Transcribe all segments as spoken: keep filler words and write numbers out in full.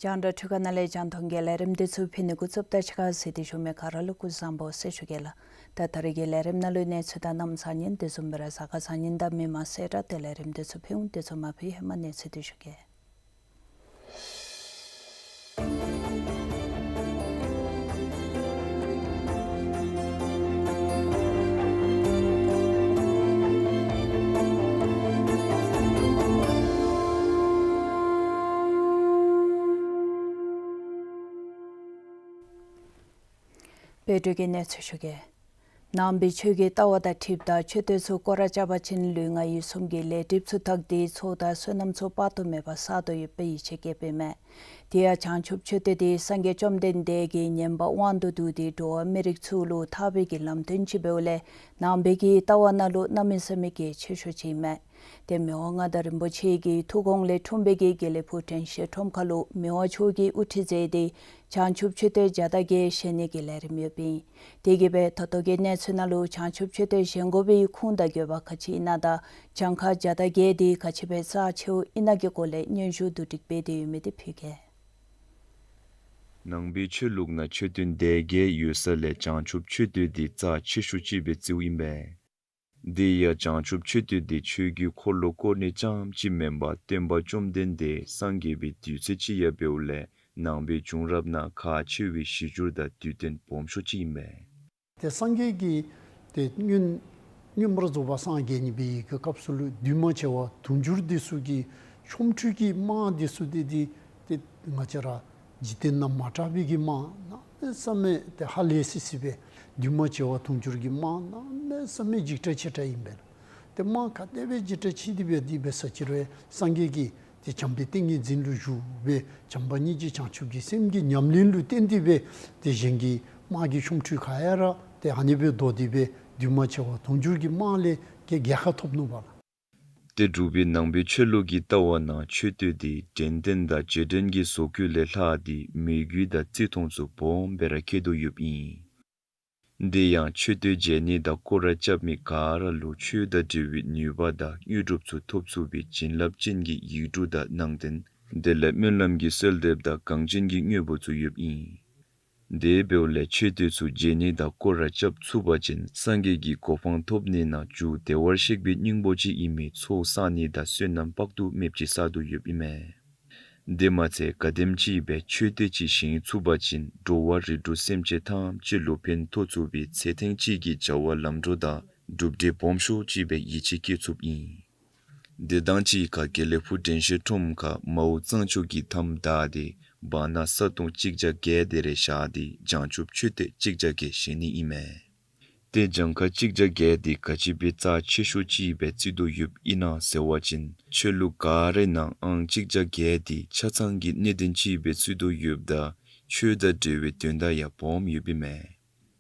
རྒྱང་བསྒྲགས་འཕྲུལ་ཁང་ནང་ལས་རྒྱང་མཐོང་གི་ལས་རིམ་འདི་ཚུ་ཕུལ་ནི་འགོ་བཙུགསཔ་ད་ཕྱི་ཁར་གཟིགས་ཏེ་བཞུགས་མི་ག་ར་ལུ་སྐུ་གཟུགས་བཟང་པོ་ཟེར་ཞུ་གེ་ལགས། ད་ད་རེས་ཀྱི་ལས་རིམ་ནང་ལུ་གནས་ཚུལ་དང་གནམ་གཤིས་ཉིནམ་དེ་བཟུམ་སྦེ་ར་གཟའ་སྐར་གཟའ་ཉིམ་དང་མི་མང་གསལ་བསྒྲགས་ཏེ་ལས་རིམ་འདི་ཚུ་ཕུལ་འོང་། དེ་ཚུ་མ་ཕུལ་ཧེ་མ་གནས་ཚུལ་འདི་ཞུ་གེ། དཔལ་འབྱོར་གྱི་གནས་ཚུལ་ཞུ་གེ། ནང་པའི་ཆོས་ཀྱི་ལྟ་བ་དང་འཁྲིལཝ་ད་མཆོད་རྟེན་ཚུ་སྐོར་ར་རྐྱབ་པ་ཅིན་ལུས་ངག་ཡིད་གསུམ་གྱི་ལས་སྒྲིབ་ཚུ་དག་སྟེ་ཚོགས་དང་བསོད་ནམས་ཚུ་དཔག་ཏུ་མེད་པ་བསགས་དོ་ཡོདཔ་སྦེ་ཡིད་ཆེས་བསྐྱེདཔ་ཨིན་མས། དེ་ཡང་བྱང་ཆུབ་མཆོད་རྟེན་འདི་སངས་རྒྱས་བཅོམ་ལྡན་འདས་ཀྱི་བསྙེན་པ་དབང་དུ་བསྡུས་ཏེ་འགྲོ་བ་མི་རིགས་ཚུ་ལུ་ཐར་པའི་གི་ལམ་སྟོན་ཅིག་འབདཝ་ལས་ནང་པའི་གི་ལྟ་བ་ནང་ལུ་གནམ་མེད་ས་མེད་གལ་ཆེ་ཤོས་ཅིག་ཨིན་མས། ཏེ་མི་དབང་མངའ་བདག་རིན་པོ་ཆེ་གི་ཐུགས་དགོངས་ལས་འཁྲུངས་པའི་གི་དགེ་ལེགས་ཕུག་དྲན་ཤེས་ཁྲོམ་ཁ་ལུ་མི་དབང་མཆོག་གིས་དབུ་ཁྲིད་མཛད་དེ་བྱང་ཆུབ་མཆོད་རྟེན་བརྒྱ་དང་བརྒྱད་བཞེངས་ནི་གི་ལས་རིམ་ཡོདཔ་ཨིན། དེ་གིས་སྦེ་ད་ལྟོ་གི་གནས་ཚུལ་ནང་ལུ་བྱང་ཆུབ་མཆོད་རྟེན་བཞེངས་དགོ་པའི་ཁུངས་དང་དགོས་པ་ག་ཅི་ཨིན་ན་དང་གྱངས་ཁ་བརྒྱ་དང་བརྒྱད་འདི་ག་ཅི་སྦེ་རྩ་ཆེཝ་ཨིན་ན་གི་སྐོར་ལས་སྙན་ཞུ་བསྡུ་སྒྲིག་འབད་དེ་ཡོད་མི་འདི་ཕུལ་གེ། ནང་པའི་ཆོས་ལུགས་ནང་མཆོད་རྟེན་སྡེ་བརྒྱད་ཡོད་ས་ལས་བྱང་ཆུབ་མཆོད་རྟེན་འདི་རྩ་ཆེ་ཤོས་ཅིག་སྦེ་བརྩིཝ་ཨིན་པས། དེ་ཡང་བྱང་ཆུབ་མཆོད་རྟེན་འདི་ཆོས་ཀྱི་འཁོར་ལོ་བསྐོར་ནི་རྐྱངམ་ཅིག་མེན་པར་སྟོན་པ་བཅོམ་ལྡན་འདས་སངས་རྒྱས་པའི་དུས་ཚོད་ཅིག་ཡང་འབདཝ་ལས་ནང་པའི་བྱུང་རབས་ནང་ཁག་ཆེ་བའི་གཞི་འགྱུར་དང་དུས་སྟོན་སྦོམ་ཤོས་ཅིག་ཨིན་པས། ཏེ་སངས་རྒྱས་ཀྱིས་ཏེ་མངོན་མངོན་པར་རྫོགས་པ་སངས་རྒྱས་ནི་སྦེ་གི་སྐབས་སུ་ལུ་འདུས་མ་བྱས་པ་དུང་ཕྱུར་འདི་ཚུ་གི་ཆོ་འཕྲུལ་གྱི་རྨང་འདི་ཚུ་འདི་འདི་ཏེ་ང་བཅས་ར་འཇིག་རྟེན་ནང་མ་གྲགས་པའི་གི་རྨང་གནམ་མེད་ས་མེད་ཏེ་ཧ་ལས་སི་སི་སྦེ་འདུས་མ་བྱས་པ་དུང་ཕྱུར་གྱི་རྨང་གནམ་མེད་ས་མེད་འཇིགས་སྐྲག་ཆེ་དྲགས་ཨིན་པས་ལགས། ཏེ་རྨང་ག་དེ་སྦེ་འཇིགས་སྐྲག་ཆེ་དེ་སྦེ་དེ་སྦེ་ས་ཅིག་རུང་སངས་རྒྱས་ཀྱིས་ཏེ་བྱམས་པའི་ཏིང་ངེ་འཛིན་ལུ་བཞུགས་སྦེ་བྱམས་པ་སྙིང་རྗེ་བྱང་ཆུབ་ཀྱི་སེམས་ཀྱི་ཉམས་ལེན་ལུ་བརྟེན་ཏེ་སྦེ་ཏེ་གཞན་གྱི་རྨང་གི་ཆོ་འཕྲུལ་ག་ཡ་ར་ཏེ་ཨ་ནི་སྦེ་བཟོ་སྟེ་སྦེ་འདུས་མ་བྱས་པ་དུང་ཕྱུར་གྱི་རྨང་ལས་ཀྱི་རྒྱལ་ཁ་ཐོབ་ནུག་པ་ལགས། ཏེ་འབྲུག་པའི་ནང་པའི་ཆོས་ལུགས་ཀྱི་ལྟ་བ་ནང་མཆོད་རྟེན་འདི་དྲན་རྟེན་དང་རྗེས་དྲན་གྱི་བཟོ་བཀོད་ལས་ལྷག་སྟེ་མོས་གུས་དང་བརྩི་མཐོང་ཚུ་སྦོམ་སྦེ་ར་བསྐྱེད་དོ་ཡོདཔ་ཨིན། དེ་ཡང་མཆོད་རྟེན་མཇལ་ནི་དང་སྐོར་ར་རྐྱབ་མི་ག་ར་ལུ་ཆོས་དང་འབྲེལ་བའི་ནུས་པ་དང་དངོས་གྲུབ་ཚུ་ཐོབ་ཚུགས་པའི་བྱིན་རླབས་ཅན་གྱི་ཡིག་འབྲུ་དང་ནང་རྟེན་དེ་ལས་སྨོན་ལམ་གྱི་གསོལ་འདེབས་དང་གངས་ཅན་གྱི་དངོས་པོ་ཚུ་ཡོདཔ་ཨིན། དེ་འབདཝ་ལས་མཆོད་རྟེན་ཚུ་མཇལ་ནི་དང་སྐོར་ར་རྐྱབ་ཚུགས་པ་ཅིན་སངས་རྒྱས་ཀྱི་གོ་འཕང་ཐོབ་ནི་ནང་མཇུག་བདེ་བར་གཤེགས་པའི་སྙིང་པོ་ཅིག་ཨིན་མི་ཚོགས་བསགས་ནི་དང་བསོད་ནམས་དཔག་ཏུ་མེདཔ་ཅིག་བསགས་དོ་ཡོདཔ་ཨིན་མས། དེ་མ་ཚད་ག་དེམ་ཅིག་སྦེ་མཆོད་རྟེན་ཅིག་བཞེངས་ཚུགས་པ་ཅིན་འགྲོ་བ་རིགས་དྲུག་སེམས་ཅན་ཐམས་ཅད་ལུ་ཕན་ཐོགས་ཚུགས་པའི་ཚེ་ཐེངས་གཅིག་གི་བྱ་བ་ལམ་འགྲོ་དང་གྲུབ་འབྲས་སྦོམ་ཤོས་ཅིག་སྦེ་ཡིད་ཆེས་བསྐྱེད་ཚུགསཔ་ཨིན། དེ་དང་གཅིག་ཁར་དགེ་ལེགས་ཕུག་དྲན་ཤེས་ཁྲོམ་ཁར་མའོ་གཙང་ཕྱོགས་ཀྱི་མཐའམ་བདའ་སྟེ་བར་ན་ས་སྟོང་གཅིག་བརྒྱ་བརྒྱད་དེ་རེ་བཞག་སྟེ་བྱང་ཆུབ་མཆོད་རྟེན་གཅིག་བརྒྱ་བརྒྱད་བཞེངས་ནི་ཨིན་མས། ཏེ་གྱངས་ཁ་གཅིག་བརྒྱ་བརྒྱད་འདི་ག་ཅི་སྦེ་རྩ་ཆེ་ཤོས་ཅིག་སྦེ་བརྩི་དོ་ཡོདཔ་ཨིན་ན་ཟེར་བ་ཅིན་ཆོས་ལུགས་ག་རའི་ནང་ཨང་གཅིག་བརྒྱ་བརྒྱད་འདི་ཆ་ཚང་གི་གནད་དོན་ཅིག་སྦེ་བརྩི་དོ་ཡོདཔ་ད་ཆོས་དང་འབྲེལ་བའི་དོན་དག་ཡང་སྦོམ་ཡོདཔ་ཨིན་མས།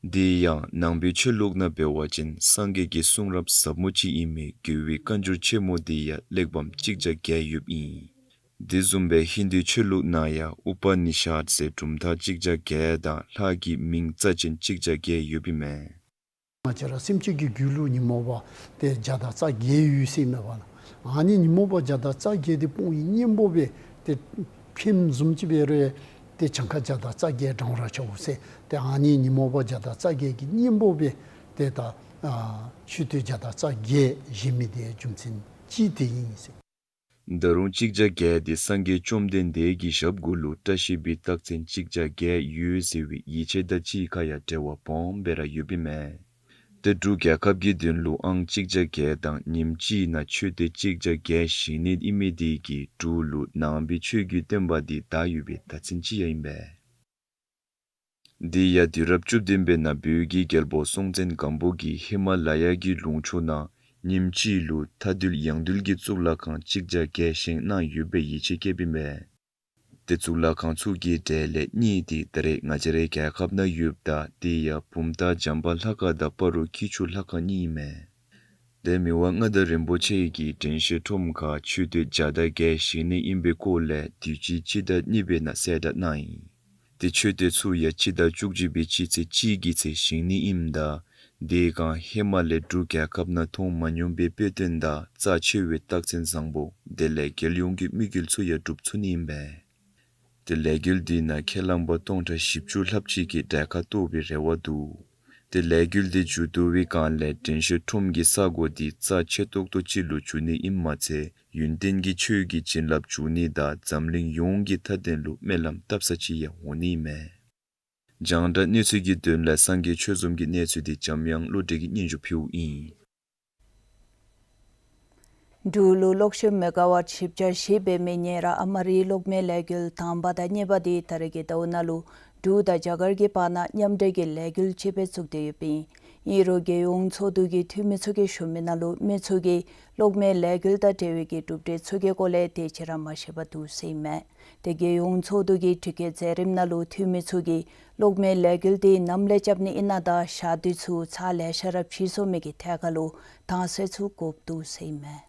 དེ་ཡང་ནང་པའི་ཆོས་ལུགས་ནང་འབད་བ་ཅིན་སངས་རྒྱས་ཀྱི་གསུང་རབ་ཟབ་མོ་ཅིག་ཨིན་མི་རྒྱལ་བའི་བཀའ་འགྱུར་ཆེན་མོ་དེ་ཡང་གླེགས་བམ་གཅིག་བརྒྱ་བརྒྱད་ཡོདཔ་ཨིན། དེ་བཟུམ་སྦེ་ཧིན་དུའི་ཆོས་ལུགས་ནང་ཡང་ཨུ་པ་ནི་ཤད་ཟེར་གྲུབ་མཐའ་གཅིག་བརྒྱ་བརྒྱད་དང་ལྷ་གི་མིང་རྩ་ཅན་གཅིག་བརྒྱ་བརྒྱད་ཡོདཔ་ཨིན་མས། ང་བཅས་ར་སེམས་ཅན་གྱི་རྒྱུད་ལུ་ཉོན་མོངས་པ་དེ་བརྒྱ་དང་རྩ་བརྒྱད་ཡོད་ཟེར་མས་པ་ལགས། ཨ་ནི་ཉོན་མོངས་པ་བརྒྱ་དང་རྩ་བརྒྱད་དེ་སྤོང་བའི་གཉེན་པོ་སྦེ་ཏེ་ཕནམ་བཟུམ་ཅིག་འབད་རུང་ཏེ་གྱངས་ཁ་བརྒྱ་དང་རྩ་བརྒྱད་བགྲང་ར་ཆོག་ཟེར། ཏེ་ཨ་ནི་ཉོན་མོངས་པ་བརྒྱ་དང་རྩ་བརྒྱད་ཀྱི་གཉེན་པོ་སྦེ་ཏེ་ད་ཨ་མཆོད་རྟེན་བརྒྱ་དང་རྩ་བརྒྱད་བཞེངས་མི་དེ་རྒྱུ་མཚན་ཅིག་དེ་ཨིན་ཟེར། ད་རུང་གཅིག་བརྒྱ་བརྒྱད་དེ་སངས་རྒྱས་བཅོམ་ལྡན་འདས་ཀྱི་ཞབས་གུ་ལུ་བཀྲ་ཤིས་པའི་རྟགས་མཚན་གཅིག་བརྒྱ་བརྒྱད་ཡོད་ཟེར་བའི་ཡིག་ཆ་དང་གཅིག་ཁར་ཡང་འབྲེལ་བ་སྦོམ་སྦེ་ར་ཡོདཔ་ཨིན་མས། ཏེ་འབྲུག་རྒྱལ་ཁབ་ཀྱི་དོན་ལུ་ཨང་གཅིག་བརྒྱ་བརྒྱད་དང་ཉིནམ་གཅིག་ནང་མཆོད་རྟེན་གཅིག་བརྒྱ་བརྒྱད་བཞེངས་ནི་ཨིན་མི་དེ་གིས་འབྲུག་ལུ་ནང་པའི་ཆོས་ཀྱི་བསྟན་པ་དེ་དར་ཡོད་པའི་རྟགས་མཚན་ཅིག་ཡང་ཨིན་པས། དེ་ཡང་དུས་རབས་བཅུ་བདུན་པའི་ནང་བོད་ཀྱི་རྒྱལ་པོ་སྲོང་བཙན་སྒམ་པོ་གིས་ཧི་མ་ལ་ཡ་གི་ལུང་ཕྱོགས་ནང་ཉིནམ་གཅིག་ལུ་མཐའ་འདུལ་ཡང་འདུལ་གྱི་གཙུག་ལག་ཁང་གཅིག་བརྒྱ་བརྒྱད་བཞེངས་གནང་ཡོད་པའི་ཡིག་ཆ་བཀོདཔ་ཨིན་པས། ཏེ་གཙུག་ལག་ཁང་ཚུ་གི་གྲས་ལས་གཉིས་དེ་ད་རེས་ང་བཅས་རའི་རྒྱལ་ཁབ་ནང་ཡོདཔ་ད་དེ་ཡང་བུམ་ཐང་བྱམས་པ་ལྷ་ཁང་དང་སྤ་རོ་སྐྱིད་ཆུ་ལྷ་ཁང་གཉིས་ཨིན་མས། ཏེ་མི་དབང་མངའ་བདག་རིན་པོ་ཆེ་གིས་དྲན་ཤེས་ཁྲོམ་ཁར་མཆོད་རྟེན་བརྒྱ་དང་བརྒྱད་བཞེངས་ནི་ཨིན་པའི་སྐོར་ལས་དུས་ཅི་སྤྱི་ཟླ་གཉིས་པའི་ནང་གསལ་བསྒྲགས་གནང་ཡི། ཏེ་མཆོད་རྟེན་ཚུ་ཡང་སྤྱི་ཟླ་བཅུ་གཅིག་པའི་སྤྱི་ཚེས་གཅིག་གི་ཚེ་བཞེངས་ནི་ཨིནམ་ད་དེ་སྒང་ཧེ་མ་ལས་འབྲུག་རྒྱལ་ཁབ་ནང་མཐོང་མ་མྱོང་པའི་དཔེ་སྟོན་དང་རྩ་ཆེ་བའི་རྟགས་མཚན་བཟང་པོ་དེ་ལས་རྒྱལ་ཡོངས་ཀྱི་དམིགས་ཡུལ་ཚུ་ཡང་འགྲུབ་ཚུགས་ནི་ཨིན་པས། ཏེ་ལས་འགུལ་འདི་ནང་ཁས་བླངས་པ་སྟོང་ཕྲག་བཞི་བཅུ་ལྷགཔ་ཅིག་གིས་གྲལ་ཁར་གཏོགས་པའི་རེ་བ་འདུག། ཏེ་ལས་འགུལ་འདི་མཇུག་བསྡུ་བའི་སྒང་ལས་དྲན་ཤེས་ཁྲོམ་གྱི་ས་གོ་འདི་རྩ་ཆེ་ཏོག་ཏོ་ཅིག་ལུ་འགྱུར་ནི་ཨིནམ་མ་ཚད་ཡུན་བརྟན་གྱི་ཆོས་ཀྱི་བྱིན་རླབས་འཇུག་ནི་དང་འཛམ་གླིང་ཡོངས་ཀྱི་མཐའ་དོན་ལུ་སྨོན་ལམ་བཏབ་ས་ཅིག་ཡང་འོང་ནི་ཨིན་མས། རྒྱང་བསྒྲགས་གནས་ཚུལ་གྱི་དོན་ལས་སངས་རྒྱས་ཆོས་འཛོམས་ཀྱི་གནས་ཚུལ་འདི་འཇམ་དབྱངས་བློ་གྲོས་ཀྱིས་སྙན་ཞུ་ཕུལཝ་ཨིན། འབྲུག་ལུ་གློག་ཤུགས་མེ་ག་ཝཊ་བཞི་བརྒྱ་བཞི་འབད་མི་ཉེ་ར་ཨ་མ་རིའི་གློག་མེ་ལས་འགུལ་དང་པ་དང་གཉིས་པ་འདི་ད་རེས་ཀྱི་ཟླཝ་ནང་ལུ་འབྲུག་དང་རྒྱ་གར་གྱི་བར་ན་མཉམ་འབྲེལ་གྱི་ལས་འགུལ་ཅིག་སྦེ་བཙུགས་ཏེ་ཡོདཔ་ཨིན། ཨིན་རུང་རྒྱལ་ཡོངས་ཚོགས་འདུ་གི་འཐུས་མི་ཚུ་གིས་ཞུ་མི་ནང་ལུ་མི་ཚུ་གིས་གློག་མེ་ལས་འགུལ་དང་འབྲེལ་བའི་གི་གྲུབ་འབྲས་ཚུ་གི་སྐོར་ལས་དེ་ཅིག་ར་མ་ཤེས་པར་འདུག་ཟེར་ཨིན་མས། ཏེ་རྒྱལ་ཡོངས་ཚོགས་འདུ་གི་དྲི་བཀོད་མཛད་རིམ་ནང་ལུ་འཐུས་མི་ཚུ་གིས་གློག་མེ་ལས་འགུལ་འདི་ནམ་ལས་རྐྱབ་ནི་ཨིན་ན་དང་ཞག་དུས་ཚུ་ཚར་ལེ་ཤ་ར་ཕྱིས་སོང་མི་གི་ཐད་ཁར་ལུ་དྭངས་གསལ་ཚུ་དགོཔ་འདུག་ཟེར་ཨིན་མས།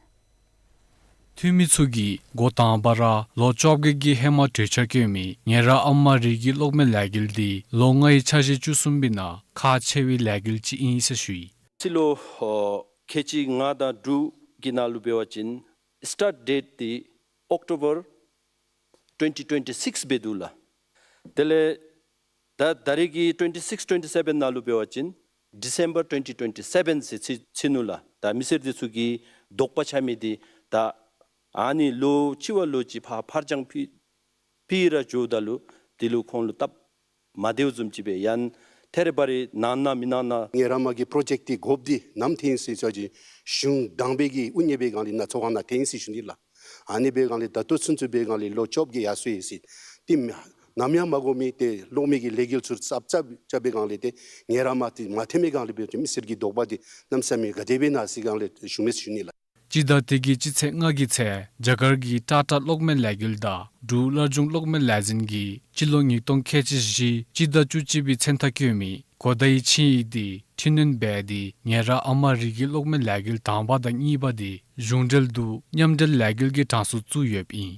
འཐུས་མི་ཚུ་གིས་འགོ་དང་པ་ར་ལོ་བཅོ་བརྒྱད་ཀྱི་ཧེ་མ་གྲོས་འཆར་བཀོད་མི་ཉེ་ར་ཨ་མ་རི་གི་གློག་མེ་ལས་འགུལ་འདི་ལོ་ལྔའི་འཆར་གཞི་བཅུ་གསུམ་པའི་ནང་ཁག་ཆེ་བའི་ལས་འགུལ་ཅིག་ཨིན་ཟེར་ཞུ་ཡི། ཕྱི་ལོ་ཨོ་ཁལ་གཅིག་ལྔ་དང་དྲུག་གི་ནང་ལུ་འབད་བ་ཅིན་སི་ཊཱརཊ་ཌེཊ་འདི་ཨོཀ་ཊོ་བར་ཊུ་ཝེན་ཊི་ཊུ་ཝེན་ཊི་སིཀསི་སྦེ་འདུག་ལགས། དེ་ལས་ད་ད་རེས་ཀྱི་ཊུ་ཝེན་ཊི་སིཀསི་ཊུ་ཝེན་ཊི་སེ་བེན་ནང་ལུ་འབད་བ་ཅིན་ཌི་སེམ་བར་ཊུ་ཝེན་ཊི་ཊུ་ཝེན་ཊི་སེ་བེན་ཟེར་ཚིག་ཚིག་ནུག་ལགས། ད་མི་སེར་འདི་ཚུ་གིས་དོགས་པ་ཆགས་མི་འདི་ད་ཨ་ནི་ལོ་གཅིག་བ་ལོ་གཅིག་ཕར་ཕར་འགྱངས་ཕི་ཕི་ར་འགྱོཝ་ད་ལུ་དེ་ལུ་ཁོང་ལུ་སྟབས་མ་བདེཝ་བཟུམ་ཅིག་སྦེ་ཡང་ཐད་རི་བ་རི་གནང་ན་མི་གནང་ན། ངེ་ར་མ་གི་པྲོ་ཇེཀཊ་འདི་དགོཔ་འདི་ནམ་ཐོན་ཡི་ཟེར་ཞུ་བ་ཅིན་གཞུང་དང་པའི་གི་དབུ་བརྙེས་པའི་སྒང་ལས་ནཱ་ཚོགས་ཁང་ནང་ཐོན་ཡི་ཟེར་ཞུ་ནི་ལགས། ཨ་ནི་འབད་སྒང་ལས་ད་ལྟོ་ཚུན་ཚོད་འབད་སྒང་ལས་ལོ་བཅོ་བརྒྱད་ཡར་སོང་ཡི་ཟེར། ཏེ་ནམ་ཡང་མ་གོ་མི་ཏེ་གློག་མེ་གི་ལས་འགུལ་ཚུ་རྩ་རྩ་རྐྱབ་པའི་སྒང་ལས་ཏེ་ངེ་ར་མ་འདི་མ་ཐོན་མི་སྒང་ལས་འབད་བ་ཅིན་མི་སེར་གྱི་དོགས་པ་འདི་གནམ་མེད་ས་མེད་ག་དེ་སྦེ་ཨིན་ན་ཟེར་སྒང་ལས་ཞུ་མི་ཞུ་ནི་ལགས། སྤྱི་ཟླ་འདི་གི་སྤྱི་ཚེས་ལྔ་གི་ཚེ་རྒྱ་གར་གྱི་ཊ་ཊ་གློག་མེ་ལས་འགུལ་དང་འབྲུག་སླར་འབྱུང་གློག་མེ་ལས་འཛིན་གྱིས་སྤྱི་ལོ་ཉིས་སྟོང་ཁལ་གཅིག་བཞི་སྤྱི་ཟླ་བཅུ་གཅིག་པའི་མཚན་རྟགས་བཀོད་མི་གོ་བརྡའི་ཆིངས་ཡིག་འདི་འཕྲི་སྣོན་འབད་དེ་ཉེ་ར་ཨ་མ་རི་གི་གློག་མེ་ལས་འགུལ་དང་པ་དང་གཉིས་པ་འདི་གཞུང་འབྲེལ་དུ་མཉམ་འབྲེལ་ལས་འགུལ་གྱི་གྲངས་སུ་བཙུགས་ཡོདཔ་ཨིན།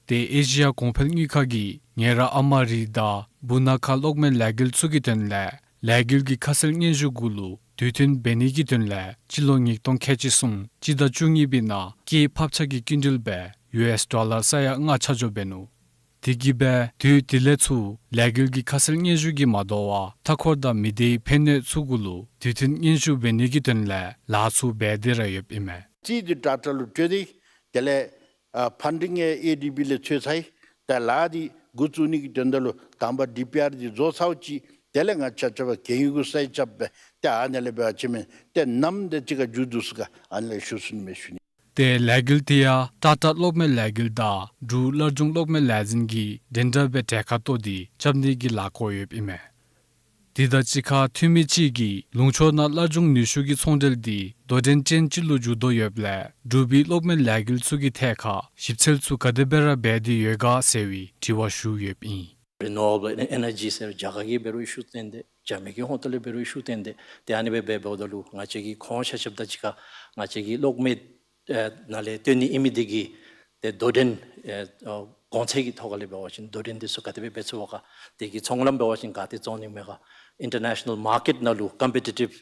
ཏེ་ཨེ་ཤི་ཡ་གོང་འཕེལ་དངུལ་ཁང་གིས་ཉེ་ར་ཨ་མ་རི་དང་སྦུག་ན་ཁ་གློག་མེ་ལས་འགུལ་ཚུ་གི་དོན་ལས་ལས་འགུལ་གྱི་ཁ་གསལ་སྙན་ཞུ་གུ་ལུ་དུས་མཐུན་འབད་ནི་གི་དོན་ལས་སྤྱི་ལོ་ཉིས་སྟོང་ཁལ་གཅིག་གསུམ་སྤྱི་ཟླ་བཅུ་གཉིས་པའི་ནང་སྐྱེད་ཕབ་ཆག་གི་སྐྱིན་འགྲུལ་སྦེ་ཡུ་ཨེསི་ཌོ་ལར་ས་ཡ་ལྔ་ཆ་འཇོག་འབད་ནུག། དེ་གིས་སྦེ་དུས་དེ་ལས་ཚུར་ལས་འགུལ་གྱི་ཁ་གསལ་སྙན་ཞུ་གིས་མ་དོ་བར་མཐའ་འཁོར་དང་མི་སྡེའི་ཕན་གནོད་ཚུ་གུ་ལུ་དུས་མཐུན་སྙན་ཞུ་འབད་ནི་གི་དོན་ལས་ལཱ་ཚུ་འབད་དེ་ར་ཡོདཔ་ཨིན་མས། རྩིས་འདི་ཊ་ཊ་ལུ་སྤྲོད་དེ་དེ་ལས་ཨ་ཕན་ཌིང་ཡང་ཨེ་ཌི་བི་ལས་འཚོལ་ཚར་ཡི། ད་ལཱ་འདི་འགོ་བཙུགས་ནི་གི་དོན་དག་ལུ་དང་པ་ཌི་པི་ཨར་འདི་བཟོ་ཚརཝ་ཅིག་དེ་ལས་ང་བཅས་ཆ་ཁྱབ་གན་ཡོད་གུ་ས་ཡི་རྐྱབ་སྦེ་ཏེ་ཨ་ནི་ལས་འབད་བ་ཅིན་མེན་ཏེ་ནམ་དེ་ཅིག་ཁར་མཇུག་བསྡུ་ཚུགས་ག་ཨ་ནི་ལས་ཞུ་ཚུགས་ནི་མས་ཞུ་ནི། ཏེ་ལས་འགུལ་དེ་ཡང་ཊ་ཊ་གློག་མེ་ལས་འགུལ་དང་འབྲུག་སླར་འབྱུང་གློག་མེ་ལས་འཛིན་གྱིས་འགྲན་ཟླ་སྦེ་གྲལ་ཁར་གཏོགས་ཏེ་རྐྱབ་ནི་གི་ལཱ་བཀོད་ཡོདཔ་ཨིན་མས། དེ་དང་གཅིག་ཁར་འཐུས་མི་ཅིག་གིས་ལུང་ཕྱོགས་ནང་སླར་འབྱུང་ནུས་ཤུགས་ཀྱི་ཚོང་འབྲེལ་འདི་དོ་འགྲན་ཅན་ཅིག་ལུ་འགྱུར་དོ་ཡོདཔ་ལས་འབྲུག་པའི་གློག་མེ་ལས་འགུལ་ཚུ་གི་ཐད་ཁར་ཞིབ་འཚོལ་ཚུ་ག་དེ་སྦེ་ར་འབད་དེ་ཡོད་ག་ཟེར་བའི་དྲི་བ་ཞུ་ཡོདཔ་ཨིན། རི་ནུ་ཝེ་བཱལ་ཨེ་ནར་ཇི་ཟེར་རྒྱ་གར་གྱིས་འབད་རུང་ཨི་ཤུ་བཏོན་ཏེ་ རྒྱབ་མི་གི་ཧོངས་ཏོ་ལས་འབད་རུང་ཤུགས་བཏོན་ཏེ་ཏེ་ཨ་ནི་སྦེ་འབད་འབདཝ་ད་ལུ་ང་བཅས་ཀྱི་ཁོང་ཆ་ཁྱབ་དང་གཅིག་ཁར་ང་བཅས་ཀྱི་གློག་མེ་ཨེ་ནང་ལས་བཏོན་ནི་ཨིན་མི་འདི་གི་ཏེ་དོ་འགྲན་ཨེ་ཨོ་གོང་ཚད་ཀྱི་ཐོག་ཁ་ལས་འབད་བ་ཅིན་དོ་འགྲན་འདི་ཚུ་ག་དེ་སྦེ་འབད་ཚུགས་པ་ག། དེ་གི་ཚོང་ལམ་འབད་བ་ཅིན་ག་ཏེ་བཙོང་ནི་མས་ག། ཨིན་ཊར་ནེ་ཤ་ནཱལ་མར་ཀེཊ་ནང་ལུ་ཀམ་པི་ཊི་ཊིབ་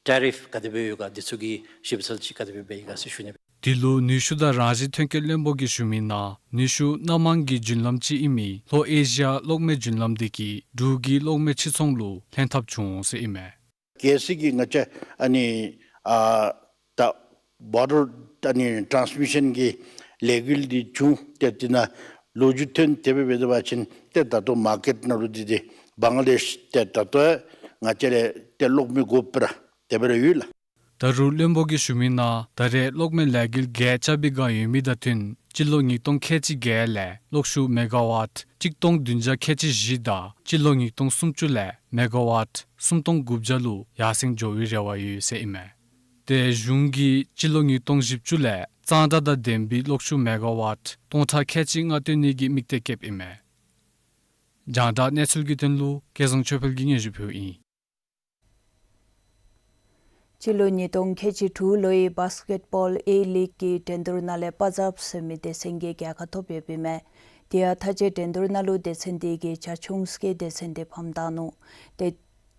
ཊེ་རིཕ་ག་དེ་སྦེ་ཡོད་ག། འདི་ཚུ་གི་ཞིབ་འཚོལ་ཅིག་ག་དེ་སྦེ་འབད་ཡི་ག་ཟེར་ཞུ་ནི། དེ་ལུ་ནུས་ཤུགས་དང་རང་བཞིན་ཐོན་སྐྱེད་བློན་པོ་གིས་ཞུ་མི་ནང་ནུས་ཤུགས་སྣ་མང་གི་རྒྱུན་ལམ་ཅིག་ཨིན་མི་ལྷོ་ཨེ་ཤི་ཡ་གློག་མེ་རྒྱུན་ལམ་འདི་གིས་འབྲུག་གི་གློག་མེ་ཕྱིར་ཚོང་ལུ་ལྷན་ཐབས་བྱུང་ཟེར་ཨིན་མས། གལ་སྲིད་ཀྱི་ང་བཅས་ཨ་ནི་ཨ་ད་བཱ་ཊར་ཨ་ནི་ཊཱནསི་མི་ཤཱན་གྱི་ལས་འགུལ་འདི་བྱུང་སྟེ་དེ་ནང་ལོ་རྒྱུས་ཐོན་ཏེ་འབད་འབད་བ་ཅིན་ཏེ་ད་ལྟོ་མར་ཀེཊ་ནང་ལུ་འདི་ཏེ་བང་ལེ་ཤ་ཏེ་ད་ལྟོ་ང་བཅས་ལས་ཏེ་གློག་མེ་དགོཔ་ར་དེ་སྦེ་ར་ཡོད་ལགས། ད་རུང་བློན་པོ་གིས་ཞུ་མི་ནང་ད་རེས་གློག་མེ་ལས་འགུལ་རྒྱས་རྐྱབ་པའི་བསྒང་ཡོད་མི་དང་བསྟུན་སྤྱི་ལོ་ཉིས་སྟོང་ཁལ་གཅིག་བརྒྱད་ལས་གློག་ཤུགས་མེ་ག་ཝཊ་གཅིག་སྟོང་བདུན་བརྒྱ་ཁལ་གཅིག་བཞི་དང་སྤྱི་ལོ་ཉིས་སྟོང་སུམ་ཅུ་ལས་མེ་ག་ཝཊ་སུམ་སྟོང་དགུ་བརྒྱ་ལུ་ཡར་སེང་འགྱོ་བའི་རེ་བ་ཡོད་ཟེར་ཨིན་མས། ཏེ་གཞུང་གིས་སྤྱི་ལོ་ཉིས་སྟོང་བཞི་བཅུ་ལས་གཙང་སྦྲ་དང་ལྡན་པའི་གློག་ཤུགས་མེ་ག་ཝཊ་སྟོང་ཕྲག་ཁལ་གཅིག་ལྔ་བཏོན་ནི་གི་དམིགས་གཏད་བསྐྱེདཔ་ཨིན་མས། རྒྱང་བསྒྲགས་གནས་ཚུལ་གྱི་དོན་ལུ་སྐལ་བཟང་ཆོས་འཕེལ་གྱིས་སྙན་ཞུ་ཕུལཝ་ཨིན། སྤྱི་ལོ་ཉིས་སྟོང་ཁལ་གཅིག་དྲུག་ལོའི་བཱསི་ཀེཊ་བཱོལ་ཨེ་ལིག་གི་འགྲན་བསྡུར་ནང་ལས་དཔའ་མཛངསཔ་ཟེར་མི་སྡེ་ཚན་གྱིས་རྒྱལ་ཁ་ཐོབ་ཡོདཔ་ཨིན་མས། དེ་ཡང་མཐའ་དཔྱད་འགྲན་བསྡུར་ནང་ལུ་སྡེ་ཚན་དེ་གིས་ཇ་ཆུང་ཀུའི་སྡེ་ཚན་དེ་ཕམ་བཏང་ནུག། ཏེ་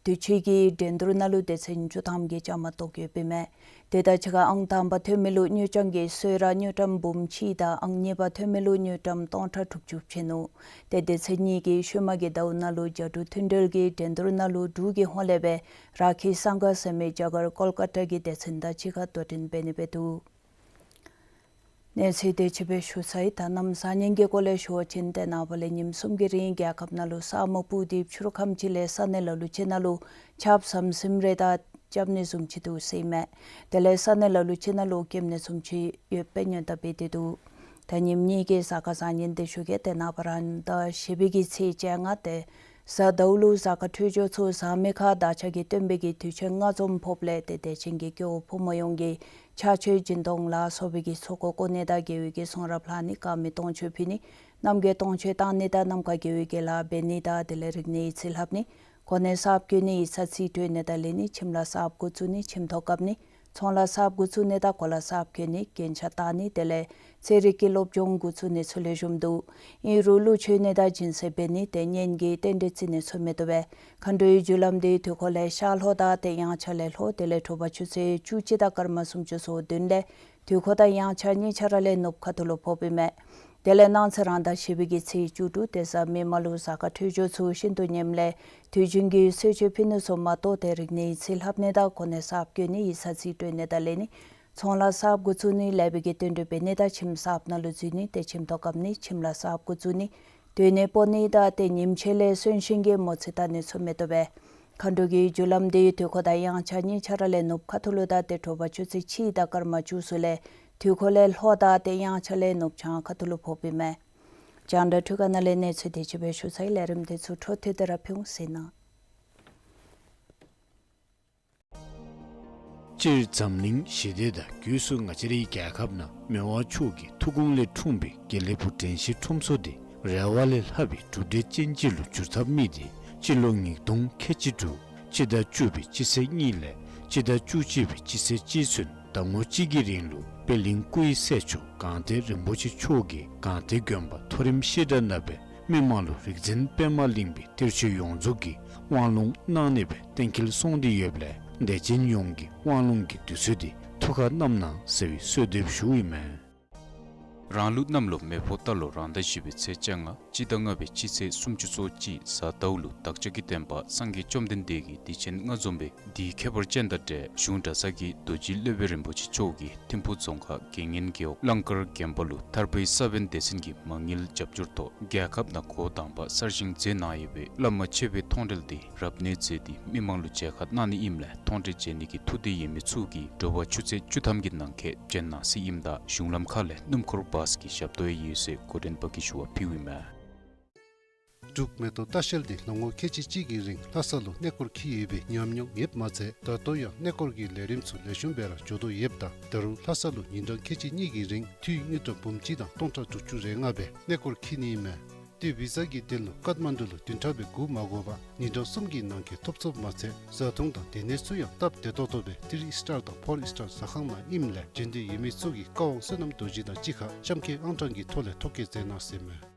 དུས་ཅི་གི་འགྲན་བསྡུར་ནང་ལུ་སྡེ་ཚན་བཅུ་ཐམ་གྱིས་བཅའ་མར་གཏོགས་ཡོདཔ་ཨིན་མས། དེ་དང་གཅིག་ཁར་ཨང་དང་པ་ཐོན་མི་ལུ་དངུལ་ཀྲམ་གྱི་གསོལ་རས་དངུལ་ཀྲམ་འབུམ་གཅིག་དང་ཨང་གཉིས་པ་ཐོན་མི་ལུ་དངུལ་ཀྲམ་སྟོང་ཕྲག་དྲུག་ཅུ་བྱིན་ནུག། ཏེ་སྡེ་ཚན་གཉིས་ཀྱིས་ཤུལ་མ་གི་ཟླཝ་ནང་ལུ་རྒྱ་འབྲུག་མཐུན་འབྲེལ་གྱི་འགྲན་བསྡུར་ནང་ལུ་འབྲུག་གི་ཧོངས་ལས་སྦེ་ར་ཁི་སང་ག་ཟེར་མི་རྒྱ་གར་ཀོལ་ཀ་ཏ་གི་སྡེ་ཚན་དང་གཅིག་ཁར་དོ་འགྲན་འབད་ནི་འབད་འདུག། གནས་ཚུལ་དེ་ཅིག་སྦེ་ཞུ་ཚར་ཡི། ད་གནམ་བཟང་ངན་གྱི་སྐོར་ལས་ཞུ་བ་ཅིན་ཏེ་ནངས་པ་ལས་ཉིནམ་གསུམ་གྱི་རིང་རྒྱལ་ཁབ་ནང་ལུ་ས་སྨུག་སྤུབས་ཏེ་ཕྱི་རུ་ཁམས་ཅིག་ལས་ས་གནས་ལ་ལུ་ཅིག་ནང་ལུ་ཆརཔ་ཟམ་ཟིམ་རེ་ད་རྐྱབ་ནི་བཟུམ་ཅིག་འདུག་ཟེར་ཨིན་མས། དེ་ལས་ས་གནས་ལ་ལུ་ཅིག་ནང་ལུ་རྐྱབ་ནི་བཟུམ་ཅིག་ཡོདཔ་སྦེ་ཉེན་བརྡ་འབད་དེ་འདུག། ད་ཉིནམ་གཉིས་ཀྱི་གཟའ་སྐར་བཟང་ངན་དེ་ཞུ་གེ། ཏེ་ནངས་པ་རང་ཟླ་བཞི་པའི་གི་ཚེས་བཅོ་ལྔ་ཏེ་གཟའ་ཟླཝ་ལུ་གཟའ་སྐར་འཕྲོད་སྦྱོར་ཚུ་བཟང་མི་ཁར་བདག་ཅག་གི་སྟོན་པའི་གི་དུས་ཆེན་ལྔ་འཛོམས་ཕོགཔ་ལས་ཏེ་དད་ཅན་གྱི་སྐྱེ་བོ་ཕོ་མོ་ཡོངས་ཀྱིས་ཕྱག་མཆོད་སྦྱིན་གཏོང་ལ་སོགས་པའི་གི་ཚོགས་འཁོར་བསྐོར་ནི་དང་དགེ་བའི་གི་གསུང་རབ་ལྷག་ནི་དཀར་མེ་སྟོང་མཆོད་ཕུལ་ནི་རྣམ་རྒྱལ་སྟོང་མཆོད་བཏང་ནི་དང་རྣམ་དཀར་དགེ་བའི་གི་ལཱ་འབད་ནི་དང་དེ་ལས་རིག་གནས་ཡིག་རྩིས་ལྷབ་ནི་གོ་གནས་གསརཔ་བསྐོ་ནི་ཡིག་ཚང་རྩིས་སྤྲོད་ནི་དང་ལེན་ནི་ཁྱིམ་ལཱ་གསརཔ་འགོ་བཙུགས་ནི་ཁྱིམ་ཐོག་བཀབ་ནི་ཚོང་ལཱ་གསརཔ་འགོ་བཙུགས་ནི་དང་གོ་ལ་གསརཔ་གྱོན་ནི་རྒྱན་ཆ་བཏགས་ནི་དེ་ལས་ཚན་རིག་གི་སློབ་སྦྱོང་འགོ་བཙུགས་ནི་ཚུ་ལེགས་ཤོམ་འདུག། ཨིན་རུང་གླུ་མཆོད་ནི་དང་སྦྱིན་སྲེག་འབད་ནི་ཏེ་གཉེན་གྱི་རྟེན་འབྲེལ་བརྩི་ནི་ཚུ་མི་བཏུབ་པས། མཁའ་འགྲོའི་རྒྱུ་ལམ་འདི་དུས་འཁོར་ལས་ཤར་ལྷོ་དང་ཏེ་དབྱངས་འཆར་ལས་ལྷོ་དེ་ལས་དྲོ་པ་ཆུ་ཚོད་བཅུ་གཅིག་དང་སྐར་མ་སུམ་ཅུ་སོ་བདུན་ལས་དུས་འཁོར་དང་དབྱངས་འཆར་གཉིས་ཆ་ར་ལས་ནུབ་ཁ་ཐུག་ལུ་ཕོགཔ་ཨིན་མས། དེ་ལས་གནངས་ཚེ་རང་ཟླ་བཞི་པའི་གི་ཚེས་བཅུ་དྲུག་ཏེ་གཟའ་མིག་དམར་ལུ་གཟའ་སྐར་འཕྲོད་སྦྱོར་ཚུ་ཤིན་ཏུ་ཉེམ་ལས་དུས་རྒྱུན་གྱི་གསོལ་མཆོད་ཕུལ་ནི་ཚུ་མ་གཏོགས་ཏེ་རིག་གནས་ཡིག་རྩིས་ལྷབ་ནི་དང་གོ་གནས་གསརཔ་གྱོན་ནི་ཡིག་ཚང་རྩིས་སྤྲོད་ནི་དང་ལེན་ནི་ཚོང་ལཱ་གསརཔ་འགོ་བཙུགས་ནི་ལེགས་པའི་གི་བསྟུན་གྲོས་འབད་ནི་དང་ཁྱིམ་གསརཔ་ནང་ལུ་འཛུལ་ནི་ཏེ་ཁྱིམ་ཐོག་བཀབ་ནི་ཁྱིམ་ལཱ་གསརཔ་འགོ་བཙུགས་ནི་སྡོད་གནས་སྤོ་ནི་དང་ཏེ་ཉིནམ་ཕྱེད་ལས་གསོན་གཤིན་གྱི་མོ་རྩིས་བལྟ་ནི་ཚུ་མི་བཏུབ་པས། མཁའ་འགྲོ་གི་རྒྱུ་ལམ་འདི་དུས་འཁོར་དང་དབྱངས་འཆར་གཉིས་ཆ་ར་ལས་ནུབ་ཁ་ཐུག་ལུ་དང་ཏེ་དྲོ་པ་ཆུ་ཚོད་གཅིག་དང་སྐར་མ་བཅུ་ཚུ་ལས་དུས་འཁོར་ལས་ལྷོ་དང་ཏེ་དབྱངས་འཆར་ལས་ནུབ་བྱང་ཁ་ཐུག་ལུ་ཕོགཔ་ཨིན་མས། རྒྱང་བསྒྲགས་འཕྲུལ་ཁང་ནང་ལས་གནས་ཚུལ་དེ་ཅིག་སྦེ་ཞུ་ཚར་ཡི། ལས་རིམ་དེ་ཚུ་འཕྲོ་མཐུད་དེ་ར་ཕུལ་འོང་ཟེར་ནི། སྤྱིར་འཛམ་གླིང་ཞི་བདེ་དང་སྒོས་སུ་ང་བཅས་རའི་རྒྱལ་ཁབ་ནང་མི་དབང་མཆོག་གི་ཐུགས་དགོངས་ལས་འཁྲུངས་པའི་དགེ་ལེགས་ཕུག་དྲན་ཤེས་ཁྲོམ་ཚོགས་འདི་རེ་བ་ལས་ལྷག་པའི་གྲུབ་འབྲས་ཅན་ཅིག་ལུ་འགྱུར་ཐབས་དམིགས་ཏེ་སྤྱི་ལོ་ཉིས་སྟོང་ཁལ་གཅིག་དྲུག་སྤྱི་ཟླ་བཅུ་པའི་སྤྱི་ཚེས་གཉིས་ལས་སྤྱི་ཟླ་བཅུ་གཅིག་པའི་སྤྱི་ཚེས་གཅིག་ཚུན་ཟླ་ངོ་གཅིག་གི་རིང་ལུ་པད་གླིང་སྐུ་ཡི་སྲས་མཆོག་སྒང་སྟེང་རིན་པོ་ཆེ་མཆོག་གིས་སྒང་སྟེང་དགོན་པ་མཐོ་རིམ་བཤད་གྲྭ་ནང་སྦེ་མི་མང་ལུ་རིག་འཛིན་པདྨ་གླིང་པའི་གཏེར་ཆོས་ཡོངས་རྫོགས་ཀྱི་དབང་ལུང་གནང་ནི་སྦེ་གཏན་འཁེལ་སོང་སྟེ་ཡོདཔ་ལས་དད་ཅན་ཡོངས་ཀྱིས་དབང་ལུང་གི་དུས་ཚོད་འདི་ཐུགས་ཁར་བསྣམ་གནང་ཟེར་བའི་གསོལ་འདེབས་ཞུཝ་ཨིན་མས། རང་ལུགས་གནམ་ལོ་མེ་ཕོ་རྟ་ལོ་རང་ཟླ་བཞི་པའི་ཚེས་བཅོ་ལྔ་སྤྱི་ཟླ་ལྔ་པའི་སྤྱི་ཚེས་སུམ་ཅུ་སོ་གཅིག་གཟའ་ཟླཝ་ལུ་བདག་ཅག་གི་བསྟན་པ་སངས་རྒྱས་བཅོམ་ལྡན་འདས་ཀྱི་དུས་ཆེན་ལྔ་འཛོམས་པའི་དེའི་ཁྱད་པར་ཅན་དང་འབྲེལ་གཞུང་གྲྭ་ཚང་གི་རྡོ་རྗེ་སློབ་དཔོན་རིན་པོ་ཆེ་མཆོག་གིས་ཐིམ་ཕུག་རྫོང་ཁག་དགེ་བསྙེན་རྒེད་འོག་གླང་དཀར་དགོན་པ་ལུ་ཐར་པའི་ས་བོན་སྡེ་ཚན་གྱི་མ་དངུལ་རྒྱབ་སྐྱོར་ཐོག་རྒྱལ་ཁབ་ནང་འགོ་དང་པ་གསར་བཞེངས་མཛད་གནང་ཡོད་པའི་བླ་མ་མཆོད་པའི་མཐོང་གྲོལ་འདི་རབ་གནས་མཛད་དེ་མི་མང་ལུ་མཇལ་ཁ་གནང་ནི་ཨིནམ་ལས་མཐོང་གྲོལ་མཇལ་ནི་གི་ཐུགས་འདོད་ཡོད་མི་ཚུ་གིས་དྲོ་པ་ཆུ་ཚོད་བཅུ་ཐམ་གྱི་ནང་འཁོད་བྱོན་གནང་ཟེར་ཨིནམ་ད་གཞུང་ལམ་ཁ་ལས་སྣུམ་འཁོར་བཱས་ཀྱི་ཞབས་ཏོག་ཡོད་ཟེར་འགོ་འདྲེན་པ་གིས་ཞུ་བ་ཕུལཝ་ཨིན་མས། འབྲུག་མེ་ཏོག་ལྟ་བཤལ་འདི་ལོ་ངོ་ཁལ་གཅིག་གཅིག་གི་རིང་ལྷ་ས་ལུ་གནས་སྐོར་འཁྱིད་ཡོད་པའི་ཉམས་མྱོང་ཡོདཔ་མ་ཚད་ད་ལྟོ་ཡང་གནས་སྐོར་གྱི་ལས་རིམ་ཚུ་ལེགས་ཤོམ་སྦེ་ར་འགྱོ་དོ་ཡོདཔ་ད་ད་རུང་ལྷ་ས་ལུ་ཉིན་གྲངས་ཁལ་གཅིག་གཉིས་ཀྱི་རིང་འཐུས་དངུལ་ཀྲམ་འབུམ་གཅིག་དང་སྟོང་ཕྲག་དྲུག་ཅུ་རེ་ལྔ་སྦེ་གནས་སྐོར་འཁྱིད་ནི་ཨིན་མས། ཏེ་བི་ཟ་གི་དོན་ལུ་ཀཏ་མན་ཌུ་ལུ་བདུན་ཕྲག་སྦེ་སྒུག་མ་དགོ་པར་ཉིན་གྲངས་གསུམ་གྱི་ནང་འཁོད་ཐོབ་ཚུགསཔ་མ་ཚད་བཟའ་འཐུང་དང་སྡོད་གནས་ཚུ་ཡང་སྟབས་བདེ་ཏོག་ཏོ་སྦེ་ཐི་རི་ཨིསི་ཊར་དང་ཕོར་ཨིསི་ཊར་ཟ་ཁང་ནང་ཨིནམ་ལས་འབྱོན་འདོད་ཡོད་མི་ཚུ་གིས་བཀའ་དབང་བསོད་ནམས་རྡོ་རྗེ་དང་གཅིག་ཁར་གཤམ་འཁོད་ཨང་གྲངས་ཀྱི་ཐོག་ལས་ཐོ་བཀོད་མཛད་གནང་ཟེར་མས།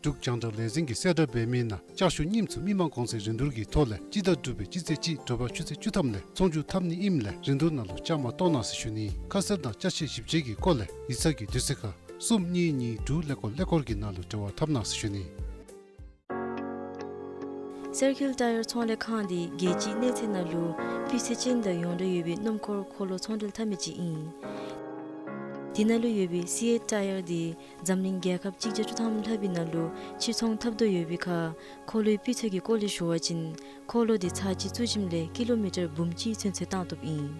འབྲུག་རྒྱང་བསྒྲགས་ལས་འཛིན་གྱིས་གསལ་བསྒྲགས་འབད་མི་ནང་ལྕགས་ཞུ་རྙིངམ་ཚུ་མི་མང་གོང་ཚད་རིན་བསྡུར་གྱི་ཐོག་ལས་སྤྱི་ཟླ་དྲུག་པའི་སྤྱི་ཚེས་གཅིག་དྲོ་པ་ཆུ་ཚོད་བཅུ་ཐམ་ལས་ཚོང་བསྒྱུར་འཐབ་ནི་ཨིནམ་ལས་རིན་བསྡུར་ནང་ལུ་བཅའ་མར་གཏོགས་གནང་ཟེར་ཞུ་ནི། ཁ་གསལ་དང་ཅ་ཆས་ཞིབ་དཔྱད་ཀྱི་སྐོར་ལས་ཡིག་ཚང་གི་དུས་ཚོད་ཁར་གསུམ་གཉིས་གཉིས་དྲུག་ཀླད་ཀོར་ཀླད་ཀོར་གྱི་ནང་ལུ་འབྲེལ་བ་འཐབ་གནང་ཟེར་ཞུ་ནི། སེར་ཁིལ་ཊ་ཡར་ཚོང་ལས་ཁང་འདི་རྒྱལ་སྤྱིའི་གནས་ཚད་ནང་ལུ་སྤུས་ཚད་ཅན་དང་ཡོངས་གྲགས་ཡོད་པའི་སྣུམ་འཁོར་འཁོར་ལོ་ཚོང་འབྲེལ་འཐབ་མི་ཅིག་ཨིན། དེ་ནང་ལུ་ཡོད་པའི་སི་ཨེཊ་ཊ་ཡར་འདི་འཛམ་གླིང་རྒྱལ་ཁབ་གཅིག་བརྒྱ་བཅུ་ཐམ་ལྷག་པའི་ནང་ལུ་ཕྱིར་ཚོང་འཐབ་དོ་ཡོད་པའི་ཁར་འཁོར་ལོའི་སྤུས་ཚད་ཀྱི་སྐོར་ལས་ཞུ་བ་ཅིན་འཁོར་ལོ་འདི་ཚར་གཅིག་བཙུགས་ཞིནམ་ལས་ཀི་ལོ་མི་ཊར་འབུམ་གཅིག་ཚུན་ཚོད་བཏང་བཏུབ་ཨིན།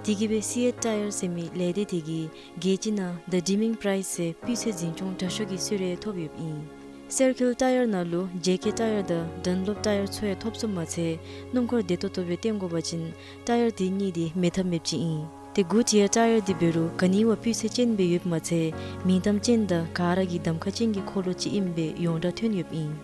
དེ་གིས་སྦེ་སི་ཨེཊ་ཊ་ཡར་ཟེར་མི་ལས་སྡེ་དེ་གིས་རྒྱལ་སྤྱི་ནང་The Deaming Prize ཟེར་སྤུས་ཚད་འཛིན་སྐྱོང་དྲག་ཤོས་ཀྱི་གསོལ་རས་ཐོབ་ཡོདཔ་ཨིན། སེར་ཁིལ་ཊ་ཡར་ནང་ལུ་ཇེ་ཀེ་ཊ་ཡར་དང་ཌན་ལོབ་ཊ་ཡར་ཚུ་ཡང་ཐོབ་ཚུགསཔ་མ་ཚད་སྣུམ་འཁོར་བདེ་ཏོག་ཏོ་སྦེ་བཏོན་དགོ་པ་ཅིན་ཊ་ཡར་དེ་གཉིས་འདི་མེད་ཐབས་མེདཔ་ཅིག་ཨིན། ཏེ་གུཌ་ཡར་ཊ་ཡར་འདི་འབད་རུང་ག་ནི་བ་སྤུས་ཚད་ཅན་སྦེ་ཡོདཔ་མ་ཚད་མིང་གཏམ་ཅན་དང་ག་ར་གིས་གདམ་ཁ་ཅན་གྱི་འཁོར་ལོ་ཅིག་ཨིནམ་སྦེ་ཡོངས་གྲགས་ཐོན་ཡོདཔ་ཨིན།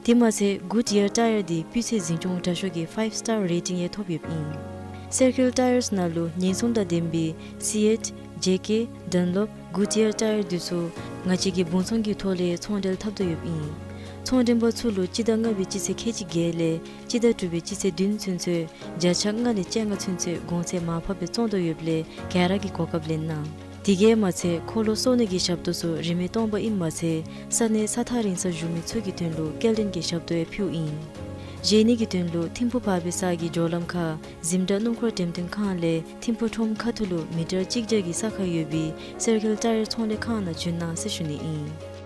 དེ་མ་ཚད་གུཌ་ཡར་ཊ་ཡར་འདི་སྤུས་ཚད་འཛིན་སྐྱོང་དྲག་ཤོས་ཀྱི་ཕའིབ་སི་ཊར་རེ་ཊིང་ཡང་ཐོབ་ཡོདཔ་ཨིན། སེར་ཁིལ་ཊ་ཡརས་ནང་ལུ་ཉེན་སྲུང་དང་ལྡན་པའི་སི་ཨེཊ་ཇེ་ཀེ་ཌན་ལོབ་གུཌ་ཡར་ཊ་ཡར་འདི་ཚུ་ང་བཅས་ཀྱིས་སྦོང་ཚོང་གི་ཐོག་ལས་ཚོང་འབྲེལ་འཐབ་དོ་ཡོདཔ་ཨིན། ཚོང་འབྲེལ་པ་ཚུ་ལུ་སྤྱི་ཟླ་ལྔ་པའི་སྤྱི་ཚེས་ཁལ་གཅིག་བརྒྱད་ལས་སྤྱི་ཟླ་དྲུག་པའི་སྤྱི་ཚེས་བདུན་ཚུན་ཚོད་བརྒྱ་ཆ་ལྔ་ལས་བཅོ་ལྔ་ཚུན་ཚོད་གོང་ཚད་མར་ཕབ་སྦེ་བཙོང་དོ་ཡོདཔ་ལས་ག་ར་གིས་གོ་སྐབས་ལེན་གནང་། དེ་གིས་མ་ཚད་འཁོར་ལོ་གསོ་ནི་གི་ཞབས་ཏོག་ཚུ་རིན་མེད་སྟོང་པ་ཨིནམ་མ་ཚད་ས་གནས་ས་ཐག་རིང་སར་བཞུགས་མི་ཚུ་གི་དོན་ལུ་སྐྱེལ་འདྲེན་གྱི་ཞབས་ཏོག་ཡང་ཕུལཝ་ཨིན། བཞེས་ནི་གི་དོན་ལུ་ཐིམ་ཕུག་བར་པའི་ས་གི་འགྱོ་ལམ་ཁར་གཟིམ་དྲག་སྣུམ་འཁོར་འགྲེམས་སྟོན་ཁང་ལས་ཐིམ་ཕུག་ཁྲོམ་ཁ་ཐུག་ལུ་མི་ཊར་གཅིག་བརྒྱ་གི་ས་ཁར་ཡོད་པའི་སེར་ཁིལ་ཊ་ཡར་ཚོང་ལས་ཁང་ནང་བྱོན་གནང་ཟེར་ཞུ་ནི་ཨིན།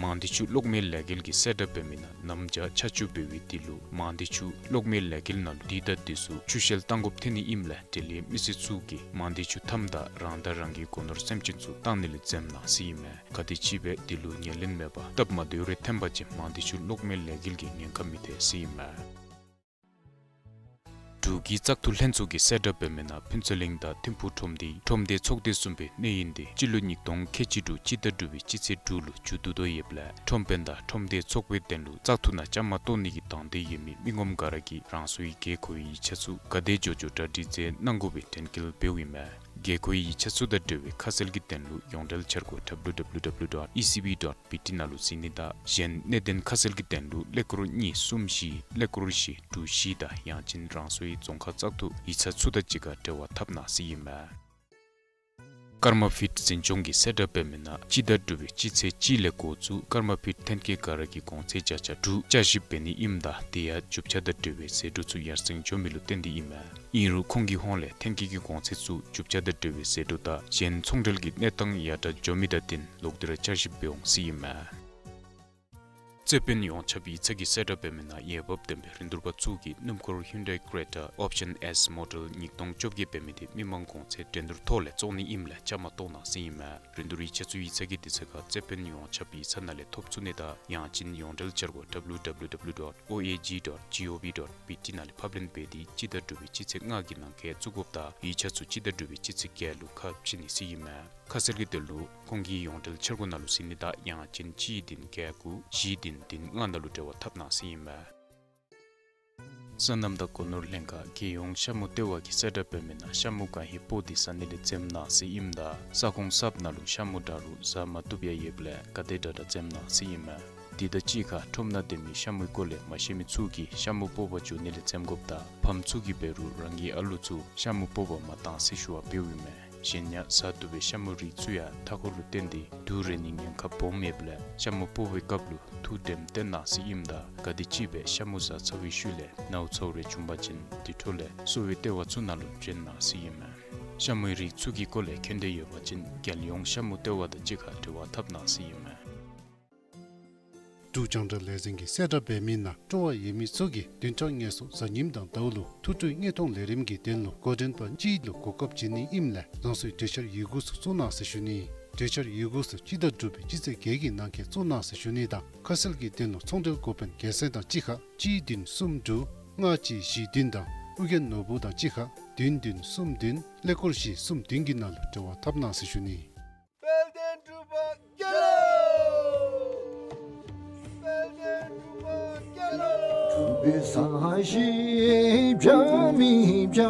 མང་སྡེ་ཆུ་གློག་མེ་ལས་འགུལ་གྱིས་གསལ་བསྒྲགས་འབད་མི་ནང་གནམ་བྱཱར་ཆར་ཆུ་འབབ་པའི་དུས་ལུ་མང་སྡེ་ཆུ་གློག་མེ་ལས་འགུལ་ནང་ལུ་དུས་དང་དུས་སུ་ཆུ་ཤེལ་བཏང་དགོཔ་ཐོན་ནི་ཨིནམ་ལས་འབྲེལ་ཡོད་མི་སེར་ཚུ་གིས་མང་སྡེ་ཆུ་མཐའམ་དང་རང་དང་རང་གི་སྒོ་ནོར་སེམས་ཅན་ཚུ་བཏང་ནི་ལས་འཛེམ་གནང་ཟེར་ཨིན་མས། ག་དེ་ཅིག་སྦེ་དུས་ལུ་ཉེར་ལེན་མེད་པར་སྟབས་མ་བདེཝ་རེ་ཐོན་པ་ཅིན་མང་སྡེ་ཆུ་གློག་མེ་ལས་འགུལ་གྱིས་ཉེན་ཁ་མི་ཐེག་ཟེར་ཨིན་མས། འབྲུག་གི་བཙག་འཐུ་ལྷན་ཚོགས་ཀྱིས་གསལ་བསྒྲགས་འབད་མི་ནང་ཕུན་ཚོགས་གླིང་དང་ཐིམ་ཕུག་ཁྲོམ་སྡེའི་ཁྲོམ་སྡེ་ཚོགས་སྡེ་གསུམ་པའི་གནས་ཡུན་འདི་སྤྱི་ལོ་ཉིས་སྟོང་ཁལ་གཅིག་དྲུག་སྤྱི་ཟླ་དྲུག་པའི་སྤྱི་ཚེས་དྲུག་ལུ་མཇུག་བསྡུ་དོ་ཡོདཔ་ལས་ཁྲོམ་དཔོན་དང་ཁྲོམ་སྡེ་ཚོགས་པའི་དོན་ལུ་བཙག་འཐུ་ནང་བཅའ་མར་གཏོགས་ནི་གི་དང་འདོད་ཡོད་མི་མི་ངོམ་ག་ར་གིས་རང་སོའི་དགོས་མཁོའི་ཡིག་ཆ་ཚུ་ག་དེ་མགྱོགས་མགྱོགས་གྲ་སྒྲིག་མཛད་གནང་དགོ་པའི་དྲན་སྐུལ་འབདཝ་ཨིན་མས། དགོས་མཁོའི་ཡིག་ཆ་ཚུ་དང་འབྲེལ་བའི་ཁ་གསལ་གྱི་དོན་ལུ་ཡོངས་འབྲེལ་འཆར་སྒོ་W W W dot E C B dot B T ནང་ལུ་གཟིགས་ནི་དང་གཞན་གནད་དོན་ཁ་གསལ་གྱི་དོན་ལུ་ཀླད་ཀོར་གཉིས་གསུམ་བཞི་ཀླད་ཀོར་བཞི་དྲུག་བཞི་དང་ཡང་ཅིན་རང་སོའི་རྫོང་ཁག་བཙག་འཐུ་ཡིག་ཚང་ཚུ་དང་གཅིག་ཁར་འབྲེལ་བ་འཐབ་གནང་ཟེར་ཨིན་མས། ཀརྨ་ཕིཊ་འཛིན་སྐྱོང་གིས་གསལ་བསྒྲགས་འབད་མི་ནང་སྤྱི་ཟླ་དྲུག་པའི་སྤྱི་ཚེས་གཅིག་ལས་འགོ་བཙུགས་ཀརྨ་ཕིཊ་ཐོན་སྐྱེད་ག་ར་གིས་གོང་ཚད་བརྒྱ་ཆ་དྲུག་བསྐྱར་ཞིབ་འབད་ནི་ཨིནམ་ད་དེ་ཡང་རྒྱུ་ཆ་དང་འབྲེལ་བའི་ཟད་འགྲོ་ཚུ་ཡར་སེང་འགྱོ་མི་ལུ་བརྟེན་ཏེ་ཨིན་མས། ཨིན་རུང་ཁོང་གི་ཧོངས་ལས་ཐོན་སྐྱེད་ཀྱི་གོང་ཚད་ཚུ་རྒྱུ་ཆ་དང་འབྲེལ་བའི་ཟད་འགྲོ་དང་གཞན་ཚོང་འབྲེལ་གྱི་གནས་སྟངས་ཡར་དྲག་འགྱོ་མི་དང་བསྟུན་ལོག་སྟེ་ར་བསྐྱར་ཞིབ་འབད་འོང་ཟེར་ཨིན་མས། རྩེ་དཔོན་ཡོངས་ཁྱབ་ཡིག་ཚང་གིས་གསལ་བསྒྲགས་འབད་མི་ནང་འོས་འབབ་ལྡན་པའི་རིན་བསྡུར་པ་ཚུ་གིས་སྣུམ་འཁོར་ཧིའུན་ཌའི་ཀེ་རེ་ཊ་ཨོབ་ཤན་ཨེསི་མོ་ཌེལ་ཉིས་སྟོང་བཅོ་བརྒྱད་འབད་མི་དེ་མི་མང་གོང་ཚད་འགྲན་བསྡུར་ཐོག་ལས་བཙོང་ནི་ཨིནམ་ལས་བཅའ་མར་གཏོགས་གནང་ཟེར་ཨིན་མས། རིན་བསྡུར་ཡིག་ཆ་ཚུ་ཡིག་ཚང་གི་དུས་ཚོད་ཁར་རྩེ་དཔོན་ཡོངས་ཁྱབ་ཡིག་ཚང་ནང་ལས་ཐོབ་ཚུགས་ནི་དང་ཡང་ཅིན་ཡོངས་འབྲེལ་འཆར་སྒོ་W W W dot O A G dot G O V dot B T ནང་ལས་ཕབ་ལེན་འབད་དེ་སྤྱི་ཟླ་དྲུག་པའི་སྤྱི་ཚེས་ལྔ་གི་ནང་འཁོད་བཙུགས་དགོཔ་དང་ཡིག་ཆ་ཚུ་སྤྱི་ཟླ་དྲུག་པའི་སྤྱི་ཚེས་བརྒྱད་ལུ་ཁ་ཕྱེ་ནི་ཟེར་ཨིན་མས། ཁ་གསལ་གྱི་དོན་ལུ་ཁོང་གི་ཡོངས་འབྲེལ་འཆར་སྒོ་ནང་ལུ་གཟིགས་ནི་དང་ཡང་ཅིན་གཅིག་བདུན་བརྒྱད་དགུ་བཞི་བདུན་བདུན་ལྔ་ནང་ལུ་འབྲེལ་བ་འཐབ་གནང་ཟེར་ཨིན་མས། སོ་ནམ་དང་སྒོ་ནོར་ལྷན་ཁག་རྒྱལ་ཡོངས་ཤ་མུ་ལྟེ་བ་གིས་གསལ་བསྒྲགས་འབད་མི་ནང་ཤ་མུ་གང་ཧེ་སྤོ་སྟེ་ཟ་ནི་ལས་འཛེམ་གནང་ཟེར་ཨིནམ་ད་ས་ཁོངས་གསརཔ་ནང་ལུ་ཤ་མུ་འདྲ་རུང་ཟ་མ་བཏུབ་ཡང་ཡོདཔ་ལས་ག་དེ་དྲག་དྲག་འཛེམ་གནང་ཟེར་ཨིན་མས། དེ་དང་གཅིག་ཁར་ཁྲོམ་ནང་སྡོད་མི་ཤ་མུའི་སྐོར་ལས་མ་ཤེས་མི་ཚུ་གིས་ཤ་མུ་སྤོ་བར་འགྱོ་ནི་ལས་འཛེམ་དགོཔ་དང་ཕམ་ཚུ་གིས་འབད་རུང་རང་གི་ཨ་ལུ་ཚུ་ཤ་མུ་སྤོ་བར་མ་གཏང་ཟེར་ཞུ་བ་འབདཝ་ཨིན་མས། གཞན་ཡང་ཟ་བཏུབ་པའི་ཤ་མུའི་རིགས་ཚུ་ཡང་མཐའ་འཁོར་ལུ་བརྟེན་ཏེ་དུག་རེག་ནིའི་ཉེན་ཁ་སྦོམ་ཡོདཔ་ལས་ཤ་མུ་སྤོ་བའི་སྐབས་ལུ་ཐུགས་དྲནམ་བཏོན་གནང་ཟེར་ཨིནམ་ད་ག་དེ་ཅིག་སྦེ་ཤ་མུ་ཟ་ཚར་བའི་ཤུལ་ལས་ནཝ་ཚཝ་རེ་བྱུང་པ་ཅིན་དེ་འཕྲོ་ལས་གསོ་བའི་ལྟེ་བ་ཚུ་ནང་ལུ་བྱོན་གནང་ཟེར་ཨིན་མས། ཤ་མུའི་རིགས་ཚུ་གི་སྐོར་ལས་མཁྱེན་འདོད་ཡོད་པ་ཅིན་རྒྱལ་ཡོངས་ཤ་མུ་ལྟེ་བ་དང་གཅིག་ཁར་འབྲེལ་བ་འཐབ་གནང་ཟེར་ཨིན་མས། འབྲུག་རྒྱང་བསྒྲགས་ལས་འཛིན་གྱིས་གསལ་བསྒྲགས་འབད་མི་ནང་སྤྲོ་བ་ཡོད་མི་ཚུ་གིས་བདུན་ཕྲག་ངལ་གསོ་གཟའ་ཉིམ་དང་ཟླཝ་ལུ་ཐུགས་སྤྲོའི་དངོས་མཐོང་ལས་རིམ་གྱི་དོན་ལུ་འགོ་འདྲེན་པ་གཅིག་ལུ་གོ་སྐབས་བྱིན་ནི་ཨིནམ་ལས་རང་སོའི་གྲོས་འཆར་ཡི་གུ་ཚུ་བཙུགས་གནང་ཟེར་ཞུ་ནི། གྲོས་འཆར་ཡི་གུ་ཚུ་སྤྱི་ཟླ་དྲུག་པའི་སྤྱི་ཚེས་བརྒྱད་ཀྱི་ནང་འཁོད་བཙུགས་གནང་ཟེར་ཞུ་ནི་དང་ཁ་གསལ་གྱི་དོན་ལུ་ཚོང་འབྲེལ་འགོ་དཔོན་རྒྱལ་མཚན་དང་གཅིག་ཁར་གཅིག་བདུན་གསུམ་དྲུག་ལྔ་གཅིག་བཞི་བདུན་དང་ཨོ་རྒྱན་ནོར་བུ་དང་གཅིག་ཁར་བདུན་བདུན་གསུམ་བདུན་ཀླད་ཀོར་བཞི་གསུམ་བདུན་གྱི་ནང་ལུ་འབྲེལ་བ་འཐབ་གནང་ཟེར་ཞུ་ནི། དཔལ་ལྡན་འབྲུག་པ་རྒྱལ་ བོད་ས་གཞི་བྱ་མི་བྱ་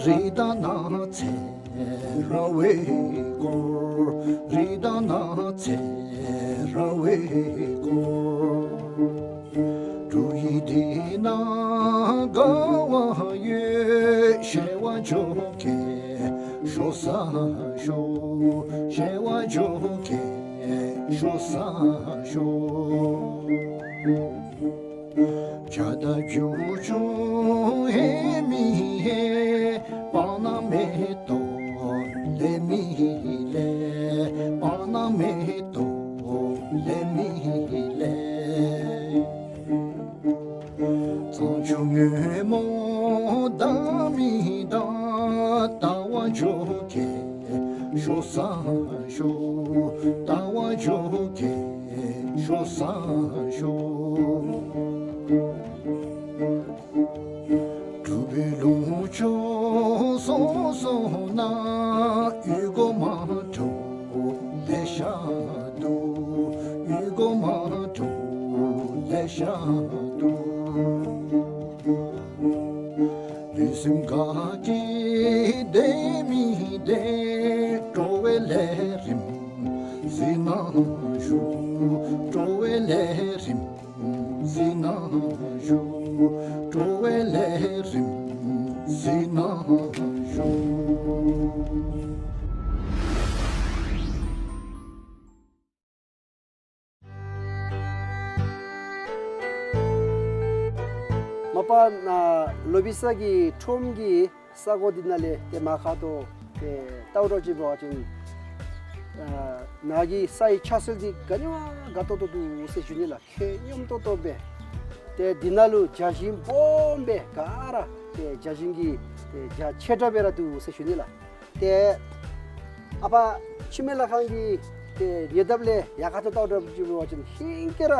རི་དང་ནགས་ཚལ་ར་བའི་སྐོར། རི་དང་ནགས་ཚལ་ར་བའི་སྐོར། འབྲུག་ཡུལ་འདི་ན་དགའ་བ་ཡོད། བཤད་པ་འཇོག་མཁན་ཤོག་ས་ཤོག། བཤད་པ་འཇོག་མཁན་ཤོག་ས་ཤོག། བྱ་དང་བྱིའུ་ཆུང་ཧེ་མི་ཧེ། སྤང་ན་མེ་ཏོག་ལེབ་མི་ལེབ། སྤང་ན་མེ་ཏོག་ལེབ་མི་ལེབ། གཙང་ཆུ་སྔོན་མོ་ལྡང་མི་ལྡང་། ལྟ་བ་འཇོག་མཁན་ཤོག་ས་ཤོག། ལྟ་བ་འཇོག་མཁན་ཤོག་ས་ཤོག། འབྲུག་པའི་ལུང་ཕྱོགས་སོ་སོ་ན། ཡུལ་སྒོ་མ་འདྲཝ་ལེ་ཤ་འདུག། ཡུལ་སྒོ་མ་འདྲཝ་ལེ་ཤ་འདུག། ལུས་སེམས་དགའ་སྐྱིད་བདེ་མི་བདེ། སྤྲོ་བའི་ལས་རིམ་གཟིགས་གནང་ཞུ། སྤྲོ་བའི་ལས་རིམ་གཟིགས་གནང་ཞུ། སྤྲོ་བའི་ལས་རིམ་གཟིགས་གནང་ཞུ། མ་པ་ནཱ་ལོ་བི་ས་གི་ཁྲོམ་གྱི་ས་གོ་འདི་ནང་ལས་ཏེ་མར་ཁ་ཐུག་ཏེ་ལྟཝ་ད་ཅིག་འབད་བ་ཅིན་ཨ་ནཱ་གི་ས་ཡི་ཆགས་ཚུལ་འདི་ག་ནི་བ་དགའ་ཏོག་ཏོ་འདུག་ཟེར་ཞུ་ནི་ལགས། ཁྱོད་སྙོམས་ཏོག་ཏོ་སྦེ་ཏེ་འདི་ནང་ལུ་བྱ་བཞིན་སྦོམ་སྦེ་ག་ར་ཏེ་བྱ་བཞིན་གྱི་ཏེ་རྒྱ་ཆེ་དྲགས་སྦེ་ར་འདུག་ཟེར་ཞུ་ནི་ལགས། ཏེ་ཨ་པ་འཆི་མེད་ལྷ་ཁང་གི་ཏེ་ཉེ་འདབས་ལས་ཡར་ཁ་ཐུག་ལྟཝ་ད་ཅིག་འབད་བ་ཅིན་ཧིང་ཀེ་ར་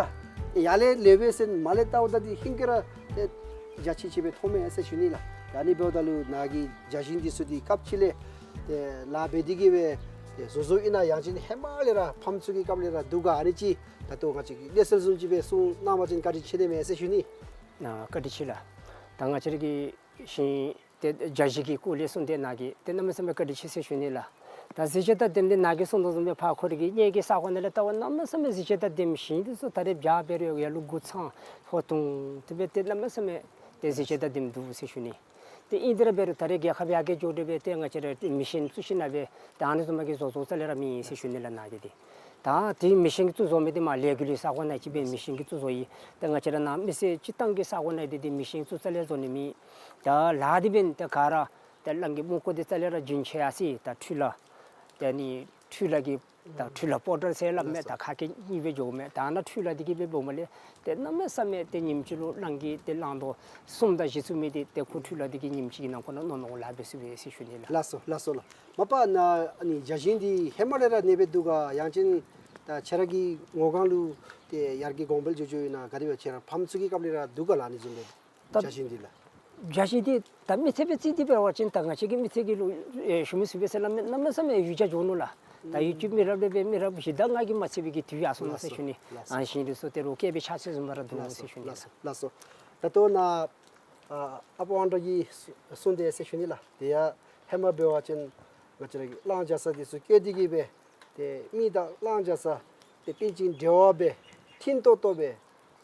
ཡར་ལས་ལེགས་པས་ཟེར་མར་ལས་ལྟཝ་ད་འདི་ཧིང་ཀེ་ར་ཏེ་རྒྱ་ཆེ་ཆེ་སྦེ་མཐོངམ་མས་ཟེར་ཞུ་ནི་ལགས། ད་ཨ་ནི་འབདཝ་ད་ལུ་ནཱ་གི་བྱ་བཞིན་འདི་ཚུ་འདི་སྐབས་ཅིག་ལས་ཏེ་ལཱ་འབད་དེ་གིས་སྦེ་ཏེ་བཟོ་བཟོཝ་ཨིན་ན་ཡང་ཅིན་ཧེ་མ་ལས་ར་ཕམ་ཚུ་གི་སྐབས་ལས་ར་འདུག་ག། ཨ་ནི་ཅིག་ད་ལྟོ་ང་བཅས་ཀྱི་གནས་ཚུལ་བཟུམ་ཅིག་སྦེ་གསུང་གནང་བ་ཅིན་བཀའ་དྲིན་ཆེ་ནི་མས་ཟེར་ཞུ་ནི། ཨ་བཀའ་དྲིན་ཆེ་ལགས། ད་ང་བཅས་ར་གི་ཞིང་ཏེ་བྱ་བཞིན་གྱི་སྐོར་ལས་གསུངས་ཏེ་ནཱ་གིས་ཏེ་གནམ་མེད་ས་མེད་བཀའ་དྲིན་ཆེ་ཟེར་ཞུ་ནི་ལགས། ད་གཟི་བརྗིད་དང་ལྡནམ་འདི་ནཱ་གིས་གསུངས་དོ་བཟུམ་སྦེ་ཕར་ཁོ་རའི་གི་གཉེན་གྱི་ས་གོ་ནང་ལས་ལྟ་བ་གནམ་མེད་ས་མེད་གཟི་བརྗིད་དང་ལྡནམ་ཞིང་འདི་ཚུ་ད་རེས་བྱཱ་འབད་རུང་ཡར་ལུ་འགོ་ཚང་ཧོ་ཐུང་དེ་སྦེ་ཏེ་གནམ་མེད་ས་མེད་ཏེ་གཟི་བརྗིད་དང་ལྡནམ་འདུག་ཟེར་ཞུ་ནི། ཏེ་ཨིན་དེ་ར་འབད་རུང་ད་རེས་རྒྱལ་ཁབ་ཡར་རྒྱས་འགྱོ་དེ་སྦེ་ཏེ་ང་བཅས་ར་མེ་ཤིན་བཙུགས་ཞིན་ན་སྦེ་ད་ཨ་ནི་བཟུམ་མའི་གི་བཟོ་བཟོཝ་རྩ་ལས་ར་མེད་ཟེར་ཞུ་ནི་ལགས་ནཱ་གིས་ཏེ། ད་ཏེ་མེ་ཤིན་གྱིས་བཙུགས་བཟོ་མི་འདི་མར་ལས་འགུལ་གྱི་ས་གོ་ནང་ཅིག་སྦེ་མེ་ཤིན་གྱིས་བཙུགས་བཟོ་ཡི། ཏེ་ང་བཅས་ར་ནཱ་མི་སེར་སྤྱིར་བཏང་གི་ས་གོ་ནང་འདི་ཏེ་མེ་ཤིན་བཙུགས་རྩ་ལས་བཟོ་ནི་མེད། ད་ལཱ་འདི་འབདན་ད་ག་ར་ད་རླངས་ཀྱི་རྨུག་སྐུད་འདི་རྩ་ལས་ར་རྒྱུན་ཆད་ཡར་སོ་ཡི། ད་འཕྲུལ་ལཱ་ད་ནི་འཕྲུལ་ལཱ་གི་ད་འཕྲུལ་ལཱ་པའུ་ཌར་ཟེར་སླབ་མས། ད་ཁ་སྐད་གཉིས་སྦེ་འགྱོཝ་མས། ད་ནཱ་འཕྲུལ་ལཱ་འདི་གིས་སྦེ་འབདཝ་ལས་ཏེ་གནམ་མེད་ས་མེད་ཏེ་ཉིནམ་གཅིག་ལུ་རླངས་ཀྱི་ཏེ་རླངས་ཏོག་གསུམ་དང་བཞི་ཚུ་མི་འདི་ཏེ་ཁོ་འཕྲུལ་ལཱ་འདི་གིས་ཉིནམ་གཅིག་གི་ནང་འཁོད་ནང་རྣོ་རྣོ་ལཱ་འབད་ཚུགས་པས་ཟེར་ཞུ་ནི་ལགས། ལགས་སོ་ལགས་སོ་ལགས། མ་པ་ནཱ་ཨ་ནི་བྱ་བཞིན་འདི་ཧེ་མ་ལས་ར་གནས་སྦེ་འདུག་ག། ཡང་ཅིན་ད་ཁྱེད་ར་གི་ངོ་གང་ལུ་ཏེ་ཡར་རྒྱས་གོང་འཕེལ་འགྱོ་འགྱོཝ་ཨིན་ན་ག་དེ་སྦེ་ཁྱེད་ར་ཕམ་ཚུ་གི་སྐབས་ལས་ར་འདུག་ག་ལགས། ཨ་ནི་བཟུམ་སྦེ་ད་བྱ་བཞིན་འདི་ལགས། བྱ་བཞིན་འདི་ད་མི་ཚེ་སྦེ་རྩིས་ཏེ་འབད་བ་ཅིན་ད་ང་བཅས་ཀྱི་མི་ཚེ་གི་ལུ་ཨེ་ཞུ་མི་ཚུགས་པས་ཟེར་སླབ་མས། གནམ་མེད་ས་མེད་ཡུལ་གྱར་འགྱོ་ནུག་ལགས། ད་ཡུལ་གྱི་མི་རབས་ལས་སྦེ་མི་རབས་བཞི་དང་ལྔ་གིས་མ་ཚད་པའི་གི་དུས་ཡར་སོང་ནུག་ཟེར་ཞུ་ནི། ལགས་སོ། ཨ་ཞིང་འདི་ཚུ་ཏེ་རོགས་བསྐལ་པའི་ཆགས་ཚུལ་བཟུམ་ར་འདུག་ཟེར་ཞུ་ནི། ལགས་སོ་ལགས་སོ། ད་ལྟོ་ནཱ་ཨ་ཨ་པ་དབང་གྲགས་ཀྱིས་གསུངས་ཏེ་ཟེར་ཞུ་ནི་ལགས། དེ་ཡང་ཧེ་མ་འབད་བ་ཅིན་ང་བཅས་ར་གི་གླང་རྒྱ་ཚ་འདི་ཚུ་བཀལ་ཏེ་གིས་སྦེ་ཏེ་མི་དང་གླང་རྒྱ་ཚ་ཏེ་རྟེན་ཅིང་འབྲེལ་བ་སྦེ་མཐུན་ཏོག་ཏོ་སྦེ་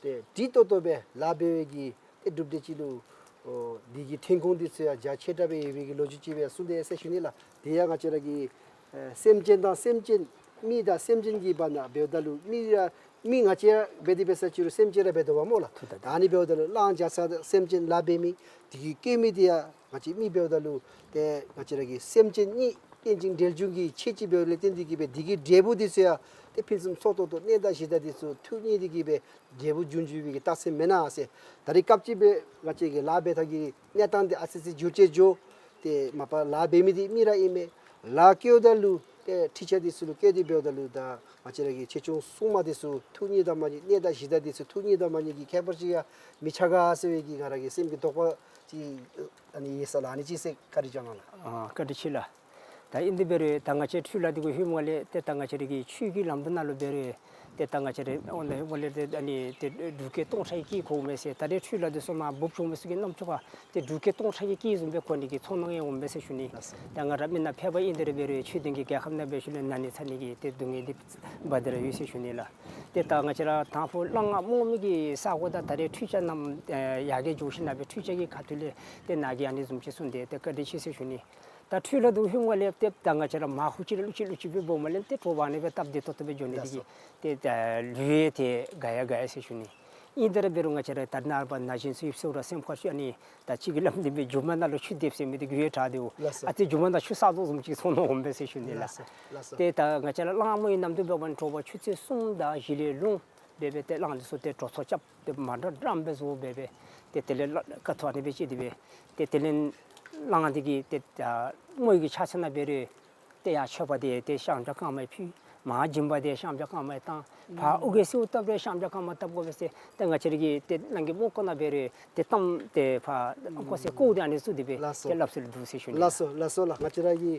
ཏེ་འགྲིག་ཏོག་ཏོ་སྦེ་ལཱ་འབད་བའི་གི་ཏེ་གྲུབ་འབྲས་ཅིག་ལུ་ཨོ་འདི་གི་ཐོན་ཁུངས་འདི་ཚུ་ཡང་རྒྱ་ཆེ་དྲགས་སྦེ་ཡོད་པའི་གི་ལོ་རྒྱུས་ཅིག་སྦེ་གསུངས་ཏེ་ཟེར་ཞུ་ནི་ལགས། དེ་ཡང་ང་བཅས་ར་གི་ཨེ་སེམས་ཅན་དང་སེམས་ཅན་མི་དང་སེམས་ཅན་གྱི་བར་ན་འབདཝ་ད་ལུ་མི་ར་མི་ང་བཅས་ར་འབད་དེ་འབད་ས་ཅིག་རུང་སེམས་ཅན་ར་འབད་དོ་བ་སྨོ་ལགས། ད་ཨ་ནི་འབདཝ་ད་ལུ་གླང་རྒྱ་ཚ་དང་སེམས་ཅན་ལཱ་འབད་མི་དེ་གིས་བཀལ་མི་དེ་ཡང་ང་བཅས་མི་འབདཝ་ད་ལུ་ཏེ་ང་བཅས་ར་གི་སེམས་ཅན་གཉིས་རྟེན་ཅིང་འབྲེལ་འབྱུང་གི་ཆོས་ཅིག་འབདཝ་ལས་བརྟེན་ཏེ་གིས་སྦེ་དེ་གི་འབྲས་བུ་འདི་ཚུ་ཡང་ཏེ་ཕུན་སུམ་ཚོགས་ཏོག་ཏོ་གནས་དང་གཞི་བདག་འདི་ཚུ་ཐུགས་མཉེས་ཏེ་གིས་སྦེ་འབྲས་བུ་རྒྱུན་འགྱུར་བའི་གི་རྟགས་མཚན་མེན་ན་ཟེར། ད་རེས་སྐབས་ཅིག་སྦེ་ང་བཅས་ཀྱི་ལཱ་འབད་ཐངས་ཀྱི་གནས་སྟངས་འདི་ཨ་ཙི་ཙི་འགྱུར་བཅོས་འགྱོ། ཏེ་མ་པ་ལཱ་འབད་མི་འདི་མི་ར་ཨིན་མས། ལཱ་བཀལཝ་ད་ལུ་ཏེ་འཕྲུལ་ཆས་འདི་ཚུ་ལུ་བཀལ་ཏེ་འབདཝ་ད་ལུ་ད་ང་བཅས་ར་གི་ཆོས་སྐྱོང་སྲུང་མ་འདི་ཚུ་ཐུགས་མཉེས་དང་མ་མཉེས་གནས་དང་གཞི་བདག་འདི་ཚུ་ཐུགས་མཉེས་དང་མ་མཉེས་ཀྱི་ཁྱད་པར་ཅིག་ཡང་མི་ཆགས་ག་ཟེར་བའི་གི་ང་ར་གི་སེམས་ཀྱི་དོགས་པ་ཅིག་ཨ་ནི་ཡོད་ས་ལགས། ཨ་ནི་ཅིག་ཟེར་བཀའ་དྲིན་བསྐྱང་གནང་ལགས། ཨ་བཀའ་དྲིན་ཆེ་ལགས། ད་ཨིན་དེ་འབད་རུང་ད་ང་བཅས་འཕྲུལ་ལ་འདི་གུ་ལྷོདཔ་ལས་ཏེ་ད་ང་བཅས་ར་གི་ཆོས་ཀྱི་ལམ་དུ་ནང་ལུ་འབད་རུང་ཏེ་ད་ང་བཅས་ར་ཨོ་ན་ལྷོདཔ་ལས་ཏེ་ཨ་ནི་ཏེ་འབྲུག་སྐད་སྟོང་ཕྲག་གིས་བསྐོརཝ་མས་ཟེར། ད་རེས་འཕྲུལ་ལ་འདི་ཚུ་མར་འབུཔ་བྱུང་མི་ཚུ་གི་རྣམ་ཅོ་ཁར་ཏེ་འབྲུག་སྐད་སྟོང་ཕྲག་གིས་བསྐོར་བཟུམ་སྦེ་གོ་ནི་གི་ཚོར་སྣང་ཡང་འོང་མས་ཟེར་ཞུ་ནི། ལགས་སོ། ད་ང་ར་མི་ནཱ་ཕེབས་པ་ཨིན། དེ་ར་འབད་རུང་ཆོས་ལྡན་གྱི་རྒྱལ་ཁབ་ནང་འབད་ཞིནམ་ལས་ན་ནི་ཚ་ནི་གི་ཏེ་སྡུག་བསྔལ་འདི་འབད་དེ་ར་ཡོད་ཟེར་ཞུ་ནི་ལགས། ཏེ་ད་ང་བཅས་ར་དང་ཕུ་གླང་རྔ་རྨོ་མི་གི་ས་གོ་དང་ད་རེས་འཕྲུལ་ཆས་རྣམས་ཨེ་ཡར་རྒྱས་འགྱོ་ཞིནམ་ལས་འཕྲུལ་ཆས་ཀྱི་ཁ་ཐུག་ལས་ཏེ་ནཱ་གིས་ཨ་ནི་བཟུམ་ཅིག་གསུངས་ཏེ་ཏེ་བཀའ་དྲིན་ཆེ་ཟེར་ཞུ་ནི། ད་འཕྲུལ་ལ་འདི་ལྷོདཔ་ལས་ཏེ་ད་ང་བཅས་ར་མར་ཧུ་ཅིག་ར་ཀླུ་ཅིག་ཀླུ་ཅིག་སྦེ་འབདཝ་མ་ལས་ཏེ་དྲོ་པ་ཨ་ནི་སྦེ་སྟབས་བདེ་ཏོག་ཏོ་སྦེ་འགྱོ་ནི་འདི་གིས། ལགས་སོ། ཏེ་ད་ལུས་ཡང་ཏེ་དགའ་ཡང་དགའ་ཡི་ཟེར་ཞུ་ནི། ཨིན་དེ་ར་འབད་རུང་ང་བཅས་ར་ད་ནངས་པ་ན་གཞོན་ཚུ་ཡིབ་སེ་ར་སེམས་ཁར་ཤུགས་ཨ་ནི་ད་ཅི་གི་ལམ་འདི་སྦེ་མཇུག་མ་ནང་ལུ་ཆུ་འདེབས་ཟེར་མི་འདི་གུ་ཡང་དྲག་སྟེ་འོ། ལགས་སོ། ཨ་ཙི་མཇུག་མ་ནང་ཆུ་བསགས་དོ་བཟུམ་ཅིག་ཚོར་སྣང་འོང་པས་ཟེར་ཞུ་ནི་ལགས། ལགས་སོ། ལགས་སོ། ཏེ་ད་ང་བཅས་ར་གླང་རྨོ་གི་ནམ་དུས་འབདཝ་ད་དྲོ་པ་ཆུ་ཚོད་གསུམ་དང་བཞི་ལས་ལུང་འབད་སྦེ་ཏེ་གླང་འདི་ཚུ་ཏེ་དྲོ་ཚོགས་རྐྱབ་སྟེ་མ་འདྲཝ་འདྲ་མི་སྦེ་བཟོ་སྦེ་སྦེ་ཏེ་དེ་ལས་ཀ་ཐུག་ཨ་ནི་སྦེ་ཅིག་འདི་སྦེ་ཏེ་དེ་ལས་གླང་འདི་གིས་ཏེ་ད་རྨོ་གི་ཆ་ཚང་ནང་འབད་རུང་ཏེ་ཡར་མཆོད་པ་འདི་ཏེ་ཤམ་བྱ་རྐངམ་ཕུལ། མར་སྦྱིན་པ་འདི་ཤམ་བྱ་རྐངམ་བཏང་། ཕར་ཨོ་རྒྱན་གསོལཝ་བཏབ་རུང་ཤམ་བྱ་རྐངམ་བཏབ་དགོ་པས་ཟེར། ཏེ་ང་བཅས་ར་གི་ཏེ་གླང་གི་རྨོ་ཀོ་ནང་འབད་རུང་ཏེ་གཏམ་ཏེ་ཕར་ཨ་ཀོ་ཟེར་བཀོ་སྟེ་ཨ་ནི་ཚུ་འདི་སྦེ། ལགས་སོ། ཏེ་སླབ་སྲོལ་འདུག་ཟེར་ཞུ་ནི། ལགས་སོ། ལགས་སོ་ལགས། ང་བཅས་ར་གི་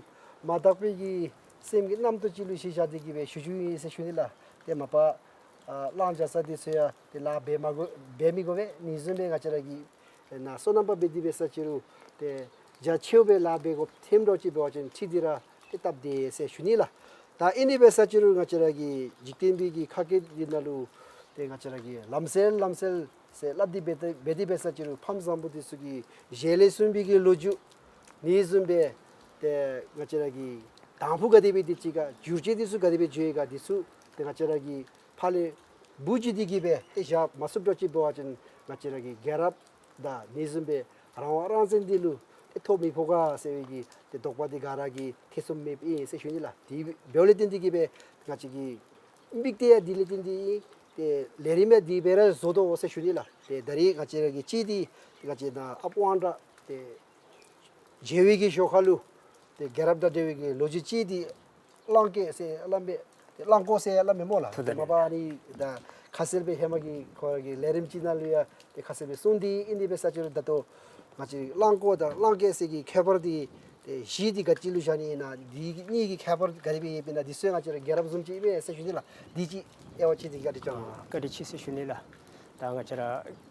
མ་དག་པའི་གི་སེམས་ཀྱི་རྣམ་རྟོག་ཅིག་ལུ་གཞི་བཞག་སྟེ་གི་སྦེ་ཞུ་རྒྱུ་ཨིན་ཟེར་ཞུ་ནི་ལགས། ཏེ་མ་པ་ཨ་གླང་རྒྱ་ཚ་འདི་ཚུ་ཡང་ཏེ་ལཱ་འབད་མ་དགོ་འབད་མི་དགོ་པས། ཨ་ནི་བཟུམ་སྦེ་ང་བཅས་ར་གི་ཨེ་ན་སོ་ནམ་པ་འབད་དེ་འབད་ས་ཅིག་རུང་ཏེ་རྒྱ་ཆེཝ་སྦེ་ལཱ་འབད་དགོཔ་ཐོནམ་འདྲཝ་ཅིག་འབད་བ་ཅིན་ཁྲིད་དེ་ར་ཏེ་སྟབས་བདེ་ཟེར་ཞུ་ནི་ལགས། ད་ཨིན་དེ་འབད་ས་ཅིག་རུང་ང་བཅས་ར་གི་འཇིག་རྟེན་པའི་གི་ཁ་སྐད་འདི་ནང་ལུ་ཏེ་ང་བཅས་ར་གིས་ལམ་སེལ་ལམ་སེལ་ཟེར་སླབ་སྟེ་འབད་དེ་འབད་དེ་འབད་ས་ཅིག་རུང་ཕམ་བཟང་པོ་འདི་ཚུ་གི་ཞལ་ལས་གསུངས་པའི་གི་ལོ་རྒྱུས་ཨ་ནི་བཟུམ་སྦེ་ཏེ་ང་བཅས་ར་གི་དང་ཕུ་ག་དེ་སྦེ་སྡོད་ཅི་ག་འགྱུར་བཅོས་འདི་ཚུ་ག་དེ་སྦེ་འགྱོ་ཡི་ག་འདི་ཚུ་ཏེ་ང་བཅས་ར་གི་ཕར་ལས་བུ་བརྒྱུད་དེ་གི་སྦེ་ཏེ་བཞག་མ་ཚུགསཔ་འདྲཝ་ཅིག་འབད་བ་ཅིན་ང་བཅས་ར་གི་རྒྱལ་རབས་དང་ཨ་ནི་བཟུམ་སྦེ་རང་དབང་རང་བཙན་འདི་ལུ་ཏེ་ཐོ་མི་ཕོག་ག་ཟེར་བའི་གི་ཏེ་དོགས་པ་འདི་ག་ར་གིས་ཐེ་ཚོམ་མེདཔ་ཨིན་ཟེར་ཞུ་ནི་ལགས། དེ་འབདཝ་ལས་བརྟེན་ཏེ་གི་སྦེ་ང་བཅས་ཀྱི་མིག་ཏོ་ཡང་དེ་ལས་བརྟེན་ཏེ་ཨིན། ཏེ་ལས་རིམ་ཡང་དེ་སྦེ་ར་བཟོ་དོ་ཟེར་ཞུ་ནི་ལགས། ཏེ་ད་རེས་ང་བཅས་ར་གི་གཅིག་འདི་ང་བཅས་ནཱ་ཨཔ་དབང་གྲགས་ཏེ་མཇལ་བའི་གི་ཞོར་ཁ་ལུ་ཏེ་རྒྱལ་རབས་དང་འབྲེལ་བའི་གི་ལོ་རྒྱུས་ཅིག་འདི་གླང་སྐད་ཟེར་སླབ་མས། ཏེ་གླང་ཀོ་ཟེར་སླབ་མས་སྨོ་ལགས། ཐུབ་ད་ཏེ་མ་པ་ཨ་ནི་ད་ཁ་གསལ་སྦེ་ཧེ་མ་གི་ཁོ་ར་གི་ལས་རིམ་ཅིག་ནང་ལུ་ཡང་ཏེ་ཁ་གསལ་སྦེ་གསུངས་ཏེ་ཨིན། དེ་འབད་ས་ཅིག་རུང་ད་ལྟོ་ང་བཅས་གླང་ཀོ་དང་གླང་སྐད་ཟེར་གྱི་ཁྱད་པར་འདི་ཏེ་གཞི་འདི་ག་ཅི་ལུ་བཞག་ནི་ཨིན་ན། འདི་གཉིས་ཀྱི་ཁྱད་པར་ག་དེ་སྦེ་ཡོདཔ་ཨིན་ན། འདི་ཚུ་ང་བཅས་ར་རྒྱལ་རབས་བཟུམ་ཅིག་ཨིན་མས་ཟེར་ཞུ་ནི་ལགས། འདི་ཅིག་དབྱེ་བ་ཕྱེ་སྟེ་བཀའ་དྲིན་བསྐྱང་གནང་། བཀའ་དྲིན་ཆེ་ཟེར་ཞུ་ནི་ལགས། ད་ང་བཅས་ར་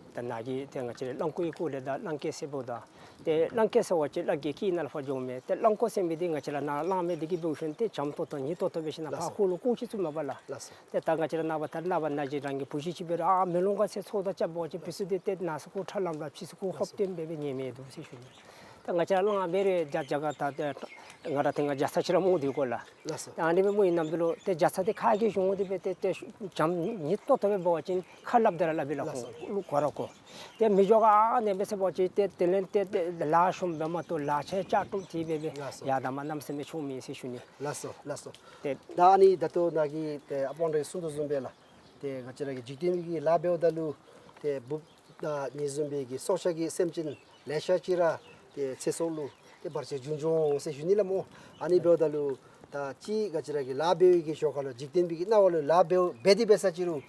ད་ནཱ་གི་ཏེ་ང་བཅས་ར་གླང་ཀོ་གི་སྐོར་ལས་དང་གླང་སྐད་ཟེརཝ་ད་ཏེ་གླང་སྐད་ཟེར་བ་ཅིན་གླང་གི་སྐད་ནང་ལས་ཕར་འགྱོཝ་མས། ཏེ་གླང་ཀོ་ཟེར་མི་འདི་ང་བཅས་ར་ནཱ་གླང་མེད་དེ་གིས་འབད་ཞིན་ཏེ་འཇམ་ཏོང་ཏོ་ཉིད་ཏོག་ཏོ་འབད་ཞིན་ན་ལགས་སོ། ཕར་ཁོག་ལུ་བཀོ་ཅི་ཚུགས་མས་པ་ལགས། ལགས་སོ། ཏེ་ད་ང་བཅས་ར་ནངས་པ་ད་ནངས་པ་ན་གཞོན་རང་གི་བུ་གཞི་ཅིག་འབད་རུང་ཨ་མེ་ལོང་ག་ཟེར་ཚོགས་བསགས་རྐྱབ་འབད་བ་ཅིན་ཕི་སུ་འདི་ཏེ་ན་ས་ཁོག་ཁྲ་ལམ་ལམ་ཕྱི་སུ་ཁོག་ལགས་སོ། ཧོབ་སྟེ་འབད་སྦེ་ཉན་མི་འདུག་ཟེར་ཞུ་ནི། ད་ང་བཅས་ར་གླང་འབད་རུང་རྒྱ་རྒྱ་གར་ད་ཏེ་ང་ར་ཏེ་ང་རྒྱ་ཚ་ཅིག་ར་རྨོ་སྟེ་གོ་ལགས། ལགས་སོ། ད་ཨ་ནི་སྦེ་རྨོ་བའི་ནམ་དུས་ལུ་ཏེ་རྒྱ་ཚ་འདི་ཁ་གིས་ཞུ་འོང་དེ་སྦེ་ཏེ་ཏེ་འཇམ་ཉིད་ཏོག་ཏོ་སྦེ་འབད་བ་ཅིན་ཁ་སླབ་སྟེ་ར་སླབ་པས་ལགས། ལགས་སོ། ཁོང་ལུ་གོ་ར་གོ། ཏེ་མི་འགྱོ་ག་ཨ་ནི་སྦེ་ཟེར་བ་ཅིན་ཏེ་དེ་ལས་ཏེ་ཏེ་ལཱ་ཤོམ་སྦེ་མ་གཏོགས་ལག་ཆས་ལྕགས་ཀྲུམ་འཐིབས་སྦེ་སྦེ། ལགས་སོ། ཡར་དང་མར་གནམ་མེད་ས་མེད་མཆོང་མི་ཟེར་ཞུ་ནི། ལགས་སོ། ལགས་སོ། ཏེ་ད་ཨ་ནི་ད་ལྟོ་ནཱ་གི་ཏེ་ཨཔ་དབང་གྲགས་ཀྱིས་གསུངས་དོ་བཟུམ་སྦེ་ལགས། ཏེ་ང་བཅས་ར་གི་འཇིག་རྟེན་གྱི་ལཱ་འབདཝ་ད་ལུ་ཏེ་འབུཔ་དང་ཨ་ནི་བཟུམ་སྦེ་གི་སྲོག་ཆགས་ཀྱི་སེམས་ཅན་ལེ་ཤ་ཅིག་ར་ཏེ་ཚེ་སྲོག་ལུ་ཏེ་བར་ཆད་འབྱུང་འབྱུང་ཟེར་ཞུ་ནི་ལགས་སྨོ། ཨ་ནི་འབདཝ་ད་ལུ་ད་ཅི་ང་བཅས་ར་གིས་ལཱ་འབད་བའི་གི་ཞོར་ཁ་ལུ་འཇིག་རྟེན་པའི་གི་སྣང་བ་ལུ་ལཱ་འབད་འབད་དེ་འབད་ས་ཅིག་རུང་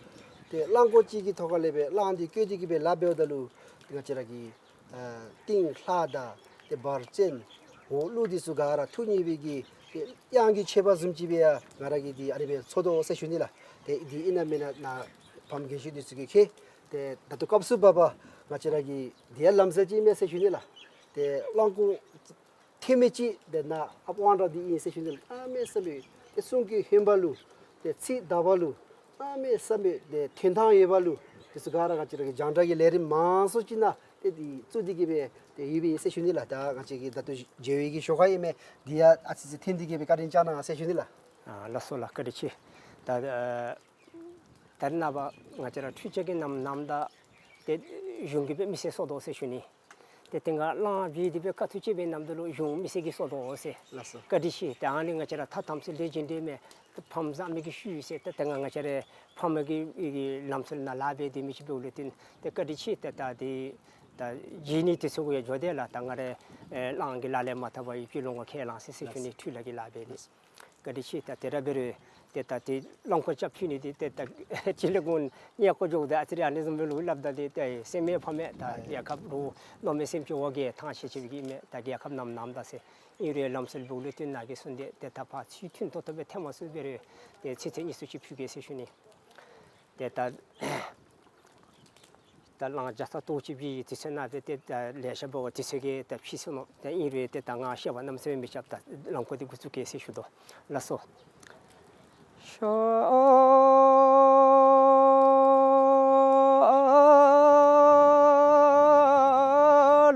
ཏེ་གླང་ཀོ་ཅིག་གི་ཐོག་ཁ་ལས་སྦེ་གླང་འདི་བཀོལ་ཏེ་གི་སྦེ་ལཱ་འབདཝ་ད་ལུ་ཏེ་ང་བཅས་ར་གི་ཨ་གཏིང་ལྷག་དང་ཏེ་བར་ཆད་འོག་ཀླུ་འདི་ཚུ་ག་ར་ཐུག་ནི་སྦེ་གི་ཏེ་གཡང་གི་ཆད་པ་བཟུམ་ཅིག་སྦེ་ཡང་ང་ར་གིས་འདི་ཨ་ནི་སྦེ་ཚོར་དོ་ཟེར་ཞུ་ནི་ལགས། ཏེ་འདི་ཨིན་ན་མེན་ན་ནཱ་ཕམ་རྒས་ཤོས་འདི་ཚུ་གིས་མཁྱེན། ཏེ་ད་ལྟོ་སྐབས་སུ་བབ་པ་ང་བཅས་ར་གི་འདི་ཡང་ལམ་སེལ་ཅིག་ཨིན་མས་ཟེར་ཞུ་ནི་ལགས། ཏེ་གླང་ཀོ་ཐེངས་མེད་ཅིག་ཏེ་ནཱ་ཨཔ་དབང་གྲགས་འདི་ཨིན་ཟེར་ཞུ་ནི་ལགས། གནམ་མེད་ས་མེད་ཏེ་གསུང་གི་ཧན་པ་ལུ་ཏེ་ཚིག་དག་པ་ལུ་གནམ་མེད་ས་མེད་ཏེ་ཐོན་ཐང་ཡོད་པ་ལུ་འདི་ཚུ་ག་ར་ང་བཅས་ར་གི་རྒྱང་བསྒྲགས་ཀྱི་ལས་རིམ་མང་སུ་ཅིག་ནང་ཏེ་འདི་བཙུགས་ཏེ་གི་སྦེ་ཏེ་ཡོད་པས་ཟེར་ཞུ་ནི་ལགས། ད་ང་བཅས་ཀྱིས་ད་ལྟོ་མཇལ་བའི་གི་ཞོར་ཁ་ཨིན་མས། འདི་ཡང་ཨ་ཙི་ཙི་ཐོན་ཏེ་གི་སྦེ་བཀའ་དྲིན་བསྐྱང་གནང་ཟེར་ཞུ་ནི་ལགས། ཨ་ལགས་སོ་ལགས། བཀའ་དྲིན་ཆེ། ད་ཨ་ད་རེས་ནངས་པ་ང་བཅས་ར་འཕྲུལ་ཆས་ཀྱི་ནམ་ནམ་ད་ཏེ་གཞུང་གིས་སྦེ་མི་སེར་གསོ་དོ་ཟེར་ཞུ་ནི། ཏེ་དེ་སྒང་གླང་འབད་དེ་སྦེ་དཀའ་ཐུབ་སྤྱད་པའི་ནམ་དུས་ལུ་གཞུང་མི་སེར་གྱིས་གསོ་དོ་ཟེར། ལགས་སོ། བཀའ་དྲིན་ཆེ། ད་ཨ་ནི་ང་བཅས་ར་ཐ་དམ་ཚིག་ལས་བྱེད་འདྲེས་མས། ཕམ་བཟང་མི་གི་ཤུལ་ཟེར་ཏེ་ད་ང་ང་བཅས་ར་ཕམ་གི་གི་ལམ་སྲོལ་ནང་ལཱ་འབད་དེ་མི་ཅིག་འབདཝ་ལས་བརྟེན་ཏེ་བཀའ་དྲིན་ཆེ། ཏེ་ད་འདི་ད་བརྗེད་ནི་དེ་ཚུ་གུ་ཡང་འགྱོ་དེས་ལགས། ད་ང་ར་ཨེ་གླང་གི་ལཱ་ལས་མ་ཐར་བར་ཡུལ་གྱི་ལོང་བ་ཁས་བླངས་ཟེར་ཟེར་ཞུ་ནི། འཕྲུལ་ལ་གི་ལཱ་འབད་ནི། བཀའ་དྲིན་ཆེ། ད་དེ་ར་འབད་རུང་ཏེ་ད་ཏེ་གླང་ཀོ་རྐྱབ་ཕུལ་ནི་འདི་ཏེ་ད་ཅི་ལས་ཀུན་ཉེ་ཀོ་འགྱོཝ་ད་ཨ་ཙི་རེ་ཨ་ནི་བཟུམ་སྦེ་ལུ་སླབ་ད་འདི་ཏེ་སེམས་མེད་ཕམ་མེད་ད་རྒྱལ་ཁབ་ལུ་མནོ་མེད་སེམས་ཅན་འོ་བརྒྱལ་ཐང་ཆད་ཆད་པའི་གི་མས། ད་རྒྱལ་ཁབ་ནམ་ནམ་ད་ཟེར་ ཨིན་རུང་ལམ་སྲོལ་བོ་ལུ་བསྟུན་གནང་གེ་ཟེར་ཏེ་ཏེ་ད་ཕར་ཚུར་མཐུན་ཏོག་ཏོ་སྦེ་ཐལ་མ་ཚུགས་པའི་རེ་ཏེ་ཚིག་ཚིག་གཉིས་གསུམ་ཅིག་ཕུལ་གེ་ཟེར་ཞུ་ནི། ཏེ་ད་ད་གླང་རྒྱ་ཚ་རྡོ་རྗེ་འབད་བའི་དུས་ཚོད་ནང་སྦེ་ཏེ་ད་ལེ་ཤ་འབད་བའི་དུས་ཚོད་ཀྱིས་ད་ཕྱིས་སོ་ནུག། ཏེ་ཨིན་རུང་ཏེ་ད་ང་བཤད་པ་གནམ་མེད་ས་མེད་མི་རྐྱབ། ད་ལམ་ཁོ་འདི་འགོ་བཙུགས་གེ་ཟེར་ཞུ་དོ། ལགས་སོ། ཤོ་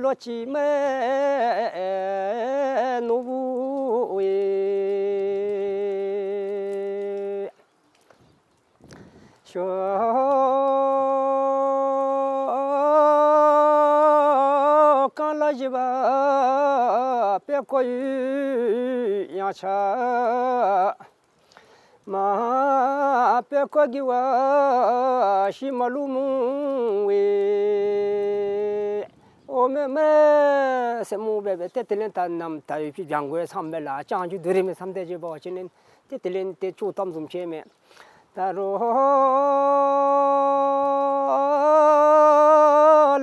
ལོ་ཅི་མེ་ནོ་བུ་ཨེ། ཤོ་ཀང་ལ་ཞི་བ་པེ་ཀོ་ཡུ་ཡང་ཆ། མ་པེ་ཀོ་གི་བ་ཤི་མ་ལུ་མུ་ཝེ། ཨོ་མེ་མེ་ཟེར་མུ་སྦེ་སྦེ་ཏེ་དེ་ལས་ད་ནམ་ད་ཡུལ་གྱི་ལྗང་གུ་ཡང་ཚངམ་མས་ལགས། ལྕང་ཆུ་དུ་རེ་མི་ཚངམ་ཏེ་ཅིག་འབད་བ་ཅིན་ཏེ་དེ་ལས་ཏེ་ཅོག་གཏམ་བཟུམ་ཅིག་མས། ད་རུང་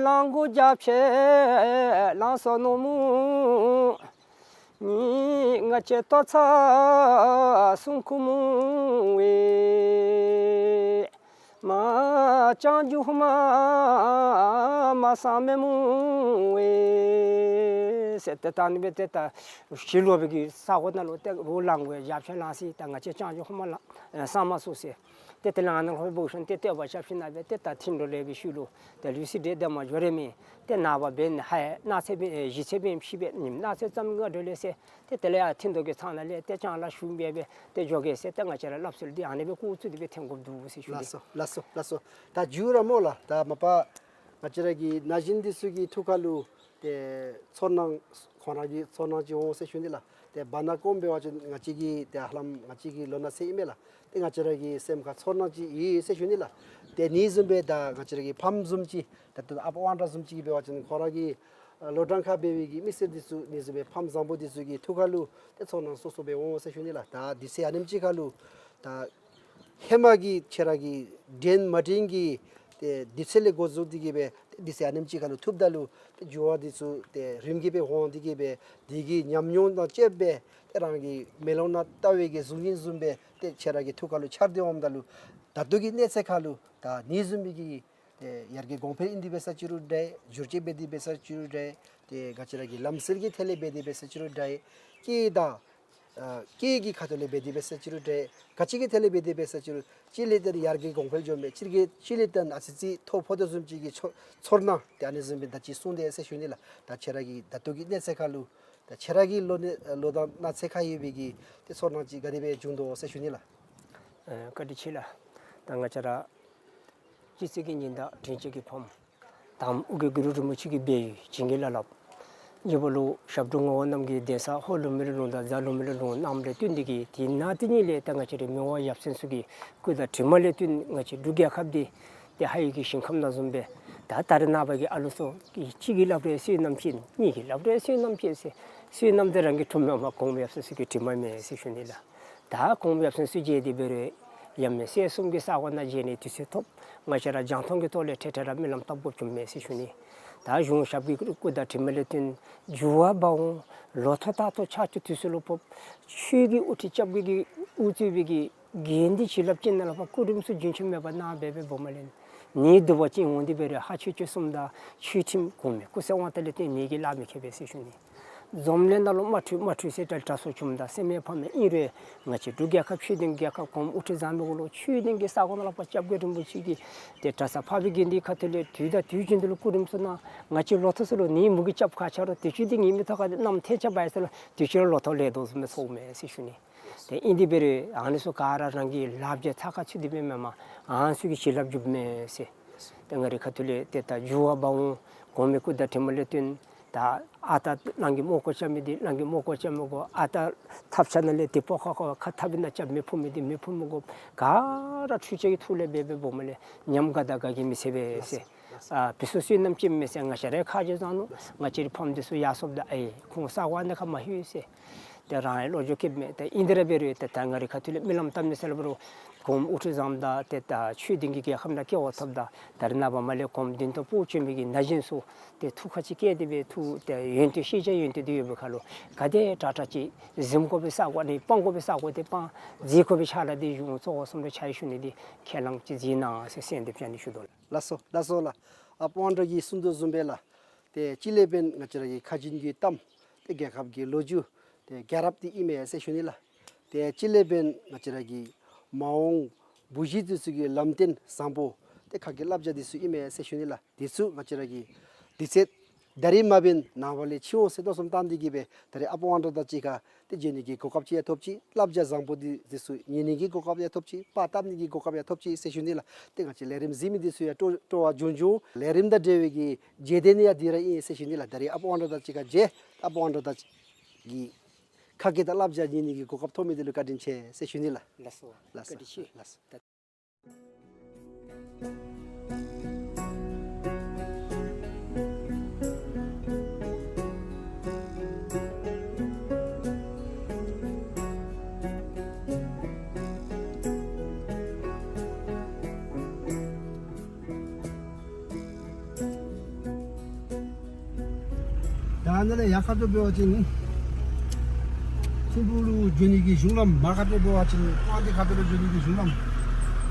གླང་གུ་རྒྱབ་ཆེ་གླང་སོ་ནུ་མུ། ནི་ང་བཅས་ལྟོ་ཚང་སྲུང་ཁུ་མུ་ཝེ། མ་ལྕང་ཆུ་ཧུ་མ་མ་ཚངམ་མས་མུ་ཝེ་ཟེར། ཏེ་ད་ཨ་ནི་སྦེ་ཏེ་ད་ཤུལ་ལུ་སྦེ་གི་ས་གོ་ནང་ལུ་ཏེ་རོགས་གླང་གུ་རྒྱབ་ཆེ་གླང་སི་ད་ང་བཅས་ལྕང་ཆུ་ཧུ་མ་ལ་ཚང་མ་སོང་ཟེར། ཏེ་དེ་ལས་ཨ་ནཱ་ལྷོད་བོ་ཤོན་ཏེ་ལྟོ་བ་རྐྱབ་ཞིནམ་ལས་ཏེ་ད་ཐིམ་འགྲོ་ལས་པའི་ཤུལ་ལུ་ཏེ་ལུས་སི་དེ་དེ་མ་འགྱོ་རེ་མི་ཏེ་ནངས་པ་འབད་ནི་ཧ་ཡ་གནངས་ཚེ་འབད་ཨེ་གཞེས་ཚེ་འབད་ཕྱི་འབད་ཉིནམ་གནངས་ཚེ་ཙམ་ང་འགྲོ་ལས་ཟེར། ཏེ་དེ་ལས་ཡར་ཐིམ་དོ་གི་ཚང་ནང་ལས་ཏེ་ལྕང་ལ་ཞུ་འབད་སྦེ་ཏེ་འགྱོ་གེ་ཟེར་ཏེ་ང་བཅས་ར་སླབ་སྲོལ་འདི་ཨ་ནི་སྦེ་སྐུ་གཙུག་འདི་སྦེ་ཐོན་དགོཔ་འདུག་ཟེར་ཞུ་ནི། ལགས་སོ་ལགས་སོ་ལགས་སོ། ད་མཇུག་ར་སྨོ་ལགས། ད་མ་པ་ང་བཅས་ར་གི་ན་གཞོན་འདི་ཚུ་གི་ཐུགས་ཁ་ལུ་ཏེ་ཚོར་སྣང་ཁོང་ར་གི་ཚོར་སྣང་ཅིག་འོང་ཟེར་ཞུ་ནི་ལགས། ཏེ་བར་ན་ཀོམ་འབད་བ་ཅིན་ང་བཅས་ཀྱི་ཏེ་ཧ་ལམ་ང་བཅས་ཀྱི་ལོ་ན་ཚད་ཨིན་མས་ལགས། ཏེ་ང་བཅས་ར་གི་སེམས་ཁར་ཚོར་སྣང་ཅིག་ཡོད་ཟེར་ཞུ་ནི་ལགས། ཏེ་ནི་བཟུམ་སྦེ་ད་ང་བཅས་ར་གི་ཕམ་བཟུམ་ཅིག་ད་ལྟོ་ཨ་པ་དབང་གྲགས་བཟུམ་ཅིག་གིས་འབད་བ་ཅིན་ཁོང་ར་གི་ལོ་གྲངས་ཁར་འབད་བའི་གི་མི་སེར་འདི་ཚུ་ནི་བཟུམ་སྦེ་ཕམ་བཟང་པོ་འདི་ཚུ་གི་ཐུགས་ཁ་ལུ་ཏེ་ཚོར་སྣང་སོ་སོ་སྦེ་འོང་ཟེར་ཞུ་ནི་ལགས། ད་དུས་ཚོད་ཨ་ནེམ་ཅིག་ཁ་ལུ་ད་ཧེ་མ་གི་ཁྱེད་ར་གི་འགྲན་མ་འགྲན་གྱི་ཏེ་དུས་ཚོད་ལས་འགོ་བཙུགས་ཏེ་གི་སྦེ་ཏེ་དུས་ཚོད་ཨ་ནེམ་ཅིག་ཁ་ལུ་ཐུབ་ད་ལུ་ཏེ་འགྱུར་བ་འདི་ཚུ་ཏེ་རིམ་གྱིས་སྦེ་འོང་སྟེ་གི་སྦེ་དེ་གི་ཉམས་མྱོང་དང་བཅསཔ་སྦེ་ཏེ་རང་གི་མེ་ལོང་ནང་བལྟ་བའི་གི་གཟུགས་བརྙན་བཟུམ་སྦེ་ཏེ་ཁྱེད་ར་གི་ཐུགས་ཁ་ལུ་འཆར་ཏེ་འོངམ་ད་ལུ་ད་ལྟོ་གི་གནས་ཚད་ཁ་ལུ་ད་ནི་བཟུམ་སྦེ་གི་ཏེ་ཡར་རྒྱས་གོང་འཕེལ་ཨིན་ཏེ་འབད་ས་ཅིག་རུང་འདྲ། བསྒྱུར་བཅོས་འབད་དེ་འབད་ས་ཅིག་རུང་འདྲ། ཏེ་ག་ཅི་ར་གི་ལམ་སྲོལ་གྱི་ཐད་ལས་འབད་དེ་འབད་ས་ཅིག་རུང་འདྲ། སྐད་དང་ཨ་སྐད་ཀྱི་ཁ་ཐུག་ལས་འབད་དེ་འབད་ས་ཅིག་རུང་འདྲ། ག་ཅི་གི་ཐད་ལས་འབད་དེ་འབད་ས་ཅིག་རུང་གཅིག་ལས་བརྟེན་ཡར་རྒྱས་གོང་འཕེལ་འགྱོཝ་མས། གཅིག་གི་གཅིག་ལས་བརྟེན་ཨ་ཙི་ཙི་མཐོ་ཕོ་དོ་བཟུམ་ཅིག་གི་ཚོར་ཚོར་སྣང་ཏེ་ཨ་ནི་བཟུམ་སྦེ་ད་ཅི་གསུངས་ཏེ་ཟེར་ཞུ་ནི་ལགས། ད་ཁྱེད་ར་གི་ད་ལྟོ་གི་གནས་ཚད་ཁ་ལུ་ད་ཁྱེད་ར་གི་ལོ་ནི་ལོ་དང་གནས་ཚད་ཁ་ཡོད་པའི་གི་ཏེ་ཚོར་སྣང་ཅིག་ག་དེ་སྦེ་བྱུང་དོ་ཟེར་ཞུ་ནི་ལགས། ཨེ་བཀའ་དྲིན་ཆེ་ལགས། ད་ང་བཅས་ར་སྤྱི་ཚེས་ཀྱི་ཉི་ཟླ་དྲིན་ཅན་གྱི་ཕམ་དང་ཨོ་རྒྱན་གུ་རུ་རིན་པོ་ཆེ་གིས་འབད་བའི་བྱིན་གྱིས་བརླབས་བརླབས་ཉེ་བར་ལུ་ཞབས་དྲུང་ངག་དབང་རྣམ་རྒྱལ་གདན་ས་ཧོར་ལུ་མི་ལུ་ལུང་དང་རྫ་ལུ་མི་ལུ་ལུང་གནངམ་ལས་བརྟེན་ཏེ་གི་དེ་ནང་དེ་ཉིད་ལས་ད་ང་བཅས་ར་མི་དབང་ཡབ་སྲས་ཚུ་གི་སྐུ་དང་གྲིབ་མ་ལས་བརྟེན་ང་བཅས་འབྲུག་རྒྱལ་ཁབ་འདི་ཏེ་ཧཱ་ཡིག་གི་ཞིང་ཁམས་ནང་བཟུམ་སྦེ་ད་ད་རེས་ནངས་པ་གི་ཨ་ལུ་ཚུ་གིས་གཅིག་གིས་སླབ་རུང་བསོད་ནམས་ཅན། གཉིས་ཀྱིས་སླབ་རུང་བསོད་ནམས་ཅན་ཟེར། བསོད་ནམས་དེ་རང་གིས་གྲུབ་མེན་པར་གོངམ་ཡབ་སྲས་ཚུ་གི་གྲིབ་མ་མས་ཟེར་ཞུ་ནི་ལགས། ད་གོངམ་ཡབ་སྲས་ཚུ་མཇལ་ཏེ་འབད་རུང་ཡང་མེན་སྲས་གསུམ་གྱི་ས་གོ་ནང་མཇལ་ནི་དུས་ཚོད་ཐོབ། ང་བཅས་ར་རྒྱང་མཐོང་གི་ཐོག་ལས་འཕྲལ་འཕྲལ་ར་སྨོན་ལམ་བཏབ་དགོཔ་བྱུངམ་མས་ཟེར་ཞུ་ནི། ད་གཞུང་ཞབས་ཀྱི་སྐུ་དང་གྲིབ་མ་ལས་བརྟེན་འགྱུར་བ་འབག་འོང་། ལོ་ཐོག་ལྟར་ཐོག་ཆར་ཆུ་དུས་སུ་ལུ་ཕོག། ཆོས་ཀྱི་དབུ་ཁྲིད་སྐྱབས་མགོན་གྱིས་དབུ་གཙོས་པའི་གི་དགེ་འདུན་བྱིན་རླབས་ཅན་ནང་ལུ་ཕར་སྐུ་རིམ་ཚུ་རྒྱུན་ཆད་མེད་པར་གནང་འབད་འབདཝ་མ་ལས་ནད་འདུ་བ་ཅིན་འོང་སྟེ་འབད་རུང་ཧ་ཆོས་སྤྱོད་གསུམ་དང་ཆོས་ཁྲིམས་གོང་མའི་སྐུ་ཚེ་དབང་ཐང་ལས་བརྟེན་ནད་ཀྱིས་གླགས་མི་ཁེལ་བས་ཟེར་ཞུ་ནི། འཛོམས་གླིང་ནང་ལུ་དམར་ཁྲུས་དམར་ཁྲུས་ཟེར་གྲལ་གྲལ་སོ་བྱུངམ་ད་སེམས་ཕམ་མས། ཨིན་རུང་ང་བཅས་འབྲུག་རྒྱལ་ཁབ་ཆོས་ལྡན་རྒྱལ་ཁབ་གོངམ་དབུ་ཁྲིད་བཟང་པོ་གུ་ལུ་ཆོས་ལྡན་གྱི་ས་གོ་ནང་ལུ་ཕར་སྐྱབས་མགོན་རིན་པོ་ཆེ་གིས་ཏེ་གྲྭ་ཚང་འཕགས་པའི་དགེ་འདུན་ཁ་ཐུག་ལས་དུས་དང་དུས་རྒྱུན་དུ་ལུ་སྐུ་རིམ་ཚུ་གནང་། ང་བཅས་ལོ་ཐོག་ཚུ་ལུ་ནད་མུ་གེ་སྐྱབས་ཁ་ཆ་རུང་དུས་ཅི་འདི་ངེའི་མི་ཐོག་ཁར་ཏེ་གནམ་ཐལ་ཆ་བ་ཡི་ས་ལུ་དུས་ཅི་ར་ལོ་ཐོག་ལེགས་དོ་བཟུམ་སྦེ་ཚོརཝ་མས་ཟེར་ཞུ་ནི། ཏེ་ཨིན་ཏེ་འབད་རུང་ཨ་ནི་ཚུ་ག་ར་རང་གི་ལགཔ་རྗེས་ཚགས་ཁར་ཚུད་དེ་འབདཝ་མེན་པར་ཨ་ནི་ཚུ་གི་བྱིན་རླབས་འགྱུརཝ་མས་ཟེར། ཏེ་ང་རའི་ཁ་ཐུག་ལས་ཏེ་ད་འགྱུར་བ་འབག་འོང་། གོང་མའི་སྐུ་དང་གྲིབ་མ་ལས་བརྟེན་ད་ཨ་རྟག་གླང་གི་རྨོག་ཀོ་རྐྱབ་མི་འདི་གླང་གི་རྨོག་ཀོ་རྐྱབ་མི་དགོ། ཨ་རྟག་ཐབ་ཆ་ནང་ལས་དེ་པོ་ཁ་ཁ་ཁ་ཐབ་ནང་རྐྱབ་མེ་ཕུ་མི་འདི་མེ་ཕུ་མི་དགོ། ག་ར་འཕྲུལ་ཆས་ཀྱི་ཐོག་ལས་འབད་འབདཝ་མ་ལས་ཉམས་དགའ་དང་དགའ་གི་མི་ཚེ་སྦེ་ཟེར། ཨ་བསོད་ནམས་ཅན་མས་ཟེར་ང་བཅས་ར་ཁ་རྗེ་བཟང་ནུག། ང་བཅས་རའི་ཕམ་འདི་ཚུ་ཡར་སོངམ་ད་ཨེ་ཁོང་ས་གོ་ཨ་ནི་ཁར་མ་ལྷོད་ཟེར། ཏེ་རང་ཡང་བློ་འགྱོད་སྐྱེཝ་མས། ཏེ་ཨིན་ཏེ་ར་འབད་རུང་ཏེ་ད་ང་རའི་ཁ་ཐུག་ལས་སྨོན་ལམ་བཏབ་ནི་ཟེར་སླབ་རུང་གོངམ་དབུ་ཁྲིད་བཟངམ་དང་ཏེ་ད་ཆོས་ལྡན་གྱི་རྒྱལ་ཁབ་ནང་སྐྱེ་བ་ཐོབ་ད་ད་རེས་ནངས་པ་མར་ལས་གོངམ་བདུན་ཐོག་ཕོག་བྱོན་མི་གི་ན་གཞོན་ཚུ་ཏེ་ཐུགས་ཁར་ཅིག་བསྐྱེད་དེ་སྦེ་ཐུགས་ཏེ་ཡོན་ཏན་ཤེས་བྱ་ཡོན་ཏན་འདི་ཡོད་པའི་ཁར་ལུ་ག་དེ་དྲག་དྲག་ཅིག་གཟིམ་དགོ་པའི་ས་གོ་ནི་སྤང་དགོ་པའི་ས་གོ་དེ་སྤང་འཛེག་དགོ་པའི་ཕྱག་ལཱ་འདི་གཞུང་གཙོ་བོ་གསུམ་ལུ་ཕྱག་ཞུ་ནི་འདི་ཁས་བླངས་ཅིག་མཛད་གནང་ཟེར་གསོལ་འདེབས་ཅིག་ནི་ཞུ་དོ་ལགས། ལགས་སོ་ལགས་སོ་ལགས། ཨཔ་དབང་གྲགས་ཀྱིས་གསུངས་དོ་བཟུམ་སྦེ་ལགས། ཏེ་གཅིག་ལས་འབདན་ང་བཅས་ར་གི་ཁ་འབྱིན་གྱི་གཏམ་ཏེ་རྒྱལ་ཁབ་ཀྱི་ལོ་རྒྱུས་ཏེ་རྒྱལ་རབས་འདི་ཨིན་མས་ཟེར་ཞུ་ནི་ལགས། ཏེ་གཅིག་ལས་འབདན་ང་བཅས་ར་གི་མ་འོངས་བུ་གཞི་འདི་ཚུ་གི་ལམ་སྟོན་བཟང་པོ་ཏེ་ཁ་སྐད་བསླབ་བྱ་འདི་ཚུ་ཨིན་མས་ཟེར་ཞུ་ནི་ལགས། འདི་ཚུ་ང་བཅས་ར་གིས་དུས་ཚོད་ད་རིས་མ་འབདན་ནངས་པ་ལས་ཕྱི་འོང་ཟེར་མནོ་བསམ་བཏང་སྟེ་གིས་སྦེ་ད་རིས་ཨཔ་དབང་གྲགས་དང་གཅིག་ཁར་ཏེ་འབྱོན་ནི་གི་གོ་སྐབས་ཅིག་ཡང་ཐོབ་ཅི། བསླབ་བྱ་བཟང་པོ་འདི་འདི་ཚུ་ཉན་ནི་གི་གོ་སྐབས་ཡང་ཐོབ་ཅི། པར་བཏབ་ནི་གི་གོ་སྐབས་ཡང་ཐོབ་ཅི་ཟེར་ཞུ་ནི་ལགས། ཏེ་ང་བཅས་ལས་རིམ་གཟིགས་མི་འདི་ཚུ་ཡང་སྤྲོ་སྤྲོ་བ་འབྱུང་འབྱུང་། ལས་རིམ་དང་འབྲེལ་བའི་གི་རྗེས་དེད་ནི་ཡང་འདི་ར་ཨིན་ཟེར་ཞུ་ནི་ལགས། ད་རིས་ཨཔ་དབང་གྲགས་དང་གཅིག་ཁར་མཇལ། ཨཔ་དབང་གྲགས་དང་གཅིག་གི་ཁ་སྐད་དང་བསླབ་བྱ་ཉན་ནི་གི་གོ་སྐབས་ཐོབ་མི་འདི་ལུ་བཀའ་དྲིན་ཆེ་ཟེར་ཞུ་ནི་ལགས། ལགས་སོ། ལགས་སོ། བཀའ་དྲིན་ཆེ། ལགས་སོ། ད་ཨ་ནཱ་ལས་ཡར་ཁ་ཐུག་འབད་བ་ཅིན་ཐིམ་ཕུག་ལུ་འབྱོན་ནི་གི་གཞུང་ལམ། མར་ཁ་ཐུག་འབད་བ་ཅིན་དབང་འདུས་ཁ་ཐུག་ལུ་འབྱོན་ནི་གི་གཞུང་ལམ་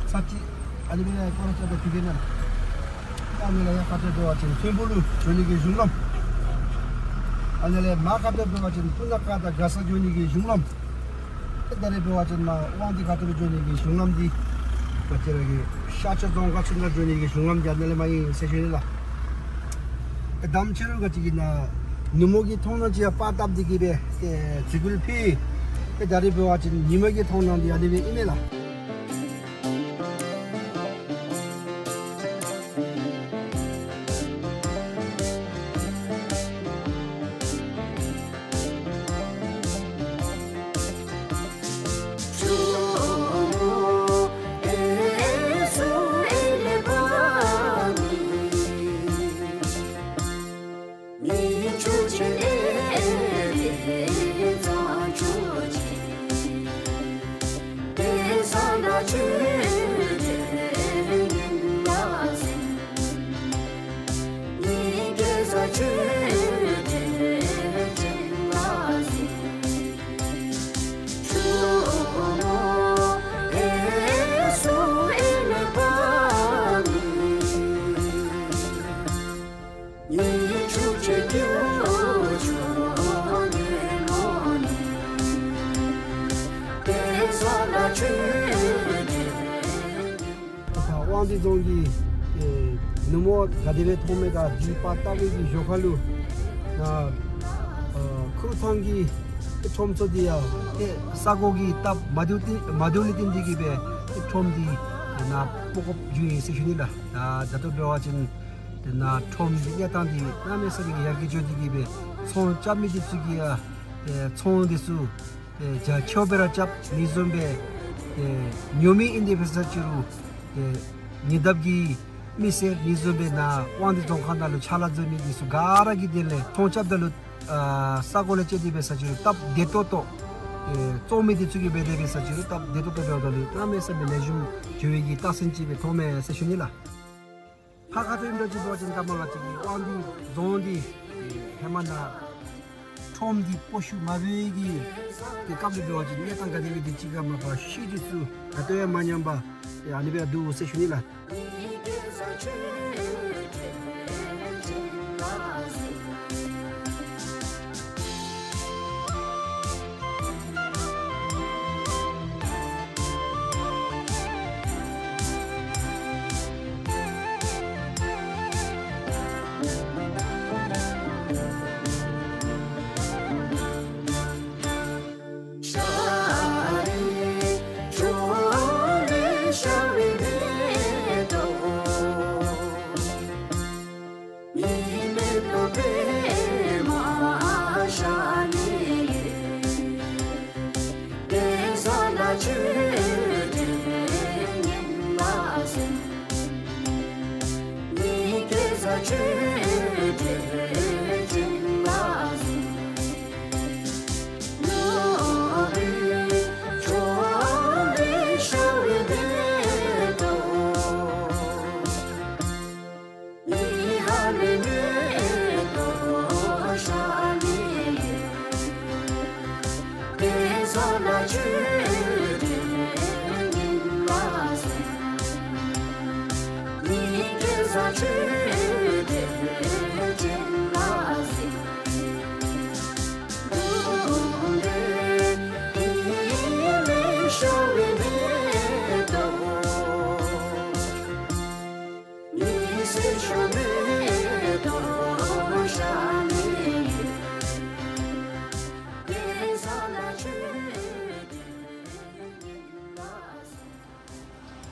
ས་ཅིག་ཨ་ནི་སྦེ་ཡར་སྐོར་ར་རྐྱབ་སྟེ་ཐུག་གེ་ན། ད་ཨ་ནཱ་ལས་ཡར་ཁ་ཐུག་འབད་བ་ཅིན་ཐིམ་ཕུག་ལུ་འབྱོན་ནི་གི་གཞུང་ལམ། ཨ་ནཱ་ལས་མར་ཁ་ཐུག་འབད་བ་ཅིན་སྤུ་ན་ཁ་དང་མགར་ས་འབྱོན་ནི་གི་གཞུང་ལམ། ད་རེས་འབད་བ་ཅིན་མར་དབང་འདུས་ཁ་ཐུག་ལུ་འབྱོན་ནི་གི་གཞུང་ལམ་འདི་ང་བཅས་ར་གི་ཤར་ཕྱོགས་རྫོང་ཁག་ཆུ་ནང་འབྱོན་ནི་གི་གཞུང་ལམ་འདི་ཨ་ནཱ་ལས་མར་ཨིན་ཟེར་ཞུ་ནི་ལགས། ཨེ་དམ་ཅིག་རུང་ག་ཅི་གི་ན་ནུབ་མོ་གི་མཐོང་སྣང་ཅིག་ཡང་པར་བཏབ་སྟེ་གིས་སྦེ་ཏེ་འཛུལ་སྒོ་ཕུལ། ཏེ་ད་རེས་འབད་བ་ཅིན་ཉིན་མ་གི་མཐོང་སྣང་འདི་ཨ་ནི་སྦེ་ཨིན་མས་ལགས། དབང་འདུས་རྫོང་གི་ཨེ་ནུབ་མོ་ག་དེ་སྦེ་མཐོངམ་མས་ག་འདི་པར་བཏབ་པའི་གི་ཞོར་ཁ་ལུ་ནཱ་ཨ་ཁུ་རུ་ཐང་གི་ཁྲོམ་ཚུ་འདི་ཡང་ཏེ་ས་གོ་གི་སྟབས་མ་བདེཝ་ཏེ་མ་བདེཝ་ལས་བརྟེན་ཏེ་གིས་སྦེ་ཏེ་ཁྲོམ་འདི་ནཱ་སྤོ་དགོཔ་བྱུང་ཡི་ཟེར་ཞུ་ནི་ལགས། ད་ད་ལྟོ་འབད་བ་ཅིན་ཏེ་ནཱ་ཁྲོམ་འདི་གནས་སྟངས་འདི་གནམ་མེད་ས་མེད་ཀྱི་ཡར་རྒྱས་འགྱོ་སྟེ་གིས་སྦེ་ཚོང་རྐྱབ་མི་འདི་ཚུ་གིས་ཡང་ཏེ་ཚོང་འདི་ཚུ་ཏེ་རྒྱ་ཆེཝ་སྦེ་ར་རྐྱབ། མི་བཟུམ་སྦེ་ཏེ་ཉོ་མི་ཨིན་དེ་འབད་ས་ཅིག་རུང་ཏེ་ཉེ་འདབས་ཀྱི་མི་སེར་མི་བཟུམ་སྦེ་ནཱ་དབང་འདུས་རྫོང་ཁག་ནང་ལུ་ཕྱག་ལཱ་མཛད་མི་འདི་ཚུ་ག་ར་གི་དོན་ལས་ཚོང་རྐྱབ་ད་ལུ་ཨ་ས་གོ་ལས་བཅད་དེ་འབད་ས་ཅིག་རུང་སྟབས་བདེ་ཏོག་ཏོ། ཨེ་བཙོང་མི་འདི་ཚུ་གིས་འབད་དེ་འབད་ས་ཅིག་རུང་སྟབས་བདེ་ཏོག་ཏོ་འབདཝ་ད་ལུ་གནམ་མེད་ས་མེད་ལེགས་ཤོམ་འགྱོ་བའི་གི་རྟགས་མཚན་ཅིག་སྦེ་མཐོངམ་མས་ཟེར་ཞུ་ནི་ལགས། ཕར་ཁ་ཐུག་ཨིནམ་འདྲ་ཅིག་འབད་བ་ཅིན་ད་མ་ང་བཅས་ཀྱི་དབང་འདུས་རྫོང་འདི་ཧེ་མ་ནཱ་ཁྲོམ་འདི་སྤོ་བཤུད་མ་འབད་བའི་གི་ཏེ་སྐབས་ལུ་འབད་བ་ཅིན་གནས་སྟངས་ག་དེ་སྦེ་འདུག་ཅི་ག་མ་པ་ཤུལ་འདི་ཚུ་ད་ལྟོ་ཡང་མ་ཉམས་པར་ཏེ་ཨ་ནི་སྦེ་འདུག་ཟེར་ཞུ་ནི་ལགས།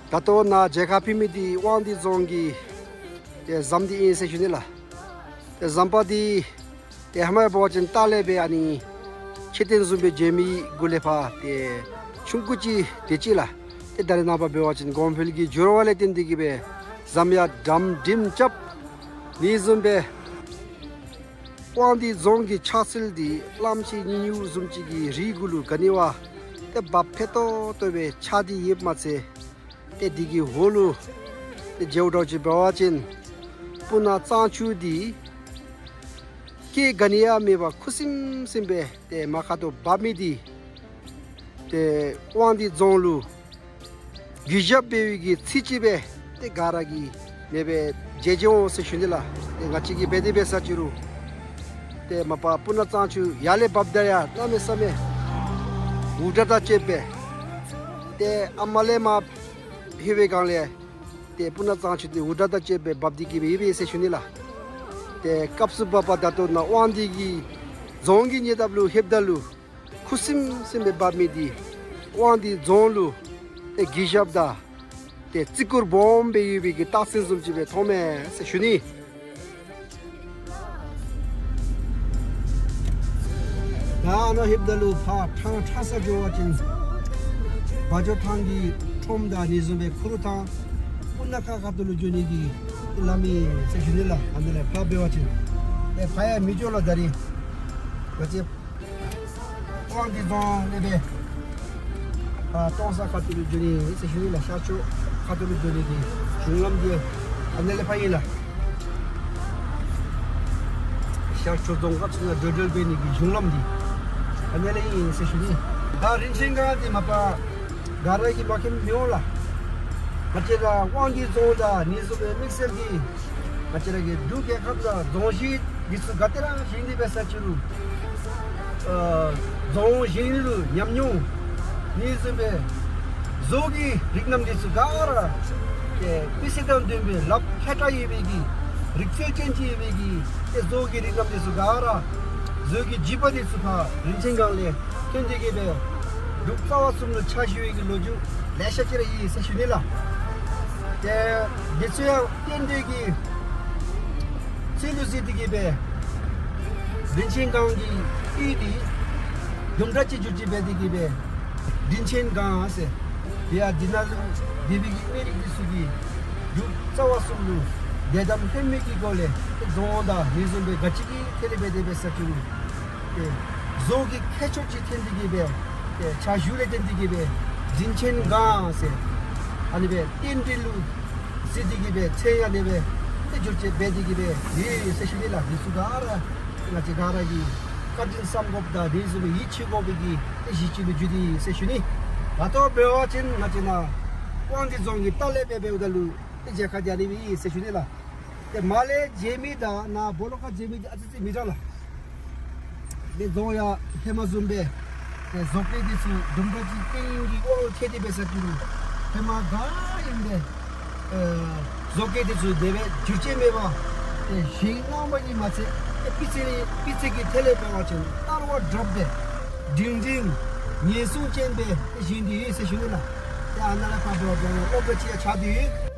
ད་ལྟོ་ནཱ་མཇལ་ཁ་ཕུལ་མི་འདི་དབང་འདུས་རྫོང་གི་ཏེ་ཟམ་འདི་ཨིན་ཟེར་ཞུ་ནི་ལགས། ཏེ་ཟམ་པ་འདི་ཏེ་ཧེ་མ་འབད་བ་ཅིན་ལྟག་ལས་སྦེ་ཨ་ནི་མཆོད་རྟེན་བཟུམ་སྦེ་མཇལ་མི་གུ་ལས་ཕར་ཏེ་ཆུང་ཀུ་ཅིག་དེ་ཅིག་ལགས། ཏེ་ད་རེས་ནངས་པ་འབད་བ་ཅིན་གོང་འཕེལ་གྱི་འགྱུར་བ་ལས་བརྟེན་ཏེ་གིས་སྦེ་ཟམ་ཡང་དམ་རིམ་རྐྱབ་ནི་བཟུམ་སྦེ་དབང་འདུས་རྫོང་གི་ཕྱག་སིལ་འདི་གླངམོ་ཆེ་གཉིས་གཉིས་བཟུམ་ཅིག་གི་རིགས་གུ་ལུ་ག་ནི་བ་ཏེ་འབག་ཕད་ཏོག་ཏོ་སྦེ་ཕྱག་འདི་ཡོདཔ་མ་ཚད་ཏེ་འདི་གི་འོག་ལུ་ཏེ་མཇལཝ་འདྲཝ་ཅིག་འབད་བ་ཅིན་སྤུ་ན་གཙང་ཆུ་འདི་སྐད་ག་ནི་ཡང་མེད་པར་ཁུ་སིམ་སིམ་སྦེ་ཏེ་མར་ཁ་ཐུག་འབབ་མི་འདི་ཏེ་དབང་འདུས་རྫོང་ལུ་གུས་ཞབས་འབད་བའི་གི་ཚིག་ཅིག་སྦེ་ཏེ་ག་ར་གིས་ཨ་ནེ་སྦེ་མཇལ་མཇལ་འོང་ཟེར་ཞུ་ནི་ལགས། ཏེ་ང་བཅས་ཀྱིས་འབད་དེ་འབད་ས་ཅི་རུང་ཏེ་མ་པ་སྤུ་ན་གཙང་ཆུ་ཡར་ལས་འབབ་ད་ཡང་གནམ་མེད་ས་མེད་འུར་སྒྲ་དང་བཅས་པའི་ཏེ་ཨ་མ་ལས་མར་ལྷོད་པའི་སྒང་ལས་ཏེ་སྤུ་ན་གཙང་ཆུ་འདི་འུར་སྒྲ་དང་བཅས་པའི་འབབ་སྟེ་གིས་སྦེ་ཡོདཔ་ཨིན་ཟེར་ཞུ་ནི་ལགས། ཏེ་སྐབས་སུ་བབ་པ་ད་ལྟོ་ནཱ་དབང་འདུས་ཀྱི་རྫོང་གི་ཉེ་འདབས་ལུ་ལྷོདཔ་ད་ལུ་ཁུ་སིམ་སིམ་སྦེ་འབབ་མི་འདི་དབང་འདུས་རྫོང་ལུ་ཏེ་གུས་ཞབས་དང་ཏེ་བརྩི་བཀུར་སྦོམ་སྦེ་ཡོད་པའི་གི་རྟགས་མཚན་བཟུམ་ཅིག་སྦེ་མཐོངམ་མས་ཟེར་ཞུ་ནི། ད་ཨ་ནཱ་ལྷོདཔ་ད་ལུ་ཕར་ཐང་ཁྲ་ས་འགྱོ་བ་ཅིན་བ་འཇོ་ཐང་གི་ཁྲོམ་དང་ཨ་ནི་བཟུམ་སྦེ་ཁུ་རུ་ཐང་སྤུ་ན་ཁ་ཁ་ཐུག་ལུ་འགྱོ་ནི་གི་ལམ་ཨིན་ཟེར་ཞུ་ནི་ལགས། ཨ་ནཱ་ལས་ཕར་འབད་བ་ཅིན་ཏེ་ཕར་ཡང་མི་འགྱོ་ལགས། ད་རིས་ང་བཅས་དབང་འདུས་རྫོང་ལས་སྦེ་ཨ་ཀྲོང་གསར་ཁ་ཐུག་ལུ་འགྱོ་ནི་ཟེར་ཞུ་ནི་ལགས། ཤར་ཕྱོགས་ཁ་ཐུག་ལུ་འགྱོ་ནི་གི་གཞུང་ལམ་འདི་ཨ་ནཱ་ལས་ཕར་ཨིན་ལགས། ཤར་ཕྱོགས་རྫོང་ཁག་ཚུ་ནང་འགྲོ་འགྲུལ་འབད་ནི་གི་གཞུང་ལམ་འདི་ཨ་ནཱ་ལས་ཨིན་ཟེར་ཞུ་ནི། ད་རིན་ཆེན་སྒང་འདི་མ་པ་ག་ར་གིས་མ་མཁྱེནམ་མི་འོང་ལགས། ང་བཅས་ར་དབང་འདུས་རྫོང་དང་ཨ་ནི་བཟུམ་སྦེ་དམིགས་བསལ་གྱིས་ང་བཅས་ར་གི་འབྲུག་རྒྱལ་ཁབ་ནང་རྫོང་གཞི་འདི་ཚུ་ག་ཏེ་ར་བཞེངས་ཏེ་འབད་ས་ཅི་རུང་ཨ་རྫོང་བཞེངས་ནི་ལུ་ཉམས་མྱོང་ཨ་ནི་བཟུམ་སྦེ་བཟོ་གི་རིགས་རྣམ་འདི་ཚུ་ག་ར་ཏེ་དཔེ་ཚད་དང་ལྡན་པའི་ལགཔ་མཁས་དྲགས་ཡོད་པའི་གི་རིག་རྩལ་ཅན་ཅིག་ཡོད་པའི་གི་ཏེ་བཟོ་གི་རིགས་རྣམ་འདི་ཚུ་ག་ར་བཟོ་གི་བརྒྱུད་པ་འདི་ཚུ་ཕར་རིན་ཆེན་སྒང་ལས་ཐོན་ཏེ་གིས་སྦེ་འབྲུག་རྩ་བ་གསུམ་ལུ་ཕྱག་ཞུ་བའི་གི་ལོ་རྒྱུས་ལེ་ཤ་ཅིག་ར་ཡོད་ཟེར་ཞུ་ནི་ལགས། ཏེ་འདི་ཚུ་ཡང་རྟེན་འབྲེལ་གྱི་ཚུལ་ལུ་གཟིགས་ཏེ་གིས་སྦེ་རིན་ཆེན་སྒང་གི་དབུ་འདི་དུམ་གྲ་ཅིག་བསྒྱུར་བཅོས་འབད་དེ་གིས་སྦེ་རིན་ཆེན་སྒང་ཟེར། དེ་ཡང་འདི་ནང་ལུ་སྡོད་པའི་གི་མི་རིགས་འདི་ཚུ་གིས་འབྲུག་རྩ་བ་གསུམ་ལུ་དད་དམ་ལྷད་མེད་ཀྱི་སྒོ་ལས་རྫོང་དང་ཨ་ནི་བཟུམ་སྦེ་ག་ཅི་གི་ཐད་ལས་འབད་དེ་འབད་ས་ཅི་རུང་ཏེ་བཟོ་གི་མཁས་མཆོག་ཅིག་ཐོན་ཏེ་གིས་སྦེ་ཏེ་ཕྱག་ཞུ་ལས་བརྟེན་ཏེ་གིས་སྦེ་རིན་ཆེན་སྒང་ཟེར་ཨ་ནི་སྦེ་རྟེན་འབྲེལ་ལུ་གཟིགས་ཏེ་གིས་སྦེ་མཚན་ཡང་ཨ་ནི་སྦེ་ཏེ་བསྒྱུར་བཅོས་འབད་དེ་གིས་སྦེ་ཡོད་ཟེར་ཞུ་ནི་ལགས། འདི་ཚུ་ག་ར་ང་བཅས་ག་ར་གིས་བཀའ་དྲིན་བསམ་དགོཔ་དང་ཨ་ནི་བཟུམ་སྦེ་ཡིད་ཆེས་དགོ་པའི་གི་ཏེ་གཞི་ཅིག་ལུ་གྱུར་ཏེ་ཡོད་ཟེར་ཞུ་ནི། ད་ལྟོ་འབད་བ་ཅིན་ང་བཅས་ནཱ་དབང་འདུས་རྫོང་གི་ལྟག་ལས་སྦེ་འབདཝ་ད་ལུ་ཏེ་མཇལ་ཁ་འདི་ཨ་ནི་སྦེ་ཡོད་ཟེར་ཞུ་ནི་ལགས། ཏེ་མར་ལས་མཇལ་མི་དང་ནཱ་སྦོ་ལོགས་ཁར་མཇལ་མི་འདི་ཨ་ཙི་ཅིག་མི་འདྲ་ལགས། ཏེ་རྫོང་ཡང་ཧེ་མ་བཟུམ་སྦེ་ཏེ་བཟོ་བཀོད་འདི་ཚུ་དུམ་གྲ་ཅིག་རྟེན་གྱི་དབང་ལུ་ཐལ་ཏེ་འབད་ས་ཅི་རུང་ཧེ་མ་ག་ཨིནམ་སྦེ་ཨེ་བཟོ་བཀོད་འདི་ཚུ་དེ་སྦེ་བསྒྱུར་བཅོས་མེད་པར་ཏེ་བཞེངས་གནངམ་ཨིན་མ་ཚད་ཏེ་སྤུས་ཚད་སྤུས་ཚད་ཀྱི་ཐད་ལས་འབད་བ་ཅིན་སྟར་བ་དྲགཔ་སྦེ་སྒྲིང་སྒྲིང་ངེས་བཟུང་ཅན་སྦེ་ཏེ་བཞེངས་ཏེ་ཡོད་ཟེར་ཞུ་ནི་ལགས། ཏེ་ཨ་ནཱ་ལས་ཕར་འབད་བ་ཅིན་ཨོ་ག་ཅི་ཡང་ཆགས་ཏེ་ཡོད།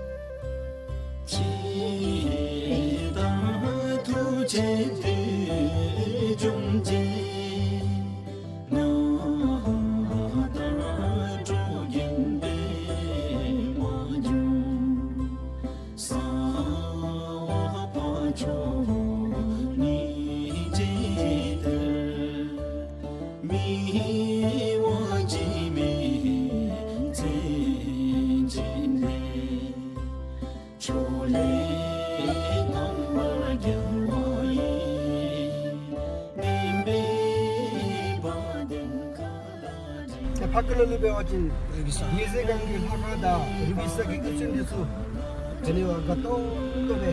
ཀུ་ལ་ལུ་འབད་བ་ཅིན་ཉི་ཟེར་སྒང་གི་ལྷ་ཁང་དང་རི་བི་ས་གི་སྐུ་ཚེམ་འདི་ཚུ་དེ་ནི་བ་དགའ་ཏོག་ཏོ་སྦེ་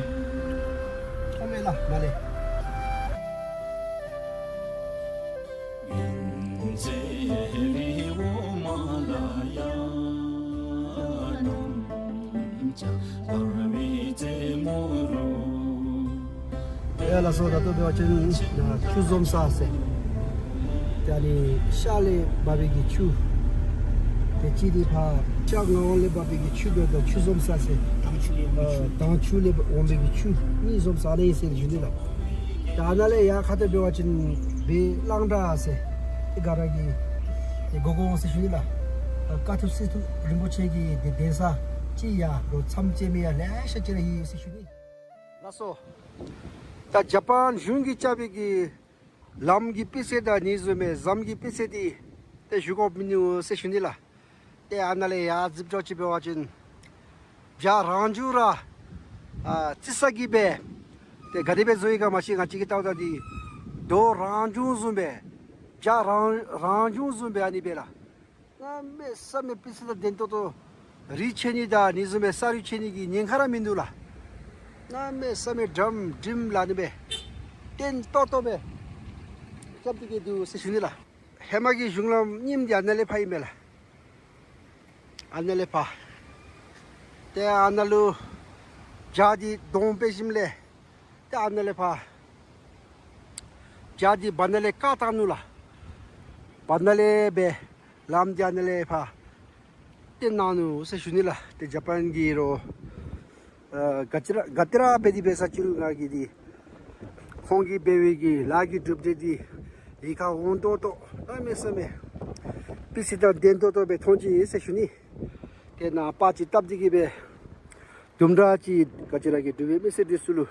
མཐོངམ་མས་ལགས་མར་ལས། ཡ་ལགས་སོ། ད་ལྟོ་འབད་བ་ཅིན་ཆུ་འཛོམས་ས་ཟེར། ཏེ་ཨ་ནི་ཤར་ལས་འབབ་པའི་གི་ཆུ། ཏེ་གཅིག་འདི་ཕར་ཤར་ངང་པ་ལས་འབབ་པའི་གི་ཆུ་འབདཝ་ད་ཆུ་འཛོམས་ས་ཟེར། ཨ་དྭངས་ཆུ་ལས་འོང་པའི་གི་ཆུ་གཉིས་འཛོམས་ས་ཨ་ནི་ཨིན་ཟེར་ཞུ་ནི་ལགས། ད་ཨ་ནཱ་ལས་ཡར་ཁ་ཐུག་འབད་བ་ཅིན་བེ་གླང་བྲག་ཟེར། ཏེ་ག་ར་གིས་ཏེ་གོ་གོ་འོང་ཟེར་ཞུ་ནི་ལགས། དཀའ་ཐུབ་སྲིད་ཐུབ་རིན་པོ་ཆེ་གི་ཏེ་གདན་ས་ཅིག་ཡར་རོ་མཚམས་བཅད་མི་ཡང་ལེ་ཤ་ཅིག་ར་ཡོད་ཟེར་ཞུ་ནི། ལགས་སོ། ད་ཇ་པཱན་གཞུང་གིས་རྐྱབ་པའི་གི་ལམ་གྱི་དཔེ་ཚད་དང་ཨ་ནི་བཟུམ་མའི་ཟམ་གྱི་དཔེ་ཚད་འདི་ཏེ་ཞུ་དགོཔ་མིན་ནུག་ཟེར་ཞུ་ནི་ལགས། ཏེ་ཨ་ནཱ་ལས་ཡར་འཛེགས་འགྱོ་ཅིག་འབད་བ་ཅིན་བྱག་རང་བྱུང་ར་ཨ་རྩི་ས་གི་སྦེ་ཏེ་ག་དེ་སྦེ་བཟོ་ཡི་ག་མ་ཤེས། ང་བཅས་ཀྱིས་བལྟཝ་ད་འདི་རྡོ་རང་བྱུང་བཟུམ་སྦེ་བྱག་རང་རང་བྱུང་བཟུམ་སྦེ་ཨ་ནི་སྦེ་ལགས། གནམ་མེད་ས་མེད་དཔེ་ཚད་དང་ལྡན་ཏོག་ཏོ། རི་ཆད་ནི་དང་ཨ་ནི་བཟུམ་སྦེ་ས་རུད་ཆད་ནི་གི་ཉེན་ཁ་ར་མིན་འདུག་ལགས། གནམ་མེད་ས་མེད་འགྲིམ་འགྲིམ་ལགས་ཨ་ནི་སྦེ་བརྟན་ཏོག་ཏོ་སྦེ་རྐྱབ་སྟེ་གི་འདུག་ཟེར་ཞུ་ནི་ལགས། ཧེ་མ་གི་གཞུང་ལམ་རྙིངམ་འདི་ཨ་ནཱ་ལས་ཕར་ཨིན་མས་ལགས། ཨ་ནཱ་ལས་ཕར། ཏེ་ཨ་ནཱ་ལུ་བྱག་འདི་དོང་སྤེལ་ཞིནམ་ལས་ཏེ་ཨ་ནཱ་ལས་ཕར་བྱག་འདི་བར་ན་ལས་བཀག་བཏང་ནུག་ལགས། བར་ན་ལས་སྦེ་ལམ་འདི་ཨ་ནཱ་ལས་ཕར་བཏོན་གནང་ནུག་ཟེར་ཞུ་ནི་ལགས། ཏེ་ཇ་པཱན་གྱི་རོ་ཨ་ག་ཅི་ར་ག་ཏེ་ར་འབད་དེ་འབད་ས་ཅི་རུང་ང་གིས་འདི་ཁོང་གིས་འབད་བའི་གི་ལཱ་གི་གྲུབ་འབྲས་འདི་ཡིད་ཁར་འོང་ཏོག་ཏོ་གནམ་མེད་ས་མེད་དཔེ་ཚད་དང་ལྡན་ཏོག་ཏོ་སྦེ་མཐོང་ཅི་ཟེར་ཞུ་ནི། ཏེ་ནཱ་པར་ཅིག་བཏབ་སྟེ་གི་སྦེ་དུམ་གྲ་ཅིག་ག་ཅི་ར་གི་འབྲུག་པའི་མི་སེར་འདི་ཚུ་ལུ་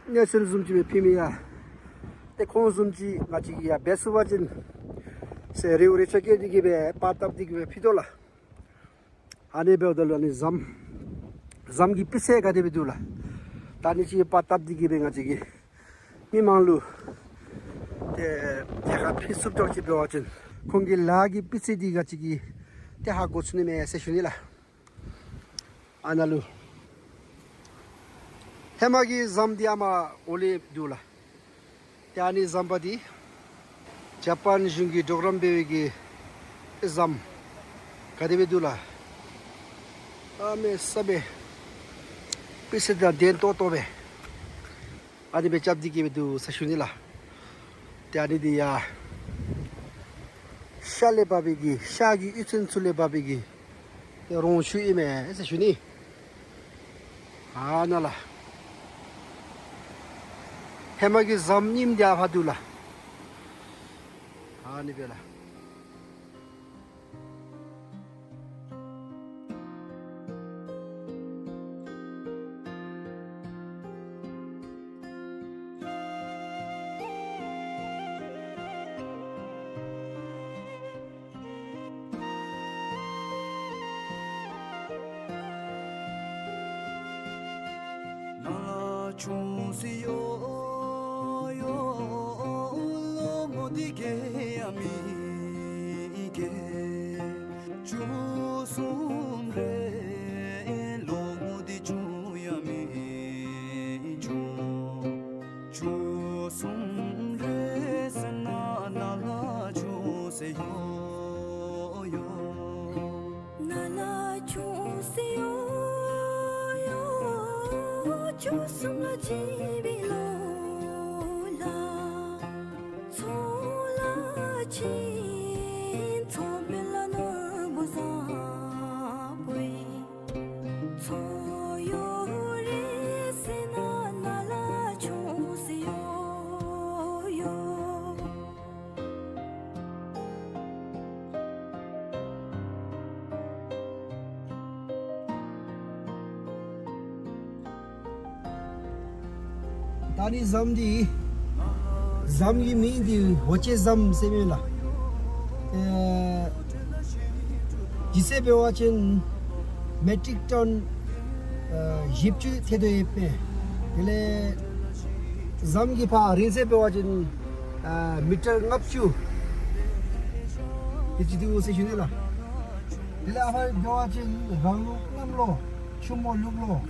གནས་ཚུལ་བཟུམ་ཅིག་སྦེ་ཕུལ་མི་ཡང་ཏེ་ཁོང་བཟུམ་ཅིག་ང་བཅས་ཀྱིས་ཡང་འབད་ཚུགས་པ་ཅིན་ཟེར་རེ་བ་རེ་ཆ་བསྐྱེད་དེ་གི་སྦེ་པར་བཏབ་སྟེ་གི་སྦེ་ཕུལ་དོ་ལགས། ཨ་ནི་འབདཝ་ད་ལུ་ཨ་ནི་ཟམ་ཟམ་གྱི་དཔེ་ཚད་ག་དེ་སྦེ་འདུག་ལགས། ད་ཨ་ནི་ཅིག་པར་བཏབ་སྟེ་གི་སྦེ་ང་བཅས་ཀྱིས་མི་མང་ལུ་ཏེ་ཡར་ཁར་ཕུལ་ཚུགསཔ་ཅིག་འབད་བ་ཅིན་ཁོང་གི་ལཱ་གི་དཔེ་ཚད་འདི་ང་བཅས་ཀྱིས་ཏེ་ཧ་གོ་ཚུགས་ནི་མས་ཟེར་ཞུ་ནི་ལགས། ཨ་ནཱ་ལུ་ཧེ་མ་གི་ཟམ་འདི་ཨ་མར་འོག་ལས་འདུག་ལགས། ཏེ་ཨ་ནི་ཟམ་པ་འདི་ཇ་པཱན་གཞུང་གིས་གྲོགས་རམ་འབད་བའི་གི་ཟམ་ག་དེ་སྦེ་འདུག་ལགས། གནམ་མེད་ས་མེད་དཔེ་ཚད་དང་ལྡན་ཏོག་ཏོ་སྦེ་ཨ་ནི་སྦེ་རྐྱབ་སྟེ་གི་སྦེ་འདུག་ཟེར་ཞུ་ནི་ལགས། ཏེ་ཨ་ནི་འདི་ཡང་ཤར་ལས་འབབ་པའི་གི་ཤར་གྱི་གཡུས་ཚན་ཚུ་ལས་འབབ་པའི་གི་རོང་ཆུ་ཨིན་མས་ཟེར་ཞུ་ནི། ཨ་ནཱ་ལགས། ཧེ་མ་གི་ཟམ་རྙིངམ་འདི་ཨ་ཕར་འདུག་ལགས། ཨ་ནི་སྦེ་ལགས། ནཱ་ལས་ཆུང་སུ་ཡོད་ཡོད་ལོ་ངོ་འདི་རྒས་ཡང་མི་རྒས། བཅུ་གསུམ་རེ་ལོ་ངོ་འདི་ཆུང་ཡང་མི་ཆུང་། བཅུ་གསུམ་རེ་ཟེར་ན་ནཱ་ལས་ཆུང་སུ་ཡོད་ཡོད། ནཱ་ལས་ཆུང་སུ་ཡོད་ཡོད། བཅུ་གསུམ་ལོ་བྱིན་པའི་ལོ་ལ་མཚོ་ལ་ཕྱིན། མཚོ་དཔོན་ལ་ནོར་བུ་བཟང་པོ་ཡིས། མཚོ་ཡོད་རེད་ཟེར་ན་ནཱ་ལས་ཆུང་སུ་ཡོད་ཡོད། ད་ཨ་ནི་ཟམ་འདི་ཟམ་གྱི་མིང་འདི་ཧོ་ཅེ་ཟམ་ཟེར་མི་ལགས། ཨེ་ཇི་སྲིད་འབད་བ་ཅིན་མེ་ཊིག་ཊོན་ཨ་བཞི་བཅུ་ཐལ་དོ་ཡོདཔ་མས། དེ་ལས་ཟམ་གྱི་ཕར་རིང་ཚད་འབད་བ་ཅིན་ཨ་མི་ཊར་ལྔ་བཅུ། དེ་ཅིག་འདུག་ཟེར་ཞུ་ནི་ལགས། དེ་ལས་ཨ་ཕར་འབད་བ་ཅིན་རང་ལུགས་གནམ་ལོ་ཆུ་མོ་ལུག་ལོ་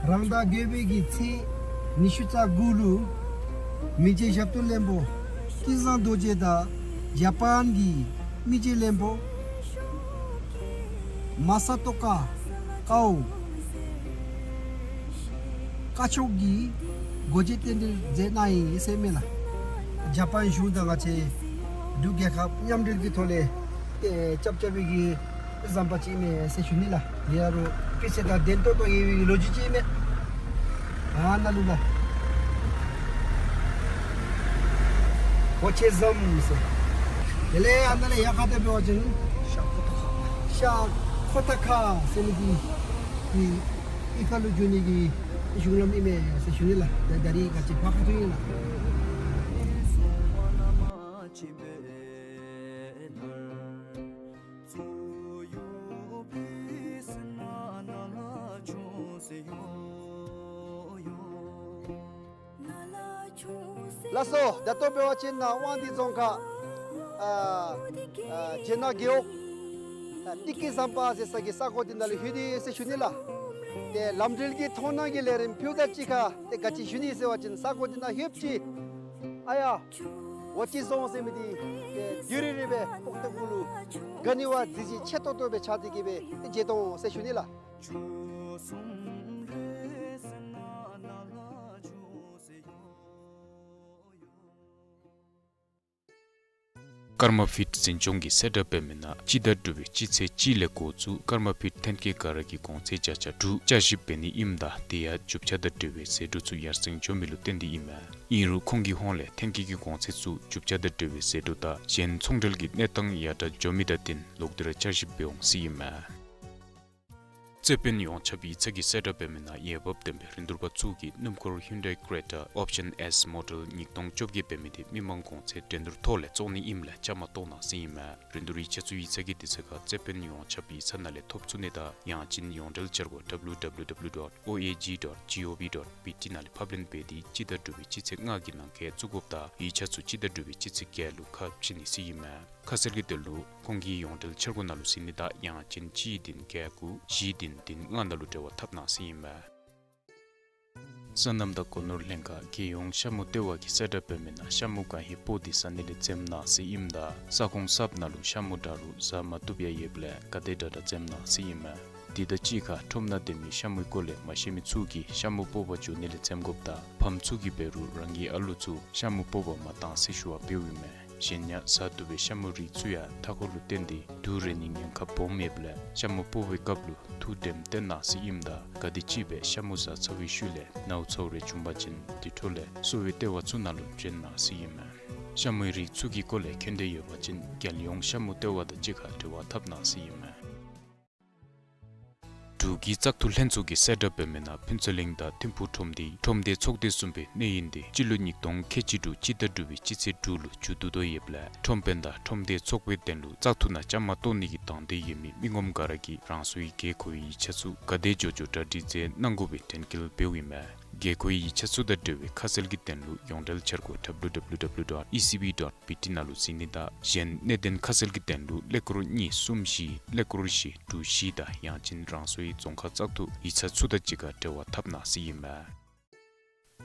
རང་ཟླ་བརྒྱད་པའི་གི་ཚེས་ཉི་ཤུ་རྩ་དགུ་ལུ་མི་རྗེ་ཞབས་ཏོག་བློན་པོ་ཀུན་བཟང་རྡོ་རྗེ་དང་ཇ་པཱན་གྱི་མི་རྗེ་བློན་པོ་མ་ས་ཏོ་ཀ་ཀའོ་བཀའ་ཤོག་གི་སྒོ་འབྱེད་རྟེན་འབྲེལ་མཛད་གནང་ཡི་ཟེར་མས་ལགས། ཇ་པཱན་གཞུང་དང་ང་བཅས་འབྲུག་རྒྱལ་ཁབ་མཉམ་འབྲེལ་གྱི་ཐོག་ལས་ཨེ་རྐྱབ་རྐྱབ་པའི་གི་ཟམ་པ་ཅིག་ཨིན་མས་ཟེར་ཞུ་ནི་ལགས། དེ་ཡང་རུང་སྤུས་ཚད་དང་ལྡན་ཏོག་ཏོ་ཡོད་པའི་གི་ལོ་རྒྱུས་ཅིག་ཨིན་མས། ཨ་ནཱ་ལུ་ལགས། ཧོ་ཆེ་ཟམ་ཟེར། དེ་ལས་ཨ་ནཱ་ལས་ཡར་ཁ་ཐུག་འབད་བ་ཅིན་ཤར་ཁོ་ཐ་ཁ་ཟེར་མི་འདི་འདི་གཡུས་ཁ་ལུ་འགྱོ་ནི་གི་གཞུང་ལམ་ཨིན་མས་ཟེར་ཞུ་ནི་ལགས། ད་ད་རིས་ག་ཅི་ཕར་ཁ་ཐུག་ཨིན་ལགས། ལགས་སོ། ད་ལྟོ་འབད་བ་ཅིན་ནཱ་དབང་འདུས་རྫོང་ཁག་ཨ་ཨ་རྗེ་ནག་རྒེད་འོག་ཨ་ཏི་ཀི་ཟམ་པ་ཟེར་ས་གི་ས་གོ་འདི་ནང་ལུ་ལྷོད་དེ་ཟེར་ཞུ་ནི་ལགས། ཏེ་ལམ་འགྲུལ་གྱི་མཐོང་སྣང་གི་ལས་རིམ་ཕུལཝ་ད་གཅིག་ཁར་ཏེ་ག་ཅི་ཞུ་ནི་ཟེར་བ་ཅིན་ས་གོ་འདི་ནང་ལྷོདཔ་ཅིག་ཨ་ཡ་ཧོ་ཆེ་ཟམ་ཟེར་མི་འདི་ཏེ་དུས་རེ་རེ་སྦེ་ལྐོག་ཐག་གུ་ལུ་ག་ནི་བ་མཛེས་བཟོ་ཆེ་ཏོག་ཏོ་སྦེ་ཆགས་ཏེ་གི་སྦེ་ཏེ་མཇལ་དོ་ཟེར་ཞུ་ནི་ལགས། ཀརྨ་ཕིཊ་འཛིན་སྐྱོང་གིས་གསལ་བསྒྲགས་འབད་མི་ནང་སྤྱི་ཟླ་དྲུག་པའི་སྤྱི་ཚེས་གཅིག་ལས་འགོ་བཙུགས་ཀརྨ་ཕིཊ་ཐོན་སྐྱེད་ག་ར་གི་གོང་ཚད་བརྒྱ་ཆ་དྲུག་བསྐྱར་ཞིབ་འབད་ནི་ཨིནམ་ད་དེ་ཡང་རྒྱུ་ཆ་དང་འབྲེལ་བའི་ཟད་འགྲོ་ཚུ་ཡར་སེང་འགྱོ་མི་ལུ་བརྟེན་ཏེ་ཨིན་མས། ཨིན་རུང་ཁོང་གི་ཧོངས་ལས་ཐོན་སྐྱེད་ཀྱི་གོང་ཚད་ཚུ་རྒྱུ་ཆ་དང་འབྲེལ་བའི་ཟད་འགྲོ་དང་གཞན་ཚོང་འབྲེལ་གྱི་གནས་སྟངས་ཡར་དྲག་འགྱོ་མི་དང་བསྟུན་ལོག་སྟེ་ར་བསྐྱར་ཞིབ་འབད་འོང་ཟེར་ཨིན་མས། རྩེ་དཔོན་ཡོངས་ཁྱབ་ཡིག་ཚང་གིས་གསལ་བསྒྲགས་འབད་མི་ནང་འོས་འབབ་ལྡན་པའི་རིན་བསྡུར་པ་ཚུ་གིས་སྣུམ་འཁོར་Hyundai Creta Option S Model ཉིས་སྟོང་བཅོ་བརྒྱད་འབད་མི་དེ་མི་མང་གོང་ཚད་འགྲན་བསྡུར་ཐོག་ལས་བཙོང་ནི་ཨིནམ་ལས་བཅའ་མར་གཏོགས་གནང་ཟེར་ཨིན་མས། རིན་བསྡུར་ཡིག་ཆ་ཚུ་ཡིག་ཚང་གི་དུས་ཚོད་ཁར་རྩེ་དཔོན་ཡོངས་ཁྱབ་ཡིག་ཚང་ནང་ལས་ཐོབ་ཚུགས་ནི་དང་ཡང་ཅིན་ཡོངས་འབྲེལ་འཆར་སྒོ་W W W dot O A G dot G O V dot B T ནང་ལས་ཕབ་ལེན་འབད་དེ་སྤྱི་ཟླ་དྲུག་པའི་སྤྱི་ཚེས་ལྔ་གི་ནང་འཁོད་བཙུགས་དགོཔ་དང་ཡིག་ཆ་ཚུ་སྤྱི་ཟླ་དྲུག་པའི་སྤྱི་ཚེས་བརྒྱད་ལུ་ཁ་ཕྱེ་ནི་ཟེར་ཨིན་མས། ཁ་གསལ་གྱི་དོན་ལུ་ཁོང་གི་ཡོངས་འབྲེལ་འཆར་སྒོ་ནང་ལུ་གཟིགས་ནི་དང་ཡང་ཅིན་གཅིག་བདུན་བརྒྱད་དགུ་བཞི་བདུན་བདུན་ལྔ་ནང་ལུ་འབྲེལ་བ་འཐབ་གནང་ཟེར་ཨིན་མས། སོ་ནམ་དང་སྒོ་ནོར་ལྷན་ཁག་རྒྱལ་ཡོངས་ཤ་མུ་ལྟེ་བ་གིས་གསལ་བསྒྲགས་འབད་མི་ནང་ཤ་མུ་ག་ཧེ་སྤོ་སྟེ་ཟ་ནི་ལས་འཛེམ་གནང་ཟེར་ཨིནམ་ད་ས་ཁོངས་གསརཔ་ནང་ལུ་ཤ་མུ་དྲག་རུང་ཟ་མ་བཏུབ་ཡང་ཡོདཔ་ལས་ག་དེ་དྲག་དྲག་འཛེམ་གནང་ཟེར་ཨིན་མས། དེ་དང་གཅིག་ཁར་ཁྲོམ་ནང་སྡོད་མི་ཤ་མུའི་སྐོར་ལས་མ་ཤེས་མི་ཚུ་གིས་ཤ་མུ་སྤོ་བར་འགྱོ་ནི་ལས་འཛེམ་དགོཔ་དང་ཕམ་ཚུ་གིས་འབད་རུང་རང་གི་ཨ་ལུ་ཚུ་ཤ་མུ་སྤོ་བར་མ་གཏང་ཟེར་ཞུ་བ་འབདཝ་ཨིན་མས། གཞན་ཡང་ཟ་བཏུབ་པའི་ཤ་མུའི་རིགས་ཚུ་ཡང་མཐའ་འཁོར་ལུ་བརྟེན་ཏེ་དུག་རེག་ནིའི་ཉེན་ཁ་སྦོམ་ཡོདཔ་ལས་ཤ་མུ་སྤོ་བའི་སྐབས་ལུ་ཐུགས་དྲནམ་བཏོན་གནང་ཟེར་ཨིནམ་ད་ག་དེམ་ཅིག་སྦེ་ཤ་མུ་ཟ་ཚར་བའི་ཤུལ་ལས་ནཝ་ཚཝ་རེ་བྱུང་པ་ཅིན་དེ་འཕྲོ་ལས་གསོ་བའི་ལྟེ་བ་ཚུ་ནང་ལུ་བྱོན་གནང་ཟེར་ཨིན་མས། ཤ་མུའི་རིགས་ཚུ་གི་སྐོར་ལས་མཁྱེན་འདོད་ཡོད་པ་ཅིན་རྒྱལ་ཡོངས་ཤ་མུ་ལྟེ་བ་དང་གཅིག་ཁར་འབྲེལ་བ་འཐབ་གནང་ཟེར་ཨིན་མས། འབྲུག་གི་བཙག་འཐུ་ལྷན་ཚོགས་ཀྱིས་གསལ་བསྒྲགས་འབད་མི་ནང་ཕུན་ཚོགས་གླིང་དང་ཐིམ་ཕུག་ཁྲོམ་སྡེའི་ཁྲོམ་སྡེ་ཚོགས་སྡེ་གསུམ་པའི་གནས་ཡུན་དེ་སྤྱི་ལོ་ཉིས་སྟོང་ཁལ་གཅིག་དྲུག་སྤྱི་ཟླ་དྲུག་པའི་སྤྱི་ཚེས་དྲུག་ལུ་མཇུག་བསྡུ་དོ་ཡོདཔ་ལས་ཁྲོམ་དཔོན་དང་ཁྲོམ་སྡེ་ཚོགས་པའི་དོན་ལུ་བཙག་འཐུ་ནང་བཅའ་མར་གཏོགས་ནི་གི་དང་འདོད་ཡོད་མི་མི་ངོམ་ག་ར་གིས་རང་སོའི་དགོས་མཁོའི་ཡིག་ཆ་ཚུ་ག་དེ་མགྱོགས་མགྱོགས་གྲ་སྒྲིག་མཛད་གནང་དགོ་པའི་དྲན་སྐུལ་འབདཝ་ཨིན་མས། དགོས་མཁོའི་ཡིག་ཆ་ཚུ་དང་འབྲེལ་བའི་ཁ་གསལ་གྱི་དོན་ལུ་ཡོངས་འབྲེལ་འཆར་སྒོ་W W W dot E C B dot B T ནང་ལུ་གཟིགས་ནི་དང་གཞན་གནད་དོན་ཁ་གསལ་གྱི་དོན་ལུ་ཀླད་ཀོར་གཉིས་གསུམ་བཞི་ཀླད་ཀོར་བཞི་དྲུག་བཞི་དང་ཡང་ཅིན་རང་སོའི་རྫོང་ཁག་བཙག་འཐུ་ཡིག་ཚང་ཚུ་དང་གཅིག་ཁར་འབྲེལ་བ་འཐབ་གནང་ཟེར་ཨིན་མས།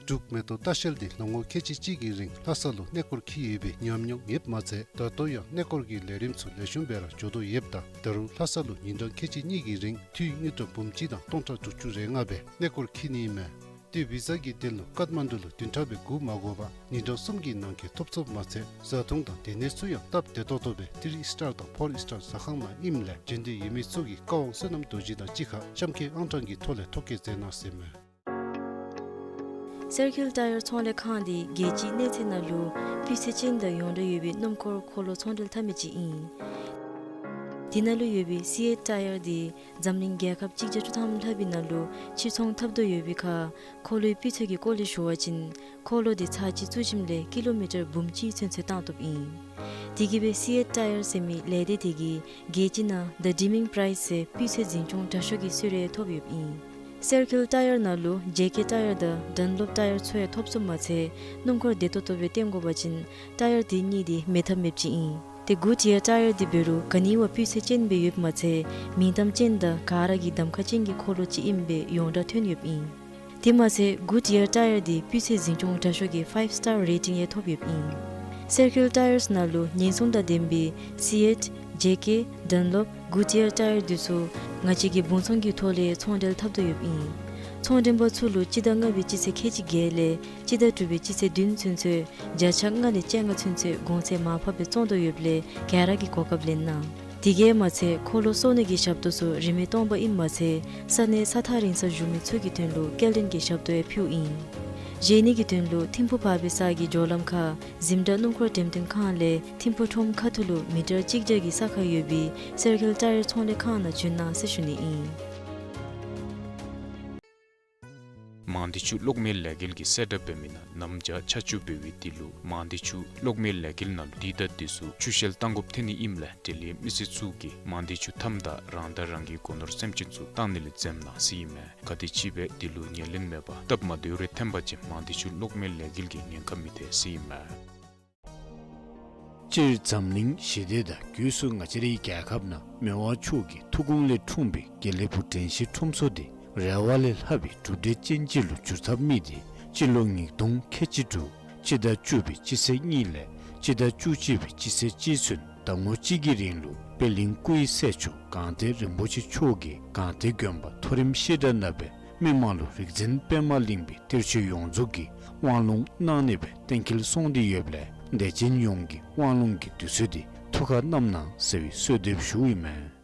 འབྲུག་མེ་ཏོག་ལྟ་བཤལ་འདི་ལོ་ངོ་ཁལ་གཅིག་གཅིག་གི་རིང་ལྷ་ས་ལུ་གནས་སྐོར་འཁྱིད་ཡོད་པའི་ཉམས་མྱོང་ཡོདཔ་མ་ཚད་ད་ལྟོ་ཡང་གནས་སྐོར་གྱི་ལས་རིམ་ཚུ་ལེགས་ཤོམ་སྦེ་ར་འགྱོ་དོ་ཡོདཔ་ད་ད་རུང་ལྷ་ས་ལུ་ཉིན་གྲངས་ཁལ་གཅིག་གཉིས་ཀྱི་རིང་འཐུས་དངུལ་ཀྲམ་འབུམ་གཅིག་དང་སྟོང་ཕྲག་དྲུག་ཅུ་རེ་ལྔ་སྦེ་གནས་སྐོར་འཁྱིད་ནི་ཨིན་མས། ཏེ་བི་ཛ་གི་དོན་ལུ་ཀཏ་མན་ཌུ་ལུ་བདུན་ཕྲག་སྦེ་སྒུག་མ་དགོ་པར་ཉིན་གྲངས་གསུམ་གྱི་ནང་འཁོད་ཐོབ་ཚུགསཔ་མ་ཚད་བཟའ་འཐུང་དང་སྡོད་གནས་ཚུ་ཡང་སྟབས་བདེ་ཏོག་ཏོ་སྦེ་ཐི་རི་ཨིསི་ཊར་དང་ཕོར་ཨིསི་ཊར་ཟ་ཁང་ནང་ཨིནམ་ལས་འབྱོན་འདོད་ཡོད་མི་ཚུ་གིས་བཀའ་དབང་བསོད་ནམས་རྡོ་རྗེ་དང་གཅིག་ཁར་གཤམ་འཁོད་ཨང་གྲངས་ཀྱི་ཐོག་ལས་ཐོ་བཀོད་མཛད་གནང་ཟེར་མས། སེར་ཁིལ་ཊ་ཡར་ཚོང་ལས་ཁང་འདི་རྒྱལ་སྤྱིའི་གནས་ཚད་ནང་ལུ་སྤུས་ཚད་ཅན་དང་ཡོངས་གྲགས་ཡོད་པའི་སྣུམ་འཁོར་འཁོར་ལོ་ཚོང་འབྲེལ་འཐབ་མི་ཅིག་ཨིན། དེ་ནང་ལུ་ཡོད་པའི་སི་ཨེཊ་ཊ་ཡར་འདི་འཛམ་གླིང་རྒྱལ་ཁབ་གཅིག་བརྒྱ་དྲུག་ཐམ་ལྷག་པའི་ནང་ལུ་ཕྱིར་ཚོང་འཐབ་དོ་ཡོད་པའི་ཁར་འཁོར་ལོའི་སྤུས་ཚད་ཀྱི་སྐོར་ལས་ཞུ་བ་ཅིན་འཁོར་ལོ་འདི་ཚར་གཅིག་བཙུགས་ཞིནམ་ལས་ཀི་ལོ་མི་ཊར་འབུམ་གཅིག་ཚུན་ཚོད་བཏང་བཏུབ་ཨིན། དེ་གིས་སྦེ་སི་ཨེཊ་ཊ་ཡར་ཟེར་མི་ལས་སྡེ་དེ་གིས་རྒྱལ་སྤྱི་ནང་The Dreaming Prize ཟེར་སྤུས་ཚད་འཛིན་སྐྱོང་དྲག་ཤོས་ཀྱི་གསོལ་རས་ཐོབ་ཡོདཔ་ཨིན། སེར་ཁིལ་ཊ་ཡར་ནང་ལུ་ཇེ་ཀེ་ཊ་ཡར་དང་ཌན་ལོབ་ཊ་ཡར་ཚུ་ཡང་ཐོབ་ཚུགསཔ་མ་ཚད་སྣུམ་འཁོར་བདེ་ཏོག་ཏོ་སྦེ་བཏོན་དགོ་པ་ཅིན་ཊ་ཡར་དེ་གཉིས་འདི་མེད་ཐབས་མེདཔ་ཅིག་ཨིན། ཏེ་གུཌ་ཡར་ཊ་ཡར་འདི་འབད་རུང་ག་ནི་བ་སྤུས་ཚད་ཅན་སྦེ་ཡོདཔ་མ་ཚད་མིང་གཏམ་ཅན་དང་ག་ར་གིས་གདམ་ཁ་ཅན་གྱི་འཁོར་ལོ་ཅིག་ཨིནམ་སྦེ་ཡོངས་གྲགས་ཐོན་ཡོདཔ་ཨིན། དེ་མ་ཚད་གུཌ་ཡར་ཊ་ཡར་འདི་སྤུས་ཚད་འཛིན་སྐྱོང་དྲག་ཤོས་ཀྱི་ཕའིབ་སི་ཊར་རེ་ཊིང་ཡང་ཐོབ་ཡོདཔ་ཨིན། སར་ཀཱིལ་ཊ་ཡརསི་ནང་ལུ་ཉེན་སྲུང་དང་ལྡནམ་སྦེ་སི་ཨེཊ་ཇེ་ཀེ་ཌན་ལོབ་གུཌ་ཡར་ཊ་ཡར་འདི་ཚུ་ང་བཅས་ཀྱིས་སྦོང་ཚོང་གི་ཐོག་ལས་ཚོང་འབྲེལ་འཐབ་དོ་ཡོདཔ་ཨིན། ཚོང་འདྲེན་པ་ཚུ་ལུ་སྤྱི་ཟླ་ལྔ་པའི་སྤྱི་ཚེས་ཁལ་གཅིག་བརྒྱད་ལས་སྤྱི་ཟླ་དྲུག་པའི་སྤྱི་ཚེས་བདུན་ཚུན་ཚོད་བརྒྱ་ཆ་ལྔ་ལས་བཅོ་ལྔ་ཚུན་ཚོད་གོང་ཚད་མར་ཕབ་སྦེ་བཙོང་དོ་ཡོདཔ་ལས་ག་ར་གིས་གོ་སྐབས་ལེན་གནང་། དེ་གིས་མ་ཚད་འཁོར་ལོ་གསོག་ནི་གི་ཞབས་ཏོག་ཚུ་རིན་མེད་སྟོང་པ་ཨིནམ་མ་ཚད་ས་གནས་ས་ཐག་རིང་སར་བཞུགས་མི་ཚུ་གི་དོན་ལུ་སྐྱེལ་འདྲེན་གྱི་ཞབས་ཏོག་ཡང་ཕུལཝ་ཨིན། བཞེས་ནི་གི་དོན་ལུ་ཐིམ་ཕུ་བར་པའི་ས་གི་སྦྱོར་ལམ་ཁར་གཟིམ་དྲག་སྣུམ་འཁོར་འགྲེམས་སྟོན་ཁང་ལས་ཐིམ་ཕུ་ཁྲོམ་ཁ་ཐུག་ལུ་མི་ཊར་གཅིག་བརྒྱ་གི་ས་ཁར་ཡོད་པའི་སར་ཀཱིལ་ཊ་ཡར་ཚོང་ལས་ཁང་ནང་བྱོན་གནང་ཟེར་ཞུ་ནི་ཨིན། མང་སྡེ་ཆུ་གློག་མེ་ལས་འགུལ་གྱིས་གསལ་བསྒྲགས་འབད་མི་ནང་གནམ་བྱཱར་ཆར་ཆུ་འབབ་པའི་དུས་ལུ་མང་སྡེ་ཆུ་གློག་མེ་ལས་འགུལ་ནང་ལུ་དུས་དང་དུས་སུ་ཆུ་ཤེལ་བཏང་དགོཔ་ཐོན་ནི་ཨིནམ་ལས་འབྲེལ་ཡོད་མི་སེར་ཚུ་གིས་མང་སྡེ་ཆུ་མཐའམ་དང་རང་དང་རང་གི་སྒོ་ནོར་སེམས་ཅན་ཚུ་བཏང་ནི་ལས་འཛེམ་གནང་ཟེར་ཨིན་མས། ག་དེམ་ཅིག་སྦེ་དེ་ལུ་ཉེར་ལེན་མེད་པར་སྟབས་མ་བདེཝ་རེ་ཐོན་པ་ཅིན་མང་སྡེ་ཆུ་གློག་མེ་ལས་འགུལ་གྱིས་ཉེན་ཁ་མི་ཐེག་ཟེར་ཨིན་མས། སྤྱིར་འཛམ་གླིང་ཞི་བདེ་དང་སྒོས་སུ་ང་བཅས་རའི་རྒྱལ་ཁབ་ནང་མི་དབང་མཆོག་གི་ཐུགས་དགོངས་ལས་འཁྲུངས་པའི་དགེ་ལེགས་ཕུག་དྲན་ཤེས་ཁྲོམ་ཚོགས་འདི་རེ་བ་ལས་ལྷག་པའི་གྲུབ་འབྲས་ཅན་ཅིག་ལུ་འགྱུར་ཐབས་དམིགས་ཏེ་སྤྱི་ལོ་ཉིས་སྟོང་ཁལ་གཅིག་དྲུག་སྤྱི་ཟླ་བཅུ་པའི་སྤྱི་ཚེས་གཉིས་ལས་སྤྱི་ཟླ་བཅུ་གཅིག་པའི་སྤྱི་ཚེས་གཅིག་ཚུན་ཟླ་ངོ་གཅིག་གི་རིང་ལུ་པད་གླིང་སྐུ་ཡི་སྲས་མཆོག་སྒང་སྟེང་རིན་པོ་ཆེ་མཆོག་གིས་སྒང་སྟེང་དགོན་པ་མཐོ་རིམ་བཤད་གྲྭ་ནང་སྦེ་མི་མང་ལུ་རིག་འཛིན་པདྨ་གླིང་པའི་གཏེར་ཆོས་ཡོངས་རྫོགས་ཀྱི་དབང་ལུང་གནང་ནི་སྦེ་གཏན་འཁེལ་སོང་སྟེ་ཡོདཔ་ལས་དད་ཅན་ཡོངས་ཀྱིས་དབང་ལུང་གི་དུས་ཚོད་འདི་ཐུགས་ཁར་བསྣམ་གནང་ཟེར་བའི་གསོལ་འདེབས་ཞུཝ་ཨིན་མས།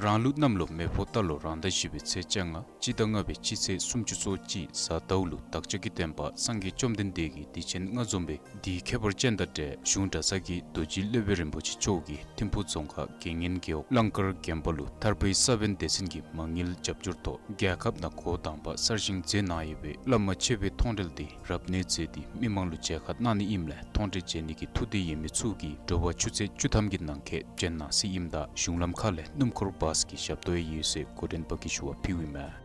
རང་ལུགས་གནམ་ལོ་མེ་ཕོ་རྟ་ལོ་རང་ཟླ་བཞི་པའི་ཚེས་བཅོ་ལྔ་སྤྱི་ཟླ་ལྔ་པའི་སྤྱི་ཚེས་སུམ་ཅུ་སོ་གཅིག་གཟའ་ཟླཝ་ལུ་བདག་ཅག་གི་བསྟན་པ་སངས་རྒྱས་བཅོམ་ལྡན་འདས་ཀྱི་གདུལ་ཆེན་ལྔ་འཛོམས་པའི་དུས་ཁྱད་པར་ཅན་དང་འབྲེལ་གཞུང་གྲྭ་ཚང་གི་རྡོ་རྗེ་སློབ་དཔོན་རིན་པོ་ཆེ་མཆོག་གིས་ཐིམ་ཕུ་རྫོང་ཁག་དགེ་བསྙེན་རྒེད་འོག་གླང་དཀར་དགོན་པ་ལུ་ཐར་པའི་ས་བོན་སྡེ་ཚན་གྱི་མ་དངུལ་རྒྱབ་སྐྱོར་ཐོག་རྒྱལ་ཁབ་ནང་འགོ་དང་པ་གསར་བཞེངས་མཛད་གནང་ཡོད་པའི་བླ་མ་མཆོད་པའི་མཐོང་གྲོལ་འདི་རབ་གནས་མཛད་དེ་མི་མང་ལུ་མཇལ་ཁ་གནང་ནི་ཨིནམ་ལས་མཐོང་གྲོལ་མཇལ་ནི་གི་ཐུགས་འདོད་ཡོད་མི་ཚུ་གིས་དྲོ་པ་ཆུ་ཚོད་བཅུ་ཐམ་གྱི་ནང་འཁོད་བྱོན་གནང་ཟེར་ཨིནམ་ད་གཞུང་ལམ་ཁ་ལས་སྣུམ་འཁོར་བཱསི་གི་ཞབས་ཏོག་ཡོད་ཟེར་འགོ་འདྲེན་པ་གིས་ཞུ་བ་ཕུལཝ་ཨིན་མས།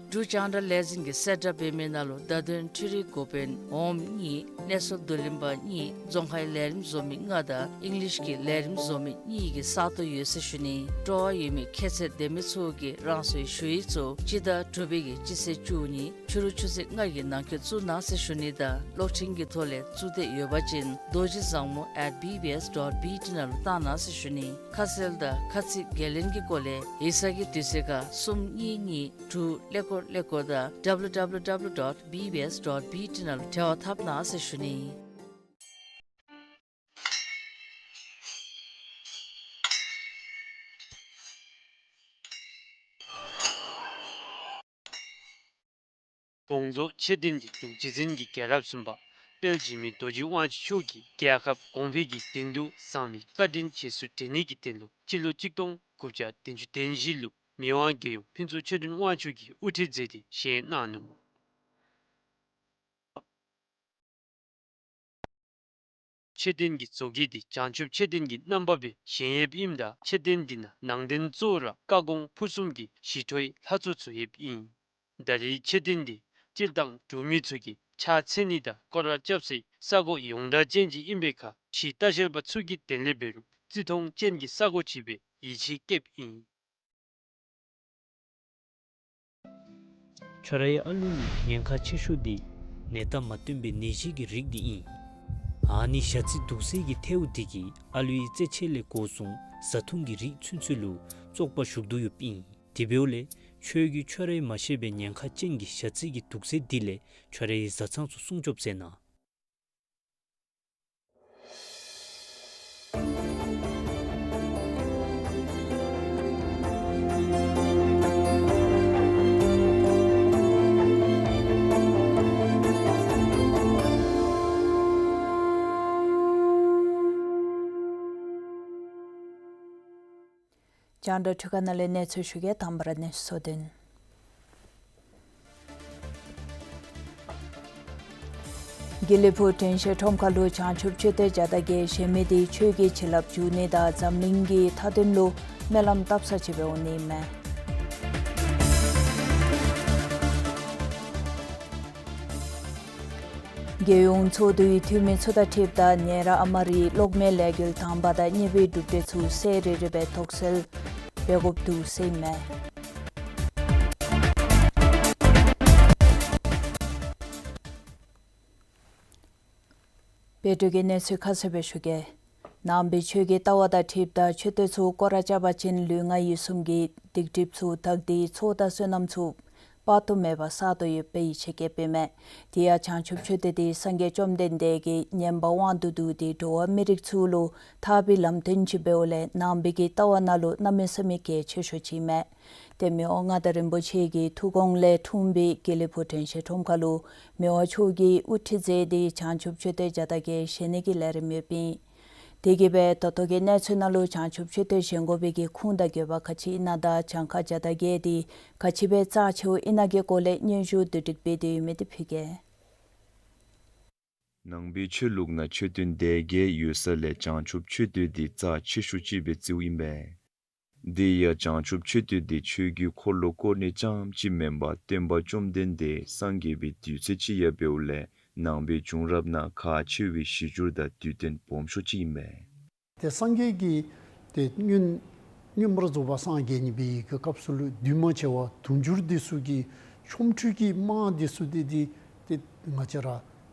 འབྲུག་རྒྱང་བསྒྲགས་ལས་འཛིན་གྱིས་གསལ་བསྒྲགས་འབད་མི་ནང་ལུ་བརྡ་དོན་འཕྲུལ་རིག་འགོ་དཔོན་འོགམ་གཉིས་གནས་ཚུལ་བསྡུ་ལེན་པ་གཉིས་རྫོང་ཁའི་ལས་རིམ་བཟོ་མི་ལྔ་དང་ཨིང་ལིཤ་གི་ལས་རིམ་བཟོ་མི་གཉིས་ཀྱི་ས་སྟོང་ཡོད་ཟེར་ཞུ་ནི། སྤྲོ་བ་ཡོད་མི་ཁྱད་ཚད་ལྡན་མི་ཚུ་གིས་རང་སོའི་ཞུ་ཡིག་ཚུ་སྤྱི་ཟླ་དྲུག་པའི་གི་སྤྱི་ཚེས་བཅུ་གཉིས་ཕྱི་རུ་ཆུ་ཚོད་ལྔ་གི་ནང་འཁོད་བཙུགས་གནང་ཟེར་ཞུ་ནི་དང་གློག་འཕྲིན་གྱི་ཐོག་ལས་བཙུགས་འདོད་ཡོད་པ་ཅིན་རྡོ་རྗེ་བཟང་མོ་at B B S dot B T ནང་ལུ་བཏང་གནང་ཟེར་ཞུ་ནི། ཁ་གསལ་དང་ཁ་ཚིག་འགན་ལེན་གྱི་སྐོར་ལས་ཡིག་ཚང་གི་དུས་ཚོད་ཁར་གསུམ་གཉིས་གཉིས་དྲུག་ཀླད་ཀོར་ཀླད་ཀོར་དང་W W W dot B B S dot B T ནང་ལུ་འབྲེལ་བ་འཐབ་གནང་ཟེར་ཞུ་ནི། དགོངས་རྫོགས་མཆོད་རྟེན་གྱི་འབྲུག་རྗེ་བཙུན་གྱི་རྒྱལ་རབས་གསུམ་པ་དཔལ་འཇིགས་མེད་རྡོ་རྗེ་དབང་ཕྱུག་མཆོག་གིས་རྒྱལ་ཁབ་གོང་འཕེལ་གྱི་དོན་དུ་གསང་བའི་བཀའ་དྲིན་རྗེས་སུ་དྲན་ནི་གི་དོན་ལུ་སྤྱི་ལོ་གཅིག་སྟོང་དགུ་བརྒྱ་བདུན་ཅུ་དོན་བཞི་ལུ་མི་དབང་རྒྱལ་ཡུམ་ཕུན་ཚོགས་ཆོས་སྒྲོན་དབང་ཕྱུག་གིས་དབུ་ཁྲིད་མཛད་དེ་བཞེངས་གནང་ནུག། མཆོད་རྟེན་གྱི་མཛོད་དགེ་འདི་བྱང་ཆུབ་མཆོད་རྟེན་གྱི་རྣམ་པ་སྦེ་བཞེངས་ཡོདཔ་ཨིནམ་ད་མཆོད་རྟེན་འདི་ནང་ནང་རྟེན་གཙོ་བོ་ར་བཀའ་དགོངས་ཕུར་གསུམ་གྱི་ཞི་ཁྲོའི་ལྷ་ཚོགས་ཚུ་ཡོདཔ་ཨིན། ད་རེས་མཆོད་རྟེན་འདི་སྤྱིར་བཏང་འབྲུག་མི་ཚུ་གིས་ཕྱག་འཚལ་ནི་དང་སྐོར་ར་རྐྱབ་སའི་ས་གོ་ཡོངས་གྲགས་ཅན་ཅིག་ཨིན་པའི་ཁར་ཕྱིའི་ལྟ་བཤལ་པ་ཚུ་གིས་དེ་ལས་འབད་རུང་བརྩི་མཐོང་ཅན་གྱི་ས་གོ་ཅིག་སྦེ་ཡིད་ཆེས་བསྐྱེདཔ་ཨིན། ཁྱོད་རའི་ཨ་ལུ་ནི་ཉེན་ཁ་ཆེ་ཤོས་འདི་ནད་རྟགས་མ་སྟོན་པའི་ནད་གཞི་གི་རིགས་འདི་ཨིན། ཨ་ནི་ཞ་རྩི་དུག་སེལ་གྱི་ཐལཝ་འདི་གིས་ཨ་ལུའི་རྩེད་ཆས་ལས་འགོ་བཟུང་བཟའ་འཐུང་གི་རིགས་ཚུན་ཚོད་ལུ་བཙོག་པ་ཞུགས་དོ་ཡོདཔ་ཨིན། དེ་འབདཝ་ལས་ཁྱོད་ཀྱིས་ཁྱོད་རའི་མ་ཤེས་པའི་ཉེན་ཁ་ཅན་གྱི་ཞ་རྩི་གི་དུག་སེལ་འདི་ལས་ཁྱོད་རའི་བཟའ་ཚང་ཚུ་སྲུང་སྐྱོབ་མཛད་གནང་། རྒྱང་བསྒྲགས་འཕྲུལ་ཁང་ནང་ལས་གནས་ཚུལ་ཞུ་གེ། དང་པ་ར་གནས་ཚུལ་གཙོ་དོན། དགེ་ལེགས་ཕུག་དྲན་ཤེས་ཁྲོམ་ཁ་ལུ་བྱང་ཆུབ་མཆོད་རྟེན་བརྒྱ་དང་བརྒྱད་བཞེངས་མི་དེ་ཆོས་ཀྱི་བྱིན་རླབས་འཇུག་ནི་དང་འཛམ་གླིང་གི་མཐའ་དོན་ལུ་སྨོན་ལམ་བཏབ་ས་ཅིག་སྦེ་འོང་ནི་མས། རྒྱལ་ཡོངས་ཚོགས་འདུའི་འཐུས་མི་ཚུ་དང་འཁྲིལཝ་ད་ཉེ་རབས་ཨ་མ་རིའི་གློག་མེ་ལས་འགུལ་དང་པ་དང་གཉིས་པའི་གྲུབ་འབྲས་ཚུ་ཚར་རེ་རེ་སྦེ་དོགས་སེལ་འབད་དགོཔ་འདུག་ཟེར་ཨིན་མས། བོད་དུས་ཀྱི་གནས་ཚུལ་ཁ་གསལ་སྦེ་ཞུ་གེ། ནང་པའི་ཆོས་ཀྱི་ལྟ་བ་དང་འཁྲིལཝ་ད་མཆོད་རྟེན་ཚུ་སྐོར་ར་རྐྱབ་པ་ཅིན་ལུས་ངག་ཡིད་གསུམ་གྱི་སྡིག་སྒྲིབ་ཚུ་དག་སྟེ་ཚོགས་དང་བསོད་ནམས་ཚུ་དཔག་ཏུ་མེད་པ་བསག་དོ་ཡོདཔ་སྦེ་ཡིད་ཆེས་བསྐྱེདཔ་ཨིན་མས། དེ་ཡང་བྱང་ཆུབ་མཆོད་རྟེན་དེ་སངས་རྒྱས་བཅོམ་ལྡན་འདས་ཀྱིས་ཉན་པ་དབང་དུ་བསྡུས་ཏེ་འགྲོ་བ་མི་རིགས་ཚུ་ལུ་ཐར་པའི་ལམ་སྟོན་ཅིག་འབདཝ་ལས་ནང་པའི་གི་ལྟ་བ་ནང་ལུ་གནམ་མེད་ས་མེད་གལ་ཆེ་ཤོས་ཅིག་ཨིན་མས། ཏེ་མི་དབང་མངའ་བདག་རིན་པོ་ཆེ་གི་ཐུགས་དགོངས་ལས་འཁྲུངས་པའི་དགེ་ལེགས་ཕུག་དྲན་ཤེས་ཁྲོམ་ཁ་ལུ་མི་དབང་མཆོག་གིས་དབུ་ཁྲིད་མཛད་དེ་བྱང་ཆུབ་མཆོད་རྟེན་བརྒྱ་དང་བརྒྱད་བཞེངས་ནི་གི་ལས་རིམ་ཡོདཔ་ཨིན། དེ་གིས་སྦེ་ད་ལྟོ་གི་གནས་ཚུལ་ནང་ལུ་བྱང་ཆུབ་མཆོད་རྟེན་བཞེངས་དགོ་པའི་གི་ཁུངས་དང་དགོས་པ་ག་ཅི་ཨིན་ན་དང་གྱངས་ཁ་བརྒྱ་དང་བརྒྱད་དེ་ག་ཅི་སྦེ་རྩ་ཆེཝ་ཨིན་ན་གི་སྐོར་ལས་སྙན་ཞུ་བསྡུ་སྒྲིག་འབད་དེ་ཡོད་མི་དེ་ཕུལ་གེ། ནང་པའི་ཆོས་ལུགས་ནང་མཆོད་རྟེན་སྡེ་བརྒྱད་ཡོད་ས་ལས་བྱང་ཆུབ་མཆོད་རྟེན་འདི་རྩ་ཆེ་ཤོས་ཅིག་སྦེ་བརྩིཝ་ཨིན་པས། དེ་ཡང་བྱང་ཆུབ་མཆོད་རྟེན་འདི་ཆོས་ཀྱི་འཁོར་ལོ་བསྐོར་ནི་རྐྱངམ་ཅིག་མེན་པར་སྟོན་པ་བཅོམ་ལྡན་འདས་སངས་རྒྱས་པའི་དུས་ཚོད་ཅིག་ཡང་འབདཝ་ལས་ནང་པའི་བྱུང་རབས་ནང་ཁག་ཆེ་བའི་གཞི་འགྱུར་དང་དུས་སྟོན་སྦོམ་ཤོས་ཅིག་ཨིན་པས། ཏེ་སངས་རྒྱས་ཀྱིས་ཏེ་མངོན་མངོན་པར་རྫོགས་པ་སངས་རྒྱས་ནི་སྦེ་གི་སྐབས་སུ་ལུ་འདུས་མ་བྱས་པ་དུང་ཕྱུར་འདི་ཚུ་གི་ཆོ་འཕྲུལ་གྱི་དམག་འདི་ཚུ་ཏེ་ཏེ་ཏེ་ང་བཅས་ར་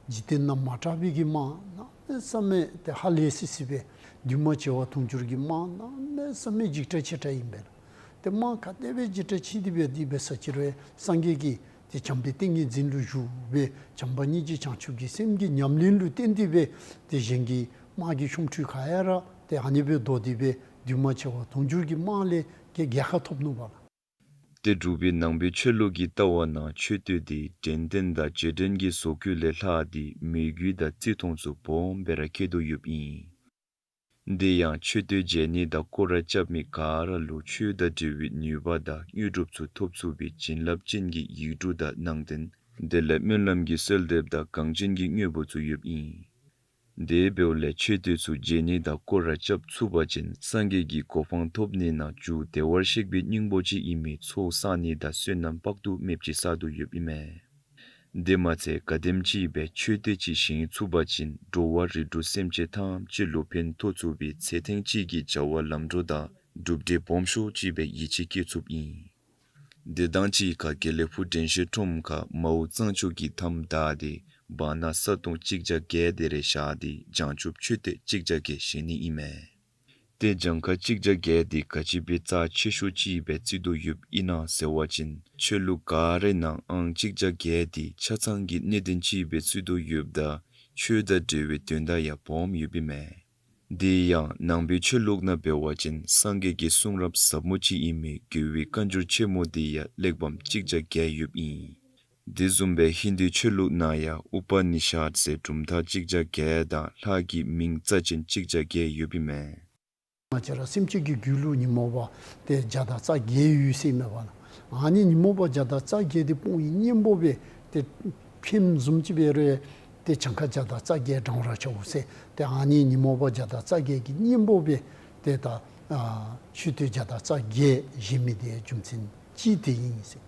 འཇིག་རྟེན་ནང་མ་གྲགས་པའི་གི་དམག་གནམ་མེད་ས་མེད་ཏེ་ཧ་ལས་སི་སི་སྦེ་འདུས་མ་བྱས་པ་དུང་ཕྱུར་གྱི་དམག་གནམ་མེད་ས་མེད་འཇིགས་སྐྲག་ཆེ་དྲགས་ཨིན་པས་ལགས། ཏེ་དམག་ག་དེ་སྦེ་འཇིགས་སྐྲག་ཆེ་སྟེ་སྦེ་དེ་སྦེ་ས་ཅི་རུང་སངས་རྒྱས་ཀྱིས་ཏེ་བྱམས་པའི་ཏིང་ངེ་འཛིན་ལུ་བཞུགས་སྦེ་བྱམས་པ་སྙིང་རྗེ་བྱང་ཆུབ་ཀྱི་སེམས་ཀྱི་ཉམས་ལེན་ལུ་བརྟེན་ཏེ་སྦེ་ཏེ་གཞན་གྱི་དམག་གི་ཆོ་འཕྲུལ་ག་ཡ་ར་ཏེ་ཨ་ནི་སྦེ་བཟློག་སྟེ་སྦེ་འདུས་མ་བྱས་པ་དུང་ཕྱུར་གྱི་དམག་ལས་ཀྱི་རྒྱལ་ཁ་ཐོབ་ནུག་པ་ལགས། ཏེ་འབྲུག་པའི་ནང་པའི་ཆོས་ལུགས་ཀྱི་ལྟ་བ་ནང་མཆོད་རྟེན་འདི་དྲན་རྟེན་དང་རྗེས་དྲན་གྱི་བཟོ་བཀོད་ལས་ལྷག་སྟེ་མོས་གུས་དང་བརྩི་མཐོང་ཚུ་སྦོམ་སྦེ་ར་བསྐྱེད་དོ་ཡོདཔ་ཨིན། དེ་ཡང་མཆོད་རྟེན་མཇལ་ནི་དང་སྐོར་ར་རྐྱབ་མི་ག་ར་ལུ་ཆོས་དང་འབྲེལ་བའི་ནུས་པ་དང་དངོས་གྲུབ་ཚུ་ཐོབ་ཚུགས་པའི་བྱིན་རླབས་ཅན་གྱི་ཡིག་འབྲུ་དང་ནང་རྟེན་དེ་ལས་སྨོན་ལམ་གྱི་གསོལ་འདེབས་དང་གངས་ཅན་གྱི་དངོས་པོ་ཚུ་ཡོདཔ་ཨིན། དེ་འབདཝ་ལས་མཆོད་རྟེན་ཚུ་མཇལ་ནི་དང་སྐོར་ར་རྐྱབ་ཚུགས་པ་ཅིན་སངས་རྒྱས་ཀྱི་གོ་འཕང་ཐོབ་ནི་ནང་རྒྱུ་བདེ་བར་གཤེགས་པའི་སྙིང་པོ་ཅིག་ཨིན་མི་ཚོགས་བསག་ནི་དང་བསོད་ནམས་དཔག་ཏུ་མེདཔ་ཅིག་བསག་དོ་ཡོདཔ་ཨིན་མས། དེ་མ་ཚད་ག་དེམ་ཅིག་སྦེ་མཆོད་རྟེན་ཅིག་བཞེངས་ཚུགས་པ་ཅིན་འགྲོ་བ་རིགས་དྲུག་སེམས་ཅན་ཐམས་ཅད་ལུ་ཕན་ཐོགས་ཚུགས་པའི་ཚེ་ཐེངས་གཅིག་གི་བྱ་བ་ལམ་འགྲོ་དང་གྲུབ་འབྲས་སྦོམ་ཤོས་ཅིག་སྦེ་ཡིད་ཆེས་བསྐྱེད་ཚུགསཔ་ཨིན། དེ་དང་གཅིག་ཁར་དགེ་ལེགས་ཕུག་དྲན་ཤེས་ཁྲོམ་ཁར་མའོ་གཙང་ཕྱོགས་ཀྱི་མཐའམ་བདའ་སྟེ་བར་ན་ས་སྟོང་གཅིག་བརྒྱ་བརྒྱད་དེ་རེ་བཞག་སྟེ་བྱང་ཆུབ་མཆོད་རྟེན་གཅིག་བརྒྱ་བརྒྱད་བཞེངས་ནི་ཨིན་མས། ཏེ་གྱངས་ཁ་གཅིག་བརྒྱ་བརྒྱད་འདི་ག་ཅི་སྦེ་རྩ་ཆེ་ཤོས་ཅིག་སྦེ་བརྩི་དོ་ཡོདཔ་ཨིན་ན་ཟེར་བ་ཅིན་ཆོས་ལུགས་ག་རའི་ནང་ཨང་གཅིག་བརྒྱ་བརྒྱད་འདི་ཆ་ཚང་གི་གནད་དོན་ཅིག་སྦེ་བརྩི་དོ་ཡོདཔ་ད་ཆོས་དང་འབྲེལ་བའི་དོན་དག་ཡང་སྦོམ་ཡོདཔ་ཨིན་མས། དེ་ཡང་ནང་པའི་ཆོས་ལུགས་ནང་འབད་བ་ཅིན་སངས་རྒྱས་ཀྱི་གསུང་རབ་ཟབ་མོ་ཅིག་ཨིན་མི་རྒྱལ་བའི་བཀའ་འགྱུར་ཆེན་མོ་འདི་ཡང་གླེགས་བམ་གཅིག་བརྒྱ་བརྒྱད་ཡོདཔ་ཨིན། དེ་བཟུམ་སྦེ་ཧིན་དུའི་ཆོས་ལུགས་ནང་ཡང་ཨུ་པ་ནི་ཤད་ཟེར་གྲུབ་མཐའ་གཅིག་བརྒྱ་བརྒྱད་དང་ལྷ་གི་མིང་རྩ་ཅན་གཅིག་བརྒྱ་བརྒྱད་ཡོདཔ་ཨིན་མས། ང་བཅས་ར་སེམས་ཅན་གྱི་རྒྱུད་ལུ་ཉོན་མོངས་པ་ཏེ་བརྒྱ་དང་རྩ་བརྒྱད་ཡོད་ཟེར་མས་པ་ལགས། ཨ་ནི་ཉོན་མོངས་པ་བརྒྱ་དང་རྩ་བརྒྱད་འདི་སྤོང་བའི་གཉེན་པོ་སྦེ་ཏེ་ཕྱེངམ་བཟུམ་ཅིག་འབད་རུང་ཏེ་གྱངས་ཁ་བརྒྱ་དང་རྩ་བརྒྱད་བགྲང་ར་ཆོག་ཟེར། ཏེ་ཨ་ནི་ཉོན་མོངས་པ་བརྒྱ་དང་རྩ་བརྒྱད་ཀྱི་གཉེན་པོ་སྦེ་ཏེ་ད་ཨ་མཆོད་རྟེན་བརྒྱ་དང་རྩ་བརྒྱད་བཞེངས་མི་དེ་རྒྱུ་མཚན་ཅིག་དེ་ཨིན་ཟེར།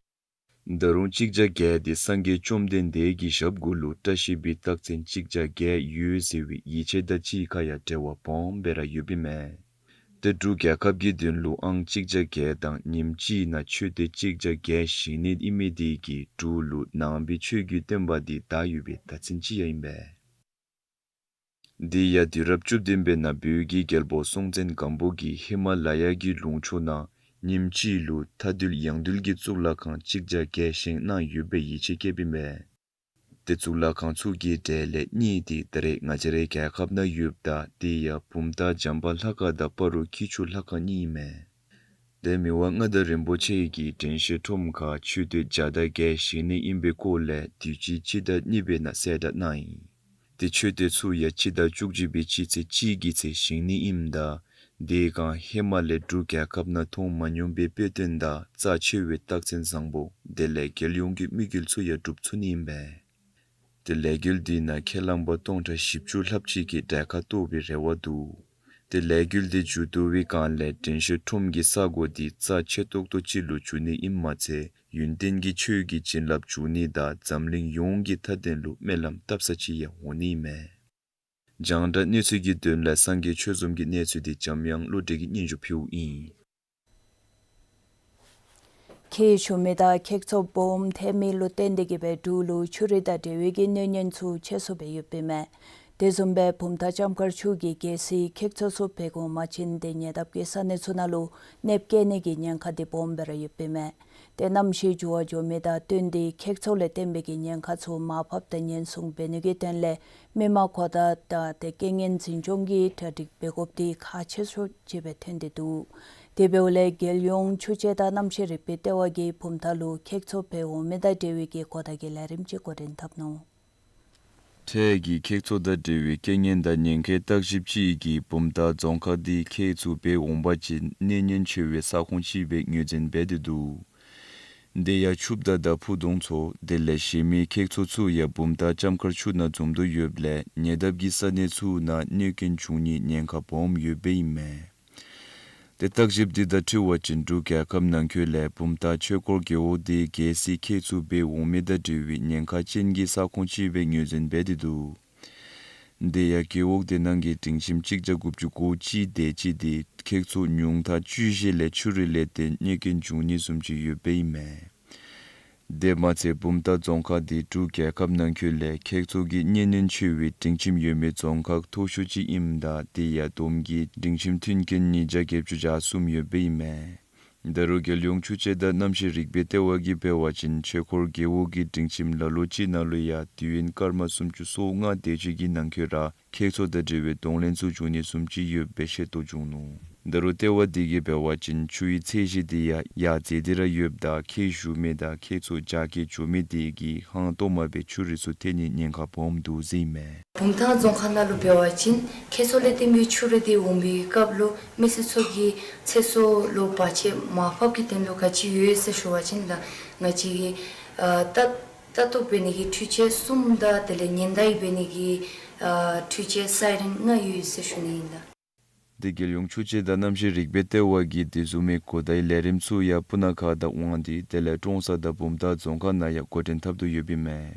ད་རུང་གཅིག་བརྒྱ་བརྒྱད་འདི་སངས་རྒྱས་བཅོམ་ལྡན་འདས་ཀྱི་ཞབས་གུ་ལུ་བཀྲ་ཤིས་པའི་རྟགས་མཚན་གཅིག་བརྒྱ་བརྒྱད་ཡོད་ཟེར་བའི་ཡིད་ཆེས་དང་གཅིག་ཁར་ཡང་འབྲེལ་བ་སྦོམ་སྦེ་ར་ཡོདཔ་ཨིན་མས། ཏེ་འབྲུག་རྒྱལ་ཁབ་ཀྱི་དོན་ལུ་ཨང་གཅིག་བརྒྱ་བརྒྱད་དང་ཉིནམ་གཅིག་ནང་མཆོད་རྟེན་གཅིག་བརྒྱ་བརྒྱད་བཞེངས་ནི་ཨིན་མི་དེ་གིས་འབྲུག་ལུ་ནང་པའི་ཆོས་ཀྱི་བསྟན་པ་འདི་དར་ཡོད་པའི་རྟགས་མཚན་ཅིག་ཡང་ཨིན་པས། དེ་ཡང་དུས་རབས་བཅུ་བདུན་པའི་ནང་བོད་ཀྱི་རྒྱལ་པོ་སྲོང་བཙན་སྒམ་པོ་གིས་ཧི་མ་ལ་ཡ་གི་ལུང་ཕྱོགས་ནང་ཉིནམ་གཅིག་ལུ་མཐའ་འདུལ་ཡང་འདུལ་གྱི་གཙུག་ལག་ཁང་གཅིག་བརྒྱ་བརྒྱད་བཞེངས་གནང་ཡོད་པའི་ཡིད་ཆེས་བསྐྱེདཔ་ཨིན་པས། ཏེ་གཙུག་ལག་ཁང་ཚུ་གི་གྲས་ལས་གཉིས་དེ་ད་རེས་ང་བཅས་རའི་རྒྱལ་ཁབ་ནང་ཡོདཔ་ད་དེ་ཡང་བུམ་ཐང་བྱམས་པ་ལྷ་ཁང་དང་སྤ་རོ་སྐྱིད་ཆུ་ལྷ་ཁང་གཉིས་ཨིན་མས། ཏེ་མི་དབང་མངའ་བདག་རིན་པོ་ཆེ་གིས་དྲན་ཤེས་ཁྲོམ་ཁར་མཆོད་རྟེན་བརྒྱ་དང་བརྒྱད་བཞེངས་ནི་ཨིན་པའི་སྐོར་ལས་དུས་ཅི་སྤྱི་ཟླ་གཉིས་པའི་ནང་གསལ་བསྒྲགས་གནང་ཡི། ཏེ་མཆོད་རྟེན་ཚུ་ཡང་སྤྱི་ཟླ་བཅུ་གཅིག་པའི་སྤྱི་ཚེས་གཅིག་གི་ཚེ་བཞེངས་ནི་ཨིནམ་ད་དེ་སྒང་ཧེ་མ་ལས་འབྲུག་རྒྱལ་ཁབ་ནང་མཐོང་མ་མྱོང་པའི་དཔེ་སྟོན་དང་རྩ་ཆེ་བའི་རྟགས་མཚན་བཟང་པོ་དེ་ལས་རྒྱལ་ཡོངས་ཀྱི་དམིགས་ཡུལ་ཚུ་ཡང་འགྲུབ་ཚུགས་ནི་ཨིན་པས། ཏེ་ལས་འགུལ་འདི་ནང་ཁས་བླངས་པ་སྟོང་ཕྲག་བཞི་བཅུ་ལྷགཔ་ཅིག་གིས་གྲལ་ཁར་གཏོགས་པའི་རེ་བ་འདུག། ཏེ་ལས་འགུལ་འདི་མཇུག་བསྡུ་བའི་སྒང་ལས་དྲན་ཤེས་ཁྲོམ་གྱི་ས་གོ་འདི་རྩ་ཆེ་ཏོག་ཏོ་ཅིག་ལུ་འགྱུར་ནི་ཨིནམ་མ་ཚད་ ཡོན་ཏན་གྱི་ཆོས་ཀྱི་བྱིན་རླབས་འཇུག་ནི་དང་འཛམ་གླིང་ཡོངས་ཀྱི་མཐའ་དོན་ལུ་སྨོན་ལམ་བཏབ་ས་ཅིག་ཡང་འོང་ནི་མས། རྒྱང་བསྒྲགས་གནས་ཚུལ་གྱི་དོན་ལས་སངས་རྒྱས་ཆོས་འཛོམས་ཀྱི་གནས་ཚུལ་འདི་འཇམ་དབྱངས་བློ་གྲོས་ཀྱིས་སྙན་ཞུ་ཕུལཝ་ཨིན། ཁྱེགས་ཞུ་མི་དང་ཁྱེགས་ཚོ་སྦོམ་ཐལ་མི་ལུ་བརྟེན་ཏེ་གིས་སྦེ་འབྲུག་ལུ་ཆུ་རུད་དང་འབྲེལ་བའི་གི་གནོད་ཉེན་ཚུ་ཆེ་སུ་སྦེ་ཡོདཔ་ཨིན་མས། དེ་བཟུམ་སྦེ་བུམ་ཐང་ལྕམ་མཁར་ཆུ་གིས་གལ་སྲིད་ཁྱེགས་ཚོ་ཚུ་འབག་འོང་པ་ཅིན་ཏེ་ཉེ་འདབས་ཀྱི་ས་གནས་ཚུ་ནང་ལུ་གནོདཔ་བཀལ་ནི་གི་ཉེན་ཁ་འདི་སྦོམ་སྦེ་ར་ཡོདཔ་ཨིན་མས། ཏེ་གནམ་གཤིས་འགྱུར་བ་འགྱོ་མི་དང་བསྟུན་ཏེ་ཁྱེགས་ཚོ་ལས་བརྟེན་པའི་གི་ཉེན་ཁ་ཚུ་མར་ཕབ་དང་ཉེན་སྲུང་འབད་ནི་གི་དོན་ལས་མི་མང་གུ་དང་ཏེ་རྐྱེན་ངན་འཛིན་སྐྱོང་གི་གྲ་སྒྲིག་འབད་དགོཔ་འདི་ཁག་ཆེ་ཤོས་ཅིག་སྦེ་ཐོན་ཏེ་འདུག། དེ་འབདཝ་ལས་རྒྱལ་ཡོངས་ཆུ་དཔྱད་དང་གནམ་གཤིས་རིག་པའི་ལྟེ་བ་གིས་བུམ་ཐང་ལུ་ཁྱེགས་ཚོ་འབག་འོང་མི་དང་འབྲེལ་བའི་གི་གོ་བརྡ་གི་ལས་རིམ་ཅིག་འགོ་འདྲེན་འཐབ་ནུག། འཕྲལ་གྱི་ཁྱེགས་ཚོ་དང་འབྲེལ་བའི་རྐྱེན་ངན་དང་ཉེན་ཁའི་བརྟག་ཞིབ་ཅིག་གིས་བུམ་ཐང་རྫོང་ཁག་འདི་ཁྱེགས་ཚུ་འབག་འོང་པ་ཅིན་གནོད་ཉེན་ཆེ་བའི་ས་ཁོངས་ཅིག་སྦེ་ངོས་འཛིན་འབད་དེ་འདུག། དེ་ཡང་ཆུ་བདའ་དང་ཕུ་དོང་ཚོ་དེ་ལས་གཞན་མི་ཁྱེགས་ཚོ་ཚུ་ཡང་བུམ་ཐང་ལྕམ་མཁར་ཆུ་ནང་འཛོམས་དོ་ཡོདཔ་ལས་ཉེ་འདབས་ཀྱི་ས་གནས་ཚུ་ནང་གནོད་རྐྱེན་འབྱུང་ནི་ཉེན་ཁ་སྦོམ་ཡོདཔ་ཨིན་མས། ཏེ་བརྟག་ཞིབ་འདི་དང་འཁྲིལ་བ་ཅིན་འབྲུག་རྒྱལ་ཁབ་ནང་འཁོད་ལས་བུམ་ཐང་ཆོས་འཁོར་རྒེད་འོག་འདི་གལ་སྲིད་ཁྱེགས་ཚུ་འབག་འོང་མི་དང་འབྲེལ་བའི་ཉེན་ཁ་ཅན་གྱི་ས་ཁོངས་ཅིག་སྦེ་ངོས་འཛིན་འབད་དེ་འདུག། དེ་ཡང་རྒེད་འོག་དེ་ནང་གི་སྒྲིང་ཁྱིམ་གཅིག་བརྒྱ་དགུ་བཅུ་གོ་གཅིག་དེ་ཅིག་འདི་ཁྱེགས་ཚོ་ཉུང་མཐའ་བཅུ་བཞི་ལས་ཆུ་རུད་ལས་བརྟེན་གནོད་རྐྱེན་འབྱུང་ནི་བཟུམ་ཅིག་ཡོདཔ་ཨིན་མས། དེ་མ་ཚད་བུམ་ཐང་རྫོང་ཁག་འདི་འབྲུག་རྒྱལ་ཁབ་ནང་འཁོད་ལས་ཁྱེགས་ཚོ་གི་གནོད་ཉེན་ཆེ་བའི་སྒྲིང་ཁྱིམ་ཡོད་མི་རྫོང་ཁག་མཐོ་ཤོས་ཅིག་ཨིནམ་ད་དེ་ཡང་བསྡོམས་ཀྱིས་སྒྲིང་ཁྱིམ་མཐུན་རྐྱེན་ཉིས་བརྒྱ་བརྒྱད་ཅུ་གྱ་གསུམ་ཡོདཔ་ཨིན་མས། ད་རུང་རྒྱལ་ཡོངས་ཆུ་དཔྱད་དང་གནམ་གཤིས་རིག་པའི་ལྟེ་བ་གིས་འབད་བ་ཅིན་ཆོས་འཁོར་རྒེད་འོག་གི་སྒྲིང་ཁྱིམ་ལ་ལོ་གཅིག་ནང་ལུ་ཡང་དུས་ཡུན་སྐར་མ་སུམ་ཅུ་སོ་ལྔ་དེ་ཅིག་གི་ནང་འཁོད་ར་ཁྱེགས་ཚོ་དང་འབྲེལ་བའི་གདོང་ལེན་ཚུ་འབྱུང་ནི་བཟུམ་ཅིག་ཡོདཔ་སྦེ་ཤེས་རྟོགས་བྱུང་ནུག། ད་རུང་ལྟེ་བ་དེ་གིས་འབད་བ་ཅིན་ཆུའི་ཚད་གཞི་དེ་ཡང་ཡར་འཛེགས་ཏེ་ར་ཡོདཔ་ད་ཁྱེགས་ཞུ་མི་དང་ཁྱེགས་ཚོ་རྒྱ་སྐྱེད་འགྱོ་མི་དེ་གིས་ཧང་སྟོང་མ་སྦེ་ཆུ་རུད་ཚུ་ཐལ་ནི་ཉེན་ཁ་སྦོམ་འདུག་ཟེར་ཨིན་མས། བུམ་ཐང་རྫོང་ཁག་ནང་ལུ་འབད་བ་ཅིན་ཁྱེགས་ཚོ་ལས་བརྟེན་པའི་ཆུ་རུད་དེ་འོང་པའི་སྐབས་ལུ་མི་སེར་ཚུ་གི་ཚེ་སྲོག་ལུ་བར་ཆད་མར་ཕབ་ཀྱི་དོན་ལུ་ག་ཅི་ཡོད་ཟེར་ཞུ་བ་ཅིན་ད་ང་བཅས་ཀྱི་ཨ་ལྟ་ལྟ་རྟོག་འབད་ནི་གི་འཕྲུལ་ཆས་གསུམ་དང་དེ་ལས་ཉེན་བརྡ་འབད་ནི་གི་ཨ་འཕྲུལ་ཆས་སའི་རེན་ལྔ་ཡོད་ཟེར་ཞུ་ནི་ཨིན་ལགས། དེ་རྒྱལ་ཡོངས་ཆུ་དཔྱད་དང་གནམ་གཤིས་རིག་པའི་ལྟེ་བ་གིས་དེ་བཟུམ་མའི་གོ་བརྡའི་ལས་རིམ་ཚུ་ཡང་སྤུ་ན་ཁ་དང་དབང་འདུས་དེ་ལས་ཀྲོང་གསར་དང་བུམ་ཐང་རྫོང་ཁག་ནང་ཡང་འགོ་འདྲེན་འཐབ་དོ་ཡོདཔ་ཨིན་མས།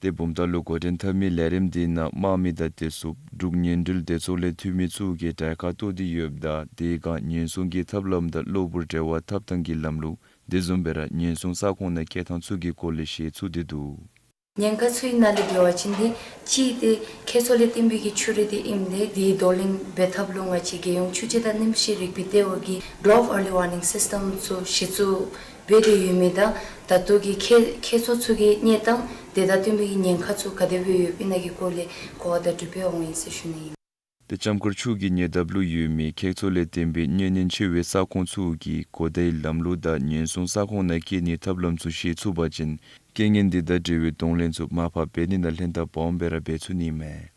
དེ་བུམ་ཐང་ལུ་འགོ་འདྲེན་འཐབ་མི་ལས་རིམ་དེ་ནང་དམག་མི་དང་བདེ་སྲུངཔ་འབྲུག་ཉེ་འབྲེལ་སྡེ་ཚོགས་ལས་འཐུས་མི་ཚུ་གིས་གྲལ་ཁར་གཏོགས་ཏེ་ཡོདཔ་ད་དེ་སྒང་ཉེན་སྲུང་གི་ཐབས་ལམ་དང་གློ་བུར་འབྲེལ་བ་འཐབ་ཐངས་ཀྱི་ལམ་ལུགས་དེ་བཟུམ་སྦེ་ར་ཉེན་སྲུང་ས་ཁོངས་ནང་སྐྱེལ་ཐངས་ཚུ་གི་སྐོར་ལས་ཞུ་ཚུགས་ཏེ་འདུག། ཉེན་ཁ་ཚུའི་ནང་ལས་འབད་བ་ཅིན་དེ་གཅིག་དེ་ཁྱེགས་ཚོ་ལས་བརྟེན་པའི་གི་ཆུ་རུད་དེ་ཨིནམ་ད་དེའི་གདོང་ལེན་འབད་ཐབས་ལུ་ང་བཅས་རྒྱལ་ཡོངས་ཆུ་དཔྱད་དང་གནམ་གཤིས་རིག་པའི་ལྟེ་བ་གིས་Drought Early Warning System ཚུ་གཞི་བཙུགས་འབད་དེ་ཡོད་མི་དང་ད་ལྟོ་གི་ཁྱེགས་ཁྱེགས་ཚོ་ཚུ་གི་གནས་སྟངས་དེ་དང་བསྟུན་པའི་གི་ཉེན་ཁ་ཚུ་ག་དེ་སྦེ་ཡོདཔ་ཨིན་ན་གི་སྐོར་ལས་གོ་བ་དང་གྲུབ་འབྲས་འོང་ཡི་ཟེར་ཞུ་ནི་ཨིན། དེ་ལྕམ་མཁར་ཆུ་གི་ཉེ་འདབས་ལུ་ཡོད་མི་ཁྱེགས་ཚོ་ལས་བརྟེན་པའི་གནོད་ཉེན་ཆེ་བའི་ས་ཁོངས་ཚུ་གི་གོ་བརྡའི་ལམ་ལུགས་དང་ཉེན་སྲུང་ས་ཁོངས་ནང་སྐྱེལ་ནིའི་ཐབས་ལམ་ཚུ་ཤེས་ཚུགས་པ་ཅིན་རྐྱེན་ངན་དེ་དང་འབྲེལ་བའི་གདོང་ལེན་ཚུ་མར་ཕབ་འབད་ནི་ནང་ལྷན་ཐབས་སྦོམ་སྦེ་ར་འབད་ཚུགས་ནི་མས།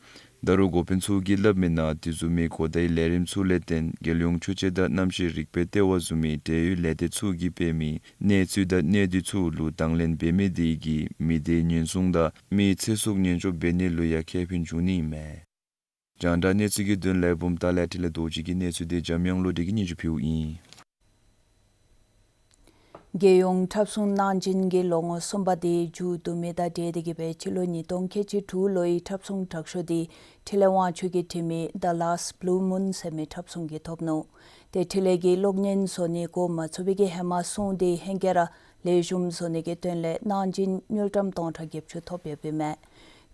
ད་རུང་འགོ་དཔོན་ཚུ་གིས་སླབ་མི་ནང་དེ་བཟུམ་མའི་གོ་བརྡའི་ལས་རིམ་ཚུ་ལས་བརྟེན་རྒྱལ་ཡོངས་ཆུ་དཔྱད་དང་གནམ་གཤིས་རིག་པའི་ལྟེ་བ་བཟུམ་མའི་འབྲེལ་ཡོད་ལས་སྡེ་ཚུ་གིས་སྤེལ་མི་གནས་ཚུལ་དང་གནད་བསྡུས་ཚུ་ལུ་དང་ལེན་འབད་མི་དེ་གིས་མི་སྡེའི་ཉེན་སྲུང་དང་མིའི་ཚེ་སྲོག་ཉེན་བཅོལ་འབད་ནི་ལུ་ཡང་ཁེ་ཕན་འབྱུང་ནི་མས། རྒྱང་བསྒྲགས་གནས་ཚུལ་གྱི་དོན་ལས་བུམ་ཐང་ལས་འཕྲིན་ལས་རྡོ་རྗེ་གི་གནས་ཚུལ་དེ་འཇམ་དབྱངས་བློ་གྲོས་ཀྱིས་སྙན་ཞུ་ཕུལཝ་ཨིན། རྒྱལ་ཡོངས་འཁྲབ་གསུམ་གནང་སྦྱིན་གྱི་ལོ་ངོ་གསུམ་པ་དེ་མཇུག་བསྡུ་མི་དང་འབྲེལ་ཏེ་གིས་སྦེ་སྤྱི་ལོ་ཉིས་སྟོང་ཁལ་གཅིག་དྲུག་ལོའི་འཁྲབ་གསུམ་དྲག་ཤོས་དེ་འཕྲིན་ལས་དབང་ཕྱུག་གིས་བྲིས་མི་The Last Blue Moon ཟེར་མི་འཁྲབ་གསུམ་གྱིས་ཐོབ་ནུག། ཏེ་འཕྲིན་ལས་ཀྱི་གློག་བརྙན་བཟོ་ནི་འགོ་མ་བཙུགས་པའི་གི་ཧེ་མ་སྲུང་དེ་ཧེང་སྐལ་ར་ལེགས་ཤོམ་བཟོ་ནི་གི་དོན་ལས་གནང་སྦྱིན་དངུལ་ཀྲམ་སྟོང་ཕྲག་བརྒྱད་ཅུ་ཐོབ་ཡོདཔ་ཨིན་མས།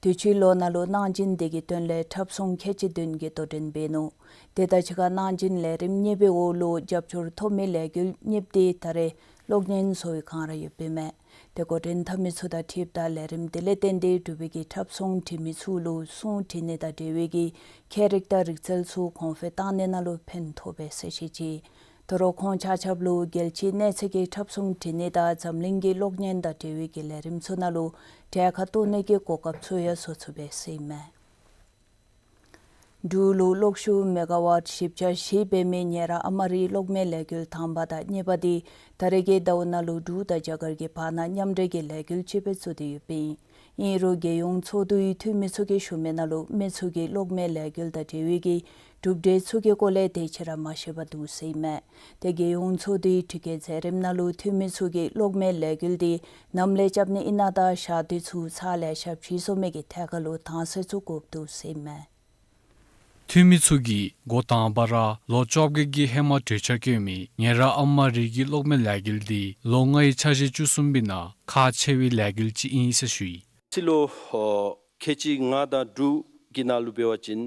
དུས་ཅི་ལོ་ནང་ལུ་གནང་སྦྱིན་དེ་གི་དོན་ལས་འཁྲབ་གསུམ་ཁལ་གཅིག་བདུན་གྱིས་དོ་འགྲན་འབད་ནུག། དེ་དང་གཅིག་ཁར་གནང་སྦྱིན་ལས་རིམ་གཉིས་པའི་འོག་ལུ་རྒྱབ་སྐྱོར་ཐོབ་མི་ལས་འགུལ་གཉིས་པོ་དེ་ད་རེས་གློག་བརྙན་བཟོ་བའི་སྒང་ར་ཡོདཔ་ཨིན་མས། ཏེ་འགོ་འདྲེན་འཐབ་མི་ཚུ་དང་འཁྲིལཝ་ད་ལས་རིམ་དེ་ལས་བརྟེན་ཏེ་འབྲུག་པའི་གི་འཁྲབ་གསུམ་འབྲི་མི་ཚུ་ལུ་སྲུང་འབྲི་ནི་དང་འབྲེལ་བའི་གི་ཁྱད་རིག་དང་རིག་རྩལ་ཚུ་གོང་འཕེལ་བཏང་ནི་ནང་ལུ་ཕན་ཐོགས་པས་ཟེར་བཤད་ཅི། དོ་རུང་ཁོང་ཆ་ཁྱབ་ལུ་རྒྱལ་སྤྱིའི་གནས་ཚད་ཀྱི་འཁྲབ་གསུམ་འབྲི་ནི་དང་འཛམ་གླིང་གི་གློག་བརྙན་དང་འབྲེལ་བའི་གི་ལས་རིམ་ཚུ་ནང་ལུ་གྲལ་ཁར་གཏོགས་ནི་གི་གོ་སྐབས་ཚུ་ཡང་བཟོ་ཚུགས་པས་ཟེར་ཨིན་མས། འབྲུག་ལུ་གློག་ཤུགས་མེ་ག་ཝཊ་བཞི་བརྒྱ་བཞི་འབད་མི་ཉེ་ར་ཨ་མ་རི་གློག་མེ་ལས་འགུལ་དང་པ་དང་གཉིས་པ་དེ་ད་རེས་ཀྱི་ཟླཝ་ནང་ལུ་འབྲུག་དང་རྒྱ་གར་གྱི་བར་ན་མཉམ་འབྲེལ་གྱི་ལས་འགུལ་ཅིག་སྦེ་བཙུགས་ཏེ་ཡོདཔ་ཨིན། ཨིན་རུང་རྒྱལ་ཡོངས་ཚོགས་འདུའི་འཐུས་མི་ཚུ་གིས་ཞུ་མི་ནང་ལུ་མི་ཚུ་གིས་གློག་མེ་ལས་འགུལ་དང་འབྲེལ་བའི་གི་ གྲུབ་འབྲས་ཚུ་གི་སྐོར་ལས་དེ་ཅིག་ར་མ་ཤེས་པར་འདུག་ཟེར་ཨིན་མས། དེ་རྒྱལ་ཡོངས་ཚོགས་འདུའི་དྲི་བཀོད་མཛད་རིམ་ནང་ལུ་འཐུས་མི་ཚུ་གིས་གློག་མེ་ལས་འགུལ་འདི་ནམ་ལས་རྐྱབ་ནི་ཨིན་ན་དང་ཞག་དུས་ཚུ་ཚར་ལེ་ཤ་བཞེས་སོང་མི་གི་ཐད་ཁར་ལུ་དྭངས་གསལ་ཚུ་དགོཔ་འདུག་ཟེར་ཨིན་མས། འཐུས་མི་ཚུ་གིས་འགོ་དང་པ་ར་ལོ་བཅོ་བརྒྱད་ཀྱི་ཧེ་མ་གྲོས་འཆར་བཀོད་མི་ཉེ་ར་ཨ་མ་རི་གི་གློག་མེ་ལས་འགུལ་འདི་ལོ་ལྔའི་འཆར་གཞི་བཅུ་གསུམ་པའི་ནང་ཁག་ཆེ་བའི་ལས་འགུལ་ཅིག་ཨིན་ཟེར་ཞུ་ཡི། སྤྱི་ལོ་ཁལ་གཅིག་ལྔ་དང་དྲུག་གི་ནང་ལུ་འབད་བ་ཅིན་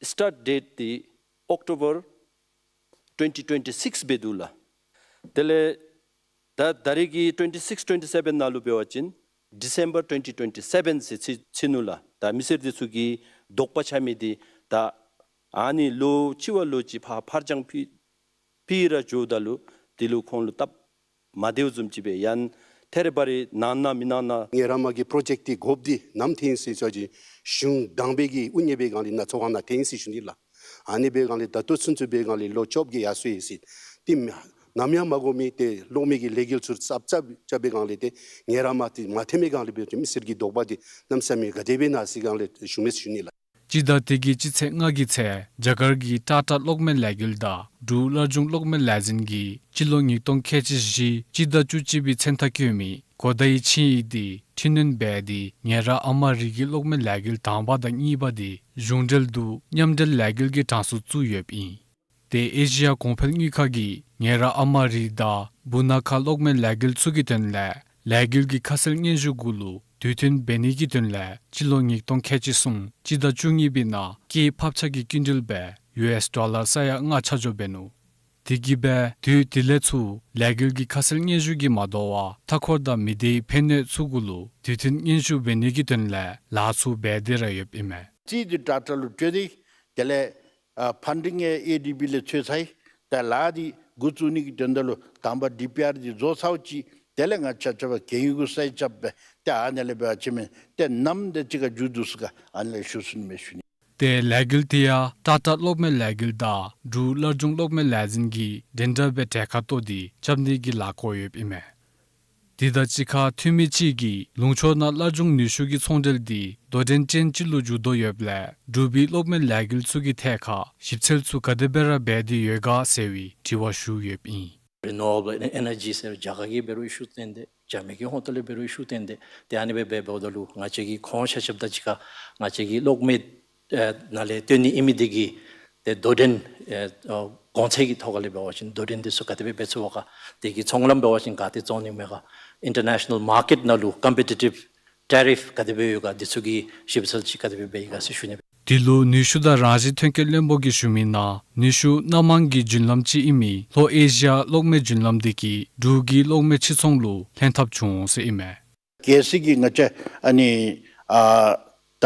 སི་ཊཱརཊ་ཌེཊ་འདི་ཨོཀ་ཊོ་བར་ཊུ་ཝེན་ཊི་ཊུ་ཝེན་ཊི་སིཀསི་འབད་འདུག་ལགས། དེ་ལས་ད་ད་རེས་ཀྱི་ཊུ་ཝེན་ཊི་སིཀསི་ཊུ་ཝེན་ཊི་སེ་བེན་ནང་ལུ་འབད་བ་ཅིན་ཌི་སེམ་བར་ཊུ་ཝེན་ཊི་ཊུ་ཝེན་ཊི་སེ་བེན་ཟེར་ཚིག་ཚིག་ནུག་ལགས། ད་མི་སེར་འདི་ཚུ་གིས་དོགས་པ་ཆགས་མི་འདི་ད་ཨ་ནི་ལོ་གཅིག་བ་ལོ་གཅིག་ཕར་ཕར་འགྱངས་ཕི་ཕི་ར་འགྱོཝ་ད་ལུ་དེ་ལུ་ཁོང་ལུ་སྟབས་མ་བདེཝ་བཟུམ་ཅིག་སྦེ་ཡང་ཐད་རི་བ་རི་གནང་ན་མི་གནང་ན། ངེ་ར་མ་གི་པྲོ་ཇེཀཊ་འདི་དགོཔ་འདི་ནམ་ཐོན་ཡི་ཟེར་ཞུ་བ་ཅིན་གཞུང་དང་པའི་གི་དབུ་བརྙེས་པའི་སྒང་ལས་ནཱ་ཚོགས་ཁང་ནང་ཐོན་ཡི་ཟེར་ཞུ་ནི་ལགས། ཨ་ནི་འབད་སྒང་ལས་ད་ལྟོ་ཚུན་ཚོད་འབད་སྒང་ལས་ལོ་བཅོ་བརྒྱད་ཡར་སོ་ཡི་ཟེར། ཏེ་ནམ་ཡང་མ་གོ་མི་ཏེ་གློག་མེ་གི་ལས་འགུལ་ཚུ་ཚབ་ཚབ་རྐྱབ་པའི་སྒང་ལས་ཏེ་ངེ་ར་མ་འདི་མ་ཐོན་མི་སྒང་ལས་འབད་བ་ཅིན་མི་སེར་གྱི་དོགས་པ་འདི་གནམ་མེད་ས་མེད་ག་དེ་སྦེ་ཨིན་ན་ཟེར་སྒང་ལས་ཞུ་མས་ཟེར་ཞུ་ནི་ལགས། སྤྱི་ཟླ་འདི་གི་སྤྱི་ཚེས་ལྔ་གི་ཚེ་རྒྱ་གར་གྱི་ཊ་ཊ་གློག་མེ་ལས་འགུལ་དང་འབྲུག་སླར་འབྱུང་གློག་མེ་ལས་འཛིན་གྱིས་སྤྱི་ལོ་ཉིས་སྟོང་ཁལ་གཅིག་བཞི་སྤྱི་ཟླ་བཅུ་གཅིག་པའི་མཚན་རྟགས་བཀོད་མི་གོ་བརྡའི་ཆིངས་ཡིག་འདི་འཕྲི་སྣོན་འབད་དེ་ཉེ་ར་ཨ་མ་རི་གི་གློག་མེ་ལས་འགུལ་དང་པ་དང་གཉིས་པ་འདི་གཞུང་འབྲེལ་དུ་མཉམ་འབྲེལ་ལས་འགུལ་གྱི་གྲངས་སུ་བཙུགས་ཡོདཔ་ཨིན། དེ་ཨེ་ཤི་ཡ་གོང་འཕེལ་དངུལ་ཁང་གིས་ཉེ་ར་ཨ་མ་རི་དང་སྦུག་ན་ཁ་གློག་མེ་ལས་འགུལ་ཚུ་གི་དོན་ལས་ལས་འགུལ་གྱི་ཁ་གསལ་སྙན་ཞུ་གུ་ལུ་དུས་མཐུན་འབད་ནི་གི་དོན་ལས་སྤྱི་ལོ་ཉིས་སྟོང་ཁལ་གཅིག་གསུམ་སྤྱི་ཟླ་བཅུ་གཉིས་པའི་ནང་སྐྱེད་ཕབ་ཆག་གི་སྐྱིན་འགྲུལ་སྦེ་ཡུ་ཨེསི་ཌོ་ལར་ས་ཡ་ལྔ་ཆ་འཇོག་འབད་ནུག། དེ་གིས་སྦེ་དུས་དེ་ལས་ཚུར་ལས་འགུལ་གྱི་ཁ་གསལ་སྙན་ཞུ་གིས་མ་དོ་བར་མཐའ་འཁོར་དང་མི་སྡེའི་ཕན་གནོད་ཚུ་གུ་ལུ་དུས་མཐུན་སྙན་ཞུ་འབད་ནི་གི་དོན་ལས་ལཱ་ཚུ་འབད་དེ་ར་ཡོདཔ་ཨིན་མས། རྩིས་འདི་ཊ་ཊ་ལུ་སྤྲོད་དེ་དེ་ལས་ཨ་ཕན་ཌིང་ཡང་ཨེ་ཌི་བི་ལས་འཚོལ་ཚར་ཡི། ད་ལཱ་འདི་འགོ་བཙུགས་ནི་གི་དོན་དག་ལུ་དང་པ་ཌི་པི་ཨར་འདི་བཟོ་ཚརཝ་ཅིག་དེ་ལས་ང་བཅས་ཆ་ཁྱབ་གན་ཡིག་གུ་སའིན་རྐྱབ་སྦེ་ཏེ་ཨ་ནི་ལས་འབད་བ་ཅིན་མེན་ཏེ་ནམ་དེ་ཅིག་ཁར་མཇུག་བསྡུ་ཚུགས་ག་ཨ་ནི་ལས་ཞུ་ཚུགས་ནི་མས་ཞུ་ནི། ཏེ་ལས་འགུལ་དེ་ཡང་ཊ་ཊ་གློག་མེ་ལས་འགུལ་དང་འབྲུག་སླར་འབྱུང་གློག་མེ་ལས་འཛིན་གྱིས་འགྲན་ཟླ་སྦེ་གྲལ་ཁར་གཏོགས་ཏེ་རྐྱབ་ནི་གི་ལཱ་བཀོད་ཡོདཔ་ཨིན་མས། དེ་དང་གཅིག་ཁར་འཐུས་མི་ཅིག་གིས་ལུང་ཕྱོགས་ནང་སླར་འབྱུང་ནུས་ཤུགས་ཀྱི་ཚོང་འབྲེལ་འདི་དོ་འགྲན་ཅན་ཅིག་ལུ་འགྱུར་དོ་ཡོདཔ་ལས་འབྲུག་པའི་གློག་མེ་ལས་འགུལ་ཚུ་གི་ཐད་ཁར་ཞིབ་འཚོལ་ཚུ་ག་དེ་སྦེ་ར་འབད་དེ་ཡོད་ག་ཟེར་བའི་དྲི་བ་ཞུ་ཡོདཔ་ཨིན། རི་ནུ་ཝེ་བཱལ་ཨེ་ནར་ཇི་ཟེར་རྒྱ་གར་གྱིས་འབད་རུང་ཤུགས་བཏོན་ཏེ་རྒྱ་མི་གི་ཧོངས་ཏོ་ལས་འབད་རུང་ཤུགས་བཏོན་ཏེ་ཏེ་ཨ་ནི་སྦེ་འབད་འབདཝ་ད་ལུ་ང་བཅས་ཀྱིས་ཁོང་ཆ་ཁྱབ་དང་གཅིག་ཁར་ང་བཅས་ཀྱི་གློག་མེ་ཨེ་ནང་ལས་བཏོན་ནི་ཨིན་མི་འདི་གིས་ཏེ་དོ་འགྲན་ཨེ་ཨོ་གོང་ཚད་ཀྱི་ཐོག་ཁ་ལས་འབད་བ་ཅིན་དོ་འགྲན་འདི་ཚུ་ག་དེ་སྦེ་འབད་ཚུགས་པ་ག་དེ་གི་ཚོང་ལམ་འབད་བ་ཅིན་ག་ཏེ་བཙོང་ནི་མས་ག་ཨིན་ཊར་ནེ་ཤ་ནཱལ་མར་ཀེཊ་ནང་ལུ་ཀམ་པི་ཊི་ཊིབ་ཊེ་རིཕ་ག་དེ་སྦེ་ཡོད་ག་འདི་ཚུ་གི་ཞིབ་འཚོལ་ཅིག་ག་དེ་སྦེ་འབད་ཡི་ག་ཟེར་ཞུ་ནི། དེ་ལུ་ནུས་ཤུགས་དང་རང་བཞིན་ཐོན་སྐྱེད་བློན་པོ་གིས་ཞུ་མི་ནང་ནུས་ཤུགས་སྣ་མང་གི་རྒྱུན་ལམ་ཅིག་ཨིན་མི་ལྷོ་ཨེ་ཤི་ཡ་གློག་མེ་རྒྱུན་ལམ་འདི་གིས་འབྲུག་གི་གློག་མེ་ཕྱིར་ཚོང་ལུ་ལྷན་ཐབས་བྱུང་འོང་ཟེར་ཨིན་མས། གལ་སྲིད་ཀྱི་ང་བཅས་ཨ་ནི་ཨ་ད་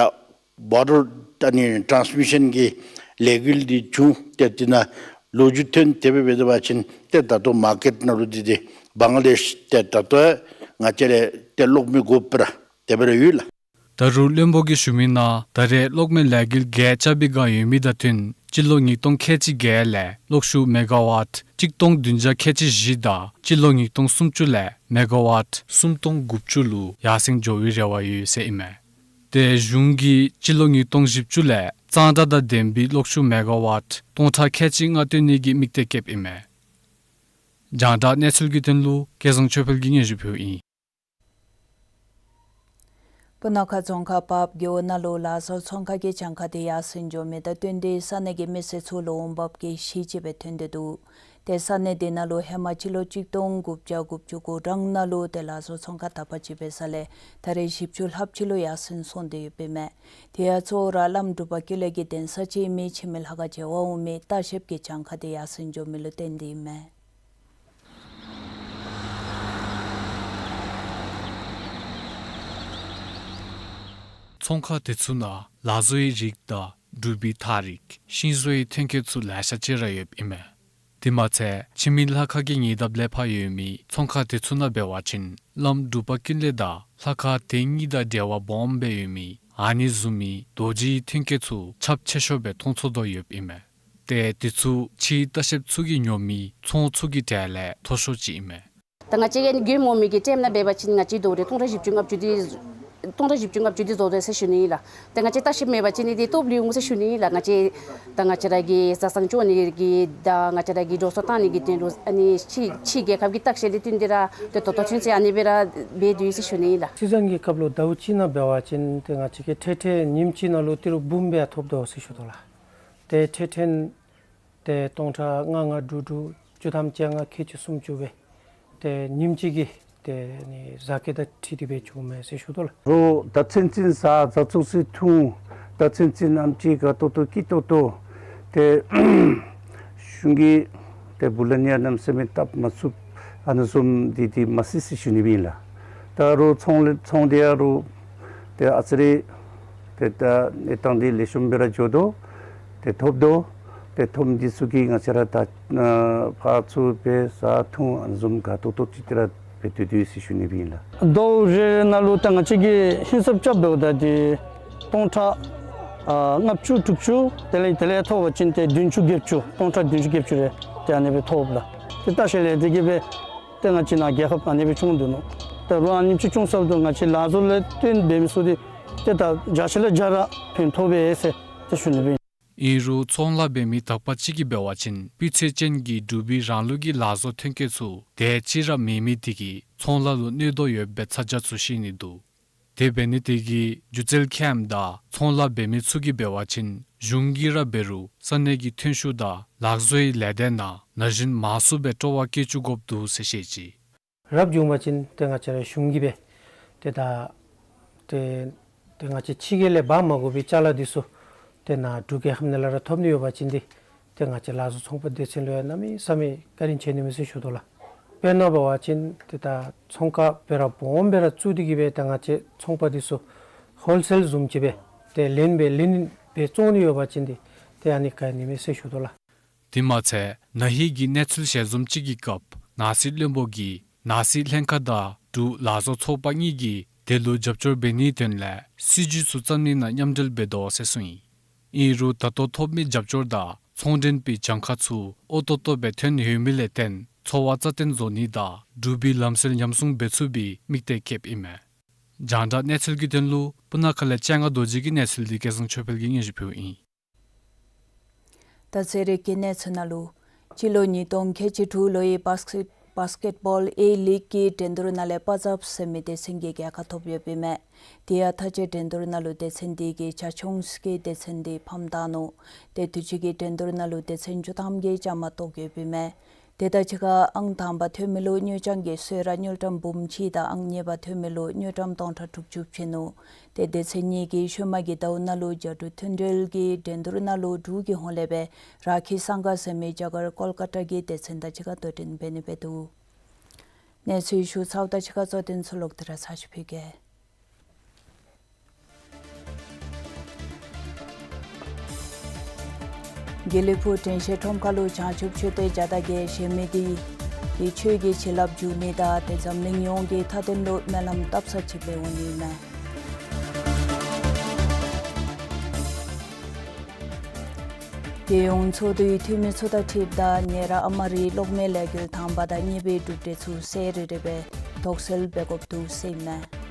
བོ་ཊར་ཨ་ནི་ཊ་རནསི་མི་ཤཱན་གྱི་ལས་འགུལ་འདི་བྱུང་སྟེ་དེ་ནང་ལོ་རྒྱུས་ཐོན་ཏེ་སྦེ་འབད་བ་ཅིན་ཏེ་ད་ལྟོ་མར་ཀེཊ་ནང་ལུ་འདི་ཏེ་བང་ལེཤ་ཏེ་ད་ལྟོ་ང་བཅས་ལས་ཏེ་གློག་མེ་དགོཔ་ར་དེ་སྦེ་ར་ཡོད་ལགས། ད་རུང་བློན་པོ་གིས་ཞུ་མི་ནང་ད་རེས་གློག་མེ་ལས་འགུལ་བརྒྱད་རྐྱབ་པའི་བསྒང་ཡོད་མི་དང་བསྟུན་སྤྱི་ལོ་ཉིས་སྟོང་ཁལ་གཅིག་བརྒྱད་ལས་གློག་ཤུགས་མེ་ག་ཝཊ་གཅིག་སྟོང་བདུན་བརྒྱ་ཁལ་གཅིག་བཞི་དང་སྤྱི་ལོ་ཉིས་སྟོང་སུམ་ཅུ་ལས་མེ་ག་ཝཊ་སུམ་སྟོང་དགུ་བཅུ་ལུ་ཡར་སེང་འགྱོ་བའི་རེ་བ་ཡོད་ཟེར་ཨིན་མས། ཏེ་གཞུང་གིས་སྤྱི་ལོ་ཉིས་སྟོང་བཞི་བཅུ་ལས་གཙང་སྦྲ་དང་ལྡན་པའི་གློག་ཤུགས་མེ་ག་ཝཊ་སྟོང་ཕྲག་ཁལ་གཅིག་ལྔ་བཏོན་ནི་གི་དམིགས་གཏད་བསྐྱེདཔ་ཨིན་མས། རྒྱང་བསྒྲགས་གནས་ཚུལ་གྱི་དོན་ལུ་སྐལ་བཟང་ཆོས་འཕེལ་གྱིས་སྙན་ཞུ་ཕུལཝ་ཨིན། སྤུ་ན་ཁ་ཙོང་ཁ་བརཔ་རྒེད་འོག་ནང་ལུ་ལག་བཟོ་ཚོང་ཁང་གི་གྱངས་ཁ་དེ་ཡར་སེང་འགྱོ་མི་དང་བསྟུན་ཏེ་ས་གནས་ཀྱི་མི་སེར་ཚུ་ལུ་འོང་འབབ་ཀྱི་གཞི་ཅིག་སྦེ་ཐོན་ཏེ་འདུག། ཏེ་ས་གནས་དེ་ནང་ལུ་ཧེ་མ་སྤྱི་ལོ་གཅིག་སྟོང་དགུ་བརྒྱ་དགུ་བཅུ་གོ་གྲངས་ནང་ལུ་ཏེ་ལག་བཟོ་ཚོང་ཁང་དག་པ་ཅིག་འབད་ས་ལས་ད་རེས་བཞི་བཅུ་ལྷགཔ་ཅིག་ལུ་ཡར་སེང་སོང་སྟེ་ཡོདཔ་ཨིན་མས། དེ་ཡང་གཙོ་བོ་ར་བླམ་འབྲུག་པ་ཀུན་ལེགས་ཀྱི་གདན་ས་ཅིག་ཨིན་མི་ཆུ་སྨད་ལྷ་ཁང་མཇལ་བར་འོང་མི་ལྟ་བཤལཔ་གི་གྱངས་ཁ་དེ་ཡར་སེང་འགྱོ་མི་ལུ་བརྟེན་ཏེ་ཨིན་མས། ཚོང་ཁང་དེ་ཚུ་ནང་ལག་བཟོ་ཡི་རིགས་དང་འབྲུག་པའི་ཐག་རིགས་ཤིང་བཟོ་ཡི་ཐོན་སྐྱེད་ཚུ་ལེ་ཤ་ཅིག་ར་ཡོདཔ་ཨིན་མས། དེ་མ་ཚད་ཆུ་སྨད་ལྷ་ཁང་གི་ཉེ་འདབས་ལས་ཕར་ཡོད་མི་ཚོང་ཁང་དེ་ཚུ་ནང་འབད་བ་ཅིན་བླམ་འབྲུག་པ་ཀུན་ལེགས་དང་ལྷ་ཁང་དེ་གཉིས་དང་འབྲེལ་བ་སྦོམ་སྦེ་ཡོད་མི་ཨ་ནི་བཟུམ་མའི་རྡོ་རྗེའི་ཐོན་སྐྱེད་ཚུ་ཁྱབ་ཆེ་ཤོས་སྦེ་མཐོང་ཚོར་དོ་ཡོདཔ་ཨིན་མས། ཏེ་དེ་ཚུ་ཕྱིའི་ལྟ་བཤལཔ་ཚུ་གིས་ཉོ་མི་ཚོང་ཚུ་གི་གྲས་ལས་མཐོ་ཤོས་ཅིག་ཨིན་མས། ད་ང་བཅས་ཀྱིས་ཨ་ནི་མགྱོནམ་འོང་མི་གི་ཊེམ་ནང་འབད་བ་ཅིན་ང་བཅས་རྡོ་རྗེ་སྟོང་ཕྲག་བཞི་བཅུ་ལྔ་བཅུ་དེ་ སྟོང་ཕྲག་བཞི་བཅུ་ལྔ་བཅུ་འདི་བཟོ་དོ་ཟེར་ཞུ་ནི་ཨིན་ལགས། ཏེ་ང་བཅས་ལྟ་བཤལཔ་མེད་པ་ཅིན་ནི་འདི་སྟོབས་ལུས་འོང་ཟེར་ཞུ་ནི་ཨིན་ལགས། ང་བཅས་ད་ང་བཅས་ར་གི་བཟའ་ཚང་སྐྱོང་ནི་གི་དང་ང་བཅས་ར་གི་འགྲོ་སོང་བཏང་ནི་གི་དོན་ལུ་ཨ་ནི་ཕྱི་ཕྱི་རྒྱལ་ཁབ་ཀྱི་ལྟ་བཤལ་འདི་བསྟུན་ཏེ་ར་ཏེ་ད་ལྟོ་ཚུན་ཚོད་ཨ་ནི་སྦེ་ར་འབད་དེ་ཡོད་ཟེར་ཞུ་ནི་ཨིན་ལགས། སྤྱི་བཏང་གི་སྐབས་ལུ་ཟླཝ་གཅིག་ནང་འབད་བ་ཅིན་ཏེ་ང་བཅས་ཀྱིས་ཁྲལ་ཁྲལ་ཉིནམ་གཅིག་ནང་ལུ་ཏི་རུ་འབུམ་སྦེ་ཐོབ་དོ་ཟེར་ཞུ་དོ་ལགས། ཏེ་ཁྲལ་ཁྲལ་ཏེ་སྟོང་ཕྲག་ལྔ་ལྔ་དྲུག་དྲུག་བཅུ་ཐམ་བཅོ་ལྔ་ཁལ་གཅིག་སུམ་ཅུ་སྦེ་ཏེ་ཉིནམ་གཅིག་གི་ཏེ་ནི་བཟའ་སྐྱེལ་དང་འཁྲིལ་ཏེ་སྦེ་བྱུངམ་མས་ཟེར་ཞུ་དོ་ལགས། རོགས་ད་ཚུན་ཚོད་བཟའ་བཟའ་ཚང་ཚུ་འཐུང་། ད་ཚུན་ཚོད་ཨམ་ཅིག་དགའ་ཏོག་ཏོ་སྐྱིད་ཏོག་ཏོ་ཏེ་གཞུང་གིས་ཏེ་བུ་ལོན་ཡང་གནམ་མེད་ས་མེད་བཏབ་མ་ཚུགས། ཨ་ནི་བཟུམ་འདི་འདི་མ་སྲིད་ཟེར་ཞུ་ནི་ཨིན་ལགས། ད་རོགས་ཚོང་ལས་ཚོང་འདི་ཡང་རོགས་ཏེ་ཨ་ཙི་རེ་ཏེ་ད་གནས་སྟངས་འདི་ལེགས་ཤོམ་སྦེ་ར་འགྱོ་དོ། ཏེ་ཐོབ་དོ། ཏེ་ཐོབ་མི་འདི་ཚུ་གིས་ང་བཅས་ར་ད་ཨ་ཕར་ཚུར་སྦེ་བཟའ་འཐུང་ཨ་ནི་བཟུམ་དགའ་ཏོག་ཏོ་ཅིག་ཏེ་ར་སྦེ་སྡོད་དོ་ཡོད་ཟེར་ཞུ་ནི་ཨིན་ལགས། ཟླཝ་རེ་རེ་ནང་ལུ་ད་ང་བཅས་ཀྱིས་ཧིན་སབ་རྐྱབ་འབདཝ་ད་འདི་སྟོང་ཕྲག་ཨ་ལྔ་བཅུ་དྲུག་ཅུ་དེ་ལས་དེ་ལས་ཐོབ་པ་ཅིན་ཏེ་བདུན་ཅུ་བརྒྱད་ཅུ་སྟོང་ཕྲག་བདུན་ཅུ་བརྒྱད་ཅུ་རེ་ཏེ་ཨ་ནི་སྦེ་ཐོབ་ལགས། ཏེ་ལྟ་བཤལ་ལས་དེ་གིས་སྦེ་ཏེ་ང་བཅས་ནཱ་རྒྱལ་ཁབ་ཨ་ནི་སྦེ་བྱུང་འདུག་ནོ། ཏེ་རོགས་ཨ་ནེམ་ཅིག་བྱུང་ས་འདུག། ང་བཅས་ལག་བཟོ་ལས་བརྟེན་འབད་མི་ཚུ་འདི་ཏེ་ད་བརྒྱ་ཆ་ལས་བརྒྱ་ར་ཕན་ཐོགས་པས་ཟེར་ཏེ་ཞུ་ནི་ཨིན། ཨིན་རུང་ཚོང་ལཱ་འབད་མི་དག་པ་ཅིག་གིས་འབད་བ་ཅིན་སྤུས་ཚད་ཅན་གྱི་འབྲུག་པའི་རང་ལུགས་ཀྱི་ལག་བཟོ་ཐོན་སྐྱེད་ཚུ་དེ་ཅིག་ར་མེད་མི་དེ་གིས་ཚོང་ལཱ་ལུ་གནོད་དོ་ཡོདཔ་སྦེ་ཚ་གྱང་ཚུ་བཞེས་ནི་འདུག། དེ་འབད་ནི་དེ་གིས་སྒྱུ་རྩལ་མཁནམ་དང་ཚོང་ལཱ་འབད་མི་ཚུ་གིས་འབད་བ་ཅིན་གཞུང་གིས་ར་འབད་རུང་ས་གནས་ཀྱི་ཐོན་ཤུགས་དང་ལག་བཟོའི་ལས་སྡེ་ནང་ན་གཞོན་མང་སུ་སྦེ་སྤྲོ་བ་བསྐྱེད་བཅུག་དགོཔ་འདུག་ཟེར་བཤད་ཅི། རབ་བྱུང་པ་ཅིན་ཏེ་ང་བཅས་ར་གཞུང་གིས་སྦེ་ཏེ་ད་ཏེ་ཏེ་ང་བཅས་ཕྱི་རྒྱལ་ལས་འབག་མ་དགོ་པའི་ཅ་ལ་འདི་ཚུ་ཏེ་ནཱ་འབྲུག་རྒྱལ་ཁབ་ནང་ལས་ར་ཐོབ་ནི་ཡོད་པ་ཅིན་འདི་ཏེ་ང་བཅས་ལག་བཟོ་ཚོང་པ་སྡེ་ཚན་ལུ་ཡང་གནམ་མེད་ས་མེད་བཀའ་དྲིན་ཆེ་ནི་མས་ཟེར་ཞུ་དོ་ལགས། དཔེར་ན་འབད་བ་ཅིན་ཏེ་ད་ཚོང་ཁང་སྦེ་ར་སྦོམ་སྦེ་ར་བཙུགས་ཏེ་གིས་སྦེ་ད་ང་བཅས་ཚོང་པ་འདི་ཚུ་ཧོལ་སེལ་བཟུམ་ཅིག་སྦེ་ཏེ་ལེན་སྦེ་ལེན་སྦེ་བཙོང་ནི་ཡོད་པ་ཅིན་འདི་ཏེ་ཨ་ནི་ག་ནི་མས་ཟེར་ཞུ་དོ་ལགས། དེ་མ་ཚད་ན་ཧིང་གི་གནས་ཚུལ་ཞལ་འཛོམས་ཅིག་གི་སྐབས་ནང་སྲིད་བློན་པོ་གིས་ནང་སྲིད་ལྷན་ཁག་དང་འབྲུག་ལག་བཟོ་ཚོགས་པ་གཉིས་ཀྱིས་དེ་ལུ་རྒྱབ་སྐྱོར་འབད་ནིའི་དོན་ལས་སྲིད་བྱུས་ཚུ་བརྩམ་ནི་ནང་མཉམ་འབྲེལ་འབད་དོ་ཟེར་གསུངས་ཡི། ཨིན་རུང་ད་ལྟོ་ཐོབ་མི་རྒྱབ་སྐྱོར་དང་ཚོང་འབྲེལ་པའི་གྱངས་ཁ་ཚུ་འོས་ཏོག་ཏོ་སྦེ་ཐོན་ཡོད་མི་ལས་བརྟེན་འཚོ་བ་རྩ་བརྟན་བཟོ་ནི་དང་འབྲུག་པའི་ལམ་སྲོལ་ཉམས་སྲུང་འབད་ཚུགས་པའི་དམིགས་གཏད་བསྐྱེདཔ་ཨིན་མས། རྒྱང་བསྒྲགས་གནས་ཚུལ་གྱི་དོན་ལུ་སྤུ་ན་ཁ་ལས་སྤྱན་སྔ་རྡོ་རྗེ་གི་གནས་ཚུལ་འདི་སྐལ་བཟང་ཆོས་འཕེལ་གྱིས་སྙན་ཞུ་ཕུལཝ་ཨིན། ད་ཚེ་རིག་གི་གནས་ཚུལ་ནང་ལུ་སྤྱི་ལོ་ཉིས་སྟོང་ཁལ་གཅིག་དྲུག་ལོའི་བཱས་ཀེཊ་བཱས་ཀེཊ་བཱོལ་ཨེ་ལིག་གི་འགྲན་བསྡུར་ནང་ལས་པ་ཛབ་ཟེར་མི་སྡེ་ཚན་གྱིས་རྒྱལ་ཁ་ཐོབ་ཡོདཔ་ཨིན་མས། དེ་ཡང་མཐའ་དཔྱད་འགྲན་བསྡུར་ནང་ལུ་སྡེ་ཚན་འདི་གིས་ཇ་ཆུང་གི་སྡེ་ཚན་འདི་ཕམ་བཏང་ནུག། ཏེ་དུས་ཅི་གི་འགྲན་བསྡུར་ནང་ལུ་སྡེ་ཚན་བཅུ་ཐམ་གྱིས་བཅའ་མར་གཏོགས་ཡོདཔ་ཨིན་མས། དེ་དང་གཅིག་ཁར་ཨང་དང་པ་ཐོན་མི་ལུ་དངུལ་ཀྲམ་གྱི་གསོལ་རས་དངུལ་ཀྲམ་འབུམ་གཅིག་དང་ཨང་གཉིས་པ་ཐོན་མི་ལུ་དངུལ་ཀྲམ་སྟོང་ཕྲག་དྲུག་ཅུ་བྱིན་ནུག། ཏེ་སྡེ་ཚན་གཉིས་ཀྱིས་ཤུལ་མ་གི་ཟླཝ་ནང་ལུ་རྒྱ་འབྲུག་མཐུན་འབྲེལ་གྱི་འགྲན་བསྡུར་ནང་ལུ་འབྲུག་གི་ཧོངས་ལས་སྦེ་ར་ཁི་སང་ག་ཟེར་མི་རྒྱ་གར་ཀོལ་ཀ་ཏ་གི་སྡེ་ཚན་དང་གཅིག་ཁར་དོ་འགྲན་འབད་ནི་འབད་འདུག། གནས་ཚུལ་ཞུ་ཚརཝ་དང་གཅིག་ཁར་གཙོ་དོན་ཚུ་ལོག་སྟེ་ར་ཚར་ཅིག་ཕུལ་གེ། དགེ་ལེགས་ཕུག་དྲན་ཤེས་ཁྲོམ་ཁ་ལུ་བྱང་ཆུབ་ཆོས་སྡེ་བརྒྱ་དང་བརྒྱད་ཟེར་མི་འདི་གིས་ཆོས་ཀྱི་བྱིན་རླབས་འཇུག་ནི་དང་ཏེ་འཛམ་གླིང་ཡོངས་ཀྱི་མཐའ་དོན་ལུ་སྨོན་ལམ་བཏབ་ས་ཅིག་སྦེ་འོང་ནི་ཨིན་མས། རྒྱལ་ཡོངས་ཚོགས་འདུའི་འཐུས་མི་ཚུ་དང་འཁྲིལཝ་ད་ཉེ་རབས་ཨ་མ་རིའི་གློག་མེ་ལས་འགུལ་དང་པ་དང་གཉིས་པའི་གྲུབ་འབྲས་ཚུ་གསལ་རི་རི་སྦེ་དོགས་སེལ་འབད་དགོཔ་འདུག་ཟེར་ཨིན་མས།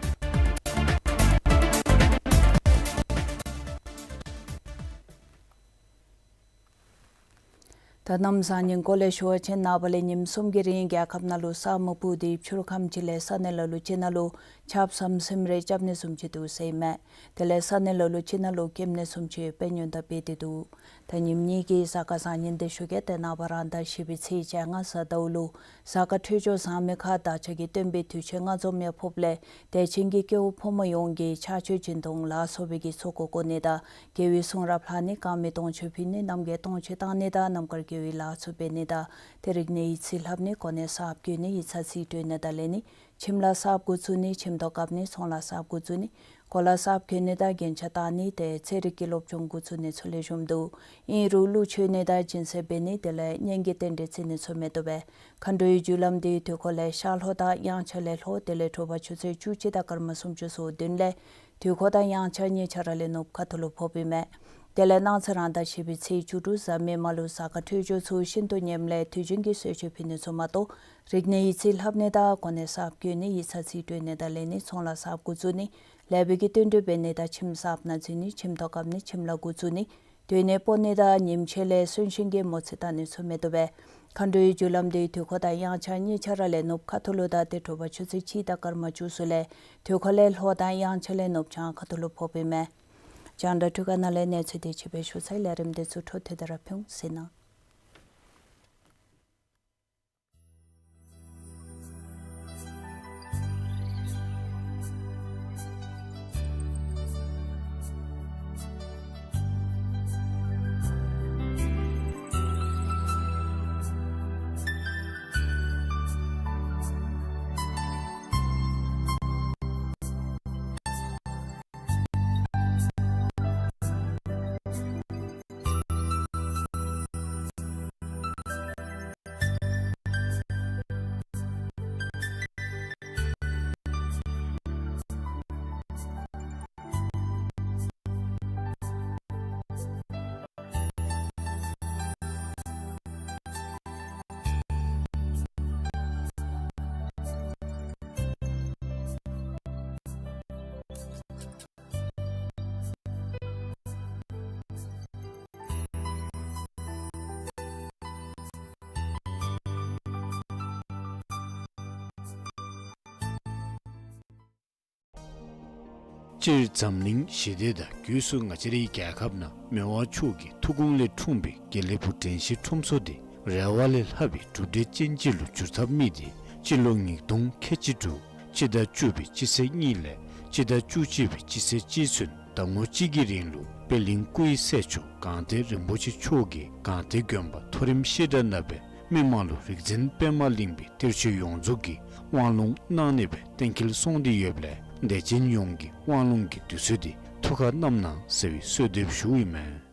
ད་གནམ་བཟང་ངན་སྐོར་ལས་ཞུ་བ་ཅིན་ནངས་པ་ལས་ཉིནམ་གསུམ་གྱི་རིང་རྒྱལ་ཁབ་ནང་ལུ་ས་སྨུག་སྤུབས་ཏེ་ཕྱི་རུ་ཁམས་ཅིག་ལས་ས་གནས་ལ་ལུ་ཅིག་ནང་ལུ་ཆརཔ་ཟམ་ཟིམ་རེ་རྐྱབ་ནི་བཟུམ་ཅིག་འདུག་ཟེར་ཨིན་མས། དེ་ལས་ས་གནས་ལ་ལུ་ཅིག་ནང་ལུ་སྐེམ་ནི་བཟུམ་ཅིག་དཔེ་ཉུང་དྲགས་འབད་དེ་འདུག། ད་ཉིནམ་གཉིས་ཀྱི་གཟའ་སྐར་བཟང་ངན་འདི་ཞུ་གེ། ཏེ་ནངས་པ་རང་ཟླ་བཞི་པའི་ཚེས་བཅོ་ལྔ་གཟའ་ཟླཝ་ལུ་གཟའ་སྐར་འཕྲོད་སྦྱོར་བཟང་མི་ཁར་བདག་ཅག་གི་སྟོན་པའི་དུས་ཆེན་ལྔ་འཛོམས་ཡང་ཕོགཔ་ལས་དད་ཅན་གྱི་སྐྱེ་བོ་ཕོ་མོ་ཡོངས་ཀྱིས་ཕྱག་མཆོད་སྦྱིན་གཏོང་ལ་སོགས་པའི་གི་ཚོགས་འཁོར་བསྐོར་ནི་དང་དགེ་བའི་གསུང་རབ་ལྷག་ནི་དཀར་མེ་དུང་ཆོས་ཕུལ་ནི་རྣམ་རྒྱལ་སྟོང་མཆོད་བཏང་ནི་དང་རྣམ་དཀར་དགེ་བའི་ལཱ་ཚུ་འབད་ནི་དང་ཏེ་རིག་གནས་ཡིག་རྩིས་ལྷབ་ནི་གོ་གནས་གསརཔ་བསྐོ་ནི་ཡིག་ཚང་རྩིས་སྤྲོད་ནི་དང་ལེན་ནི་ཁྱིམ་ལཱ་གསརཔ་འགོ་བཙུགས་ནི་ཁྱིམ་ཐོག་བཀབ་ནི་ཚོང་ལཱ་གསརཔ་འགོ་བཙུགས་ནི་གོ་ལ་གསརཔ་གྱོན་ནི་དང་རྒྱན་ཆ་བཏགས་ནི་ཏེ་ཚན་རིག་གི་སློབ་སྦྱོང་འགོ་བཙུགས་ནི་ཚུ་ལེགས་ཤོམ་འདུག། ཨིན་རུང་གླུ་མཆོད་ནི་དང་སྦྱིན་སྲེག་འབད་ནི་དེ་ལས་གཉེན་གྱི་རྟེན་འབྲེལ་བརྩི་ནི་ཚུ་མི་བཏུབ་པས། མཁའ་འགྲོའི་རྒྱུ་ལམ་འདི་དུས་འཁོར་ལས་ཤར་ལྷོ་དང་དབྱངས་འཆར་ལས་ལྷོ་དེ་ལས་དྲོ་པ་ཆུ་ཚོད་བཅུ་གཅིག་དང་སྐར་མ་སུམ་ཅུ་སོ་བདུན་ལས་དུས་འཁོར་དང་དབྱངས་འཆར་གཉིས་ཆ་ར་ལས་ནུབ་ཁ་ཐུག་ལུ་ཕོགཔ་ཨིན་མས། དེ་ལས་གནངས་ཚེ་རང་ཟླ་བཞི་པའི་ཚེས་བཅུ་དྲུག་གཟའ་མིག་དམར་ལུ་གཟའ་སྐར་འཕྲོད་སྦྱོར་ཚུ་ཤིན་ཏུ་ཉེམ་ལས་དུས་རྒྱུན་གྱི་གསོལ་མཆོད་ཕུལ་ནི་ཚུ་མ་གཏོགས་རིག་གནས་ཡིག་རྩིས་ལྷབ་ནི་དང་གོ་གནས་གསརཔ་བསྐོ་ནི་ཡིག་ཚང་རྩིས་སྤྲོད་ནི་དང་ལེན་ནི་ཚོང་ལཱ་གསརཔ་འགོ་བཙུགས་ནི་ལེགས་པའི་གི་བསྟུན་གྲོས་འབད་ནི་དང་ཁྱིམ་གསརཔ་ནང་འཛུལ་ནི་ཁྱིམ་ཐོག་བཀབ་ནི་ཁྱིམ་ལཱ་འགོ་བཙུགས་ནི་སྡོད་གནས་སྤོ་ནི་དང་ཉིནམ་ཕྱེད་ལས་གསོན་གཤིན་གྱི་མོ་རྩིས་བལྟ་ནི་ཚུ་མི་བཏུབ་པས། མཁའ་འགྲོའི་རྒྱུ་ལམ་འདི་དུས་འཁོར་དང་དབྱངས་འཆར་གཉིས་ཆ་ར་ལས་ནུབ་ཁ་ཐུག་ལུ་དང་ཏེ་དྲོ་པ་ཆུ་ཚོད་གཅིག་དང་སྐར་མ་བཅུ་གསུམ་ལས་དུས་འཁོར་ལས་ལྷོ་དང་དབྱངས་འཆར་ལས་ནུབ་བྱང་ཁ་ཐུག་ལུ་ཕོགཔ་ཨིན་མས། རྒྱང་བསྒྲགས་འཕྲུལ་ཁང་ནང་ལས་གནས་ཚུལ་འདི་ཅིག་སྦེ་ཞུ་ཚར་ཡི། ལས་རིམ་འདི་ཚུ་འཕྲོ་མཐུད་དེ་ར་ཕུལ་འོང་ཟེར་ཞུ་ནི། སྤྱིར་འཛམ་གླིང་ཞི་བདེ་དང་སྒོས་སུ་ང་བཅས་རའི་རྒྱལ་ཁབ་ནང་མི་དབང་མཆོག་གི་ཐུགས་དགོངས་ལས་འཁྲུངས་པའི་དགེ་ལེགས་ཕུག་དྲན་ཤེས་ཁྲོམ་ཚོགས་འདི་རེ་བ་ལས་ལྷག་པའི་གྲུབ་འབྲས་ཅན་ཅིག་ལུ་འགྱུར་ཐབས་དམིགས་ཏེ་སྤྱི་ལོ་ཉིས་སྟོང་ཁལ་གཅིག་དྲུག་སྤྱི་ཟླ་བཅུ་པའི་སྤྱི་ཚེས་གཉིས་ལས་སྤྱི་ཟླ་བཅུ་གཅིག་པའི་སྤྱི་ཚེས་གཅིག་ཚུན་ཟླ་ངོ་གཅིག་གི་རིང་ལུ་པད་གླིང་སྐུ་ཡི་སྲས་མཆོག་སྒང་སྟེང་རིན་པོ་ཆེ་མཆོག་གིས་སྒང་སྟེང་དགོན་པ་མཐོ་རིམ་བཤད་གྲྭ་ནང་སྦེ་མི་དམངས་ལུ་རིག་འཛིན་པདྨ་གླིང་པའི་གཏེར་ཆོས་ཡོངས་རྫོགས་ཀྱི་དབང་ལུང་གནང་ནི་སྦེ་གཏན་འཁེལ་སོང་སྟེ་ཡོདཔ་ལས་དད་ཅན་ཡོངས་ཀྱིས་དབང་ལུང་གི་དུས་ཚོད་འདི་ཐུགས་ཁར་བསྣམ་གནང་ཟེར་བའི་གསོལ་འདེབས་ཞུཝ་ཨིན་མས།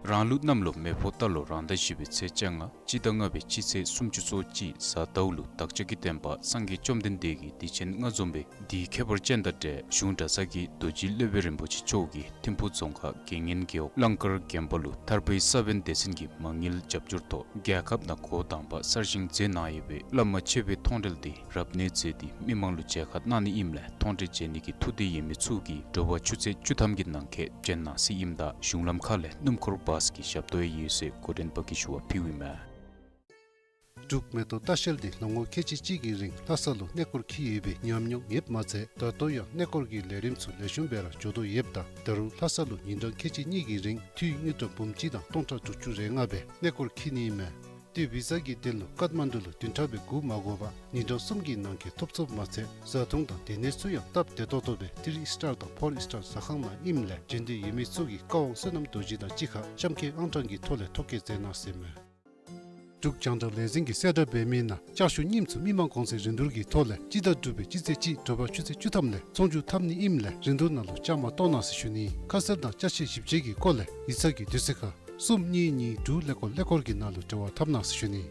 རང་ལུགས་གནམ་ལོ་མེ་ཕོ་རྟ་ལོ་རང་ཟླ་བཞི་པའི་ཚེས་བཅོ་ལྔ་སྤྱི་ཟླ་ལྔ་པའི་སྤྱི་ཚེས་སུམ་ཅུ་སོ་གཅིག་གཟའ་ཟླཝ་ལུ་བདག་ཅག་གི་བསྟན་པ་སངས་རྒྱས་བཅོམ་ལྡན་འདས་ཀྱི་གདུལ་ཆེན་ལྔ་འཛོམས་པའི་དེའི་ཁྱད་པར་ཅན་དང་འབྲེལ་གཞུང་གྲྭ་ཚང་གི་རྡོ་རྗེ་སློབ་དཔོན་རིན་པོ་ཆེ་མཆོག་གིས་ཐིམ་ཕུག་རྫོང་ཁག་དགེ་བསྙེན་རྒེད་འོག་གླང་དཀར་དགོན་པ་ལུ་ཐར་པའི་ས་བོན་སྡེ་ཚན་གྱི་མ་དངུལ་རྒྱབ་སྐྱོར་ཐོག་རྒྱལ་ཁབ་ནང་འགོ་དང་པ་གསར་བཞེངས་མཛད་གནང་ཡོད་པའི་བླ་མ་མཆོད་པའི་མཐོང་གྲོལ་འདི་རབ་གནས་མཛད་དེ་མི་དམངས་ལུ་མཇལ་ཁ་གནང་ནི་ཨིནམ་ལས་མཐོང་གྲོལ་མཇལ་ནི་གི་ཐུགས་འདོད་ཡོད་མི་ཚུ་གིས་དྲོ་པ་ཆུ་ཚོད་བཅུ་ཐམ་གྱི་ནང་འཁོད་བྱོན་གནང་ཟེར་ཨིནམ་ད་གཞུང་ལམ་ཁ་ལས་སྣུམ་འཁོར་བཱས་ཀྱི་ཞབས་ཏོག་ཡོད་ཟེར་འགོ་འདྲེན་པ་གིས་ཞུ་བ་ཕུལཝ་ཨིན་མས། འབྲུག་མེ་ཏོག་ལྟ་བཤལ་འདི་ལོ་ངོ་ཁལ་གཅིག་གཅིག་གི་རིང་ལྷ་ས་ལུ་གནས་སྐོར་འཁྱིད་ཡོད་པའི་ཉམས་མྱོང་ཡོདཔ་མ་ཚད་ད་ལྟོ་ཡང་གནས་སྐོར་གྱི་ལས་རིམ་ཚུ་ལེགས་ཤོམ་སྦེ་ར་འགྱོ་དོ་ཡོདཔ་ད་ད་རུང་ལྷ་ས་ལུ་ཉིན་གྲངས་ཁལ་གཅིག་གཉིས་ཀྱི་རིང་འཐུས་དངུལ་ཀྲམ་འབུམ་གཅིག་དང་སྟོང་ཕྲག་དྲུག་ཅུ་རེ་ལྔ་སྦེ་གནས་སྐོར་འཁྱིད་ནི་ཨིན་མས། ཏེ་བི་ས་གི་དོན་ལུ་ཀཏ་མན་ཌུ་ལུ་བདུན་ཕྲག་སྦེ་སྒུག་མ་དགོ་པར་ཉིན་གྲངས་གསུམ་གྱི་ནང་འཁོད་ཐོབ་ཚུགསཔ་མ་ཚད་བཟའ་འཐུང་དང་སྡོད་གནས་ཚུ་ཡང་སྟབས་བདེ་ཏོག་ཏོ་སྦེ་ཐི་རི་སི་ཊར་དང་ཕོར་སི་ཊར་ཟ་ཁང་ནང་ཨིནམ་ལས་བྱོན་འདོད་ཡོད་མི་ཚུ་གིས་བཀའ་དབང་བསོད་ནམས་རྡོ་རྗེ་དང་གཅིག་ཁར་གཤམ་འཁོད་ཨང་གྲངས་ཀྱི་ཐོག་ལས་ཐོ་བཀོད་མཛད་གནང་ཟེར་མས། འབྲུག་རྒྱང་བསྒྲགས་ལས་འཛིན་གྱིས་གསལ་བསྒྲགས་འབད་མི་ནང་ལྕགས་ཞོ་རྙིངམ་ཚུ་མི་མང་གོང་ཚད་རིན་བསྡུར་གྱི་ཐོག་ལས་སྤྱི་ཟླ་དྲུག་པའི་སྤྱི་ཚེས་གཅིག་དྲོ་པ་ཆུ་ཚོད་བཅུ་ཐམ་ལས་ཚོང་བསྒྱུར་འཐབ་ནི་ཨིནམ་ལས་རིན་བསྡུར་ནང་ལུ་བཅའ་མར་གཏོགས་གནང་ཟེར་ཞུ་ནི། ཁ་གསལ་དང་ཅ་ཆས་ཞིབ་དཔྱད་ཀྱི་སྐོར་ལས་ཡིག་ཚང་གི་དུས་ཚོད་ཁར་གསུམ་གཉིས་གཉིས་དྲུག་ཀླད་ཀོར་ཀླད་ཀོར་གྱི་ནང་ལུ་འབྲེལ་བ་འཐབ་གནང་ཟེར་ཞུ་ནི།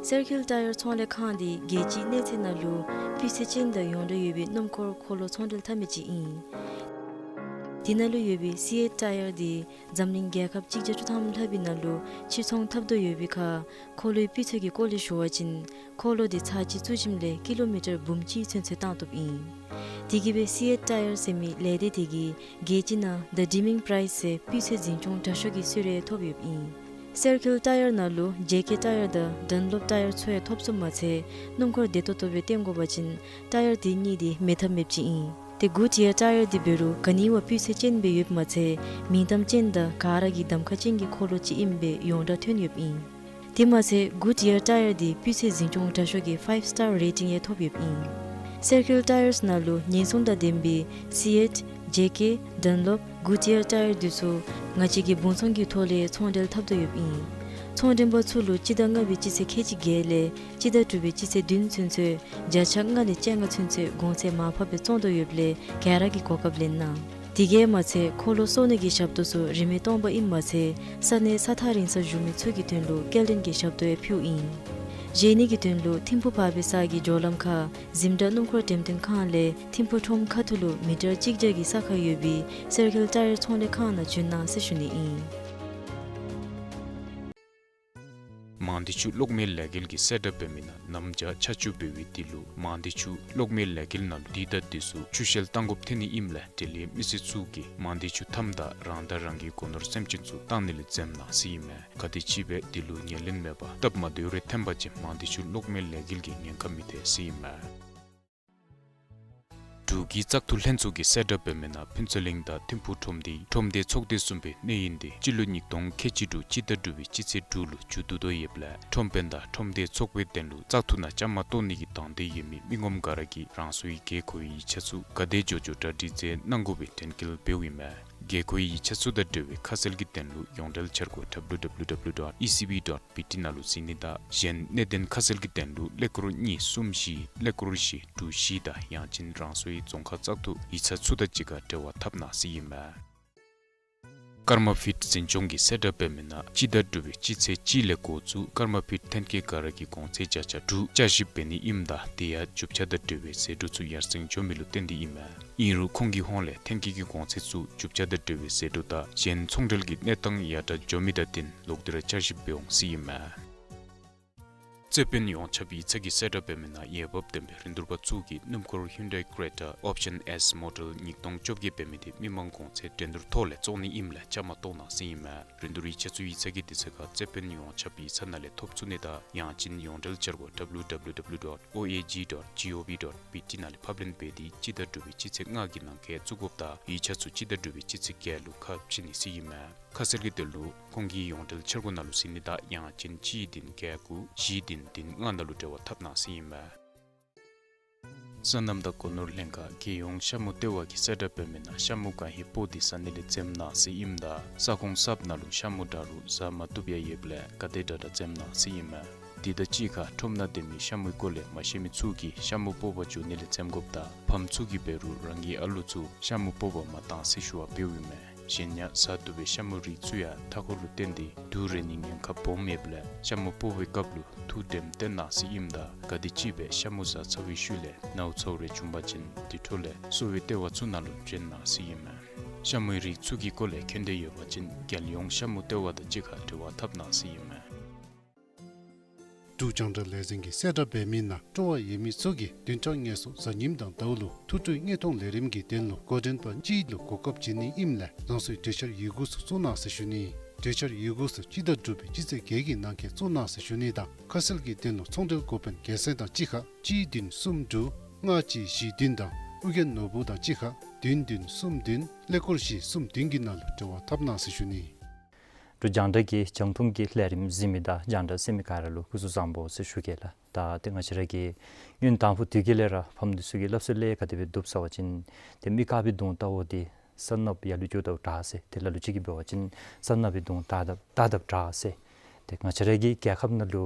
སེར་ཁིལ་ཊ་ཡར་ཚོང་ལས་ཁང་འདི་རྒྱལ་སྤྱིའི་གནས་ཚད་ནང་ལུ་སྤུས་ཚད་ཅན་དང་ཡོངས་གྲགས་ཡོད་པའི་སྣུམ་འཁོར་འཁོར་ལོ་ཚོང་འབྲེལ་འཐབ་མི་ཅིག་ཨིན། དེ་ནང་ལུ་ཡོད་པའི་སི་ཨེཊ་ཊ་ཡར་འདི་འཛམ་གླིང་རྒྱལ་ཁབ་གཅིག་བརྒྱ་བཅུ་ཐམ་ལྷག་པའི་ནང་ལུ་ཕྱིར་ཚོང་འཐབ་དོ་ཡོད་པའི་ཁར་འཁོར་ལོའི་སྤུས་ཚད་ཀྱི་སྐོར་ལས་ཞུ་བ་ཅིན་འཁོར་ལོ་འདི་ཚར་གཅིག་བཙུགས་ཞིནམ་ལས་ཀི་ལོ་མི་ཊར་འབུམ་གཅིག་ཚུན་ཚོད་བཏང་བཏུབ་ཨིན། དེ་གིས་སྦེ་སི་ཨེཊ་ཊ་ཡར་ཟེར་མི་ལས་སྡེ་དེ་གིས་རྒྱལ་སྤྱི་ནང་The Deming Prize ཟེར་སྤུས་ཚད་འཛིན་སྐྱོང་དྲག་ཤོས་ཀྱི་གསོལ་རས་ཐོབ་ཡོདཔ་ཨིན། སེར་ཁིལ་ཊ་ཡར་ནང་ལུ་ཇེ་ཀེ་ཊ་ཡར་དང་ཌན་ལོབ་ཊ་ཡར་ཚུ་ཡང་ཐོབ་ཚུགསཔ་མ་ཚད་སྣུམ་འཁོར་བདེ་ཏོག་ཏོ་སྦེ་བཏོན་དགོ་པ་ཅིན་ཊ་ཡར་དེ་གཉིས་འདི་མེད་ཐབས་མེདཔ་ཅིག་ཨིན། ཏེ་གུཌ་ཡར་ཊ་ཡར་འདི་འབད་རུང་ག་ནི་བ་སྤུས་ཚད་ཅན་སྦེ་ཡོདཔ་མ་ཚད་མིང་གཏམ་ཅན་དང་ག་ར་གིས་གདམ་ཁ་ཅན་གྱི་འཁོར་ལོ་ཅིག་ཨིནམ་སྦེ་ཡོངས་གྲགས་ཐོན་ཡོདཔ་ཨིན། དེ་མ་ཚད་གུཌ་ཡར་ཊ་ཡར་འདི་སྤུས་ཚད་འཛིན་སྐྱོང་དྲག་ཤོས་ཀྱི་ཕའིབ་སི་ཊར་རེ་ཊིང་ཡང་ཐོབ་ཡོདཔ་ཨིན། སེར་ཁིལ་ཊ་ཡར་ནང་ལུ་ཉེན་སྲུང་དང་ལྡན་པའི་སི་ཨེཊ་ཇེ་ཀེ་ཌན་ལོབ་གུཌ་ཡར་ཊ་ཡར་འདི་ཚུ་ང་བཅས་ཀྱིས་སྦོང་ཚོང་གི་ཐོག་ལས་ཚོང་འབྲེལ་འཐབ་དོ་ཡོདཔ་ཨིན། ཚོང་འབྲེལ་པ་ཚུ་ལུ་སྤྱི་ཟླ་ལྔ་པའི་སྤྱི་ཚེས་ཁལ་གཅིག་བརྒྱད་ལས་སྤྱི་ཟླ་དྲུག་པའི་སྤྱི་ཚེས་བདུན་ཚུན་ཚོད་བརྒྱ་ཆ་ལྔ་ལས་བཅོ་ལྔ་ཚུན་ཚོད་གོང་ཚད་མར་ཕབ་སྦེ་བཙོང་དོ་ཡོདཔ་ལས་ག་ར་གིས་གོ་སྐབས་ལེན་གནང་། དེ་གིས་མ་ཚད་འཁོར་ལོ་གསོ་ནི་གི་ཞབས་ཏོག་ཚུ་རིན་མེད་སྟོང་པ་ཨིནམ་མ་ཚད་ས་གནས་ས་ཐག་རིང་སར་བཞུགས་མི་ཚུ་གི་དོན་ལུ་སྐྱེལ་འདྲེན་གྱི་ཞབས་ཏོག་ཡང་ཕུལཝ་ཨིན། མཇལ་ནི་གི་དོན་ལུ་ཐིམ་ཕུ་བར་པའི་ས་གི་འགྱོ་ལམ་ཁར་གཟིམ་དྲག་སྣུམ་འཁོར་འགྲེམས་སྟོན་ཁང་ལས་ཐིམ་ཕུ་ཁྲོམ་ཁ་ཐུག་ལུ་མི་ཊར་གཅིག་བརྒྱ་གི་ས་ཁར་ཡོད་པའི་སེར་ཁེལ་ཊ་ཡར་ཚོང་ལས་ཁང་ནང་བྱོན་གནང་ཟེར་ཞུ་ནི་ཨིན། མང་སྡེ་ཆུ་གློག་མེ་ལས་འགུལ་གྱིས་གསལ་བསྒྲགས་འབད་མི་ནང་གནམ་བྱཱར་ཆར་ཆུ་འབེལ་བའི་དུས་ལུ་མང་སྡེ་ཆུ་གློག་མེ་ལས་འགུལ་ནང་ལུ་དུས་དང་དུས་སུ་ཆུ་ཤེལ་བཏང་དགོཔ་ཐོན་ནི་ཨིནམ་ལས་དེ་ལས་མི་སེར་ཚུ་གིས་མང་སྡེ་ཆུ་མཐའམ་དང་རང་དང་རང་གི་སྒོ་ནོར་སེམས་ཅན་ཚུ་བཏང་ནི་ལས་འཛེམ་གནང་ཟེར་ཨིན་མས། ག་དེ་ཅིག་སྦེ་དེ་ལུ་ཉེར་ལེན་མེད་པར་སྟབས་མ་བདེཝ་རེ་འཐོན་པ་ཅིན་མང་སྡེ་ཆུ་གློག་མེ་ལས་འགུལ་གྱིས་ཉེན་ཁ་མི་ཐེག་ཟེར་ཨིན་མས། འབྲུག་གི་བཙག་འཐུ་ལྷན་ཚོགས་ཀྱིས་གསལ་བསྒྲགས་འབད་མི་ནང་ཕུན་ཚོགས་གླིང་དང་ཐིམ་ཕུ་ཁྲོམ་སྡེའི་ཁྲོམ་སྡེ་ཚོགས་སྡེ་གསུམ་པའི་གནས་ཡུན་དེ་སྤྱི་ལོ་ཉིས་སྟོང་ཁལ་གཅིག་དྲུག་སྤྱི་ཟླ་དྲུག་པའི་སྤྱི་ཚེས་དྲུག་ལུ་མཇུག་བསྡུ་དོ་ཡོདཔ་ལས་ཁྲོམ་དཔོན་དང་ཁྲོམ་སྡེ་ཚོགས་པའི་དོན་ལུ་བཙག་འཐུ་ནང་བཅའ་མར་གཏོགས་ནི་གི་དང་འདོད་ཡོད་མི་མི་ངོམ་ག་ར་གིས་རང་སོའི་དགོས་མཁོའི་ཡིག་ཆ་ཚུ་ག་དེ་མགྱོགས་མགྱོགས་གྲ་སྒྲིག་མཛད་གནང་དགོ་པའི་དྲན་སྐུལ་འབདཝ་ཨིན་མས། དགོས་མཁོའི་ཡིག་ཆ་ཚུ་དང་འབྲེལ་བའི་ཁ་གསལ་གྱི་དོན་ལུ་ཡོངས་འབྲེལ་འཆར་སྒོ་W W W dot E C B dot B T ནང་ལུ་གཟིགས་ནི་དང་གཞན་གནད་དོན་ཁ་གསལ་གྱི་དོན་ལུ་ཀླད་ཀོར་གཉིས་གསུམ་བཞི་ཀླད་ཀོར་བཞི་དྲུག་བཞི་དང་ཡང་ཅིན་རང་སོའི་རྫོང་ཁག་བཙག་འཐུ་ཡིག་ཚང་ཚུ་དང་གཅིག་ཁར་འབྲེལ་བ་འཐབ་གནང་ཟེར་ཨིན་མས། ཀརྨ་ཕིཊ་འཛིན་སྐྱོང་གིས་གསལ་བསྒྲགས་འབད་མི་ནང་སྤྱི་ཟླ་དྲུག་པའི་སྤྱི་ཚེས་གཅིག་ལས་འགོ་བཙུགས་ཀརྨ་ཕིཊ་ཐོན་སྐྱེད་ག་ར་གི་གོང་ཚད་བརྒྱ་ཆ་དྲུག་བསྐྱར་ཞིབ་འབད་ནི་ཨིནམ་ད་དེ་ཡང་རྒྱུ་ཆ་དང་འབྲེལ་བའི་ཟད་འགྲོ་ཚུ་ཡར་སེང་འགྱོ་མི་ལུ་བརྟེན་ཏེ་ཨིན་མས། ཨིན་རུང་ཁོང་གི་ཧོངས་ལས་ཐོན་སྐྱེད་ཀྱི་གོང་ཚད་ཚུ་རྒྱུ་ཆ་དང་འབྲེལ་བའི་ཟད་འགྲོ་དང་གཞན་ཚོང་འབྲེལ་གྱི་གནས་སྟངས་ཡར་དྲག་འགྱོ་མི་དང་བསྟུན་ལོག་སྟེ་ར་བསྐྱར་ཞིབ་འབད་འོང་ཟེར་ཨིན་མས། རྩོད་དཔོན་ཡོངས་ཁྱབ་ཡིག་ཚང་གིས་གསལ་བསྒྲགས་འབད་མི་ནང་འོས་འབབ་ལྡན་པའི་རིན་བསྡུར་པ་ཚུ་གིས་སྣུམ་འཁོར་ཧིའུན་ཌའི་ཀེ་རེ་ཊ་ཨོབ་ཤན་ཨེསི་མོ་ཌེལ་ཉིས་སྟོང་བཅོ་བརྒྱད་འབད་མི་དེ་མི་མང་གོང་ཚད་འགྲན་བསྡུར་ཐོག་ལས་བཙོང་ནི་ཨིནམ་ལས་བཅའ་མར་གཏོགས་གནང་ཟེར་ཨིན་མས། རིན་བསྡུར་ཡིག་ཆ་ཚུ་ཡིག་ཚང་གི་དུས་ཚོད་ཁར་རྩོད་དཔོན་ཡོངས་ཁྱབ་ཡིག་ཚང་ནང་ལས་ཐོབ་ཚུགས་ནི་དང་ཡང་ཅིན་ཡོངས་འབྲེལ་འཆར་སྒོ་W W W dot O A G dot G O V dot B T ནང་ལས་ཕབ་ལེན་འབད་དེ་སྤྱི་ཟླ་དྲུག་པའི་སྤྱི་ཚེས་ལྔ་གི་ནང་འཁོད་བཙུགས་དགོཔ་དང་ཡིག་ཆ་ཚུ་སྤྱི་ཟླ་དྲུག་པའི་སྤྱི་ཚེས་བརྒྱད་ལུ་ཁ་ཕྱེ་ནི་ཟེར་ཨིན་མས། ཁ་གསལ་གྱི་དོན་ལུ་ཁོང་གི་ཡོངས་འབྲེལ་འཆར་སྒོ་ནང་ལུ་གཟིགས་ནི་དང་ཡང་ཅིན་གཅིག་བདུན་བརྒྱད་དགུ་བཞི་བདུན་བདུན་ལྔ་ནང་ལུ་འབྲེལ་བ་འཐབ་གནང་ཟེར་ཨིན་མས། སོ་ནམ་དང་སྒོ་ནོར་ལྷན་ཁག་རྒྱལ་ཡོངས་ཤ་མུ་ལྟེ་བ་གིས་གསལ་བསྒྲགས་འབད་མི་ནང་ཤ་མུ་གང་ཧེ་སྤོག་སྟེ་ཟ་ནི་ལས་འཛེམ་གནང་ཟེར་ཨིནམ་ད་ས་ཁོངས་གསརཔ་ནང་ལུ་ཤ་མུ་དྲག་རུང་ཟ་མ་བཏུབ་ཡང་ཡོདཔ་ལས་ག་དེ་དྲག་དྲག་འཛེམ་གནང་ཟེར་ཨིན་མས། དེ་དང་གཅིག་ཁར་ཁྲོམ་ནང་སྡོད་མི་ཤ་མུའི་སྐོར་ལས་མ་ཤེས་མི་ཚུ་གིས་ཤ་མུ་སྤོག་པར་འགྱོ་ནི་ལས་འཛེམ་དགོཔ་དང་ཕམ་ཚུ་གིས་འབད་རུང་རང་གི་ཨ་ལུ་ཚུ་ཤ་མུ་སྤོག་པར་མ་གཏང་ཟེར་ཞུ་བ་འབདཝ་ཨིན་མས། གཞན་ཡང་ཟ་བཏུབ་པའི་ཤ་མུའི་རིགས་ཚུ་ཡང་མཐའ་འཁོར་ལུ་བརྟེན་ཏེ་དུག་རེག་ནིའི་ཉེན་ཁ་སྦོམ་ཡོདཔ་ལས་ཤ་མུ་སྤོག་པའི་སྐབས་ལུ་ཐུགས་དྲནམ་བཏོན་གནང་ཟེར་ཨིནམ་ད་ག་དེ་ཅིག་སྦེ་ཤ་མུ་ཟ་ཚར་བའི་ཤུལ་ལས་ནཝ་ཚཝ་རེ་བྱུང་པ་ཅིན་དེ་འཕྲོ་ལས་གསོ་བའི་ལྟེ་བ་ཚུ་ནང་ལུ་བྱོན་གནང་ཟེར་ཨིན་མས། ཤ་མུའི་རིགས་ཚུ་གི་སྐོར་ལས་མཁྱེན་འདོད་ཡོད་པ་ཅིན་རྒྱལ་ཡོངས་ཤ་མུ་ལྟེ་བ་དང་གཅིག་ཁར་འབྲེལ་བ་འཐབ་གནང་ཟེར་ཨིན་མས། འབྲུག་རྒྱང་བསྒྲགས་ལས་འཛིན་གྱིས་གསལ་བསྒྲགས་འབད་མི་ནང་སྤྲོ་བ་ཡོད་མི་ཚུ་གིས་བདུན་ཕྲག་ལྔ་ཚུ་གཟའ་ཉིམ་དང་ཟླཝ་ལུ་ཐུགས་སྤྲོའི་དངོས་མཐོང་ལས་རིམ་གྱི་དོན་ལུ་འགོ་འདྲེན་པ་གཅིག་ལུ་གོ་སྐབས་བྱིན་ནི་ཨིནམ་ལས་རང་སོའི་གྲོས་འཆར་ཡི་གུ་ཚུ་བཙུགས་གནང་ཟེར་ཞུ་ནི། གྲོས་འཆར་ཡི་གུ་ཚུ་སྤྱི་ཟླ་དྲུག་པའི་སྤྱི་ཚེས་བརྒྱད་ཀྱི་ནང་འཁོད་བཙུགས་གནང་ཟེར་ཞུ་ནི་དང་ཁ་གསལ་གྱི་དོན་ལུ་ཚོང་འབྲེལ་འགོ་དཔོན་སྒེར་སེམས་དང་གཅིག་ཁར་གཅིག་བདུན་གསུམ་དྲུག་ལྔ་གཅིག་བཞི་བདུན་དང་ཨོ་རྒྱན་ནོར་བུ་དང་གཅིག་ཁར་བདུན་བདུན་གསུམ་བདུན་ཀླད་ཀོར་བཞི་གསུམ་བདུན་གྱི་ནང་ལུ་འབྲེལ་བ་འཐབ་གནང་ཟེར་ཞུ་ནི། འབྲུག་རྒྱང་བསྒྲགས་ཀྱི་རྒྱང་མཐོང་གི་ལས་རིམ་གཟིགས་མི་དང་རྒྱང་བསྒྲགས་གསན་མི་ག་ར་ལུ་སྐུ་གཟུགས་བཟང་པོ་ཟེར་ཞུ་གེ་ལགས། ད་ཏེ་ང་བཅས་ར་གིས་ཡུན་དང་པོ་དེ་གི་ལས་ར་ཕམ་འདི་ཚུ་གི་སླབ་སྲོལ་ལས་ག་དེ་སྦེ་བཏུབ་ཟེར་བ་ཅིན་ཏེ་མི་དཀར་པོའི་གདོང་བལྟཝ་ད་སོ་ནམ་ཡར་ལུ་རྒྱུ་དང་འདྲ་ཟེར། ཏེ་ལ་ལུ་ཅིག་གིས་འབད་བ་ཅིན་སོ་ནམ་པའི་གདོང་བལྟ་དཔ་བལྟ་དཔ་འདྲ་ཟེར། ཏེ་ང་བཅས་ར་གི་རྒྱལ་ཁབ་ནང་ལུ་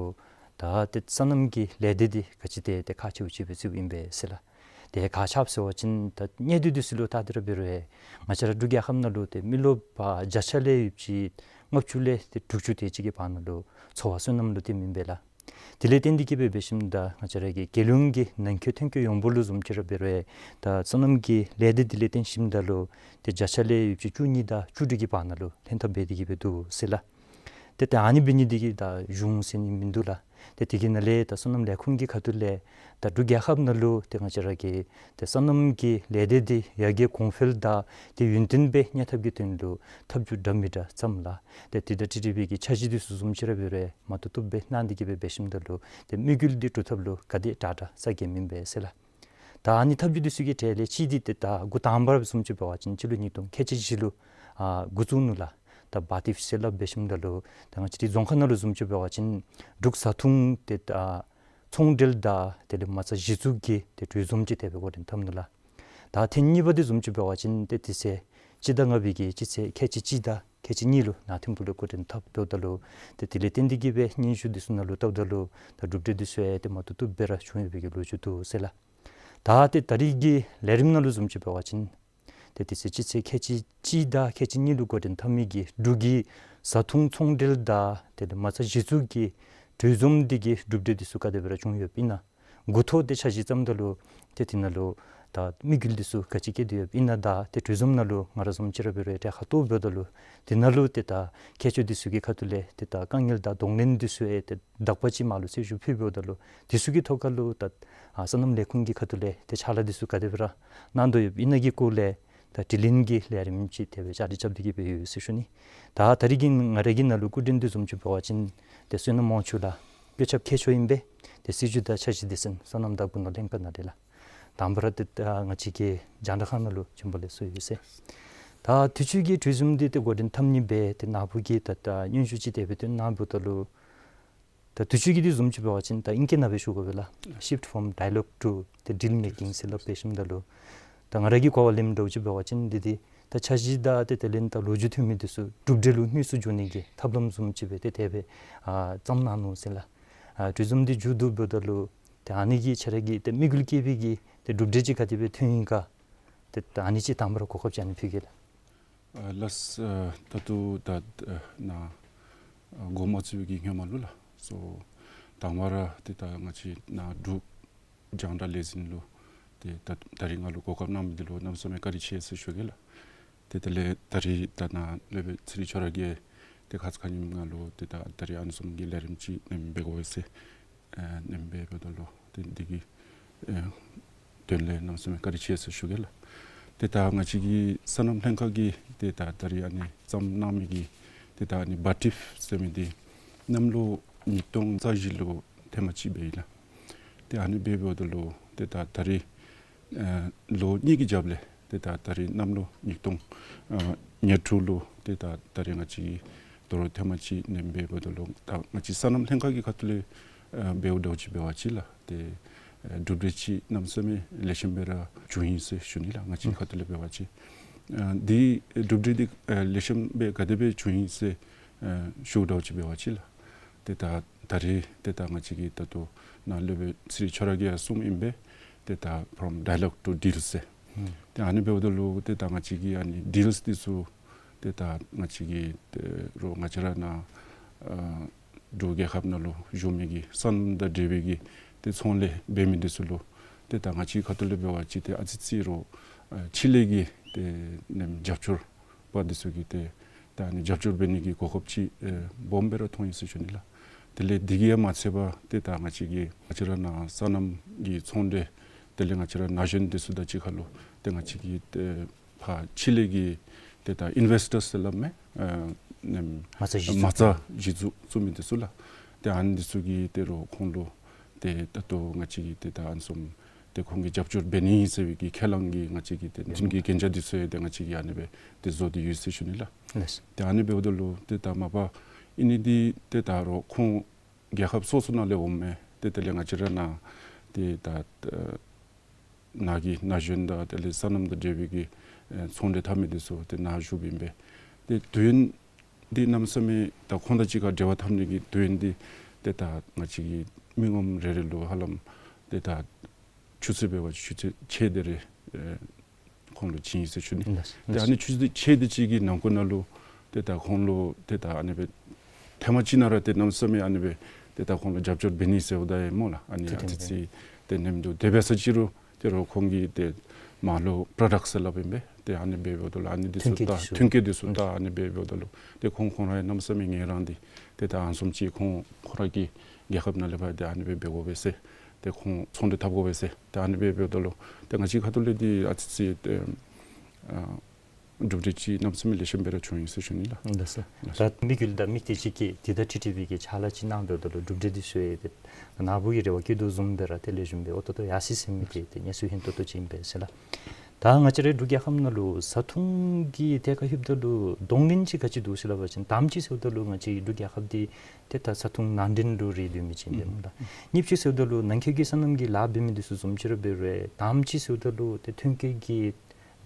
ད་ཏེ་སོ་ནམ་གྱི་ལས་སྡེ་འདི་ག་ཅི་ཏེ་ཏེ་ཁག་ཆེཝ་ཅིག་སྦེ་བརྩིཝ་ཨིན་པས་ཟེར་ལགས། ཏེ་ག་ཅི་སྦེ་ཟེར་བ་ཅིན་ད་གནས་སྡུད་འདི་ཚུ་ལུ་བལྟ་སྟེ་ར་འབད་རུང་ང་བཅས་ར་འབྲུག་རྒྱལ་ཁབ་ནང་ལུ་ཏེ་མི་རློབས་པ་བརྒྱ་ཆ་ལས་ཡོད་པ་ཅིན་ལྔ་བཅུ་ལས་ཏེ་དྲུག་ཅུ་དེ་ཅིག་གི་བར་ན་ལུ་འཚོ་བ་སོ་ནམ་ལུ་བརྟེན་མི་ཨིན་པས་ལགས། དེ་ལས་བརྟེན་ཏེ་གིས་སྦེ་འབད་ཞིནམ་ད་ང་བཅས་ར་གི་རྒྱལ་ཡོངས་ཀྱི་ནང་འཁོད་ཐོན་སྐྱེད་ཡོངས་འབོར་ལུ་བཟུམ་ཅིག་ར་འབད་རུང་ད་སོ་ནམ་གྱི་ལས་སྡེ་འདི་ལས་བརྟེན་ཞིནམ་ད་ལུ་ཏེ་བརྒྱ་ཆ་ལས་ཡོད་པ་ཅིན་བཅུ་གཉིས་དང་བཅུ་དྲུག་གི་བར་ན་ལུ་ལྷན་ཐབས་འབད་དེ་གིས་སྦེ་འདུག་ཟེར་ལགས། ཏེ་ད་ཨ་ནི་འབད་ནི་འདི་གིས་ད་གཞུང་ཟེར་ནི་མིན་འདུག་ལགས། ཏེ་དེ་གི་ནང་ལས་ད་སོ་ནམ་ལས་ཁུངས་ཀྱི་ཁ་ཐུག་ལས་ད་འབྲུག་རྒྱལ་ཁབ་ནང་ལུ་ཏེ་ང་བཅས་ར་གི་ཏེ་སོ་ནམ་གྱི་ལས་སྡེ་འདི་ཡར་རྒྱས་གོང་འཕེལ་དང་ཏེ་ཡུན་བརྟན་སྦེ་གནས་ཐབས་ཀྱི་དོན་ལུ་ཐབས་བྱུས་འདྲ་མི་འདྲ་བརྩམས་ལགས། ཏེ་དེ་དང་འཁྲིལ་འཁྲིལ་བའི་གི་འཆར་གཞི་འདི་ཚུ་བཟུམ་ཅིག་ར་འབད་རུང་མ་བཏུབ་བཏུབ་སྦེ་གནང་སྟེ་གིས་སྦེ་འབད་ཞིནམ་ད་ལུ་ཏེ་དམིགས་ཡུལ་འདི་འགྲུབ་ཐབས་ལུ་ག་དེ་དྲག་དྲག་རྩ་འགེངས་མི་ཨིན་པས་ཟེར་ལགས། ད་ཨ་ནི་ཐབས་བྱུས་འདི་ཚུ་གི་གྲས་ལས་གཅིག་འདི་ཏེ་ད་འགོ་དང་པ་ར་བཟུམ་ཅིག་འབད་བ་ཅིན་སྤྱི་ལོ་ཉིས་སྟོང་ཁལ་གཅིག་བཞི་ལུ་ཨ་འགོ་བཙུགས་ནུག་ལགས། ད་བ་ཏི་ཟེར་སླབ་འབད་ཞིནམ་ད་ལུ་ད་ང་བཅས་རའི་རྫོང་ཁག་ནང་ལུ་བཟུམ་ཅིག་འབད་བ་ཅིན་འབྲུག་བཟའ་འཐུང་ཏེ་ད་ཚོང་འབྲེལ་དང་དེ་ལས་མ་རྩ་གཞི་བཙུགས་ཀྱི་ཏེ་གྲོས་འཛོམས་ཅིག་དེ་སྦེ་འགོ་འདྲེན་འཐབ་ནུག་ལགས། ད་ཐེངས་གཉིས་པ་འདི་བཟུམ་ཅིག་འབད་བ་ཅིན་ཏེ་དེ་ཚེ་སྤྱི་ཟླ་ལྔ་པའི་གི་སྤྱི་ཚེས་ཁལ་གཅིག་གཅིག་དང་ཁལ་གཅིག་གཉིས་ལུ་ནཱ་ཐིམ་ཕུ་ལུ་འགོ་འདྲེན་འཐབ་འབདཝ་ད་ལུ་ཏེ་དེ་ལས་བརྟེན་ཏེ་གིས་སྦེ་སྙན་ཞུ་འདི་ཚུ་ནང་ལུ་བལྟཝ་ད་ལུ་ད་གྲུབ་འབྲས་འདི་ཚུ་ཡང་ཏེ་མ་བཏུབ་བཏུབ་སྦེ་ར་བྱུང་ཡོད་པའི་གི་ལོ་རྒྱུས་འདུག་ཟེར་ལགས། ད་ཏེ་ད་རིས་ཀྱི་ལས་རིམ་ནང་ལུ་བཟུམ་ཅིག་འབད་བ་ཅིན་ཏེ་དེ་ཚེ་སྤྱི་ཚེས་ཁལ་གཅིག་གཅིག་དང་ཁལ་གཅིག་གཉིས་ལུ་འགོ་འདྲེན་འཐབ་མི་གི་འབྲུག་གི་བཟའ་འཐུང་ཚོང་འབྲེལ་དང་དེ་ལས་མ་རྩ་གཞི་བཙུགས་ཀྱི་ གྲོས་འཛོམས་འདི་གི་གྲུབ་འབྲས་འདི་ཚུ་ག་དེ་སྦེ་ར་བྱུང་ཡོདཔ་ཨིན་ན། འགོ་ཐོག་ཏེ་འཆར་གཞི་བརྩམ་ད་ལུ་ཏེ་དེ་ནང་ལུ་ད་དམིགས་ཡུལ་འདི་ཚུ་ག་ཅི་བསྐྱེད་དེ་ཡོདཔ་ཨིན་ན། ད་ཏེ་གྲོས་འཛོམས་ནང་ལུ་ང་ར་བཟུམ་ཅིག་ར་འབད་རུང་ཏེ་ཁ་ཐུག་འབདཝ་ད་ལུ་དེ་ནང་ལུ་ཏེ་ད་མཁས་མཆོག་འདི་ཚུ་གི་ཁ་ཐུག་ལས་ཏེ་ད་དཀའ་ངལ་དང་གདོང་ལེན་འདི་ཚུ་ཡང་ཏེ་དག་པ་ཅིག་མ་ལུས་ཟེར་ཞུ་ཕུལ་འབདཝ་ད་ལུ་དེ་ཚུ་གི་ཐོག་ཁར་ལུ་ད་ཨ་སོ་ནམ་ལས་ཁུངས་ཀྱི་ཁ་ཐུག་ལས་ཏེ་ཕྱག་ལཱ་འདི་ཚུ་ག་དེ་སྦེ་ར་གནང་དོ་ཡོདཔ་ཨིན་ན་གི་སྐོར་ལས་ད་དྲི་ལན་གྱི་ལས་རིམ་ཅིག་དེ་སྦེ་བཅའ་སྒྲིག་རྐྱབ་སྟེ་གི་སྦེ་ཡོད་ཟེར་ཞུ་ནི། ད་ད་རིས་ཀྱི་ང་ར་གི་ནང་ལུ་སྐུ་མགྲོན་འདི་བཟུམ་ཅིག་འབད་བ་ཅིན་ཏེ་བསོད་ནམས་དབང་ཕྱུག་ལགས་བཀོད་ཁྱབ་མཁས་མཆོག་ཨིན་པས། ཏེ་སྲིད་བྱུས་དང་འཆར་གཞི་སྡེ་ཚན་སོ་ནམ་བདག་སྤུན་ནོར་ལྷན་ཁག་ནང་འདི་ལགས། དང་པ་ར་ཏེ་ད་ང་བཅས་ཀྱི་རྒྱང་བསྒྲགས་ཁང་ནང་ལུ་བྱོན་པ་ལེགས་སོ་ཡོད་ཟེར། ད་དུས་ཅི་གི་གྲོས་འཛོམས་འདི་ཏེ་འགོ་འདྲེན་འཐབ་ནི་སྦེ་ཏེ་ནཱ་བུ་གིས་ད་ད་སྙན་ཞུ་ཅིག་དེ་སྦེ་བཏོན་གནང་འབདཝ་ད་ལུ་ད་དུས་ཅི་གི་འདི་བཟུམ་ཅིག་འབད་བ་ཅིན་ད་ཨིང་སྐད་ནང་སྦེ་ཞུ་དགོ་པས་ལགས། Shift from dialogue to the deal making ཟེར་སླབ་སྦེ་ཞིནམ་ད་ལུ་ད་ང་ར་གི་གོ་བ་ལེནམ་འདྲཝ་ཅིག་འབད་བ་ཅིན་འདི་འདི་ད་འཆར་གཞི་དང་ཏེ་དེ་ལས་ད་ལོ་རྒྱུས་མཐུད་མི་འདི་ཚུ་གྲུབ་འབྲས་ལུ་དངོས་སུ་འགྱུར་ནི་གི་ཐབས་ལམ་བཟུམ་ཅིག་སྦེ་ཏེ་དེ་སྦེ་ཨ་བརྩམས་གནང་ནུག་ཟེར་ལགས། ཨ་གྲོས་འཛོམས་འདི་མཇུག་བསྡུ་འབདཝ་ད་ལུ་ཏེ་ཨ་ནི་གིས་ཁྱེད་ར་གིས་ཏེ་དམིགས་ཡུལ་བསྐྱེད་པའི་གི་ཏེ་གྲུབ་འབྲས་ཅིག་ག་དེ་སྦེ་ཐོན་ཡི་ག། ཏེ་ད་ཨ་ནི་ཅིག་དང་པ་ར་གོ་སྐབས་ཅིག་ཨ་ནི་ཕུལ་གེ་ལགས། ཨ་ལགས། ཨ་ད་ལྟོ་ད་ཨ་ནཱ་ཨ་འགོ་མ་བཙུགས་པའི་གི་སྔོན་མ་ལུ་ལགས་སོ། དང་པ་ར་ཏེ་ད་ང་བཅས་ནཱ་འབྲུག་རྒྱང་བསྒྲགས་ལས་འཛིན་ལུ་ཏེ་ད་ད་རིས་ང་ལུ་གོ་སྐབས་གནང་མི་འདི་ལུ་གནམ་མེད་ས་མེད་བཀའ་དྲིན་ཆེ་ཟེར་ཞུ་གེ་ལགས། ཏེ་དེ་ལས་ད་རིས་ད་ནཱ་སློབ་དཔོན་ཚེ་རིང་ཁྱོད་ར་གིས་ཏེ་ཁ་ཙ་ཁ་ཉིནམ་ང་ལུ་ཏེ་ད་ད་རིས་ཨ་ནི་བཟུམ་གྱི་ལས་རིམ་ཅིག་ཨེམ་འབད་དགོ་པས་ཟེར་ཨེ་ཨེམ་འབད་འབདཝ་ད་ལུ་ཏེ་འདི་གི་ཨེ་དོན་ལས་གནམ་མེད་ས་མེད་བཀའ་དྲིན་ཆེ་ཟེར་ཞུ་གེ་ལགས། ཏེ་ད་ང་བཅས་ཀྱི་སོ་ནམ་ལྷན་ཁག་གིས་ཏེ་ད་ད་རིས་ཨ་ནི་བརྩམས་གནང་མི་གི་ཏེ་ད་ཨ་ནི་བ་ཊིཕ་ཟེར་མི་འདི་གནམ་ལོ་ཉིས་སྟོང་རྩ་བཞི་ལུ་ཐེངས་མ་གཅིག་འབད་ཡི་ལགས། ཏེ་ཨ་ནི་འབད་འབདཝ་ད་ལུ་ཏེ་ད་ད་རིས་ཨ་ལོ་གཉིས་ཀྱི་རྒྱབ་ལས་ཏེ་ད་ད་རིས་གནམ་ལོ་ཉིས་སྟོང་ཨ་ཉེར་དྲུག་ལུ་ཏེ་ད་ད་རིས་ང་བཅས་ཀྱིས་དོ་རུང་ཐེངས་མ་གཅིག་ཨ་ནི་འབད་འབདཝ་ད་ལུ་ད་ང་བཅས་སོ་ནམ་ལྷན་ཁག་གི་ཁ་ཐུག་ལས་ཨ་འབདཝ་འདྲཝ་ཅིག་འབད་བ་ཅིན་ལགས། ཏེ་ཨ་གྲུབ་འབྲས་ཅིག་གནམ་མེད་ས་མེད་ལེགས་ཤོམ་སྦེ་ར་བྱུང་ཡི་ཟེར་ཞུ་ནི་ལགས། ང་བཅས་ཁ་ཐུག་ལས་འབད་བ་ཅིན་ཨ་འདི་གྲུབ་འབྲས་འདི་ཨ་ལེགས་ཤོམ་སྦེ་ག་དེ་སྦེ་བྱུང་ཡི་ཟེར་ཨ་ཞུཝ་འདྲཝ་ཅིག་འབད་བ་ཅིན་ལགས། ཏེ་ད་ད་རིས་ཏེ་ད་ང་བཅས་ཀྱིས་ད་ལྟོ་ནཱ་སློབ་དཔོན་ཚེ་རིང་ཁྱོད་ར་གིས་ཡང་གསུངམ་ཨིན་པས། ཏེ་ད་from dialogue to deal ཟེར། ཨུམ། ཏེ་ཨ་ནི་འབདཝ་ད་ལུ་ཏེ་ད་ང་བཅས་ཀྱིས་ཨ་ནི་ཌིལསི་འདི་ཚུ་ཏེ་ད་ང་བཅས་ཀྱིས་ཏེ་རོགས་ང་བཅས་ར་ནཱ་ཨ་འབྲུག་རྒྱལ་ཁབ་ནང་ལུ་བཞུགས་མི་གི་སོ་ནམ་དང་འབྲེལ་བའི་གི་ཏེ་ཚོང་ལས་འབད་མི་འདི་ཚུ་ལུ་ཏེ་ད་ང་བཅས་ཁ་ཐུག་ལས་འབད་བ་ཅིན་ཏེ་ཨ་ཙི་ཅིག་རོགས་ཨ་ཕྱི་ལས་ཀྱི་ཏེ་ནེམ་རྒྱབ་སྐྱོར་པ་འདི་ཚུ་གིས་ཏེ་ད་ཨ་ནི་རྒྱབ་སྐྱོར་འབད་ནི་གི་གོ་སྐབས་ཅིག་ཨེ་སྦོམ་སྦེ་ར་མཐོང་ཡི་ཟེར་ཞུ་ནི་ལགས། དེ་ལས་འདི་གིས་ཡང་མ་ཚད་པར་ཏེ་ད་ང་བཅས་ཀྱི་ང་བཅས་ར་ནཱ་སོ་ནམ་གྱི་ཚོང་འབྲེལ་དེ་ལས་ང་བཅས་ར་ན་གཞོན་འདི་ཚུ་དང་གཅིག་ཁར་ལུ་ཏེ་ང་བཅས་ཀྱི་ཏེ་ཕར་ཕྱི་ལས་ཀྱི་ཏེ་ད་ཨིན་ཝེསི་ཊརསི་ཟེར་སླབ་མས། ཨ་ནེམ་མ་རྩ་གཞི་བཙུགས་མ་རྩ་གཞི་བཙུགས་བཙུགས་མི་འདི་ཚུ་ལགས། ཏེ་ཨ་ནི་འདི་ཚུ་གིས་ཏེ་རོགས་ཁོང་ལུ་ཏེ་ད་ལྟོ་ང་བཅས་ཀྱིས་ཏེ་ད་ཨ་ནི་བཟུམ་ཏེ་ཁོང་གིས་རྒྱབ་སྐྱོར་འབད་ནི་ཨིན་ཟེར་བའི་གི་ཁས་བླངས་ཀྱི་ང་བཅས་ཀྱིས་ཏེ་ཨ་ནི་གི་གན་རྒྱ་འདི་ཚུ་ཡང་ཏེ་ང་བཅས་ཀྱིས་ཨ་ནི་སྦེ་ཏེ་བཟོ་སྟེ་ཡོད་ཟེར་ཞུ་ནི་ལགས། ལགས། ཏེ་ཨ་ནི་འབདཝ་ད་ལུ་ཏེ་ད་མ་པ་ཨིན་ནི་འདི་ཏེ་ད་རོགས་ཁོང་རྒྱལ་ཁབ་སོ་སོ་ནང་ལས་འོངམ་མས། ཏེ་དེ་ལས་ང་བཅས་ར་ནཱ་ཏེ་ད་ཨ་ནཱ་གི་ན་གཞོན་དང་དེ་ལས་སོ་ནམ་དང་འབྲེལ་བའི་གི་ཨེ་ཚོང་འབྲེལ་འཐབ་མི་འདི་ཚུ་ཏེ་ནཱ་བཞུགསཔ་ཨིན་པས། ཏེ་དུས་ཡུན་འདི་གནམ་མེད་ས་མེད་ད་ཁོང་དང་གཅིག་ཁར་འབྲེལ་བ་འཐབ་ནི་གི་དུས་ཡུན་འདི་ཏེ་ད་ང་བཅས་ཀྱི་མི་ངོམ་རེ་རེ་ལུ་ཧ་ལམ་ཏེ་ད་ཆུ་ཚོད་འབད་བ་ཆུ་ཚོད་ཕྱེད་དེ་རེ་ཨེ་ཁོང་ལུ་བྱིན་ཡི་ཟེར་ཞུ་ནི། ལགས། ཏེ་ཨ་ནི་ཆུ་ཚོད་ཕྱེད་དེ་ཅིག་གི་ནང་འཁོད་ནང་ལུ་ཏེ་ད་ཁོང་ལུ་ཏེ་ད་ཨ་ནི་སྦེ་ཐེངས་མ་གཅིག་ནང་ར་ཏེ་གནམ་མེད་ས་མེད་ཨ་ནི་སྦེ་ཏེ་ད་ཁོང་ལུ་རྒྱབ་སྐྱོར་འབད་ནི་ཟེརཝ་ད་ཡང་སྨོ་ལགས། ཨ་ནི་ཏེ་ཨ་ཏེ་ཏེ་ཏེ་ཏེ་ནེམ་འདུག། དེ་འབད་ས་ཅིག་རུང་ཏེ་རོགས་ཁོང་གི་ཏེ་མར་ལུ་པྲོ་ཌཀཊ་ཟེར་སླབ་ཨིན་པས། ཏེ་ཨ་ནི་འབད་འབདཝ་ད་ལུ་ཨ་ནི་འདི་ཚུ་ཐོན་སྐྱེད་ད་འདི་ཚུ་ཐོན་སྐྱེད་འདི་ཚུ་ད་ཨ་ནི་འབད་འབདཝ་ད་ལུ་ཏེ་ཁོང་ཁོང་ར་ཡང་གནམ་མེད་ས་མེད་ངལ་རངས་ཏེ་ཏེ་ད་ཨ་ནི་བཟུམ་ཅིག་ཁོང་ཁོང་ར་གི་རྒྱལ་ཁབ་ནང་ལས་ཕར་ཏེ་ཨ་ནི་སྦེ་འབད་དགོ་པས་ཟེར། ཏེ་ཁོང་ཚོང་འབྲེལ་འཐབ་དགོ་པས་ཟེར། ཏེ་ཨ་ནི་སྦེ་འབདཝ་ད་ལུ་ཏེ་ང་བཅས་ཁ་ཐུག་ལས་འདི་ཨ་ཙི་ཅིག་ཏེ་ཨ་གྲུབ་འབྲས་ཅིག་གནམ་མེད་ས་མེད་ལེགས་ཤོམ་སྦེ་ར་བྱུང་ཡི་ཟེར་ཞུ་ནི་ལགས། ལགས་སོ། ལགས་སོ། ད་དམིགས་ཡུལ་དང་དམིགས་གཏད་ཅིག་གིས་འདི་དང་འཁྲིལ་འཁྲིལ་བའི་གི་ཕྱག་ལཱ་ཅིག་གནང་འབདཝ་ད་ལུ་གྲུབ་འབྲས་འདི་ཚུ་ཡང་ཏེ་ནཱ་བུ་གིས་རེ་བ་བསྐྱེད་དོ་བཟུམ་སྦེ་ར་ཏེ་ལེགས་ཤོམ་སྦེ་འོ་ཏོག་ཏོ་ཡར་སོ་ཡི་ཟེར་མི་འདི་ཏེ་སྙན་སེང་ཧན་ཏོང་ཏོ་ཅིག་ཨིན་པས་ཟེར་ལགས། ད་ང་བཅས་རའི་འབྲུག་རྒྱལ་ཁབ་ནང་ལུ་བཟའ་འཐུང་གི་ཐད་ཁར་ལྷོདཔ་ད་ལུ་གདོང་ལེན་ཅིག་ག་ཅི་འདུག་ཟེར་སླབ་པ་ཅིན་དང་པ་ཅིག་ཟེརཝ་ད་ལུ་ང་བཅས་འབྲུག་རྒྱལ་ཁབ་འདི་ཏེ་ད་བཟའ་འཐུང་ནང་འདྲེན་ལུ་རེ་སྡོད་མི་ཅིག་ཨིན་པས་སྨོ་ལགས། གཉིས་པ་ཅིག་ཟེརཝ་ད་ལུ་ནང་འཁོད་ཀྱི་སོ་ནམ་གྱི་ལཱ་འབད་མི་འདི་ཚུ་བཟུམ་ཅིག་ར་འབད་རུང་དང་པ་ཅིག་ཟེརཝ་ད་ལུ་ཏེ་ཐོན་སྐྱེད་ཀྱི་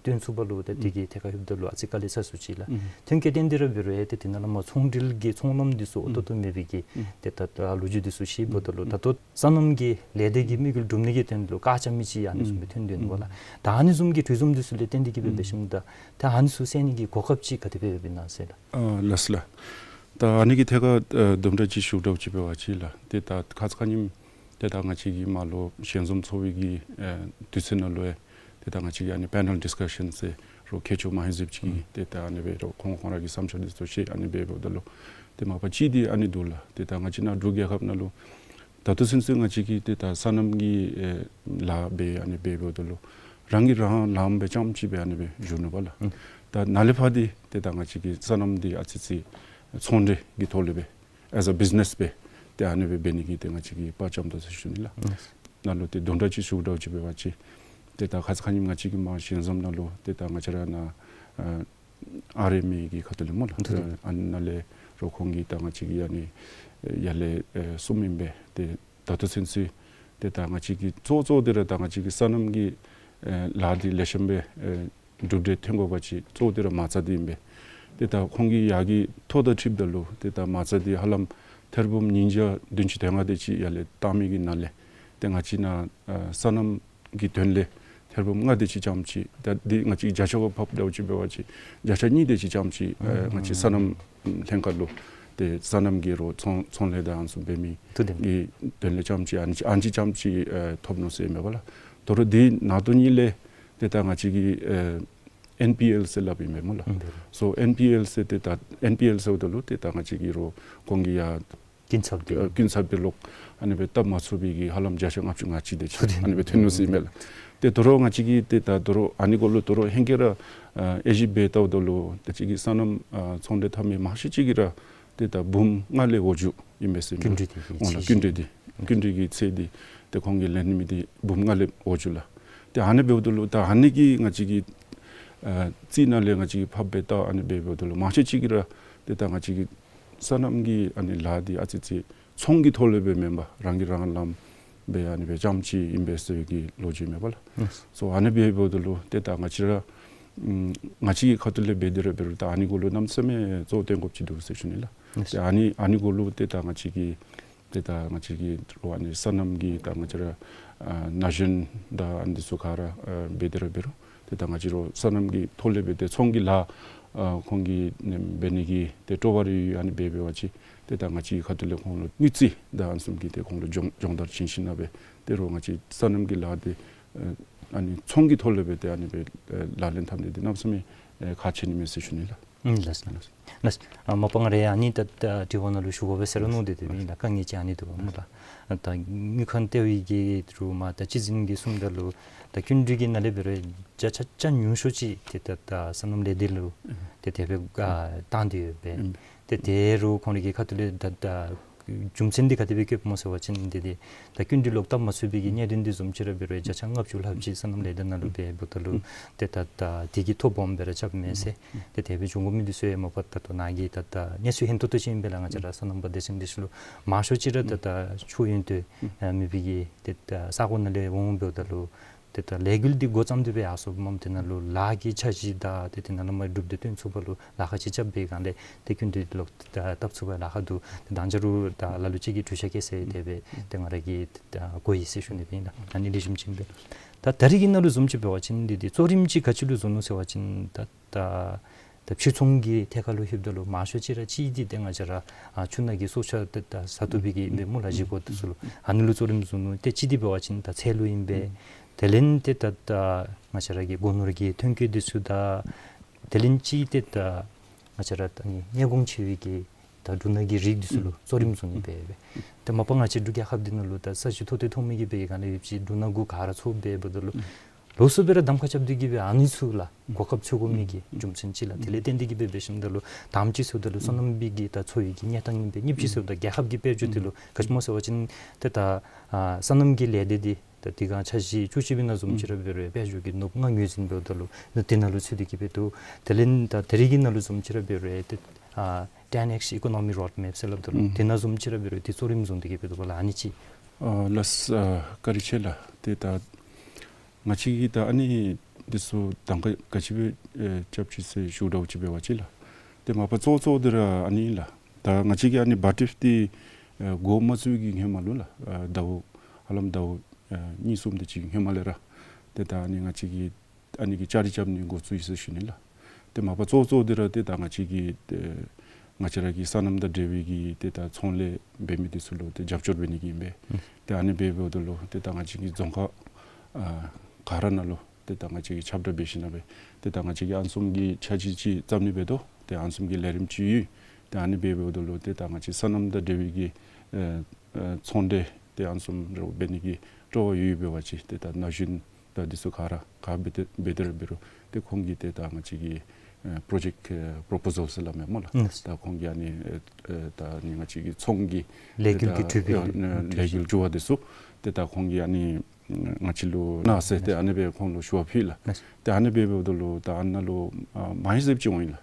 བཏོན་ཚུགསཔ་ལུ་ཏེ་དེ་གི་ཐད་ཁར་ལྷོདཔ་ད་ལུ་ཨ་ཙི་དཀའ་ལས་ཚ་སུ་ཅིག་ལགས། ཐོན་སྐྱེད་བཏོན་ཏེ་ར་འབད་རུང་ཏེ་དེ་ནང་ལས་མར་ཚོང་འབྲེལ་གྱི་ཚོང་ལམ་འདི་ཚུ་འོ་ཏོག་ཏོ་མེད་པའི་གི་ཏེ་ད་ད་ལོ་རྒྱུས་འདི་ཚུ་ཤེས་འབདཝ་ད་ལུ་ད་ལྟོ་སོ་ནམ་གྱི་ལས་སྡེ་གི་དམིགས་ཡུལ་འགྲུབ་ནི་གི་དོན་ལུ་ཀ་ཆག་མི་ཅིག་ཨ་ནི་བཟུམ་སྦེ་ཐོན་དོ་ཨིན་པས་ལགས། ད་ཨ་ནི་བཟུམ་གྱི་གྲོས་འཛོམས་འདི་ཚུ་ལས་བརྟེན་ཏེ་གི་སྦེ་འབད་ཞིནམ་ད་ད་ཨ་ནི་ཚུ་སེལ་ནི་གི་གོ་སྐབས་ཅིག་ག་དེ་སྦེ་ཡོདཔ་ཨིན་ན་ཟེར་ལགས། ཨ་ལགས་སོ་ལགས། ད་ཨ་ནི་གི་ཐད་ཁར་ཨེ་དུམ་གྲ་ཅིག་ཞུ་དགོཔ་ཅིག་འབད་བ་ཅིན་ལགས། ཏེ་ད་ཁ་ཙ་ཁ་ཉིནམ་ཏེ་ད་ང་བཅས་ཀྱི་མར་ལུ་ཞལ་འཛོམས་ཚོགས་པའི་གི་ཨེ་དུས་ཚོད་ནང་ལུ་ཡང་ཏེ་ད་ང་བཅས་ཀྱི་ཨ་ནི་པེ་ནཱལ་ཌིསི་ཀ་ཤཱན་ཟེར་རོགས་མཁས་མཆོག་མ་ཧེ་ཟིབ་ཅིག་གིས་ཏེ་ད་ཨ་ནི་སྦེ་རོགས་ཁོང་ཁོང་ར་གི་བསམ་འཆར་འདི་ཚུ་བཤད་ཨ་ནི་སྦེ་འབདཝ་ད་ལུ་ཏེ་མ་པ་གཅིག་འདི་ཨ་ནི་འདུག་ལགས། ཏེ་ད་ང་བཅས་ནཱ་འབྲུག་རྒྱལ་ཁབ་ནང་ལུ་ད་ལྟོ་ཚུན་ཚོད་ང་བཅས་ཀྱིས་ཏེ་ད་སོ་ནམ་གྱི་ཨེ་ལཱ་འབད་ཨ་ནི་སྦེ་འབདཝ་ད་ལུ་རང་གིས་རང་ལངམ་སྦེ་རྐྱངམ་ཅིག་སྦེ་ཨ་ནི་སྦེ་བཞུགས་ནུག་པ་ལགས། ཨུམ། ད་ནཱ་ལས་ཕར་འདི་ཏེ་ད་ང་བཅས་ཀྱི་སོ་ནམ་འདི་ཨ་ཙི་ཙི་ཚོང་འབྲེལ་གྱི་ཐོག་ལས་སྦེ་ཨེས་ཨེ་བིཛི་ནེསི་སྦེ་ཏེ་ཨ་ནི་སྦེ་འབད་ནི་གི་ཏེ་ང་བཅས་ཀྱིས་དཔའ་བཅམ་དོ་ཟེར་ཞུ་ནི་ལགས། ཨུམ། ནཱ་ལུ་ཏེ་དུམ་གྲ་ཅིག་ཞུ་དགོཔ་ཅིག་འབད་བ་ཅིན་ཏེ་ད་ཁ་ཙ་ཁ་ཉིནམ་ང་བཅས་ཀྱི་མར་ཞལ་འཛོམས་ནང་ལུ་ཏེ་ད་ང་བཅས་ར་ནཱ་ཨ་ཨར་ཨེམ་ཨེ་གི་ཁ་ཐུག་ལས་སྨོ་ལགས། ཨ་ཨ་ནཱ་ལས་རོགས་ཁོང་གིས་ད་ང་བཅས་ཀྱི་ཨ་ནི་ཡར་ལས་ཨེ་གསུངམ་ཨིན་པས། ཏེ་ད་ལྟོ་ཚུན་ཚོད་ཏེ་ད་ང་བཅས་ཀྱི་གཙོ་གཙོ་འདི་ར་ད་ང་བཅས་ཀྱི་སོ་ནམ་གྱི་ཨེ་ལཱ་འདི་ལེགས་ཤོམ་སྦེ་ཨེ་གྲུབ་འབྲས་ཐོན་དགོ་པ་ཅིན་གཙོ་འདི་ར་མ་རྩ་འདི་ཨིན་པས། ཏེ་ད་ཁོང་གིས་ཡར་གྱི་ཐོ་དང་འཁྲིལཝ་ད་ལུ་ཏེ་ད་མ་རྩ་འདི་ཧ་ལམ་ཐེར་འབུམ་ཉིས་བརྒྱ་བདུན་ཅུ་དོན་ལྔ་དེ་ཅིག་ཡར་ལས་བཏང་མི་གི་ནང་ལས་ཏེ་ང་བཅས་ནཱ་ཨེ་སོ་ནམ་གྱི་དོན་ལས་ཐེར་འབུམ་ལྔ་དེ་ཅིག་རྐྱངམ་ཅིག། ད་འདི་ང་བཅས་བརྒྱ་ཆ་བ་ཕབ་ད་ཅིག་འབད་བ་ཅིན་བརྒྱ་ཆ་གཉིས་དེ་ཅིག་རྐྱངམ་ཅིག་ཨེ་ང་བཅས་སོ་ནམ་ལྷན་ཁག་ལུ་ཏེ་སོ་ནམ་གྱི་རོགས་ཚོང་ཚོང་ལས་དང་ཨ་ནི་ཚུ་འབད་མི་གི་དོན་ལས་རྐྱངམ་ཅིག་ཨ་ནི་ཨ་ནི་རྐྱངམ་ཅིག་ཨེ་ཐོབ་ནུག་ཟེར་ཨིན་པས་ལགས། དོ་རུང་འདི་ནང་དོན་གཉིས་ལས་ཏེ་ད་ང་བཅས་ཀྱི་ཨེ་ཨེན་པི་ཨེལ་ཟེར་སླབ་ཨིན་པས་སྨོ་ལགས། ཨུམ། སོ་ཨེན་པི་ཨེལ་ཟེར་ཏེ་ད་ཨེན་པི་ཨེལ་ཟེརཝ་ད་ལུ་ཏེ་ད་ང་བཅས་ཀྱི་རོགས་ཁོང་གིས་ཡར་སྐྱིན་ཚབ་འདི་ཨ་སྐྱིན་ཚབ་འདི་ལོག་ཨ་ནི་སྦེ་བཏབ་མ་ཚུགས་པའི་གི་ཧ་ལམ་བརྒྱ་ཆ་ལྔ་བཅུ་ང་གཅིག་དེ་ཅིག་ཨ་ནི་སྦེ་ཐོན་ནུག་ཟེར་ཨིན་མས་ལགས། ཏེ་དོ་རུང་ང་བཅས་ཀྱིས་ཏེ་ད་དོ་རུང་ཨ་ནི་གུ་ལུ་དོ་རུང་ཧེང་སྐལ་ར་ཨ་དབྱེ་ཞིབ་འབད་བལྟཝ་ད་ལུ་ད་ཅི་གི་སོ་ནམ་ཨ་ཚོང་འབྲེལ་འཐབ་མི་མང་ཤོས་ཅིག་གིས་ར་ཏེ་ད་འབུམ་ལྔ་ལས་འོག་འགྱོཝ་ཨིན་མས་ཟེར་ཨིན་མས། སྐྱིན་འགྲུལ་འདི་འོང་ལགས། སྐྱིན་འགྲུལ་འདི་སྐྱིན་འགྲུལ་གྱི་ཚད་འདི་ཏེ་ཁོང་གིས་ལེན་མི་འདི་འབུམ་ལྔ་ལས་འོག་འགྱོཝ་ལགས། ཏེ་ཨ་ནི་འབདཝ་ད་ལུ་ད་ཨ་ནི་གིས་ང་བཅས་ཀྱི་ཨ་རྩིས་ནང་ལས་ང་བཅས་ཀྱིས་ཕབ་སྦེ་ད་ཨ་ནི་སྦེ་འབདཝ་ད་ལུ་མང་ཤོས་ཅིག་གིས་ར་ཏེ་ད་ང་བཅས་ཀྱི་སོ་ནམ་གྱི་ཨ་ནི་ལཱ་འདི་ཨ་ཙི་ཙི་ཚོང་གི་ཐོག་ལས་སྦེ་མེན་པར་རང་གིས་རང་ལངམ་སྦེ་ཨ་ནི་སྦེ་རྐྱངམ་ཅིག་ཨིན་པས་ཟེར་གྱི་ལོ་རྒྱུས་མས་པ་ལགས། ཨུམ། སོ་ཨ་ནི་སྦེ་འབདཝ་ད་ལུ་ཏེ་ད་ང་བཅས་ར་ཨམ་ང་བཅས་ཀྱི་ཁ་ཐུག་ལས་འབད་དེ་ར་འབད་རུང་ད་ཨ་ནི་གུ་ལུ་གནམ་མེད་ས་མེད་གཙོ་བོ་བཏོན་དགོཔ་ཅིག་འདུག་ཟེར་ཞུ་ནི་ལགས། ཨུམ། ཏེ་ཨ་ནི་ཨ་ནི་གུ་ལུ་ཏེ་ད་ང་བཅས་ཀྱི་ཏེ་ད་ང་བཅས་ཀྱི་རོགས་ཨ་ནི་སོ་ནམ་གྱི་ད་ང་བཅས་ར་ཨ་ན་གཞོན་དང་ཨ་ནི་ཚུ་ག་ར་ཨ་འབད་དེ་ར་འབད་རུང་ཏེ་ད་ང་བཅས་རོགས་སོ་ནམ་གྱི་ཐོག་ལས་འབད་དེ་ཚོང་གི་ལཱ་ཨ་ཁོང་གིས་ནི་འབད་ནི་གི་ཏེ་སྤྲོ་བ་རེ་ཡོད་ཨ་ནི་འབད་འབད་བ་ཅིན་ཏེ་ད་ང་བཅས་ཁ་ཐུག་ལས་ཁོང་ལུ་དངུལ་རྩིས་དང་ཨ་ནི་ཚུ་གི་ཏེ་ཁོང་ལུ་སྦྱོང་སྦྱོང་བརྡར་བྱིན་ཞིནམ་ལས་འབད་དེ་རོགས་ང་བཅས་སོ་ནམ་གྱི་ལཱ་འདི་ཨ་ཨ་ནི་ཚོང་གི་ཐོག་ལས་འབད་དེ་ཨ་ནི་སྦེ་ཨ་ལག་ལེན་འཐབ་ནི་འདི་གནམ་མེད་ས་མེད་ཨེ་ཁག་ཆེ་ནི་མས་ཟེར་ཞུ་ནི་ལགས། ཨུམ་ལགས་སོ། ལགས་སོ། ཨ་མ་པ་ང་ར་ཨ་ནི་ད་ད་དྲི་བ་ནང་ལུ་ཞུ་དགོ་པས་ཟེར་མནོ་སྟེ་དེ་སྦེ་ཨིན་ལགས། དཀའ་ངལ་ཅིག་ཨ་ནི་འདུག་པ་སྨོ་ལགས། ད་དངུལ་ཁང་ལྟེ་བའི་གི་རུ་མ་ད་སྤྱི་འཛིན་གྱིས་གསུངམ་ད་ལུ་ད་སྐྱིན་འགྲུལ་གྱི་ནང་ལས་འབད་རུང་བརྒྱ་ཆ་ཆ་ཉུང་ཤོས་ཅིག་ཏེ་ད་ད་སོ་ནམ་ལས་སྡེ་ལུ་ཨུམ་ཏེ་དེ་སྦེ་ཨ་བཏང་སྟེ་ཡོད་པས། ཨུམ་ཏེ་དེ་རུང་ཁོང་རའི་གི་ཁ་ཐུག་ལས་ད་ད་རྒྱུ་མཚན་འདི་ག་དེ་སྦེ་བཀོདཔ་སྨོ་ཟེར་བ་ཅིན་འདི་འདི་ད་སྐྱིན་འགྲུལ་ལོག་བཏབ་མ་ཚུགས་པའི་གི་གནད་དོན་འདི་བཟུམ་ཅིག་ར་འབད་རུང་བརྒྱ་ཆ་ལྔ་བཅུ་ལྷགཔ་ཅིག་སོ་ནམ་ལས་སྡེ་ནང་ལུ་འབད་འབདཝ་ད་ལུ་ཨུམ་ཏེ་ད་ད་འདི་གིས་ཐོ་སྦོམ་སྦེ་ར་རྐྱབ་མས་ཟེར། ཨུམ་ཏེ་དེ་སྦེ་འབྱུང་དགོ་མི་འདི་ཚུ་ཡང་མ་པ་ད་ལྟོ་ནཱ་གི་ད་ད་གནས་ཚུལ་ཧན་ཏོང་ཏོ་ཅིག་ཨིན་པས་ལགས། ང་བཅས་ར་སོ་ནམ་པ་སྡེ་ཚན་འདི་ཚུ་ལུ་མང་ཤོས་ཅིག་ར་ད་ཨུམ་ད་ཆོས་ཡོན་ཏན་ཨུམ་ཨ་མེད་པའི་གི་ཏེ་ད་ས་གོ་ནང་ལས་འོང་འབདཝ་ད་ལུ་ཏེ་ད་ལས་འགུལ་འདི་འགོ་བརྩམས་ཏེ་སྦེ་ཡར་སོངམ་མས། དེ་ནང་ལུ་ལཱ་གི་འཆར་གཞི་དང་ཏེ་དེ་ནང་ལུ་མ་གྲུབ་འདི་སྟོན་ཚུགས་པ་ལུ་ལཱ་ཁག་ཅིག་རྐྱབ་པའི་སྒང་ལས་ཏེ་སྐྱིན་འགྲུལ་ལོག་ད་བཏབ་ཚུགས་པའི་ལཱ་ཁག་འདུག། ཏེ་དང་ཅ་རུང་ད་ལ་ལུ་ཅིག་གིས་གྲོས་བསྡུར་བཀོད་ཟེར་དེ་སྦེ་ཏེ་ང་ར་གིས་ད་གོ་ཡི་ཟེར་ཞུ་ནི་སྦེ་ཨིན་ལགས། ཨ་ནི་ལེགས་ཤོམ་ཅིག་ཨིན་པས། ད་ད་རེས་ཀྱི་ནང་ལུ་བཟུམ་ཅིག་འབད་བ་ཅིན་འདི་འདི་གཙོ་རིམ་ཅིག་ག་ཅི་ལུ་བཟུང་ནུག་ཟེར་བ་ཅིན་ད་ད་ད་ཕྱིར་ཚོང་གི་ཐད་ཁར་ལུ་ལྷོདཔ་ད་ལུ་མང་ཤོས་ཅིག་ར་གཅིག་འདི་ཏེ་ང་བཅས་ར་ཨ་ཆུ་ནང་གི་སྲོག་ཆགས་ཏེ་ད་ཟ་བཏུབ་པའི་གི་ཨིན་པས་སྨོ་ལགས། བཞེས་སྒོ་འདི་ཚུ་ལུ་ཨ་ནི་ལུ་གཙོ་རིམ་བཟུང་ནུག། ཏེ་གཅིག་འདི་འབད་བ་ཅིན་ད་ཚལ་ལུ་ཨིན་པས། དེ་ལས་ཏེ་ད་ད་ང་བཅས་ར་གི་སྒོ་ནོར་གྱི་ཐོན་སྐྱེད་འདི་ཚུ་དང་དེ་ལས་ཅིག་ཏེ་ད་ང་བཅས་ར་ད་ནི་ཉེ་གོང་ཆེ་བའི་གི་ད་འབྲུ་སྣ་གི་རིགས་འདི་ཚུ་ལུ་གཙོ་རིམ་བཟུང་ནི་སྦེ་སྦེ། ཏེ་མ་པ་ང་བཅས་འབྲུག་རྒྱལ་ཁབ་འདི་ནང་ལུ་ད་ས་གཞི་མཐོ་ཏོག་ཏོ་མཐོ་མི་གི་སྦེ་ག་ནི་ཡོད་ཅི་འབྲུ་སྣ་གུ་ག་ར་ཚོགས་སྦེ་འབདཝ་ད་ལུ་ལོགས་སུ་སྦེ་ར་གདམ་ཁ་རྐྱབ་སྟེ་གི་སྦེ་ཨ་ནི་ཚུ་ལུ་གོ་སྐབས་འཚོལ་དགོ་མི་གི་རྒྱུ་མཚན་ཅིག་ལགས། དེ་ལས་བརྟེན་ཏེ་གི་སྦེ་འབད་ཞིནམ་ད་ལུ་དང་པ་ཅིག་ཟེརཝ་ད་ལུ་སོ་ནམ་པའི་གི་ད་འཚོ་བའི་གི་གནས་སྟངས་ཨིན་པས། གཉིས་པ་ཅིག་ཟེརཝ་ད་རྒྱལ་ཁབ་ཀྱི་དཔལ་འབྱོར་འདི་ལུ་ག་ཅི་སྨོ་ཟེར་བ་ཅིན་ཏེ་ད་ཨ་སོ་ནམ་གྱི་ལས་སྡེ་འདི་ད་དེ་སྒང་འཆར་གཞི་བཅུ་གཅིག་པའི་ནང་བཟུམ་ཅིག་ར་འབད་རུང་དཔལ་འབྱོར་གྱི་ནོར་བུ་ལྔ་ངོས་འཛིན་འབདཝ་ད་ལུ་ནི་དེ་ནང་ལུ་ཚུད་དེ་གི་སྦེ་འདུག། དེ་ལས་ད་ད་རེས་ཀྱི་ནང་ལུ་བཟུམ་ཅིག་ར་འབད་རུང་ཏེ་ཨ་ཊེན་ཨེགསི་ཨི་ཀོ་ནོ་མི་རོཌ་མེཔ་ཟེར་སླབ་ད་ལུ་ཨུམ་དེ་ནང་བཟུམ་ཅིག་ར་འབད་རུང་ཏེ་གཙོ་རིམ་བཟུང་སྟེ་གི་སྦེ་འདུག་པ་ལགས། ཨ་ནི་ཅིག། ཨ་ལགས་སོ། ཨ་བཀའ་དྲིན་ཆེ་ལགས། ཏེ་ད་ང་བཅས་ཀྱིས་ད་ཨ་ནི་འདི་ཚུ་གདམ་ཁ་ག་ཅི་སྦེ་ཨེ་རྐྱབ་ཅི་ཟེར་ཞུ་དགོཔ་ཅིག་འབད་བ་ཅིན་ལགས། ཏེ་མ་པ་གཙོ་གཙོ་འདི་ར་ཨ་ནི་ལགས། ད་ང་བཅས་ཀྱིས་ཨ་ནི་བཱ་ཊིཕ་འདི་ཨེ་འགོ་མ་བཙུགས་ཀྱི་སྔོན་མ་ལུ་ལགས། ཨེ་ཟླཝ་ཧ་ལམ་ཟླཝ་ཨེ་གཉིས་གསུམ་དེ་ཅིག་སྔོན་མ་ལས་ར་ཏེ་ད་ཨ་ནི་ང་བཅས་ཀྱིས་ཨ་ནི་གི་ལྕགས་རི་རྐྱབ་ནི་འགོ་བཙུགས་ཡི་ཟེར་ཞུ་ནི་ལགས། ཏེ་མ་པ་གཙོ་གཙོ་འདི་ར་ཏེ་ད་ང་བཅས་ཀྱིས་ཏེ་ ང་བཅས་ར་གི་སོ་ནམ་དང་འབྲེལ་བའི་གི་ཏེ་ད་ཚོང་ལས་འབད་མི་འདི་ཚུ་ལུ་ཏེ་རྒྱབ་སྐྱོར་འབད་ནི་གི་ཨིན་པས། ཨུམ། ཏེ་ཨ་ནི་འབདཝ་ད་ལུ་ཏེ་ད་ང་བཅས་ཀྱི་རྫོང་ཁག་ཨ་ག་ར་ནང་ལུ་ཏེ་ད་ང་བཅས་ཀྱིས་ཁྱབ་བསྒྲགས་འབད་ཞིནམ་ལས་ཏེ་ད་ང་བཅས་ཀྱིས་ཨ་ནི་བཟུམ་གྱི་འཆར་གཞི་ཅིག་བརྩམ་ནི་འབད་དོ། ཏེ་ཨ་ནི་བཟུམ་གྱི་ལས་རིམ་ཅིག་ཡོད། ཏེ་ཨ་ནི་འབདཝ་ད་ལུ་ཏེ་ད་ང་བཅས་སོ་ནམ་དང་འབྲེལ་བའི་གི་ཨེ་ཨེ་ཚོང་འབྲེལ་ཏེ་ཨ་ནི་བཟུམ་ར་འབད་ནི་གི་སྤྲོ་བ་ཡོད་འབད་བ་ཅིན་ཏེ་ད་ན་གཞོན་དང་འདི་ཚུ་ག་ར་ག་འབད་དེ་འབད་དེ་ར་འབད་རུང་ཏེ་ཁོང་གིས་ཏེ་ད་ང་བཅས་ཀྱི་ཨེ་པྲོ་ཇེཀཊ་ཨེ་པྲོ་པོ་ཟཱལ་ཟེར་སླབ་མས་སྨོ་ལགས། ཨིན། ད་ཁོང་གིས་ཨ་ནི་ཨེ་ཨེ་ད་ནི་ང་བཅས་ཀྱི་ཚོང་གི་ལས་འགུལ་གྱི་ཏེ་ད་གྲུབ་པའི་ཨེ་ལས་འགུལ་གྱི་གྲུབ་པ་འདི་ཚུ་ཏེ་ད་ཁོང་གིས་ཨ་ནི་ང་བཅས་ལུ་གནང་ཟེར་ཏེ་ཨ་ནི་སྦེ་ཁོང་ལུ་ཞུ་བ་ཕུལ་ལགས། ཨིན། ཏེ་ཨ་ནི་སྦེ་འབདཝ་ད་ལུ་ད་ཨ་ནཱ་ལུ་ཨ་མང་ཤོས་ཅིག་འོང་ཡི་ལགས།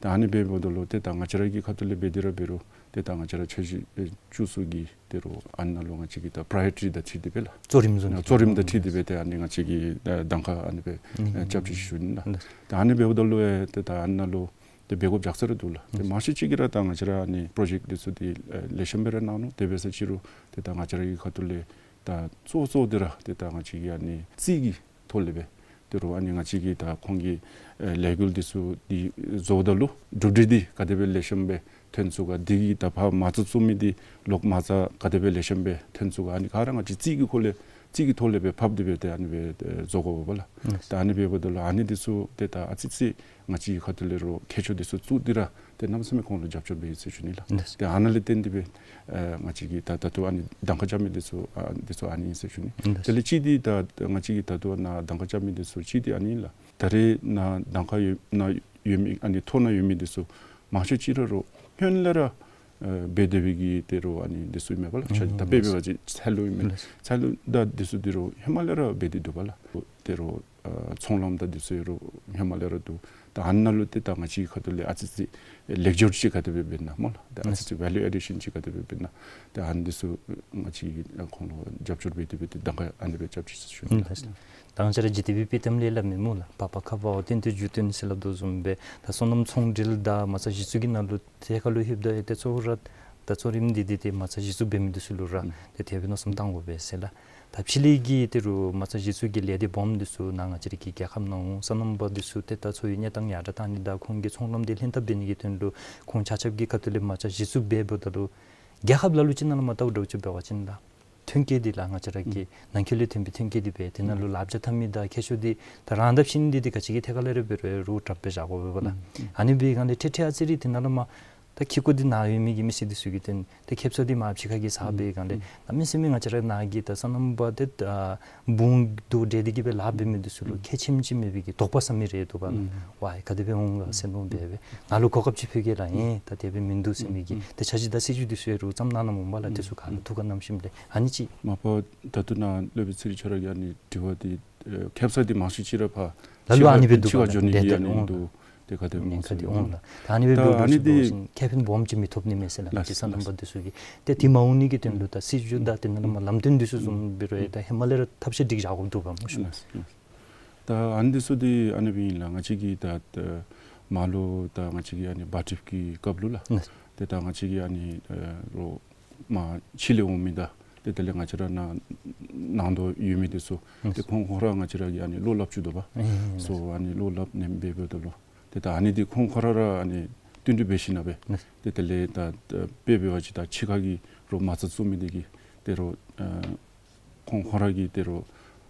ཏེ་ཨ་ནི་སྦེ་འབདཝ་ད་ལུ་ཏེ་ད་ང་བཅས་ར་གི་ཁ་ཐུག་ལས་འབད་དེ་ར་འབད་རུང་ཏེ་ད་ང་བཅས་ར་འཆར་གཞི་ཨེ་བཅུ་གསུམ་གྱི་ཏེ་རུང་ཨ་ནཱ་ལུ་ང་བཅས་ཀྱི་ད་པྲའི་ཡོ་རི་ཊི་དང་འཁྲིལ་ཏེ་སྦེ་ལགས། གཙོ་རིམ་བཟུང་། གཙོ་རིམ་དང་འཁྲིལ་ཏེ་སྦེ་ཏེ་ཨ་ནི་ང་བཅས་ཀྱིས་ཨེ་གདམ་ཁ་ཨ་ནི་སྦེ་ཨེ་རྐྱབ་ཅི་ཞུ་ནི་ལགས། ཨིན། ཏེ་ཨ་ནི་འབདཝ་ད་ལུ་ཨེ་ཏེ་ད་ཨ་ནཱ་ལུ་ཏེ་འབད་དགོཔ་ལྕགས་ཚད་ར་འདུག་ལགས། ཏེ་མང་ཤོས་ཅིག་གིས་ར་ད་ང་བཅས་ར་ཨ་ནི་པྲོ་ཇེཀཊ་འདི་ཚུ་འདི་ཨེ་ལེགས་ཤོམ་སྦེ་ར་གནང་ནུག། དེ་འབད་ས་ཅིག་རུང་ཏེ་ད་ང་བཅས་ར་གི་ཁ་ཐུག་ལས་ད་གཙོ་གཙོ་འདི་ར་ཏེ་ད་ང་བཅས་ཀྱི་ཨ་ནི་རྩིས་ཀྱི་ཐོག་ལས་སྦེ་ཏེ་རུང་ཨ་ནི་ང་བཅས་ཀྱིས་ད་ཁོང་གི་ཨེ་ལས་འགུལ་འདི་ཚུ་འདི་བཟོཝ་ད་ལུ་གྲུབ་འབྲས་འདི་ག་དེ་སྦེ་ལེགས་ཤོམ་སྦེ་ཐོན་ཚུགས་ག། འདི་གི་ད་ཕར་མ་རྩ་བཙུགས་མི་འདི་ལོག་མ་རྩ་ག་དེ་སྦེ་ལེགས་ཤོམ་སྦེ་ཐོན་ཚུགས་ག། ཨ་ནི་ག་ར་ང་བཅས་རྩིས་ཀྱི་སྐོར་ལས་རྩིས་ཀྱི་ཐོག་ལས་སྦེ་ཕབ་སྟེ་སྦེ་ཏེ་ཨ་ནི་སྦེ་ཨེ་བཟོ་དགོ་པས་ལགས། ཨིན། ད་ཨ་ནི་འབདཝ་ད་ལུ་ཨ་ནི་འདི་ཚུ་ཏེ་ད་ཨ་ཙི་ཙི་ང་བཅས་ཁ་ཐུག་ལས་རུང་ཁྱད་ཆོས་འདི་ཚུ་བཙུགས་ཏེ་ར་ཏེ་གནམ་མེད་ས་མེད་ཁོང་ལུ་རྒྱབ་སྐྱོར་འབད་ཡི་ཟེར་ཞུ་ནི་ལགས། ཨིན། ཏེ་ཨ་ནཱ་ལས་བརྟེན་ཏེ་སྦེ་ཨེ་ང་བཅས་ཀྱིས་ད་ད་ལྟོ་ཨ་ནི་གདམ་ཁ་རྐྱབ་མི་འདི་ཚུ་ཨ་འདི་ཚུ་ཨ་ནི་ཨིན་ཟེར་ཞུ་ནི། ཨིན། དེ་ལས་གཅིག་འདི་ད་ང་བཅས་ཀྱིས་ད་ལྟོ་ནཱ་གདམ་ཁ་རྐྱབ་མི་འདི་ཚུ་གཅིག་འདི་ཨ་ནི་ལགས། ད་རེས་ནཱ་གདམ་ཁ་ཡོད་ནཱ་ཡོད་མི་ཨ་ནི་ཐོ་ནང་ཡོད་མི་འདི་ཚུ་མང་ཤོས་ཅིག་ར་རུང་སྔོན་ལས་ར་ཨེ་འབད་སྡོད་པའི་གི་ཏེ་རུང་ཨ་ནི་འདི་ཚུ་ཨིན་མས་པ་ལགས། ཨིན། ཆ་ད་དཔེ་འབད་བ་ཅིན་ཚལ་ལུ་ཨིན་མས། ཨིན། ཚལ་ལུ་དང་འདི་ཚུ་འདི་རུང་ཧེ་མ་ལས་ར་འབད་དེ་འདུག་པ་ལགས། ཏེ་རུང་ཨ་ཚོང་ལམ་དང་འདི་ཚུ་ཡང་རུང་ཧེ་མ་ལས་ར་འདུག། ད་ཨ་ནཱ་ལུ་ཏེ་ད་ང་བཅས་ཁ་ཐུག་ལས་ཨ་ཙི་ཙི་ལེགས་སྒྱུར་ཅིག་ག་དེ་སྦེ་འབད་ན་སྨོ་ལགས། ད་ཨ་ཙི་ཙི་ཝེ་ལུ་ཨེ་ཌི་ཤཱན་ཅིག་ག་དེ་སྦེ་འབད་ན། ད་ཨ་ནི་འདི་ཚུ་ང་བཅས་ཀྱིས་ཁོང་ལུ་རྒྱབ་སྐྱོར་འབད་དེ་སྦེ་ཏེ་གདམ་ཁ་ཨ་ནི་སྦེ་རྐྱབ་ཅི་ཟེར་ཞུ་ནི་ལགས། ད་ང་བཅས་ར་ཇི་ཊི་བི་པི་གཏམ་ལས་སླབ་མི་སྨོ་ལགས། འབད་པ་ཁ་འབད་བ་སྟེང་དུ་འཇུག་སྟེ་ཟེར་སླབ་དོ་བཟུམ་སྦེ་ད་སོ་ནམ་ཚོང་འབྲེལ་དང་མ་རྩ་གཞི་བཙུགས་ཀྱི་ནང་ལུ་ཐད་ཁར་ལུ་ལྷོདཔ་ད་ཨེ་ཏེ་གཙོ་བོ་ར་ད་གཙོ་རིམ་འདི་འདི་ཏེ་མ་རྩ་གཞི་བཙུགས་འབད་མི་འདི་ཚུ་ལུ་ར་ཨིན། ཏེ་དེ་སྦེ་མནོ་བསམ་བཏང་དགོ་པས་ཟེར་ལགས། ད་ཕྱི་གླིང་གི་ཏེ་རུང་མ་རྩ་གཞི་བཙུགས་ཀྱི་ལས་སྡེ་སྦོམ་འདི་ཚུ་ནཱ་ང་བཅས་ར་གི་རྒྱལ་ཁབ་ནང་འོང་། སོ་ནམ་པ་འདི་ཚུ་ཏེ་ད་འཚོ་བའི་གནས་སྟངས་ཡར་དྲག་བཏང་ནི་དང་ཁོང་གི་ཚོང་ལམ་འདི་ལྷན་ཐབས་འབད་ནི་གི་དོན་ལུ་ཁོང་ཆ་ཁྱབ་ཀྱི་ཁ་ཐུག་ལས་མ་རྩ་གཞི་བཙུགས་འབད་འབདཝ་ད་ལུ་རྒྱལ་ཁབ་ལ་ལུ་ཅིག་ནང་ལུ་མ་བལྟཝ་འདྲཝ་ཅིག་འབད་བ་ཅིན་ད་ཐོན་སྐྱེད་འདི་ལགས་ང་བཅས་ར་གི་ཨིན། ནང་འཁོད་ལས་ཐོན་པའི་ཐོན་སྐྱེད་འདི་སྦེ་དེ་ནང་ལུ་ཨིན། ལགཔ་རྒྱ་འཐབ་མི་དང་ཁྱད་ཆོས་འདི་ད་རང་དང་ཕྱི་འདི་འདི་ག་ཅི་གི་ཐད་ཁར་ལས་ར་འབད་རུང་རུ་དྲགཔ་སྦེ་བཞག་དགོ་པས་ལགས། ཨིན། ཨིན། ཨ་ནི་འབད་བའི་སྒང་ལས་ཏེ་ཏེ་ཨ་ཙི་རེ་དེ་ནང་ལུ་མ་ད་ཁེ་ཀོ་འདི་ནཱ་ཡོད་མི་གི་མི་སེར་འདི་ཚུ་གིས་ཏེ་ཏེ་ཁེབ་ས་འདི་མར་ཕྱི་ཁ་གི་ཟ་བའི་སྒང་ལས་ཨིན། གནམ་མེད་ས་མེད་ང་བཅས་ར་ནཱ་གི་ད་སོ་ནམ་པ་ཏེ་ད་བུང་དུ་འབྲེལ་ཏེ་གི་སྦེ་ལཱ་འབད་མི་འདི་ཚུ་ལུ་ཨིན། ཁེ་ཆེམ་ཅིག་མེད་པའི་གི་དོགས་པ་ཟ་མི་རེ་འདུག་པ་ལགས། ཨིན། ཝའི་ག་དེ་སྦེ་འོང་ག་ཟེར་མནོ་སྦེ་སྦེ་ང་ལུ་གོ་སྐབས་ཅིག་ཕུལ་གེ་ལགས། ཨིན། ད་དེ་སྦེ་མིན་འདུག་ཟེར་མི་གི་ཨིན། ཏེ་འཆར་གཞི་དང་སྲིད་བྱུས་འདི་ཚུ་ཡང་རུང་བརྩམས་གནང་གནངམ་པ་ལགས། ཨིན། དེ་ཚུ་ག་ར་ཨིན། ཐུགས་ཁར་བསྣམས་ཞིནམ་ལས་ཨ་ནི་ཅིག། མ་པ་ད་ལྟོ་ནཱ་སློབ་དཔོན་ཚེ་རིང་ཁྱོད་ར་གི་ཨ་ནི་དྲི་བ་འདི་ཨེ་ཁེབ་ས་འདི་མང་ཤོས་ཅིག་ར་ཕར་ལ་ལུ་ཨ་ནི་སྦེ་འདུག་པ་ལགས། ཕྱི་ཁར་འགྱོ་ནི་གི་ཨ་ནི་འདུག། ཏེ་ག་དེ་སྦེ་འོང་ས་འདུག་ལགས། ད་ཨ་ནི་སྦེ་འབདཝ་ད་ཨ་ནི་འདི་ཁེ་ཕན་སྦོམ་ཅིག་མི་ཐོབ་ནི་མས་ཟེར་ལགས། ལགས་ཏེ་སོ་ནམ་པ་འདི་ཚུ་གིས་ཏེ་དེ་མ་འོང་ནི་གི་དོན་ལུ་ད་སྲིད་བྱུས་དང་དེ་ནང་ལུ་མ་ལམ་སྟོན་འདི་ཚུ་བཟུམ་འབད་རུང་ད་ཧེ་མ་ལས་ར་ཐབས་ཤེས་སྒྲིག་བཞག་དགོཔ་འདུག་པ་སྨོ་ཤུ། ལགས། ད་ཨ་ནི་འདི་ཚུ་འདི་ཨ་ནི་སྦེ་ཨིན་ལགས། ང་བཅས་ཀྱིས་ད་ད་མར་ལུ་ད་ང་བཅས་ཀྱི་ཨ་ནི་བཱ་ཊིཕ་གི་སྐབས་ལུ་ལགས། ལགས། ཏེ་ད་ང་བཅས་ཀྱི་ཨ་ནི་ཨེ་རོགས་མར་ཕྱི་ལས་འོང་མི་དང་ཏེ་དེ་ལས་ང་བཅས་ར་ནཱ་ནང་དུ་ཡོད་མི་འདི་ཚུ་ཨིན། ཏེ་ཁོང་ཁོང་ར་ང་བཅས་ར་གིས་ཨ་ནི་བློ་སླབ་བཅུག་དོ་པ། ཨིན། ཨིན། སོ་ཨ་ནི་བློ་སླབ་ནི་འབད་འབདཝ་ད་ལུ་ཏེ་ད་ཨ་ནི་འདི་ཁོང་ཁོང་ར་ར་ཨ་ནི་བསྟུན་གྲོས་འབད་ཞིནམ་ལས་ཨིན། ཏེ་དེ་ལས་ད་ད་དཔེ་འབད་བ་ཅིན་ད་ཕྱི་ཁ་གི་རོགས་མ་རྩ་བཙུགས་མི་འདི་གིས་ཏེ་རོགས་ཨ་ཁོང་ཁོང་ར་གི་ཏེ་རོགས་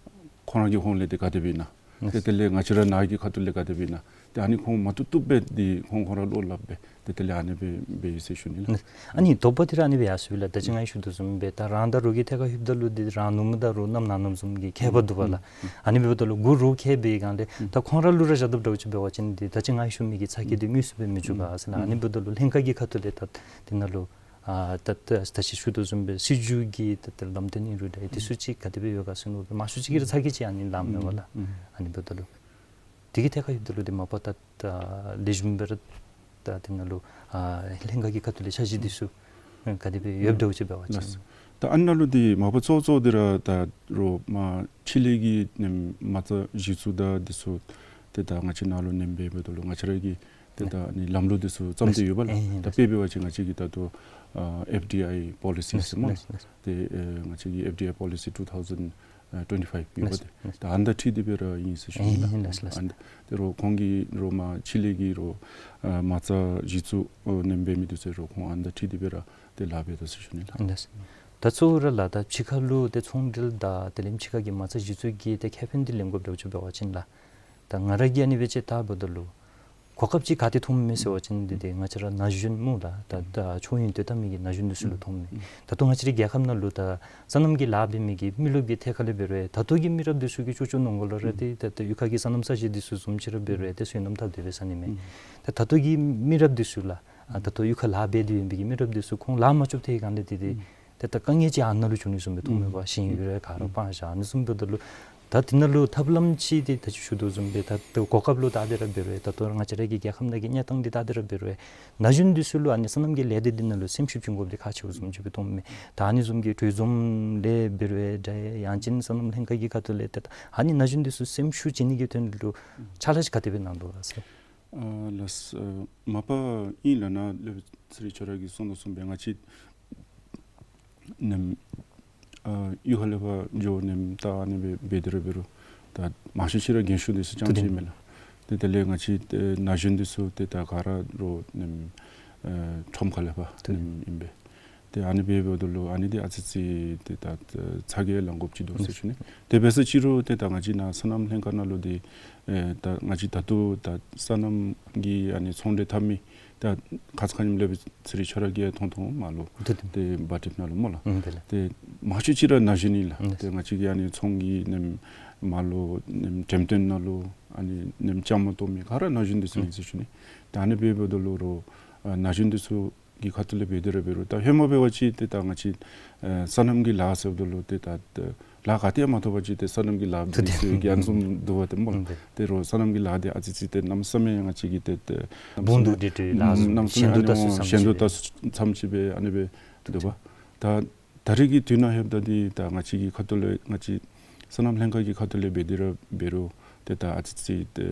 ཁོང་ར་གི་ཧོངས་ལས་ཏེ་ག་དེ་སྦེ་ཨིན་ན། ཏེ་དེ་ལས་ང་བཅས་ར་ནཱ་གི་ཁ་ཐུག་ལས་ག་དེ་སྦེ་ཨིན་ན། ཏེ་ཨ་ནི་ཁོང་མ་བཏུབ་བཏུབ་སྦེ་འདི་ཁོང་ཁོང་ར་བློ་སླབ་སྦེ་ཏེ་དེ་ལས་ཨ་ནི་སྦེ་འབད་ཡི་ཟེར་ཞུ་ནི་ལགས། ཨ་ནི་དོགས་པ་འདི་ར་ཨ་ནི་སྦེ་ཡར་སོང་ཡི་ལགས། ད་ཅི་ང་གིས་ཞུ་དོ་བཟུམ་སྦེ་ད་རང་དང་རོགས་ཀྱི་ཐད་ཁར་ལྷོདཔ་ད་ལུ་འདི་རང་ནུབ་མོ་དང་རོགས་གནམ་ནང་ནུབ་བཟུམ་གྱི་ཁྱད་པར་འདུག་པ་ལགས། ཨ་ནི་འབདཝ་ད་ལུ་གུ་རོགས་ཁྱད་པར་སྦེ་སྒང་ལས་ད་ཁོང་ར་ལུ་ར་བཞག་དོ་འདྲཝ་ཅིག་འབད་བ་ཅིན་འདི་ད་ཅི་ང་གིས་ཞུ་མི་གི་ཚ་གྱང་འདི་དངོས་སུ་སྦེ་མི་འགྱོ་ག་ཟེར་ན། ཨ་ནི་འབདཝ་ད་ལུ་ལྷན་ཁག་གི་ཁ་ཐུག་ལས་ད་འདི་ནང་ལུ་ཨ་ད་ད་ད་ཅི་ཞུ་དོ་བཟུམ་སྦེ་སྲིད་བྱུས་ཀྱི་ད་ད་ལམ་སྟོན་ཨིན་རུང་འདྲ་དེ་ཚུ་ཅིག་ག་དེ་སྦེ་ཡོད་ག་ཟེར་མནོ་སྦེ་མང་ཤོས་ཅིག་གིས་ར་ཚ་གྱང་ཅིག་ཨ་ནི་ལངམ་མས་པ་ལགས། ཨ་ནི་འབདཝ་ད་ལུ་དེ་གི་ཐད་ཁར་ལྷོདཔ་ད་ལུ་འདི་མ་པ་ད་ད་ལེགས་ཤོམ་སྦེ་ར་ད་འདི་ནང་ལུ་ཨ་ལྷན་ཁག་གི་ཁ་ཐུག་ལས་འཆར་གཞི་འདི་ཚུ་ཨ་ག་དེ་སྦེ་ཡོདཔ་འདྲཝ་ཅིག་འབད་བ་ཅིན། ལགས། ད་ཨ་ནཱ་ལུ་འདི་མ་པ་གཙོ་གཙོ་འདི་ར་ད་རོགས་མར་ཕྱི་ལས་ཀྱི་ནེམ་མ་རྩ་གཞི་བཙུགས་དང་འདི་ཚུ་ཏེ་ད་ང་བཅས་ནཱ་ལུ་ནེམ་འབད་འབདཝ་ད་ལུ་ང་བཅས་ར་གི་ཏེ་ད་ཨ་ནི་ལམ་ལུགས་འདི་ཚུ་བརྩམས་ཏེ་ཡོད་པ་ལགས། ཨེ་ད་དཔེ་འབད་བ་ཅིན་ང་བཅས་ཀྱི་ད་ལྟོ་ ཨ་ཨེཕ་ཌི་ཨའི་པོ་ལི་སི་ཟེར་སྨོ་ལགས། ཏེ་ཨེ་ང་བཅས་ཀྱི་ཨེཕ་ཌི་ཨའི་པོ་ལི་སི་ཊུ་ཐའུ་ཛེནཌ་ཊུ་ཝེན་ཊི་ཕའིབ་ཡོདཔ་ཏེ། ད་ཨ་ནི་དང་འཁྲིལ་ཏེ་སྦེ་ར་ཨིན་ཟེར་ཞུ་ནི་ལགས། ཨ་ནི་ཏེ་རོགས་ཁོང་གིས་རོགས་མར་ཕྱི་ལས་ཀྱི་རོགས་ཨ་མ་རྩ་གཞི་བཙུགས་ཨ་ནེམ་འབད་མི་འདི་ཚུ་རོགས་ཁོང་ཨ་ནི་དང་འཁྲིལ་ཏེ་སྦེ་ར་ཏེ་ལཱ་འབད་དོ་ཟེར་ཞུ་ནི་ལགས། ད་གཙོ་བོ་ར་ལགས་ད་ཕྱི་ཁ་ལུ་ཏེ་ཚོང་འབྲེལ་དང་དེ་ལས་ཕྱི་ཁ་གི་མ་རྩ་གཞི་བཙུགས་ཀྱི་ཏེ་ཁེ་ཕན་འདི་ལེན་དགོཔ་འདྲཝ་ཅིག་འབད་བ་ཅིན་ལགས། ད་ང་ར་གིས་ཨ་ནི་སྦེ་དཔྱད་བལྟཝ་ད་ལུ་གོ་སྐབས་ཅིག་ག་ཏེ་མཐོངམ་མས་ཟེར་བ་ཅིན་འདི་ཏེ་ང་བཅས་ར་ན་གཞོན་སྨོ་ལགས། ད་ད་མཆོག་དབྱིངས་དོན་དག་མི་གི་ན་གཞོན་འདི་ཚུ་ལུ་མཐོངམ་མས། ད་ལྟོ་ང་བཅས་རའི་རྒྱལ་ཁབ་ནང་ལུ་ད་སོ་ནམ་གྱི་ལཱ་འབད་མི་གི་མི་རློབས་ཀྱི་ཐད་ཁ་ལས་འབད་རུང་ད་ལྟོ་གི་མི་རབས་འདི་ཚུ་གིས་ཅོག་ཅོག་ནང་འཁོད་ལུ་ར་ཏེ་ད་ད་གཡུས་ཁ་གི་སོ་ནམ་ས་གཞི་འདི་ཚུ་བཟུམ་ཅིག་ར་འབད་རུང་ཏེ་སོ་ནམ་འཐབ་སྟེ་འབད་ས་ནི་མས། ད་ད་ལྟོ་གི་མི་རབས་འདི་ཚུ་ལགས་ཨ་ད་ལྟོ་གཡུས་ཁ་ལཱ་འབད་དེ་ཡོད་པའི་གི་མི་རབས་འདི་ཚུ་ཁོང་ལཱ་མ་རྐྱབ་ཐལ་གང་ལས་ཏེ་ཏེ་ཏེ་ད་དཀའ་ངལ་ཅིག་ཨ་ནཱ་ལུ་བྱུང་ནི་བཟུམ་སྦེ་མཐོངམ་མས་པ། ཞིང་ཡུལ་རེ་ག་ར་སྤང་བཞག་ནི་བཟུམ་འབདཝ་ད་ལུ་ད་དེ་ནང་ལུ་ཐབས་ལམ་ཅིག་ཏེ་ད་ཅི་ཞུ་དོ་བཟུམ་སྦེ་ད་ད་གོ་སྐབས་ལུ་བལྟ་སྟེ་ར་འབད་རུང་ད་ལྟོ་ང་བཅས་ར་གི་རྒྱལ་ཁབ་ནང་གི་གནས་སྟངས་འདི་བལྟ་སྟེ་ར་འབད་རུང་ན་གཞོན་འདི་ཚུ་ལུ་ཨ་ནི་སོ་ནམ་གྱི་ལས་སྡེ་འདི་ནང་ལུ་སེམས་ཤུགས་བྱིན་དགོཔ་འདི་ཁག་ཆེཝ་བཟུམ་ཅིག་སྦེ་མཐོངམ་མས། ད་ཨ་ནི་བཟུམ་གྱི་གྲོས་འཛོམས་ལས་འབད་རུང་འདྲ་ཡང་ཅིན་སོ་ནམ་ལྷན་ཁག་གི་ཁ་ཐུག་ལས་ཏེ་ད་ཨ་ནི་ན་གཞོན་འདི་ཚུ་སེམས་ཤུགས་བྱིན་ནི་གི་དོན་ལུ་ཕྱག་ལཱ་ཅིག་ག་དེ་སྦེ་གནང་དོ་ལགས་ཟེར། ཨ་ལགས་ཨ་མ་པ་ཨིན་ལགས། ནཱ་ལས་ཚེ་རིང་ཁྱོད་ར་གིས་གསུངས་དོ་བཟུམ་སྦེ་ང་བཅས་ནེམ་ཨ་གཡུས་ཁ་ལས་ཕར་འགྱོ་ནེམ་ད་ཨ་ནི་སྦེ་འབད་དེ་ར་འབད་རུང་ད་མང་ཤོས་ཅིག་ར་རྒན་ཤོས་འདི་ཚུ་རྐྱངམ་ཅིག་མས་ལགས། ཏེ་དེ་ལས་ང་བཅས་ཨེ་ན་གཞོན་འདི་ཚུ་ཏེ་ད་ག་ར་རོགས་ནེམ་ཨེ་ཁྲོམ་ཁ་ལས་ཕར་ནེམ་ཨིན་པས། ཏེ་ཨ་ནི་འབདཝ་ད་ལུ་ཨ་ནི་འདི་ཨ་ཙི་ཙི་ཏེ་ད་ཚ་གྱང་ལང་དགོཔ་ཅིག་འདུག་ཟེར་ཞུ་ནི། དེ་འབད་ས་ཅིག་རུང་ཏེ་ད་ང་བཅས་ནཱ་སོ་ནམ་ལྷན་ཁག་ནང་ལུ་འདི་ཨེ་ད་ང་བཅས་ད་ལྟོ་ད་སོ་ནམ་གྱི་ཨ་ནི་ཚོང་འབྲེལ་འཐབ་མི་ད་ཁ་ཙ་ཁ་ཉིནམ་ལས་སྦེ་ཚེ་རིང་ཁྱོད་ར་གིས་ཡང་མཐོང་མཐོངམ་མས་ལོ། ཏེ་བ་ཊིབ་ནང་ལུ་སྨོ་ལགས། ཏེ་མང་ཤོས་ཅིག་ར་ན་གཞོན་ཨིན་ལགས། ཏེ་ང་བཅས་ཀྱི་ཨ་ནི་ཚོང་གི་ནེམ་མར་ལུ་ནེམ་འགྲེམས་སྟོན་ནང་ལུ་ཨ་ནི་ནེམ་བཅའ་མར་གཏོགས་མི་ག་ར་ན་གཞོན་འདི་ཚུ་ཨིན་ཟེར་ཞུ་ནི། ཏེ་ཨ་ནི་འབདཝ་ད་ལུ་རོགས་ཨ་ན་གཞོན་འདི་ཚུ་གི་ཁ་ཐུག་ལས་འབད་དེ་ར་འབད་རུང་ད་ཧེ་མ་འབད་བ་ཅིན་ཏེ་ད་ང་བཅས་ཨེ་སོ་ནམ་གྱི་ལཱ་ཟེརཝ་ད་ལུ་ཏེ་ད་ལཱ་ག་ཏེ་ཡང་མ་ཐོབ་པ་ཅིན་ཏེ་སོ་ནམ་གྱི་ལཱ་འབད་ནི་ཟེར་གྱི་ཨ་ནི་བཟུམ་འདུག་པ་ཏེ་སྨོ། ཏེ་རོགས་སོ་ནམ་གྱི་ལཱ་འདི་ཨ་ཙི་ཙི་ཏེ་གནམ་མེད་ས་མེད་ང་བཅས་ཀྱི་ཏེ་ཏེ་བུང་བསྡུ་སྟེ་ཏེ་ལཱ་བཟུམ་གནམ་མེད་ས་མེད་ཞན་དུ་ལྟ་ཚུལ་ཙམ་ཅིག་སྦེ་ཨ་ནི་སྦེ་འདུག་པ། ད་ད་རེས་ཀྱི་དུས་ནང་ལྷོདཔ་ད་འདི་ད་ང་བཅས་ཀྱི་ཁ་ཐུག་ལས་ང་བཅས་སོ་ནམ་ལྷན་ཁག་གི་ཁ་ཐུག་ལས་འབད་དེ་ར་འབད་རུང་ཏེ་ད་ཨ་ཙི་ཙི་ཏེ་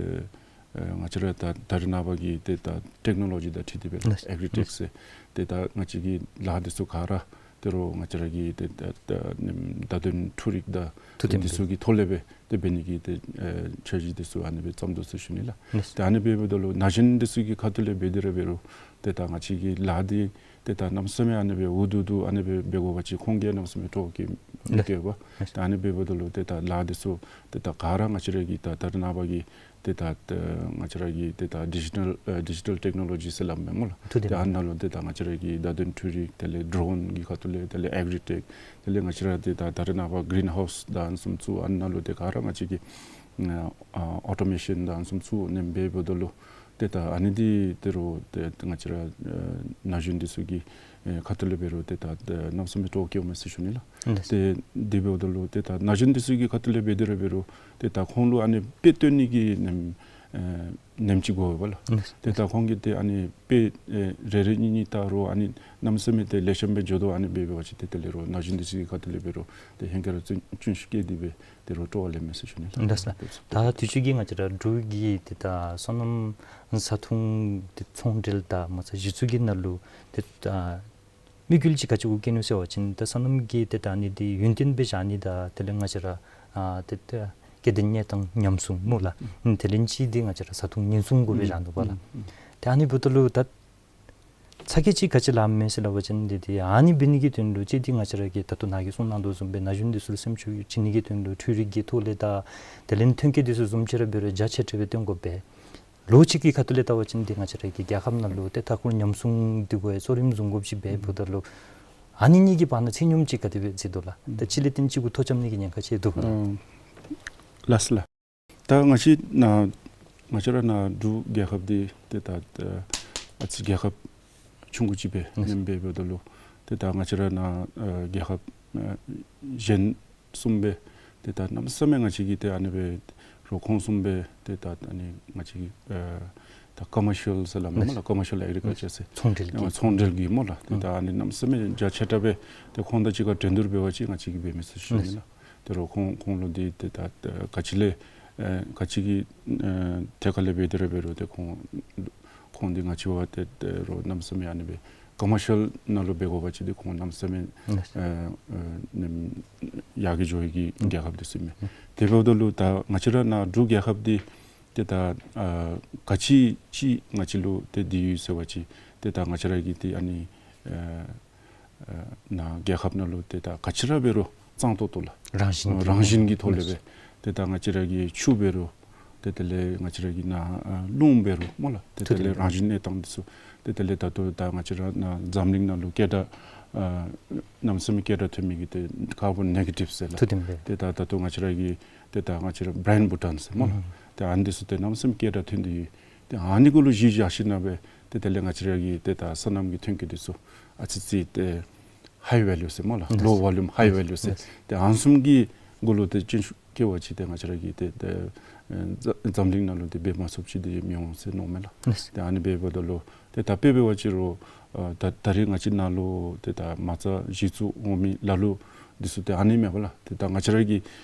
ཨེ་ང་བཅས་ར་ད་ད་རེས་ནངས་པ་གི་ཏེ་ད་ཊེཀ་ནོ་ལོ་ཇི་དང་འཁྲིལ་ཏེ་འབད་ཨེག་རི་ཊེཀ་ཟེར་ཏེ་ད་ང་བཅས་ཀྱི་ལཱ་འདི་ཚུ་ག་ར་ཏེ་རོགས་ང་བཅས་ར་གི་ཏེ་ད་ད་ནེམ་བརྡ་དོན་འཕྲུལ་རིག་དང་འདི་ཚུ་གི་ཐོག་ལས་སྦེ་ཏེ་འབད་ནི་གི་ཏེ་ཨེ་འཆར་གཞི་འདི་ཚུ་ཨ་ནི་སྦེ་བརྩམས་དོ་ཟེར་ཞུ་ནི་ལགས། ཏེ་ཨ་ནི་འབདཝ་ད་ལུ་ན་གཞོན་འདི་ཚུ་གི་ཁ་ཐུག་ལས་འབད་དེ་ར་འབད་རུང་ཏེ་ད་ང་བཅས་ཀྱི་ལཱ་འདི་ཏེ་ད་གནམ་མེད་ས་མེད་ཨ་ནི་སྦེ་འུ་སྡུག་སྡུག་ཨ་ནི་སྦེ་འབད་དགོ་པ་ཅིན་ཁོང་གིས་གནམ་མེད་ས་མེད་སྤྲོ་སྐྱེད་མི་སྐྱེ་བས། ད་ཨ་ནི་འབདཝ་ད་ལུ་ཏེ་ད་ལཱ་འདི་ཚུ་ཏེ་ད་ག་ར་ང་བཅས་ར་གི་ད་ད་རེས་ནངས་པ་གི་ཏེ་ད་ང་བཅས་ར་གི་ཏེ་ད་ཌི་ཇི་ཊཱལ་ཨེ་ཌི་ཇི་ཊཱལ་ཊེཀ་ནོ་ལོ་ཇི་ཟེར་སླབ་མས་སྨོ་ལགས། ཏེ་ཨ་ནཱ་ལུ་ཏེ་ད་ང་བཅས་ར་གི་བརྡ་དོན་འཕྲུལ་རིག་དེ་ལས་ཌོ་རོན་གྱི་ཁ་ཐུག་ལས་དེ་ལས་ཨེག་རི་ཊེཀ་དེ་ལས་ང་བཅས་ར་ཏེ་ད་ད་རེས་ནངས་པ་གིརིན་ཧའུསི་དང་ཨ་ནི་བཟུམ་ཚུ་ཨ་ནཱ་ལུ་ཏེ་ག་ར་ང་བཅས་ཀྱི་ཨ་ཨོ་ཊོ་མེ་ཤཱན་དང་ཨ་ནི་བཟུམ་ཚུ་ནེམ་འབདཝ་ད་ལུ་ཏེ་ད་ཨ་ནི་འདི་ཏེ་རོགས་ཏེ་ང་བཅས་ར་ཨེ་ན་གཞོན་འདི་ཚུ་གི་ཨེ་ཁ་ཐུག་ལས་འབད་རུང་ཏེ་ད་ཨེ་གནམ་མེད་ས་མེད་སྤྲོ་སྐྱེཝ་མས་ཟེར་ཞུ་ནི་ལགས། ཏེ་འདི་འབདཝ་ད་ལུ་ཏེ་ད་ན་གཞོན་འདི་ཚུ་གི་ཁ་ཐུག་ལས་འབད་དེ་ར་འབད་རུང་ཏེ་ད་ཁོང་ལུ་ཨ་ནི་དཔེ་སྟོན་ནི་གི་ནེམ་ཨེ་ནེམ་ཅིག་དགོ་པས་ལགས། ཏེ་ད་ཁོང་གིས་ཏེ་ཨ་ནི་དཔེ་ཨེ་རེ་རེ་གཉིས་གཉིས་བལྟ་རུང་ཨ་ནི་གནམ་མེད་ས་མེད་ཏེ་ལེགས་ཤོམ་སྦེ་འགྱོ་དོ། ཨ་ནི་འབད་འབད་བ་ཅིན་ཏེ་དེ་ལས་རོགས་ན་གཞོན་འདི་ཚུ་གི་ཁ་ཐུག་ལས་འབད་རུང་ཏེ་ཧེང་སྐལ་ར་བརྩོན་བརྩོན་ཤུགས་བསྐྱེད་དེ་སྦེ་ཏེ་རོགས་སྤྲོ་བ་ལེན་མས་ཟེར་ཞུ་ནི་ལགས། ད་དུས་ཅི་གི་ང་བཅས་ར་འབྲུག་གི་ཏེ་ད་སོ་ནམ་བཟའ་འཐུང་ཏེ་ཚོང་འབྲེལ་དང་མ་རྩ་གཞི་བཙུགས་ཀྱི་ནང་ལུ་ཏེ་ད་དམིགས་ཡུལ་ཅིག་ག་ཅི་གུ་བསྐྱེད་ནུག་ཟེར་བ་ཅིན་ད་སོ་ནམ་གྱི་ཏེ་ད་ཨ་ནི་འདི་ཡུན་བརྟན་སྦེ་བཞག་ནི་དང་དེ་ལས་ང་བཅས་ར་ཨ་ཏེ་ད་སྐྱེ་ལྡན་གནས་སྟངས་ཉམས་སྲུང་སྨོ་ལགས། དེ་ལས་གཅིག་འདི་ང་བཅས་ར་བཟའ་འཐུང་ཉེན་སྲུང་གུ་སྦེ་བཞག་ནུག་པ་ལགས། ཏེ་ཨ་ནི་འབདཝ་ད་ལུ་ད་ཚ་གྱང་ཅིག་ག་ཅི་ལངམ་མས་ཟེར་སླབ་པ་ཅིན་འདི་ཏེ་ཨ་ནི་འབད་ནི་གི་དོན་ལུ་གཅིག་འདི་ང་བཅས་ར་གི་ད་ལྟོ་ནཱ་གིས་གསུངས་གནང་དོ་བཟུམ་སྦེ་ན་གཞོན་འདི་ཚུ་ལུ་སེམས་ཤུགས་བྱིན་ནི་གི་དོན་ལུ་འཕྲུལ་རིག་གི་ཐོག་ལས་དང་དེ་ལས་ཐོན་སྐྱེད་འདི་ཚུ་བཟུམ་ཅིག་ར་འབད་རུང་རྒྱ་ཆེ་དྲགས་སྦེ་བཏོན་དགོ་པས། ལོ་གཅིག་གི་ཁ་ཐུག་ལས་བལྟ་བ་ཅིན་འདི་ང་བཅས་ར་གི་རྒྱལ་ཁབ་ནང་ལུ་ཏེ་མཐའ་འཁོར་ཉམས་སྲུང་འདི་གུ་ཡང་གཙོ་རིམ་བཟུང་དགོཔ་ཅིག་འབདཝ་ད་ལུ་ཨ་ནི་གཉིས་ཀྱི་བར་ན་ཚད་སྙོམས་ཅིག་ག་དེ་སྦེ་བརྩི་དོ་ལགས། ད་གཅིག་ལས་བརྟེན་གཅིག་གུ་ཐོ་རྐྱབ་ནི་གི་ཉེན་ཁ་ཅིག་འདུག་པ་ལགས། ལགས་སོ་ལགས། ད་ང་བཅས་ནཱ་ང་བཅས་ར་ནཱ་འབྲུག་རྒྱལ་ཁབ་འདི་ཏེ་ད་ཨ་ཙི་རྒྱལ་ཁབ་ཆུང་ཀུ་ཅིག་སྦེ་ཨིནམ་སྦེ་འབདཝ་ད་ལུ་ཏེ་ད་ང་བཅས་ར་ནཱ་ཨ་རྒྱལ་ཁབ་ཨ་གཞན་བཟུམ་སྦེ་ཏེ་ད་གནམ་མེད་ས་མེད་ང་བཅས་ཀྱི་ཏེ་ཨ་ནི་སྦེ་རོགས་ཁོང་བཟུམ་སྦེ་ཏེ་ད་ཨ་ནི་ང་བཅས་ཀྱི་ཨ་ད་ཀོ་མར་ཤལ་ཟེར་སླབ་མས་སྨོ་ལགས། ཀོ་མར་ཤལ་ཨེག་རི་ཀལ་ཅར་ཟེར་ཚོང་འབྲེལ་གྱི་ཚོང་འབྲེལ་གྱི་སྨོ་ལགས། ཏེ་ད་ཨ་ནི་གནམ་མེད་ས་མེད་རྒྱ་ཆེ་དྲགས་སྦེ་ཏེ་ཁོང་དང་གཅིག་ཁར་འགྲན་བསྡུར་འབད་བ་ཅིན་ང་བཅས་ཀྱིས་འབད་མི་ཚུགས་ཟེར་ཞུ་ནི་ལགས། ཏེ་རོགས་ཁོང་ཁོང་ལུ་འདི་ཏེ་ད་ག་ཅི་ལས་ཨེ་ག་ཅི་གི་ཨེ་ཐད་ཁ་ལས་འབད་དེ་ར་འབད་རུང་ཏེ་ཁོང་ཁོང་འདི་ང་བཅས་བ་ཏེ་ཏེ་རོགས་གནམ་མེད་ས་མེད་ཨ་ནི་སྦེ་ ཀོ་མར་ཤལ་ནང་ལུ་འབད་དགོ་པ་ཅིན་འདི་ཁོང་གནམ་མེད་ས་མེད་ཨ་ཨ་ནེམ་ཡར་གྱི་འགྱོ་ཡི་གི་རྒྱལ་ཁབ་འདི་ཚུ་ཨིན་མས། དེ་འབདཝ་ད་ལུ་ད་ང་བཅས་ར་ནཱ་འབྲུག་རྒྱལ་ཁབ་འདི་ཏེ་ད་ཨ་ག་ཅི་ཅིག་ང་བཅས་ལུ་ཏེ་འདི་ཡོད་ཟེར་བ་ཅིན་ཏེ་ད་ང་བཅས་ར་གི་ཏེ་ཨ་ནི་ཨ་ཨ་ནཱ་རྒྱལ་ཁབ་ནང་ལུ་ཏེ་ད་ག་ཅི་ར་འབད་རུང་གཙང་ཏོག་ཏོ་ལགས། རང་བཞིན་གྱི་རང་བཞིན་གྱི་ཐོག་ལས་སྦེ་ཏེ་ད་ང་བཅས་ར་གི་ཆུ་འབད་རུང་ཏེ་དེ་ལས་ང་བཅས་ར་གི་ནཱ་ཨ་རླུང་འབད་རུང་སྨོ་ལགས། ཏེ་དེ་ལས་རང་བཞིན་གནས་སྟངས་འདི་ཚུ་ཏེ་དེ་ལས་ད་ལྟོ་ད་ང་བཅས་ར་ནཱ་འཛམ་གླིང་ནང་ལུ་སྐད་གྲགས་ཨ་གནམ་མེད་ས་མེད་སྐད་གྲགས་ཐོན་མི་གི་ཏེ་ཀར་བོན་ནེ་གེ་ཊིབ་ཟེར་ལགས། ཏེ་ད་ད་ལྟོ་ང་བཅས་ར་གི་ཏེ་ད་ང་བཅས་ར་བྲེན་བྷུ་ཊཱན་ཟེར་སྨོ་ལགས། ཏེ་ཨ་ནི་འདི་ཚུ་ཏེ་གནམ་མེད་ས་མེད་སྐད་གྲགས་ཐོན་ཏེ་ཡོད། ཏེ་ཨ་ནི་གུ་ལུ་གཞི་བཞག་ཞིནམ་ལས་ཏེ་དེ་ལས་ང་བཅས་ར་གི་ཏེ་ད་སོ་ནམ་གྱི་ཐོན་སྐྱེད་འདི་ཚུ་ཨ་ཙི་ཙི་ཏེ་ཧའི་ཝེ་ལུ་ཟེར་སྨོ་ལགས། ལོ་ཝོ་ལུམ་ཧའི་ཝེ་ལུ་ཟེར། ཏེ་ཨ་ནི་བཟུམ་གྱི་གུ་ལུ་ཏེ་སྤྱོད་ཤུགས་བསྐྱེད་པ་ཅིན་ཏེ་ང་བཅས་ར་གི་ཏེ་ཏེ་ཨེ་འཛམ་གླིང་ནང་ལུ་ཏེ་འབད་མ་ཚུགསཔ་ཅིག་ཏེ་མི་འོང་ཟེར་མནོཝ་མས་ལགས། ཏེ་ཨ་ནི་འབདཝ་ད་ལུ་ཏེ་ད་དཔེ་འབད་བ་ཅིན་རུང་ཨ་ད་ད་རེས་ང་བཅས་ནཱ་ལུ་ཏེ་ད་མ་རྩ་གཞི་བཙུགས་འོང་མི་ལ་ལུ་འདི་ཚུ་ཏེ་ཨ་ནི་མས་པ་ལགས། ཏེ་ད་ང་བཅས་ར་གི་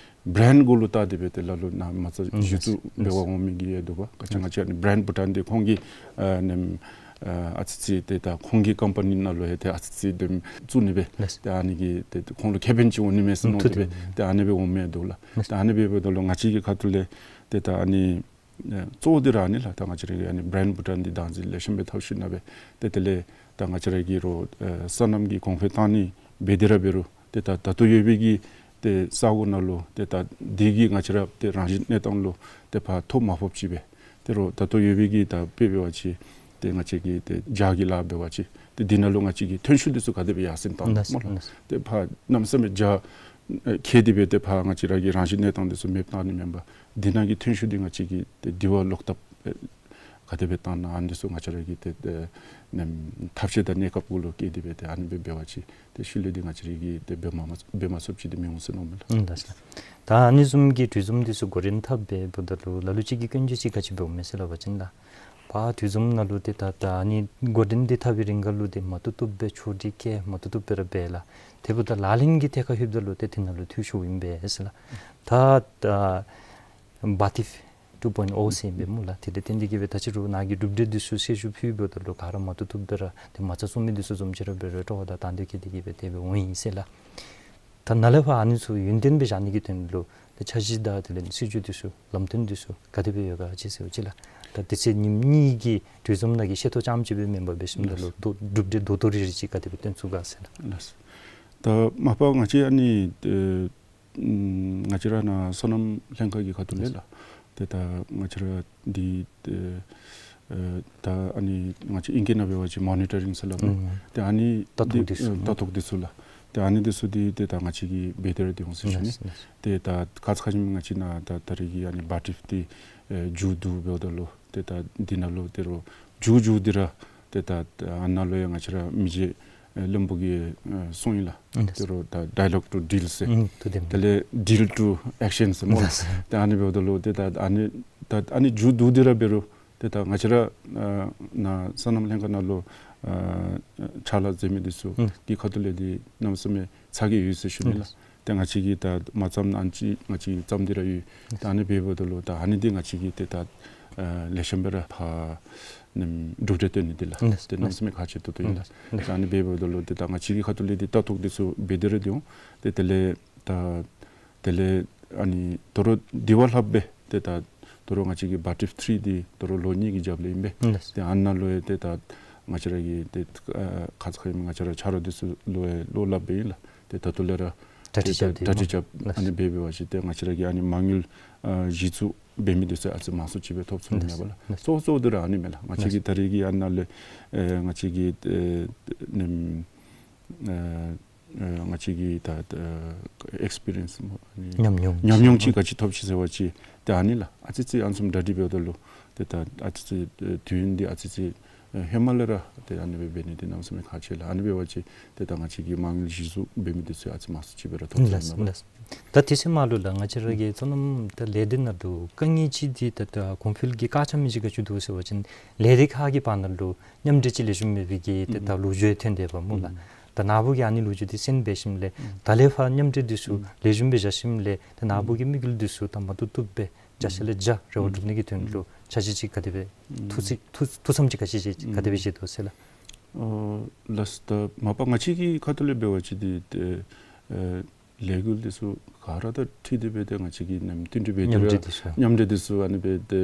བྲེན་གུ་ལུ་བལྟ་སྟེ་སྦེ་ཏེ་ལ་ལུ་ནཱ་མ་རྩ་གཞི་བཙུགས་འབད་བར་འོང་མི་གི་ཡོད་འདུག་པ། ག་ཅི་ང་བཅས་ཨ་ནི་བྲེན་བྷུ་ཊཱན་འདི་ཁོང་གི་ཨ་ནེམ་ཨ་ཨ་ཙི་ཙི་ཏེ་ད་ཁོང་གི་ཀམ་པ་ནི་ནང་ལུ་ཡང་ཏེ་ཨ་ཙི་ཙི་དེམ་བཙུགས་ནི་སྦེ་ཏེ་ཨ་ནི་གིས་ཏེ་ཁོང་ལུ་ཁེ་ཕན་ཅིག་འོང་ནི་མས་ཟེར་མནོ་སྟེ་སྦེ་ཏེ་ཨ་ནི་སྦེ་འོངམ་མས་འདུག་ལགས། ཏེ་ཨ་ནི་སྦེ་འབདཝ་ད་ལུ་ང་བཅས་ཀྱི་ཁ་ཐུག་ལས་ཏེ་ད་ཨ་ནི་ཨེ་གཙོ་བོ་འདི་ར་ཨ་ནི་ལགས། ད་ང་བཅས་ར་གི་ཨ་ནི་བྲེན་བྷུ་ཊཱན་འདི་བདག་འཛིན་ལེགས་ཤོམ་སྦེ་འཐབ་ཞིནམ་ལས་ཏེ་དེ་ལས་ད་ང་བཅས་ར་གི་རོགས་ཨེ་སོ་ནམ་གྱི་གོང་འཕེལ་བཏང་ནི་འབད་དེ་ར་འབད་རུང་ཏེ་ད་ད་ལྟོ་ཡོད་པའི་གི་ཏེ་ས་གོ་ནང་ལུ་ཏེ་ད་འདི་གིས་ང་བཅས་ར་ཏེ་རང་བཞིན་གནས་སྟངས་ལུ་ཏེ་ཕར་ཐོ་མ་ཕོགཔ་ཅིག་སྦེ་ཏེ་རོགས་ད་ལྟོ་ཡོད་པའི་གི་ད་དཔེ་འབད་བ་ཅིན་ཏེ་ང་བཅས་ཀྱི་ཏེ་ཇ་གི་ལཱ་འབད་བ་ཅིན་ཏེ་འདི་ནང་ལུ་ང་བཅས་ཀྱི་ཐོན་ཤུགས་འདི་ཚུ་ག་དེ་སྦེ་ཡར་སེང་བཏང་ནི་སྨོ་ལགས། ཏེ་ཕར་གནམ་མེད་ས་མེད་ཇ་ཨེ་ཁྱེར་ཏེ་སྦེ་ཏེ་ཕར་ང་བཅས་ར་གི་རང་བཞིན་གནས་སྟངས་འདི་ཚུ་མེདཔ་བཏང་ནི་མེན་པར་འདི་ནང་གི་ཐོན་ཤུགས་འདི་ང་བཅས་ཀྱིས་ཏེ་འདི་བ་ལོག་ཐབས་ཨེ་ག་དེ་སྦེ་བཏང་ན་ཨ་ནི་འདི་ཚུ་ང་བཅས་ར་གི་ཏེ་ཏེ་ནེམ་ཐབས་ཤེས་དང་གནས་སྐབས་གུ་ལུ་བསྐྱེད་དེ་སྦེ་ཏེ་ཨ་ནི་སྦེ་འབད་བ་ཅིན་ཏེ་ཤུལ་ལས་འདི་ང་བཅས་ར་གིས་ཏེ་འབད་མ་མ་འབད་མ་ཚུགསཔ་ཅིག་ཏེ་མི་འོང་ཟེར་མནོཝ་མས་ལགས། ཨུམ་ལགས་སོ། ད་ཨ་ནི་བཟུམ་གྱི་དྲི་བཟུམ་འདི་ཚུ་འགོ་འདྲེན་འཐབ་སྦེ་འབདཝ་ད་ལུ་ལ་ལུ་ཅིག་གིས་སྐྱོན་བརྗོད་ཅིག་ག་ཅི་འབདཝ་མས་ཟེར་སླབ་པ་ཅིན་ལགས། ཕར་དུས་བཟུམ་ནང་ལུ་ཏེ་ད་ད་ཨ་ནི་འགོ་འདྲེན་འདི་འཐབ་པའི་རིང་ཁར་ལུ་ཏེ་མ་བཏུབ་བཏུབ་སྦེ་ཆོག་སྒྲིག་བཀལ་མ་བཏུབ་བཏུབ་སྦེ་ར་འབད་ལགས། དེ་འབདཝ་ད་ལག་ལེན་གྱི་ཐད་ཁར་ལྷོདཔ་ད་ལུ་ཏེ་དེ་ནང་ལུ་འཐུས་ཤོརཝ་ཨིན་པས་ཟེར་ལགས། ད་ད་བཱ་ཊིཕ་ཊུ་པོའིནཊ་ཨོ་ཟེར་ཨིན་པས་སྨོ་ལགས། དེ་ལས་བརྟེན་ཏེ་གིས་སྦེ་ད་ཅི་རུང་ནཱ་གི་གྲུབ་འབྲས་འདི་ཚུ་གསལ་ཞུ་ཕུལཝ་ད་ལུ་ག་ར་མ་བཏུབ་བཏུབ་སྦེ་ར་ཏེ་མ་རྩ་བཙུགས་མི་འདི་ཚུ་བཟུམ་ཅིག་ར་འབད་རུང་སྤྲོ་བ་དང་དང་འདོད་བསྐྱེད་དེ་གིས་སྦེ་དེ་སྦེ་འོང་ཡི་ཟེར་ལགས། ད་ནཱ་ལས་ཕར་ཨ་ནི་ཚུ་ཡུན་བརྟན་སྦེ་བཞག་ནི་གི་དོན་ལུ་ད་འཆར་གཞི་དང་དེ་ལས་སྲིད་བྱུས་འདི་ཚུ་ལམ་སྟོན་འདི་ཚུ་ག་དེ་སྦེ་ཡོད་ག་ཅིག་ཟེར་བ་ཅིན་ལགས། ད་དེ་ཚེ་ཉིནམ་གཉིས་ཀྱི་དུས་བཟུམ་ནང་གི་ཤེས་རྟོགས་རྐྱངམ་ཅིག་སྦེ་མེན་པར་འབད་ཞིནམ་ད་ལུ་དོ་གྲུབ་འབྲས་རྡོག་རྡོག་རིལ་རི་ཅིག་ག་དེ་སྦེ་སྟོན་ཚུགས་ག་ཟེར་ལགས། ལགས། ད་མ་པ་ང་བཅས་ཨ་ནི་ཨེ་ང་བཅས་ར་ནཱ་སོ་ནམ་ལྷན་ཁག་གི་ཁ་ཐུག་ལས་ལགས། ཏེ་ད་ང་བཅས་ར་འདི་ཨེ་ད་ཨ་ནི་ང་བཅས་ཨིང་སྐད་ནང་འབད་བ་ཅིན་མོ་ནི་ཊ་རིང་ཟེར་སླབ་མས། ཏེ་ཨ་ནི་ལྟ་རྟོག་འདི་ཚུ་ལྟ་རྟོག་འདི་ཚུ་ལགས། ཏེ་ཨ་ནི་འདི་ཚུ་འདི་ཏེ་ད་ང་བཅས་ཀྱིས་འབད་དེ་ར་སྡོད་འོང་ཟེར་ཞུ་ནི། ཏེ་ད་ཁ་ཙ་ཁ་ཉིནམ་ང་བཅས་ནཱ་ད་ད་རེས་ཀྱི་ཨ་ནི་བཱ་ཊིཕ་འདི་ཨེ་མཇུག་བསྡུ་འབདཝ་ད་ལུ་ཏེ་ད་འདི་ནང་ལུ་ཏེ་རོགས་མཇུག་མཇུག་འདི་ར་ཏེ་ད་ཨ་ནཱ་ལུ་ཡང་ང་བཅས་ར་མི་རྗེ་ཨེ་བློན་པོ་གིས་ཨེ་གསུངས་ཡི་ལགས། ཏེ་རོགས་ད་ཌའི་ལོག་ཊུ་ཌིལ་ཟེར། དེ་ལས་ཌིལ་ཊུ་ཨེག་ཤཱན་ཟེར་སྨོ་ལགས། ཏེ་ཨ་ནི་འབདཝ་ད་ལུ་ཏེ་ད་ཨ་ནི་ད་ཨ་ནི་མཇུག་བསྡུ་སྟེ་ར་འབད་རུང་ཏེ་ད་ང་བཅས་ར་ཨ་ནཱ་སོ་ནམ་ལྷན་ཁག་ནང་ལུ་ཨ་ཕྱག་ལཱ་མཛད་མི་འདི་ཚུ་གི་ཁ་ཐུག་ལས་འདི་གནམ་མེད་ས་མེད་ཚ་གྱང་ཡོད་ཟེར་ཞུ་ནི་ལགས། ཏེ་ང་བཅས་ཀྱིས་ད་མ་བརྩམ་ན་ཨ་ནི་ཅིག་ང་བཅས་ཀྱིས་བརྩམ་སྟེ་ར་ཡོད། ད་ཨ་ནི་འབདཝ་ད་ལུ་ད་ཨ་ནི་འདི་ང་བཅས་ཀྱིས་ཏེ་ད་ཨ་ལེགས་ཤོམ་སྦེ་ར་ཕར་ནེམ་གྲུབ་འབྲས་སྟོན་ནི་འདི་ལགས། ཏེ་གནམ་མེད་ས་མེད་ཁག་ཆེ་ཏོག་ཏོ་ཨིན་ལགས། ད་ཨ་ནི་འབདཝ་ད་ལུ་ཏེ་ད་ང་བཅས་ཀྱི་ཁ་ཐུག་ལས་འདི་ལྟ་རྟོག་འདི་ཚུ་འབད་དེ་ར་སྡོད་འོང་། ཏེ་དེ་ལས་ད་དེ་ལས་ཨ་ནི་དོ་རུང་དེ་བ་ལྷགཔ་སྦེ་ཏེ་ད་དོ་རུང་ང་བཅས་ཀྱི་བཱ་ཊིཕ་ཐིརི་འདི་དོ་རུང་ལོ་གཉིས་ཀྱི་རྒྱབ་ལས་ཨིན་པས། ཏེ་ཨ་ནཱ་ལུ་ཡང་ཏེ་ད་ང་བཅས་ར་གི་ཏེ་ཨ་ཁ་ཙ་ཁ་ཉིནམ་ང་བཅས་ར་ཆ་རོགས་འདི་ཚུ་ལུ་ཡང་བློ་སླབ་སྦེ་ཨིན་ལགས། ཏེ་ད་ལྟོ་ལས་ར་གྲ་སྒྲིག་རྐྱབ་སྟེ་གྲ་སྒྲིག་རྐྱབ་ཨ་ནི་འབད་འབད་བ་ཅིན་ཏེ་ང་བཅས་ར་གི་ཨ་ནི་མ་དངུལ་ཨ་གཞི་བཙུགས་འབད་མི་འདི་ཚུ་ཨ་ཙི་མང་སུ་ཅིག་སྦེ་ཐོབ་ཚུགས་ནི་མས་པ་ལགས། གཙོ་བོ་གཙོ་བོ་འདི་ར་ཨ་ནི་མས་ལགས། ང་བཅས་ཀྱི་ད་རེས་ཀྱི་ཨ་ནཱ་ལས་ཨེ་ང་བཅས་ཀྱི་ཨེ་ནེམ་ཨེ་ཨེ་ང་བཅས་ཀྱི་ད་ཨེ་ཨེགསི་པི་རི་ཡེནསི་སྨོ་ཨ་ནི་ཉམས་མྱོང་ཉམས་མྱོང་ཅིག་ག་ཅི་ཐོབ་ཅི་ཟེར་བ་ཅིན་ཏེ་ཨ་ནི་ལགས། ཨ་ཙི་ཙི་ཨ་ནི་བཟུམ་གྲ་སྒྲིག་འབདཝ་ད་ལུ་ཏེ་ད་ཨ་ཙི་ཙི་ཨེ་དུས་ཡུན་འདི་ཨ་ཙི་ཙི་ཨེ་ཧེ་མ་ལས་ར་ཏེ་ཨ་ནི་སྦེ་འབད་ནི་འདི་གནམ་མེད་ས་མེད་ཁག་ཆེ་ལགས། ཨ་ནི་འབད་བ་ཅིན་ཏེ་ད་ང་བཅས་ཀྱི་མ་དངུལ་གཞི་བཙུགས་འབད་མི་འདི་ཚུ་ཨ་ཙི་མང་སུ་ཅིག་སྦེ་ར་ཐོབ་ཚུགས་ནི་མས་པ་ལགས། ད་དེ་ཚེ་མ་ལུ་ལགས་ང་བཅས་ར་གི་སོ་ནམ་ད་ལས་སྡེ་ནང་དུ་དཀའ་ངལ་ཅིག་འདི་ད་ད་གོང་འཕེལ་གྱི་དཀའ་ཆ་མི་ཅིག་ག་ཅི་འདུག་ཟེར་བ་ཅིན་ལས་སྡེ་ཁག་གི་བར་ན་ལུ་མཉམ་འབྲེལ་ཅིག་ལེགས་ཤོམ་མེད་པའི་གི་ཏེ་ད་ལོ་རྒྱུས་ཐོན་ཏེ་པ་སྨོ་ལགས། ད་ནཱ་བུ་གིས་ཨ་ནི་ལོ་རྒྱུས་འདི་གསན་འབད་ཞིནམ་ལས་ད་ལས་ཕར་མཉམ་འབྲེལ་འདི་ཚུ་ལེགས་ཤོམ་སྦེ་བཞག་ཞིནམ་ལས་ད་ནཱ་བུ་གི་དམིགས་ཡུལ་འདི་ཚུ་ད་མ་བཏུབ་བཏུབ་སྦེ་བརྒྱ་ཆ་ལས་བརྒྱ་རེ་བ་སྒྲུབ་ནི་གི་དོན་ལུ་འཆར་གཞི་ཅིག་ག་དེ་སྦེ་ཐུགས་བརྩེ་ཐུགས་ཐུགས་བསམ་ཅིག་ག་ཅི་ཅིག་ག་དེ་སྦེ་བཞེས་དོ་ཟེར་ལགས། ཨ་ལགས། ད་མ་པ་ང་བཅས་ཀྱི་ཁ་ཐུག་ལས་འབད་བ་ཅིན་ཏེ་ཨེ་ལས་འགུལ་འདི་ཚུ་ག་ར་དང་འཁྲིལ་ཏེ་སྦེ་ཏེ་ང་བཅས་ཀྱིས་མཉམ་མཐུན་འདི་སྦེ་མཉམ་འབྲེལ་འདི་ཚུ་མཉམ་འབྲེལ་འདི་ཚུ་ཨ་ནི་སྦེ་ཏེ་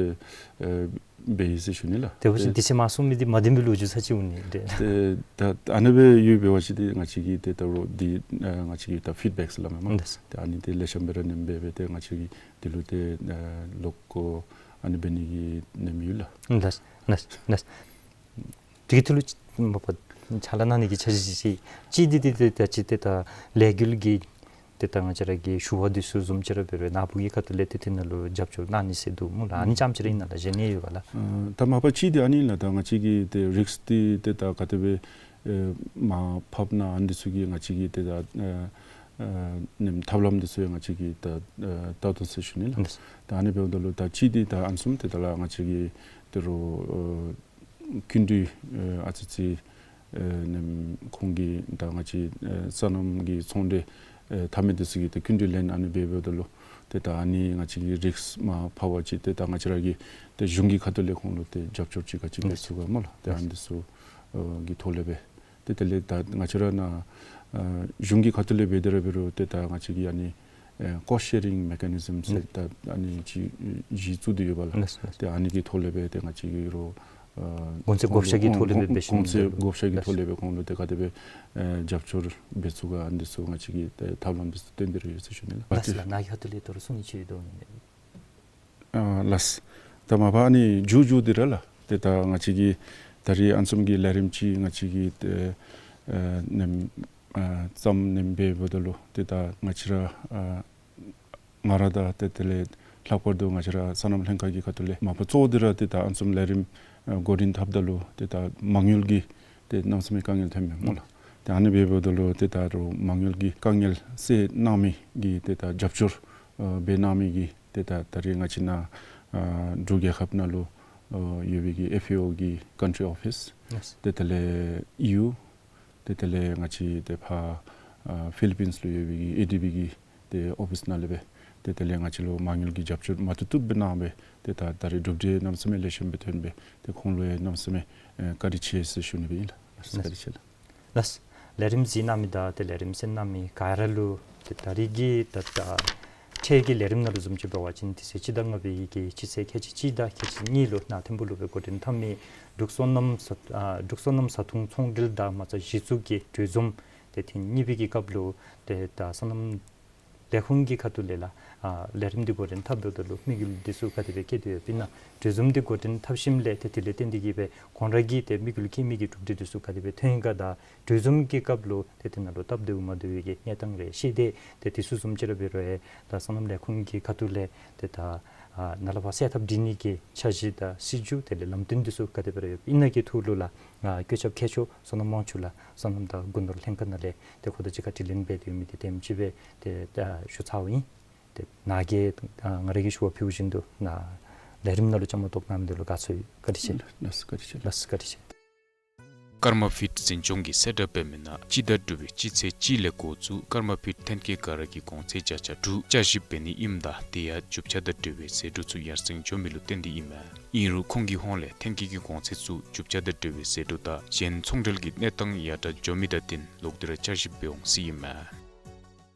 ཨེ་འབད་ཡི་ཟེར་ཞུ་ནི་ལགས། དེ་འབད་བ་ཅིན་ཏེ་དེ་ཅིག་མ་གསུངས་མི་འདི་མ་བདེན་པའི་ལོ་རྒྱུས་ཚར་ཅིག་འོང་ནི་འདི། ཏེ་ད་ཨ་ནི་སྦེ་ཡོད་འབད་བ་ཅིན་ཏེ་ང་བཅས་ཀྱིས་ཏེ་ད་རུང་འདི་ཨེ་ང་བཅས་ཀྱི་ད་ཕིཌ་བེཀ་ཟེར་སླབ་མས་སྨོ་ལགས། ལགས། ཏེ་ཨ་ནི་འདི་ལེགས་ཤོམ་སྦེ་ར་ཨ་ནེམ་སྦེ་སྦེ་ཏེ་ང་བཅས་ཀྱིས་འདི་ལུ་ཏེ་ཨེ་ལོག་ཨ་ནི་འབད་ནི་གི་ཨ་ནེམ་ཡོད་ལགས། ལགས་ལགས་ལགས། དེ་གི་ཐོག་ལུ་ཅིག་མ་པ་ཕྱག་ལཱ་གནང་ནི་གི་འཆར་གཞི་ཅིག་ཅིག་འདི་ཏེ་ཏེ་ད་ཅི་ཏེ་ད་ལས་འགུལ་གྱི་ཏེ་ད་ང་བཅས་ར་གི་ཞུ་བ་འདི་ཚུ་བཟུམ་ཅིག་ར་འབད་རུང་ནཱ་བུ་གི་ཁ་ཐུག་ལས་ཏེ་དེ་ནང་ལུ་རྒྱབ་སྐྱོར་གནང་ནི་ཟེར་འདུག་སྨོ་ལགས། ཨ་ནི་རྐྱངམ་ཅིག་ར་ཨིན་ན་ལགས། གཞན་ཡང་ཡོད་ག་ལགས། ཨ་ད་མ་པ་ཅིག་འདི་ཨ་ནི་ལགས། ད་ང་བཅས་ཀྱིས་ཏེ་རིསཀ་འདི་ཏེ་ད་ག་དེ་སྦེ་ཨེ་མར་ཕབ་ན་ཨ་ནི་འདི་ཚུ་གི་ང་བཅས་ཀྱིས་ཏེ་ད་ཨེ་ཨེ་ནེམ་ཐབས་ལམ་འདི་ཚུ་ཡང་ང་བཅས་ཀྱིས་ད་ཨེ་བལྟ་དོ་ཟེར་ཞུ་ནི་ལགས། ད་ཨ་ནི་འབདཝ་ད་ལུ་ད་ཅིག་འདི་ད་ཨ་ནི་བཟུམ་ཏེ་ད་ལགས་ང་བཅས་ཀྱི་ད་རུང་ཨེ་སྐྱིན་འགྲུལ་ཨེ་ཨ་ཙི་ཙི་ཨེ་ནེམ་ཁོང་གིས་ད་ང་བཅས་ཨེ་སོ་ནམ་གྱི་ཚོང་འབྲེལ་ཨེ་འཐབ་མི་འདི་ཚུ་གིས་ཏེ་སྐྱིན་འགྲུལ་ལེན་ཨ་ནི་འབད་འབདཝ་ད་ལུ་ཏེ་ད་ཨ་ནི་ང་བཅས་ཀྱིས་རིསཀ་མར་ཕབ་པ་ཅིན་ཏེ་ད་ང་བཅས་ར་གི་ཏེ་གཞུང་གི་ཁ་ཐུག་ལས་ཁོང་ལུ་ཏེ་རྒྱབ་སྐྱོར་ཅིག་ག་ཅི་འབད་ཚུགས་ག་སྨོ་ལགས། ཏེ་ཨ་ནི་འདི་ཚུ་ཨེ་གི་ཐོག་ལས་སྦེ་ཏེ་དེ་ལས་ད་ང་བཅས་ར་ནཱ་ཨེ་གཞུང་གི་ཁ་ཐུག་ལས་འབད་དེ་ར་འབད་རུང་ཏེ་ད་ང་བཅས་ཀྱིས་ཨ་ནི་ཨེ་ཀོསཊ་ཤེ་རིང་མེ་ཀ་ནི་ཛམ་ཟེར་ད་ཨ་ནི་ཅིག་གཞི་བཙུགས་ཏེ་ཡོད་པ་ལགས། ལགས་ལགས། ཏེ་ཨ་ནི་གི་ཐོག་ལས་སྦེ་ཏེ་ང་བཅས་ཀྱིས་རོགས་ཨེ་གོང་ཚད་བགོ་བཤའ་གི་ཐོག་ལས་སྦེ་འབད་ཞིནམ་གོང་ཚད་བགོ་བཤའ་གི་ཐོག་ལས་སྦེ་ཁོང་ལུ་ཏེ་ག་དེ་སྦེ་ཨེ་རྒྱབ་སྐྱོར་འབད་ཚུགས་ག་ཨ་ནི་འདི་ཚུ་ང་བཅས་ཀྱིས་ཏེ་ཐབས་ལམ་འདི་ཚུ་སྟོན་ཏེ་ར་ཡོད་ཟེར་ཞུ་ནི་ལགས། ལགས་ལགས། ནཱ་གི་ཁ་ཐུག་ལས་ད་རུང་གསུང་ནི་ཅིག་ཡོད་དོ་ཨིན་ན། ཨ་ལགས། ད་མ་པ་ཨ་ནི་མཇུག་མཇུག་འདི་ར་ལགས། ཏེ་ད་ང་བཅས་ཀྱིས་ད་རིས་ཨ་ནི་བཟུམ་གྱི་ལས་རིམ་ཅིག་ང་བཅས་ཀྱིས་ཏེ་ཨེ་ནེམ་ཨ་བརྩམ་ནེམ་འབད་འབདཝ་ད་ལུ་ཏེ་ད་ང་བཅས་ར་ཨ་ང་ར་དང་ཏེ་དེ་ལས་ལྷག་པར་དུ་ང་བཅས་ར་སོ་ནམ་ལྷན་ཁག་གི་ཁ་ཐུག་ལས་མ་པ་གཙོ་བོ་འདི་ར་ཏེ་ད་ཨ་ནི་བཟུམ་ལས་རིམ་ཨ་འགོ་འདྲེན་འཐབ་ད་ལུ་ཏེ་ད་མ་དངུལ་གྱི་ཏེ་གནམ་མེད་ས་མེད་དཀའ་ངལ་ཐོན་མས་སྨོ་ལགས། ཏེ་ཨ་ནི་འབད་འབདཝ་ད་ལུ་ཏེ་ད་རུང་མ་དངུལ་གྱི་དཀའ་ངལ་སེལ་གནང་མི་གི་ཏེ་ད་རྒྱབ་སྐྱོར་ཨ་འབད་གནང་མི་གི་ཏེ་ད་ད་རིས་ང་བཅས་ནཱ་ཨ་འབྲུག་རྒྱལ་ཁབ་ནང་ལུ་ཨ་ཡོད་པའི་གི་ཨེཕ་ཨེ་ཨོ་གི་ཀཱན་ཊི་ཨོ་ཕིས། ལགས། ཏེ་དེ་ལས་ཨི་ཡུ། ཏེ་དེ་ལས་ང་བཅས་ཏེ་ཕར་ཨ་ཕི་ལི་པིནས་ལུ་ཡོད་པའི་གི་ཨེ་ཌི་བི་གི་ཏེ་ཨོ་ཕིས་ནང་ལས་སྦེ་ཏེ་དེ་ལས་ང་བཅས་ལུ་མ་དངུལ་གྱི་རྒྱབ་སྐྱོར་མ་བཏུབ་བཏུབ་སྦེ་གནང་སྦེ་ཏེ་ད་ད་རིས་གྲུབ་འབྲས་གནམ་མེད་ས་མེད་ལེགས་ཤོམ་སྦེ་ཐོན་སྦེ་ཏེ་ཁོང་ལུ་ཡང་གནམ་མེད་ས་མེད་ཨེ་བཀའ་དྲིན་ཆེ་ཟེར་ཞུ་ནི་སྦེ་ཨིན་ལགས། ལགས། བཀའ་དྲིན་ཆེ་ལགས། ལགས། ལས་རིམ་གཟིགས་གནང་མི་དང་ཏེ་ལས་རིམ་གསན་གནང་མི་ག་ར་ལུ་ཏེ་ད་རིས་ཀྱི་ད་ད་འཕྲལ་གྱི་ལས་རིམ་ནང་ལུ་བཟུམ་ཅིག་འབད་བ་ཅིན་དེ་ཚེས་སྤྱི་ཟླ་ལྔ་པའི་གི་སྤྱི་ཚེས་ཁལ་གཅིག་གཅིག་དང་ཁལ་གཅིག་གཉིས་ལུ་ནཱ་ཐིམ་ཕུག་ལུ་སྦེ་འགོ་འདྲེན་འཐབ་མི་འབྲུག་སོ་ནམ་བཟའ་ཨ་འབྲུག་སོ་ནམ་བཟའ་འཐུང་ཚོང་འབྲེལ་དང་མ་རྩ་གཞི་བཙུགས་ཀྱི་གྲོས་འཛོམས་ཏེ་ཐེངས་གཉིས་པའི་གི་སྐབས་ལུ་ཏེ་ད་སོ་ནམ་ལས་ཁུངས་ཀྱི་ཁ་ཐུག་ལས་ལགས་ཨ་ལས་རིམ་འདི་འགོ་འདྲེན་འཐབ་འབདཝ་ད་ལུ་དམིགས་ཡུལ་འདི་ཚུ་ག་དེ་སྦེ་བསྐྱེད་དེ་ཡོདཔ་ཨིན་ན། གྲོས་འཛོམས་འདི་འགོ་འདྲེན་འཐབ་ཞིནམ་ལས་ཏེ་དེ་ལས་བརྟེན་ཏེ་གིས་སྦེ་ཁོང་ར་གིས་ཏེ་དམིགས་ཡུལ་བསྐྱེད་མི་གི་གྲུབ་འབྲས་འདི་ཚུ་ག་དེ་སྦེ་ཐོན་ཡི་ག་དང་གྲོས་འཛོམས་ཀྱི་སྐབས་ལུ་ཏེ་དེ་ནང་ལུ་སྟབས་བདེཝ་མ་བདེ་བའི་གི་གནས་སྟངས་རེ་ཤེས་ཏེ་ཏེ་དེ་ཚུ་བཟུམ་ཅིག་ར་འབད་རུང་ཡང་ད་སོ་ནམ་ལས་ཁུངས་ཀྱི་ཁ་ཐུག་ལས་ཏེ་ད་ཨ་ནཱ་ལས་ཕར་སེལ་ཐབས་སྒྲིག་ནི་གི་འཆར་གཞི་དང་སྲིད་བྱུས་དེ་ལས་ལམ་སྟོན་འདི་ཚུ་ག་དེ་སྦེ་ར་ཡོདཔ་ཨིན་ན་གི་ཐོག་ལུ་ལགས་ཨ་བཀོད་ཁྱབ་མཁས་མཆོག་བསོད་ནམས་དབང་ཕྱུག་ལགས་སོ་ནམ་དང་སྒོ་ནོར་ལྷན་ཁག་ནང་ལས་ཏེ་ཁོ་དང་གཅིག་ཁར་དྲི་ལན་འབད་དེ་ཡོད་མི་འདི་དེམ་ཅིག་སྦེ་ཏེ་ད་ཞུ་ཚརཝ་ཨིན། ཏེ་ནཱ་གིས་ཨ་ང་ར་གིས་ཞུ་བ་ཕུལཝ་བཞིན་དུ་ནཱ་ལས་རིམ་ནང་ལུ་བཅའ་མར་གཏོགས་གནང་མི་འདི་ལུ་དགའ་ཚོར་ཡོད། བཀའ་དྲིན་ཆེ། ལགས་བཀའ་དྲིན་ཆེ། ལགས་བཀའ་དྲིན་ཆེ། ཀརྨ་ཕིཊ་འཛིན་སྐྱོང་གིས་གསལ་བསྒྲགས་འབད་མི་ནང་སྤྱི་ཟླ་དྲུག་པའི་སྤྱི་ཚེས་གཅིག་ལས་འགོ་བཙུགས་ཀརྨ་ཕིཊ་ཐོན་སྐྱེད་ག་ར་གིས་གོང་ཚད་བརྒྱ་ཆ་དྲུག་བསྐྱར་ཞིབ་འབད་ནི་ཨིནམ་ད་དེ་ཡང་རྒྱུ་ཆ་དང་འབྲེལ་བའི་ཟད་འགྲོ་ཚུ་ཡར་སེང་འགྱོ་མི་ལུ་བརྟེན་ཏེ་ཨིན་མས། ཨིན་རུང་ཁོང་གི་ཧོངས་ལས་ཐོན་སྐྱེད་ཀྱི་གོང་ཚད་ཚུ་རྒྱུ་ཆ་དང་འབྲེལ་བའི་ཟད་འགྲོ་དང་གཞན་ཚོང་འབྲེལ་གྱི་གནས་སྟངས་ཡར་དྲག་འགྱོ་མི་དང་བསྟུན་ལོག་སྟེ་ར་བསྐྱར་ཞིབ་འབད་འོང་ཟེར་ཨིན་མས།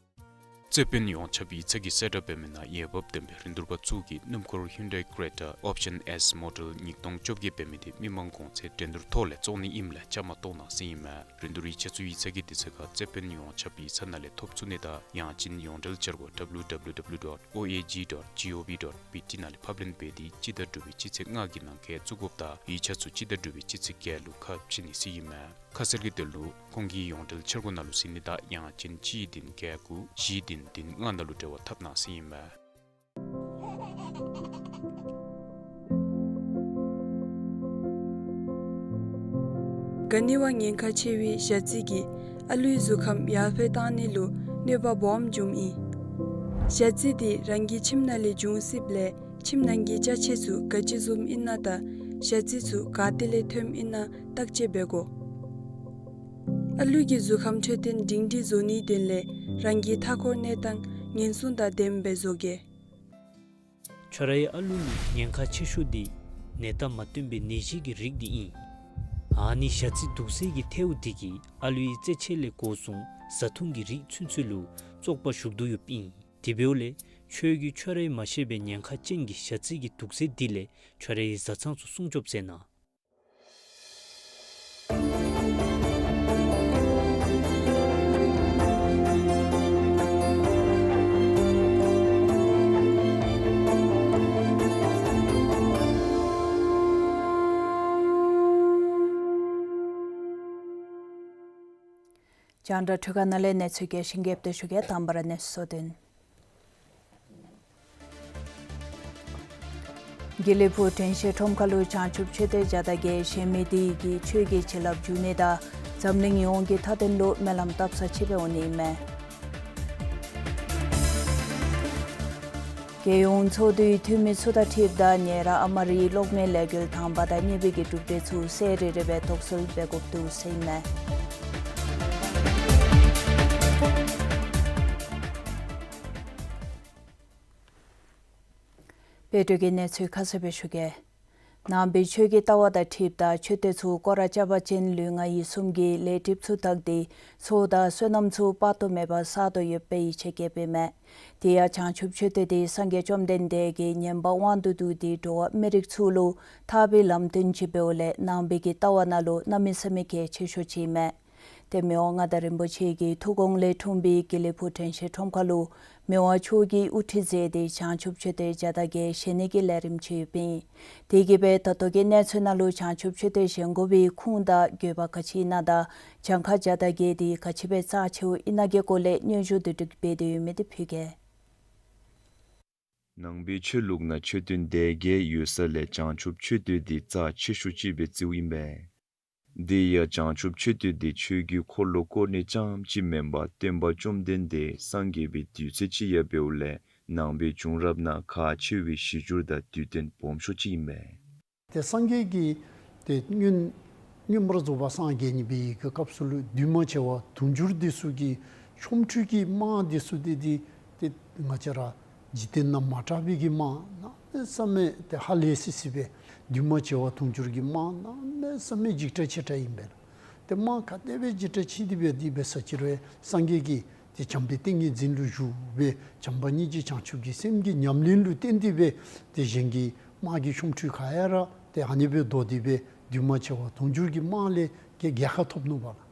རྩེ་དཔོན་ཡོངས་ཁྱབ་ཡིག་ཚང་གིས་གསལ་བསྒྲགས་འབད་མི་ནང་འོས་འབབ་ལྡན་པའི་རིན་བསྡུར་པ་ཚུ་གིས་སྣུམ་འཁོར་ཧིའུན་ཌའི་ཀེ་རེ་ཊ་ཨོབ་ཤན་ཨེསི་མོ་ཌེལ་ཉིས་སྟོང་བཅོ་བརྒྱད་འབད་མི་དེ་མི་མང་གོང་ཚད་འགྲན་བསྡུར་ཐོག་ལས་བཙོང་ནི་ཨིནམ་ལས་བཅའ་མར་གཏོགས་གནང་ཟེར་ཨིན་མས། རིན་བསྡུར་ཡིག་ཆ་ཚུ་ཡིག་ཚང་གི་དུས་ཚོད་ཁར་རྩེ་དཔོན་ཡོངས་ཁྱབ་ཡིག་ཚང་ནང་ལས་ཐོབ་ཚུགས་ནི་དང་ཡང་ཅིན་ཡོངས་འབྲེལ་འཆར་སྒོ་ཌབ་ལུ་ཌབ་ལུ་ཌབ་ལུ་ཌོཊ་ཨོ་ཨེ་ཇི་ཌོཊ་ཇི་ཨོ་ཝི་ཌོཊ་བི་ཊི་ནང་ལས་ཕབ་ལེན་འབད་དེ་སྤྱི་ཟླ་དྲུག་པའི་སྤྱི་ཚེས་ལྔ་གི་ནང་འཁོད་བཙུགས་དགོཔ་དང་ཡིག་ཆ་ཚུ་སྤྱི་ཟླ་དྲུག་པའི་སྤྱི་ཚེས་བརྒྱད་ལུ་ཁ་ཕྱེ་ནི་ཟེར་ཨིན་མས། ཁ་གསལ་གྱི་དོན་ལུ་ཁོང་གི་ཡོངས་འབྲེལ་འཆར་སྒོ་ནང་ལུ་གཟིགས་ནི་དང་ཡང་ཅིན་གཅིག་བདུན་བརྒྱད་དགུ་བཞི་བདུན་བདུན་ལྔ་ནང་ལུ་འབྲེལ་བ་འཐབ་གནང་ཟེར་ཨིན་མས། ག་ནི་བ་ཉེན་ཁ་ཆེ་བའི་ཞ་རྩི་གིས་ཨ་ལུའི་གཟུགས་ཁམས་ཡར་འཕེལ་གཏང་ནི་ལུ་གནོད་པ་སྦོམ་འབྱུངམ་ཨིན། ཞ་རྩི་དེ་རང་གི་ཁྱིམ་ནང་ལས་འབྱུང་སྲིདཔ་ལས་ཁྱིམ་ནང་གི་ཅ་ཆས་ཚུ་ག་ཅི་བཟུམ་ཨིན་ན་དང་ཞ་རྩི་ཚུ་ག་ཏེ་ལས་ཐོནམ་ཨིན་ན་བརྟག་དཔྱད་འབད་དགོ། ཨ་ལུ་གི་གཟུགས་ཁམས་འཕྲོད་བསྟེན་སྒྲིང་སྒྲིང་བཟོ་ནིའི་དོན་ལས་རང་གི་མཐའ་འཁོར་གནས་སྟངས་ཉེན་སྲུང་དང་ལྡནམ་སྦེ་བཟོ་གེ། ཁྱོད་རའི་ཨ་ལུ་ལུ་ཉེན་ཁ་ཆེ་ཤོས་དེ་ནད་རྟགས་མ་སྟོན་པའི་ནད་གཞི་གི་རིགས་དེ་ཨིན། ཨ་ནི་ཞ་རྩི་དུག་སེལ་གྱི་ཐལཝ་འདི་གིས་ཨ་ལུའི་རྩེད་ཆས་ལས་འགོ་བཟུང་བཟའ་འཐུང་གི་རིགས་ཚུན་ཚོད་ལུ་བཙོག་པ་ཞུགས་དོ་ཡོདཔ་ཨིན། དེ་འབདཝ་ལས་ཁྱོད་ཀྱིས་ཁྱོད་རའི་མ་ཤེས་པའི་ཉེན་ཁ་ཅན་གྱི་ཞ་རྩི་གི་དུག་སེལ་འདི་ལས་ཁྱོད་རའི་བཟའ་ཚང་ཚུ་སྲུང་སྐྱོབ་མཛད་གནང་། རྒྱང་བསྒྲགས་འཕྲུལ་ཁང་ནང་ལས་གནས་ཚུལ་རྒྱས་ཤིང་རྒྱསཔ་སྦེ་ཞུ་གེ། དང་པ་ར་གནས་ཚུལ་གཙོ་དོན། དགེ་ལེགས་ཕུག་དྲན་ཤེས་ཁྲོམ་ཁ་ལུ་བྱང་ཆུབ་མཆོད་རྟེན་བརྒྱ་དང་བརྒྱད་བཞེངས་མི་དེ་གིས་ཆོས་ཀྱི་བྱིན་རླབས་འཇུག་ནི་དང་འཛམ་གླིང་ཡོངས་ཀྱི་མཐའ་དོན་ལུ་སྨོན་ལམ་བཏབ་ས་ཅིག་སྦེ་འོང་ནི་ཨིན་མས། རྒྱལ་ཡོངས་ཚོགས་འདུའི་འཐུས་མི་ཚུ་དང་འཁྲིལཝ་ད་ཉེ་རང་ཨ་མ་རའི་གློག་མེ་ལས་འགུལ་དང་པ་དང་གཉིས་པའི་གི་གྲུབ་འབྲས་ཚུ་གསལ་རི་རི་སྦེ་དོགས་སེལ་འབད་དགོཔ་འདུག་ཟེར་ཨིན་མས། དཔལ་འབྱོར་གྱི་གནས་ཚུལ་ཁ་གསལ་སྦེ་ཞུ་གེ། ནང་པའི་ཆོས་ཀྱི་ལྟ་བ་དང་འཁྲིལཝ་ད་མཆོད་རྟེན་ཚུ་སྐོར་ར་རྐྱབ་པ་ཅིན་ལུས་ངག་ཡིད་གསུམ་གྱི་ལས་སྒྲིབ་ཚུ་དག་སྟེ་ཚོགས་དང་བསོད་ནམས་ཚུ་དཔག་ཏུ་མེད་པ་བསགས་དོ་ཡོདཔ་སྦེ་ཡིད་ཆེས་བསྐྱེདཔ་ཨིན་མས། དེ་ཡང་བྱང་ཆུབ་མཆོད་རྟེན་དེ་སངས་རྒྱས་བཅོམ་ལྡན་འདས་ཀྱི་བསྙེན་པ་དབང་དུ་བསྡུས་ཏེ་འགྲོ་བ་མི་རིགས་ཚུ་ལུ་ཐར་པའི་ལམ་སྟོན་ཅིག་འབདཝ་ལས་ནང་པའི་གི་ལྟ་བ་ནང་ལུ་གནམ་མེད་ས་མེད་གལ་ཆེ་ཤོས་ཅིག་ཨིན་མས། ཏེ་མི་དབང་མངའ་བདག་རིན་པོ་ཆེ་གི་ཐུགས་དགོངས་ལས་འཁྲུངས་པའི་དགེ་ལེགས་ཕུག་དྲན་ཤེས་ཁྲོམ་ཁ་ལུ་མི་དབང་མཆོག་གིས་དབུ་ཁྲིད་མཛད་དེ་བྱང་ཆུབ་མཆོད་རྟེན་བརྒྱ་དང་བརྒྱད་བཞེངས་ནི་གི་ལས་རིམ་ཅིག་ཡོདཔ་ཨིན། དེ་གིས་སྦེ་ད་ལྟོ་གི་གནས་ཚུལ་ནང་ལུ་བྱང་ཆུབ་མཆོད་རྟེན་བཞེངས་དགོ་པའི་ཁུངས་དང་དགོས་པ་ག་ཅི་ཨིན་ན་དང་གྱངས་ཁ་བརྒྱ་དང་བརྒྱད་དེ་ག་ཅི་སྦེ་རྩ་ཆེཝ་ཨིན་ན་གི་སྐོར་ལས་སྙན་ཞུ་བསྡུ་སྒྲིག་འབད་དེ་ཡོད་མི་དེ་ཕུལ་གེ། ནང་པའི་ཆོས་ལུགས་ནང་མཆོད་རྟེན་སྡེ་བརྒྱད་ཡོད་ས་ལས་བྱང་ཆུབ་མཆོད་རྟེན་འདི་རྩ་ཆེ་ཤོས་ཅིག་སྦེ་བརྩིཝ་ཨིན་པས། དེ་ཡང་བྱང་ཆུབ་མཆོད་རྟེན་འདི་ཆོས་ཀྱི་འཁོར་ལོ་བསྐོར་ནི་རྐྱངམ་ཅིག་མེན་པར་སྟོན་པ་བཅོམ་ལྡན་འདས་སངས་རྒྱས་པའི་དུས་ཚོད་ཅིག་ཡང་འབདཝ་ལས་ནང་པའི་བྱུང་རབས་ནང་ཁག་ཆེ་བའི་གཞི་འགྱུར་དང་དུས་སྟོན་སྦོམ་ཤོས་ཅིག་ཨིན་པས། ཏེ་སངས་རྒྱས་ཀྱིས་ཏེ་མངོན་མངོན་པར་རྫོགས་པར་སངས་རྒྱས་ནི་སྦེ་གི་སྐབས་སུ་ལུ་འདུས་མ་བྱས་པ་དུང་ཕྱུར་འདི་ཚུ་གི་ཆོ་འཕྲུལ་གྱི་དམག་འདི་ཚུ་འདི་འདི་ཏེ་ང་བཅས་ར་འཇིག་རྟེན་ནང་མ་གྲགས་པའི་གི་དམག་གནམ་མེད་ས་མེད་ཏེ་ཧ་ལས་སི་སི་སྦེ་འདུས་མ་བྱས་པ་དུང་ཕྱུར་གྱི་དམག་གནམ་མེད་ས་མེད་འཇིགས་སྐྲག་ཆེ་དྲགས་ཨིན་པས་ལགས། ཏེ་དམག་ག་དེ་སྦེ་འཇིགས་སྐྲག་ཆེ་སྟེ་སྦེ་དེ་སྦེ་ས་ཅིག་རུང་སངས་རྒྱས་ཀྱིས་ཏེ་བྱམས་པའི་ཏིང་ངེ་འཛིན་ལུ་བཞུགས་སྦེ་བྱམས་པ་སྙིང་རྗེ་བྱང་ཆུབ་ཀྱི་སེམས་ཀྱི་ཉམས་ལེན་ལུ་བརྟེན་ཏེ་སྦེ་ཏེ་གཞན་གྱི་དམག་གི་ཆོ་འཕྲུལ་ག་ཡང་ར་ཏེ་ཨ་ནི་སྦེ་བཟློག་སྟེ་སྦེ་འདུས་མ་བྱས་པ་དུང་ཕྱུར་གྱི་དམག་ལས་ཀྱི་རྒྱལ་ཁ་ཐོབ་ནུག་པ་ལགས།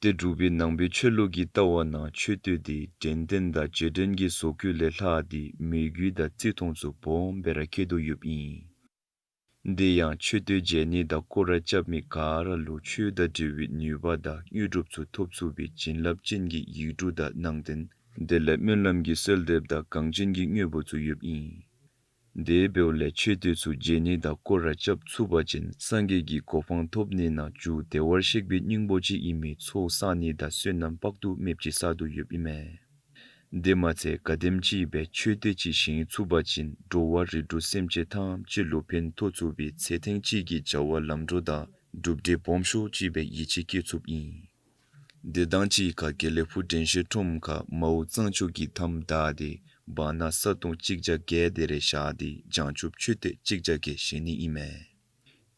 ཏེ་འབྲུག་པའི་ནང་པའི་ཆོས་ལུགས་ཀྱི་ལྟ་བ་ནང་མཆོད་རྟེན་འདི་དྲན་རྟེན་དང་རྗེས་དྲན་གྱི་བཟོ་བཀོད་ལས་ལྷག་སྟེ་མོས་གུས་དང་བརྩི་མཐོང་ཚུ་སྦོམ་སྦེ་ར་བསྐྱེད་དོ་ཡོདཔ་ཨིན། དེ་ཡང་མཆོད་རྟེན་མཇལ་ནི་དང་སྐོར་ར་རྐྱབ་མི་ག་ར་ལུ་ཆོས་དང་འབྲེལ་བའི་ནུས་པ་དང་དངོས་གྲུབ་ཚུ་ཐོབ་ཚུགས་པའི་བྱིན་རླབས་ཅན་གྱི་ཡིག་འབྲུ་དང་ནང་རྟེན་དེ་ལས་སྨོན་ལམ་གྱི་གསོལ་འདེབས་དང་གངས་ཅན་གྱི་དངོས་པོ་ཚུ་ཡོདཔ་ཨིན། དེ་འབདཝ་ལས་མཆོད་རྟེན་ཚུ་མཇལ་ནི་དང་སྐོར་ར་རྐྱབ་ཚུགས་པ་ཅིན་སངས་རྒྱས་ཀྱི་གོ་འཕང་ཐོབ་ནི་ནང་མཇུག་བདེ་བར་གཤེགས་པའི་སྙིང་པོ་ཅིག་ཨིན་མི་ཚོགས་བསགས་ནི་དང་བསོད་ནམས་དཔག་ཏུ་མེདཔ་ཅིག་བསགས་དོ་ཡོདཔ་ཨིན་མས། དེ་མ་ཚད་ག་དེམ་ཅིག་སྦེ་མཆོད་རྟེན་ཅིག་བཞེངས་ཚུགས་པ་ཅིན་འགྲོ་བ་རིགས་དྲུག་སེམས་ཅན་ཐམས་ཅད་ལུ་ཕན་ཐོགས་ཚུགས་པའི་ཚེ་ཐེངས་གཅིག་གི་བྱ་བ་ལམ་འགྲོ་དང་གྲུབ་འབྲས་སྦོམ་ཤོས་ཅིག་སྦེ་ཡིད་ཆེས་བསྐྱེད་ཚུགསཔ་ཨིན། དེ་དང་གཅིག་ཁར་དགེ་ལེགས་ཕུག་དྲན་ཤེས་ཁྲོམ་ཁར་མའོ་གཙང་ཕྱོགས་ཀྱི་མཐའམ་བདའ་སྟེ་བར་ན་ས་སྟོང་གཅིག་བརྒྱ་བརྒྱད་དེ་རེ་བཞག་སྟེ་བྱང་ཆུབ་མཆོད་རྟེན་གཅིག་བརྒྱ་བརྒྱད་བཞེངས་ནི་ཨིན་མས།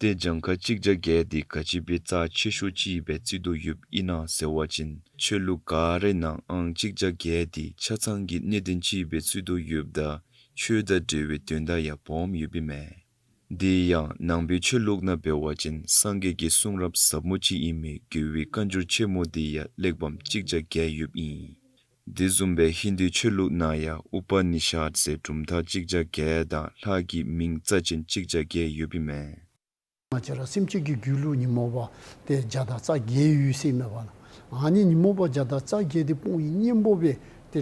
ཏེ་གྱངས་ཁ་གཅིག་བརྒྱ་བརྒྱད་འདི་ག་ཅི་སྦེ་རྩ་ཆེ་ཤོས་ཅིག་སྦེ་བརྩི་དོ་ཡོདཔ་ཨིན་ན་ཟེར་བ་ཅིན་ཆོས་ལུགས་ག་རའི་ནང་ཨང་གཅིག་བརྒྱ་བརྒྱད་འདི་ཆ་ཚང་གི་གནད་དོན་ཅིག་སྦེ་བརྩི་དོ་ཡོདཔ་ད་ཆོས་དང་འབྲེལ་བའི་དོན་དག་ཡང་སྦོམ་ཡོདཔ་ཨིན་མས། དེ་ཡང་ནང་པའི་ཆོས་ལུགས་ནང་འབད་བ་ཅིན་སངས་རྒྱས་ཀྱི་གསུང་རབ་ཟབ་མོ་ཅིག་ཨིན་མི་རྒྱལ་བའི་བཀའ་འགྱུར་ཆེན་མོ་འདི་ཡང་གླེགས་བམ་གཅིག་བརྒྱ་བརྒྱད་ཡོདཔ་ཨིན། དེ་བཟུམ་སྦེ་ཧིན་དུའི་ཆོས་ལུགས་ནང་ཡང་ཨུ་པ་ནི་ཤད་ཟེར་གྲུབ་མཐའ་གཅིག་བརྒྱ་བརྒྱད་དང་ལྷ་གི་མིང་རྩ་ཅན་གཅིག་བརྒྱ་བརྒྱད་ཡོདཔ་ཨིན་མས། ང་བཅས་ར་སེམས་ཅན་གྱི་རྒྱུད་ལུ་ཉོན་མོངས་པ་ཏེ་བརྒྱ་དང་རྩ་བརྒྱད་ཡོད་ཟེར་མས་པ་ལགས། ཨ་ནི་ཉོན་མོངས་པ་བརྒྱ་དང་རྩ་བརྒྱད་འདི་སྤོང་བའི་གཉེན་པོ་སྦེ་ཏེ་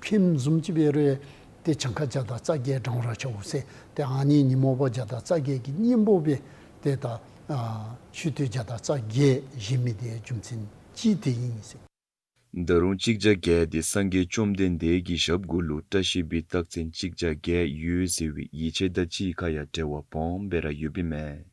ཕནམ་བཟུམ་ཅིག་འབད་རུང་ཏེ་གྱངས་ཁ་བརྒྱ་དང་རྩ་བརྒྱད་བགྲང་བར་བྱའོ་ཟེར། ཏེ་ཨ་ནི་ཉོན་མོངས་པ་བརྒྱ་དང་རྩ་བརྒྱད་ཀྱི་གཉེན་པོ་སྦེ་ཏེ་ད་ཨ་མཆོད་རྟེན་བརྒྱ་དང་རྩ་བརྒྱད་བཞེངས་མི་དེ་རྒྱུ་མཚན་ཅིག་དེ་ཨིན་ཟེར། ད་རུང་གཅིག་བརྒྱ་བརྒྱད་འདི་སངས་རྒྱས་བཅོམ་ལྡན་འདས་ཀྱི་ཞབས་གུ་ལུ་བཀྲ་ཤིས་པའི་རྟགས་མཚན་གཅིག་བརྒྱ་བརྒྱད་ཡོད་ཟེར་བའི་ཡིད་ཆེས་དང་གཅིག་ཁར་ཡང་འབྲེལ་བ་སྦོམ་སྦེ་ར་ཡོདཔ་ཨིན་མས།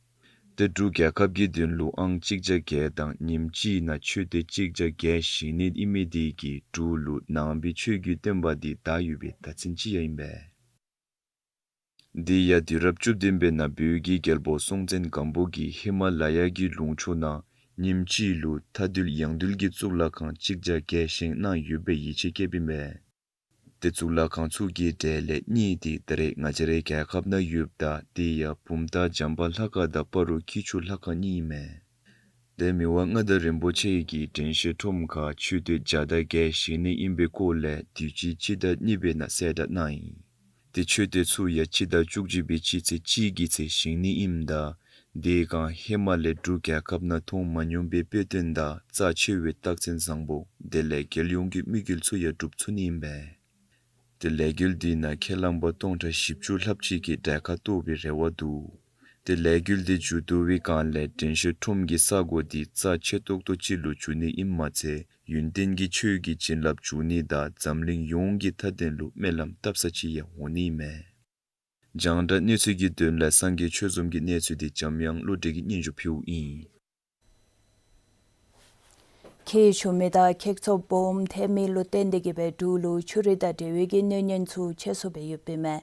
ཏེ་འབྲུག་རྒྱལ་ཁབ་ཀྱི་དོན་ལུ་ཨང་གཅིག་བརྒྱ་བརྒྱད་དང་ཉིནམ་གཅིག་ནང་མཆོད་རྟེན་གཅིག་བརྒྱ་བརྒྱད་བཞེངས་ནི་ཨིན་མི་དེ་གིས་འབྲུག་ལུ་ནང་པའི་ཆོས་ཀྱི་བསྟན་པ་འདི་དར་ཡོད་པའི་བརྡ་མཚོན་ཅིག་ཡང་ཨིན་པས། དེ་ཡང་དུས་རབས་བཅུ་བདུན་པའི་ནང་བོད་ཀྱི་རྒྱལ་པོ་སྲོང་བཙན་སྒམ་པོ་གིས་ཧི་མ་ལ་ཡ་གི་ལུང་ཕྱོགས་ནང་ཉིནམ་གཅིག་ལུ་མཐའ་འདུལ་ཡང་འདུལ་གྱི་གཙུག་ལག་ཁང་གཅིག་བརྒྱ་བརྒལ་བཞེངས་གནང་ཡོད་པའི་ཡིད་ཆེས་བསྐྱེདཔ་ཨིན་མས། ཏེ་གཙུག་ལག་ཁང་ཚུ་གི་གྲས་ལས་གཉིས་དེ་ད་རེས་ང་བཅས་རའི་རྒྱལ་ཁབ་ནང་ཡོདཔ་ད་དེ་ཡང་བུམ་ཐང་བྱམས་པ་ལྷ་ཁང་དང་སྤ་རོ་སྐྱིད་ཆུ་ལྷ་ཁང་གཉིས་ཨིན་མས། ཏེ་མི་དབང་མངའ་བདག་རིན་པོ་ཆེ་གིས་དྲན་ཤེས་ཁྲོམ་ཁར་མཆོད་རྟེན་བརྒྱ་དང་བརྒྱད་བཞེངས་ནི་ཨིན་པའི་སྐོར་ལས་དུས་ཅི་སྤྱི་ཟླ་གཉིས་པའི་ནང་གསལ་བསྒྲགས་གནང་ཡི། ཏེ་མཆོད་རྟེན་ཚུ་ཡང་སྤྱི་ཟླ་བཅུ་གཅིག་པའི་སྤྱི་ཚེས་གཅིག་གི་ཚེ་བཞེངས་ནི་ཨིནམ་ད་དེ་སྒང་ཧེ་མ་ལས་འབྲུག་རྒྱལ་ཁབ་ནང་མཐོང་མ་མྱོང་པའི་དཔེ་སྟོན་དང་རྩ་ཆེ་བའི་རྟགས་མཚན་བཟང་པོ་དེ་ལས་རྒྱལ་ཡོངས་ཀྱི་དམིགས་ཡུལ་ཚུ་ཡང་འགྲུབ་ཚུགས་ནི་ཨིན་པས། ཏེ་ལས་འགུལ་འདི་ནང་ཁས་བླངས་པ་སྟོང་ཕྲག་བཞི་བཅུ་ལྷགཔ་ཅིག་གིས་གྲལ་ཁར་གཏོགས་པའི་རེ་བ་འདུག། ཏེ་ལས་འགུལ་འདི་མཇུག་བསྡུ་བའི་སྒང་ལས་དྲན་ཤེས་ཁྲོམ་གྱི་ས་གོ་འདི་རྩ་ཆེ་ཏོག་ཏོ་ཅིག་ལུ་འགྱུར་ནི་ཨིནམ་མ་ཚད་ཡུན་བརྟན་གྱི་ཆོས་ཀྱི་བྱིན་རླབས་འཇུག་ནི་དང་འཛམ་གླིང་ཡོངས་ཀྱི་མཐའ་དོན་ལུ་སྨོན་ལམ་བཏབ་ས་ཅིག་ཡང་འོང་ནི་ཨིན་མས། རྒྱང་བསྒྲགས་གནས་ཚུལ་གྱི་དོན་ལས་སངས་རྒྱས་ཆོས་འཛོམས་ཀྱི་གནས་ཚུལ་འདི་འཇམ་དབྱངས་བློ་གྲོས་ཀྱིས་སྙན་ཞུ་ཕུལཝ་ཨིན། ཁྱེགས་ཞུ་མི་དང་ཁྱེགས་ཚོགས་སྦོམ་ཐེབས་མི་ལུ་བརྟེན་ཏེ་གིས་སྦེ་འབྲུག་ལུ་ཆུ་རུད་དང་འབྲེལ་བའི་གི་གནོད་ཉེན་ཚུ་ཆེ་སུ་སྦེ་ཡོདཔ་ཨིན་མས།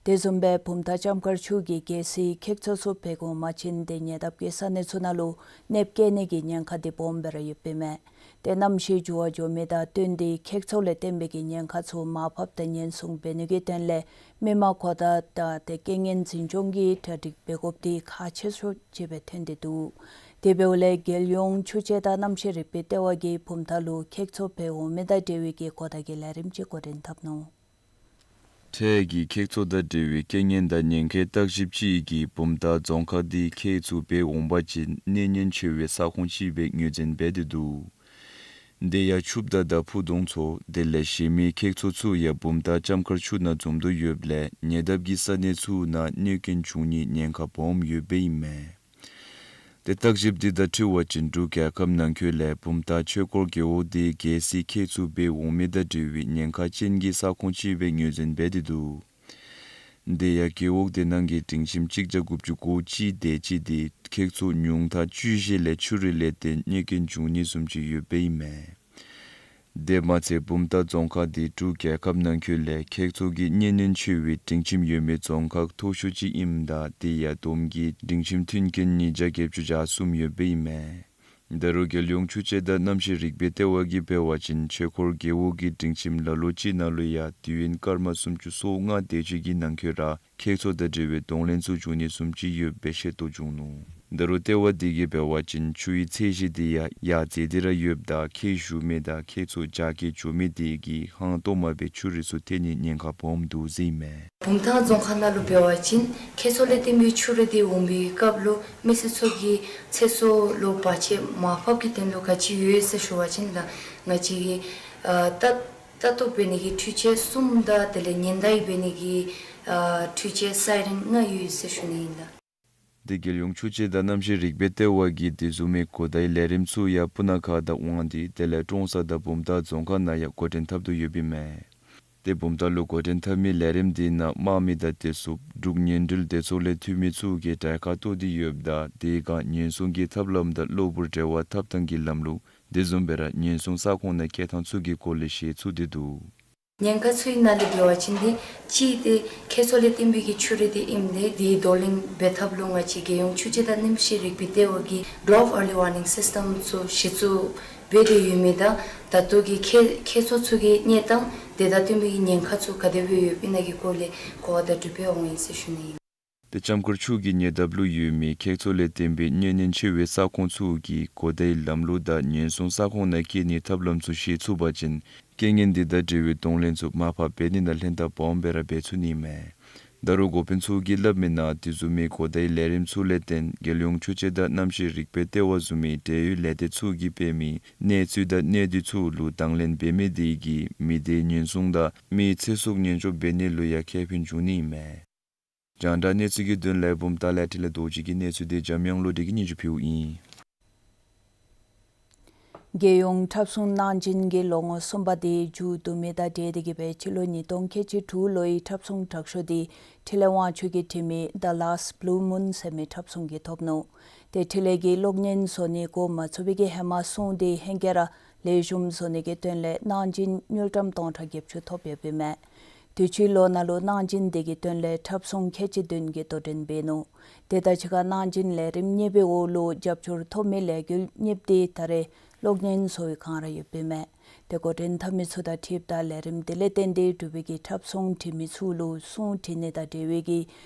དེ་བཟུམ་སྦེ་བུམ་ཐང་ལྕམ་མཁར་ཆུ་གིས་གལ་སྲིད་ཁྱེགས་ཚོགས་ཚུ་འབད་འགོ་མ་བྱིན་ཏེ་ཉེ་འདབས་ཀྱི་ས་གནས་ཚུ་ནང་ལུ་གནོདཔ་བཀལ་ནི་གི་ཉེན་ཁ་འདི་སྦོམ་སྦེ་ར་ཡོདཔ་ཨིན་མས། ཏེ་གནམ་གཤིས་འགྱུར་བ་འགྱོ་མི་དང་བསྟུན་ཏེ་ཁྱེགས་ཚོགས་ལས་བརྟེན་པའི་གི་ཉེན་ཁ་ཚུ་མར་ཕབ་དང་ཉེན་སྲུང་འབད་ནི་གི་དོན་ལས་མི་མང་གོ་བརྡ་དང་ཏེ་རྐྱེན་ངན་འཛིན་སྐྱོང་གི་གྲ་སྒྲིག་འབད་དགོཔ་འདི་ཁག་ཆེ་ཤོས་ཅིག་སྦེ་ཐོན་ཏེ་འདུག། དེ་འབདཝ་ལས་རྒྱལ་ཡོངས་ཆུ་དཔྱད་དང་གནམ་གཤིས་རིག་པའི་ལྟེ་བ་གིས་བུམ་ཐང་ལུ་ཁྱེགས་ཚོགས་འབད་འོང་མི་དང་འབྲེལ་བའི་གི་གོ་བརྡ་གི་ལས་རིམ་ཅིག་འགོ་འདྲེན་འཐབ་ནུག། འཕྲལ་གྱི་ཁྱེགས་ཚོགས་དང་འབྲེལ་བའི་རྐྱེན་ངན་དང་ཉེན་ཁའི་བརྟག་ཞིབ་ཅིག་གིས་བུམ་ཐང་རྫོང་ཁག་འདི་ཁྱེགས་ཚུ་སྦེ་འོང་པ་ཅིན་གནོད་ཉེན་ཆེ་བའི་ས་ཁོངས་ཅིག་སྦེ་ངོས་འཛིན་འབད་དེ་འདུག། དེ་ཡང་ཆུ་བདའ་དང་ཕུ་དོང་ཚོ་དེ་ལས་གཞན་མི་ཁྱེགས་ཚོགས་ཚུ་ཡང་བུམ་ཐང་ལྕམ་མཁར་ཆུ་ནང་འཛོམས་དོ་ཡོདཔ་ལས་ཉེ་འདབས་ཀྱི་ས་གནས་ཚུ་ནང་གནོད་རྐྱེན་འབྱུང་ནིའི་ཉེན་ཁ་སྦོམ་ཡོདཔ་ཨིན་མས། ཏེ་བརྟག་ཞིབ་འདི་དང་འཁྲིལ་བ་ཅིན་འབྲུག་རྒྱལ་ཁབ་ནང་འཁོད་ལས་བུམ་ཐང་ཆོས་འཁོར་རྒེད་འོག་འདི་གལ་སྲིད་ཁྱེགས་ཚུ་སྦེ་འོང་མི་དང་འབྲེལ་བའི་ཉེན་ཁ་ཅན་གྱི་ས་ཁོངས་ཅིག་སྦེ་ངོས་འཛིན་འབད་དེ་འདུག། དེ་ཡང་རྒེད་འོག་དེ་ནང་གི་སྒྲིང་ཁྱིམ་གཅིག་བརྒྱ་དགུ་བཅུ་གོ་གཅིག་དེ་ཅིག་འདི་ཁྱེགས་ཚོགས་ཉུང་མཐའ་བཅུ་བཞི་ལས་ཆུ་རུད་ལས་བརྟེན་གནོད་རྐྱེན་འབྱུང་ནི་བཟུམ་ཅིག་ཡོདཔ་ཨིན་མས། དེ་མ་ཚད་བུམ་ཐང་རྫོང་ཁག་འདི་འབྲུག་རྒྱལ་ཁབ་ནང་འཁོད་ལས་ཁྱེགས་ཚོགས་ཀྱི་གནོད་ཉེན་ཆེ་བའི་སྒྲིང་ཁྱིམ་ཡོད་མི་རྫོང་ཁག་མཐོ་ཤོས་ཅིག་ཨིནམ་ད་དེ་ཡང་བསྡོམས་ཀྱིས་སྒྲིང་ཁྱིམ་མཐུན་རྐྱེན་ཉིས་བརྒྱ་བརྒྱད་ཅུ་གྱ་གསུམ་ཡོདཔ་ཨིན་མས། ད་རུང་རྒྱལ་ཡོངས་ཆུ་དཔྱད་དང་གནམ་གཤིས་རིག་པའི་ལྟེ་བ་གིས་འབད་བ་ཅིན་ཆོས་འཁོར་རྒེད་འོག་གི་སྒྲིང་ཁྱིམ་ལ་ལུ་ཅིག་ནང་ལུ་ཡང་དུས་ཡུན་སྐར་མ་སུམ་ཅུ་སོ་ལྔ་དེ་ཅིག་གི་ནང་འཁོད་ར་ཁྱེགས་ཚོགས་དང་འབྲེལ་བའི་གདོང་ལེན་ཚུ་འབྱུང་ནི་བཟུམ་ཅིག་ཡོདཔ་སྦེ་ཤེས་རྟོགས་བྱུང་ནུག། ད་རུང་ལྟེ་བ་འདི་གིས་འབད་བ་ཅིན་ཆུའི་ཚད་གཞི་འདི་ཡང་ཡར་འཛེགས་ཏེ་ར་ཡོདཔ་ད་ཁྱེགས་ཞུ་མི་དང་ཁྱེགས་ཚོགས་རྒྱ་སྐྱེད་འགྱོ་མི་དེ་གིས་ཧང་སྟོང་མ་སྦེ་ཆུ་རུད་ཚུ་ཐལ་ནིའི་ཉེན་ཁ་སྦོམ་འདུག་ཟེར་ཨིན་མས། བུམ་ཐང་རྫོང་ཁག་ནང་ལུ་འབད་བ་ཅིན་ཁྱེགས་ཚོགས་ལས་བརྟེན་པའི་ཆུ་རུད་འདི་འོང་པའི་སྐབས་ལུ་མི་སེར་ཚུ་གི་ཚེ་སྲོག་ལུ་བར་ཆད་མར་ཕབ་ཀྱི་དོན་ལུ་ག་ཅི་ཡོད་ཟེར་ཞུ་བ་ཅིན་ད་ང་བཅས་ཀྱི་ཨ་ལྟ་ལྟ་རྟོག་འབད་ནི་གི་འཕྲུལ་ཆས་གསུམ་དང་དེ་ལས་ཉེན་བརྡ་འབད་ནི་གི་ཨ་འཕྲུལ་ཆས་སའི་རེན་ལྔ་ཡོད་ཟེར་ཞུ་ནི་ཨིན་ལགས། དེ་རྒྱལ་ཡོངས་ཆུ་དཔྱད་དང་གནམ་གཤིས་རིག་པའི་ལྟེ་བ་གིས་དེ་བཟུམ་མའི་གོ་བརྡའི་ལས་རིམ་ཚུ་ཡང་སྤུ་ན་ཁ་དང་དབང་འདུས་དེ་ལས་ཀྲོང་གསར་དང་བུམ་ཐང་རྫོང་ཁག་ནང་ཡང་འགོ་འདྲེན་འཐབ་དོ་ཡོདཔ་ཨིན་མས། དེ་བུམ་ཐང་ལུ་འགོ་འདྲེན་འཐབ་མི་ལས་རིམ་འདི་ནང་དམག་མི་དང་བདེ་སྲུངཔ་འབྲུག་ཉེ་འབྲེལ་སྡེ་ཚོགས་ལས་འཐུས་མི་ཚུ་གིས་གྲལ་ཁར་གཏོགས་ཏེ་ཡོདཔ་ད་དེ་སྒང་ཉེན་སྲུང་གི་ཐབས་ལམ་དང་གློ་བུར་འབྲེལ་བ་འཐབ་ཐངས་ཀྱི་ལམ་ལུགས་དེ་བཟུམ་སྦེ་ར་ཉེན་སྲུང་ས་ཁོངས་ནང་སྐྱེལ་ཐངས་ཚུ་གི་སྐོར་ལས་བཤད་ཚུགས་ཏེ་འདུག། ཉེན་ཁ་ཚུའི་ནང་ལས་འབད་བ་ཅིན་འདི་གཅིག་འདི་ཁྱེགས་ཚོགས་ལས་བརྟེན་པའི་གི་ཆུ་རུད་འདི་ཨིནམ་ད་དེའི་གདོང་ལེན་འབད་ཐབས་ལུ་ང་བཅས་རྒྱལ་ཡོངས་ཆུ་དཔྱད་དང་གནམ་གཤིས་རིག་པའི་ལྟེ་བ་གིས་Drought Early Warning System ཚུ་གཞི་བཙུགས་འབད་དེ་ཡོད་མི་དང་ད་ལྟོ་གི་ཁྱེགས་ཁྱེགས་ཚོགས་ཚུ་གི་གནས་སྟངས་དེ་དང་བསྟུན་པའི་གི་ཉེན་ཁ་ཚུ་ག་དེ་སྦེ་ཡོདཔ་ཨིན་ན་གི་སྐོར་ལས་གོ་བ་དང་གྲུབ་འབྲས་འོང་ཡི་ཟེར་ཞུ་ནི་ཨིན། དེ་ལྕམ་མཁར་ཆུ་གི་ཉེ་འདབས་ལུ་ཡོད་མི་ཁྱེགས་ཚོགས་ལས་བརྟེན་པའི་གནོད་ཉེན་ཆེ་བའི་ས་ཁོངས་ཚུ་གི་གོ་བརྡའི་ལམ་ལུགས་དང་ཉེན་སྲུང་ས་ཁོངས་ནང་སྐྱེལ་ནིའི་ཐབས་ལམ་ཚུ་ཤེས་ཚུགས་པ་ཅིན་རྐྱེན་ངན་འདི་དང་འབྲེལ་བའི་གདོང་ལེན་ཚུ་མར་ཕབ་འབད་ནི་ནང་ལྷན་ཐབས་སྦོམ་སྦེ་ར་འབད་ཚུགས་ནི་ཨིན་མས། ད་རུང་འགོ་དཔོན་ཚུ་གིས་སླབ་མིའི་ནང་དེ་བཟུམ་མའི་གོ་བརྡའི་ལས་རིམ་ཚུ་ལས་བརྟེན་རྒྱལ་ཡོངས་ཆུ་དཔྱད་དང་གནམ་གཤིས་རིག་པའི་ལྟེ་བ་བཟུམ་མའི་འབྲེལ་ཡོད་ལས་སྡེ་ཚུ་གིས་འབད་མི་གནས་ཚུལ་དང་གནད་བསྡུས་ཚུ་ལུ་དང་ལེན་འབད་མི་དེ་གིས་མི་སྡེའི་ཉེན་སྲུང་དང་མིའི་ཚེ་སྲོག་ཉེན་སྐྱོབ་འབད་ནི་ལུ་ཡང་ཁེ་ཕན་འབྱུང་ནི་ཨིན་མས། རྒྱང་བསྒྲགས་གནས་ཚུལ་གྱི་དོན་ལས་བུམ་ཐང་ལས་འཕྲིན་ལས་རྡོ་རྗེ་གི་གནས་ཚུལ་འདི་འཇམ་དབྱངས་བློ་གྲོས་ཀྱིས་སྙན་ཞུ་ཕུལཝ་ཨིན། རྒྱལ་ཡོངས་འཁྲབ་གསུམ་གནང་སྦྱིན་གྱི་ལོ་ངོ་གསུམ་པ་འདི་མཇུག་བསྡུ་མི་དང་འབྲེལ་ཏེ་གིས་སྦེ་སྤྱི་ལོ་ཉིས་སྟོང་ཁལ་གཅིག་དྲུག་ལོའི་འཁྲབ་གསུམ་དྲག་ཤོས་འདི་འཕྲིན་ལས་དབང་ཕྱུག་གིས་བྲིས་མི་The Last Blue Moon ཟེར་མི་འཁྲབ་གསུམ་གྱིས་ཐོབ་ནུག། ཏེ་འཕྲིན་ལས་ཀྱི་གློག་བརྙན་བཟོ་ནི་འགོ་མ་བཙུགས་པའི་གི་ཧེ་མ་བཟུང་སྟེ་ཧེང་སྐལ་ར་ལེགས་ཤོམ་བཟོ་ནི་གི་དོན་ལས་གནང་སྦྱིན་དངུལ་ཀྲམ་སྟོང་ཕྲག་བརྒྱད་ཅུ་ཐོབ་ཡོདཔ་ཨིན་མས། དུས་ཅི་ལོ་ནང་ལུ་གནང་སྦྱིན་དེ་གི་དོན་ལས་འཁྲབ་གསུང་ཁལ་གཅིག་བདུན་གྱི་དོ་འགྲན་འབད་ནུག། དེ་དང་གཅིག་ཁར་གནང་སྦྱིན་ལས་རིམ་གཉིས་པའི་འོག་ལུ་རྒྱབ་སྐྱོར་ཐོབ་མི་ལས་འགུལ་གཉིས་དེ་ད་རེས་གློག་བརྙན་བཟོ་བའི་སྒང་ར་ཡོདཔ་ཨིན་མས། དེ་འགོ་འདྲེན་འཐབ་མི་ཚུ་དང་འཁྲིལཝ་ད་ལས་རིམ་དེ་ལས་བརྟེན་ཏེ་འབྲུག་པའི་གི་འཁྲབ་གསུང་འབྲི་མི་ཚུ་ལུ་གསུང་འབྲི་ནི་དང་འབྲེལ་བའི་གི་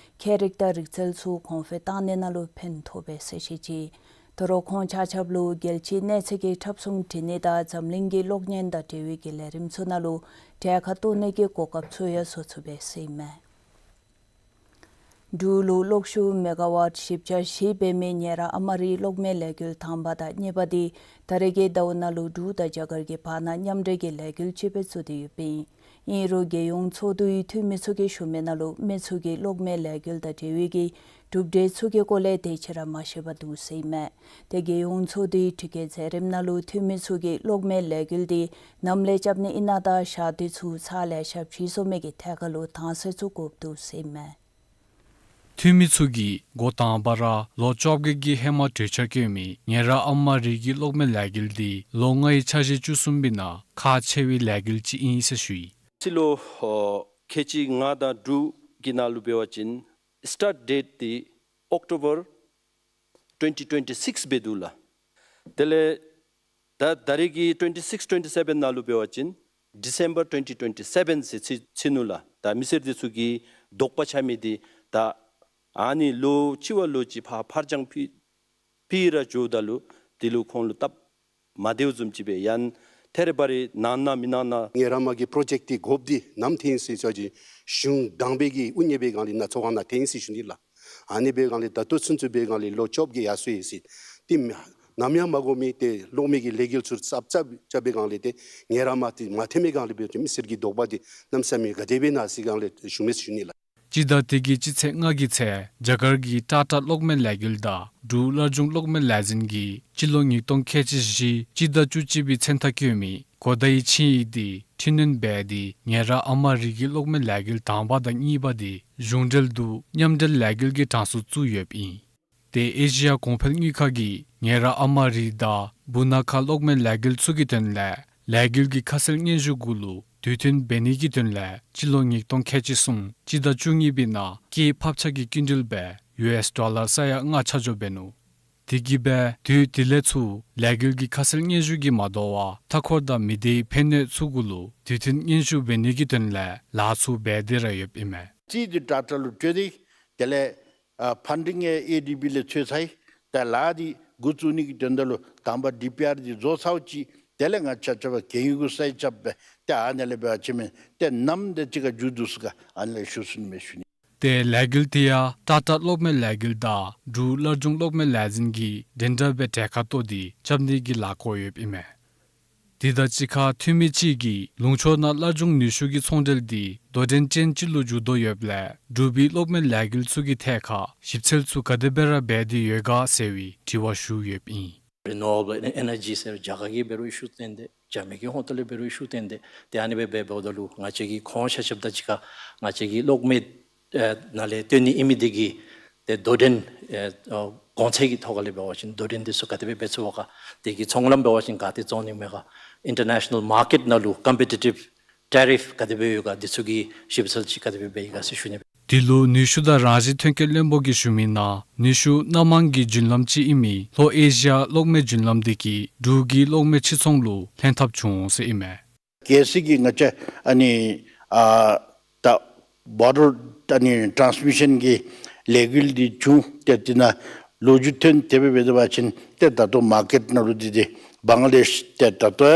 ཁྱད་རིག་དང་རིག་རྩལ་ཚུ་གོང་འཕེལ་བཏང་ནི་ནང་ལུ་ཕན་ཐོགས་པས་ཟེར་བཤད་ཅི། དོ་རུང་ཁོང་ཆ་ཁྱབ་ལུ་རྒྱལ་སྤྱིའི་གནས་ཚད་ཀྱི་འཁྲབ་གསུང་འབྲི་ནི་དང་འཛམ་གླིང་གི་གློག་བརྙན་དང་འབྲེལ་བའི་གི་ལས་རིམ་ཚུ་ནང་ལུ་གྲལ་ཁར་གཏོགས་ནི་གི་གོ་སྐབས་ཚུ་ཡང་བཟོ་ཚུགས་པས་ཟེར་ཨིན་མས། འབྲུག་ལུ་གློག་ཤུགས་མེ་ག་ཝཊ་བཞི་བརྒྱ་བཞི་འབད་མི་ཉེ་ར་ཨ་མ་རི་གློག་མེ་ལས་འགུལ་དང་པ་དང་གཉིས་པ་དེ་ད་རེས་ཀྱི་ཟླཝ་ནང་ལུ་འབྲུག་དང་རྒྱ་གར་གྱི་བར་ན་མཉམ་འབྲེལ་གྱི་ལས་འགུལ་ཅིག་སྦེ་བཙུགས་ཏེ་ཡོདཔ་ཨིན། ཨིན་རུང་རྒྱལ་ཡོངས་ཚོགས་འདུའི་འཐུས་མི་ཚུ་གིས་ཞུ་མི་ནང་ལུ་མི་ཚུ་གིས་གློག་མེ་ལས་འགུལ་དང་འབྲེལ་བའི་གི་གྲུབ་འབྲས་ཚུ་གི་སྐོར་ལས་དེ་ཅིག་ར་མ་ཤེས་པར་འདུག་ཟེར་ཨིན་མས། དེ་རྒྱལ་ཡོངས་ཚོགས་འདུའི་དྲི་བཀོད་མཛད་རིམ་ནང་ལུ་འཐུས་མི་ཚུ་གིས་གློག་མེ་ལས་འགུལ་དེ་ནམ་ལས་རྐྱབ་ནི་ཨིན་ན་དང་ཞག་དུས་ཚུ་ཚར་ལས་ཞག་བཞི་སོང་མི་གི་ཐད་ཁར་ལུ་དྭངས་གསལ་ཚུ་དགོཔ་འདུག་ཟེར་ཨིན་མས། འཐུས་མི་ཚུ་གིས་འགོ་དང་པ་ར་ལོ་བཅོ་བརྒྱད་ཀྱི་ཧེ་མ་གྲོས་འཆར་བཀོད་མི་ཉེ་ར་ཨ་མ་རི་གི་གློག་མེ་ལས་འགུལ་དེ་ལོ་ལྔའི་འཆར་གཞི་བཅུ་གསུམ་པའི་ནང་ཁག་ཆེ་བའི་ལས་འགུལ་ཅིག་ཨིན་ཟེར་ཞུ་ཡི། སྤྱི་ལོ་ཁལ་གཅིག་ལྔ་དང་དྲུག་གི་ནང་ལུ་འབད་བ་ཅིན་སི་ཊཱརཊ་ཌེཊ་དེ་ཨོཀ་ཊོ་བར་ཊུ་ཝེན་ཊི་ཊུ་ཝེན་ཊི་སིཀསི་སྦེ་འདུག་ལགས། དེ་ལས་ད་ད་རེས་ཀྱི་ཊུ་ཝེན་ཊི་སིཀསི་ཊུ་ཝེན་ཊི་སེ་བེན་ནང་ལུ་འབད་བ་ཅིན་ཌི་སེམ་བར་ཊུ་ཝེན་ཊི་ཊུ་ཝེན་ཊི་སེ་བེན་ཟེར་ཚིག་ཚིག་ནུག་ལགས། ད་མི་སེར་དེ་ཚུ་གིས་དོགས་པ་ཆགས་མི་དེ་ད་ཨ་ནི་ལོ་གཅིག་བ་ལོ་གཅིག་ཕར་ཕར་འགྱངས་ཕི་ཕི་ར་འགྱོཝ་ད་ལུ་དེ་ལུ་ཁོང་ལུ་སྟབས་མ་བདེཝ་བཟུམ་ཅིག་སྦེ་ཡང་ཐད་རི་བ་རི་གནང་ན་མི་གནང་ན། ངེ་ར་མ་གི་པྲོ་ཇེཀཊ་དེ་དགོཔ་དེ་ནམ་ཐོན་ཡི་ཟེར་ཞུ་བ་ཅིན་གཞུང་དང་པའི་གི་དབུ་བརྙེས་པའི་སྒང་ལས་ནང་ཚོགས་ཁང་ནང་ཐོན་ཡི་ཟེར་ཞུ་ནི་ལགས། ཨ་ནི་འབད་སྒང་ལས་ད་ལྟོ་ཚུན་ཚོད་འབད་སྒང་ལས་ལོ་བཅོ་བརྒྱད་ཡར་སོང་ཡི་ཟེར། དེ་ནམ་ཡང་མ་གོ་མི་དེ་གློག་མེ་གི་ལས་འགུལ་ཚུ་རྩ་རྩ་རྐྱབ་པའི་སྒང་ལས་དེ་ངེ་ར་མ་དེ་མ་ཐོན་མི་སྒང་ལས་འབད་བ་ཅིན་མི་སེར་གྱི་དོགས་པ་དེ་གནམ་མེད་ས་མེད་ག་དེ་སྦེ་ཨིན་ན་ཟེར་སྒང་ལས་ཞུ་མི་ཟེར་ཞུ་ནི་ལགས། སྤྱི་ཟླ་དེ་གི་སྤྱི་ཚེས་ལྔ་གི་ཚེ་རྒྱ་གར་གྱི་ཊ་ཊ་གློག་མེ་ལས་འགུལ་དང་འབྲུག་སླར་འབྱུང་གློག་མེ་ལས་འཛིན་གྱིས་སྤྱི་ལོ་ཉིས་སྟོང་ཁལ་གཅིག་བཞི་སྤྱི་ཟླ་བཅུ་གཅིག་པའི་མཚན་རྟགས་བཀོད་མི་གོ་བརྡའི་ཆིངས་ཡིག་དེ་འཕྲི་སྣོན་འབད་དེ་ཉེ་ར་ཨ་མ་རི་གི་གློག་མེ་ལས་འགུལ་དང་པ་དང་གཉིས་པ་དེ་གཞུང་འབྲེལ་དུ་མཉམ་འབྲེལ་ལས་འགུལ་གྱི་གྲངས་སུ་བཙུགས་ཡོདཔ་ཨིན། དེ་ཨེ་ཤི་ཡ་གོང་འཕེལ་དངུལ་ཁང་གིས་ཉེ་ར་ཨ་མ་རི་དང་སྦུག་ན་ཁ་གློག་མེ་ལས་འགུལ་ཚུ་གི་དོན་ལས་ལས་འགུལ་གྱི་ཁ་གསལ་སྙན་ཞུ་གུ་ལུ་དུས་མཐུན་འབད་ནི་གི་དོན་ལས་སྤྱི་ལོ་ཉིས་སྟོང་ཁལ་གཅིག་གསུམ་སྤྱི་ཟླ་བཅུ་གཉིས་པའི་ནང་སྐྱེད་ཕབ་ཆག་གི་སྐྱིན་འགྲུལ་སྦེ་ཡུ་ཨེསི་ཌོ་ལར་ས་ཡ་ལྔ་ཆ་འཇོག་འབད་ནུག། དེ་གིས་སྦེ་དུས་དེ་ལས་ཚུར་ལས་འགུལ་གྱི་ཁ་གསལ་སྙན་ཞུ་གིས་མ་དོ་བར་མཐའ་འཁོར་དང་མི་སྡེའི་ཕན་གནོད་ཚུ་གུ་ལུ་དུས་མཐུན་སྙན་ཞུ་འབད་ནི་གི་དོན་ལས་ལཱ་ཚུ་འབད་དེ་ར་ཡོདཔ་ཨིན་མས། རྩིས་འདི་ཊ་ཊ་ལུ་སྤྲོད་དེ་དེ་ལས་ཨ་ཕན་ཌིང་ཡང་ཨེ་ཌི་བི་ལས་འཚོལ་ཚར་ཡི། ད་ལཱ་འདི་འགོ་བཙུགས་ནི་གི་དོན་དག་ལུ་དང་པ་ཌི་པི་ཨར་འདི་བཟོ་ཚརཝ་ཅིག་དེ་ལས་ང་ཆ་ཁྱབ་གན་ཡིག་གུ་སའིན་རྐྱབ་སྦེ་ཏེ་ཨ་ནི་ལས་འབད་བ་ཅིན་མེན་ཏེ་ནམ་དེ་ཅིག་ཁར་མཇུག་བསྡུ་ཚུགས་ག་ཨ་ནི་ལས་ཞུ་ཚུགས་ནི་མས་ཞུ་ནི། ཏེ་ལས་འགུལ་དེ་ཡང་ཊ་ཊ་གློག་མེ་ལས་འགུལ་དང་འབྲུག་སླར་འབྱུང་གློག་མེ་ལས་འཛིན་གྱིས་འགྲན་ཟླ་སྦེ་གྲལ་ཁར་གཏོགས་ཏེ་རྐྱབ་ནི་གི་ལཱ་བཀོད་ཡོདཔ་ཨིན་མས། དེ་དང་གཅིག་ཁར་འཐུས་མི་ཅིག་གིས་ལུང་ཕྱོགས་ནང་སླར་འབྱུང་ནུས་ཤུགས་ཀྱི་ཚོང་འབྲེལ་འདི་དོ་འགྲན་ཅན་ཅིག་ལུ་འགྱུར་དོ་ཡོདཔ་ལས་འབྲུག་པའི་གློག་མེ་ལས་འགུལ་ཚུ་གི་ཐད་ཁར་ཞིབ་འཚོལ་ཚུ་ག་དེ་སྦེ་ར་འབད་དེ་ཡོད་ག་ཟེར་བའི་དྲི་བ་ཞུ་ཡོདཔ་ཨིན། རི་ནུ་ཝེ་བཱལ་ཨེ་ནར་ཇི་ཟེར་རྒྱ་གར་གྱིས་འབད་རུང་ཨི་ཤུ་བཏོན་ཏེ་རྒྱ་མི་གི་ཧོངས་ཏོ་ལས་འབད་རུང་ཨི་ཤུ་བཏོན་ཏེ་ཏེ་ཨ་ནི་སྦེ་འབད་འབདཝ་ད་ལུ་ང་བཅས་ཀྱི་ཁོང་ཆ་ཁྱབ་དང་གཅིག་ཁར་ང་བཅས་ཀྱི་གློག་མེ་ཨེ་ནང་ལས་བཏོན་ནི་ཨིན་མི་འདི་གིས་ཏེ་དོ་འགྲན་ཨེ་ཨོ་གོང་ཚད་ཀྱི་ཐོག་ཁ་ལས་འབད་བ་ཅིན་དོ་འགྲན་འདི་ཚུ་ག་དེ་སྦེ་འབད་ཚུགས་པ་ག་དེ་གི་ཚོང་ལམ་འབད་བ་ཅིན་ག་ཏེ་བཙོང་ནི་མས་ག་ཨིན་ཊར་ནེ་ཤ་ནཱལ་མར་ཀེཊ་ནང་ལུ་ཀམ་པི་ཊི་ཊིབ་ཊེ་རིཕ་ག་དེ་སྦེ་ཡོད་ག་འདི་ཚུ་གི་ཞིབ་འཚོལ་ཅིག་ག་དེ་སྦེ་འབད་ཡི་ག་ཟེར་ཞུ་ནི། དེ་ལུ་ནུས་ཤུགས་དང་རང་བཞིན་ཐོན་སྐྱེད་བློན་པོ་གིས་ཞུ་མི་ནང་ནུས་ཤུགས་སྣ་མང་གི་རྒྱུན་ལམ་ཅིག་ཨིན་མི་ལྷོ་ཨེ་ཤི་ཡ་གློག་མེ་རྒྱུན་ལམ་འདི་གིས་འབྲུག་གི་གློག་མེ་ཕྱིར་ཚོང་ལུ་ལྷན་ཐབས་བྱུང་ཟེར་ཨིན་མས། གལ་སྲིད་ཀྱི་ང་བཅས་ཨ་ནི་ཨ་ད་བོར་ཌར་ཨ་ནི་ཊཱནསི་མི་ཤཱན་གྱི་ལས་འགུལ་འདི་བྱུང་སྟེ་དེ་ནང་ལོ་རྒྱུས་ཐོན་དེ་སྦེ་འབད་བ་ཅིན་ཏེ་ད་ལྟོ་མར་ཀེཊ་ནང་ལུ་འདི་ཏེ་བང་ལེ་ཤ་ཏེ་ད་ལྟོ་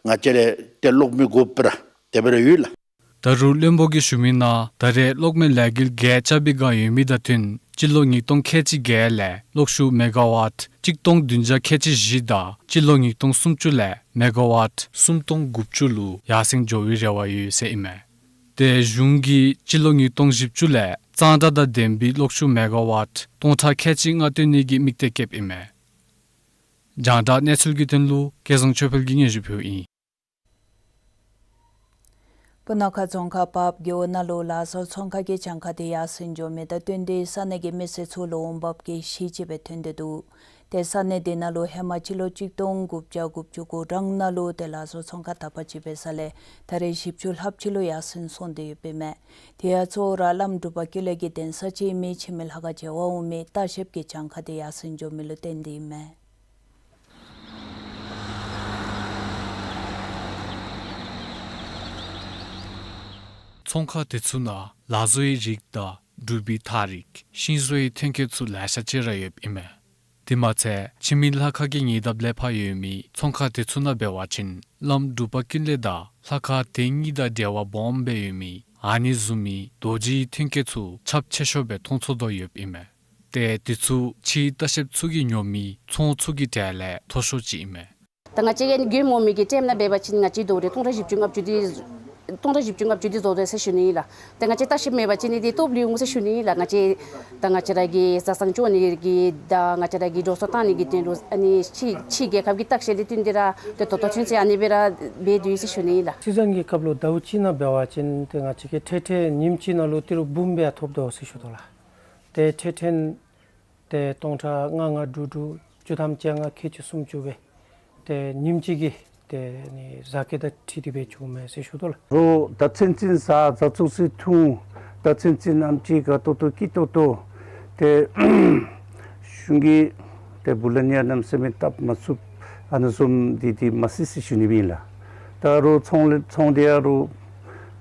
ང་བཅས་ལས་ཏེ་གློག་མེ་དགོཔ་ར་དེ་སྦེ་ར་ཡོད་ལགས། ད་རུང་བློན་པོ་གིས་ཞུ་མི་ནང་ད་རེས་གློག་མེ་ལས་འགུལ་བརྒྱད་རྐྱབ་པའི་བསྒང་ཡོད་མི་དང་བསྟུན་སྤྱི་ལོ་ཉིས་སྟོང་ཁལ་གཅིག་བརྒྱད་ལས་གློག་ཤུགས་མེ་ག་ཝཊ་གཅིག་སྟོང་བདུན་བརྒྱ་ཁལ་གཅིག་བཞི་དང་སྤྱི་ལོ་ཉིས་སྟོང་སུམ་ཅུ་ལས་མེ་ག་ཝཊ་སུམ་སྟོང་དགུ་བཅུ་ལུ་ཡར་སེང་འགྱོ་བའི་རེ་བ་ཡོད་ཟེར་ཨིན་མས། ཏེ་གཞུང་གིས་སྤྱི་ལོ་ཉིས་སྟོང་བཞི་བཅུ་ལས་གཙང་སྦྲ་དང་ལྡན་པའི་གློག་ཤུགས་མེ་ག་ཝཊ་སྟོང་ཕྲག་ཁལ་གཅིག་ལྔ་བཏོན་ནི་གི་དམིགས་གཏད་བསྐྱེདཔ་ཨིན་མས། རྒྱང་བསྒྲགས་གནས་ཚུལ་གྱི་དོན་ལུ་སྐལ་བཟང་ཆོས་འཕེལ་གྱིས་སྙན་ཞུ་ཕུལཝ་ཨིན། སྤུ་ན་ཁ་རྫོང་ཁག་བརཔ་རྒེད་འོག་ནང་ལུ་ལག་བཟའ་ཚོང་ཁང་གི་གྱངས་ཁ་དེ་ཡར་སེང་འགྱོ་མི་དང་བསྟུན་ཏེ་ས་གནས་ཀྱི་མི་སེར་ཚུ་ལུ་འོང་འབབ་ཀྱི་གཞི་ཅིག་སྦེ་ཐོན་ཏེ་འདུག། ཏེ་ས་གནས་དེ་ནང་ལུ་ཧེ་མ་སྤྱི་ལོ་གཅིག་སྟོང་དགུ་བརྒྱ་དགུ་བཅུ་གོ་གྲངས་ནང་ལུ་ཏེ་ལག་བཟོ་ཚོང་ཁང་དག་པ་ཅིག་འབད་ས་ལས་ད་རེས་བཞི་བཅུ་ལྷགཔ་ཅིག་ལུ་ཡར་སེང་སོང་སྟེ་ཡོདཔ་ཨིན་མས། དེ་ཡང་གཙོ་བོ་ར་བླམ་འབྲུག་པ་ཀུན་ལེགས་ཀྱི་གདན་ས་ཅིག་ཨིན་མི་ཁྱི་མི་ལྷ་ཁང་མཇལ་བར་འོང་མི་ལྟ་བཤལཔ་གི་གྱངས་ཁ་དེ་ཡར་སེང་འགྱོ་མི་ལུ་བརྟེན་ཏེ་ཨིན་མས། ཚོང་ཁང་དེ་ཚུ་ནང་ལག་བཟོའི་རིགས་དང་འབྲུག་པའི་ཐག་རིགས་ཤིང་བཟོའི་ཐོན་སྐྱེད་ཚུ་ལེ་ཤ་ཅིག་ར་ཡོདཔ་ཨིན་མས། དེ་མ་ཚད་ཁྱི་མི་ལྷ་ཁང་གི་ཉེ་འདབས་ལས་ཕར་ཡོད་མི་ཚོང་ཁང་དེ་ཚུ་ནང་འབད་བ་ཅིན་བླམ་འབྲུག་པ་ཀུན་ལེགས་དང་ལྷ་ཁང་དེ་གཉིས་དང་འབྲེལ་བ་སྦོམ་སྦེ་ཡོད་མི་ཨ་ནི་བཟུམ་མའི་རྡོ་རྗེའི་ཐོན་སྐྱེད་ཚུ་ཁྱབ་ཆེ་ཤོས་སྦེ་མཐོང་ཚོར་དོ་ཡོདཔ་ཨིན་མས། ཏེ་དེ་ཚུ་ཕྱིའི་ལྟ་བཤལཔ་ཚུ་གིས་ཉོ་མི་ཚོང་ཚུ་གི་གྲས་ལས་མཐོ་ཤོས་ཅིག་ཨིན་མས། ད་ང་བཅས་ཀྱིས་ཨ་ནི་རྒྱུ་སྨོ་མི་གི་ཊེམ་ནང་འབད་བ་ཅིན་ང་བཅས་རྡོ་རྗེ་སྟོང་ཕྲག་བཞི་བཅུ་ལྔ་བཅུ་དེ་སྟོང་ཕྲག་བཞི་བཅུ་ལྔ་བཅུ་དེ་བཟོ་དོ་ཟེར་ཞུ་ནི་ཨིན་ལགས། ཏེ་ང་བཅས་ལྟ་བཤལཔ་མེད་པ་ཅིན་ནི་དེ་སྟོབས་ལུས་འོང་ཟེར་ཞུ་ནི་ཨིན་ལགས། ང་བཅས་ད་ང་བཅས་ར་གི་བཟའ་ཚང་སྐྱོང་ནི་གི་དང་ང་བཅས་ར་གི་འགྲོ་སོང་བཏང་ནི་གི་དོན་ལུ་ཨ་ནི་ཕྱི་ཕྱི་རྒྱལ་ཁབ་ཀྱི་ལྟ་བཤལ་འདི་བཏོན་ཏེ་ར་ཏེ་ད་ལྟོ་ཚུན་ཚོད་ཨ་ནི་སྦེ་ར་འབད་དོ་ཡོད་ཟེར་ཞུ་ནི་ཨིན་ལགས། སི་ཛན་གྱི་སྐབས་ལུ་ཟླཝ་གཅིག་ནང་འབད་བ་ཅིན་ཏེ་ང་བཅས་ཀྱིས་ཐེངས་ཐེངས་ཉིནམ་གཅིག་ནང་ལུ་ཏི་རུ་འབུམ་སྦེ་ཡང་ཐོབ་དོ་ཟེར་ཞུ་དོ་ལགས། ཏེ་ཐེངས་ཐེངས་ཏེ་སྟོང་ཕྲག་ལྔ་ལྔ་དྲུག་དྲུག་བཅུ་ཐམ་བཅོ་ལྔ་ཁལ་གཅིག་སུམ་ཅུ་སྦེ་ཏེ་ཉིནམ་གཅིག་གི་ཏེ་ནི་བཟའ་སྐྱེད་དང་འཁྲིལ་ཏེ་སྦེ་བྱུངམ་མས་ཟེར་ཞུ་དོ་ལགས། རོགས་ད་ཚུན་ཚོད་བཟའ་བཟའ་ཚང་ཚུ་འཐུང་། ད་ཚུན་ཚོད་ཨམ་ཅིག་དགའ་ཏོག་ཏོ་སྐྱིད་ཏོག་ཏོ་ཏེ་གཞུང་གི་ཏེ་བུ་ལོན་ཡང་གནམ་མེད་ས་མེད་བཏབ་མ་ཚུགས། ཨ་ནི་བཟུམ་འདི་འདི་མ་སྲིད་ཟེར་ཞུ་ནི་སྦེ་ཨིན་ལགས། ད་རོགས་ཚོང་ལས་ཚོང་འདི་ཡང་རོགས་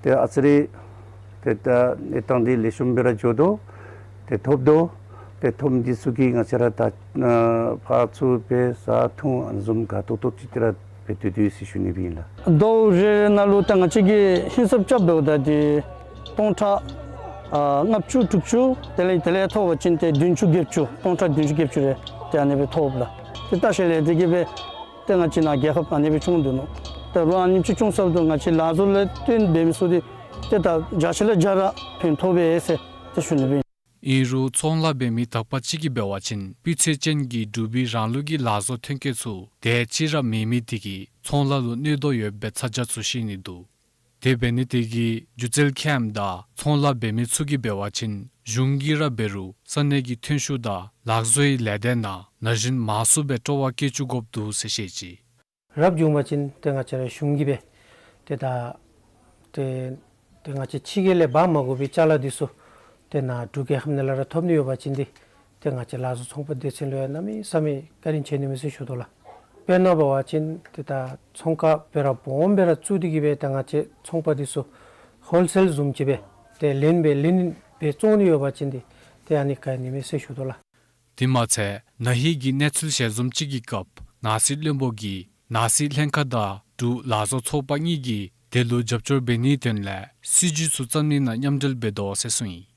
ཏེ་ཨ་ཙི་རེ་ཏེ་ད་གནས་སྟངས་འདི་ལེགས་ཤོམ་སྦེ་ར་འགྱོ་དོ། ཏེ་ཐོབ་དོ། ཏེ་ཐོབ་མི་འདི་ཚུ་གིས་ང་བཅས་ར་ད་ཨ་ཕར་ཚུར་སྦེ་བཟའ་འཐུང་ཨ་ནི་བཟུམ་དགའ་ཏོག་ཏོ་ཅིག་ཏེ་ར་སྦེ་སྡོད་དོ་ཡོད་ཟེར་ཞུ་ནི་སྦེ་ཨིན་ལགས། ཟླཝ་རེ་རེ་ནང་ལུ་ད་ང་བཅས་ཀྱིས་ཧིང་སངས་རྐྱབ་འབདཝ་ད་འདི་སྟོང་ཕྲག་ཨ་ལྔ་བཅུ་དྲུག་ཅུ་དེ་ལས་དེ་ལས་ཐོབ་པ་ཅིན་ཏེ་བདུན་ཅུ་བརྒྱད་ཅུ་སྟོང་ཕྲག་བདུན་ཅུ་བརྒྱད་ཅུ་རེ་ཏེ་ཨ་ནི་སྦེ་ཐོབ་ལགས། ཏེ་ལྟ་བཤལ་ལས་དེ་གིས་སྦེ་ཏེ་ང་བཅས་ནཱ་རྒྱལ་ཁབ་ཨ་ནི་སྦེ་ཆུང་འདུག་ནོ། ཏེ་རོགས་ཨ་ནེམ་ཅིག་ཆུང་སར་དུ་ང་བཅས་ལག་བཟོ་ལས་བརྟེན་འབད་མི་ཚུ་འདི་ཏེ་ད་བརྒྱ་ཆ་ལས་བརྒྱ་ར་ཕན་ཐོགས་པས་ཟེར་ཏེ་ཞུ་ནི་སྦེ་ཨིན། ཨིན་རུང་ཚོང་ལཱ་འབད་མི་དག་པ་ཅིག་གིས་འབད་བ་ཅིན་སྤུས་ཚད་ཅན་གྱི་འབྲུག་པའི་རང་ལུགས་ཀྱི་ལག་བཟོ་ཐོན་སྐྱེད་ཚུ་དེ་ཅིག་ར་མེད་མི་དེ་གིས་ཚོང་ལཱ་ལུ་གནོད་དོ་ཡོདཔ་སྦེ་ཚ་གྱང་ཚུ་བཤད་ནི་འདུག། དེ་འབད་ནི་དེ་གིས་སྒྱུ་རྩལ་མཁནམ་དང་ཚོང་ལཱ་འབད་མི་ཚུ་གིས་འབད་བ་ཅིན་གཞུང་གིས་ར་འབད་རུང་ས་གནས་ཀྱི་ཐོན་ཤུགས་དང་ལག་བཟོའི་ལས་སྡེ་ནང་ན་གཞོན་མང་སུ་སྦེ་སྤྲོ་བ་བསྐྱེད་བཅུག་དགོཔ་འདུག་ཟེར་བཤད་ཅི། རབ་བྱུང་པ་ཅིན་ཏེ་ང་བཅས་ར་གཞུང་གིས་སྦེ་ཏེ་ད་ཏེ་ཏེ་ང་བཅས་ཕྱི་རྒྱལ་ལས་འབག་མ་དགོ་པའི་ཅ་ལ་འདི་ཚུ་ཏེ་ནཱ་འབྲུག་རྒྱལ་ཁབ་ནང་ལས་ར་ཐོབ་ནི་ཡོད་པ་ཅིན་འདི་ཏེ་ང་བཅས་ལག་བཟོ་ཚོང་པ་སྡེ་ཚན་ལུ་ཡང་གནམ་མེད་ས་མེད་བཀའ་དྲིན་ཆེ་ནི་མས་ཟེར་ཞུ་དོ་ལགས། དཔེར་ན་འབད་བ་ཅིན་ཏེ་ད་ཚོང་ཁང་སྦེ་ར་སྦོམ་སྦེ་ར་བཙུགས་ཏེ་གིས་སྦེ་ད་ང་བཅས་ཚོང་པ་འདི་ཚུ་ཧོལ་སེལ་བཟུམ་ཅིག་སྦེ་ཏེ་ལེན་སྦེ་ལེན་སྦེ་བཙོང་ནི་ཡོད་པ་ཅིན་འདི་ཏེ་ཨ་ནི་ག་ནི་མས་ཟེར་ཞུ་དོ་ལགས། དེ་མ་ཚད་ན་ཧིང་གི་གནས་ཚུལ་ཞལ་འཛོམས་ཅིག་གི་སྐབས་ནང་སྲིད་བློན་པོ་གིས་ནང་སྲིད་ལྷན་ཁག་དང་འབྲུག་ལག་བཟོ་ཚོགས་པ་གཉིས་ཀྱིས་དེ་ལུ་རྒྱབ་སྐྱོར་འབད་ནིའི་དོན་ལས་སྲིད་བྱུས་ཚུ་བརྩམ་ནི་ནང་མཉམ་འབྲེལ་འབད་དོ་ཟེར་གསུངས་ཡི།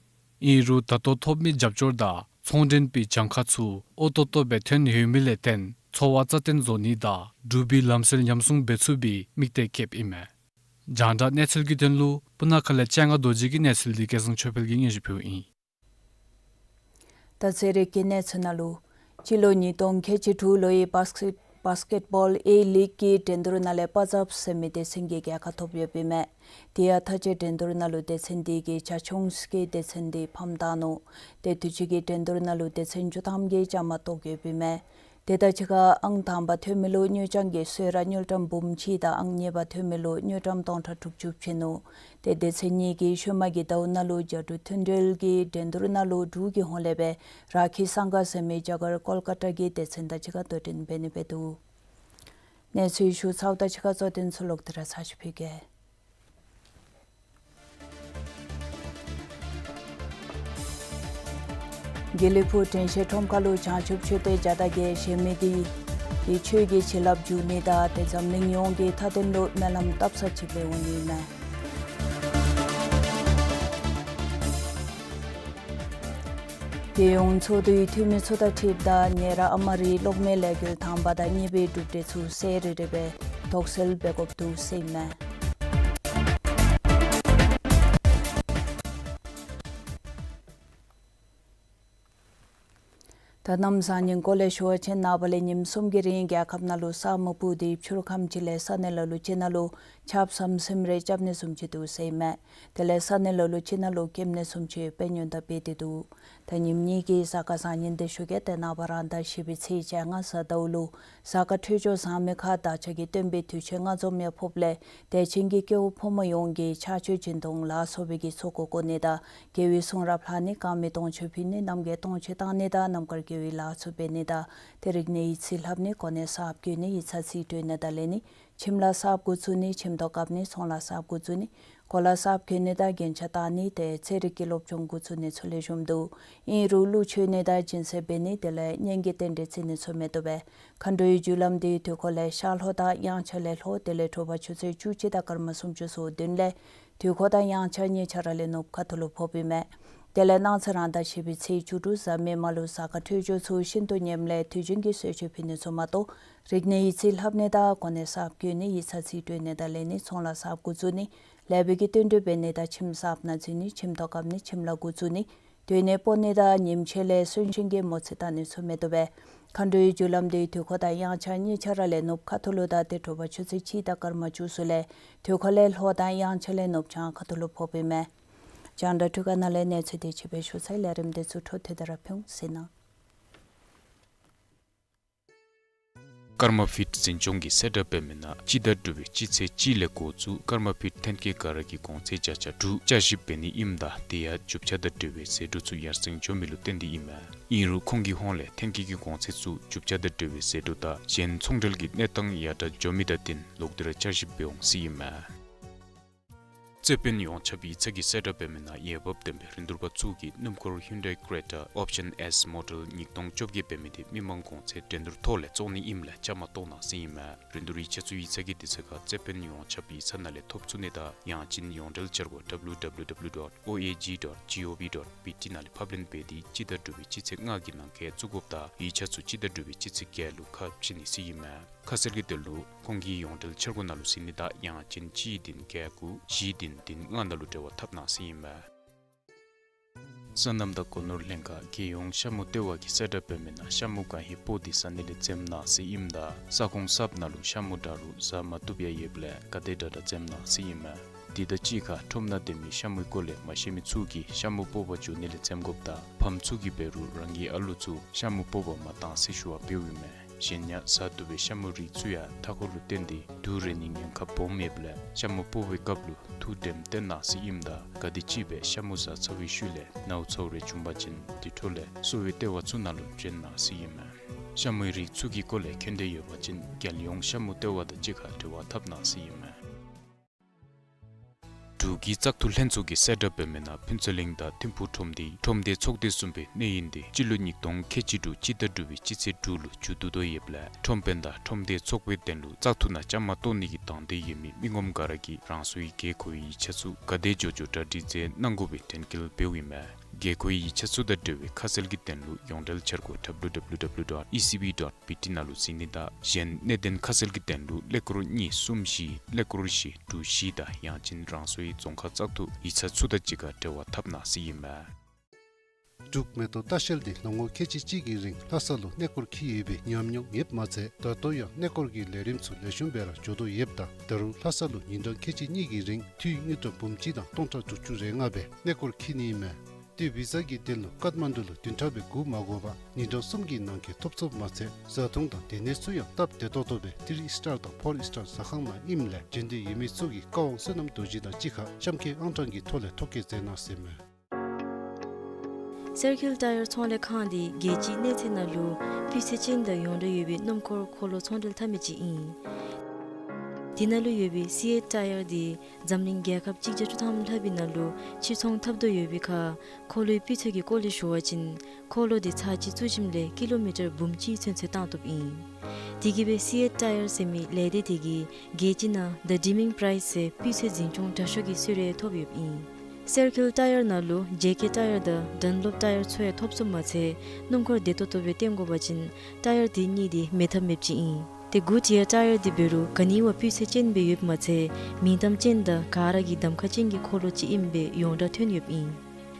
ཨིན་རུང་ད་ལྟོ་ཐོབ་མི་རྒྱབ་སྐྱོར་དང་ཚོང་འབྲེལ་པའི་གྱངས་ཁ་ཚུ་འོས་ཏོག་ཏོ་སྦེ་ཐོན་ཡོད་མི་ལས་བརྟེན་འཚོ་བ་རྩ་བརྟན་བཟོ་ནི་དང་འབྲུག་པའི་ལམ་སྲོལ་ཉམས་སྲུང་འབད་ཚུགས་པའི་དམིགས་གཏད་བསྐྱེདཔ་ཨིན་མས། རྒྱང་བསྒྲགས་གནས་ཚུལ་གྱི་དོན་ལུ་སྤུ་ན་ཁ་ལས་སྤྱན་སྔ་རྡོ་རྗེ་གི་གནས་ཚུལ་འདི་སྐལ་བཟང་ཆོས་འཕེལ་གྱིས་སྙན་ཞུ་ཕུལཝ་ཨིན། ད་ཚེ་རིག་གི་གནས་ཚུལ་ནང་ལུ་སྤྱི་ལོ་ཉིས་སྟོང་ཁལ་གཅིག་དྲུག་ལོའི་བཱསི་ཀེཊ་བཱསི་ཀེཊ་བཱོལ་ཨེ་ལིག་གི་འགྲན་བསྡུར་ནང་ལས་པ་ཛབ་ཟེར་མི་སྡེ་ཚན་གྱིས་རྒྱལ་ཁ་ཐོབ་ཡོདཔ་ཨིན་མས། དེ་ཡང་མཐའ་དཔྱད་འགྲན་བསྡུར་ནང་ལུ་སྡེ་ཚན་འདི་གིས་བྱ་ཁྱུང་གི་སྡེ་ཚན་འདི་ཕམ་བཏང་ནུག། ཏེ་དུས་ཅི་གི་འགྲན་བསྡུར་ནང་ལུ་སྡེ་ཚན་བཅུ་ཐམ་གྱིས་བཅའ་མར་གཏོགས་ཡོདཔ་ཨིན་མས། དེ་དང་གཅིག་ཁར་ཨང་དང་པ་ཐོན་མི་ལུ་དངུལ་ཀྲམ་གྱི་གསོལ་རས་དངུལ་ཀྲམ་འབུམ་གཅིག་དང་ཨང་གཉིས་པ་ཐོན་མི་ལུ་དངུལ་ཀྲམ་སྟོང་ཕྲག་དྲུག་ཅུ་བྱིན་ནུག། ཏེ་སྡེ་ཚན་གཉིས་ཀྱིས་ཤུལ་མ་གི་ཟླཝ་ནང་ལུ་རྒྱ་འབྲུག་མཐུན་འབྲེལ་གྱི་འགྲན་བསྡུར་ནང་ལུ་འབྲུག་གི་ཧོངས་ལས་སྦེ་ར་ཁི་སང་ག་ཟེར་མི་རྒྱ་གར་ཀོལ་ཀ་ཏ་གི་སྡེ་ཚན་དང་གཅིག་ཁར་དོ་འགྲན་འབད་ནི་འབད་འདུག། གནས་ཚུལ་ཞུ་ཚརཝ་དང་གཅིག་ཁར་གཙོ་དོན་ཚུ་ལོག་སྟེ་ར་ཚར་ཅིག་ཕུལ་གེ། དགེ་ལེགས་ཕུག་དྲན་ཤེས་ཁྲོམ་ཁ་ལུ་བྱང་ཆུབ་མཆོད་རྟེན་བརྒྱ་དང་བརྒྱད་བཞེངས་མི་དེ་གིས་ཆོས་ཀྱི་བྱིན་རླབས་འཇུག་ནི་དང་ཏེ་འཛམ་གླིང་ཡོངས་ཀྱིས་མཐའ་དོན་ལུ་སྨོན་ལམ་བཏབ་ས་ཅིག་སྦེ་འོང་ནི་ཨིན་མས། རྒྱལ་ཡོངས་ཚོགས་འདུའི་འཐུས་མི་ཚུ་དང་འཁྲིལཝ་ད་ཉེ་རབས་ཨ་མ་རིའི་གློག་མེ་ལས་འགུལ་དང་པ་དང་གཉིས་པའི་གྲུབ་འབྲས་ཚུ་གསལ་རི་རི་སྦེ་དོགས་སེལ་འབད་དགོཔ་འདུག་ཟེར་ཨིན་མས། ད་གནམ་བཟང་ངན་སྐོར་ལས་ཞུ་བ་ཅིན་ནངས་པ་ལས་ཉིནམ་གསུམ་གྱི་རིང་རྒྱལ་ཁབ་ནང་ལུ་ས་མུ་པུ་དེ་ཕྱུར་ཁམས་ཅིག་ལས་ས་གནས་ལ་ལུ་ཅིག་ནང་ལུ་ཆརཔ་ཟམ་ཟིམ་རེ་རྐྱབ་ནི་བཟུམ་ཅིག་འདུག་ཟེར་ཨིན་མས། དེ་ལས་ས་གནས་ལ་ལུ་ཅིག་ནང་ལུ་སྐེམ་ནི་བཟུམ་ཅིག་དཔེ་ཉུང་དྲགས་འབད་དེ་འདུག། ད་ཉིནམ་གཉིས་ཀྱི་གཟའ་སྐར་བཟང་ངན་དེ་ཞུ་གེ། ཏེ་ནངས་པ་རང་ཟླ་བཞི་པའི་ཚེས་བཅོ་ལྔ་གཟའ་ཟླཝ་ལུ་གཟའ་སྐར་འཕྲོད་སྦྱོར་བཟང་མི་ཁར་བདག་ཅག་གི་སྟོན་པའི་དུས་ཆེན་ལྔ་འཛོམས་ཡང་ཕོགཔ་ལས་དད་ཅན་གྱི་སྐྱེ་བོ་ཕོ་མོ་ཡོངས་ཀྱིས་ཕྱག་མཆོད་སྦྱིན་གཏོང་ལ་སོགས་པའི་གི་ཚོགས་འཁོར་བསྐོར་ནི་དང་དགེ་བའི་གསུང་རབ་ལྷག་ནི་དགང་མི་དུང་ཕྱུར་ཕུལ་ནི་རྣམ་རྒྱལ་དུང་ཕྱུར་བཏང་ནི་དང་རྣམ་དཀར་དགེ་བའི་ལཱ་ཚུ་འབད་ནི་དང་ཏེ་རིག་གནས་ཡིག་རྩིས་ལྷབ་ནི་གོ་གནས་གསརཔ་བསྐོ་ནི་ཡིག་ཚང་རྩིས་སྤྲོད་ནི་དང་ལེན་ནི་ཁྱིམ་ལཱ་གསརཔ་འགོ་བཙུགས་ནི་ཁྱིམ་ཐོག་བཀབ་ནི་ཚོང་ལཱ་གསརཔ་འགོ་བཙུགས་ནི་གོ་ལ་གསརཔ་གྱོན་ནི་དང་རྒྱན་ཆ་བཏགས་ནི་ཏེ་ཚན་རིག་གི་སློབ་སྦྱོང་འགོ་བཙུགས་ནི་ཚུ་ལེགས་ཤོམ་འདུག། ཨིན་རུང་ཀླུ་མཆོད་ནི་དང་སྦྱིན་སྲེག་འབད་ནི་དེ་ལས་གཉེན་གྱི་རྟེན་འབྲེལ་བརྩི་ནི་ཚུ་མི་བཏུབ་པས། མཁའ་འགྲོའི་རྒྱུ་ལམ་དེའི་དུས་འཁོར་ལས་ཤར་ལྷོ་དང་དབྱངས་འཆར་ལས་ལྷོ་དེ་ལས་དྲོ་པ་ཆུ་ཚོད་བཅུ་གཅིག་དང་སྐར་མ་སུམ་ཅུ་སོ་བདུན་ལས་དུས་འཁོར་དང་དབྱངས་འཆར་གཉིས་ཆ་ར་ལས་ནུབ་ཁ་ཐུག་ལུ་ཕོགཔ་ཨིན་མས། དེ་ལས་གནངས་ཚེ་རང་ཟླ་བཞི་པའི་ཚེས་བཅུ་དྲུག་གཟའ་མིག་དམར་ལུ་གཟའ་སྐར་འཕྲོད་སྦྱོར་ཚུ་ཤིན་ཏུ་ངནམ་ལས་དུས་རྒྱུན་གྱི་གསོལ་མཆོད་ཕུལ་ནི་ཚུ་མ་གཏོགས་རིག་གནས་ཡིག་རྩིས་ལྷབ་ནི་དང་གོ་གནས་གསརཔ་བསྐོ་ནི་ཡིག་ཚང་རྩིས་སྤྲོད་ནི་དང་ལེན་ནི་ཚོང་ལཱ་གསརཔ་འགོ་བཙུགས་ནི་ལེགས་པའི་གི་བསྟུན་གྲོས་འབད་ནི་དང་ཁྱིམ་གསརཔ་ནང་འཛུལ་ནི་ཁྱིམ་ཐོག་བཀབ་ནི་ཁྱིམ་ལཱ་འགོ་བཙུགས་ནི་སྡོད་གནས་སྤོ་ནི་དང་ཉིནམ་ཕྱེད་ལས་གསོན་གཤིན་གྱི་མོ་རྩིས་བཏང་ནི་ཚུ་མི་བཏུབ་པས། མཁའ་འགྲོའི་རྒྱུ་ལམ་དེའི་དུས་འཁོར་དང་དབྱངས་འཆར་གཉིས་ཆ་ར་ལས་ནུབ་ཁ་ཐུག་ལུ་དང་ཏེ་དྲོ་པ་ཆུ་ཚོད་གཅིག་དང་སྐར་མ་བཅུ་གསུམ་ལས་དུས་འཁོར་ལས་ལྷོ་དང་དབྱངས་འཆར་ལས་ནུབ་བྱང་ཁ་ཐུག་ལུ་ཕོགཔ་ཨིན་མས། རྒྱང་བསྒྲགས་འཕྲུལ་ཁང་ནང་ལས་གནས་ཚུལ་དེ་ཅིག་སྦེ་ཞུ་ཚར་ཡི། ལས་རིམ་དེ་ཚུ་འཕྲོ་མཐུད་དེ་ར་ཕུལ་ཟེར་ནི། ཀརྨ་ཕིཊ་འཛིན་སྐྱོང་གིས་གསལ་བསྒྲགས་འབད་མི་ནང་སྤྱི་ཟླ་དྲུག་པའི་སྤྱི་ཚེས་གཅིག་ལས་འགོ་བཙུགས་ཀརྨ་ཕིཊ་ཐོན་སྐྱེད་ག་ར་གིས་གོང་ཚད་བརྒྱ་ཆ་དྲུག་བསྐྱར་ཞིབ་འབད་ནི་ཨིནམ་ད་དེ་ཡང་རྒྱུ་ཆ་དང་འབྲེལ་བའི་ཟད་འགྲོ་ཚུ་ཡར་སེང་འགྱོ་མི་ལུ་བརྟེན་ཏེ་ཨིན་མས། ཨིན་རུང་ཁོང་གི་ཧོངས་ལས་ཐོན་སྐྱེད་ཀྱི་གོང་ཚད་ཚུ་རྒྱུ་ཆ་དང་འབྲེལ་བའི་ཟད་འགྲོ་དང་གཞན་ཚོང་འབྲེལ་གྱི་གནས་སྟངས་ཡར་དྲག་འགྱོ་མི་དང་བསྟུན་ལོག་སྟེ་ར་བསྐྱར་ཞིབ་འབད་འོང་ཟེར་ཨིན་མས། རྩེ་དཔོན་ཡོངས་ཁྱབ་ཡིག་ཚང་གིས་གསལ་བསྒྲགས་འབད་མི་ནང་འོས་འབབ་ལྡན་པའི་རིན་བསྡུར་པ་ཚུ་གིས་སྣུམ་འཁོར་ཧིའུན་ཌའི་ཀེ་རེ་ཊ་ཨོཔ་ཤཱན་ཨེསི་མོ་ཌེལ་ཉིས་སྟོང་བཅོ་བརྒྱད་འབད་མི་དེ་མི་མང་གོང་ཚད་འགྲན་བསྡུར་ཐོག་ལས་བཙོང་ནི་ཨིནམ་ལས་བཅའ་མར་གཏོགས་གནང་ཟེར་ཨིན་མས། རིན་བསྡུར་ཡིག་ཆ་ཚུ་ཡིག་ཚང་གི་དུས་ཚོད་ཁར་རྩེ་དཔོན་ཡོངས་ཁྱབ་ཡིག་ཚང་ནང་ལས་ཐོབ་ཚུགས་ནི་དང་ཡང་ཅིན་ཡོངས་འབྲེལ་འཆར་སྒོ་ཌབ་ལིའུ་ཌབ་ལིའུ་ཌབ་ལིའུ་ཌོཊ་ཨོ་ཨེ་ཇི་ཌོཊ་ཇི་ཨོ་ཝི་ཌོཊ་བི་ཊི་ནང་ལས་ཕབ་ལེན་འབད་དེ་སྤྱི་ཟླ་དྲུག་པའི་སྤྱི་ཚེས་ལྔ་གི་ནང་འཁོད་བཙུགས་དགོཔ་དང་ཡིག་ཆ་ཚུ་སྤྱི་ཟླ་དྲུག་པའི་སྤྱི་ཚེས་བརྒྱད་ལུ་ཁ་ཕྱེ་ནི་ཟེར་ཨིན་མས། ཁ་གསལ་གྱི་དོན་ལུ་ཁོང་གི་ཡོངས་འབྲེལ་འཆར་སྒོ་ནང་ལུ་གཟིགས་ནི་དང་ཡང་ཅིན་གཅིག་བདུན་བརྒྱད་དགུ་བཞི་བདུན་བདུན་ལྔ་ནང་ལུ་འབྲེལ་བ་འཐབ་གནང་ཟེར་ཨིན་མས། སོ་ནམ་དང་སྒོ་ནོར་ལྷན་ཁག་རྒྱལ་ཡོངས་ཤ་མུ་ལྟེ་བ་གིས་གསལ་བསྒྲགས་འབད་མི་ནང་ཤ་མུ་གང་ཧེ་སྤོ་སྟེ་ཟ་ནི་ལས་འཛེམ་གནང་ཟེར་ཨིནམ་ད་ས་ཁོངས་གསརཔ་ནང་ལུ་ཤ་མུ་འདྲ་རུང་ཟ་མ་བཏུབ་ཡང་ཡོདཔ་ལས་ག་དེ་དྲག་དྲག་འཛེམ་གནང་ཟེར་ཨིན་མས། དེ་དང་གཅིག་ཁར་ཁྲོམ་ནང་སྡོད་མི་ཤ་མུའི་སྐོར་ལས་མ་ཤེས་མི་ཚུ་གིས་ཤ་མུ་སྤོ་བར་འགྱོ་ནི་ལས་འཛེམ་དགོཔ་དང་ཕམ་ཚུ་གིས་འབད་རུང་རང་གི་ཨ་ལོ་ཚུ་ཤ་མུ་སྤོ་བར་མ་གཏང་ཟེར་ཞུ་བ་འབདཝ་ཨིན་མས། གཞན་ཡང་ཟ་བཏུབ་པའི་ཤ་མུའི་རིགས་ཚུ་ཡང་མཐའ་འཁོར་ལུ་བརྟེན་ཏེ་དུག་རེག་ནིའི་ཉེན་ཁ་སྦོམ་ཡོདཔ་ལས་ཤ་མུ་སྤོ་བའི་སྐབས་ལུ་ཐུགས་དྲནམ་བཏོན་གནང་ཟེར་ཨིནམ་ད་ག་དེམ་ཅིག་སྦེ་ཤ་མུ་ཟ་ཚར་བའི་ཤུལ་ལས་ནཝ་ཚཝ་རེ་བྱུང་པ་ཅིན་དེ་འཕྲོ་ལས་གསོ་བའི་ལྟེ་བ་ཚུ་ནང་ལུ་བྱོན་གནང་ཟེར་ཨིན་མས། ཤ་མུའི་རིགས་ཚུ་གི་སྐོར་ལས་མཁྱེན་འདོད་ཡོད་པ་ཅིན་རྒྱལ་ཡོངས་ཤ་མུ་ལྟེ་བ་དང་གཅིག་ཁར་འབྲེལ་བ་འཐབ་གནང་ཟེར་ཨིན་མས། འབྲུག་གི་བཙག་འཐུ་ལྷན་ཚོགས་ཀྱིས་གསལ་བསྒྲགས་འབད་མི་ནང་ཕུན་ཚོགས་གླིང་དང་ཐིམ་ཕུག་ཁྲོམ་སྡེའི་ཁྲོམ་སྡེ་ཚོགས་སྡེ་གསུམ་པའི་གནས་ཡུན་དེ་སྤྱི་ལོ་ཉིས་སྟོང་ཁལ་གཅིག་དྲུག་སྤྱི་ཟླ་དྲུག་པའི་སྤྱི་ཚེས་དྲུག་ལུ་མཇུག་བསྡུ་དོ་ཡོདཔ་ལས་ཁྲོམ་དཔོན་དང་ཁྲོམ་སྡེ་ཚོགས་པའི་དོན་ལུ་བཙག་འཐུ་ནང་བཅའ་མར་གཏོགས་ནི་གི་དང་འདོད་ཡོད་མི་མི་ངོམ་ག་ར་གིས་རང་སོའི་དགོས་མཁོའི་ཡིག་ཆ་ཚུ་ག་དེ་མགྱོགས་མགྱོགས་གྲ་སྒྲིག་མཛད་གནང་དགོ་པའི་དྲན་སྐུལ་འབདཝ་ཨིན་མས། དགོས་མཁོའི་ཡིག་ཆ་ཚུ་དང་འབྲེལ་བའི་ཁ་གསལ་གྱི་དོན་ལུ་ཡོངས་འབྲེལ་འཆར་སྒོ་ཌབ་ལིའུ་ཌབ་ལིའུ་ཌབ་ལིའུ་ཌོཊ་ཨི་སི་བི་ཌོཊ་བི་ཊི་ནང་ལུ་གཟིགས་ནི་དང་གཞན་གནད་དོན་ཁ་གསལ་གྱི་དོན་ལུ་ཀླད་ཀོར་གཉིས་གསུམ་བཞི་ཀླད་ཀོར་བཞི་དྲུག་བཞི་དང་ཡང་ཅིན་རང་སོའི་རྫོང་ཁག་བཙག་འཐུ་ཡིག་ཚང་ཚུ་དང་གཅིག་ཁར་འབྲེལ་བ་འཐབ་གནང་ཟེར་ཨིན་མས། འབྲུག་མེ་ཏོག་ལྟ་བཤལ་འདི་ལོ་ངོ་ཁལ་གཅིག་གཅིག་གི་རིང་ལྷ་ས་ལུ་གནས་སྐོར་འཁྱིད་ཡོད་པའི་ཉམས་མྱོང་ཡོདཔ་མ་ཚད་ད་ལྟོ་ཡང་གནས་སྐོར་གྱི་ལས་རིམ་ཚུ་ལེགས་ཤོམ་སྦེ་ར་འགྱོ་དོ་ཡོདཔ་ད་ད་རུང་ལྷ་ས་ལུ་ཉིན་གྲངས་ཁལ་གཅིག་གཉིས་ཀྱི་རིང་འཐུས་དངུལ་ཀྲམ་འབུམ་གཅིག་དང་སྟོང་ཕྲག་དྲུག་ཅུ་རེ་ལྔ་སྦེ་གནས་སྐོར་འཁྱིད་ནི་ཨིན་མས། ཏེ་བི་ཟ་གི་དོན་ལུ་ཀཏ་མན་ཌུ་ལུ་བདུན་ཕྲག་སྦེ་སྒུག་མ་དགོ་པར་ཉིན་གྲངས་གསུམ་གྱི་ནང་འཁོད་ཐོབ་ཚུགསཔ་མ་ཚད་བཟའ་འཐུང་དང་སྡོད་གནས་ཚུ་ཡང་སྟབས་བདེ་ཏོག་ཏོ་སྦེ་ཐི་རི་སི་ཊར་དང་ཕོར་སི་ཊར་ཟ་ཁང་ནང་ཨིནམ་ལས་འབྱོན་འདོད་ཡོད་མི་ཚུ་གིས་བཀའ་དབང་བསོད་ནམས་རྡོ་རྗེ་དང་གཅིག་ཁར་གཤམ་འཁོད་ཨང་གྲངས་ཀྱི་ཐོག་ལས་ཐོ་བཀོད་མཛད་གནང་ཟེར་མས། སེར་ཁིལ་ཊ་ཡར་ཚོང་ལས་ཁང་འདི་རྒྱལ་སྤྱིའི་གནས་ཚད་ནང་ལུ་སྤུས་ཚད་ཅན་དང་ཡོངས་གྲགས་ཡོད་པའི་སྣུམ་འཁོར་འཁོར་ལོ་ཚོང་འབྲེལ་འཐབ་མི་ཅིག་ཨིན། དེ་ནང་ལུ་ཡོད་པའི་སི་ཨེཊ་ཊ་ཡར་འདི་འཛམ་གླིང་རྒྱལ་ཁབ་གཅིག་བརྒྱ་བཅུ་ཐམ་ལྷག་པའི་ནང་ལུ་ཕྱིར་ཚོང་འཐབ་དོ་ཡོད་པའི་ཁར་འཁོར་ལོའི་སྤུས་ཚད་ཀྱི་སྐོར་ལས་ཞུ་བ་ཅིན་འཁོར་ལོ་འདི་ཚར་གཅིག་བཙུགས་ཞིནམ་ལས་ཀི་ལོ་མི་ཊར་འབུམ་གཅིག་ཚུན་ཚོད་བཏང་བཏུབ་ཨིན། དེ་གིས་སྦེ་སི་ཨེཊ་ཊ་ཡར་ཟེར་མི་ལས་སྡེ་དེ་གིས་རྒྱལ་སྤྱི་ནང་The Dreaming Prize ཟེར་སྤུས་ཚད་འཛིན་སྐྱོང་དྲག་ཤོས་ཀྱི་གསོལ་རས་ཐོབ་ཡོདཔ་ཨིན། སེར་ཁིལ་ཊ་ཡར་ནང་ལུ་ཇེ་ཀེ་ཊ་ཡར་དང་ཌན་ལོབ་ཊ་ཡར་ཚུ་ཡང་ཐོབ་ཚུགསཔ་མ་ཚད་སྣུམ་འཁོར་བདེ་ཏོག་ཏོ་སྦེ་བཏོན་དགོ་པ་ཅིན་ཊ་ཡར་དེ་གཉིས་དེ་མེད་ཐབས་མེདཔ་ཅིག་ཨིན། ཏེ་གུཌ་ཡར་ཊ་ཡར་དེ་འབད་རུང་ག་ནི་བ་སྤུས་ཚད་ཅན་སྦེ་ཡོདཔ་མ་ཚད་མིང་གཏམ་ཅན་དང་ག་ར་གིས་གདམ་ཁ་ཅན་གྱི་འཁོར་ལོ་ཅིག་ཨིནམ་སྦེ་ཡོངས་གྲགས་ཐོན་ཡོདཔ་ཨིན།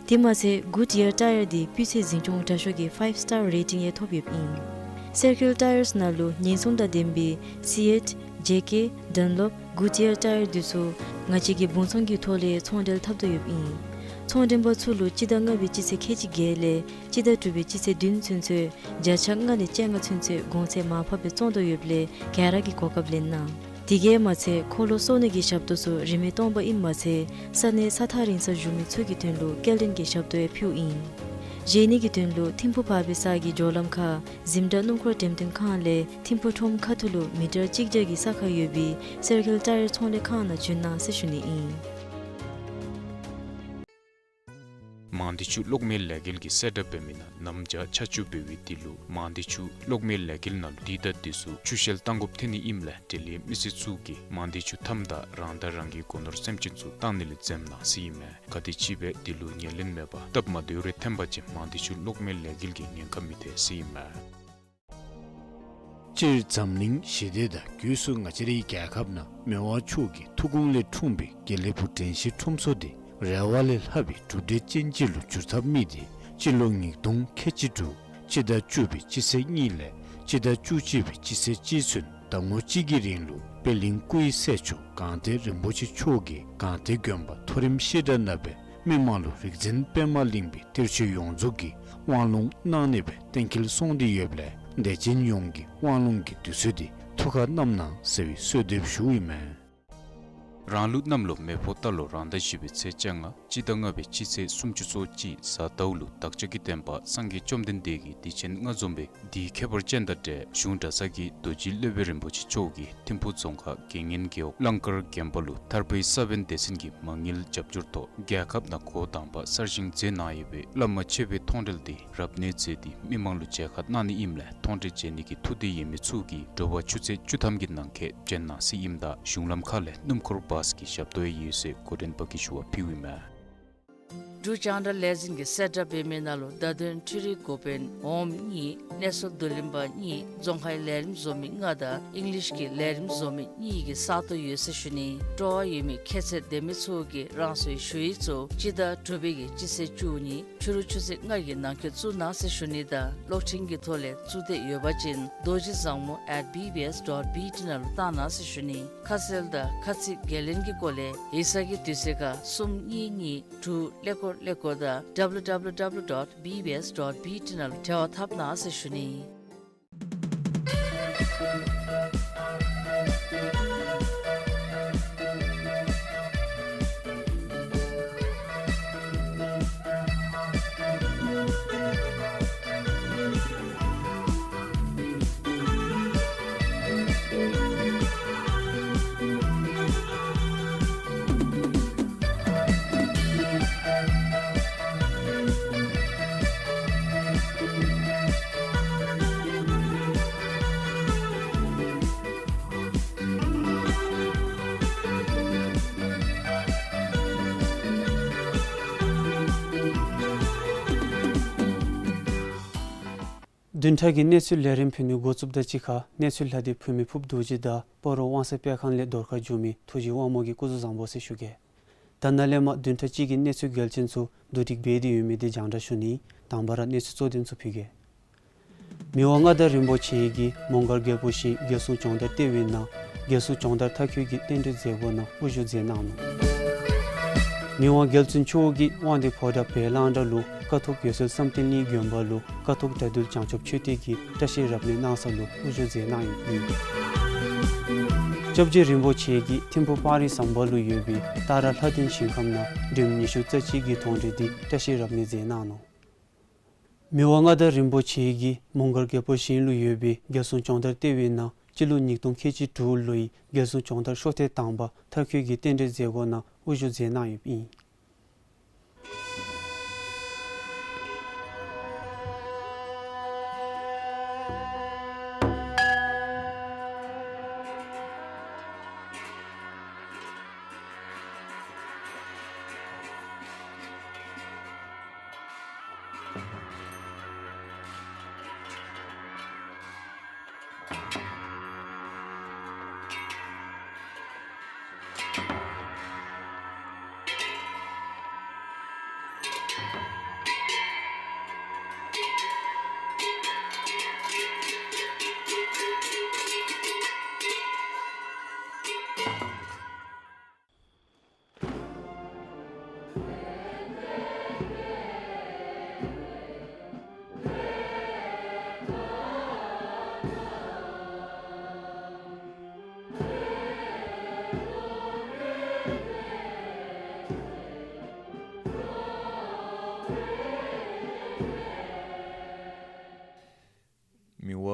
དེ་མ་ཚད་གུཌ་ཡར་ཊ་ཡར་འདི་སྤུས་ཚད་འཛིན་སྐྱོང་དྲག་ཤོས་ཀྱི་ཕའིབ་སི་ཊར་རེ་ཊིང་ཡང་ཐོབ་ཡོདཔ་ཨིན། སེར་ཁེལ་ཊ་ཡརས་ནང་ལུ་ཉེན་སྲུང་དང་ལྡན་པའི་སི་ཨེཊ་ཇེ་ཀེ་ཌན་ལོབ་གུཌ་ཡར་ཊ་ཡར་འདི་ཚུ་ང་བཅས་ཀྱི་བུན་ཚོང་གི་ཐོག་ལས་ཚོང་འབྲེལ་འཐབ་དོ་ཡོདཔ་ཨིན། ཚོང་འདྲེན་པ་ཚུ་ལུ་སྤྱི་ཟླ་ལྔ་པའི་སྤྱི་ཚེས་ཁལ་གཅིག་བརྒྱད་ལས་སྤྱི་ཟླ་དྲུག་པའི་སྤྱི་ཚེས་བདུན་ཚུན་ཚོད་བརྒྱ་ཆ་ལྔ་ལས་བཅོ་ལྔ་ཚུན་ཚོད་གོང་ཚད་མར་ཕབ་སྦེ་བཙོང་དོ་ཡོདཔ་ལས་ག་ར་གིས་གོ་སྐབས་ལེན་གནང་། དེ་གིས་མ་ཚད་འཁོར་ལོ་བསོར་ནི་གི་ཞབས་ཏོག་ཚུ་རིན་མེད་སྟོང་པ་ཨིནམ་མ་ཚད་ས་གནས་ས་ཐག་རིང་སར་བཞུགས་མི་ཚུ་གི་དོན་ལུ་སྐྱེལ་འདྲེན་གྱི་ཞབས་ཏོག་ཡང་ཕུལཝ་ཨིན། བཞེས་ནི་གི་དོན་ལུ་ཐིམ་ཕུག་བར་པའི་ས་གི་འགྱོ་ལམ་ཁར་གཟིམ་དྲག་སྣུམ་འཁོར་འགྲེམས་སྟོན་ཁང་ལས་ཐིམ་ཕུག་ཁྲོམ་ཁ་ཐུག་ལུ་མི་ཊར་གཅིག་བརྒྱ་གི་ས་ཁར་ཡོད་པའི་སེར་ཁེལ་ཊ་ཡར་ཚོང་ལས་ཁང་ནང་བྱོན་གནང་ཟེར་ཞུ་ནི་ཨིན། མང་སྡེ་ཆུ་གློག་མེ་ལས་འགུལ་གྱིས་གསལ་བསྒྲགས་འབད་མི་ནང་གནམ་བྱཱར་ཆར་ཆུ་འབབ་པའི་དུས་ལུ་མང་སྡེ་ཆུ་གློག་མེ་ལས་འགུལ་ནང་ལུ་དུས་དང་དུས་སུ་ཆུ་ཤེལ་བཏང་དགོཔ་ཐོན་ནི་ཨིནམ་ལས་འབྲེལ་ཡོད་མི་སེར་ཚུ་གིས་མང་སྡེ་ཆུ་མཐའམ་དང་རང་དང་རང་གི་སྒོ་ནོར་སེམས་ཅན་ཚུ་བཏང་ནི་ལས་འཛེམ་གནང་ཟེར་ཨིན་མས། ག་དེམ་ཅིག་སྦེ་དེ་ལུ་ཉེར་ལེན་མེད་པར་སྟབས་མ་བདེཝ་རེ་ཐོན་པ་ཅིན་མང་སྡེ་ཆུ་གློག་མེ་ལས་འགུལ་གྱིས་ཉེན་ཁ་མི་ཐེག་ཟེར་ཨིན་མས། སྤྱིར་འཛམ་གླིང་ཞི་བདེ་དང་སྒོས་སུ་ང་བཅས་རའི་རྒྱལ་ཁབ་ནང་མི་དབང་མཆོག་གི་ཐུགས་དགོངས་ལས་འཁྲུངས་པའི་དགེ་ལེགས་ཕུག་དྲན་ཤེས་ཁྲོམ་ཚོགས་འདི་རེ་བ་ལས་ལྷག་པའི་གྲུབ་འབྲས་ཅན་ཅིག་ལུ་འགྱུར་ཐབས་དམིགས་ཏེ་སྤྱི་ལོ་ཉིས་སྟོང་ཁལ་གཅིག་དྲུག་སྤྱི་ཟླ་བཅུ་པའི་སྤྱི་ཚེས་གཉིས་ལས་སྤྱི་ཟླ་བཅུ་གཅིག་པའི་སྤྱི་ཚེས་གཅིག་ཚུན་ཟླ་ངོ་གཅིག་གི་རིང་ལུ་པད་གླིང་སྐུ་ཡི་སྲས་མཆོག་སྒང་སྟེང་རིན་པོ་ཆེ་མཆོག་གིས་སྒང་སྟེང་དགོན་པ་མཐོ་རིམ་བཤད་གྲྭ་ནང་སྦེ་མི་མང་ལུ་རིག་འཛིན་པདྨ་གླིང་པའི་གཏེར་ཆོས་ཡོངས་རྫོགས་ཀྱི་དབང་ལུང་གནང་ནི་སྦེ་གཏན་འཁེལ་སོང་སྟེ་ཡོདཔ་ལས་དད་ཅན་ཡོངས་ཀྱིས་དབང་ལུང་གི་དུས་ཚོད་འདི་ཐུགས་ཁར་བསྣམ་གནང་ཟེར་བའི་གསོལ་འདེབས་ཞུཝ་ཨིན་མས། རང་ལུགས་གནམ་ལོ་མེ་ཕོ་རྟ་ལོ་རང་ཟླ་བཞི་པའི་ཚེས་བཅོ་ལྔ་སྤྱི་ཟླ་ལྔ་པའི་སྤྱི་ཚེས་སུམ་ཅུ་སོ་གཅིག་གཟའ་ཟླཝ་ལུ་བདག་ཅག་གི་བསྟན་པ་སངས་རྒྱས་བཅོམ་ལྡན་འདས་ཀྱི་གདུལ་ཆེན་ལྔ་འཛོམས་པའི་དུས་ཁྱད་པར་ཅན་དང་འབྲེལ་གཞུང་གྲྭ་ཚང་གི་རྡོ་རྗེ་སློབ་དཔོན་རིན་པོ་ཆེ་མཆོག་གིས་ཐིམ་ཕུག་རྫོང་ཁག་དགེ་བསྙེན་རྒེད་འོག་གླང་དཀར་དགོན་པ་ལུ་ཐར་པའི་ས་བོན་སྡེ་ཚན་གྱི་མ་དངུལ་རྒྱབ་སྐྱོར་ཐོག་རྒྱལ་ཁབ་ནང་འགོ་དང་པ་གསར་བཞེངས་མཛད་གནང་ཡོད་པའི་བླ་མ་མཆོད་པའི་མཐོང་གྲོལ་འདི་རབ་གནས་མཛད་དེ་མི་མང་ལུ་མཇལ་ཁ་གནང་ནི་ཨིནམ་ལས་མཐོང་གྲོལ་མཇལ་ནི་གི་ཐུགས་འདོད་ཡོད་མི་ཚུ་གིས་དྲོ་པ་ཆུ་ཚོད་བཅུ་ཐམ་གྱི་ནང་འཁོད་བྱོན་གནང་ཟེར་ཨིནམ་ད་གཞུང་ལམ་ཁ་ལས་སྣུམ་འཁོར་བཱས་ཀྱི་ཞབས་ཏོག་ཡང་ཡོད་ཟེར་འགོ་འདྲེན་པ་གིས་ཞུ་བ་ཕུལཝ་ཨིན་མས། འབྲུག་རྒྱང་བསྒྲགས་ལས་འཛིན་གྱིས་གསལ་བསྒྲགས་འབད་མི་ནང་ལུ་བརྡ་དོན་འཕྲུལ་རིག་འགོ་དཔོན་འོགམ་གཉིས་གནས་ཚུལ་བསྡུ་ལེན་པ་གཉིས་རྫོང་ཁའི་ལས་རིམ་བཟོ་མི་ལྔ་དང་ཨིང་ལིཤ་གི་ལས་རིམ་བཟོ་མི་གཉིས་ཀྱི་ས་སྟོང་ཡོད་ཟེར་ཞུ་ནི། སྤྲོ་བ་ཡོད་མི་ཁྱད་ཚད་ལྡན་མི་ཚུ་གིས་རང་སོའི་ཞུ་ཡིག་ཚུ་སྤྱི་ཟླ་དྲུག་པའི་གི་སྤྱི་ཚེས་བཅུ་གཉིས་ཕྱི་རུ་ཆུ་ཚོད་ལྔ་གི་ནང་འཁོད་བཙུགས་གནང་ཟེར་ཞུ་ནི་དང་གློག་འཕྲིན་གྱི་ཐོག་ལས་བཙུགས་འདོད་ཡོད་པ་ཅིན་རྡོ་རྗེ་བཟང་མོ་at B B S dot B T ནང་ལུ་བཏང་གནང་ཟེར་ཞུ་ནི། ཁ་གསལ་དང་ཁ་ཚིག་འགན་ལེན་གྱི་སྐོར་ལས་ཡིག་ཚང་གི་དུས་ཚོད་ཁར་གསུམ་གཉིས་གཉིས་དྲུག་ཀླད་ཀོར་ཀླད་ཀོར་དང་W W W dot B B S dot B T ནང་ལུ་འབྲེལ་བ་འཐབ་གནང་ཟེར་ཞུ་ནི། བདུན་ཕྲག་གི་གནས་ཚུལ་ལས་རིམ་ཕུལ་ནི་འགོ་བཙུགསཔ་དང་གཅིག་ཁར་གནས་ཚུལ་ལྷ་སྡེ་བོད་མི་ཕུརཔ་རྡོ་རྗེ་དང་སྤ་རོ་དབང་གསལ་སྤེལ་ཁང་ལས་རྫོང་ཁར་བྱོན་མི་ཐུགས་རྗེ་དབང་མོ་གིས་སྐུ་གཟུགས་བཟང་པོ་ཟེར་ཞུ་གེ། ད་ནཱ་ལས་མར་བདུན་ཕྲག་གཅིག་གི་གནས་ཚུལ་གལ་ཆེན་ཚུ་བསྡུ་སྒྲིག་འབད་དེ་ཡོད་མི་དེ་རྒྱང་བསྒྲགས་ཞུ་ནི། དང་པ་ར་གནས་ཚུལ་གཙོ་དོན་ཚུ་ཕུལ་གེ། མི་དབང་མངའ་བདག་རིན་པོ་ཆེ་གིས་མོང་སྒར་རྒྱལ་པོ་ཞིང་རྒྱལ་སྲུང་སྦྱོང་བརྡར་ལྟེ་བའི་ནང་རྒྱལ་སྲུང་སྦྱོང་བརྡར་མཐར་འཁྱོལ་གྱི་རྟེན་འབྲེལ་མཛད་སྒོ་ནང་དབུ་བཞུགས་མཛད་གནང་ནུག། མི་དབང་རྒྱལ་བཙུན་མཆོག་གིས་དབང་འདུས་ཕོ་བྲང་བེ་གླང་བྲག་ལུ་ཀཿཐོག་འོད་གསལ་བསམ་གཏན་གླིང་དགོན་པ་ལུ་ཀཿཐོག་དགྲ་འདུལ་བྱང་ཆུབ་མཆོད་རྟེན་གྱི་བཀྲ་ཤིས་རབ་གནས་གནང་ས་ལུ་དབུ་བཞུགས་མཛད་གནང་ཡོདཔ་ཨིན། སྐྱབས་རྗེ་རིན་པོ་ཆེ་གིས་ཐིམ་ཕུག་སྤང་རི་ཟམ་པ་ལུ་ཡོད་པའི་ཏཱ་ར་ལྷ་ལྡན་ཞིང་ཁམས་ནང་འབྲུམ་ཉི་ཤུ་རྩ་གཅིག་གི་མཐོང་གྲོལ་འདི་བཀྲ་ཤིས་རབ་གནས་མཛད་གནང་ནུག། མི་དབང་མངའ་བདག་རིན་པོ་ཆེ་གིས་མོང་སྒར་རྒྱལ་པོ་ཞིང་ལུ་ཡོད་པའི་རྒྱལ་སྲུང་སྦྱོང་བརྡར་ལྟེ་བའི་ནང་སྤྱི་ལོ་ཉིས་སྟོང་ཁལ་གཅིག་དྲུག་ལོའི་རྒྱལ་སྲུང་སྦྱོང་བརྡར་ཤོག་ཐེངས་དང་པ་མཐར་འཁྱོལ་གྱི་རྟེན་འབྲེལ་མཛད་སྒོ་ནང་དབུ་བཞུགས་མཛད་གནང་ཡོདཔ་ཨིན།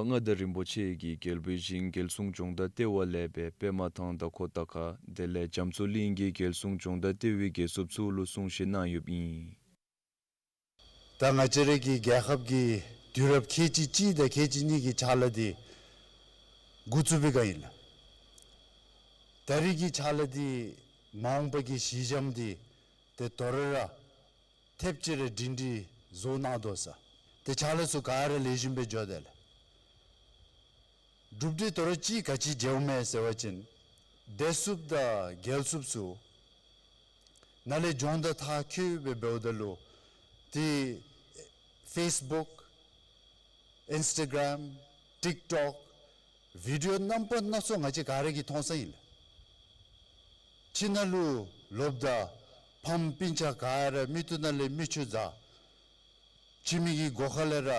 མངའ་བདག་རིན་པོ་ཆེ་གིས་རྒྱལ་པོའི་ཞིང་རྒྱལ་སྲུང་སྦྱོང་བརྡར་ལྟེ་བ་ལས་སྦེ་པདྨ་ཐང་དང་ཁོ་ཏ་ཁ་དེ་ལས་རྒྱ་མཚོ་གླིང་གི་རྒྱལ་སྲུང་སྦྱོང་བརྡར་ལྟེ་བའི་རྒྱལ་སྲུང་ཚུ་ལུ་གསུང་བཤད་གནང་ཡོདཔ་ཨིན། ད་ང་བཅས་ར་གི་རྒྱལ་ཁབ་ཀྱི་དུས་རབས་ཁལ་གཅིག་གཅིག་དང་ཁལ་གཅིག་གཉིས་ཀྱི་ཕྱག་ལཱ་འདི་འགོ་བཙུགས་པའི་སྒང་ཨིན་ལགས། ད་རེས་ཀྱི་ཕྱག་ལཱ་འདི་མ་འོངས་པ་གི་གཞི་འགྱམ་འདི་ཏེ་དོ་རུང་ར་ཐེབས་ཅིག་ར་སྒྲིང་སྒྲིང་བཟོ་གནང་དོ་ཟེར། ཏེ་ཕྱག་ལཱ་ཚུ་ག་ར་ལེགས་ཤོམ་སྦེ་འགྱོ་དེས་ལགས། གྲུབ་འབྲས་དོ་རུང་ཅིག་ག་ཅི་མཇལཝ་མས་ཟེར་བ་ཅིན་བདེ་སྲུངཔ་དང་རྒྱལ་སྲུངཔ་ཚུ་ནཱ་ལས་སྦྱོང་བརྡར་མཐར་འཁྱོལ་སྦེ་འབདཝ་ད་ལུ་ཏེ་ཕེསི་བུཀ་ཨིནསི་ཊ་གརམ་ཊིཀ་ཊོཀ་བི་ཌི་ཨོ་རྣམ་པ་སྣ་ཚོགས་ང་བཅས་ག་ར་གིས་མཐོང་ས་ཨིན་ལགས། ཁྱིམ་ནང་ལུ་ལོགཔ་ད་ཕམ་སྤུན་ཆ་ག་ར་མིག་ཏོ་ནང་ལས་མིག་ཆུ་འཛག། ཁྱིམ་གྱི་སྒོ་ཁ་ལས་ར་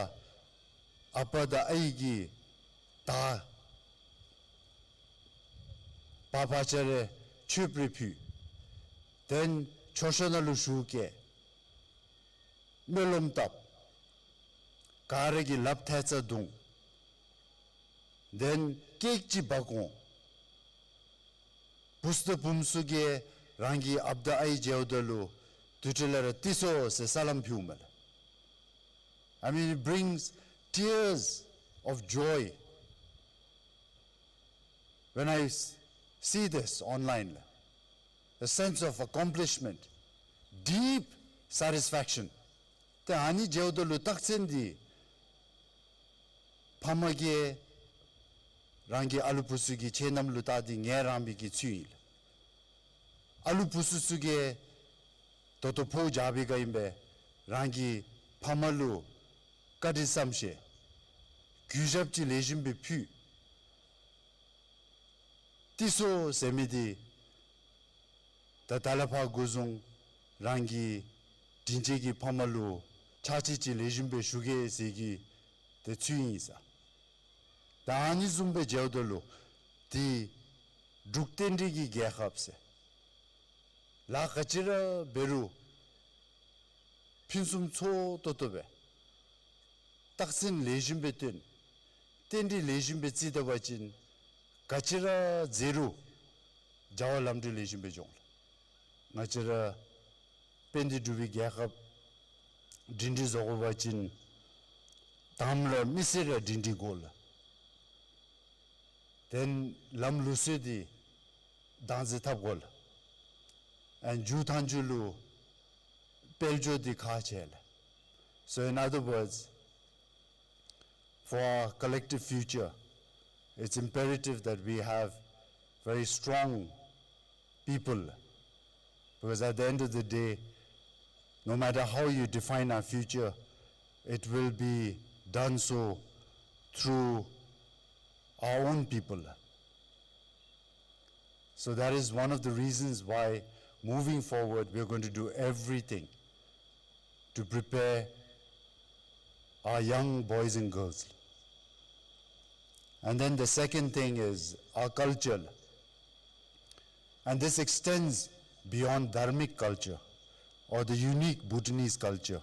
ཨ་པ་དང་ཨའི་གིས་ད་པ་ཕ་ཆ་རེ་ཆོས་པ་རེ་ཕུལ། དེ་ལས་མཆོད་བཤམ་ནང་ལུ་ཞུགས་བསྐྱལ། སྨོན་ལམ་བཏབ། ག་ར་གིས་ལགཔ་ཐལ་རྩ་བརྡུང་། དེ་ལས་ཀེཀ་ཅིག་འབག་འོང་། བུཚ་དང་བུམོ་ཚུ་གིས་རང་གི་ཨཔ་དང་ཨའི་མཇལཝ་ད་ལུ་དེ་འཕྲོ་ལས་ར་ཏེ་སོང་ཟེར་སལམ་ཕུལཝ་མས་ལགས། I mean, it brings tears of joy when I s- see this online. A sense of accomplishment, deep satisfaction. ཏེ་ཨ་ནི་མཇལཝ་ད་ལུ་རྟགས་མཚན་འདི་ཕམ་གིས་རང་གི་ཨ་ལུ་བུཚ་གི་ཁྱད་རྣམ་ལུ་བལྟ་སྟེ་ངལ་རངས་པའི་གི་ཚུལ་ཨིན་ལགས། ཨ་ལུ་བུཚ་ཚུ་གིས་ད་ལྟོ་ཕོཝ་རྒྱག་པའི་སྒང་ཨིན་པས། རང་གི་ཕམ་ལུ་བཀའ་དྲིན་བསམ་ཤེས་གུས་ཞབས་ཅིག་ལེགས་ཤོམ་སྦེ་ཕུལ། ཏེ་སོང་ཟེར་མི་འདི་ད་ད་ལས་ཕར་འགོ་བཟུང་རང་གི་དྲིན་ཅན་གྱི་ཕམ་ལུ་ཕྱག་ཕྱིད་ཅིག་ལེགས་ཤོམ་སྦེ་ཞུ་གེ་ཟེར་གྱི་ཏེ་ཚུལ་ཨིན་ཟེར། ད་ཨ་ནི་བཟུམ་སྦེ་མཇལཝ་ད་ལུ་ཏེ་འབྲུག་རྟེན་འབྲེལ་གྱི་རྒྱལ་ཁབ་ཟེར། ལཱ་ག་ཅི་ར་འབད་རུང་ཕུན་སུམ་ཚོགས་ཏོག་ཏོ་སྦེ་རྟགས་མཚན་ལེགས་ཤོམ་སྦེ་སྟོན། རྟེན་འབྲེལ་ལེགས་ཤོམ་སྦེ་བརྩི་ད་པ་ཅིན་ག་ཅི་ར་མཛད་རུང་བྱ་བ་ལམ་འགྲོ་ལེགས་ཤོམ་སྦེ་འགྱོ་འོང་ལགས། ང་བཅས་ར་དཔལ་ལྡན་འབྲུག་པའི་རྒྱལ་ཁབ་སྒྲིང་སྒྲིང་བཟོ་དགོ་པ་ཅིན་དང་པ་ར་མི་སེར་ར་སྒྲིང་སྒྲིང་དགོ་ལགས། དེ་ལས་ལམ་ལུགས་སྲོལ་འདི་བདག་འཛིན་འཐབ་དགོ་ལགས། ཨེན་མཇུག་མཐའ་མཇུག་ལུ་དཔལ་འབྱོར་འདི་ཁག་ཆེ་ལགས། So in other words, for our collective future, it's imperative that we have very strong people, because at the end of the day, no matter how you define our future, it will be done so through our own people. So that is one of the reasons why, moving forward, we are going to do everything to prepare our young boys and girls. And then the second thing is our culture. And this extends beyond dharmic culture or the unique Bhutanese culture.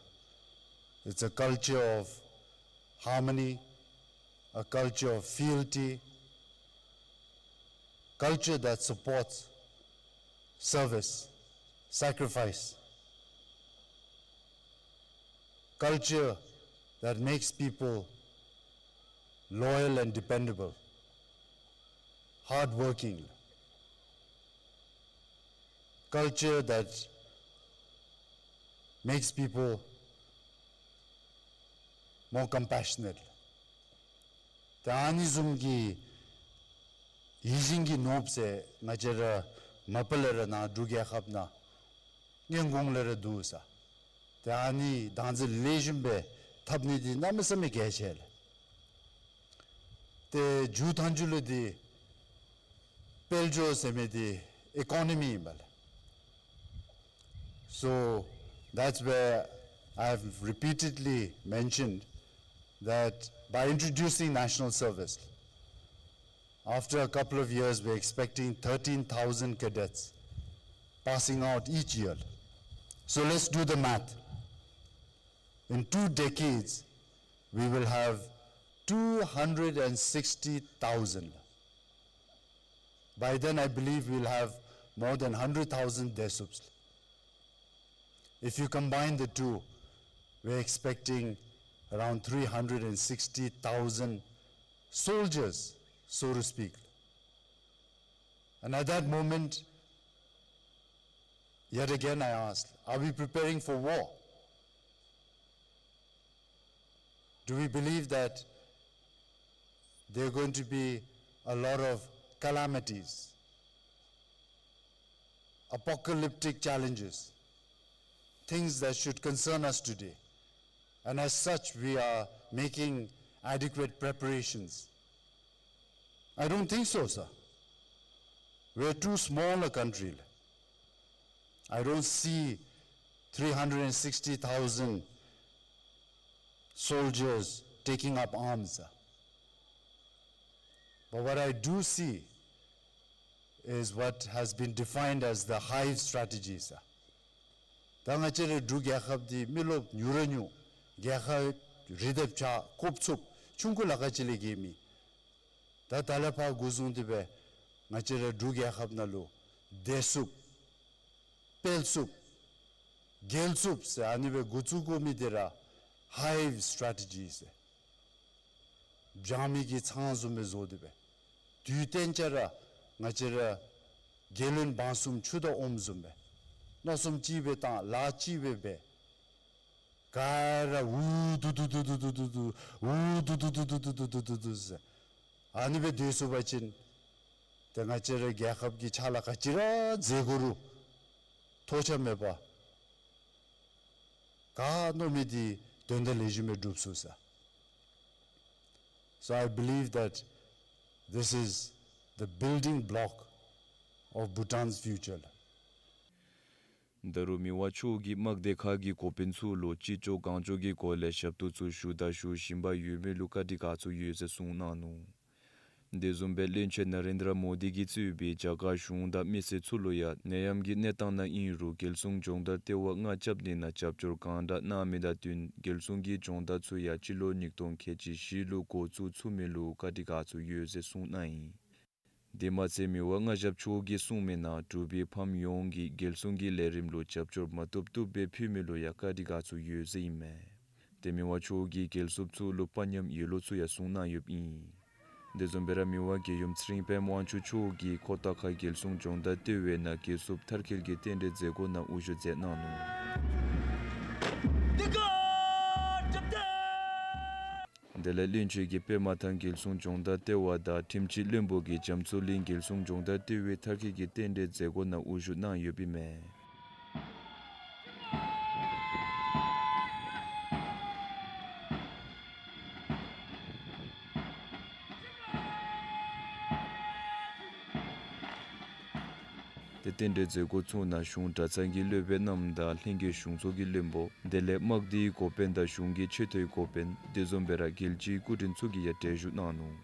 It's a culture of harmony, a culture of fealty, culture that supports service, sacrifice, culture that makes people loyal and dependable, hardworking, culture that makes people more compassionate. ད་ཨ་ནི་བཟུམ་གྱི་ཡིད་བཞིན་གྱི་ནོར་བུ་ཟེར་ང་བཅས་ར་མ་པ་ལས་ར་ནཱ་འབྲུག་རྒྱལ་ཁབ་ནང་སྔོན་གོང་ལས་ར་འདུག་ཟེར། ཏེ་ཨ་ནི་བདག་འཛིན་ལེགས་ཤོམ་སྦེ་འཐབ་ནི་འདི་གནམ་མེད་ས་མེད་གལ་ཆེ་ལགས། ཏེ་མཇུག་མཐའ་མཇུག་ལུ་འདི་དཔལ་འབྱོར་ཟེར་མི་འདི་ཨི་ཀོ་ནོ་མི་ཨིན་པས་ལགས། So that's where I have repeatedly mentioned that by introducing national service, after a couple of years, we're expecting thirteen thousand cadets passing out each year. So let's do the math. In two decades, we will have two hundred and sixty thousand. By then, I believe we'll have more than hundred thousand Desups. If you combine the two, we're expecting around three hundred and sixty thousand soldiers, so to speak. And at that moment, yet again I ask, are we preparing for war? Do we believe that there are going to be a lot of calamities, apocalyptic challenges, things that should concern us today? And as such, we are making adequate preparations. I don't think so, sir. We're too small a country. I don't see three hundred and sixty thousand soldiers taking up arms, sir. But what I do see is what has been defined as the hive strategy, sir. ད་ང་བཅས་རའི་འབྲུག་རྒྱལ་ཁབ་འདི་མི་རློབས་ཉུང་ར་ཉུང་། རྒྱལ་ཁབ་རི་དང་བྱག་ཀོབ་ཚུབ་ཆུང་ཀུ་ལ་ཁ་ཅིག་ལས་བརྒལ་མེད། ད་ད་ལས་ཕར་འགོ་བཟུང་སྟེ་སྦེ་ང་བཅས་རའི་འབྲུག་རྒྱལ་ཁབ་ནང་ལུ་བདེ་སྲུངཔ་དཔལ་སྲུངཔ་རྒྱལ་སྲུངཔ་ཟེར་ཨ་ནི་སྦེ་འགོ་བཙུགས་དགོ་མི་འདི་ར་hive strategy ཟེར། སྦྱང་མི་གི་ཚང་བཟུམ་སྦེ་བཟོ་སྟེ་སྦེ། དུས་གཏན་ཆ་ར་ང་བཅས་ར་རྒྱལ་བློན་འབངས་གསུམ་ཆུ་དང་ཨོམ་བཟུམ་སྦེ། མནོ་བསམ་གཅིག་སྦེ་བཏང་ལཱ་གཅིག་སྦེ་འབད། ག་ར་འུ་སྡུག་སྡུག་སྡུག་སྡུག་སྡུག་སྡུག་འུ་སྡུག་སྡུག་སྡུག་སྡུག་ཟེར། ཨ་ནི་སྦེ་སྡོད་ཚུགས་པ་ཅིན་ཏེ་ང་བཅས་རའི་རྒྱལ་ཁབ་ཀྱི་ཕྱག་ལཱ་ག་ཅི་ར་མཛད་དགོ་རུང་ཐོགས་ཆགས་མེད་པར་ག་མནོ་མི་འདི་དོན་དག་ལེགས་ཤོམ་སྦེ་འགྲུབ་ཚུགས་ས། So I believe that this is the building block of Bhutan's future. ད་རུང་མི་དབང་མཆོག་གིས་དམག་སྡེ་ཁག་གི་འགོ་དཔོན་ཚུ་ལུ་ཅི་ལྕོགས་གང་ལྕོགས་ཀྱི་སྒོ་ལས་ཞབས་ཏོག་ཚུ་ཞུ་དང་ཞུ་བཞིན་པ་ཡོད་མི་ལུ་བཀའ་དྲིན་དགའ་ཚོར་ཡོད་ཟེར་གསུངས་གནང་ནུག། དེ་བཟུམ་སྦེ་བློན་ཆེན་ན་རེན་དྲ་མོ་དི་གིས་གཙོས་པའི་རྒྱ་གར་གཞུང་དང་མི་སེར་ཚུ་ལུ་ཡང་ནད་ཡམས་ཀྱི་གནས་སྟངས་ནང་ཨིན་རུང་རྒྱལ་སྲུང་སྦྱོང་བརྡར་ལྟེ་བ་མངའ་ཁྱབ་ནི་ནང་རྒྱབ་སྐྱོར་གང་དྲག་གནང་མི་དང་བསྟུན་རྒྱལ་སྲུང་གི་སྦྱོང་བརྡར་ཚུ་ཡང་སྤྱི་ལོ་ཉིས་སྟོང་ཁལ་གཅིག་བཞི་ལུ་འགོ་བཙུགས་ཚུགས་མི་ལུ་བཀའ་དྲིན་དགའ་ཚོར་ཡོད་ཟེར་གསུངས་གནང་ཡི། དེ་མ་ཚད་མི་དབང་མངའ་ཞབས་མཆོག་གིས་གསུངས་མི་ནང་འབྲུག་པའི་ཕམ་ཡོངས་ཀྱིས་རྒྱལ་སྲུང་གི་ལས་རིམ་ལུ་རྒྱབ་སྐྱོར་མ་བཏུབ་བཏུབ་སྦེ་ཕུལ་མི་ལུ་ཡང་བཀའ་དྲིན་དགའ་ཚོར་ཡོད་ཟེར་ཨིན་མས། ཏེ་མི་དབང་མཆོག་གིས་རྒྱལ་སྲུངཔ་ཚུ་ལུ་དཔའ་ཉམས་ཡོད་ལོ་ཚུ་ཡང་གསུངས་གནང་ཡོདཔ་ཨིན། དེ་བཟུམ་སྦེ་ར་མི་དབང་རྒྱལ་ཡུམ་ཚེ་རིང་དཔལ་དབང་ཕྱུག་མཆོག་གིས་ཁོ་ཐང་ཁ་རྒྱལ་སྲུང་སྦྱོང་བརྡར་ལྟེ་བའི་ནང་རྒྱལ་སྲུངཔ་མཐར་འཁྱོལ་གྱི་རྟེན་འབྲེལ་མཛད་སྒོ་ནང་དབུ་བཞུགས་མཛད་གནང་ནུག། དེ་ལས་བློན་ཆེན་གྱིས་པདྨ་ཐང་རྒྱལ་སྲུང་སྦྱོང་བརྡར་ལྟེ་བ་དང་ཁྲིམས་སྤྱི་བློན་པོ་གིས་རྒྱ་མཚོ་གླིང་རྒྱལ་སྲུང་སྦྱོང་བརྡར་ལྟེ་བའི་མཐར་འཁྱོལ་གྱི་རྟེན་འབྲེལ་མཛད་སྒོ་ནང་དབུ་བཞུགས་གནང་ཡོདཔ་ཨིན་མས། ཏེ་རྟེན་འབྲེལ་མཛད་སྒོ་ཚུ་ནང་གཞུང་གྲྭ་ཚང་གི་སློབ་དཔོན་རྣམས་དང་ལྷན་རྒྱས་གཞུང་ཚོགས་ཀྱི་བློན་པོ་དེ་ལས་དམག་སྡེའི་འགོ་དཔོན་དང་གཞུང་གི་ཆེ་མཐོའི་འགོ་དཔོན་དེ་བཟུམ་སྦེ་ར་རྒྱལ་སྤྱིའི་སྐུ་མགྲོན་ཚུ་གིས་ཡང་གྲལ་བཞུགས་གནང་ནུག།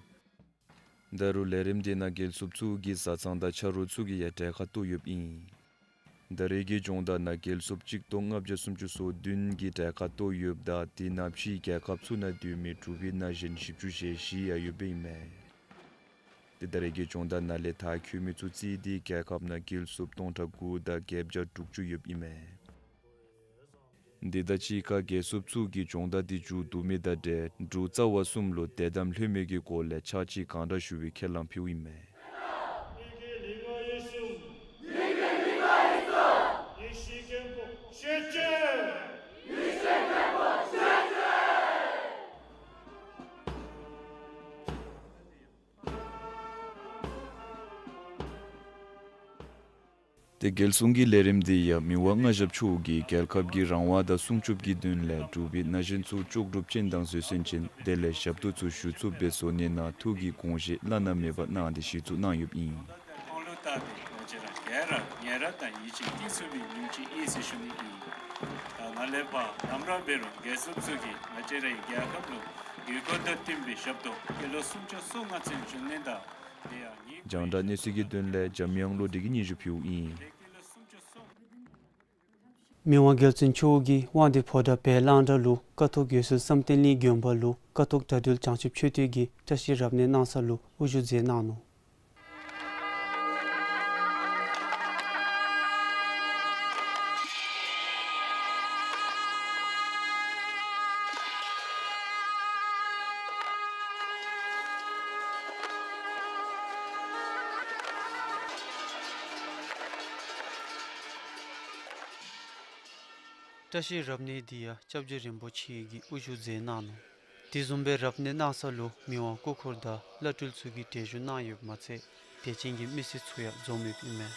ད་རུང་ལས་རིམ་དེ་ནང་རྒྱལ་སྲུངཔ་ཚུ་གི་བཟའ་ཚང་དང་ཆ་རོགས་ཚུ་གིས་ཡང་གྲལ་ཁར་གཏོགས་ཡོདཔ་ཨིན། ད་རེས་ཀྱི་སྦྱོང་བརྡར་ནང་རྒྱལ་སྲུངཔ་གཅིག་སྟོང་ལྔ་བརྒྱ་སུམ་ཅུ་སོ་བདུན་གྱིས་གྲལ་ཁར་གཏོགས་ཡོདཔ་ད་དེ་ནང་ཕྱིའི་རྒྱལ་ཁབ་ཚུ་ནང་སྡོད་མི་འབྲུག་པའི་ན་གཞོན་བཞི་བཅུ་ཞེ་བཞི་ཡང་ཡོདཔ་ཨིན་མས། ཏེ་ད་རེས་ཀྱི་སྦྱོང་བརྡར་ནང་ལས་མཐར་འཁྱོལ་མི་ཚུ་རྩིས་ཏེ་རྒྱལ་ཁབ་ནང་རྒྱལ་སྲུངཔ་སྟོང་ཕྲག་དགུ་དང་བརྒྱད་བརྒྱ་དྲུག་ཅུ་ཡོདཔ་ཨིན་མས། དེ་དང་གཅིག་ཁར་རྒྱལ་སྲུངཔ་ཚུ་གིས་སྦྱོང་བརྡར་དེ་མཇུག་བསྡུ་མི་དང་འབྲེལ་འབྲུག་རྩ་བ་གསུམ་ལུ་དད་དམ་ལྷོད་མེད་ཀྱི་སྒོ་ལས་ཕྱག་ཕྱི་གང་དྲག་ཞུ་བའི་ཁས་བླངས་ཕུལཝ་ཨིན་མས། ཏེ་རྒྱལ་སྲུང་གི་ལས་རིམ་དེ་ཡང་མི་དབང་མངའ་ཞབས་མཆོག་གིས་རྒྱལ་ཁབ་ཀྱི་རང་དབང་དང་སྲུང་སྐྱོབ་ཀྱི་དོན་ལས་འབྲུག་པའི་ན་གཞོན་ཚུ་ལྕོགས་གྲུབ་ཅན་དང་བཟོད་བསྲན་ཅན་དེ་ལས་ཞབས་ཏོག་ཚུ་ཞུ་ཚུགསཔ་སྦེ་བཟོ་ནི་ནང་ཐུགས་ཀྱི་དགོངས་བཞེད་བླ་ན་མེད་པ་གནང་སྟེ་གཞི་བཙུགས་གནང་ཡོདཔ་ཨིན། ཁོང་ལུ་བལྟ་སྟེ་ང་བཅས་ར་ག་ར་ཉེ་ར་དང་ཡིད་ཆེས་བསྐྱེད་ཚུགས་པའི་ཉིནམ་ཅིག་ཨིན་ཟེར་ཞུ་ནི་ཨིན། ད་ནཱ་ལས་ཕར་ནམ་ར་འབད་རུང་རྒྱལ་སྲུངཔ་ཚུ་གིས་ང་བཅས་རའི་རྒྱལ་ཁབ་ལུ་དགོས་མཁོ་དང་བསྟུན་པའི་ཞབས་ཏོག་སྐྱེས་ལོ་སུམ་ཅུ་སོ་ལྔ་ཚུན་འབྱོན་ནི་དང་དེ་ཡང་ཉིན་རྒྱང་བསྒྲགས་གནས་ཚུལ་གྱི་དོན་ལས་འཇམ་དབྱངས་བློ་གྲོས་ཀྱིས་སྙན་ཞུ་ཕུལཝ་ཨིན། དེ་སྐྱེས་ལོ་སུམ་ཅུ་སོ་ལྔ། མི་དབང་རྒྱལ་བཙུན་མཆོག་གིས་དབང་འདུས་ཕོ་བྲང་བོད་གླང་བྲག་ལུ་ཀཿཐོག་དགེ་ཚུལ་བསམ་གཏན་གླིང་དགོན་པ་ལུ་ཀཿཐོག་དགྲ་འདུལ་བྱང་ཆུབ་མཆོད་རྟེན་གྱི་བཀྲ་ཤིས་རབ་གནས་གནང་ས་ལུ་དབུ་བཞུགས་མཛད་གནང་ནུག། བཀྲ་ཤིས་རབ་གནས་འདི་ཡང་སྐྱབས་རྗེ་རིན་པོ་ཆེ་གིས་དབུ་བཞུགས་མཛད་གནང་ནུག། དེ་བཟུམ་སྦེ་རབ་གནས་གནང་ས་ལུ་མི་དབང་སྐུ་འཁོར་དང་བླ་སྤྲུལ་ཚུ་གིས་གྲལ་བཞུགས་གནང་ཡོདཔ་མ་ཚད་དད་ཅན་གྱི་མི་སེར་ཚུ་ཡང་འཛོམས་ཡོདཔ་ཨིན་མས།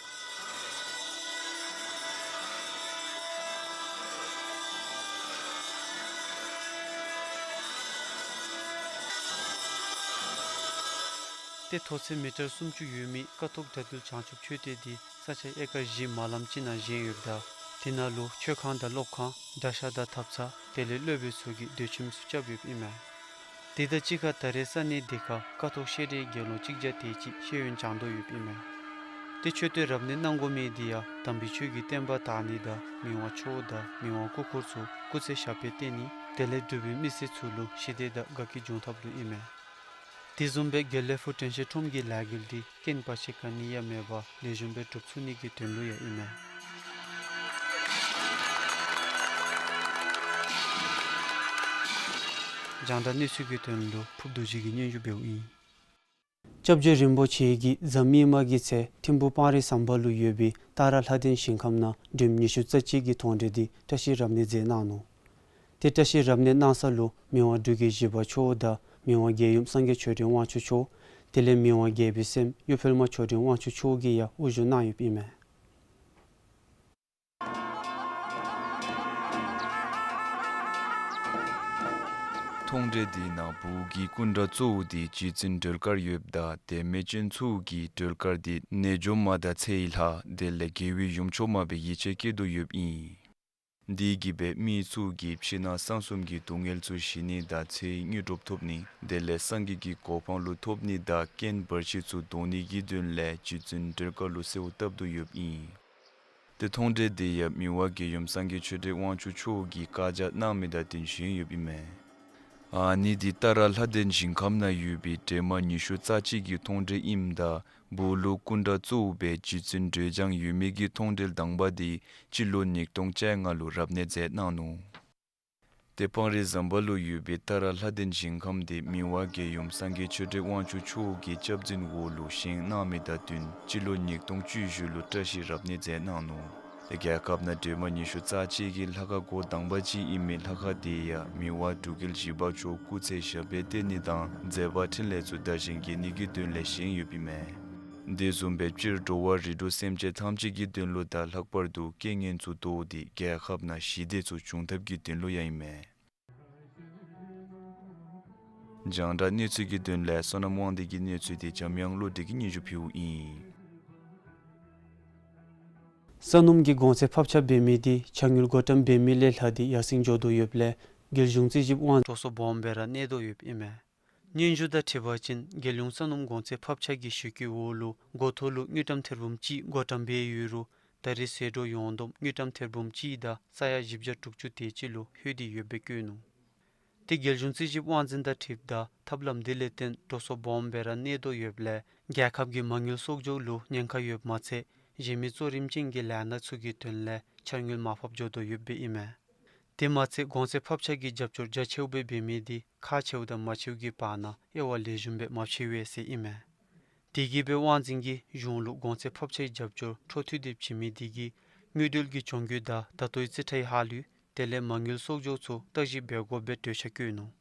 ཏེ་མཐོ་ཚད་མི་ཊར་སུམ་ཅུ་ཡོད་མི་ཀཿཐོག་དགྲ་འདུལ་བྱང་ཆུབ་མཆོད་རྟེན་འདི་ས་ཆ་ཨེ་ཀར་བཞི་མ་ལམ་ཅིག་ནང་བཞེངས་ཡོདཔ་ད་དེ་ནང་ལུ་མཆོད་ཁང་དང་སློབ་ཁང་གྲྭ་ཤག་དང་ཐབ་ཚང་དེ་ལས་སློབ་དཔོན་ཚུ་གིས་སྡོད་ཁྱིམ་ཚུ་རྐྱབ་ཡོདཔ་ཨིན་མས། དེ་དང་གཅིག་ཁར་ད་རེས་ས་གནས་འདི་ཁར་ཀཿཐོག་བཤད་གྲྭའི་དགེ་སློང་གཅིག་བརྒྱ་དེ་ཅིག་ཤེས་ཡོན་སྦྱང་དོ་ཡོདཔ་ཨིན་མས། ཏེ་མཆོད་རྟེན་རབ་གནས་གནང་དགོ་མི་འདི་ཡང་དམ་པའི་ཆོས་ཀྱི་བསྟན་པ་དར་ནི་དང་མི་དབང་མཆོག་དང་མི་དབང་སྐུ་འཁོར་ཚུ་སྐུ་ཚེ་ཞབས་པད་བརྟན་ནི་དེ་ལས་འབྲུག་པའི་མི་སེར་ཚུ་ལུ་ཞི་བདེ་དང་དགའ་སྐྱིད་འབྱུང་ཐབས་ལུ་ཨིན་མས། དེ་བཟུམ་སྦེ་དགེ་ལེགས་ཕུག་དྲན་ཤེས་ཁྲོམ་གྱི་ལས་འགུལ་འདི་རྐྱེན་བར་ཆད་ག་ནི་ཡང་མེད་པར་ལེགས་ཤོམ་སྦེ་གྲུབ་ཚུགས་ནི་གི་དོན་ལུ་ཡང་ཨིན་མས། རྒྱང་བསྒྲགས་གནས་ཚུལ་གྱི་དོན་ལུ་ཕུབ་རྡོ་རྗེ་གིས་སྙན་ཞུ་འབདཝ་ཨིན། སྐྱབས་རྗེ་རིན་པོ་ཆེ་གིས་གཟའ་མིག་དམར་གྱི་ཚེ་ཐིམ་ཕུག་སྤང་རི་ཟམ་པ་ལུ་ཡོད་པའི་ཏཱ་ར་ལྷ་ལྡན་ཞིང་ཁམས་ནང་སྒྲོལམ་ཉི་ཤུ་རྩ་གཅིག་གི་མཐོང་གྲོལ་འདི་བཀྲ་ཤིས་རབ་གནས་མཛད་གནང་ནུག། ཏེ་བཀྲ་ཤིས་རབ་གནས་གནང་ས་ལུ་མི་དབང་འབྲུག་རྒྱལ་བཞི་པ་མཆོག་དང་མི་དབང་རྒྱལ་ཡུམ་སངས་རྒྱས་ཆོས་སྒྲོན་དབང་ཕྱུག་མཆོག་དེ་ལས་མི་དབང་རྒྱལ་པོའི་སྲསམོ་གཡུ་འཕེལ་མ་ཆོས་སྒྲོན་དབང་ཕྱུག་མཆོག་གིས་ཡང་དབུ་བཞུགས་གནང་ཡོདཔ་ཨིན་མས། མཐོང་གྲོལ་འདི་ནང་བོད་ཀྱི་སྐུ་འདྲ་གཙོ་བོ་འདི་རྗེ་བཙུན་སྒྲོལ་དཀར་ཡོདཔ་ད་དད་མོས་ཅན་ཚུ་གིས་སྒྲོལ་དཀར་འདི་རྣལ་འབྱོར་མ་དང་ཚེ་ཡི་ལྷ་དེ་ལས་དགེ་བའི་ཡུམ་མཆོག་མ་སྦེ་ཡིད་ཆེས་བསྐྱེད་དོ་ཡོདཔ་ཨིན། འདི་གིས་སྦེ་མི་ཚུ་གིས་ཕྱི་ནང་གསང་གསུམ་གྱི་སྡུག་བསྔལ་ཚུ་ཞི་ནི་དང་ཚེ་ཡི་དངོས་གྲུབ་ཐོབ་ནི་དེ་ལས་སངས་རྒྱས་ཀྱི་གོ་འཕང་ལུ་ཐོབ་ནི་དང་རྐྱེན་བར་ཆད་ཚུ་བཟློག་ནི་གི་དོན་ལས་རྗེ་བཙུན་སྒྲོལ་དཀར་ལུ་གསོལཝ་བཏབ་དོ་ཡོདཔ་ཨིན། ཏེ་མཐོང་གྲོལ་འདི་ཡང་མི་དབང་རྒྱལ་ཡུམ་སངས་རྒྱས་ཆོས་སྒྲོན་དབང་ཕྱུག་མཆོག་གིས་བཀའ་རྒྱ་གནང་མི་དང་བསྟུན་བཞེངས་ཡོདཔ་ཨིན་མས། ཨ་ནི་འདི་ཏཱ་ར་ལྷ་ལྡན་ཞིང་ཁམས་ནང་ཡོད་པའི་སྒྲོལ་མ་ཉི་ཤུ་རྩ་གཅིག་གི་མཐོང་གྲོལ་ཨིནམ་ད་བོད་ལུ་སྐུ་འདྲ་གཙོ་བོ་སྦེ་རྗེ་བཙུན་སྒྲོལ་ལྗང་ཡོད་མི་གི་མཐོང་གྲོལ་དང་པ་འདི་སྤྱི་ལོ་ཉིས་སྟོང་བཅོ་ལྔ་ལུ་རབ་གནས་མཛད་གནང་ནུག། ཏེ་སྤང་རི་ཟམ་པ་ལུ་ཡོད་པའི་ཏཱ་ར་ལྷ་ལྡན་ཞིང་ཁམས་འདི་མི་དབང་རྒྱལ་ཡུམ་སངས་རྒྱས་ཆོས་སྒྲོན་དབང་ཕྱུག་མཆོག་གི་སྐྱབས་འཛིན་འོག་ལུ་བཞེངས་གནང་མི་དང་བསྟུན་སྤྱི་ལོ་ཉིས་སྟོང་བཅུ་བཞི་ལུ་བཀྲ་ཤིས་རབ་གནས་མཛད་གནང་ནུག། ཏེ་རྒྱལ་ཁབ་ནང་སྒྲོལ་མ་ཉི་ཤུ་རྩ་གཅིག་གི་ལྷ་ཁང་འགོ་དང་པ་ཅིག་ཨིན་མི་ལྷ་ཁང་འདི་ཡང་མི་དབང་འབྲུག་རྒྱལ་བཞི་པ་མཆོག་སྐུ་ཚེ་ཞབས་པད་བརྟན་ནི་དང་མཛད་པ་འཕྲིན་ལས་ཚུ་དར་ཞིང་རྒྱས་ནི་གི་དོན་ལས་བཞེངས་ཡོདཔ་ཨིན་མས། དེ་བཟུམ་སྦེ་སྤྱིར་འགྲོ་བ་རིགས་དྲུག་སེམས་ཅན་ཐམས་ཅད་ཀྱི་དོན་ལུ་དང་ལྷག་པར་དུ་རྐྱེན་ངན་ཚུ་བཟློག་སྟེ་རྒྱལ་ཁབ་ནང་ཞི་བདེ་ཚུ་འབྱུང་ཐབས་ཀྱི་དོན་ལུ་ཡང་ཨིན་མས། རྒྱང་བསྒྲགས་གནས་ཚུལ་གྱི་དོན་ལས་བསོད་ནམས་དབང་འདུས་ཀྱི་གནས་ཚུལ་འདི་འཇམ་དབྱངས་བློ་གྲོས་ཀྱིས་སྙན་ཞུ་ཕུལཝ་ཨིན། ས་སྣུམ་གྱི་གོང་ཚད་ཕབ་ཆ་འབད་མི་འདི་ཆ་དངུལ་བགོ་བཀྲམ་འབད་མི་ལས་ལྷག་སྟེ་ཡར་སེང་འགྱོ་དོ་ཡོདཔ་ལས་རྒྱལ་གཞུང་རྩིས་ཞིབ་དབང་འདུས་འགྲོ་སོང་སྦོམ་སྦེ་ར་གནས་དོ་ཡོདཔ་ཨིན་མས། སྙན་ཞུ་དང་འཁྲིལ་བ་ཅིན་རྒྱལ་ཡོངས་ས་སྣུམ་གོང་ཚད་ཕབ་ཆ་གི་ཞུ་སྐུལ་འོག་ལུ་འགོ་ཐོག་ལུ་དངུལ་ཀྲམ་ཐེར་འབུམ་གཅིག་བགོ་བཀྲམ་འབད་ཡོད་རུང་ད་རེས་ཟད་འགྲོ་ཡོངས་བསྡོམས་དངུལ་ཀྲམ་ཐེར་འབུམ་གཅིག་དང་ས་ཡ་བཞི་བརྒྱ་དྲུག་ཅུ་དེ་ཅིག་ལུ་ལྷོད་དེ་ཡོདཔ་སྦེ་བཀོད་ནུག། ཏེ་རྒྱལ་གཞུང་རྩིས་ཞིབ་དབང་འཛིན་དང་འཁྲིལཝ་ད་ཐབས་ལམ་འདི་ལས་བརྟེན་འགྲོ་སོང་སྦོམ་སྦེ་ར་གནས་དོ་ཡོདཔ་ལས་རྒྱལ་ཁབ་ཀྱི་མ་དངུལ་གསོག་འཇོག་ལུ་ཉེན་ཁ་ཡོདཔ་མ་ཚད་གཞན་མི་གཙོ་རིམ་ཅན་གྱི་ལས་སྣ་ཚུ་གི་དོན་ལས་འཆར་དངུལ་མར་ཕབ་འགྱོ་དོ་ཡོདཔ་སྦེ་ཨིན་མས། དེ་མ་ཚད་གོང་ཚད་ཕབ་ཆ་གི་རྒྱབ་སྐྱོར་རྒྱ་ཆེཝ་སྦེ་འབད་མི་འདི་ཁག་ཆེཝ་དང་མང་ཆེཝ་གི་བར་ན་དབྱེ་བ་ལེགས་ཤོམ་སྦེ་མ་ཕྱེ་བས་ཟེར་ཨིན་མས། དེ་གིས་སྦེ་དབང་འཛིན་གྱིས་གཞུང་ལུ་གོང་ཚད་ཕབ་ཆའི་རྒྱབ་སྐྱོར་འཕྲོ་མཐུད་དེ་བྱིན་མི་འདི་གིས་དངུལ་འབྲེལ་གྱི་གྱོང་གུད་དང་ད་ལྟོའི་རྩིས་ཁྲའི་ཧ་ལུགས་དེ་ལས་མ་དངུལ་གསོག་འཇོག་ཚུ་བརྟག་ཞིབ་འབད་དགོཔ་སྦེ་གྲོས་འཆར་བཀོད་ནུག།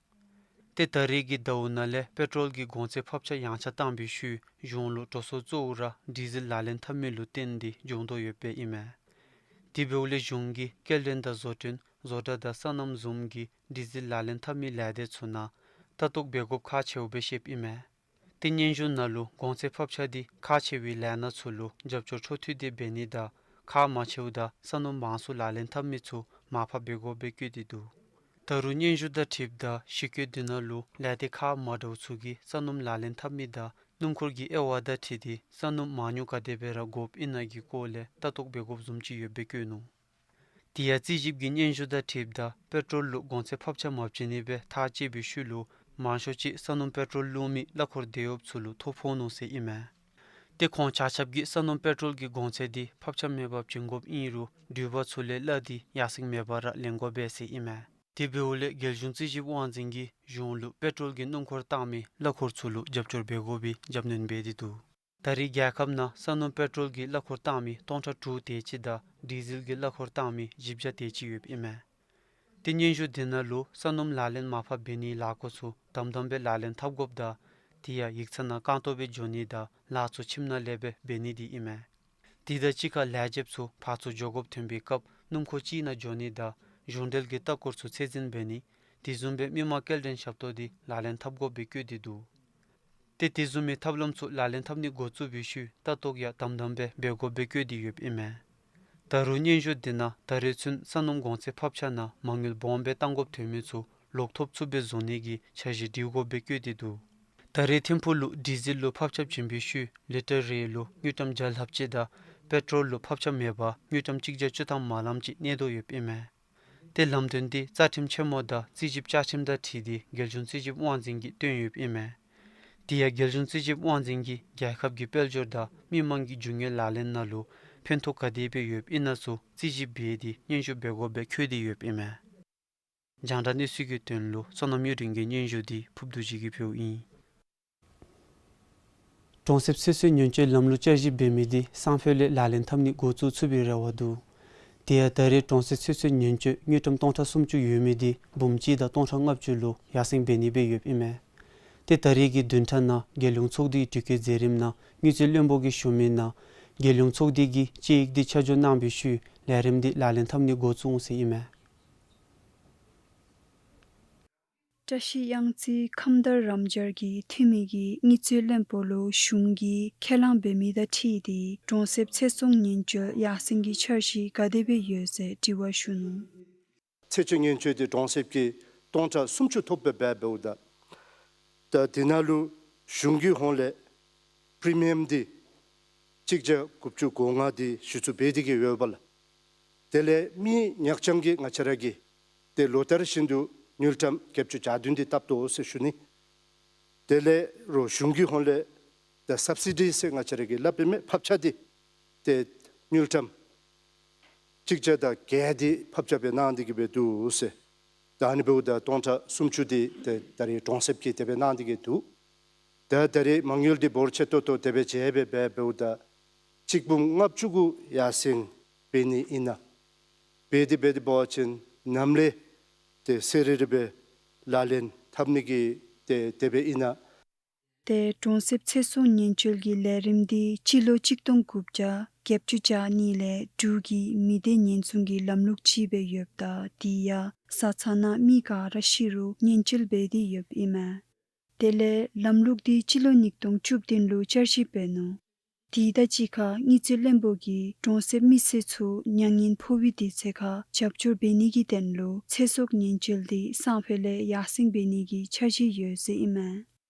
ཏེ་ད་རེས་ཀྱི་ཟླཝ་ནང་ལས་པེ་ཊོལ་གྱི་གོང་ཚད་ཕབ་ཆ་ཡངས་ཆག་བཏང་བའི་ཤུལ་གཞུང་ལུ་འགྲོ་སོང་གཙོ་བོ་ར་ཌི་ཟེལ་ལག་ལེན་འཐབ་མི་ལུ་བརྟེན་ཏེ་འབྱུང་དོ་ཡོདཔ་སྦེ་ཨིན་མས། དེ་འབདཝ་ལས་གཞུང་གིས་སྐྱེལ་འདྲེན་དང་བཟོ་སྐྲུན་བཟོ་གྲྭ་དང་སོ་ནམ་བཟུམ་གྱི་ཌི་ཟེལ་ལག་ལེན་འཐབ་མི་ལས་སྡེ་ཚུ་ནང་ལྟ་རྟོག་འབད་དགོཔ་ཁག་ཆེཝ་སྦེ་བཤདཔ་ཨིན་མས། ཏེ་སྙན་ཞུ་ནང་ལུ་གོང་ཚད་ཕབ་ཆ་འདི་ཁག་ཆེ་བའི་ལས་སྣ་ཚུ་ལུ་རྒྱབ་སྐྱོར་འཕྲོ་མཐུད་དེ་འབད་ནི་དང་ཁག་མང་ཆེཝ་དང་ས་སྣུམ་མང་སུ་ལག་ལེན་འཐབ་མི་ཚུ་མར་ཕབ་འབད་དགོཔ་སྦེ་བཀོད་དེ་འདུག། ད་རུང་སྙན་ཞུ་དང་འཁྲིལཝ་ད་ཞིབ་བཀོད་འདི་ནང་ལུ་ལས་སྡེ་ཁག་མ་འདྲཝ་ཚུ་གིས་ས་སྣུམ་ལག་ལེན་འཐབ་མི་དང་སྣུམ་འཁོར་གྱི་དབྱེ་བ་དང་འཁྲིལ་ཏེ་ས་སྣུམ་མང་ཉུང་ག་དེ་སྦེ་ར་དགོཔ་ཨིན་ན་གི་སྐོར་ལས་ལྟ་རྟོག་འབད་དགོཔ་བཟུམ་ཅིག་ཡོདཔ་སྦེ་བཀོད་ནུག། དེ་ཡང་རྩིས་ཞིབ་ཀྱི་སྙན་ཞུ་དང་འཁྲིལཝ་ད་པེ་ཊོལ་ལུ་གོང་ཚད་ཕབ་ཆ་མ་བྱིན་ནི་སྦེ་ཐག་བཅད་པའི་ཤུལ་ལུ་མང་ཤོས་ཅིག་ས་སྣུམ་པེ་ཊོལ་བླུགས་མི་གླ་འཁོར་དེད་གཡོགཔ་ཚུ་ལུ་ཐོ་ཕོག་ནུག་ཟེར་ཨིན་མས། ཏེ་ཁོང་ཆ་ཁྱབ་ཀྱིས་ས་སྣུམ་པེ་ཊོལ་གྱི་གོང་ཚད་འདི་ཕབ་ཆ་མེད་པར་བྱིན་དགོཔ་ཨིན་རུང་འགྲུལ་པ་ཚུ་ལས་གླ་འདི་ཡར་སེང་མེད་པར་ར་ལེན་དགོ་པས་ཟེར་ཨིན་མས། དེ་འབདཝ་ལས་རྒྱལ་གཞུང་རྩིས་ཞིབ་དབང་འཛིན་གྱིས་གཞུང་ལུ་པེ་ཊོལ་གྱི་སྣུམ་འཁོར་བཏང་མི་གླ་འཁོར་ཚུ་ལུ་རྒྱབ་སྐྱོར་འབད་དགོ་པའི་རྒྱབ་སྣོན་འབད་དེ་འདུག། ད་རེས་རྒྱལ་ཁབ་ནང་ས་སྣུམ་པེ་ཊོལ་གྱི་གླ་འཁོར་བཏང་མི་སྟོང་ཕྲག་དྲུག་དེ་ཅིག་དང་ཌི་ཟེལ་གྱི་གླ་འཁོར་བཏང་མི་བཞི་བརྒྱ་དེ་ཅིག་ཡོདཔ་ཨིན་མས། ཏེ་སྙན་ཞུ་དེ་ནང་ལུ་ས་སྣུམ་ལག་ལེན་མར་ཕབ་འབད་ནིའི་ལཱ་འགོ་ཚུ་དམ་དམ་སྦེ་ལག་ལེན་འཐབ་དགོཔ་དང་དེ་ཡང་ཡིག་ཚང་ནང་རྐང་སྟོང་སྦེ་འགྱོ་ནི་དང་ལཱ་ཚུ་ཁྱིམ་ནང་ལས་སྦེ་འབད་ནི་དེ་ཨིན་མས། དེ་དང་གཅིག་ཁར་ལས་བྱེདཔ་ཚུ་ཕར་ཚུར་འགྱོ་དགོཔ་ཐོན་པའི་སྐབས་སྣུམ་འཁོར་གཅིག་ནང་འགྱོ་ནི་དང་གཞུང་འབྲེལ་གྱི་ལྟ་སྐོར་ཚུ་ཚད་འཛིན་འབད་ནི་དེ་བཟུམ་སྦེ་མི་མང་སྐྱེལ་འདྲེན་ཞབས་ཏོག་འདི་ལག་ལེན་འཐབ་དགོཔ་སྦེ་བཀོད་དེ་འདུག། ཏེ་དེ་བཟུམ་མའི་ཐབས་ལམ་ཚུ་ལག་ལེན་འཐབ་ནི་འགོ་བཙུགས་པའི་ཤུལ་ལྟ་རྟོག་ཡང་དམ་དམ་སྦེ་འབད་དགོཔ་སྦེ་བཀོད་དེ་ཡོདཔ་ཨིན་མས། ད་རུང་སྙན་ཞུ་དེ་ནང་ད་རེས་ཚུན་ས་སྣུམ་གོང་ཚད་ཕབ་ཆ་ནང་མ་དངུལ་སྦོམ་སྦེ་གཏང་དགོཔ་ཐོན་མི་ཚུ་ལོག་ཐོབ་ཚུགསཔ་སྦེ་བཟོ་ནི་གི་འཆར་གཞི་སྒྲིག་དགོཔ་སྦེ་བཀོད་དེ་འདུག། ད་རེས་ཐིམ་ཕུག་ལུ་ཌི་ཟེལ་ལུ་ཕབ་ཆ་བྱིན་པའི་ཤུལ་ལི་ཊར་རེ་ལུ་དངུལ་ཀྲམ་བརྒྱ་ལྷགཔ་ཅིག་དང་པེ་ཊོལ་ལུ་ཕབ་ཆ་མེད་པར་དངུལ་ཀྲམ་གཅིག་བརྒྱ་བཅུ་ཐམ་མ་ལངམ་ཅིག་གནས་དོ་ཡོདཔ་ཨིན་མས། ཏེ་ལམ་སྟོན་འདི་རྩ་ཁྲིམས་ཆེན་མོ་དང་རྩིས་ཞིབ་བཅའ་ཁྲིམས་དང་འཁྲིལ་ཏེ་རྒྱལ་གཞུང་རྩིས་ཞིབ་དབང་འཛིན་གྱིས་བཏོན་ཡོདཔ་ཨིན་མས། དེ་ཡང་རྒྱལ་གཞུང་རྩིས་ཞིབ་དབང་འཛིན་གྱིས་རྒྱལ་ཁབ་ཀྱི་དཔལ་འབྱོར་དང་མི་མང་གི་རྒྱུ་དངོས་ལག་ལེན་ནང་ལུ་ཕན་ཐོགས་ག་དེ་སྦེ་ཡོདཔ་ཨིན་ན་ཚུ་རྩིས་ཞིབ་འབད་དེ་སྙན་ཞུ་འབད་དགོཔ་སྦེ་བཀོད་དེ་ཡོདཔ་ཨིན་མས། རྒྱང་བསྒྲགས་གནས་ཚུལ་གྱི་དོན་ལུ་བསོད་ནམས་གཡུ་སྒྲོན་གྱི་སྙན་ཞུ་འདི་ཕུརབ་རྡོ་རྗེ་གིས་ཕུལཝ་ཨིན། གྲོང་གསེབ་ཚེ་སྲོག་ཉེན་བཅོལ་ལམ་ལུགས་བསྐྱར་ཞིབ་འབད་མི་འདི་སང་ཕོད་ལས་ལག་ལེན་འཐབ་ནི་འགོ་བཙུགས་ཚུགས་པའི་རེ་བ་འདུག། དེ་ཡང་ད་རེས་གྲོང་གསེབ་ཚེ་སྲོག་ཉེན་བཅོལ་དངུལ་ཀྲམ་སྟོང་ཕྲག་སུམ་ཅུ་ཡོད་མི་འདི་འབུམ་གཅིག་དང་སྟོང་ཕྲག་ལྔ་བཅུ་ལུ་ཡར་སེང་འབད་ནི་སྦེ་ཡོདཔ་ཨིན་མས། ཏེ་ད་རེས་ཀྱི་བདུན་ཕྲག་ནང་རྒྱལ་ཡོངས་ཚོགས་སྡེའི་དྲི་བཀོད་མཛད་རིམ་ནང་དངུལ་རྩིས་བློན་པོ་གིས་ཞུ་མི་ནང་རྒྱལ་ཡོངས་ཚོགས་སྡེ་གིས་དཔྱད་ཡིག་འདི་ཆ་འཇོག་གནང་བའི་ཤུལ་ལས་རིམ་འདི་ལག་ལེན་འཐབ་ནི་འགོ་བཙུགས་འོང་ཟེར་ཨིན་མས། བཀྲ་ཤིས་གཡང་རྩེ་ཁམས་དྭངས་རམ་སྦྱར་གྱི་འཐུས་མི་གིས་དངུལ་རྩིས་བློན་པོ་ལུ་གཞུང་གིས་ཁས་བླངས་འབད་མི་དང་འཁྲིལ་ཏེ་གྲོང་གསེབ་ཚེ་སྲོག་ཉེན་བཅོལ་ཡར་སེང་གི་འཆར་གཞི་ག་དེ་སྦེ་ཡོད་ཟེར་དྲི་བ་ཞུ་ནུག། ཚེ་སྲོག་ཉེན་བཅོལ་འདི་གྲོང་གསེབ་ཀྱི་སྟོང་ཕྲག་སུམ་ཅུ་ཐོབ་སྦེ་འབད་འབདཝ་ད། ད་དེ་ནང་ལུ་གཞུང་གི་ཧོངས་ལས་པི་རི་མི་ཡམ་འདི་གཅིག་བརྒྱ་དགུ་བཅུ་གོ་ལྔ་འདི་གཞི་བཙུགས་འབད་དེ་གི་ཡོདཔ་ལགས། དེ་ལས་མི་ཉག་རྐྱང་གིས་ང་བཅས་ར་གིས་ཏེ་ལོ་ལྟར་བཞིན་དུ་དངུལ་ཀྲམ་བརྒྱད་ཅུ་གྱ་བདུན་འདི་བཏབ་དོ་ཟེར་ཞུ་ནི། དེ་ལས་རོགས་གཞུང་གི་ཧོངས་ལས་ད་སབ་སི་ཌི་ཟེར་ང་བཅས་ར་གིས་སླབ་པའི་མི་ཕབ་ཆ་འདི་ཏེ་དངུལ་ཀྲམ་གཅིག་བརྒྱ་དང་བརྒྱད་འདི་ཕབ་ཆ་སྦེ་གནང་སྟེ་གི་སྦེ་འདུག་ཟེར། ད་ཨ་ནི་འབདཝ་ད་སྟོང་ཕྲག་སུམ་ཅུ་འདི་ཏེ་ད་རེས་གྲོང་གསེབ་ཀྱིས་དེ་སྦེ་གནང་སྟེ་གི་འདུག། ད་ད་རེས་མ་དངུལ་འདི་འབོར་ཆེ་ཏོག་ཏོ་དེ་སྦེ་བྱས་སྦེ་འབད་འབདཝ་ད་གཅིག་འབུམ་ལྔ་བཅུ་གུ་ཡར་སེང་འབད་ནི་ཨིན་ན། འབད་དེ་འབད་དེ་འབད་བ་ཅིན་ནམ་ལས་ཏེ་གསལ་རི་རི་སྦེ་ལག་ལེན་འཐབ་ནི་གི་ཏེ་དེ་སྦེ་ཨིན་ན། ཏེ་གྲོང་གསེབ་ཚེ་སྲོག་ཉེན་བཅོལ་གྱི་ལས་རིམ་འདི་སྤྱི་ལོ་གཅིག་སྟོང་དགུ་བརྒྱ་བརྒྱད་ཅུ་གྱ་གཉིས་ལས་འབྲུག་གི་མི་སྡེ་ཉེན་སྲུང་གི་ལམ་ལུགས་ཅིག་སྦེ་ཡོདཔ་ད་དེ་ཡང་བཟའ་ཚང་ནང་མི་ག་ར་ཤི་རུང་ཉེན་བཅོལ་འབད་དེ་ཡོདཔ་ཨིན་མས། དེ་ལས་ལམ་ལུགས་འདི་སྤྱི་ལོ་ཉིས་སྟོང་བཅུ་བདུན་ལུ་བསྐྱར་ཞིབ་འབད་ནུག། དེ་དང་གཅིག་ཁར་དངུལ་རྩིས་བློན་པོ་གིས་གྲོང་གསེབ་མི་སེར་ཚུ་མྱ་ངན་ཕོག་པའི་དུས་ཚོད་ཁར་རྒྱབ་སྐྱོར་འབད་ནི་གི་དོན་ལུ་ཚེ་སྲོག་ཉེན་བཅོལ་འདི་སང་ཕོད་ལས་ཡར་སེང་འབད་ནི་གི་འཆར་གཞི་ཡོད་ཟེར་ཨིན་མས།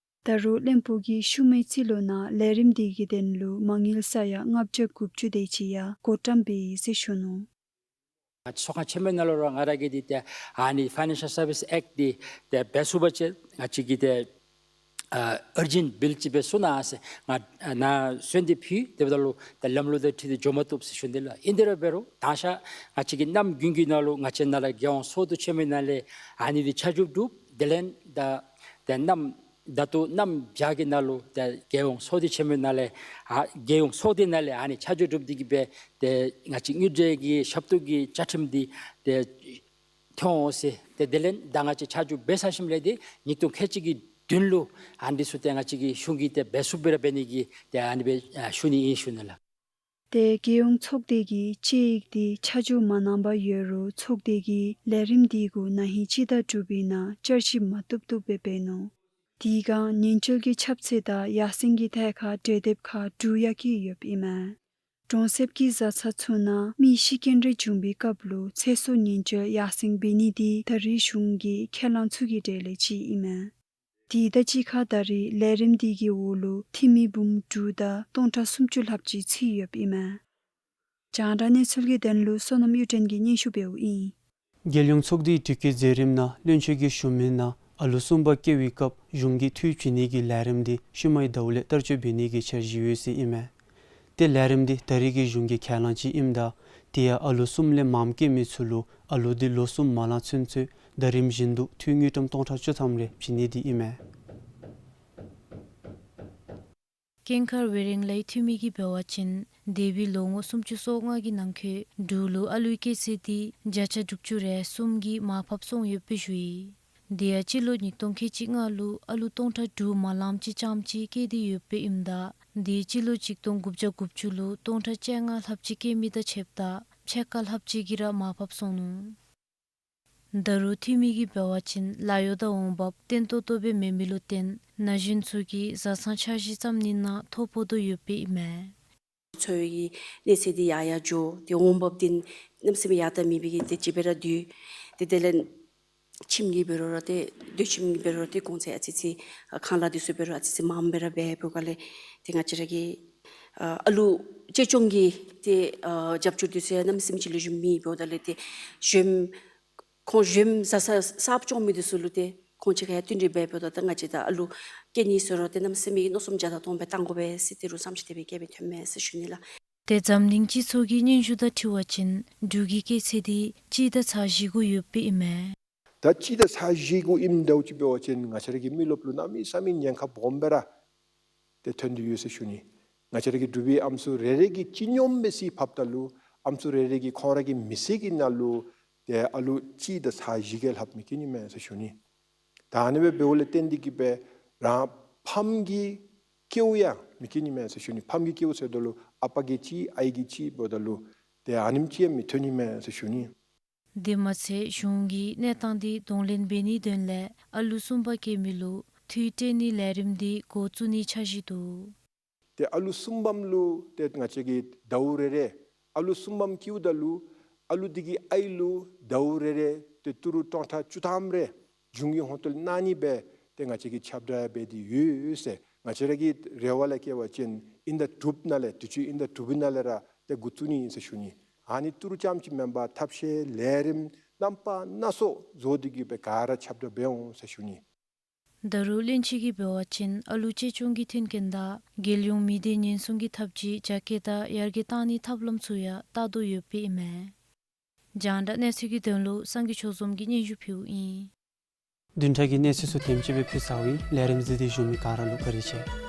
ད་རུང་བློན་པོ་གིས་ཤུལ་མའི་རྩིས་ལོ་ནང་ལས་རིམ་འདི་གི་དོན་ལུ་མ་དངུལ་ས་ཡ་ལྔ་བརྒྱ་དགུ་བཅུ་དེ་ཅིག་ཡང་བགོ་བཀྲམ་འབད་ཡི་ཟེར་ཞུ་ནུག། ང་བཅས་ཚོགས་ཁང་ཆེན་མོའི་ནང་ལུ་ར་ང་ར་གིས་འདི་ཏེ་ཨ་ནི་ཕའི་ནན་ཤལ་སར་བིསི་ཨེཀཊ་འདི་ཏེ་འབད་ཚུགས་པ་ཅིན་ང་བཅས་ཀྱིས་ཏེ་ཨ་ཨར་ཇེནཊ་བིལ་ཅིག་འབད་ཚུགས་ན་ཟེར་ང་ནཱ་གསོལ་འདེབས་ཕུལ། དེ་འབདཝ་ད་ལུ་ཏེ་ལམ་ལུགས་དང་འཁྲིལ་ཏེ་འགྱོ་མ་བཏུབ་ཟེར་ཞུ་ནི་ལགས། ཨིན་དེ་ར་འབད་རུང་ད་ང་བཅས་ཀྱི་གནམ་དགུན་གྱི་ནང་ལུ་ང་བཅས་ནཱ་ལས་རྒྱལ་ཡོངས་ཚོགས་འདུ་ཆེན་མོའི་ནང་ལས་ཨ་ནི་འདི་ཆ་འཇོག་གྲུབ། དེ་ལས་ད་ཏེ་གནམ་ད་ལྟོ་གནམ་བྱཱར་གྱི་ནང་ལུ་ཏེ་རྒྱལ་ཡོངས་ཚོགས་སྡེ་ཆེན་མོའི་ནང་ལས་ཨ་རྒྱལ་ཡོངས་ཚོགས་སྡེ་ནང་ལས་ཨ་ནི་ཆ་འཇོག་གྲུབ་སྟེ་གི་སྦེ་ཏེ་ང་བཅས་དངུལ་འབྲེལ་གྱི་ཞབས་ཏོག་གི་བཅའ་ཁྲིམས་འདི་ཏེ་ཐོན་འོང་ཟེར། ཏེ་དེ་ལས་ད་ང་བཅས་ཆ་འཇོག་འབད་ཚར་ཞིནམ་ལས་ཏེ་ཉིས་སྟོང་ཁལ་གཅིག་གི་བདུན་ལུ་ཨ་ནི་ཚུ་ཏེ་ང་བཅས་ཀྱི་གཞུང་གིས་ཏེ་འབད་ཚུགསཔ་སྦེ་ར་འབད་ནི་གི་ཏེ་ཨ་ནི་སྦེ་ཨ་ཞུ་ནི་ཨིན་ཞུ་ནི་ལགས། ཏེ་རྒྱལ་ཡོངས་ཚོགས་སྡེ་གིས་དཔྱད་ཡིག་འདི་ཆ་འཇོག་མ་གནང་པར་ཡོད་རུང་ཚོགས་སྡེ་གིས་ལས་རིམ་འདི་གུ་ན་ཧིང་སྤྱི་ཟླ་དྲུག་པའི་ནང་བསྐྱར་ཞིབ་མ་བཏུབ་བཏུབ་སྦེ་འབད་ནུག། དེ་སྒང་ཉེན་བཅོལ་གྱི་ཁྱབ་ཚད་དང་ཡར་སེང་གི་ཐད་ཁར་གྲོས་འདེབས་ཁག་དྲུག་ཡང་བཀོད་ཡོདཔ་ཨིན་མས། གྲོང་གསེབ་ཀྱི་བཟའ་ཚང་ཚུ་ནང་མི་ཤི་རྐྱེན་རེ་བྱུང་པའི་སྐབས་ལུ་ཚེ་སྲོག་ཉེན་བཅོལ་ཡར་སེང་འབད་ནི་འདི་ད་རེས་གཞུང་གི་ཁས་བླངས་ཚུ་གི་གྲས་ལས་གཅིག་ཨིན་མས། དེ་དང་གཅིག་ཁར་ད་རེས་ལས་རིམ་འདི་གི་འོག་ལུ་འཐུས་མི་འབུམ་དྲུག་དང་སྟོང་ཕྲག་སུམ་ཅུ་ལྷགཔ་ཅིག་ཚུད་ཡོདཔ་ཨིན་མས། རྒྱང་བསྒྲགས་གནས་ཚུལ་གྱི་དོན་ལུ་བསོད་ནམས་གཡུ་སྒྲོན་གྱིས་སྙན་ཞུ་འབདཝ་ཨིན། རྒྱལ་ཡོངས་ཚོགས་སྡེའི་དྲི་བཀོད་མཛད་རིམ་ནང་བློན་ཆེན་གྱིས་ཞུ་མི་ནང་ཨ་ལུ་གསུམ་པ་སྐྱེ་བའི་སྐབས་གཞུང་གིས་འཐུས་བྱིན་ནི་གི་ལས་རིམ་འདི་ཤུལ་མའི་ཟླཝ་ལས་བསྟར་སྤྱོད་འབད་ནི་གི་འཆར་གཞི་ཡོད་ཟེར་ཨིན་མས། ཏེ་ལས་རིམ་འདི་ད་རེས་ཀྱི་གཞུང་གི་ཁས་བླངས་ཅིག་ཨིནམ་ད་དེ་ཡང་ཨ་ལུ་གསུམ་ལས་མངམ་སྐྱེ་མི་ཚུ་ལུ་ཨ་ལུ་འདི་ལོ་གསུམ་མ་ལང་ཚུན་ཚོད་ཟླ་རིམ་བཞིན་དུ་འཐུས་དངུལ་ཀྲམ་སྟོང་ཕྲག་བཅུ་ཐམ་རེ་བྱིན་ནི་འདི་ཨིན་མས། ཀེང་ཁར་ཝེ་རེང་ལའི་འཐུས་མི་གིས་འབད་བ་ཅིན་འདས་པའི་ལོ་ངོ་སུམ་ཅུ་སོ་ལྔ་གི་ནང་འཁོད་འབྲུག་ལུ་ཨ་ལུའི་སྐྱེས་ཚད་འདི་བརྒྱ་ཆ་དྲུག་ཅུ་རེ་གསུམ་གྱིས་མར་ཕབ་སོང་ཡོདཔ་སྦེ་ཞུ་ཡི། དེ་ཡང་སྤྱི་ལོ་ཉིས་སྟོང་ཁལ་གཅིག་ལྔ་ལུ་ཨ་ལུ་སྟོང་ཕྲག་དྲུག་མ་ལངམ་ཅིག་རྐྱངམ་ཅིག་སྐྱེས་ཏེ་ཡོདཔ་ཨིནམ་ད་དེ་སྤྱི་ལོ་ཆིག་སྟོང་དགུ་བརྒྱ་དགུ་བཅུ་ལུ་སྟོང་ཕྲག་བཅོ་ལྔ་ལྷགཔ་ཅིག་སྐྱེས་མི་དང་ཕྱདཔ་ད་ཕྱེད་ཀ་ལྷགཔ་ཅིག་གིས་ར་མར་ཕབ་སོང་ནུག། ད་རུང་འཐུས་མི་གིས་འབད་བ་ཅིན་ལཱ་གཡོག་དང་འོང་འབབ་བརྟན་ཏོག་ཏོ་སྦེ་མེད་མི་ལུ་བརྟེན་ན་གཞོན་ཚུ་གིས་བཟའ་ཚང་འཆར་གཞི་བརྩམ་ནི་ནང་ཐོ་ཕོག་དོ་ཡོདཔ་ཨིན་མས། འཚོ་བའི་གནས་ཚད་འདི་ཡར་ཡར་འགྱོ། ཏེ་འོང་འབབ་འདི་གནམ་མེད་ས་མེད་ཡར་ད་མེད་པའི་གི་ཏེ་ཅིག་སྦེ་ར་སྡོད། ཏེ་དེ་ལས་ཁྱིམ་གྱི་འབད་རུང་ར་ཏེ་སྡོད་ཁྱིམ་གྱི་འབད་རུང་ར་ཏེ་གོང་ཚད་ཨ་ཙི་ཙི་ཁང་གླ་འདི་ཚུ་འབད་རུང་ཨ་ཙི་ཙི་མངམ་སྦེ་ར་འབད་འབདཝ་ལས་ཏེ་ང་བཅས་ར་གི་ཨ་ཨ་ལུ་གཅེས་སྐྱོང་གི་ཏེ་ཨ་རྒྱབ་སྐྱོར་འདི་ཚུ་ཡང་གནམ་མེད་ས་མེད་ཅིག་ལེགས་ཤོམ་མེད་འབདཝ་ད་ལས་ཏེ་གཞོནམ་ཁོང་གཞོནམ་བཟའ་ས་གསརཔ་སྐྱོང་མི་འདི་ཚུ་ལུ་ཏེ་ཁོང་ཆ་ཁྱབ་ཡང་བསྟུན་གྲོས་འབད་འབདཝ་ད་ད་ང་བཅས་ད་ཨ་ལུ་སྐྱེ་ནི་ཟེར་རུང་ཏེ་གནམ་མེད་ས་མེད་ཀྱི་མནོ་བསམ་བརྒྱ་དང་སྟོང་སྦེ་བཏང་དགོ་པས་ཟེར་ཏེ་རུང་བསམ་ཤེས་དེ་སྦེ་བསྐྱལ་སྦེ་ཐོན་མས་ཟེར་ཞུ་ནི་ལགས། ཏེ་འཛམ་གླིང་སྤྱི་ཚོགས་ཀྱི་སྙན་ཞུ་དང་འཁྲིལ་བ་ཅིན་འབྲུག་གི་སྐྱེས་ཚད་འདི་གཅིག་དང་ཚག་བཞི་གུ་ཡོདཔ་ཨིན་མས། ད་གཅིག་དང་ཚག་བཞི་གུ་ཨིནམ་འདྲཝ་ཅིག་འབད་བ་ཅིན་ང་བཅས་ར་གི་མི་རློབས་ལུ་གནམ་མེད་ས་མེད་ཉེན་ཁ་སྦོམ་སྦེ་ར་ཏེ་ཐོན་ཏེ་ཡོད་ཟེར་ཞུ་ནི། ང་བཅས་ར་གི་འབྲུག་པའི་ཨམ་སྲུ་རེ་རེ་གིས་སྤྱི་སྙོམས་སྦེ་གཟིགས་ཕབ་ད་ལུ་ཨམ་སྲུ་རེ་རེ་གིས་ཁོང་ར་གི་མི་ཚེ་གི་ནང་ལུ་ཏེ་ཨ་ལུ་གཅིག་དང་ཚག་བཞི་གི་ལྷགཔ་མི་སྐྱེ་ནི་མས་ཟེར་ཞུ་ནི། ད་ཨ་ནི་སྦེ་འབདཝ་ལས་བརྟེན་ཏེ་གིས་སྦེ་རང་ཕམ་གྱི་སྐྱེཝ་ཡང་མི་སྐྱེ་ནི་མས་ཟེར་ཞུ་ནི། ཕམ་གྱི་སྐྱེཝ་ཟེརཝ་ད་ལུ་ཨ་པ་གིས་གཅིག་ཨའི་གིས་གཅིག་འབདཝ་ད་ལུ་ཏེ་ཨ་ནེམ་ཅིག་ཡང་མི་ཐོན་ནི་མས་ཟེར་ཞུ་ནི། དེ་མ་ཚད་གཞུང་གིས་གནས་སྟངས་འདི་གདོང་ལེན་འབད་ནིའི་དོན་ལས་ཨ་ལུ་གསུམ་པ་སྐྱེས་མི་ལུ་འཐུས་སྤྲོད་ནིའི་ལས་རིམ་འདི་འགོ་བཙུགས་ནིའི་འཆར་གཞི་འདུག། ཏེ་ཨ་ལུ་གསུམ་པམ་ལུ་ཏེ་ང་བཅས་ཀྱིས་ཟླཝ་རེ་རེ་ཨ་ལུ་གསུམ་པམ་སྐྱེཝ་ད་ལུ་ཨ་ལུ་འདི་གི་ཨའི་ལུ་ཟླཝ་རེ་རེ་ཏེ་ཏི་རུ་སྟོང་ཕྲག་བཅུ་ཐམ་རེ་གཞུང་གི་ཧོངས་ཏོ་ལས་གནང་ནི་སྦེ་ཏེ་ང་བཅས་ཀྱིས་ཁྱབ་བསྒྲགས་འབད་དེ་ཡོད་ཟེར། ང་བཅས་ར་གི་རེ་བ་ལས་བཀལ་བ་ཅིན་ཨིན་ཟླ་དྲུག་པ་ནང་ལས་དུས་ཅི་ཨིན་ཟླ་དྲུག་པའི་ནང་ལས་ར་ཏེ་འགོ་བཙུགས་ནི་ཨིན་ཟེར་ཞུ་ནི། ཨ་ནི་ཏི་རུ་རྐྱངམ་ཅིག་མེན་པར་ཐབས་ཤེས་ལས་རིམ་རྣམ་པ་སྣ་ཚོགས་བཟོ་སྟེ་གིས་སྦེ་ག་ར་ཁྱབ་བསྒྲགས་འབད་འོང་ཟེར་ཞུ་ནི། ད་རུང་བློན་ཆེན་གྱིས་འབད་བ་ཅིན་ཨ་ལུ་གཅེས་སྐྱོང་གི་མཐུན་རྐྱེན་དང་རྒྱལ་ཡོངས་མི་སྡེ་ཉེན་སྲུང་གི་ཐབས་ཇུས་རྒྱ་སྐྱེད་དང་ཡར་རྒྱས་བཏང་ནིའི་ཐབས་ལམ་ཚུ་ཡང་བལྟ་དོ་ཡོདཔ་ཨིན་མས། རྒྱང་བསྒྲགས་གནས་ཚུལ་གྱི་དོན་ལུ་སངས་རྒྱས་ཆོས་འཛོམས་ཀྱིས་སྙན་ཞུ་ཕུལཝ་ཨིན། བདུན་ཕྲག་གི་གནས་ཚུལ་ཚུ་དེམ་ཅིག་སྦེ་ཕུལ་ཚརཝ་ཨིན། ལས་རིམ་གཟིགས་ཏེ་བཞུགས་མི་ག་ར་ལུ་བཀའ་དྲིན་ཆེ།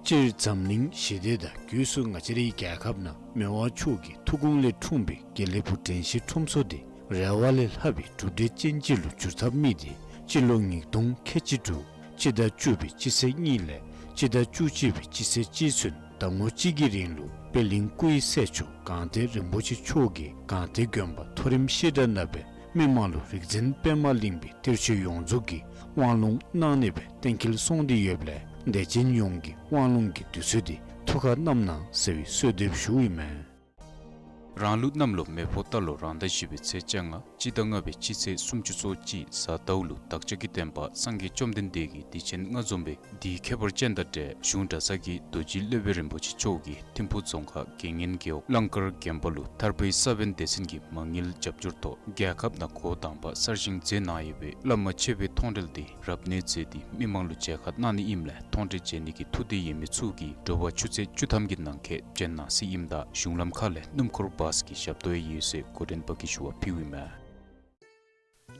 སྤྱིར་འཛམ་གླིང་ཞི་བདེ་དང་སྒོས་སུ་ང་བཅས་རའི་རྒྱལ་ཁབ་ནང་མི་དབང་མཆོག་གི་ཐུགས་དགོངས་ལས་འཁྲུངས་པའི་དགེ་ལེགས་ཕུག་དྲན་ཤེས་ཁྲོམ་ཚོགས་འདི་རེ་བ་ལས་ལྷག་པའི་གྲུབ་འབྲས་ཅན་ཅིག་ལུ་འགྱུར་ཐབས་དམིགས་ཏེ་སྤྱི་ལོ་ཉིས་སྟོང་ཁལ་གཅིག་དྲུག་སྤྱི་ཟླ་བཅུ་པའི་སྤྱི་ཚེས་གཉིས་ལས་སྤྱི་ཟླ་བཅུ་གཅིག་པའི་སྤྱི་ཚེས་གཅིག་ཚུན་ཟླ་ངོ་གཅིག་གི་རིང་ལུ་པད་གླིང་སྐུ་ཡི་སྲས་མཆོག་སྒང་སྟེང་རིན་པོ་ཆེ་མཆོག་གིས་སྒང་སྟེང་དགོན་པ་མཐོ་རིམ་བཤད་གྲྭ་ནང་སྦེ་མི་མང་ལུ་རིག་འཛིན་པདྨ་གླིང་པའི་གཏེར་ཆོས་ཡོངས་རྫོགས་ཀྱི་དབང་ལུང་གནང་ནི་སྦེ་གཏན་འཁེལ་སོང་སྟེ་ཡོདཔ་ལས་དད་ཅན་ཡོངས་ཀྱིས་དབང་ལུང་གི་དུས་ཚོད་འདི་ཐུགས་ཁར་བསྣམ་གནང་ཟེར་བའི་གསོལ་འདེབས་ཞུཝ་ཨིན་མས། རང་ལུགས་གནམ་ལོ་མེ་ཕོ་རྟ་ལོ་རང་ཟླ་བཞི་པའི་ཚེས་བཅོ་ལྔ་སྤྱི་ཟླ་ལྔ་པའི་སྤྱི་ཚེས་སུམ་ཅུ་སོ་གཅིག་གཟའ་ཟླཝ་ལུ་བདག་ཅག་གི་བསྟན་པ་སངས་རྒྱས་བཅོམ་ལྡན་འདས་ཀྱི་གདུལ་ཞིང་ལྔ་འཛོམས་པའི་དེའི་ཁྱད་པར་ཅན་དང་འབྲེལ་གཞུང་གྲྭ་ཚང་གི་རྡོ་རྗེ་སློབ་དཔོན་རིན་པོ་ཆེ་མཆོག་གིས་ཐིམ་ཕུ་རྫོང་ཁག་དགེ་བསྙེན་རྒེད་འོག་གླང་དཀར་དགོན་པ་ལུ་ཐར་པའི་ས་བོན་སྡེ་ཚན་གྱི་མ་དངུལ་རྒྱབ་སྐྱོར་ཐོག་རྒྱལ་ཁབ་ནང་འགོ་དང་པ་གསར་བཞེངས་མཛད་གནང་ཡོད་པའི་བླ་མ་མཆོད་པའི་མཐོང་གྲོལ་འདི་རབ་གནས་མཛད་དེ་མི་མང་ལུ་མཇལ་ཁ་གནང་ནི་ཨིནམ་ལས་མཐོང་གྲོལ་མཇལ་ནི་གི་ཐུགས་འདོད་ཡོད་མི་ཚུ་གིས་དྲོ་པ་ཆུ་ཚོད་བཅུ་ཐམ་གྱི་ནང་འཁོད་བྱོན་གནང་ཟེར་ཨིནམ་ད་གཞུང་ལམ་ཁ་ལས་སྣུམ་འཁོར་བཱས་ཀྱི་ཞབས་ཏོག་ཡོད་ཟེར་འགོ་འདྲེན་པ་གིས་ཞུ་བ་ཕུལཝ་ཨིན་མས།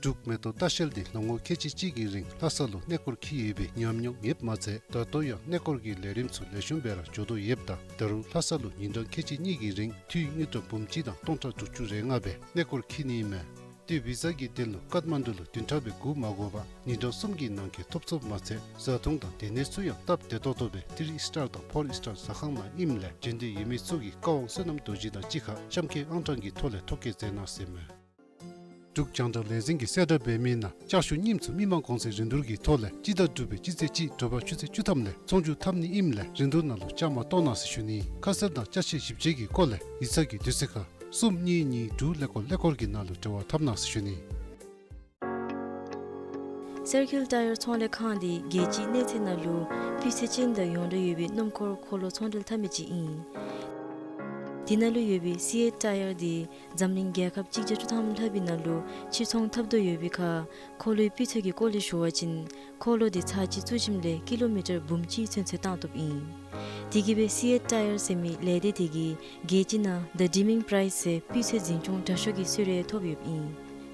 འབྲུག་མེ་ཏོག་ལྟ་བཤལ་འདི་ལོ་ངོ་ཁལ་གཅིག་གཅིག་གི་རིང་ལྷ་ས་ལུ་གནས་སྐོར་འཁྱིད་ཡོད་པའི་ཉམས་མྱོང་ཡོདཔ་མ་ཚད་ད་ལྟོ་ཡང་གནས་སྐོར་གྱི་ལས་རིམ་ཚུ་ལེགས་ཤོམ་སྦེ་ར་འགྱོ་དོ་ཡོདཔ་ད་ད་རུང་ལྷ་ས་ལུ་ཉིན་གྲངས་ཁལ་གཅིག་གཉིས་ཀྱི་རིང་འཐུས་དངུལ་ཀྲམ་འབུམ་གཅིག་དང་སྟོང་ཕྲག་དྲུག་ཅུ་རེ་ལྔ་སྦེ་གནས་སྐོར་འཁྱིད་ནི་ཨིན་མས། ཏེ་བི་ཟ་གི་དོན་ལུ་ཀཏ་མན་ཌུ་ལུ་བདུན་ཕྲག་སྦེ་སྒུག་མ་དགོ་པར་ཉིན་གྲངས་གསུམ་གྱི་ནང་འཁོད་ཐོབ་ཚུགསཔ་མ་ཚད་བཟའ་འཐུང་དང་སྡོད་གནས་ཚུ་ཡང་སྟབས་བདེ་ཏོག་ཏོ་སྦེ་ཐི་རི་ཨིསི་ཊར་དང་ཕོར་ཨིསི་ཊར་ཟ་ཁང་ནང་ཨིནམ་ལས་འབྱོན་འདོད་ཡོད་མི་ཚུ་གིས་བཀའ་དབང་བསོད་ནམས་རྡོ་རྗེ་དང་གཅིག་ཁར་གཤམ་འཁོད་ཨང་གྲངས་ཀྱི་ཐོག་ལས་ཐོ་བཀོད་མཛད་གནང་ཟེར་མས། འབྲུག་རྒྱང་བསྒྲགས་ལས་འཛིན་གྱིས་གསལ་བསྒྲགས་འབད་མི་ནང་ལྕགས་ཞུ་རྙིངམ་ཚུ་མི་མང་གོང་ཚད་རིན་བསྡུར་གྱི་ཐོག་ལས་སྤྱི་ཟླ་དྲུག་པའི་སྤྱི་ཚེས་གཅིག་དྲོ་པ་ཆུ་ཚོད་བཅུ་ཐམ་ལས་ཚོང་བསྒྱུར་འཐབ་ནི་ཨིནམ་ལས་རིན་བསྡུར་ནང་ལུ་བཅའ་མར་གཏོགས་གནང་ཟེར་ཞུ་ནི། ཁ་གསལ་དང་ཅ་ཆས་ཞིབ་དཔྱད་ཀྱི་སྐོར་ལས་ཡིག་ཚང་གི་དུས་ཚོད་ཁར་གསུམ་གཉིས་གཉིས་དྲུག་ཀླད་ཀོར་ཀླད་ཀོར་གྱི་ནང་ལུ་འབྲེལ་བ་འཐབ་གནང་ཟེར་ཞུ་ནི། སེར་ཁེལ་ཊ་ཡར་ཚོང་ལས་ཁང་འདི་རྒྱལ་སྤྱིའི་གནས་ཚད་ནང་ལུ་སྤུས་ཚད་ཅན་དང་ཡོངས་གྲགས་ཡོད་པའི་སྣུམ་འཁོར་འཁོར་ལོ་ཚོང་འབྲེལ་འཐབ་མི་ཅིག་ཨིན། དེ་ནང་ལུ་ཡོད་པའི་སི་ཨེཊ་ཊ་ཡར་འདི་འཛམ་གླིང་རྒྱལ་ཁབ་གཅིག་བརྒྱ་བཅུ་ཐམ་ལྷག་པའི་ནང་ལུ་ཕྱིར་ཚོང་འཐབ་དོ་ཡོད་པའི་ཁར་འཁོར་ལོའི་སྤུས་ཚད་ཀྱི་སྐོར་ལས་ཞུ་བ་ཅིན་འཁོར་ལོ་འདི་ཚར་གཅིག་བཙུགས་ཞིནམ་ལས་ཀི་ལོ་མི་ཊར་འབུམ་གཅིག་ཚུན་ཚོད་བཏང་བཏུབ་ཨིན། དེ་གིས་སྦེ་སི་ཨེཊ་ཊ་ཡར་ཟེར་མི་ལས་སྡེ་དེ་གིས་རྒྱལ་སྤྱི་ནང་The Deaming Price ཟེར་སྤུས་ཚད་འཛིན་སྐྱོང་དྲག་ཤོས་ཀྱི་གསོལ་རས་ཐོབ་ཡོདཔ་ཨིན།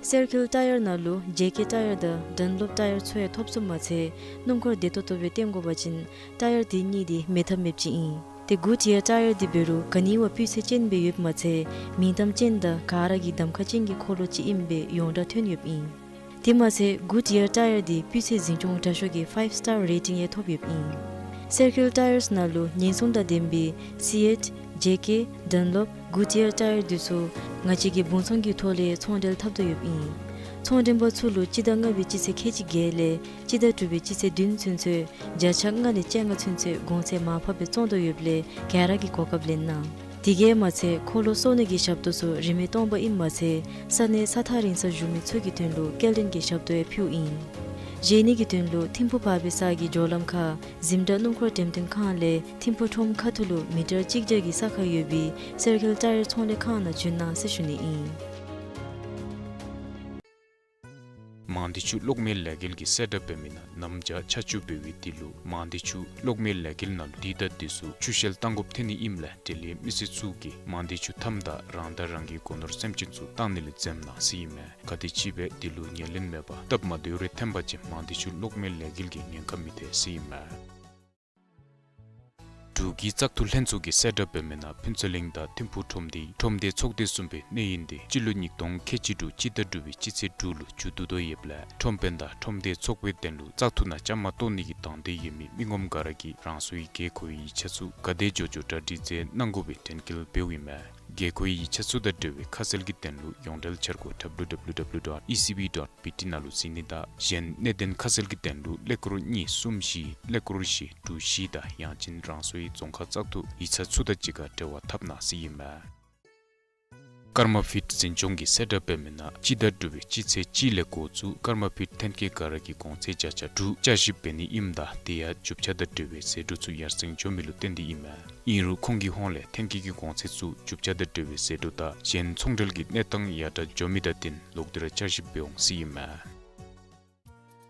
སེར་ཁེལ་ཊ་ཡར་ནང་ལུ་ཇེ་ཀེ་ཊ་ཡར་དང་ཌན་ལོབ་ཊ་ཡར་ཚུ་ཡང་ཐོབ་ཚུགསཔ་མ་ཚད་སྣུམ་འཁོར་བདེ་ཏོག་ཏོ་སྦེ་བཏོན་དགོ་པ་ཅིན་ཊ་ཡར་དེ་གཉིས་འདི་མེད་ཐབས་མེདཔ་ཅིག་ཨིན། ཏེ་གུཌ་ཡར་ཊ་ཡར་འདི་འབད་རུང་ག་ནི་བ་སྤུས་ཚད་ཅན་སྦེ་ཡོདཔ་མ་ཚད་མིང་གཏམ་ཅན་དང་ག་ར་གིས་གདམ་ཁ་ཅན་གྱི་འཁོར་ལོ་ཅིག་ཨིནམ་སྦེ་ཡོངས་གྲགས་ཐོན་ཡོདཔ་ཨིན། དེ་མ་ཚད་གུཌ་ཡར་ཊ་ཡར་འདི་སྤུས་ཚད་འཛིན་སྐྱོང་དྲག་ཤོས་ཀྱི་ཕའིབ་སི་ཊར་རེ་ཊིང་ཡང་ཐོབ་ཡོདཔ་ཨིན། སེར་ཁེལ་ཊ་ཡརས་ནང་ལུ་ཉེན་སྲུང་དང་ལྡན་པའི་སི་ཨེཊ་ཇེ་ཀེ་ཌན་ལོབ་གུཌ་ཡར་ཊ་ཡར་འདི་ཚུ་ང་བཅས་ཀྱིས་སྦོང་ཚོང་གི་ཐོག་ལས་ཚོང་འབྲེལ་འཐབ་དོ་ཡོདཔ་ཨིན། ཚོང་འབྲེལ་པ་ཚུ་ལུ་སྤྱི་ཟླ་ལྔ་པའི་སྤྱི་ཚེས་ཁལ་གཅིག་བརྒྱད་ལས་སྤྱི་ཟླ་དྲུག་པའི་སྤྱི་ཚེས་བདུན་ཚུན་ཚོད་བརྒྱ་ཆ་ལྔ་ལས་བཅོ་ལྔ་ཚུན་ཚོད་གོང་ཚད་མར་ཕབ་སྦེ་བཙོང་དོ་ཡོདཔ་ལས་ག་ར་གིས་གོ་སྐབས་ལེན་གནང་། དེ་གིས་མ་ཚད་འཁོར་ལོ་གསོག་ནི་གི་ཞབས་ཏོག་ཚུ་རིན་མེད་སྟོང་པ་ཨིནམ་མ་ཚད་ས་གནས་ས་ཐག་རིང་སར་བཞུགས་མི་ཚུ་གི་དོན་ལུ་སྐྱེལ་འདྲེན་གྱི་ཞབས་ཏོག་ཡང་ཕུལཝ་ཨིན། བཞེས་ནི་གི་དོན་ལུ་ཐིམ་ཕུག་བར་པའི་ས་གི་འགྱོ་ལམ་ཁར་གཟིམ་དྲག་སྣུམ་འཁོར་འགྲེམས་སྟོན་ཁང་ལས་ཐིམ་ཕུག་ཁྲོམ་ཁ་ཐུག་ལུ་མི་ཊར་གཅིག་བརྒྱ་གི་ས་ཁར་ཡོད་པའི་སེར་ཁེལ་ཊ་ཡར་ཚོང་ལས་ཁང་ནང་བྱོན་གནང་ཟེར་ཞུ་ནི་ཨིན། མང་སྡེ་ཆུ་གློག་མེ་ལས་འགུལ་གྱིས་གསལ་བསྒྲགས་འབད་མི་ནང་གནམ་བྱཱར་ཆར་ཆུ་འབབ་པའི་དུས་ལུ་མང་སྡེ་ཆུ་གློག་མེ་ལས་འགུལ་ནང་ལུ་དུས་དང་དུས་སུ་ཆུ་ཤེལ་བཏང་དགོཔ་ཐོན་ནི་ཨིནམ་ལས་འབྲེལ་ཡོད་མི་སེར་ཚུ་གིས་མང་སྡེ་ཆུ་མཐའམ་དང་རང་དང་རང་གི་སྒོ་ནོར་སེམས་ཅན་ཚུ་བཏང་ནི་ལས་འཛེམ་གནང་ཟེར་ཨིན་མས། ག་དེ་ཅིག་སྦེ་དེ་ལུ་ཉེར་ལེན་མེད་པར་སྟབས་མ་བདེཝ་རེ་ཐོན་པ་ཅིན་མང་སྡེ་ཆུ་གློག་མེ་ལས་འགུལ་གྱིས་ཉེན་ཁ་མི་ཐེག་ཟེར་ཨིན་མས། འབྲུག་གི་བཙག་འཐུ་ལྷན་ཚོགས་ཀྱིས་གསལ་བསྒྲགས་འབད་མི་ནང་ཕུན་ཚོགས་གླིང་དང་ཐིམ་ཕུག་ཁྲོམ་སྡེའི་ཁྲོམ་སྡེ་ཚོགས་སྡེ་གསུམ་པའི་གནས་ཡུན་འདི་སྤྱི་ལོ་ཉིས་སྟོང་ཁལ་གཅིག་དྲུག་སྤྱི་ཟླ་དྲུག་པའི་སྤྱི་ཚེས་དྲུག་ལུ་མཇུག་བསྡུ་དོ་ཡོདཔ་ལས་ཁྲོམ་དཔོན་དང་ཁྲོམ་སྡེ་ཚོགས་པའི་དོན་ལུ་བཙག་འཐུ་ནང་བཅའ་མར་གཏོགས་ནི་གི་དང་འདོད་ཡོད་མི་མི་ངོམ་ག་ར་གིས་རང་སོའི་དགོས་མཁོའི་ཡིག་ཆ་ཚུ་ག་དེ་མགྱོགས་མགྱོགས་གྲ་སྒྲིག་མཛད་གནང་དགོ་པའི་དྲན་སྐུལ་འབདཝ་ཨིན་མས། དགོས་མཁོའི་ཡིག་ཆ་ཚུ་དང་འབྲེལ་བའི་ཁ་གསལ་གྱི་དོན་ལུ་ཡོངས་འབྲེལ་འཆར་སྒོ་W W W dot E C B dot B T ནང་ལུ་གཟིགས་ནི་དང་གཞན་གནད་དོན་ཁ་གསལ་གྱི་དོན་ལུ་ཀླད་ཀོར་གཉིས་གསུམ་བཞི་ཀླད་ཀོར་བཞི་དྲུག་བཞི་དང་ཡང་ཅིན་རང་སོའི་རྫོང་ཁག་བཙག་འཐུ་ཡིག་ཚང་ཚུ་དང་གཅིག་ཁར་འབྲེལ་བ་འཐབ་གནང་ཟེར་ཨིན་མས། ཀརྨ་ཕིཊ་འཛིན་སྐྱོང་གིས་གསལ་བསྒྲགས་འབད་མི་ནང་སྤྱི་ཟླ་དྲུག་པའི་སྤྱི་ཚེས་གཅིག་ལས་འགོ་བཙུགས་ཀརྨ་ཕིཊ་ཐོན་སྐྱེད་ག་ར་གི་གོང་ཚད་བརྒྱ་ཆ་དྲུག་བསྐྱར་ཞིབ་འབད་ནི་ཨིནམ་ད་དེ་ཡང་རྒྱུ་ཆ་དང་འབྲེལ་བའི་ཟད་འགྲོ་ཚུ་ཡར་སེང་འགྱོ་མི་ལུ་བརྟེན་ཏེ་ཨིན་མས། ཨིན་རུང་ཁོང་གི་ཧོངས་ལས་ཐོན་སྐྱེད་ཀྱི་གོང་ཚད་ཚུ་རྒྱུ་ཆ་དང་འབྲེལ་བའི་ཟད་འགྲོ་དང་གཞན་ཚོང་འབྲེལ་གྱི་གནས་སྟངས་ཡར་དྲག་འགྱོ་མི་དང་བསྟུན་ལོག་སྟེ་ར་བསྐྱར་ཞིབ་འབད་འོང་ཟེར་ཨིན་མས།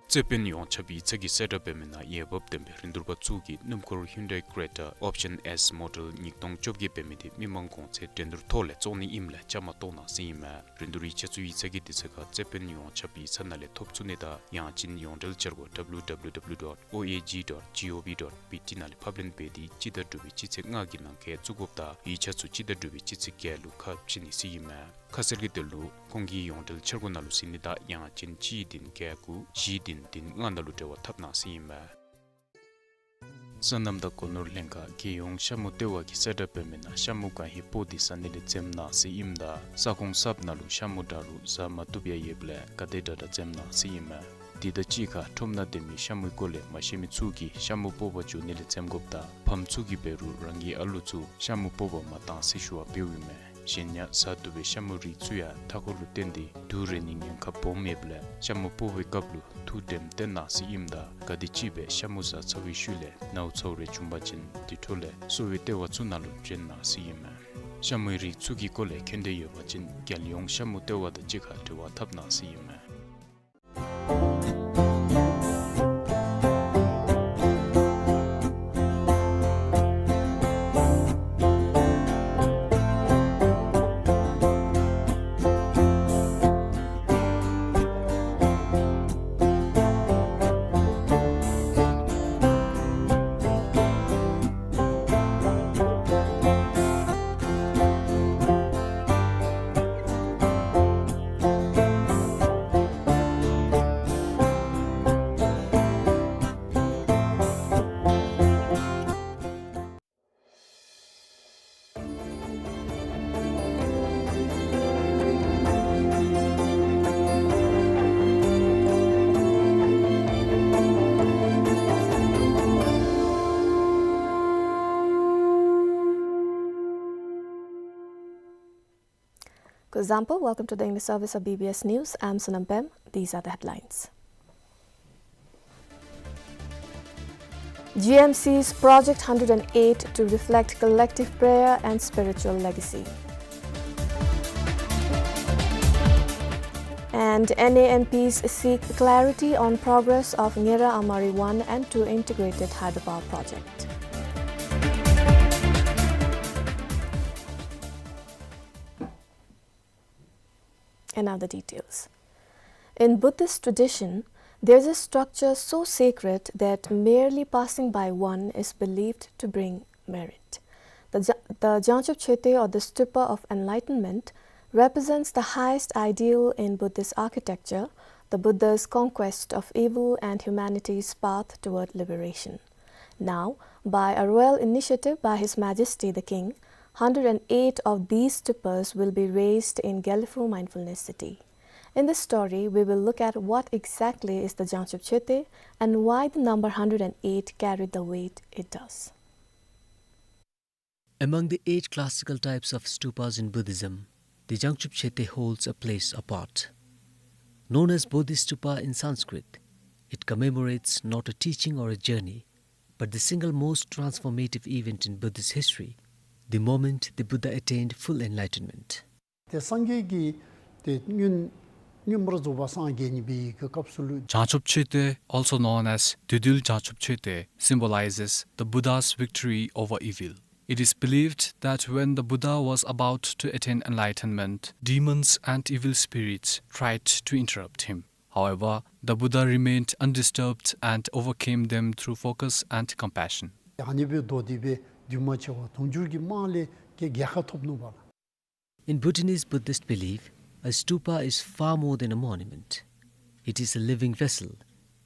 རྩེ་དཔོན་ཡོངས་ཁྱབ་ཡིག་ཚང་གིས་གསལ་བསྒྲགས་འབད་མི་ནང་འོས་འབབ་ལྡན་པའི་རིན་བསྡུར་པ་ཚུ་གིས་སྣུམ་འཁོར་ཧིའུན་ཌའི་ཀེ་རེ་ཊ་ཨོབ་ཤཱན་ཨེསི་མོ་ཌེལ་ཉིས་སྟོང་བཅོ་བརྒྱད་འབད་མི་དེ་མི་མང་གོང་ཚད་འགྲན་བསྡུར་ཐོག་ལས་བཙོང་ནི་ཨིནམ་ལས་བཅའ་མར་གཏོགས་གནང་ཟེར་ཨིན་མས། རིན་བསྡུར་ཡིག་ཆ་ཚུ་ཡིག་ཚང་གི་དུས་ཚོད་ཁར་རྩེ་དཔོན་ཡོངས་ཁྱབ་ཡིག་ཚང་ནང་ལས་ཐོབ་ཚུགས་ནི་དང་ཡང་ཅིན་ཡོངས་འབྲེལ་འཆར་སྒོ་W W W dot O A G dot G O V dot B T ནང་ལས་ཕབ་ལེན་འབད་དེ་སྤྱི་ཟླ་དྲུག་པའི་སྤྱི་ཚེས་ལྔ་གི་ནང་འཁོད་བཙུགས་དགོཔ་དང་ཡིག་ཆ་ཚུ་སྤྱི་ཟླ་དྲུག་པའི་སྤྱི་ཚེས་བརྒྱད་ལུ་ཁ་ཕྱེ་ནི་ཟེར་ཨིན་མས། ཁ་གསལ་གྱི་དོན་ལུ་ཁོང་གི་ཡོངས་འབྲེལ་འཆར་སྒོ་ནང་ལུ་གཟིགས་ནི་དང་ཡང་ཅིན་གཅིག་བདུན་བརྒྱད་དགུ་བཞི་བདུན་བདུན་ལྔ་ནང་ལུ་འབྲེལ་བ་འཐབ་གནང་ཟེར་ཨིན་མས། སོ་ནམ་དང་སྒོ་ནོར་ལྷན་ཁག་རྒྱལ་ཡོངས་ཤ་མུ་ལྟེ་བ་གིས་གསལ་བསྒྲགས་འབད་མི་ནང་ཤ་མུ་གང་ཧེ་སྤོག་སྟེ་ཟ་ནི་ལས་འཛེམ་གནང་ཟེར་ཨིནམ་ད་ས་ཁོངས་གསརཔ་ནང་ལུ་ཤ་མུ་འདྲ་རུང་ཟ་མ་བཏུབ་ཡང་ཡོདཔ་ལས་ག་དེ་དྲག་དྲག་འཛེམ་གནང་ཟེར་ཨིན་མས། དེ་དང་གཅིག་ཁར་ཁྲོམ་ནང་སྡོད་མི་ཤ་མུའི་སྐོར་ལས་མ་ཤེས་མི་ཚུ་གིས་ཤ་མུ་སྤོག་པར་འགྱོ་ནི་ལས་འཛེམ་དགོཔ་དང་ཕམ་ཚུ་གིས་འབད་རུང་རང་གི་ཨ་ལུ་ཚུ་ཤ་མུ་སྤོག་པར་མ་གཏང་ཟེར་ཞུ་བ་འབདཝ་ཨིན་མས། གཞན་ཡང་ཟ་བཏུབ་པའི་ཤ་མུའི་རིགས་ཚུ་ཡང་མཐའ་འཁོར་ལུ་བརྟེན་ཏེ་དུག་རེག་ནིའི་ཉེན་ཁ་སྦོམ་ཡོདཔ་ལས་ཤ་མུ་སྤོག་པའི་སྐབས་ལུ་ཐུགས་དྲནམ་བཏོན་གནང་ཟེར་ཨིནམ་ད་ག་དེ་ཅིག་སྦེ་ཤ་མུ་ཟ་ཚར་བའི་ཤུལ་ལས་ནཝ་ཚཝ་རེ་བྱུང་པ་ཅིན་དེ་འཕྲོ་ལས་གསོ་བའི་ལྟེ་བ་ཚུ་ནང་ལུ་བྱོན་གནང་ཟེར་ཨིན་མས། ཤ་མུའི་རིགས་ཚུ་གི་སྐོར་ལས་མཁྱེན་འདོད་ཡོད་པ་ཅིན་རྒྱལ་ཡོངས་ཤ་མུ་ལྟེ་བ་དང་གཅིག་ཁར་འབྲེལ་བ་འཐབ་གནང་ཟེར་ཨིན་མས། Example, welcome to the English service of B B S News. I'm Sonam Pem. These are the headlines. G M C's Project hundred and eight to reflect collective prayer and spiritual legacy. And N A M Ps seek clarity on progress of Ngera Amari one and two integrated hydropower project. And now the details. In Buddhist tradition, there's a structure so sacred that merely passing by one is believed to bring merit. The Ja-, the Jangchub Choetwe, or the Stupa of Enlightenment, represents the highest ideal in Buddhist architecture, the Buddha's conquest of evil and humanity's path toward liberation. Now, by a royal initiative by His Majesty the King, hundred and eight of these stupas will be raised in Gelephu Mindfulness City. In this story, we will look at what exactly is the Jangchub Choetwe and why the number hundred and eight carried the weight it does. Among the eight classical types of stupas in Buddhism, the Jangchub Choetwe holds a place apart. Known as Bodhistupa in Sanskrit, it commemorates not a teaching or a journey, but the single most transformative event in Buddhist history, the moment the Buddha attained full enlightenment. ཏེ་སངས་རྒྱས་ཀྱི་ཏེ་མངོན་མངོན་པར་རྫོགས་པ་སངས་རྒྱས་ནི་སྦེ་གི་སྐབས་སུ་ལུ། Jangchub Choetwe, also known as Dudul Jangchub Choetwe, symbolizes the Buddha's victory over evil. It is believed that when the Buddha was about to attain enlightenment, demons and evil spirits tried to interrupt him. However, the Buddha remained undisturbed and overcame them through focus and compassion. ཨ་ནི་སྦེ་མདོ་སྡེ་སྦེ་འདུས་མ་བྱས་པ་དུང་ཕྱུར་གྱི་དམངས་ལས་ཀྱི་རྒྱལ་ཁ་ཐོབ་ནུག་པ་ལགས། In Bhutanese Buddhist belief, a stupa is far more than a monument. It is a living vessel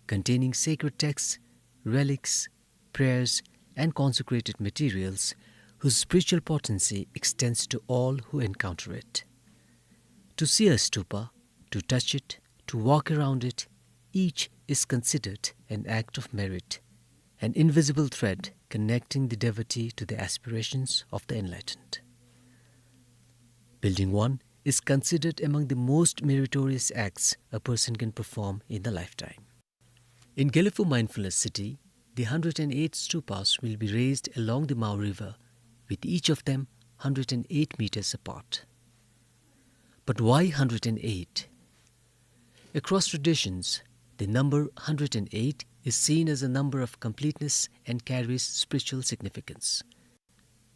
containing sacred texts, relics, prayers, and consecrated materials whose spiritual potency extends to all who encounter it. To see a stupa, to touch it, to walk around it, each is considered an act of merit, an invisible thread connecting the devotee to the aspirations of the enlightened. Building one is considered among the most meritorious acts a person can perform in the lifetime. In Gelephu Mindfulness City, the hundred and eight stupas will be raised along the Mao River, with each of them hundred and eight meters apart. But why hundred and eight? Across traditions, the number hundred and eight is seen as a number of completeness and carries spiritual significance.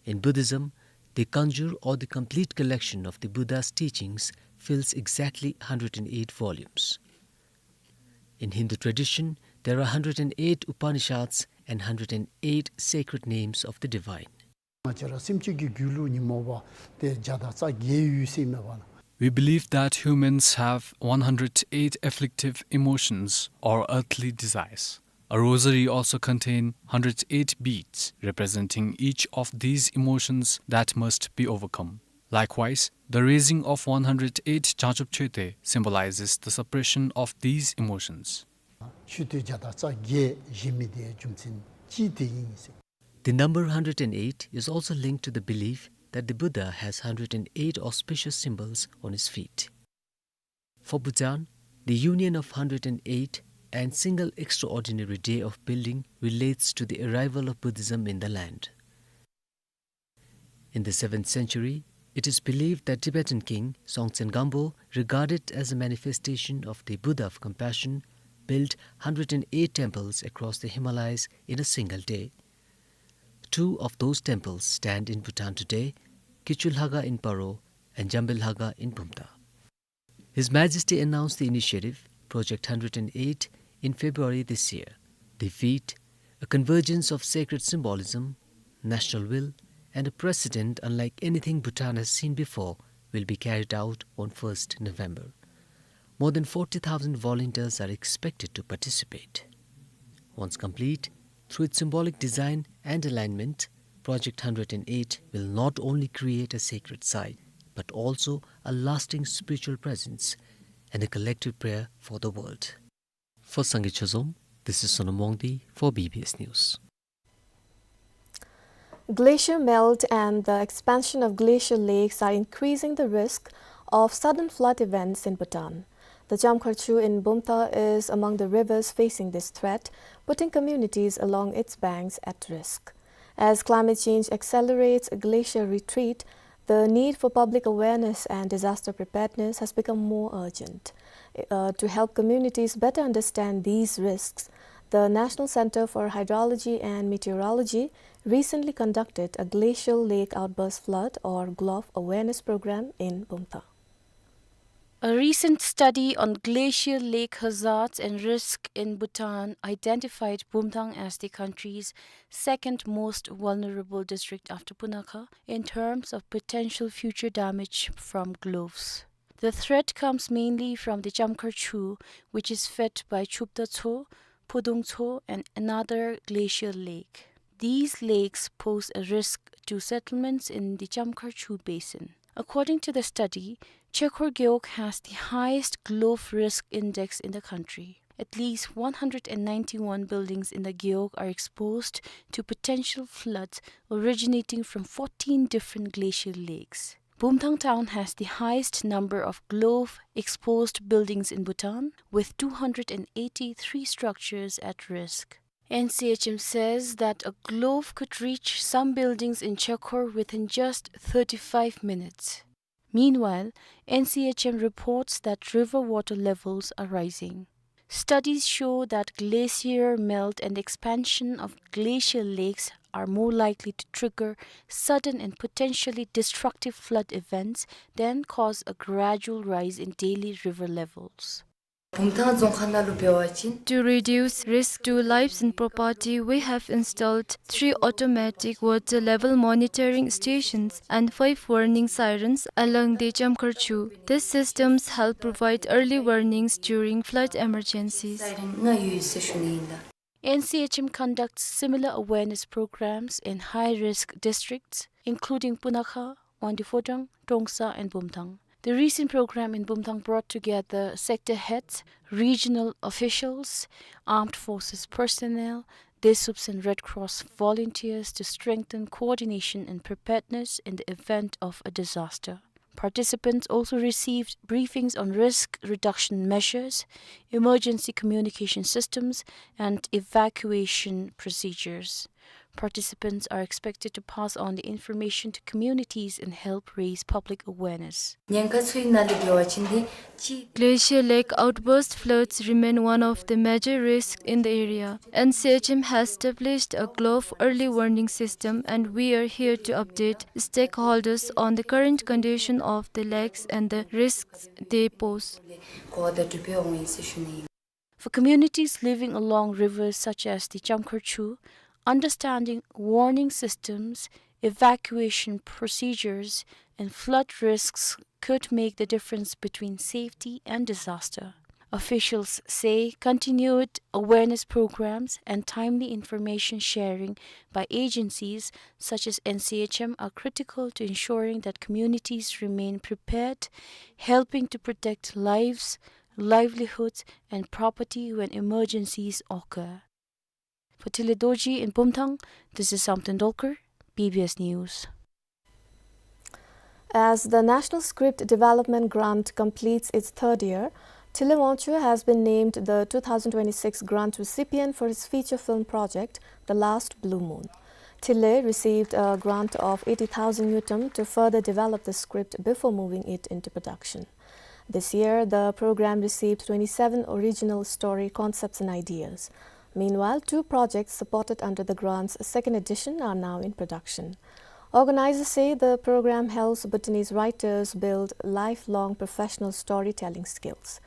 In Buddhism, the Kanjur, or the complete collection of the Buddha's teachings, fills exactly hundred and eight volumes. In Hindu tradition, there are hundred and eight Upanishads and hundred and eight sacred names of the divine. ང་བཅས་ར་སེམས་ཅན་གྱི་རྒྱུད་ལུ་ཉོན་མོངས་པ་ཏེ་བརྒྱ་དང་རྩ་བརྒྱད་ཡོད་ཟེར་མས་པ་ལགས། We believe that humans have one hundred eight afflictive emotions or earthly desires. A rosary also contains hundred eight beads representing each of these emotions that must be overcome. Likewise, the raising of one hundred eight Jangchub Choetwe symbolizes the suppression of these emotions. མཆོད་རྟེན་བརྒྱ་དང་རྩ་བརྒྱད་བཞེངས་མི་དེ་རྒྱུ་མཚན་ཅིག་དེ་ཨིན་ཟེར། The number hundred and eight is also linked to the belief that the Buddha has hundred and eight auspicious symbols on his feet. For Bhutan, the union of hundred and eight and single extraordinary day of building relates to the arrival of Buddhism in the land. In the seventh century, it is believed that Tibetan king Songtsen Gampo, regarded as a manifestation of the Buddha of compassion, built hundred and eight temples across the Himalayas in a single day. Two of those temples stand in Bhutan today, Kichulhaga in Paro and Jambelhaga in Bumta. His Majesty announced the initiative, Project hundred and eight, in February this year. The feat, a convergence of sacred symbolism, national will, and a precedent unlike anything Bhutan has seen before, will be carried out on first November. More than forty thousand volunteers are expected to participate. Once complete, through its symbolic design and alignment, Project hundred and eight will not only create a sacred site, but also a lasting spiritual presence and a collective prayer for the world. For Sangay Chozom, this is Sonam Wangdi for B B S News. Glacier melt and the expansion of glacial lakes are increasing the risk Of sudden flood events in Bhutan. The Chamkharchu in Bumthang is among the rivers facing this threat, putting communities along its banks at risk. As climate change accelerates glacier retreat, the need for public awareness and disaster preparedness has become more urgent. Uh, to help communities better understand these risks, the National Center for Hydrology and Meteorology recently conducted a glacial lake outburst flood, or GLOFE, awareness program in Bumthang. A recent study on glacial lake hazards and risk in Bhutan identified Bumthang as the country's second most vulnerable district after Punakha in terms of potential future damage from GLOFEs. The threat comes mainly from the Chamkharchu, which is fed by Chupta Tso, Pudung Tso, and another glacial lake. These lakes pose a risk to settlements in the Chamkharchu Basin. According to the study, Chekhor Gewog has the highest GLOFE risk index in the country. At least one hundred and ninety-one buildings in the Gewog are exposed to potential floods originating from fourteen different glacial lakes. Bumthang town has the highest number of GLOFE exposed buildings in Bhutan, with two hundred and eighty-three structures at risk. N C H M says that a GLOFE could reach some buildings in Chekhor within just thirty-five minutes. Meanwhile, N C H M reports that river water levels are rising. Studies show that glacier melt and expansion of glacial lakes are more likely to trigger sudden and potentially destructive flood events than cause a gradual rise in daily river levels. བུམ་ཐང་རྫོང་ཁག་ནང་ལུ་འབད་བ་ཅིན། To reduce risk to lives and property, we have installed three automatic water level monitoring stations and five warning sirens along the Chamkharchu. These systems help provide early warnings during flood emergencies. སའི་རན་ལྔ་ཡོད་ཟེར་ཞུ་ནི་ཨིན་ལགས། N C H M conducts similar awareness programs in high-risk districts, including Punakha, Wangdue Phodrang, Trongsa, and Bumthang. The recent program in Bumthang brought together sector heads, regional officials, armed forces personnel, DESUPs, and Red Cross volunteers to strengthen coordination and preparedness in the event of a disaster. Participants also received briefings on risk reduction measures, emergency communication systems, and evacuation procedures. Participants are expected to pass on the information to communities and help raise public awareness. ཉེན་ཁ་ཚུ་གི་ནང་ལས་འབད་བ་ཅིན་འདི་གཅིག Glacial lake outburst floods remain one of the major risks in the area. N C H M has established a GLOFE early warning system, and we are here to update stakeholders on the current condition of the lakes and the risks they pose. གོ་བ་བརྡ་སྤྲོད་འབད་འོང་ཡི་ཟེར་ཞུ་ནི་ཨིན། For communities living along rivers such as the Chamkharchu, understanding warning systems, evacuation procedures, and flood risks could make the difference between safety and disaster. Officials say continued awareness programs and timely information sharing by agencies such as N C H M are critical to ensuring that communities remain prepared, helping to protect lives, livelihoods, and property when emergencies occur. For Thinley Dorji in Bumthang, this is Samten Dolkar, B B S News. As the National Script Development Grant completes its third year, Thinley Wangchuk has been named the two thousand twenty-six grant recipient for his feature film project, The Last Blue Moon. Thinley received a grant of eighty thousand ngultrum to further develop the script before moving it into production. This year, the program received twenty-seven original story concepts and ideas. Meanwhile, two projects supported under the grant's second edition are now in production. Organizers say the program helps Bhutanese writers build lifelong professional storytelling skills.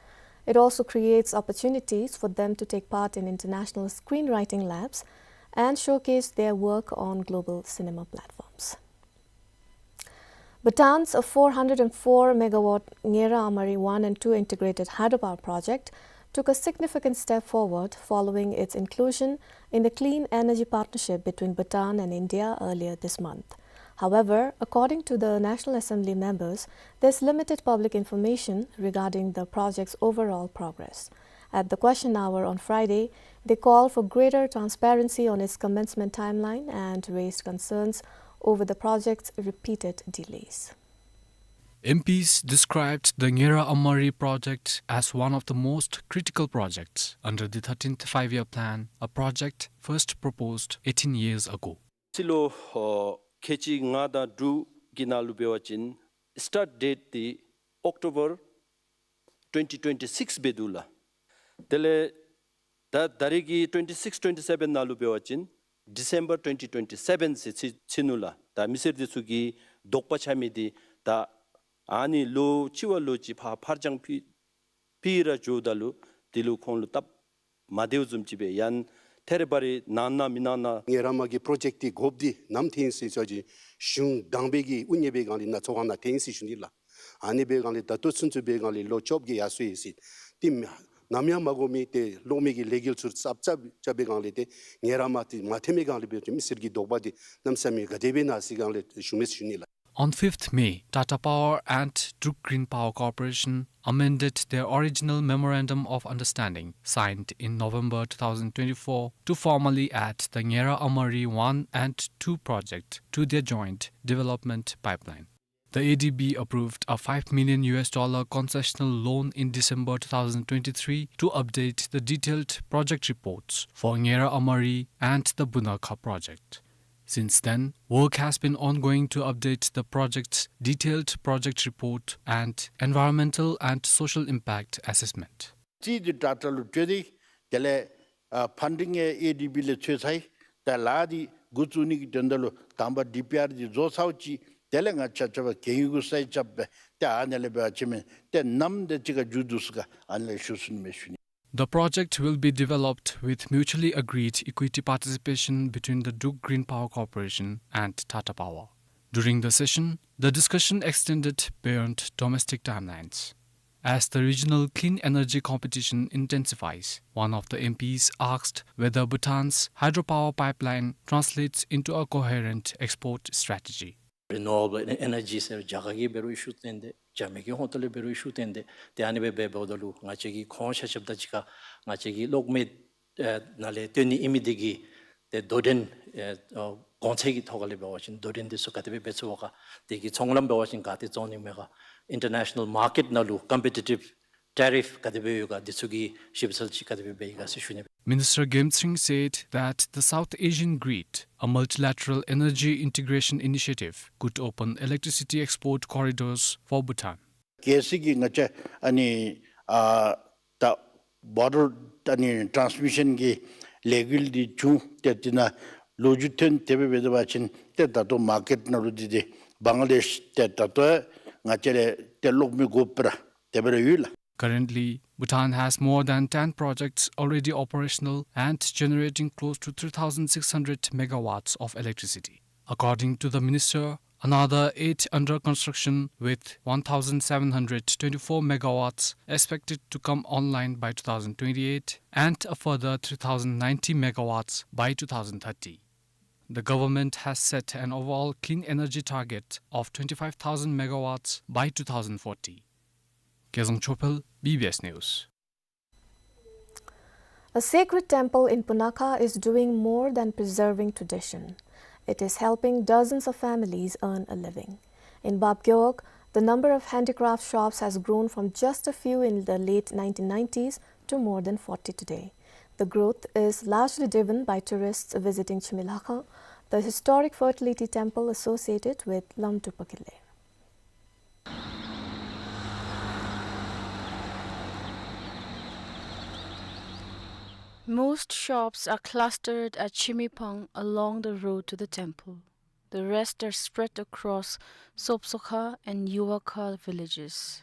It also creates opportunities for them to take part in international screenwriting labs and showcase their work on global cinema platforms. Bhutan's four hundred and four megawatt Ngera Amari one and two integrated hydropower project took a significant step forward following its inclusion in the Clean Energy Partnership between Bhutan and India earlier this month. However, according to the National Assembly members, there's limited public information regarding the project's overall progress. At the question hour on Friday, they called for greater transparency on its commencement timeline and raised concerns over the project's repeated delays. M Ps described the Ngera Amari project as one of the most critical projects under the thirteenth Five-Year Plan, a project first proposed eighteen years ago. ཕྱི་ལོ་ཨོ་ཁལ་གཅིག་ལྔ་དང་དྲུག་གི་ནང་ལུ་འབད་བ་ཅིན་start date འདི་October twenty twenty-six འབད་འདུག་ལགས། དེ་ལས་ད་ད་རེས་ཀྱི་twenty-six twenty-seven ནང་ལུ་འབད་བ་ཅིན་December twenty twenty-seven ཟེར་ཅིག་ཅིག་ནུག་ལགས། ད་མི་སེར་འདི་ཚུ་གི་དོགས་པ་ཆགས་མི་འདི་ད་ཨ་ནི་ལོ་གཅིག་བ་ལོ་གཅིག་ཕར་ཕར་འགྱངས་ཕུལ་ཕུལ་ར་འགྱོཝ་ད་ལུ་དེ་ལུ་ཁོང་ལུ་སྟབས་མ་བདེཝ་བཟུམ་ཅིག་སྦེ་ཡང་ཐད་རི་བ་རི་གནང་ན་མི་གནང་ན། ངེ་ར་མ་གི་པྲོ་ཇེཀཊ་འདི་དགོཔ་འདི་ནམ་ཐོན་ཡི་ཟེར་ཞུ་བ་ཅིན་གཞུང་དང་པའི་གི་དབུ་བརྙེས་པའི་སྒང་ལས་ནཱ་ཚོགས་ཁང་ནང་ཐོན་ཡི་ཟེར་ཞུ་ནི་ལགས། ཨ་ནི་འབད་སྒང་ལས་ད་ལྟོ་ཚུན་ཚོད་འབད་སྒང་ལས་ལོ་བཅོ་བརྒྱད་ཡར་སོང་ཡི་ཟེར། ཏེ་ནམ་ཡང་མ་གོ་མི་ཏེ་གློག་མེ་གི་ལས་འགུལ་ཚུ་རྩ་བ་རྩ་བ་རྐྱབ་པའི་སྒང་ལས་ཏེ་ངེ་ར་མ་འདི་མ་ཐོན་མི་སྒང་ལས་འབད་བ་ཅིན་མི་སེར་གྱི་དོགས་པ་འདི་གནམ་མེད་ས་མེད་ག་དེ་སྦེ་ཨིན་ན་ཟེར་སྒང་ལས་ཞུ་མི་ཞུ་ནི་ལགས། On fifth May, Tata Power and Druk Green Power Corporation amended their original Memorandum of Understanding, signed in November two thousand twenty-four, to formally add the Ngera Amari one and two project to their joint development pipeline. The A D B approved a five million U S dollar concessional loan in December two thousand twenty-three to update the detailed project reports for Ngera Amari and the Bunakha project. Since then, work has been ongoing to update the project's detailed project report and environmental and social impact assessment. རྩིས་འདི་དྲག་དྲག་ལུ་སྤྲོད་དེ་དེ་ལས་ཨ་ཕཱན་ཌིང་ཡང་ཨེ་ཌི་བི་ལས་འཚོལ་ཚར་ཡི། ད་ལཱ་འདི་འགོ་བཙུགས་ནི་གི་དོན་དག་ལུ་དང་པ་ཌི་པི་ཨར་འདི་བཟོ་ཚརཝ་ཅིག་དེ་ལས་ང་ཆ་ཁྱབ་ཁེ་ཡུ་གུ་སའི་རྐྱབ་སྦེ་ཏེ་ཨ་ནི་ལས་འབད་བ་ཅིན་མེན་ཏེ་ནམ་དེ་ཅིག་ཁར་མཇུག་བསྡུ་ཚུགས་ག་ཨ་ནི་ལས་ཞུ་ཚུགས་ནི་མས་ཞུ་ནི། The project will be developed with mutually agreed equity participation between the Druk Green Power Corporation and Tata Power. During the session, the discussion extended beyond domestic timelines. As the regional clean energy competition intensifies, one of the M Ps asked whether Bhutan's hydropower pipeline translates into a coherent export strategy. Renewable en- energy ཟེར་རྒྱ་གར་གྱིས་འབད་རུང་ཨི་ཤུ་བཏོན་ཏེ་རྒྱ་མི་གི་ཧོངས་ཏོ་ལས་འབད་རུང་ཨི་ཤུ་བཏོན་ཏེ་ཏེ་ཨ་ནི་སྦེ་འབད་འབདཝ་ད་ལུ་ང་བཅས་ཀྱི་ཁོང་ཆ་ཁྱབ་དང་གཅིག་ཁར་ང་བཅས་ཀྱི་གློག་མེ་ཨེ་ནང་ལས་བཏོན་ནི་ཨིན་མི་འདི་གིས་ཏེ་དོ་འགྲན་ཨེ་ཨོ་གོང་ཚད་ཀྱི་ཐོག་ཁ་ལས་འབད་བ་ཅིན་དོ་འགྲན་འདི་ཚུ་ག་དེ་སྦེ་འབད་ཚུགས་པ་ག་དེ་གི་ཚོང་ལམ་འབད་བ་ཅིན་ག་ཏེ་བཙོང་ནི་མས་ག་ཨིན་ཊར་ནེ་ཤ་ནཱལ་མར་ཀེཊ་ནང་ལུ་ཀམ་པི་ཊི་ཊིབ་ཊེ་རིཕ་ག་དེ་སྦེ་ཡོད་ག་འདི་ཚུ་གི་ཞིབ་འཚོལ་ཅིག་ག་དེ་སྦེ་འབད་ཡི་ག་ཟེར་ཞུ་ནི། Minister Gemtsring said that the South Asian Grid, a multilateral energy integration initiative, could open electricity export corridors for Bhutan. གལ་སྲིད་ཀྱི་ང་བཅས་ཨ་ནི་ཨ་ད་བཱ་ཊར་ཨ་ནི་ཊཱནསི་མི་ཤཱན་གྱི་ལས་འགུལ་འདི་བྱུང་སྟེ་དེ་ནང་ལོ་རྒྱུས་ཐོན་དེ་སྦེ་འབད་བ་ཅིན་ཏེ་ད་ལྟོ་མར་ཀེཊ་ནང་ལུ་འདི་ཏེ་བང་ལ་དེཤ་ཏེ་ད་ལྟོ་ང་བཅས་ལས་ཏེ་གློག་མེ་དགོཔ་ར་དེ་སྦེ་ར་ཡོད་ལགས། Currently, Bhutan has more than ten projects already operational and generating close to three thousand six hundred megawatts of electricity. According to the minister, another eight under construction with one thousand seven hundred twenty-four megawatts expected to come online by two thousand twenty-eight and a further three thousand ninety megawatts by two thousand thirty. The government has set an overall clean energy target of twenty-five thousand megawatts by two thousand forty. Kezang Chophel, B B S News. A sacred temple in Punakha is doing more than preserving tradition. It is helping dozens of families earn a living. In Bab Gewog, the number of handicraft shops has grown from just a few in the late nineteen nineties to more than forty today. The growth is largely driven by tourists visiting Chimilhakhang, the historic fertility temple associated with Lamdrupa Kile. Most shops are clustered at Chimiphang along the road to the temple. The rest are spread across Sopsokha and Yuwakha villages.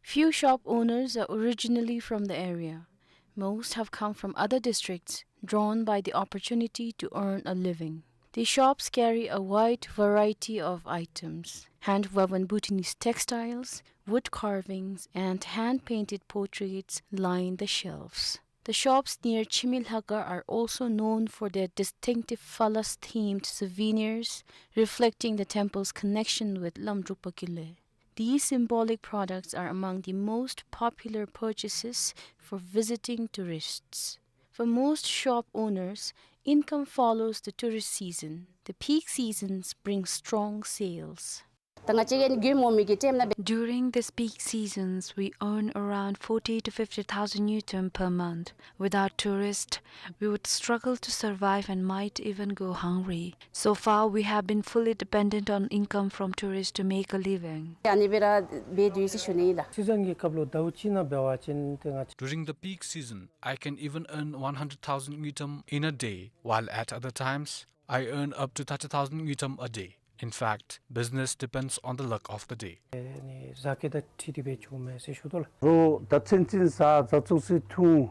Few shop owners are originally from the area. Most have come from other districts, drawn by the opportunity to earn a living. The shops carry a wide variety of items. Hand-woven Bhutanese textiles, wood carvings, and hand-painted portraits line the shelves. The shops near Chimilhakhang are also known for their distinctive phalas-themed souvenirs, reflecting the temple's connection with Lamdrupa Kile. These symbolic products are among the most popular purchases for visiting tourists. For most shop owners, income follows the tourist season. The peak seasons bring strong sales. ད་ང་བཅས་ཀྱིས་རྒྱུ་སྨོ་མི་གི་ཊེམ་ནང་འབད། During this peak seasons, we earn around forty to fifty thousand ngultrum per month. Without tourists, we would struggle to survive and might even go hungry. So far, we have been fully dependent on income from tourists to make a living. ཨ་ནི་སྦེ་ར་འབད་དོ་ཡོད་ཟེར་ཞུ་ནི་ཨིན་ལགས། སི་ཛན་གྱི་སྐབས་ལུ་ཟླཝ་གཅིག་ནང་འབད་བ་ཅིན་ཏེ་ང་བཅས། During the peak season, I can even earn one hundred thousand ngultrum in a day, while at other times, I earn up to thirty thousand ngultrum a day. In fact, business depends on the luck of the day. ཨ་ནི་བཟའ་སྐྱེད་དང་འཁྲིལ་ཏེ་སྦེ་བྱུངམ་མས་ཟེར་ཞུ་དོ་ལགས། རོགས་ད་ཚུན་ཚོད་བཟའ་བཟའ་ཚང་ཚུ་འཐུང་།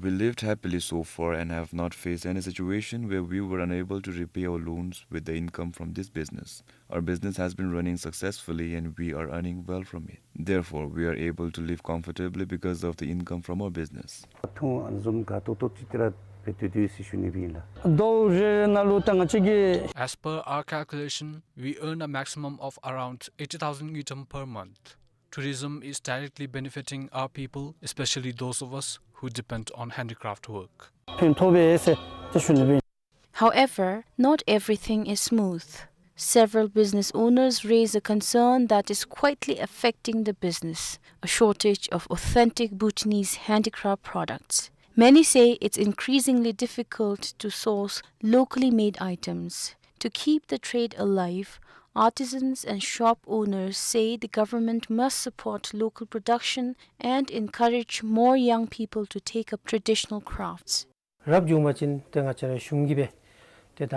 We lived happily so far and have not faced any situation where we were unable to repay our loans with the income from this business. Our business has been running successfully and we are earning well from it. Therefore, we are able to live comfortably because of the income from our business. འཐུང་ཨ་ནི་བཟུམ་དགའ་ཏོག་ཏོ་ཅིག་ཏེ་ར་འབད་དོ་ཡོད་ཟེར་ཞུ་ནི་སྦེ་ཨིན་ལགས། ཟླཝ་རེ་རེ་ནང་ལུ་ད་ང་བཅས་ཀྱིས། As per our calculation, we earn a maximum of around eighty thousand ngultrum per month. Tourism is directly benefiting our people, especially those of us who depend on handicraft work. ཕན་ཐོགས་པས་ཟེར་ཏེ་ཞུ་ནི་སྦེ། However, not everything is smooth. Several business owners raise a concern that is quietly affecting the business, a shortage of authentic Bhutanese handicraft products. Many say it's increasingly difficult to source locally made items. To keep the trade alive, artisans and shop owners say the government must support local production and encourage more young people to take up traditional crafts. རབ་བྱུང་པ་ཅིན་ཏེ་ང་བཅས་ར་གཞུང་གིས་སྦེ་ཏེ་ད་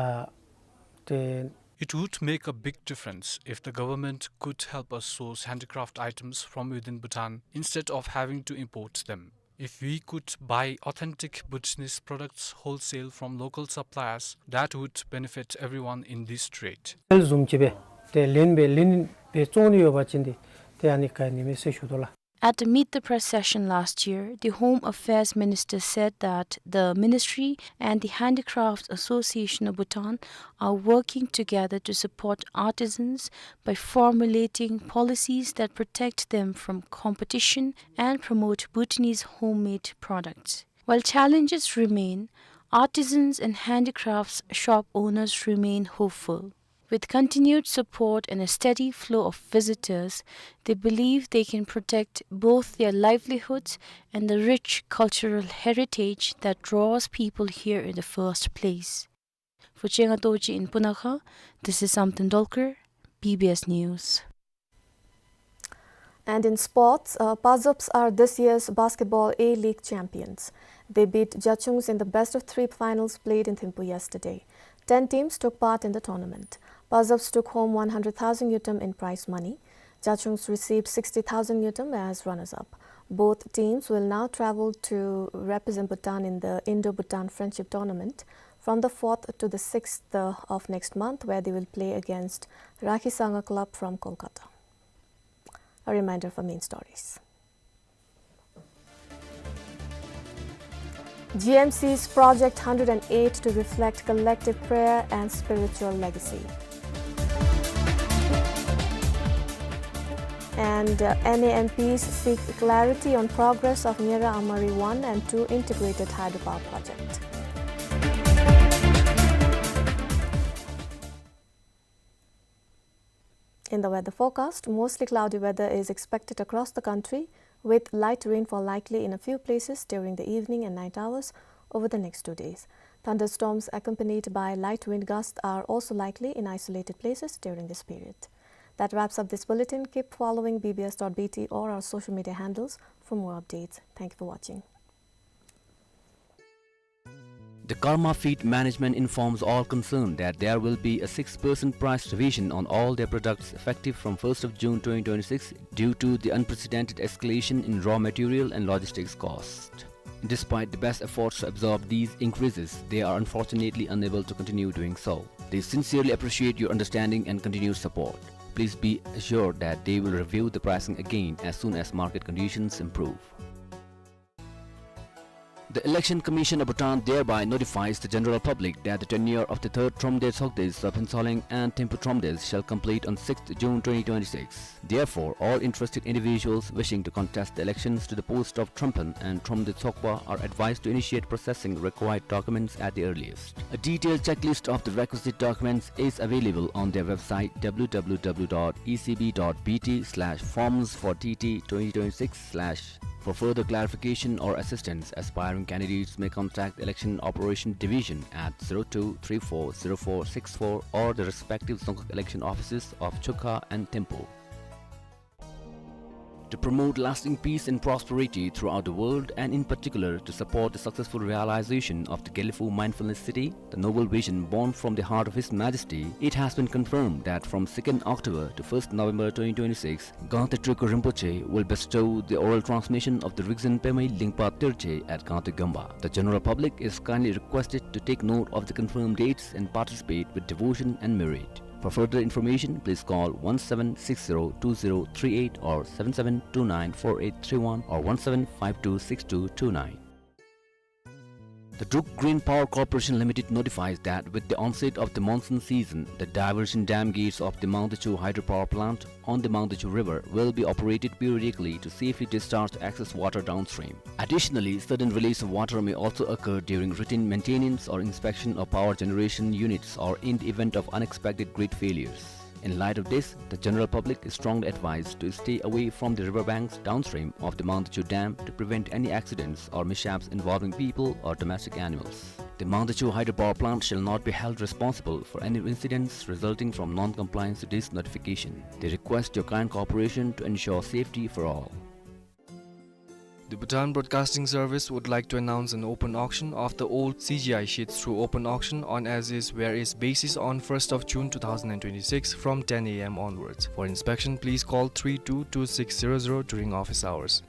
ཏེ། It would make a big difference if the government could help us source handicraft items from within Bhutan instead of having to import them. If we could buy authentic Bhutanese products wholesale from local suppliers, that would benefit everyone in this trade. ཨེལ་བཟུམ་ཅིག་སྦེ་ཏེ་ལེན་སྦེ་ལེན་སྦེ་བཙོང་ནི་ཡོད་པ་ཅིན་ཏེ་ཏེ་ཨ་ནི་ག་ནི་མས་ཟེར་ཞུ་དོ་ལགས། At the Meet the Press session last year, the Home Affairs Minister said that the ministry and the Handicrafts Association of Bhutan are working together to support artisans by formulating policies that protect them from competition and promote Bhutanese homemade products. While challenges remain, artisans and handicrafts shop owners remain hopeful. With continued support and a steady flow of visitors, they believe they can protect both their livelihoods and the rich cultural heritage that draws people here in the first place. For Chenga Dorji in Punakha, this is Samten Dolkar, B B S News. And in sports, uh, Pazops are this year's Basketball A-League champions. They beat Jachungs in the best-of-three finals played in Thimphu yesterday. Ten teams took part in the tournament. Pazops took home one hundred thousand ngultrum in prize money. Jachungs received sixty thousand ngultrum as runners-up. Both teams will now travel to represent Bhutan in the Indo-Bhutan Friendship Tournament. From the fourth to the sixth, uh, of next month, where they will play against Rakhi Sangha Club from Kolkata. A reminder for main stories. G M C's Project hundred and eight to reflect collective prayer and spiritual legacy. And, uh, N A M Ps seek clarity on progress of Nyera Amari one and two integrated hydropower project. In the weather forecast, mostly cloudy weather is expected across the country, with light rainfall likely in a few places during the evening and night hours over the next two days. Thunderstorms accompanied by light wind gusts are also likely in isolated places during this period. That wraps up this bulletin. Keep following B B S dot B T or our social media handles for more updates. Thank you for watching. The Karma Feed Management informs all concerned that there will be a six percent price revision on all their products effective from first of June twenty twenty-six due to the unprecedented escalation in raw material and logistics costs. Despite the best efforts to absorb these increases, they are unfortunately unable to continue doing so. They sincerely appreciate your understanding and continued support. Please be assured that they will review the pricing again as soon as market conditions improve. The Election Commission of Bhutan thereby notifies the general public that the tenure of the third Tromde Tsokdes of Phuentsholing and Thimphu Tromdes shall complete on sixth June twenty twenty-six. Therefore, all interested individuals wishing to contest the elections to the post of Tromphen and Tromde Tsokpa are advised to initiate processing required documents at the earliest. A detailed checklist of the requisite documents is available on their website, w w w dot e c b dot b t slash forms for t t twenty twenty-six slash. For further clarification or assistance, aspiring candidates may contact Election Operation Division at zero two three four zero four six four or the respective Dzongkhag election offices of Chukha and Thimphu. To promote lasting peace and prosperity throughout the world, and in particular to support the successful realization of the Gelephu Mindfulness City, the noble vision born from the heart of His Majesty, it has been confirmed that from second October to first November twenty twenty-six, Gangte Drukgyal Rinpoche will bestow the oral transmission of the Rigzin Pemei Lingpa Terje at Gangte Gompa. The general public is kindly requested to take note of the confirmed dates and participate with devotion and merit. For further information, please call one seven six zero two zero three eight or seven seven two nine four eight three one or one seven five two six two two nine. The Druk Green Power Corporation Limited notifies that with the onset of the monsoon season, the diversion dam gates of the Mangdechu hydropower plant on the Mangdechu River will be operated periodically to safely discharge excess water downstream. Additionally, sudden release of water may also occur during routine maintenance or inspection of power generation units or in the event of unexpected grid failures. In light of this, the general public is strongly advised to stay away from the river banks downstream of the Mangdechu Dam to prevent any accidents or mishaps involving people or domestic animals. The Mangdechu hydropower plant shall not be held responsible for any incidents resulting from non-compliance to this notification. They request your kind cooperation to ensure safety for all. The Bhutan Broadcasting Service would like to announce an open auction of the old C G I sheets through open auction on as is where is basis on first of June two thousand and twenty-six from ten A M onwards. For inspection, please call three two two six zero zero during office hours.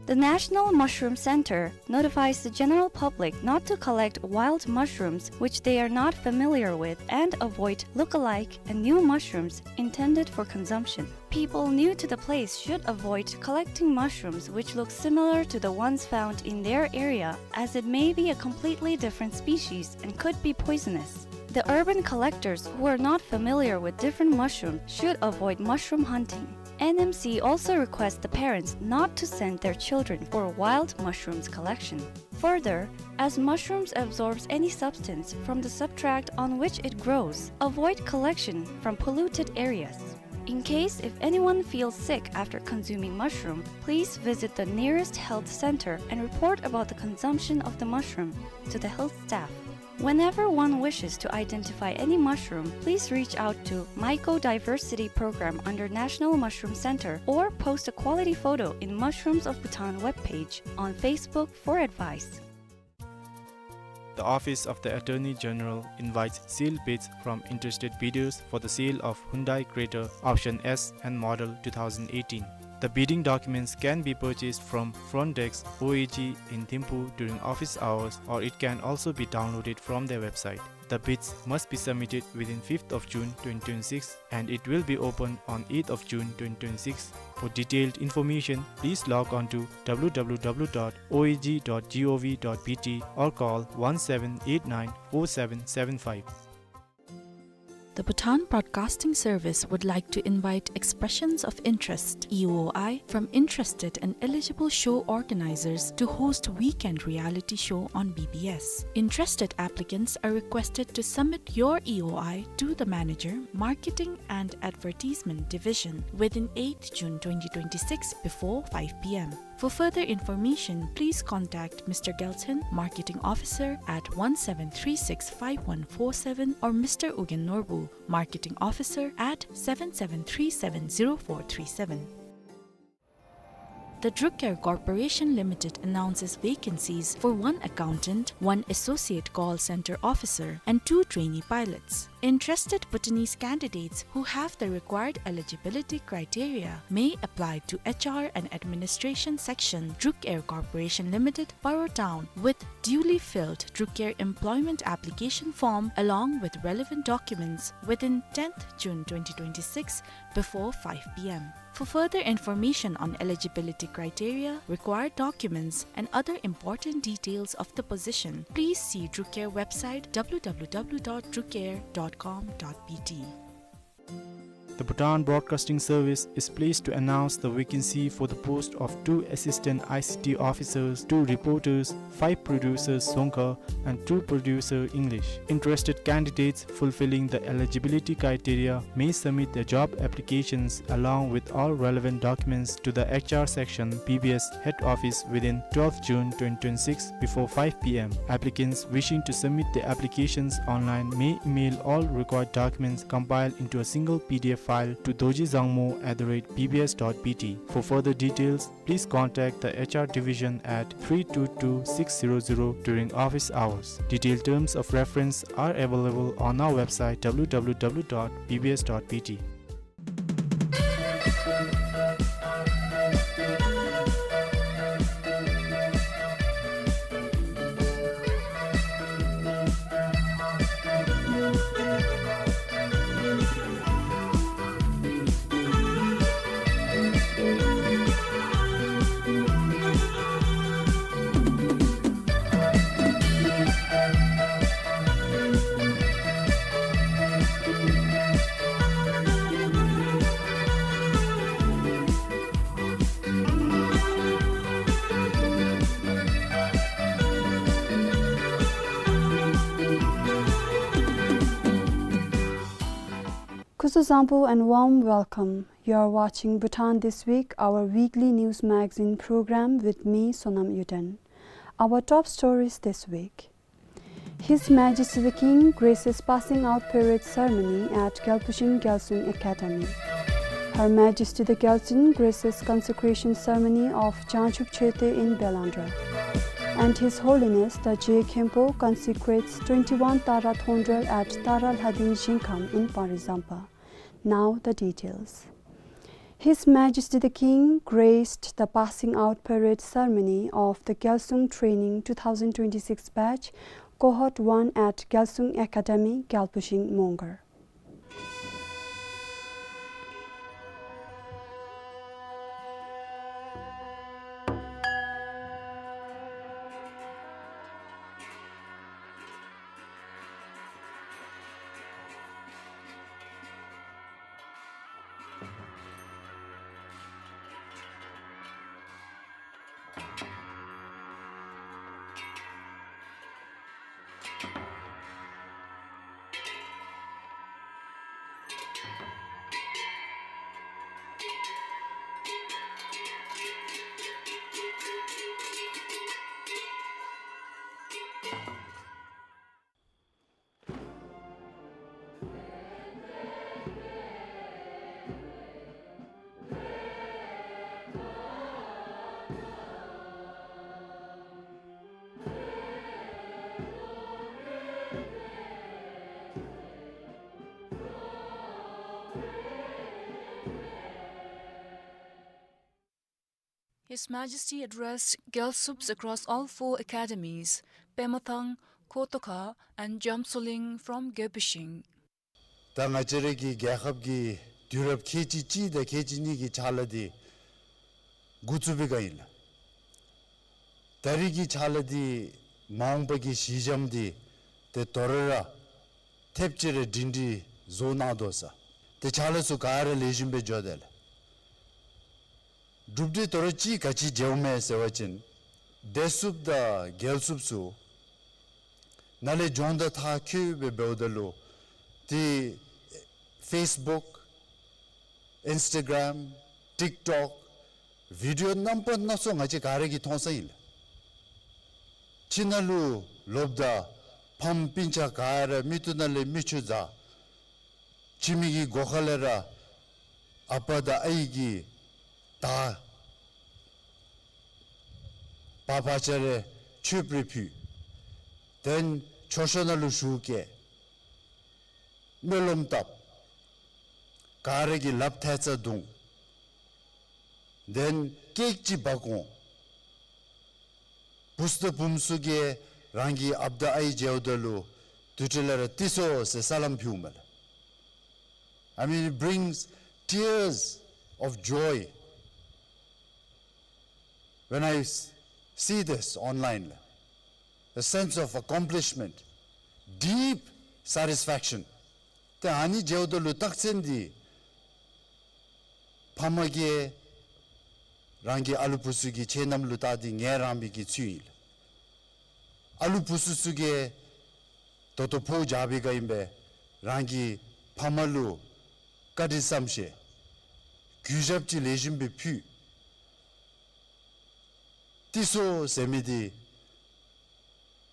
The National Mushroom Center notifies the general public not to collect wild mushrooms which they are not familiar with and avoid look-alike and new mushrooms intended for consumption. People new to the place should avoid collecting mushrooms which look similar to the ones found in their area, as it may be a completely different species and could be poisonous. The urban collectors who are not familiar with different mushrooms should avoid mushroom hunting. N M C also requests the parents not to send their children for wild mushrooms collection. Further, as mushrooms absorbs any substance from the substrate on which it grows, avoid collection from polluted areas. In case if anyone feels sick after consuming mushroom, please visit the nearest health center and report about the consumption of the mushroom to the health staff. Whenever one wishes to identify any mushroom, please reach out to Mycodiversity Program under National Mushroom Center or post a quality photo in Mushrooms of Bhutan webpage on Facebook for advice. The Office of the Attorney General invites sealed bids from interested bidders for the sale of Hyundai Creta Option S and Model two thousand eighteen. The bidding documents can be purchased from front desk O A G in Thimphu during office hours, or it can also be downloaded from their website. The bids must be submitted within fifth of June twenty twenty-six, and it will be open on eighth of June twenty twenty-six. For detailed information, please log on to w w w dot o a g dot g o v dot b t or call one seven eight nine four seven seven five. The Bhutan Broadcasting Service would like to invite expressions of interest, E O I, from interested and eligible show organizers to host weekend reality show on B B S. Interested applicants are requested to submit your E O I to the manager, Marketing and Advertisement Division, within eighth June twenty twenty-six before five p m. For further information, please contact Mister Gelton, Marketing Officer, at one seven three six five one four seven or Mister Ugyen Norbu, Marketing Officer, at seven seven three seven zero four three seven. The Druk Air Corporation Limited announces vacancies for one accountant, one associate call center officer, and two trainee pilots. Interested Bhutanese candidates who have the required eligibility criteria may apply to H R and Administration Section, Druk Air Corporation Limited, Paro Town, with duly filled Druk Air employment application form along with relevant documents within tenth June twenty twenty-six before five p m. For further information on eligibility criteria, required documents, and other important details of the position, please see DRUCARE website, W W W dot drucare dot com dot B T. The Bhutan Broadcasting Service is pleased to announce the vacancy for the post of two assistant I C T officers, two reporters, five producers Dzongkha, and two producer English. Interested candidates fulfilling the eligibility criteria may submit their job applications along with all relevant documents to the H R section, B B S head office within twelfth June twenty twenty-six before five P M. Applicants wishing to submit their applications online may email all required documents compiled into a single P D F file to dorji dzangmo at the rate B B S dot B T. For further details, please contact the H R division at three two two six zero zero during office hours. Detailed terms of reference are available on our website, W W W dot B B S dot B T. Khuzu zangpo and warm welcome. You are watching Bhutan This Week, our weekly news magazine program with me, Sonam Yuden. Our top stories this week. His Majesty the King graces passing out parade ceremony at Gyalpushing Gyalsung Academy. Her Majesty the Gyaltsuen graces consecration ceremony of Jangchub Chete in Belandra. And His Holiness the Je Khenpo consecrates twenty-one Tara Thongdrel at Tara Lhading Zingkham in Pangri Zampa. Now the details. His Majesty the King graced the passing out parade ceremony of the Gyalsung Training two thousand twenty-six batch, Cohort one at Gyalsung Academy, Gyalpushing, Mongar. His Majesty addressed Gyalsups across all four academies, Pemathang, Khotokha, and Jamsoling from Gyalpushing. ད་ང་བཅས་རའི་གི་རྒྱལ་ཁབ་ཀྱི་དུས་རབས་ཁལ་གཅིག་གཅིག་དང་ཁལ་གཅིག་གཉིས་ཀྱི་ཕྱག་ལཱ་འདི་འགོ་བཙུགས་པའི་སྒང་ཨིན་ལགས། ད་རིས་ཀྱི་ཕྱག་ལཱ་འདི་མ་འོངས་པ་གི་གཞི་འགྱམ་འདི་ཏེ་དོ་རུང་ར་ཐེབས་ཅིག་ར་སྒྲིང་སྒྲིང་བཟོ་གནང་དོ་ཟེར། ཏེ་ཕྱག་ལཱ་ཚུ་ག་ར་ལེགས་ཤོམ་སྦེ་འགྱོ་དེས་ལགས། གྲུབ་འབྲས་དོ་རུང་ཅིག་ག་ཅི་མཇལཝ་མས་ཟེར་བ་ཅིན་བདེ་སྲུངཔ་དང་རྒྱལ་སྲུངཔ་ཚུ་ནཱ་ལས་སྦྱོང་བརྡར་མཐར་འཁྱོལ་སྦེ་འབདཝ་ད་ལུ་ཏེ་ཕེསི་བུཀ་ཨིནསི་ཊ་གརམ་ཊིཀ་ཊོཀ་བི་ཌི་ཨོ་རྣམ་པ་སྣ་ཚོགས་ང་བཅས་ག་ར་གིས་མཐོང་ས་ཨིན་ལགས། ཁྱིམ་ནང་ལུ་ལོགཔ་ད་ཕམ་སྤུན་ཆ་ག་ར་མིག་ཏོ་ནང་ལས་མིག་ཆུ་འཛག། ཁྱིམ་གྱི་སྒོ་ཁ་ལས་ར་ཨ་པ་དང་ཨའི་གིས་ད་བག་བག་ཆགས་རེ་མཆོདཔ་རེ་ཕུལ། དེ་ལས་མཆོད་བཤམ་ནང་ལུ་ཞུགས་བསྐྱལ། སྨོན་ལམ་བཏབ། ག་ར་གིས་ལགཔ་ཐལ་རྩ་བརྡུང་། དེ་ལས་ཀེཀ་ཅིག་འབག་འོང་། བུཚ་དང་བུམོ་ཚུ་གིས་རང་གི་ཨཔ་དང་ཨའི་མཇལཝ་ད་ལུ་དུས་ཅི་ལས་ར་ཏེ་སོང་ཟེར་སར་ལམ་ཕུལཝ་མས་ལགས། I mean, it brings tears of joy when I s- see this online. A sense of accomplishment, deep satisfaction. ཏེ་ཨ་ནི་མཇལཝ་ད་ལུ་རྟགས་མཚན་འདི་ཕམ་གིས་རང་གི་ཨ་ལུ་བུ་ཚུ་གི་ཁྱིམ་ནང་ལུ་བལྟ་སྟེ་ངལ་རངས་པའི་གི་ཚུལ་ཨིན་ལགས། ཨ་ལུ་བུ་ཚུ་ཚུ་གིས་ད་ལྟོ་ཕོཝ་རྒྱག་པའི་སྒང་ཨིན་པས། རང་གི་ཕམ་ལུ་བཀའ་དྲིན་བསམ་ཤེས་གུས་ཞབས་ཅིག་ལེགས་ཤོམ་སྦེ་ཕུལ། ཏེ་སོ་ཟེར་མི་འདི་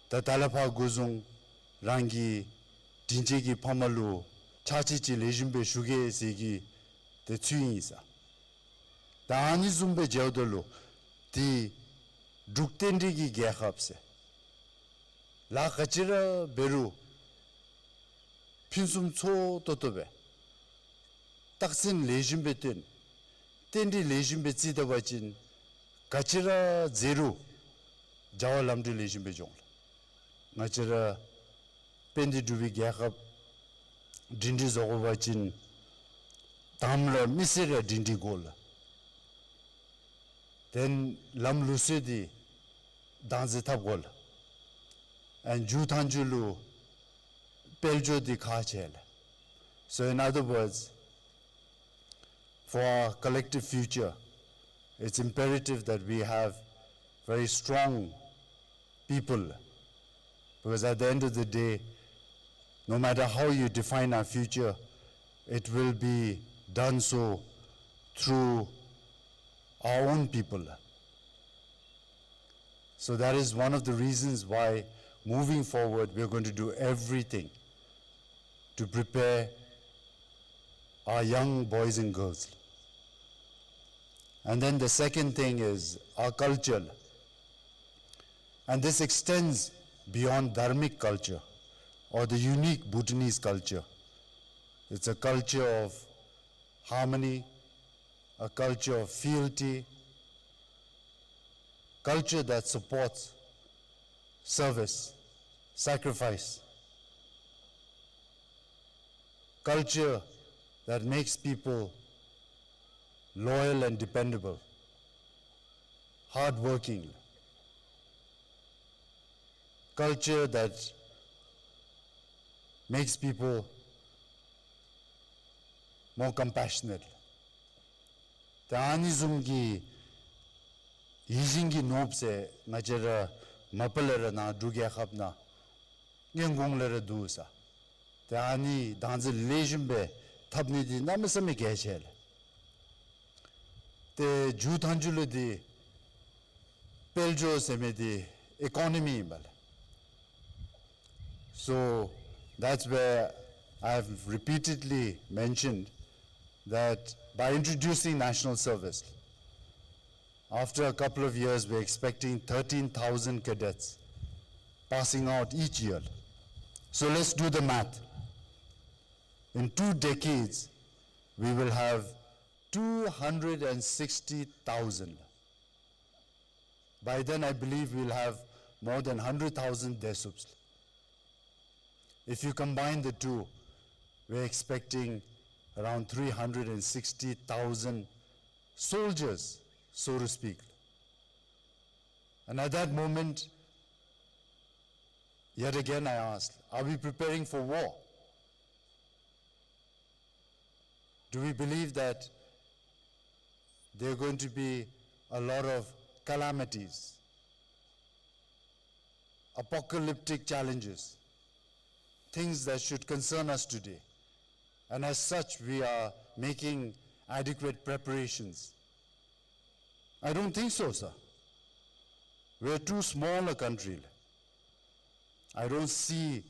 ད་ད་ལས་ཕར་འགོ་བཟུང་རང་གི་དྲིན་ཅན་གྱི་ཕམ་ལུ་ཕྱག་ཕྱིད་ཅིག་ལེགས་ཤོམ་སྦེ་ཞུ་གེ་ཟེར་གྱི་ཏེ་ཚུལ་ཨིན་ས། ད་ཨ་ནི་བཟུམ་སྦེ་མཇལཝ་ད་ལུ་ཏེ་འབྲུག་རྟེན་འབྲེལ་གྱི་རྒྱལ་ཁབ་ཟེར་ལཱ་ག་ཅི་ར་འབད་རུང་ཕུན་སུམ་ཚོགས་ཏོག་ཏོ་སྦེ་རྟགས་མཚན་ལེགས་ཤོམ་སྦེ་སྟོན། རྟེན་འབྲེལ་ལེགས་ཤོམ་སྦེ་བརྩི་ད་པ་ཅིན་ག་ཅི་ར་མཛད་རུང་བྱ་བ་ལམ་འགྲོ་ལེགས་ཤོམ་སྦེ་འགྱོ་འོང་ལགས། ང་བཅས་ར་དཔལ་ལྡན་འབྲུག་པའི་རྒྱལ་ཁབ་སྒྲིང་སྒྲི་བཟོ་དགོ་པ་ཅིན་དང་པ་ར་མི་སེར་ར་སྒྲིང་སྒྲི་དགོ་ལགས། དེ་ལས་ལམ་ལུགས་སྲོལ་འདི་བདག་འཛིན་འཐབ་དགོ་ལགས། ཨེན་མཇུག་མཐའ་མཇུག་ལུ་དཔལ་འབྱོར་འདི་ཁག་ཆེ་ལགས། So in other words, for our collective future, it's imperative that we have very strong people, because at the end of the day, no matter how you define our future, it will be done so through our own people. So that is one of the reasons why, moving forward, we are going to do everything to prepare our young boys and girls. And then the second thing is our culture. And this extends beyond dharmic culture or the unique Bhutanese culture. It's a culture of harmony, a culture of fealty, culture that supports service, sacrifice, culture that makes people loyal and dependable, hardworking, culture that makes people more compassionate. ད་ཨ་ནི་བཟུམ་གྱི་ཡིད་བཞིན་གྱི་ནོར་བུ་ཟེར་ང་བཅས་ར་མ་པ་ལས་ར་ནཱ་འབྲུག་རྒྱལ་ཁབ་ནང་སྔོན་གོང་ལས་ར་འདུག་ས། ད་ཨ་ནི་བདག་འཛིན་ལེགས་ཤོམ་སྦེ་འཐབ་ནི་འདི་གནམ་མེད་ས་མེད་གལ་ཆེ་ལགས། ཏེ་མཇུག་མཐའ་མཇུག་ལུ་འདི་དཔལ་འབྱོར་ཟེར་མི་འདི་ཨི་ཀོ་ནོ་མི་ཨིན་པས་ལགས། So that's where I have repeatedly mentioned that by introducing national service, after a couple of years, we're expecting thirteen thousand cadets passing out each year. So let's do the math. In two decades, we will have two hundred and sixty thousand. By then, I believe we'll have more than hundred thousand Desuups. If you combine the two, we're expecting around three hundred and sixty thousand soldiers, so to speak. And at that moment, yet again I ask, are we preparing for war? Do we believe that there are going to be a lot of calamities, apocalyptic challenges, things that should concern us today? And as such, we are making adequate preparations. I don't think so, sir. We're too small a country. I don't see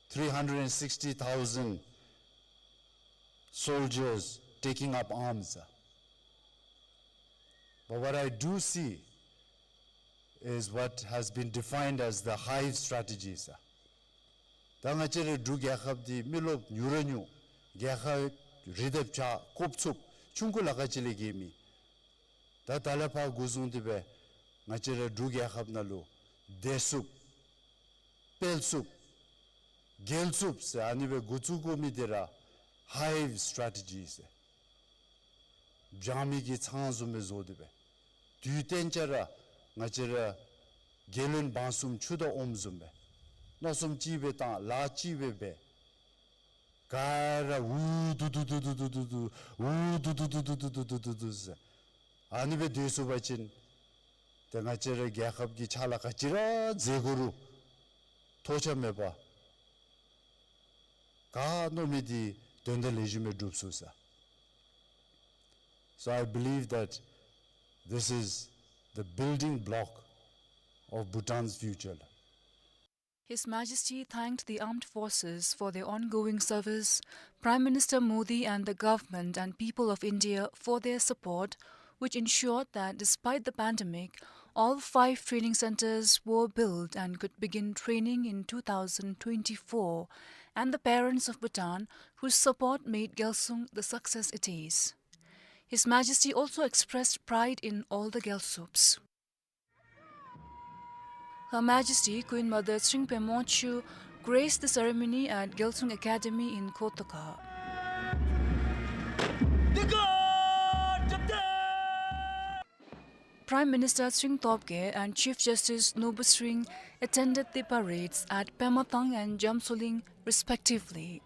three hundred and sixty thousand soldiers taking up arms, sir. But what I do see is what has been defined as the hive strategy, sir. ད་ང་བཅས་རའི་འབྲུག་རྒྱལ་ཁབ་འདི་མི་རློབས་ཉུང་ར་ཉུང་། རྒྱལ་ཁབ་རི་དང་བྱག་ཀོག་ཚུབ་ཆུང་ཀུ་ལ་ཁ་ཅིག་ལས་བརྒལ་མེད། ད་ད་ལས་ཕར་འགོ་བཟུང་སྟེ་སྦེ་ང་བཅས་རའི་འབྲུག་རྒྱལ་ཁབ་ནང་ལུ་བདེ་སྲུངཔ་དཔལ་སྲུངཔ་རྒྱལ་སྲུངཔ་ཟེར་ཨ་ནི་སྦེ་འགོ་བཙུགས་དགོ་མི་འདི་ར་hive strategy ཟེར། སྦྱང་མི་གི་ཚང་བཟུམ་སྦེ་བཟོ་སྟེ་སྦེ། དུས་གཏན་ཆ་ར་ང་བཅས་ར་རྒྱལ་བློན་འབངས་གསུམ་ཆུ་དང་ཨོམ་བཟུམ་སྦེ། མནོ་བསམ་གཅིག་སྦེ་བཏང་ལཱ་གཅིག་སྦེ་འབད། ག་ར་འུ་སྡུག་སྡུག་སྡུག་སྡུག་འུ་སྡུག་སྡུག་སྡུག་ཟེར། ཨ་ནི་སྦེ་སྡོད་ཚུགས་པ་ཅིན་ཏེ་ང་བཅས་ར་རྒྱལ་ཁབ་ཀྱི་ཕྱག་ལཱ་ག་ཅི་ར་མཛད་དགོ་རུང་ཐོགས་ཆགས་མེད་པར་ག་མནོ་མི་འདི་དོན་དག་ལེགས་ཤོམ་སྦེ་འགྲུབ་ཚུགས་ས། So I believe that this is the building block of Bhutan's future. His Majesty thanked the armed forces for their ongoing service, Prime Minister Modi and the government and people of India for their support, which ensured that despite the pandemic, all five training centers were built and could begin training in two thousand twenty-four, and the parents of Bhutan whose support made Gyalsung the success it is. His Majesty also expressed pride in all the Gyalsups. Her Majesty Queen Mother Tshering Pheng Mongchu graced the ceremony at Gyalsung Academy in Kotoka. Prime Minister Tshering Tobgay and Chief Justice Norbert Tshering attended the parades at Pema Tang and Jamsoling respectively.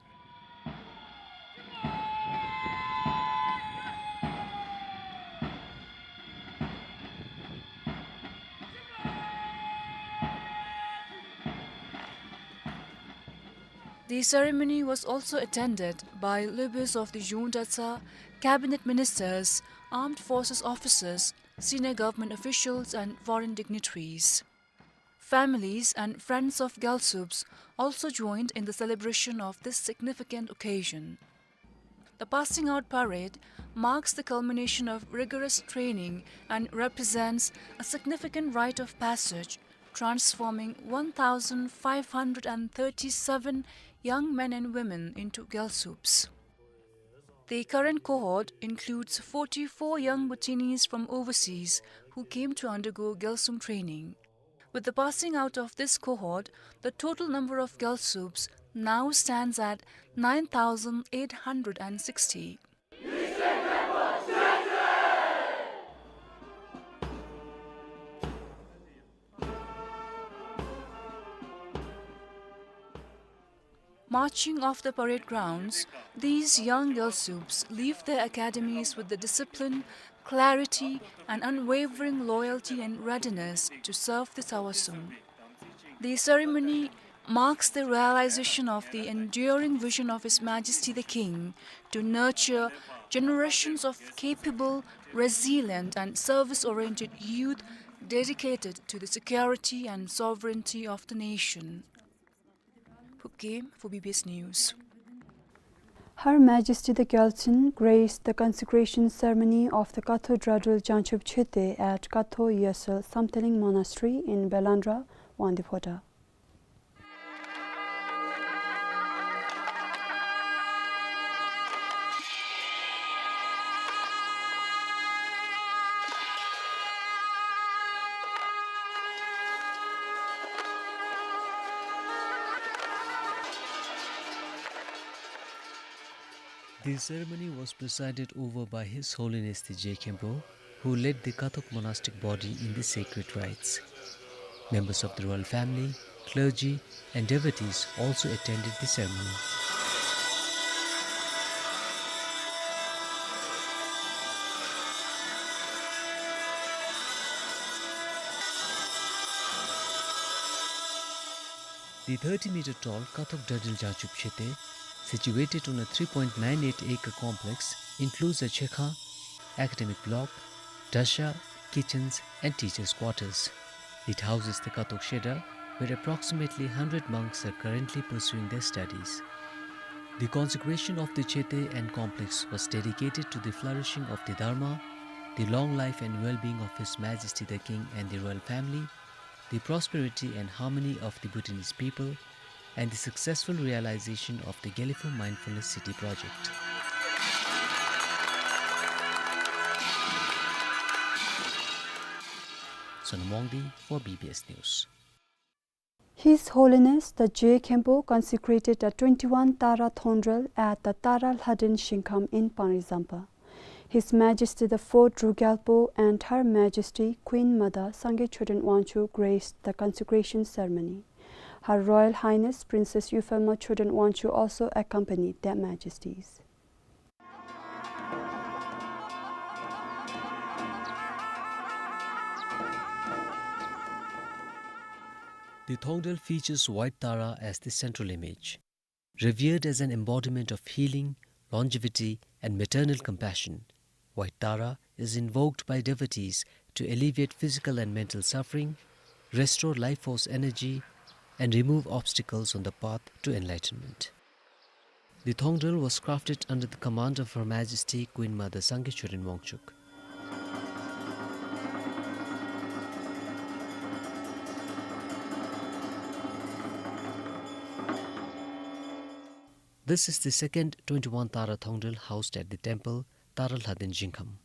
The ceremony was also attended by Lobes of the Yongdratsa, cabinet ministers, armed forces officers, senior government officials and foreign dignitaries. Families and friends of Gyalsups also joined in the celebration of this significant occasion. The passing out parade marks the culmination of rigorous training and represents a significant rite of passage, transforming one thousand five hundred and thirty-seven young men and women into Gyalsups. The current cohort includes forty-four young Bhutanese from overseas who came to undergo Gyalsung training. With the passing out of this cohort, the total number of Gyalsups now stands at nine thousand eight hundred and sixty. Marching off the parade grounds, these young Gyalsups leave their academies with the discipline, clarity, and unwavering loyalty and readiness to serve the Tsawa Sum. The ceremony marks the realization of the enduring vision of His Majesty the King to nurture generations of capable, resilient, and service-oriented youth dedicated to the security and sovereignty of the nation. Phubgay for B B S News. Her Majesty the Gyaltsuen graced the consecration ceremony of the Kathok Dradul Jangchub Chete at Kathok Yesal Samthaling Monastery in Belandra, Wangdue Phodrang. The ceremony was presided over by His Holiness the Je Khenpo, who led the Kathok monastic body in the sacred rites. Members of the royal family, clergy, and devotees also attended the ceremony. The thirty meter tall Kathok Dradul Jangchub Chete, situated on a three point nine eight acre complex, includes a chekha, academic block, dasha, kitchens, and teachers' quarters. It houses the Kathok Shedar, where approximately hundred monks are currently pursuing their studies. The consecration of the Chete and complex was dedicated to the flourishing of the Dharma, the long life and well-being of His Majesty the King and the royal family, the prosperity and harmony of the Bhutanese people, and the successful realization of the Gelephu Mindfulness City project. Sonam Wangdi for B B S News. His Holiness the Je Khenpo consecrated a twenty-one Tara Thongdrel at the Tara Lhaden Shingkham in Pangrezangpa. His Majesty the Fourth Druk Gyalpo and Her Majesty Queen Mother Sangay Choden Wangchuck graced the consecration ceremony. Her Royal Highness Princess Yuphelma Choden Wangchuck also accompanied their Majesties. The Thongdel features White Tara as the central image. Revered as an embodiment of healing, longevity, and maternal compassion, White Tara is invoked by devotees to alleviate physical and mental suffering, restore life force energy, and remove obstacles on the path to enlightenment. The Thongdel was crafted under the command of Her Majesty Queen Mother Sangay Choden Wangchuck. This is the second twenty-one Tara Thongdel housed at the temple, Tara Lhaden Jingkham.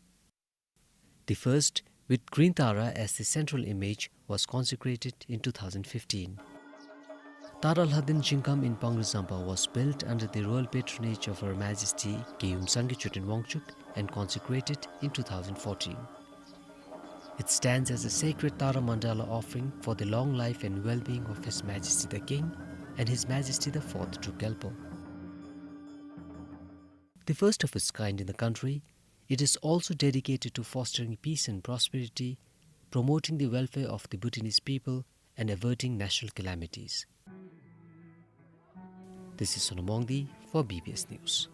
The first, with Green Tara as the central image, was consecrated in two thousand fifteen. Tara Lhaden Jingkham in Pangre Zampa was built under the royal patronage of Her Majesty Keyum Sangay Choden Wangchuck and consecrated in two thousand fourteen. It stands as a sacred Tara Mandala offering for the long life and well-being of His Majesty the King and His Majesty the Fourth Druk Gyalpo. The first of its kind in the country, it is also dedicated to fostering peace and prosperity, promoting the welfare of the Bhutanese people, and averting national calamities. This is Sonam Wangdi for B B S News.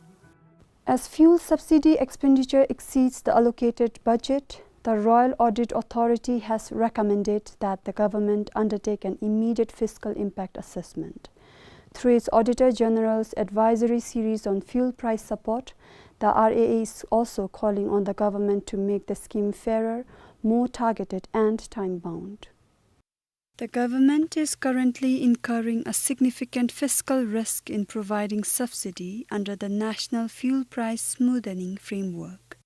As fuel subsidy expenditure exceeds the allocated budget, the Royal Audit Authority has recommended that the government undertake an immediate fiscal impact assessment. Through its Auditor General's advisory series on fuel price support, the R A A is also calling on the government to make the scheme fairer, more targeted and time-bound. The government is currently incurring a significant fiscal risk in providing subsidy under the National Fuel Price Smoothening Framework.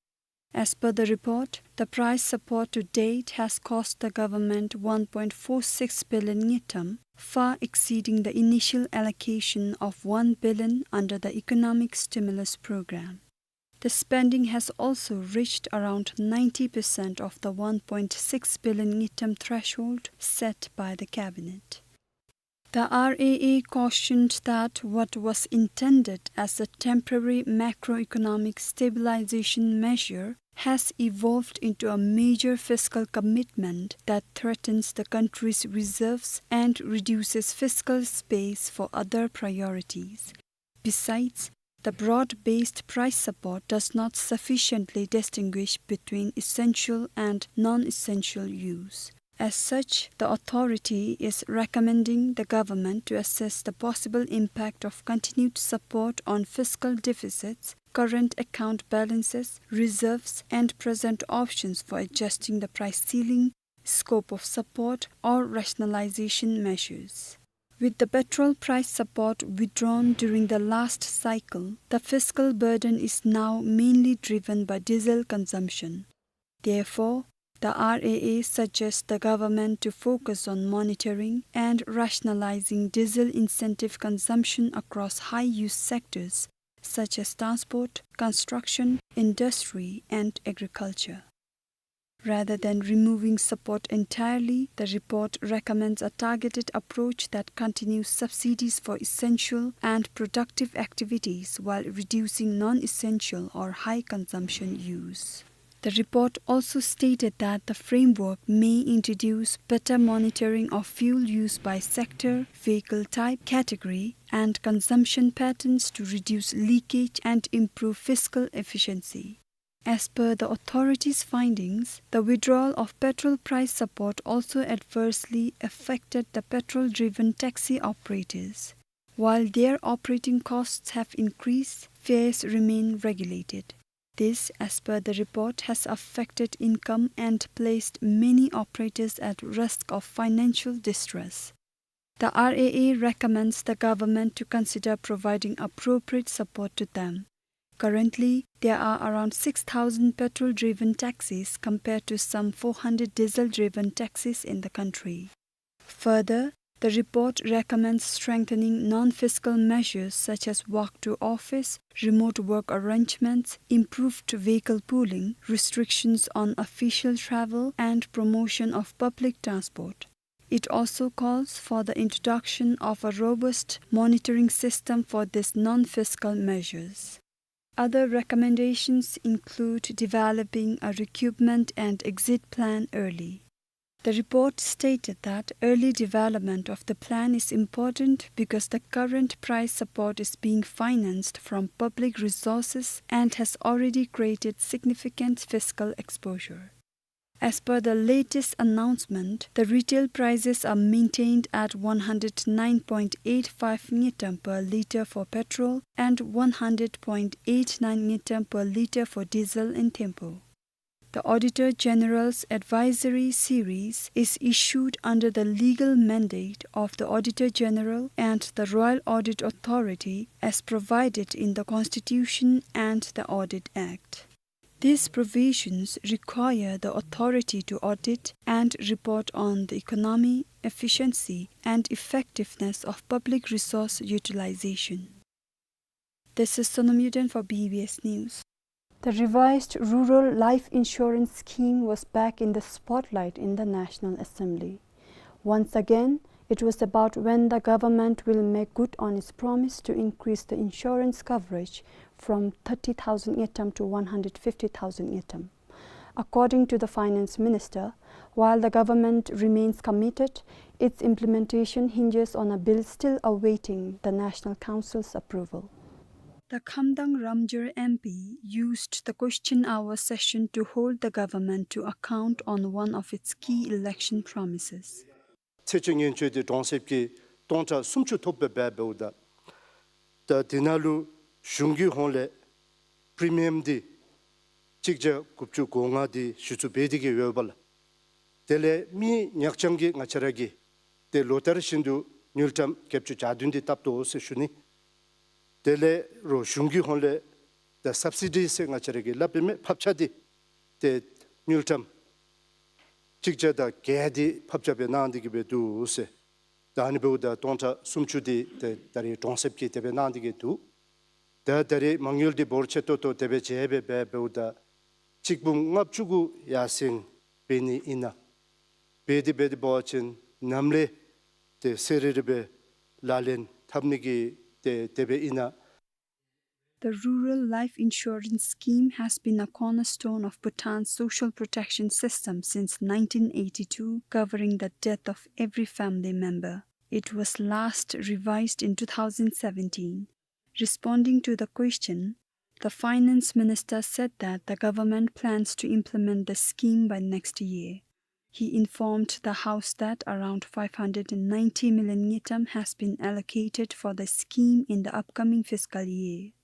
As per the report, the price support to date has cost the government one point four six billion ngultrum, far exceeding the initial allocation of one billion under the Economic Stimulus Program. The spending has also reached around ninety percent of the one point six billion ngultrum threshold set by the cabinet. The R A A cautioned that what was intended as a temporary macroeconomic stabilization measure has evolved into a major fiscal commitment that threatens the country's reserves and reduces fiscal space for other priorities. Besides, the broad-based price support does not sufficiently distinguish between essential and non-essential use. As such, the authority is recommending the government to assess the possible impact of continued support on fiscal deficits, current account balances, reserves, and present options for adjusting the price ceiling, scope of support, or rationalization measures. With the petrol price support withdrawn during the last cycle, the fiscal burden is now mainly driven by diesel consumption. Therefore, the R A A suggests the government to focus on monitoring and rationalizing diesel incentive consumption across high-use sectors such as transport, construction, industry, and agriculture. Rather than removing support entirely, the report recommends a targeted approach that continues subsidies for essential and productive activities while reducing non-essential or high-consumption use. The report also stated that the framework may introduce better monitoring of fuel use by sector, vehicle type, category, and consumption patterns to reduce leakage and improve fiscal efficiency. As per the authority's findings, the withdrawal of petrol price support also adversely affected the petrol-driven taxi operators. While their operating costs have increased, fares remain regulated. This, as per the report, has affected income and placed many operators at risk of financial distress. The R A A recommends the government to consider providing appropriate support to them. Currently, there are around six thousand petrol-driven taxis compared to some four hundred diesel-driven taxis in the country. Further, The report recommends strengthening non-fiscal measures such as walk to office, remote work arrangements, improved vehicle pooling, restrictions on official travel, and promotion of public transport. It also calls for the introduction of a robust monitoring system for these non-fiscal measures. Other recommendations include developing a recoupment and exit plan early. The report stated that early development of the plan is important because the current price support is being financed from public resources and has already created significant fiscal exposure. As per the latest announcement, the retail prices are maintained at one hundred nine point eight five ngultrum per litre for petrol and one hundred point eight nine ngultrum per litre for diesel in Thimphu. The Auditor General's advisory series is issued under the legal mandate of the Auditor General and the Royal Audit Authority as provided in the Constitution and the Audit Act. These provisions require the authority to audit and report on the economy, efficiency, and effectiveness of public resource utilization. This is Sonam Yuden for B B S News. The revised Rural Life Insurance Scheme was back in the spotlight in the National Assembly. Once again, it was about when the government will make good on its promise to increase the insurance coverage from thirty thousand ngultrum to one hundred fifty thousand ngultrum. According to the Finance Minister, while the government remains committed, its implementation hinges on a bill still awaiting the National Council's approval. The Khamdang Ramjar M P used the question hour session to hold the government to account on one of its key election promises. ཚེས་བཅོ་ལྔ་ཚེས་འདི་གྲོང་གསེབ་ཀྱི་སྟོང་ཕྲག་སུམ་ཅུ་ཐོབ་པའི་འབད་འབདཝ་ད། ད་དེ་ནང་ལུ་གཞུང་གི་ཧོངས་ལས་པི་རི་མི་ཡམ་འདི་གཅིག་བརྒྱ་དགུ་བཅུ་གོ་ལྔ་འདི་གཞི་བཙུགས་འབད་དེ་གི་ཡོདཔ་ལགས། དེ་ལས་མི་ཉག་རྐྱང་གིས་ང་བཅས་ར་གིས་ཏེ་ལོ་ལྟར་བཞིན་དུ་དངུལ་ཀྲམ་བརྒྱད་ཅུ་གྱ་བདུན་འདི་བཏབ་དོ་ཟེར་ཞུ་ནི། དེ་ལས་རོགས་གཞུང་གི་ཧོངས་ལས་ད་སབ་སི་ཌི་ཟེར་ང་བཅས་ར་གིས་སླབ་པའི་མི་ཕབ་ཆག་འདི་ཏེ་དངུལ་ཀྲམ་གཅིག་བརྒྱ་དང་བརྒྱད་འདི་ཕབ་ཆག་སྦེ་གནང་སྟེ་གི་སྦེ་འདུག་ཟེར། ད་ཨ་ནི་འབདཝ་ད་སྟོང་ཕྲག་སུམ་ཅུ་འདི་ཏེ་ད་རེས་གྲོང་གསེབ་ཀྱིས་དེ་སྦེ་གནང་སྟེ་གི་འདུག། ད་ད་རེས་མ་དངུལ་འདི་འབོར་ཆེ་ཏོག་ཏོ་དེ་སྦེ་བྱས་སྦེ་འབད་འབདཝ་ད་གཅིག་འབུམ་ལྔ་བཅུ་གུ་ཡར་སེང་འབད་ནི་ཨིན་ན། འབད་དེ་འབད་དེ་འབད་བ་ཅིན་ནམ་ལས་ཏེ་གསལ་རི་རི་སྦེ་ལག་ལེན་འཐབ་ནི་གི་ཏེ་དེ་སྦེ་ཨིན་ན། The Rural Life Insurance Scheme has been a cornerstone of Bhutan's social protection system since nineteen eighty-two, covering the death of every family member. It was last revised in two thousand seventeen. Responding to the question, the finance minister said that the government plans to implement the scheme by next year. He informed the House that around five hundred and ninety million ngultrum has been allocated for the scheme in the upcoming fiscal year.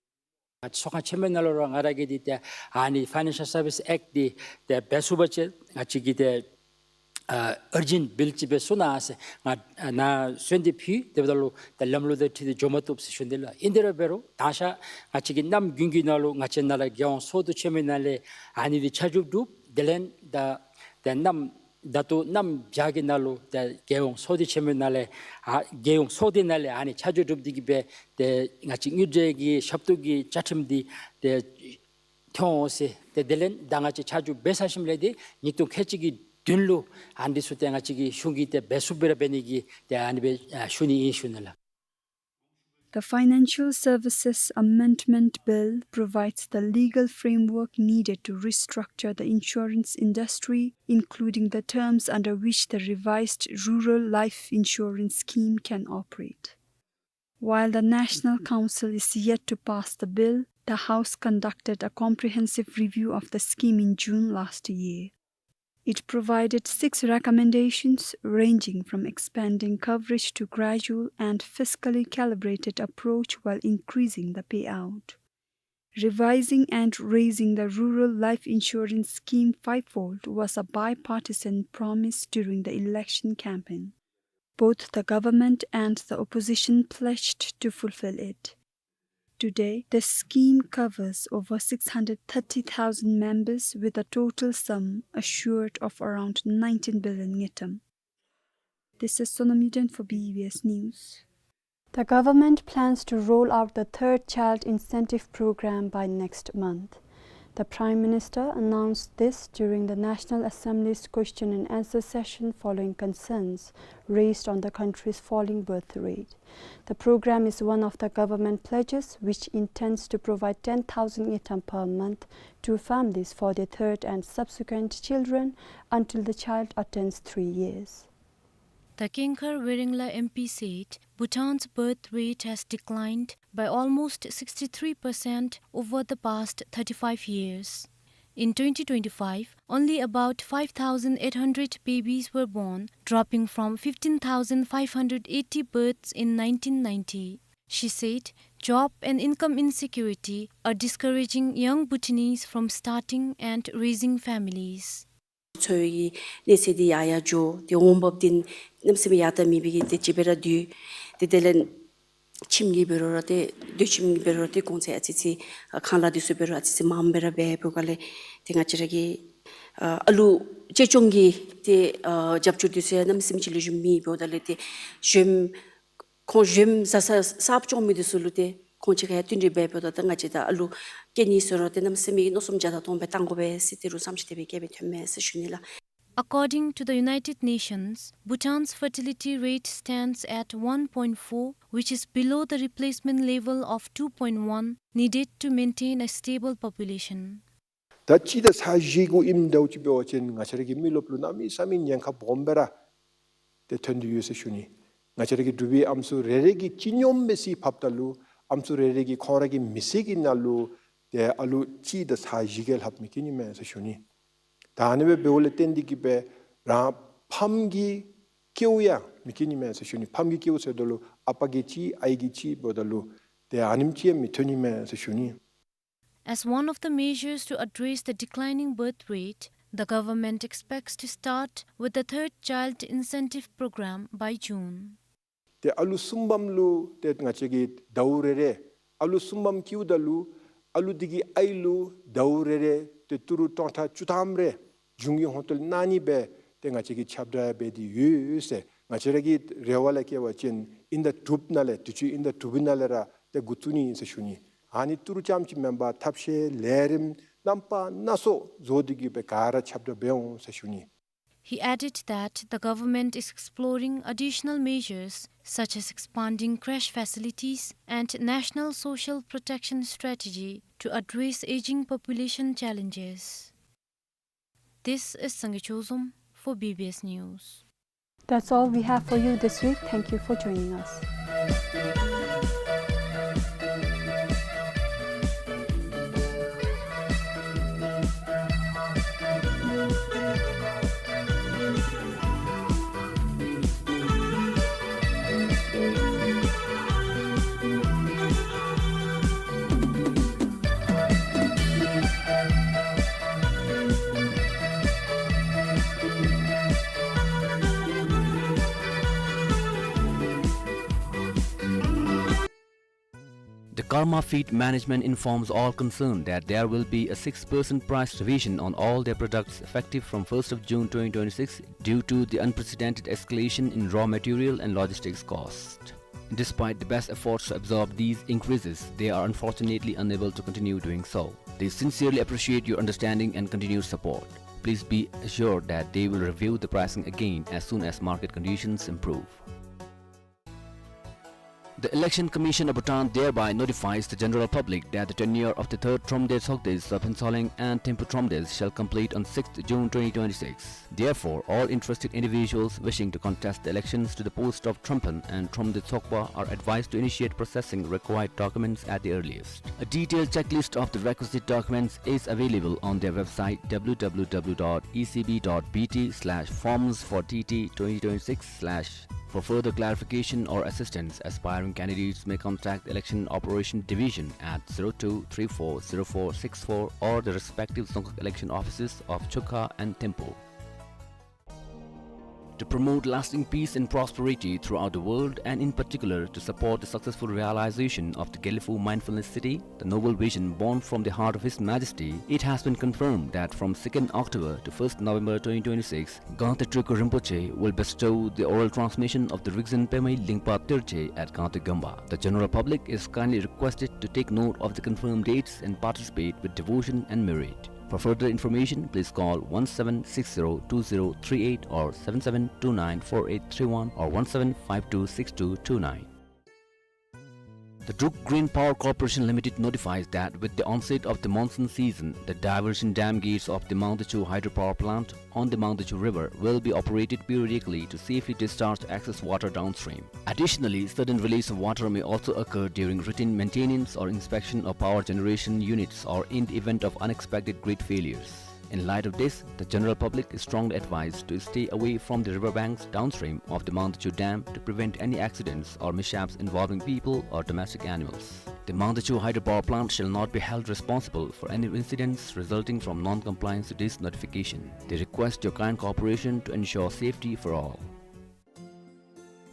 ཚོགས་ཁང་ཆེན་མོའི་ནང་ལུ་ར་ང་ར་གིས་འདི་ཏེ་ཨ་ནི་Financial Service Act འདི་ཏེ་འབད་ཚུགས་པ་ཅིན་ང་བཅས་ཀྱིས་ཏེ་ཨ་urgent bill ཅིག་འབད་ཚུགས་ན་ཟེར་ང་ཨ་ནཱ་གསོལ་འདེབས་ཕུལ། དེ་འབདཝ་ད་ལུ་ཏེ་ལམ་ལུགས་དང་འཁྲིལ་ཏེ་འགྱོ་མ་བཏུབ་ཟེར་ཞུ་ནི་ལགས། ཨིན་དེ་ར་འབད་རུང་ད་ཞག་ང་བཅས་ཀྱི་གནམ་དགུན་གྱི་ནང་ལུ་ང་བཅས་ནཱ་ལས་རྒྱལ་ཡོངས་ཚོགས་འདུ་ཆེན་མོའི་ནང་ལས་ཨ་ནི་འདི་ཆ་འཇོག་གྲུབ། དེ་ལས་ད་ཏེ་གནམ་ད་ལྟོ་གནམ་བྱཱར་གྱི་ནང་ལུ་ཏེ་རྒྱལ་ཡོངས་ཚོགས་སྡེ་ཆེན་མོའི་ནང་ལས་ཨ་རྒྱལ་ཡོངས་ཚོགས་སྡེ་ནང་ལས་ཨ་ནི་ཆ་འཇོག་གྲུབ་སྟེ་གི་སྦེ་ཏེ་ང་བཅས་དངུལ་འབྲེལ་གྱི་ཞབས་ཏོག་གི་བཅའ་ཁྲིམས་འདི་ཏེ་ཐོན་འོང་ཟེར། ཏེ་དེ་ལས་ད་ང་བཅས་ཆ་འཇོག་འབད་ཚར་ཞིནམ་ལས་ཏེ་ཉིས་སྟོང་ཁལ་གཅིག་གི་བདུན་ལུ་ཨ་ནི་འདི་ཚུ་ཏེ་ང་བཅས་ཀྱི་གཞུང་གིས་ཏེ་འབད་ཚུགསཔ་སྦེ་ར་འབད་ནི་གི་ཏེ་ཨ་ནི་སྦེ་ཨ་ཞུ་ནི་ཨིན་ཞུ་ནི་ལགས། The Financial Services Amendment Bill provides the legal framework needed to restructure the insurance industry, including the terms under which the revised Rural Life Insurance Scheme can operate. While the National Council is yet to pass the bill, the House conducted a comprehensive review of the scheme in June last year. It provided six recommendations, ranging from expanding coverage to gradual and fiscally calibrated approach while increasing the payout. Revising and raising the Rural Life Insurance Scheme fivefold was a bipartisan promise during the election campaign. Both the government and the opposition pledged to fulfill it. Today, the scheme covers over six hundred thirty thousand members with a total sum assured of around nineteen billion ngultrum. This is Sonam Yuden for B B S News. The government plans to roll out the third child incentive program by next month. The Prime Minister announced this during the National Assembly's question and answer session following concerns raised on the country's falling birth rate. The program is one of the government pledges, which intends to provide ten thousand ngultrum per month to families for their third and subsequent children until the child attains three years. The Kengkhar Werenglha M P said Bhutan's birth rate has declined by almost sixty-three percent over the past thirty-five years. In twenty twenty-five, only about five thousand eight hundred babies were born, dropping from fifteen thousand five hundred eighty births in nineteen ninety. She said job and income insecurity are discouraging young Bhutanese from starting and raising families. འཚོ་བའི་གནས་ཚད་འདི་ཡར་ཡར་འགྱོ། ཏེ་འོང་འབབ་འདི་གནམ་མེད་ས་མེད་ཡར་ད་མི་འབད་གི་ཏེ་ཅིག་སྦེ་ར་སྡོད། ཏེ་དེ་ལས་ཁྱིམ་གྱི་འབད་རུང་ར་ཏེ་སྡོད་ཁྱིམ་གྱི་འབད་རུང་ར་ཏེ་གོང་ཚད་ཨ་ཙི་ཅིག་ཁང་གླ་འདི་ཚུ་འབད་རུང་ཨ་ཙི་ཅིག་མངམ་སྦེ་ར་འབད་འབདཝ་ལས་ཏེ་ང་བཅས་ར་གི་ཨ་ཨ་ལུ་གཅེས་སྐྱོང་གི་ཏེ་ཨ་རྒྱབ་སྐྱོར་འདི་ཚུ་ཡང་གནམ་མེད་ས་མེད་ཅིག་ལེགས་ཤོམ་མེདཔ་འབདཝ་ད་ལས་ཏེ་གཞོནམ་ཁོང་གཞོནམ་བཟའ་ཚང་གསརཔ་སྐྱོང་མི་འདི་ཚུ་ལུ་ཏེ་ཁོང་ཅིག་ཁར་ཡང་བསྟུན་ཏེ་འབད་འབདཝ་ད་ཏེ་ང་བཅས་ད་ཨ་ལུ་སྐྱེ་ནི་ཟེར་རུང་ཏེ་གནམ་མེད་ས་མེད་མནོ་བསམ་བརྒྱ་དང་སྟོང་སྦེ་བཏང་དགོ་པས་ཟེར་ཏེ་རུང་བསམ་ཤེས་ཏེ་སྦེ་སྐྱེ་བའི་དོན་མེད་ཟེར་ཞུ་ནི་ལགས། According to the United Nations, Bhutan's fertility rate stands at one point four, which is below the replacement level of two point one needed to maintain a stable population. ད་གཅིག་དང་ཚག་བཞི་གུ་ཨིནམ་འདྲཝ་ཅིག་འབད་བ་ཅིན་ང་བཅས་ར་གི་མི་རློབས་ལུ་གནམ་མེད་ས་མེད་ཉེན་ཁ་སྦོམ་སྦེ་ར་ཏེ་ཐོན་ཏེ་ཡོད་ཟེར་ཞུ་ནི། ང་བཅས་ར་གི་འབྲུག་པའི་ཨམ་སྲུ་རེ་རེ་གིས་སྤྱི་སྙོམས་སྦེ་ཅིག་ཕབ་ད་ལུ་ཨམ་སྲུ་རེ་རེ་གིས་ཁོང་ར་གི་མི་ཚེ་གི་ནང་ལུ་ཏེ་ཨ་ལུ་གཅིག་དང་ཚག་བཞི་གིས་ལྷགཔ་མེད་ཀྱི་ནི་མས་ཟེར་ཞུ་ནི། ད་ཨ་ནི་སྦེ་འབདཝ་ལས་བརྟེན་ཏེ་གིས་སྦེ་རང་ཕམ་གྱི་སྐྱེཝ་ཡང་མེད་ཀྱི་ནི་མས་ཟེར་ཞུ་ནི། ཕམ་གྱི་སྐྱེཝ་ཟེརཝ་ད་ལུ་ཨ་པ་གིས་གཅིག་ཨའི་གིས་གཅིག་འབདཝ་ད་ལུ་ཏེ་ཨ་ནེམ་ཅིག་ཡང་མི་ཐོན་ནི་མས་ཟེར་ཞུ་ནི། As one of the measures to address the declining birth rate, the government expects to start with the third child incentive program by June. ཏེ་ཨ་ལུ་གསུམ་པམ་ལུ་ཏེ་ང་བཅས་ཀྱིས་ཟླཝ་རེ་རེ་ཨ་ལུ་གསུམ་པམ་སྐྱེཝ་ད་ལུ་ཨ་ལུ་འདི་གི་ཨའི་ལུ་ཟླཝ་རེ་རེ་ཏེ་ཏི་རུ་སྟོང་ཕྲག་བཅུ་ཐམ་རེ་གཞུང་གི་ཧོངས་ཏོ་ལས་གནང་ནི་སྦེ་ཏེ་ང་བཅས་ཀྱིས་ཁྱབ་བསྒྲགས་འབད་དེ་ཡོད་ཟེར། ང་བཅས་ར་གི་རེ་བ་ལས་བསྐྱེད་པ་ཅིན་ཨིན་ཟླ་དྲུག་ནང་ལས་དུས་ཅི་ཨིན་ཟླ་དྲུག་པའི་ནང་ལས་ར་ཏེ་འགོ་བཙུགས་ནི་ཨིན་ཟེར་ཞུ་ནི། ཨ་ནི་ཏི་རུ་རྐྱངམ་ཅིག་མེན་པར་ཐབས་ཤེས་ལས་རིམ་རྣམ་པ་སྣ་ཚོགས་བཟོ་སྟེ་གིས་སྦེ་ག་ར་ཁྱབ་བསྒྲགས་འབད་འོང་ཟེར་ཞུ་ནི། He added that the government is exploring additional measures such as expanding creche facilities and national social protection strategy to address aging population challenges. This is Sangay Chozom for B B S News. That's all we have for you this week. Thank you for joining us. The Karma Feed Management informs all concerned that there will be a six percent price revision on all their products effective from first of June twenty twenty-six due to the unprecedented escalation in raw material and logistics cost. Despite the best efforts to absorb these increases, they are unfortunately unable to continue doing so. They sincerely appreciate your understanding and continued support. Please be assured that they will review the pricing again as soon as market conditions improve. The Election Commission of Bhutan thereby notifies the general public that the tenure of the third Thromde Tshogdes of Phuentsholing and Thimphu Thromdes shall complete on sixth June twenty twenty-six. Therefore, all interested individuals wishing to contest the elections to the post of Thromphen and Thromde Tshogpa are advised to initiate processing required documents at the earliest. A detailed checklist of the requisite documents is available on their website, W W W dot E C B dot B T slash forms for T T twenty twenty-six slash. For further clarification or assistance, aspiring candidates may contact Election Operation Division at zero two three four zero four six four or the respective Dzongkhag election offices of Chukha and Thimphu. To promote lasting peace and prosperity throughout the world, and in particular to support the successful realization of the Gelephu Mindfulness City, the noble vision born from the heart of His Majesty, it has been confirmed that from second October to first November twenty twenty-six, Gangte Tulku Rinpoche will bestow the oral transmission of the Rigzin Pemei Lingpa Terche at Gangte Gamba. The general public is kindly requested to take note of the confirmed dates and participate with devotion and merit. For further information, please call one seven six zero two zero three eight or seven seven two nine four eight three one or one seven five two six two two nine. The Druk Green Power Corporation Limited notifies that with the onset of the monsoon season, the diversion dam gates of the Mangdechu hydropower plant on the Mangdechu River will be operated periodically to safely discharge excess water downstream. Additionally, sudden release of water may also occur during routine maintenance or inspection of power generation units or in the event of unexpected grid failures. In light of this, the general public is strongly advised to stay away from the river banks downstream of the Mangdechu Dam to prevent any accidents or mishaps involving people or domestic animals. The Mangdechu hydropower plant shall not be held responsible for any incidents resulting from non-compliance to this notification. They request your kind cooperation to ensure safety for all.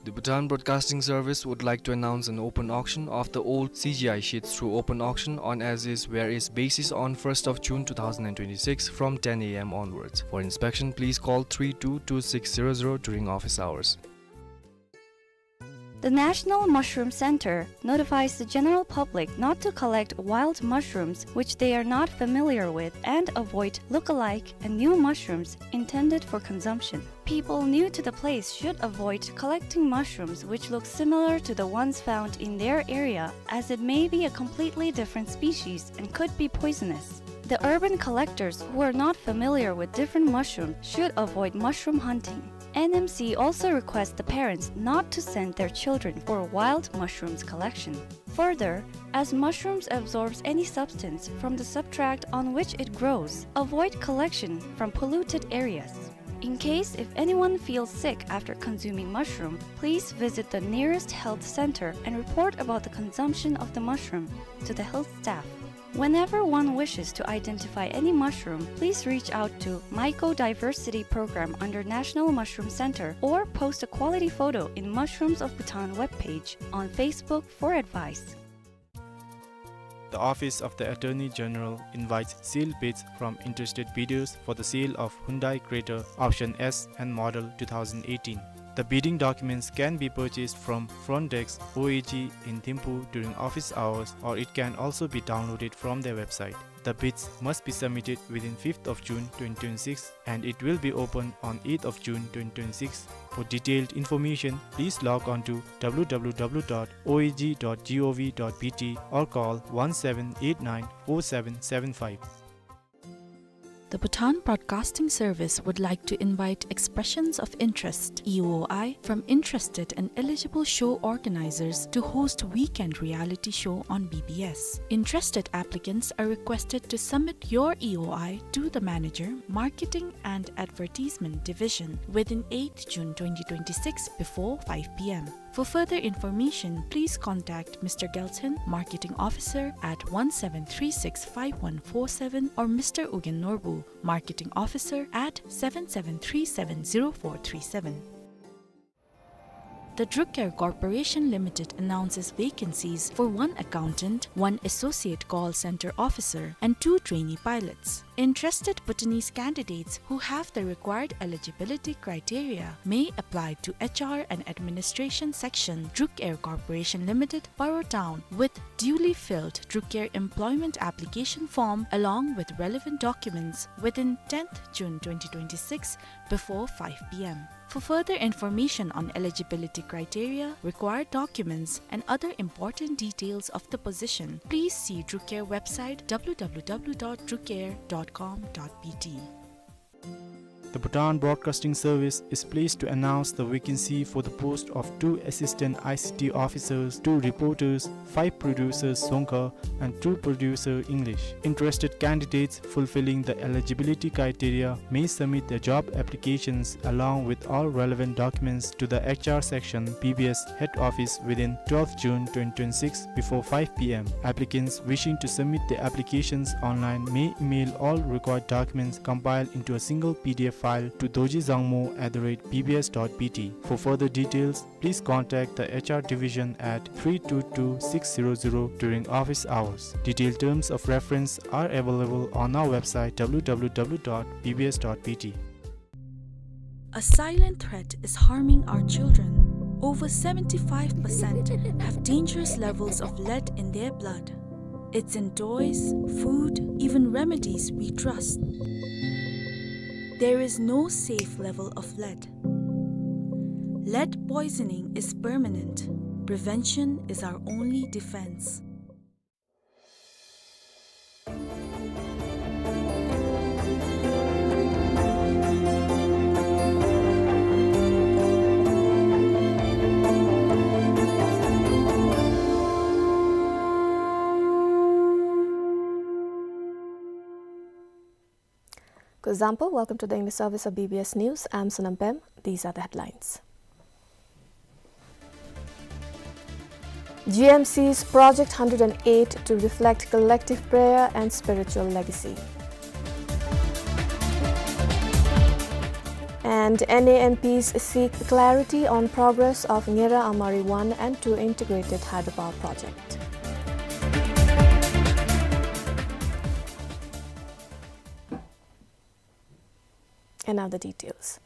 The Bhutan Broadcasting Service would like to announce an open auction of the old C G I sheets through open auction on as is where is basis on first of June two thousand and twenty-six from ten A M onwards. For inspection, please call three two two six zero zero during office hours. The National Mushroom Center notifies the general public not to collect wild mushrooms which they are not familiar with and avoid look-alike and new mushrooms intended for consumption. People new to the place should avoid collecting mushrooms which look similar to the ones found in their area, as it may be a completely different species and could be poisonous. The urban collectors who are not familiar with different mushrooms should avoid mushroom hunting. N M C also requests the parents not to send their children for wild mushrooms collection. Further, as mushrooms absorbs any substance from the substrate on which it grows, avoid collection from polluted areas. In case if anyone feels sick after consuming mushroom, please visit the nearest health center and report about the consumption of the mushroom to the health staff. Whenever one wishes to identify any mushroom, please reach out to Mycodiversity Program under National Mushroom Center or post a quality photo in Mushrooms of Bhutan webpage on Facebook for advice. The Office of the Attorney General invites sealed bids from interested bidders for the sale of Hyundai Creta Option S and Model two thousand eighteen. The bidding documents can be purchased from front desk O A G in Thimphu during office hours, or it can also be downloaded from their website. The bids must be submitted within fifth of June twenty twenty-six, and it will be open on eighth of June twenty twenty-six. For detailed information, please log on to W W W dot O A G dot G O V dot B T or call one seven eight nine four seven seven five. The Bhutan Broadcasting Service would like to invite expressions of interest, E O I, from interested and eligible show organizers to host weekend reality show on B B S. Interested applicants are requested to submit your E O I to the manager, Marketing and Advertisement Division, within eighth June twenty twenty-six before five P M. For further information, please contact Mister Gelton, Marketing Officer, at one seven three six five one four seven, or Mister Ugyen Norbu, Marketing Officer, at seven seven three seven zero four three seven. The Drukair Corporation Limited announces vacancies for one accountant, one associate call center officer, and two trainee pilots. Interested Bhutanese candidates who have the required eligibility criteria may apply to H R and Administration Section, Drukair Corporation Limited, Paro Town, with duly filled Drukair employment application form along with relevant documents within tenth June twenty twenty-six before five P M. For further information on eligibility criteria, required documents, and other important details of the position, please see Drukair website W W W dot drukair dot com dot B T. The Bhutan Broadcasting Service is pleased to announce the vacancy for the post of two assistant I C T officers, two reporters, five producers Dzongkha, and two producer English. Interested candidates fulfilling the eligibility criteria may submit their job applications along with all relevant documents to the H R section, B B S head office within twelfth June twenty twenty-six before five P M. Applicants wishing to submit their applications online may email all required documents compiled into a single P D F file to dorjizangmo at the rate B B S dot B T. For further details, please contact the H R division at three two two six zero zero during office hours. Detailed terms of reference are available on our website, W W W dot B B S dot B T. A silent threat is harming our children. Over seventy-five percent have dangerous levels of lead in their blood. It's in toys, food, even remedies we trust. There is no safe level of lead. Lead poisoning is permanent. Prevention is our only defense. Kuzuzangpo, welcome to the English service of B B S News. I'm Sonam Pem. These are the headlines. G M C's Project hundred and eight to reflect collective prayer and spiritual legacy. And N A M Ps seek clarity on progress of Ngera Amari one and two integrated hydropower project. And now the details.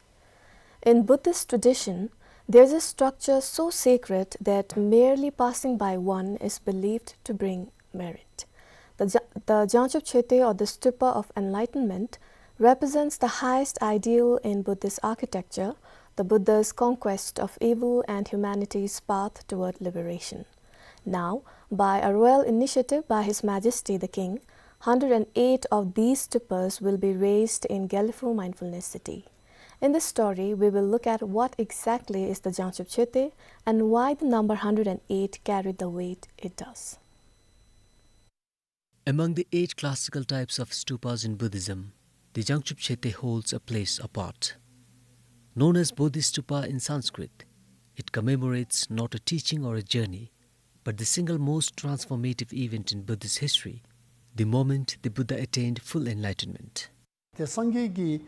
In Buddhist tradition, there's a structure so sacred that merely passing by one is believed to bring merit. The Ja-, the Jangchub Choetey, or the Stupa of Enlightenment, represents the highest ideal in Buddhist architecture, the Buddha's conquest of evil and humanity's path toward liberation. Now, by a royal initiative by His Majesty the King, hundred and eight of these stupas will be raised in Gelephu Mindfulness City. In this story, we will look at what exactly is the Jangchub Choetey and why the number hundred and eight carried the weight it does. Among the eight classical types of stupas in Buddhism, the Jangchub Choetey holds a place apart. Known as Bodhistupa in Sanskrit, it commemorates not a teaching or a journey, but the single most transformative event in Buddhist history, the moment the Buddha attained full enlightenment. ཏེ་སངས་རྒྱས་ཀྱི་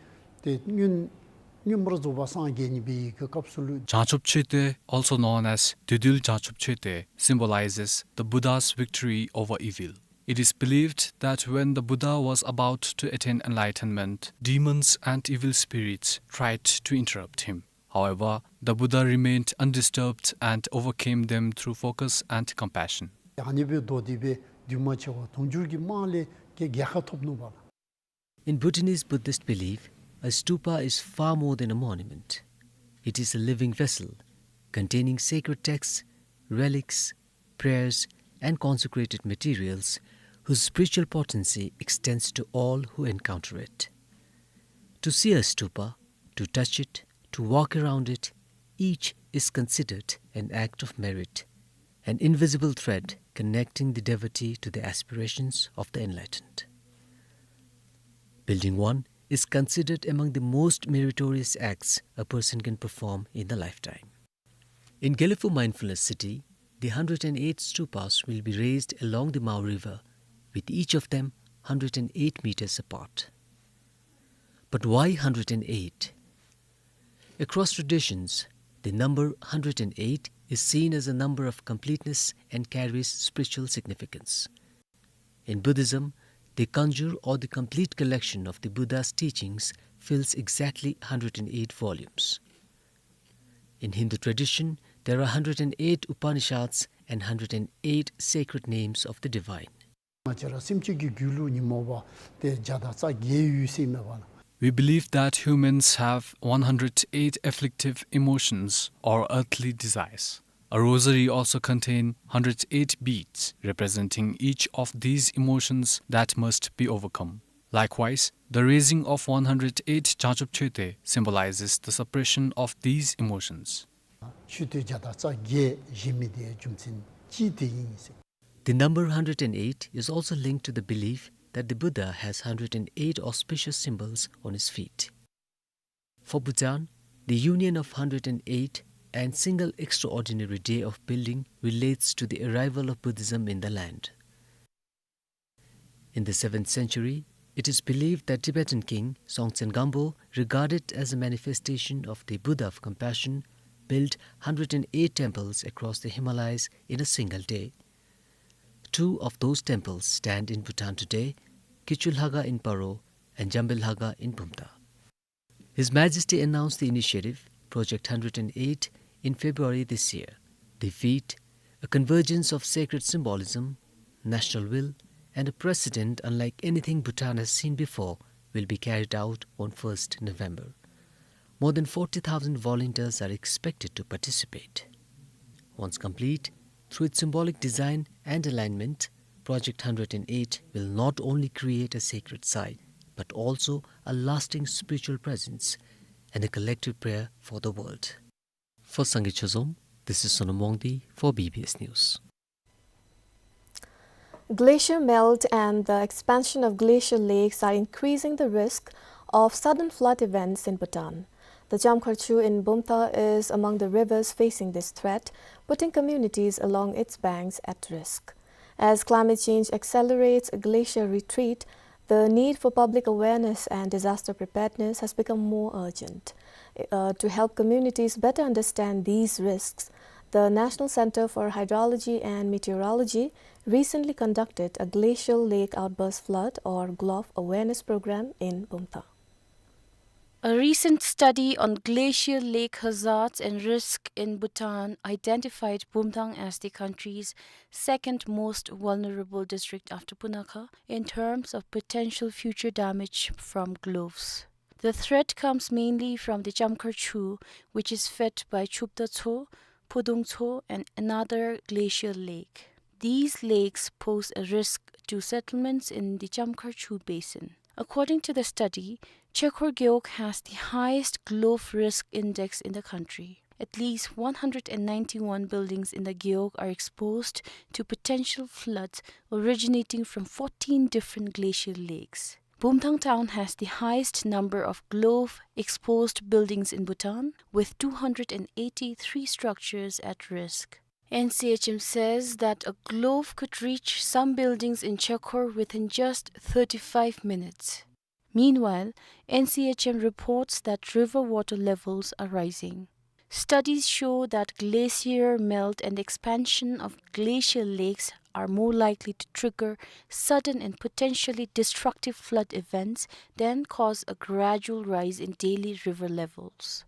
ཏེ་སྔོན་སྔོན་པོར་རྫོགས་པ་སངས་རྒྱས་ནི་སྦེ་གི་སྐབས་སུ་ལུ། Jangchub Choetey, also known as Dudul Jangchub Choetey, symbolizes the Buddha's victory over evil. It is believed that when the Buddha was about to attain enlightenment, demons and evil spirits tried to interrupt him. However, the Buddha remained undisturbed and overcame them through focus and compassion. ཨ་ནི་སྦེ་མདོར་བསྡུས་སྦེ་འདུས་མ་བྱས་པ་དུང་ཕྱུར་གྱི་དམངས་ལས་ཀྱི་རྒྱལ་ཁ་ཐོབ་ནུག་པ་ལགས། In Bhutanese Buddhist belief, a stupa is far more than a monument. It is a living vessel containing sacred texts, relics, prayers, and consecrated materials whose spiritual potency extends to all who encounter it. To see a stupa, to touch it, to walk around it, each is considered an act of merit, an invisible thread connecting the devotee to the aspirations of the enlightened. Building one is considered among the most meritorious acts a person can perform in a lifetime. In Gelephu Mindfulness City, the hundred and eight stupas will be raised along the Mao River, with each of them hundred and eight meters apart. But why hundred and eight? Across traditions, the number hundred and eight is seen as a number of completeness and carries spiritual significance. In Buddhism, the kanjur, or the complete collection of the Buddha's teachings, fills exactly hundred and eight volumes. In Hindu tradition, there are hundred and eight Upanishads and hundred and eight sacred names of the divine. ང་བཅས་ར་སེམས་ཅན་གྱི་རྒྱུད་ལུ་ཉོན་མོངས་པ་ཏེ་བརྒྱ་དང་རྩ་བརྒྱད་ཡོད་ཟེར་མས་པ་ལགས། We believe that humans have one hundred eight afflictive emotions or earthly desires. A rosary also contains hundred eight beads representing each of these emotions that must be overcome. Likewise, the raising of one hundred eight Jangchub Choetey symbolizes the suppression of these emotions. མཆོད་རྟེན་བརྒྱ་དང་རྩ་བརྒྱད་བཞེངས་མི་དེ་རྒྱུ་མཚན་ཅི་དེ་ཨིན་ཟེར། The number hundred and eight is also linked to the belief that the Buddha has hundred and eight auspicious symbols on his feet. For Bhutan, the union of hundred and eight and single extraordinary day of building relates to the arrival of Buddhism in the land. In the seventh century, It is believed that Tibetan king Songtsen Gampo, regarded as a manifestation of the Buddha of compassion, built hundred and eight temples across the Himalayas in a single day. Two of those temples stand in Bhutan today, Kichu Lhaga in Paro and Jambil Lhaga in Bumthang. His Majesty announced the initiative, Project hundred and eight, in February this year. The feat, a convergence of sacred symbolism, national will, and a precedent unlike anything Bhutan has seen before, will be carried out on first November. More than forty thousand volunteers are expected to participate. Once complete, through its symbolic design and alignment, Project hundred and eight will not only create a sacred site, but also a lasting spiritual presence and a collective prayer for the world. For Sangay Chozom, this is Sonam Wangdi for B B S News. Glacier melt and the expansion of glacial lakes are increasing the risk of sudden flood events in Bhutan. The Chamkharchu in Bumthang is among the rivers facing this threat, putting communities along its banks at risk. As climate change accelerates glacier retreat, the need for public awareness and disaster preparedness has become more urgent. Uh, to help communities better understand these risks, the National Center for Hydrology and Meteorology recently conducted a glacial lake outburst flood, or GLOF, awareness program in Bumthang. A recent study on glacial lake hazards and risk in Bhutan identified Bumthang as the country's second most vulnerable district after Punakha in terms of potential future damage from GLOFs. The threat comes mainly from the Chamkharchu, which is fed by Chupta Tso, Phudung Tso, and another glacial lake. These lakes pose a risk to settlements in the Chamkharchu Basin. According to the study, Chekhor Gewog has the highest GLOF risk index in the country. At least one hundred and ninety-one buildings in the Gewog are exposed to potential floods originating from fourteen different glacial lakes. Bumthang town has the highest number of GLOF exposed buildings in Bhutan, with two hundred and eighty-three structures at risk. N C H M says that a GLOF could reach some buildings in Chekhor within just thirty-five minutes. Meanwhile, N C H M reports that river water levels are rising. Studies show that glacier melt and expansion of glacial lakes are more likely to trigger sudden and potentially destructive flood events than cause a gradual rise in daily river levels.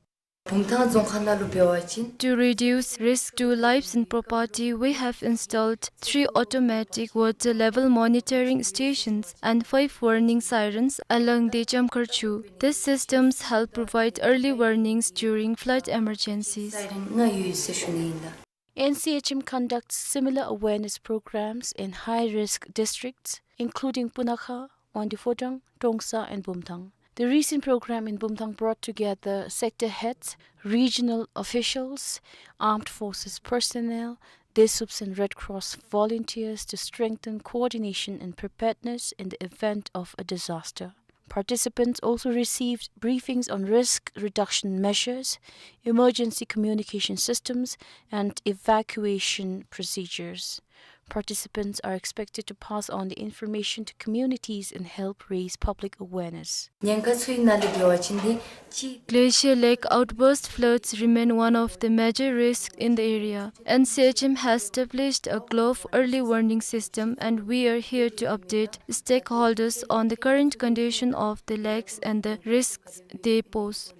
Bumthang རྫོང་ཁག་ནང་ལུ་འབད་བ་ཅིན། To reduce risk to lives and property, we have installed three automatic water level monitoring stations and five warning sirens along the Chamkharchu. These systems help provide early warnings during flood emergencies. Siren ལྔ་ཡོད་ཟེར་ཞུ་ནི་ཨིན་ལགས། N C H M conducts similar awareness programs in high-risk districts, including Punakha, Wangdue Phodrang, Trongsa, and Bumthang. The recent program in Bumthang brought together sector heads, regional officials, armed forces personnel, Desups and Red Cross volunteers to strengthen coordination and preparedness in the event of a disaster. Participants also received briefings on risk reduction measures, emergency communication systems, and evacuation procedures. Participants are expected to pass on the information to communities and help raise public awareness. ཉེན་ཁ་ཚུ་གི་ནང་ལས་འབད་བ་ཅིན་འདི་ཅིག Glacial lake outburst floods remain one of the major risks in the area. N C H M has established a GLOF early warning system, and we are here to update stakeholders on the current condition of the lakes and the risks they pose.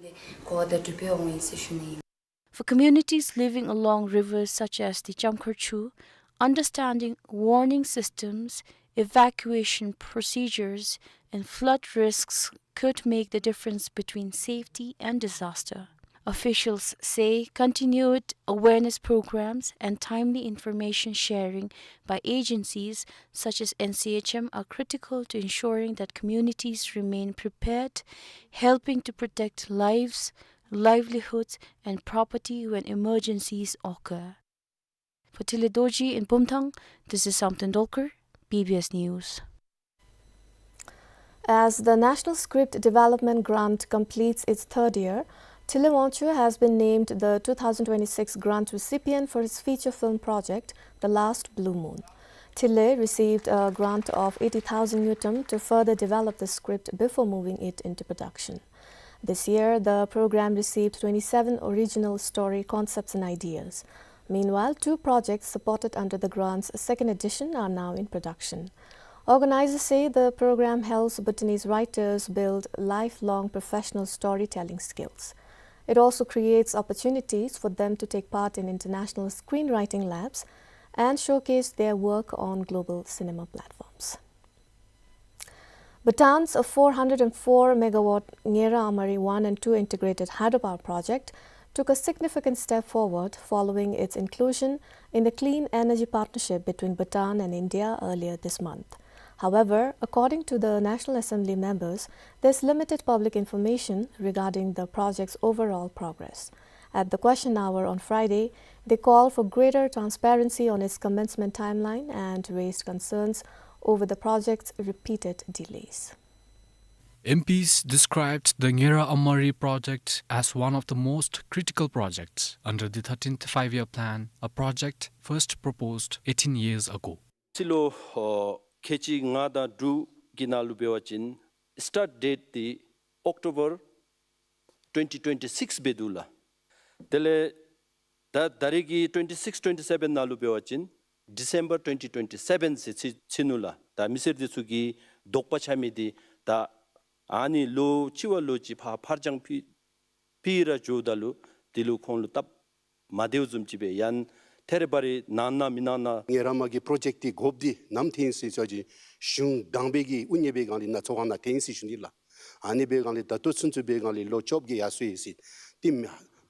གོ་བརྡ་སྤྲོད་འབད་འོང་ཡི་ཟེར་ཞུ་ནི་ཨིན། For communities living along rivers such as the Chamkharchu, understanding warning systems, evacuation procedures, and flood risks could make the difference between safety and disaster. Officials say continued awareness programs and timely information sharing by agencies such as N C H M are critical to ensuring that communities remain prepared, helping to protect lives, livelihoods, and property when emergencies occur. For Tile Dorji in Bumthang, this is Samten Dolkar, B B S News. As the National Script Development Grant completes its third year, Tile Wangchue has been named the two thousand twenty-six grant recipient for his feature film project, The Last Blue Moon. Tilley received a grant of eighty thousand ngultrum to further develop the script before moving it into production. This year, the program received twenty-seven original story concepts and ideas. Meanwhile, two projects supported under the grant's second edition are now in production. Organizers say the program helps Bhutanese writers build lifelong professional storytelling skills. It also creates opportunities for them to take part in international screenwriting labs and showcase their work on global cinema platforms. Bhutan's four hundred and four megawatt Ngera Amari one and two integrated hydropower project took a significant step forward following its inclusion in the Clean Energy Partnership between Bhutan and India earlier this month. However, according to the National Assembly members, there's limited public information regarding the project's overall progress. At the question hour on Friday, they called for greater transparency on its commencement timeline and raised concerns over the project's repeated delays. M Ps described the Ngera Amari project as one of the most critical projects under the thirteenth Five-Year Plan, a project first proposed eighteen years ago. སྤྱི་ལོ་ཁལ་གཅིག་ལྔ་དང་དྲུག་གི་ནང་ལུ་འབད་བ་ཅིན་start date འདི་October twenty twenty-six འབད་འདུག་ལགས། དེ་ལས་ད་ད་རེས་ཀྱི་twenty-six twenty-seven ནང་ལུ་འབད་བ་ཅིན་December twenty twenty-seven ཟེར་ཚིག་ཚིག་ནུག་ལགས། ད་མི་སེར་འདི་ཚུ་གི་དོགས་པ་ཆགས་མི་འདི་ད་ཨ་ནི་ལོ་གཅིག་བ་ལོ་གཅིག་ཕར་ཕར་འགྱངས་ཕི་ཕི་ར་འགྱོཝ་ད་ལུ་འདི་ལུ་ཁོང་ལུ་སྟབས་མ་བདེཝ་བཟུམ་ཅིག་སྦེ་ཡང་ཐེ་རེ་བ་རེ་གནང་ན་མི་གནང་ན། ངེ་ར་མ་གི་པྲོ་ཇེཀཊ་འདི་དགོཔ་འདི་ནམ་ཐོན་ཡི་ཟེར་ཞུ་བ་ཅིན་གཞུང་དང་པའི་གི་དབུ་བརྙེས་པའི་སྒང་ལས་ནཱ་ཚོགས་ཁང་ནང་ཐོན་ཡི་ཟེར་ཞུ་ནི་ལགས། ཨ་ནི་འབད་སྒང་ལས་ད་ལྟོ་ཚུན་ཚོད་འབད་སྒང་ལས་ལོ་བཅོ་བརྒྱད་ཡར་སོ་ཡི་ཟེར། ཏེ་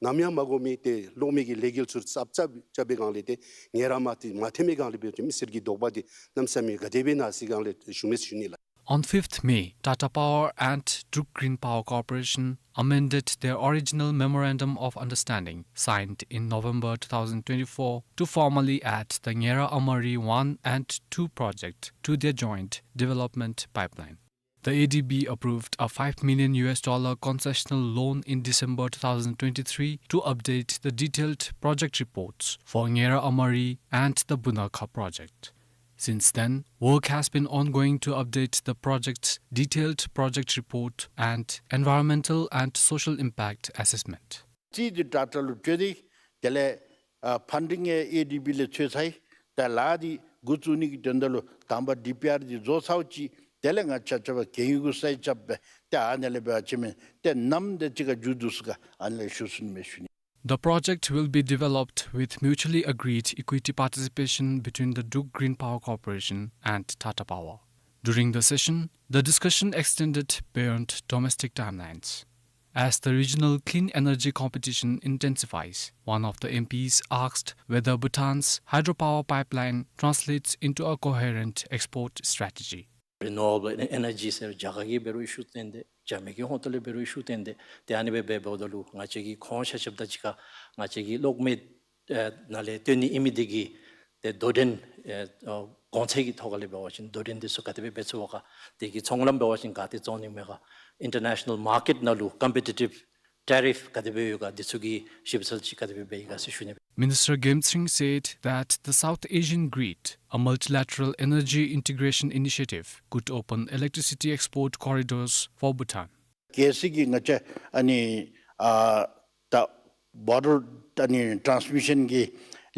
ནམ་ཡང་མ་གོ་མི་ཏེ་གློག་མེ་གི་ལས་འགུལ་ཚུ་རྩ་རྩ་རྐྱབ་པའི་སྒང་ལས་ཏེ་ངེ་ར་མ་འདི་མ་ཐོན་མི་སྒང་ལས་འབད་བ་ཅིན་མི་སེར་གྱི་དོགས་པ་འདི་གནམ་མེད་ས་མེད་ག་དེ་སྦེ་ཨིན་ན་ཟེར་སྒང་ལས་ཞུ་མི་ཞུ་ནི་ལགས། On fifth May, Tata Power and Druk Green Power Corporation amended their original memorandum of understanding signed in November two thousand twenty-four to formally add the Ngera Amari one and two project to their joint development pipeline. The A D B approved a five million U S dollar concessional loan in December two thousand twenty-three to update the detailed project reports for Ngera Amari and the Bunakha project. Since then, work has been ongoing to update the project's detailed project report and environmental and social impact assessment. རྩིས་འདི་དྲག་དྲག་ལུ་སྤྲོད་དེ་དེ་ལས་ཨ་ཕན་ཌིང་ཨེ་ཨེ་ཌི་བི་ལས་འཚོལ་ཚར་ཡི། ད་ལཱ་འདི་འགོ་བཙུགས་ནི་གི་དོན་དག་ལུ་དང་པ་ཌི་པི་ཨར་འདི་བཟོ་ཚརཝ་ཅིག་དེ་ལས་ང་ཆ་ཁྱབ་གན་ཡིག་གུ་སའིན་རྐྱབ་སྦེ་ཏེ་ཨ་ནི་ལས་འབད་བ་ཅིན་མེན་ཏེ་ནམ་དེ་ཅིག་ཁར་མཇུག་བསྡུ་ཚུགས་ག་ཨ་ནི་ལས་ཞུ་ཚུགས་ནི་མས་ཞུ་ནི། The project will be developed with mutually agreed equity participation between the Druk Green Power Corporation and Tata Power. During the session, the discussion extended beyond domestic timelines. As the regional clean energy competition intensifies, one of the M Ps asked whether Bhutan's hydropower pipeline translates into a coherent export strategy. Renewable en- energy ཟེར་རྒྱ་གར་གྱིས་འབད་རུང་ཨི་ཤུ་བཏོན་ཏེ་རྒྱ་མི་གི་ཧོངས་ཏོ་ལས་འབད་རུང་ཨི་ཤུ་བཏོན་ཏེ་ཏེ་ཨ་ནི་སྦེ་འབདཝ་ད་ལུ་ང་བཅས་ཀྱིས་ཁོང་ཆ་ཁྱབ་དང་གཅིག་ཁར་ང་བཅས་ཀྱིས་གློག་མེ་ཨེ་ནང་ལས་བཏོན་ནི་ཨིན་མི་འདི་གིས་ཏེ་དོ་འགྲན་ཨེ་ཨོ་གོང་ཚད་ཀྱི་ཐོག་ཁ་ལས་འབད་བ་ཅིན་དོ་འགྲན་འདི་ཚུ་ག་དེ་སྦེ་འབད་ཚུགས་པ་ག་དེ་གི་ཚོང་ལམ་འབད་བ་ཅིན་ག་ཏེ་བཙོང་ནི་མས་ག་ཨིན་ཊར་ནེ་ཤ་ནཱལ་མར་ཀེཊ་ནང་ལུ་ཀམ་པི་ཊི་ཊིབ་ཊེ་རིཕ་ག་དེ་སྦེ་ཡོད་ག་འདི་ཚུ་གི་ཞིབ་འཚོལ་ཅིག་ག་དེ་སྦེ་འབད་ཡི་ག་ཟེར་ཞུ་ནི། Minister Gemtsring said that the South Asian Grid, a multilateral energy integration initiative, could open electricity export corridors for Bhutan. གལ་སྲིད་ཀྱི་ང་བཅས་ཨ་ནི་ཨ་ད་བོར་ཌར་ཨ་ནི་ཊཱནསི་མི་ཤཱན་གྱི་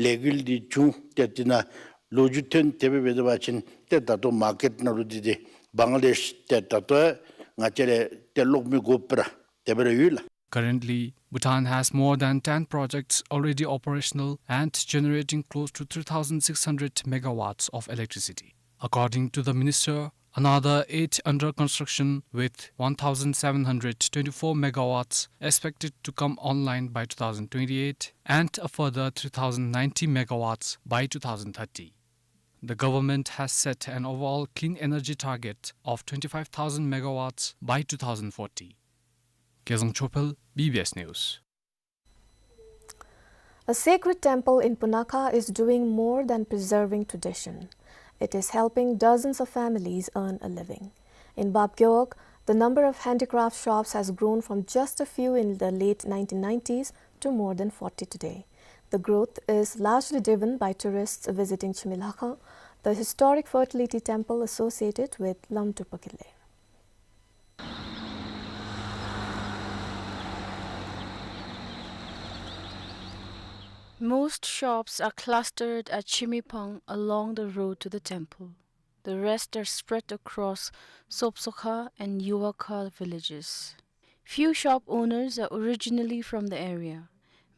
ལས་འགུལ་འདི་བྱུང་སྟེ་དེ་ནང་ལོ་རྒྱུས་ཐོན་དེ་སྦེ་འབད་བ་ཅིན་ཏེ་ད་ལྟོ་མར་ཀེཊ་ནང་ལུ་འདི་ཏེ་བང་ལེ་ཤ་ཏེ་ད་ལྟོ་ང་བཅས་ལས་ཏེ་གློག་མེ་དགོཔ་ར་དེ་སྦེ་ར་ཡོད་ལགས། Currently, Bhutan has more than ten projects already operational and generating close to three thousand six hundred megawatts of electricity. According to the minister, another eight under construction with one thousand seven hundred twenty-four megawatts expected to come online by two thousand twenty-eight and a further three thousand ninety megawatts by two thousand thirty. The government has set an overall clean energy target of twenty-five thousand megawatts by two thousand forty. Kezang Chopel, B B S News. A sacred temple in Punakha is doing more than preserving tradition. It is helping dozens of families earn a living. In Bapgeok, the number of handicraft shops has grown from just a few in the late nineteen nineties to more than forty today. The growth is largely driven by tourists visiting Chimilhakha, The historic fertility temple associated with Lamdrupakile. Most shops are clustered at Chimiphang along the road to the temple. The rest are spread across Sopsokha and Yuwakha villages. Few shop owners are originally from the area.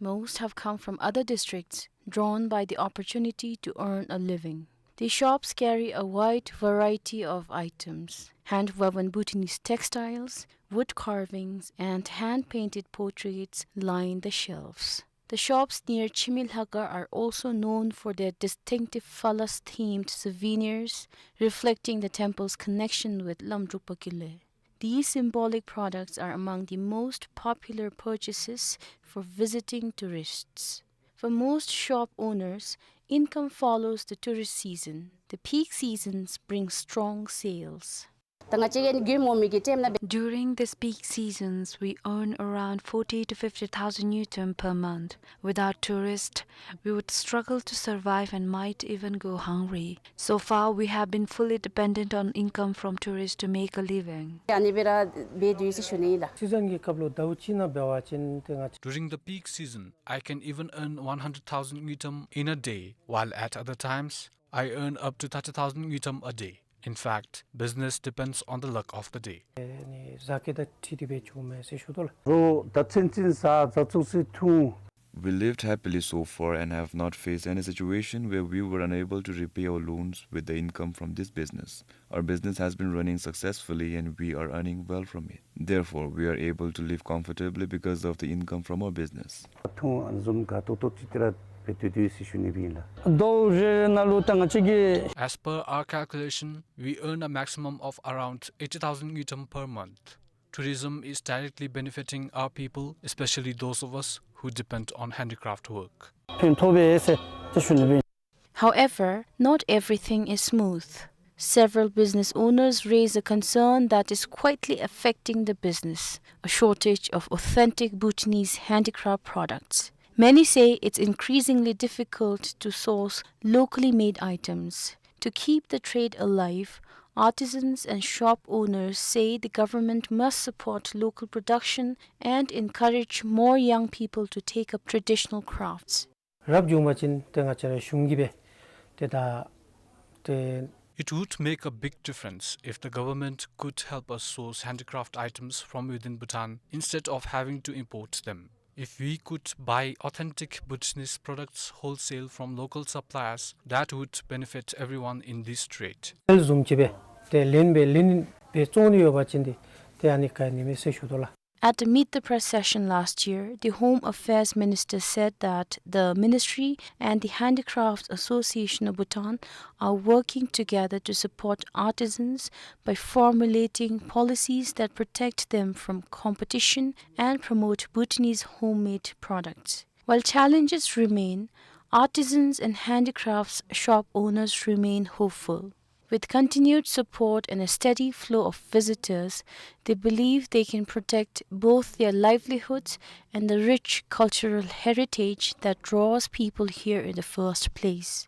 Most have come from other districts, drawn by the opportunity to earn a living. The shops carry a wide variety of items. Hand-woven Bhutanese textiles, wood carvings, and hand-painted portraits line the shelves. The shops near Chimilhaga are also known for their distinctive Phalas-themed souvenirs, reflecting the temple's connection with Lamdrupakile. These symbolic products are among the most popular purchases for visiting tourists. For most shop owners, income follows the tourist season. The peak seasons bring strong sales. ད་ང་བཅས་ཀྱི་མགྱོནམ་འོང་མི་གི་ཊེམ་ནང་འབད། During these peak seasons, we earn around forty to fifty thousand ngultrum per month. Without tourists, we would struggle to survive and might even go hungry. So far, we have been fully dependent on income from tourists to make a living. ཨ་ནི་སྦེ་ར་འབད་དོ་ཡོད་ཟེར་ཞུ་ནི་ཨིན་ལགས། སི་ཛན་གྱི་སྐབས་ལུ་ཟླཝ་གཅིག་ནང་འབད་བ་ཅིན་ཏེ་ང་བཅས། During the peak season, I can even earn one hundred thousand ngultrum in a day, while at other times, I earn up to thirty thousand ngultrum a day. In fact, business depends on the luck of the day. ཨ་ནི་ཟ་སྐྱེད་དང་འཁྲིལ་ཏེ་སྦེ་བྱུངམ་མས་ཟེར་ཞུ་དོ་ལགས། རོགས་ད་ཚུན་ཚོད་ཟ་ཟ་ཚུགས་ཚུགས་འཐུང་། We lived happily so far and have not faced any situation where we were unable to repay our loans with the income from this business. Our business has been running successfully and we are earning well from it. Therefore, we are able to live comfortably because of the income from our business. འཐུང་ཨ་ནི་བཟུམ་དགའ་ཏོག་ཏོ་ཅིག་ཏེ་ར་འབད་དོ་ཡོད་ཟེར་ཞུ་ནི་ཨིན་ལགས། ཟླཝ་རེ་རེ་ནང་ལུ་ད་ང་བཅས་ཀྱིས། As per our calculation, we earn a maximum of around eighty thousand ngultrum per month. Tourism is directly benefiting our people, especially those of us who depend on handicraft work. ཕན་ཐོགས་པས་ཟེར་ཏེ་ཞུ་ནི་ཨིན། However, not everything is smooth. Several business owners raise a concern that is quietly affecting the business, a shortage of authentic Bhutanese handicraft products. Many say it's increasingly difficult to source locally made items. To keep the trade alive, artisans and shop owners say the government must support local production and encourage more young people to take up traditional crafts. རབ་བྱུང་པ་ཅིན་ཏེ་ང་བཅས་ར་གཞུང་གིས་སྦེ་ཏེ་ད་ཏེ། It would make a big difference if the government could help us source handicraft items from within Bhutan instead of having to import them. If we could buy authentic Bhutanese products wholesale from local suppliers, that would benefit everyone in this trade. ཨེལ་བཟུམ་ཅིག་སྦེ་ཏེ་ལེན་སྦེ་ལེན་སྦེ་བཙོང་ནི་ཡོད་པ་ཅིན་ཏེ་ཏེ་ཨ་ནི་ག་ནི་མས་ཟེར་ཞུ་དོ་ལགས། At the Meet the Press session last year, the Home Affairs Minister said that the ministry and the Handicrafts Association of Bhutan are working together to support artisans by formulating policies that protect them from competition and promote Bhutanese homemade products. While challenges remain, artisans and handicrafts shop owners remain hopeful. With continued support and a steady flow of visitors, they believe they can protect both their livelihoods and the rich cultural heritage that draws people here in the first place.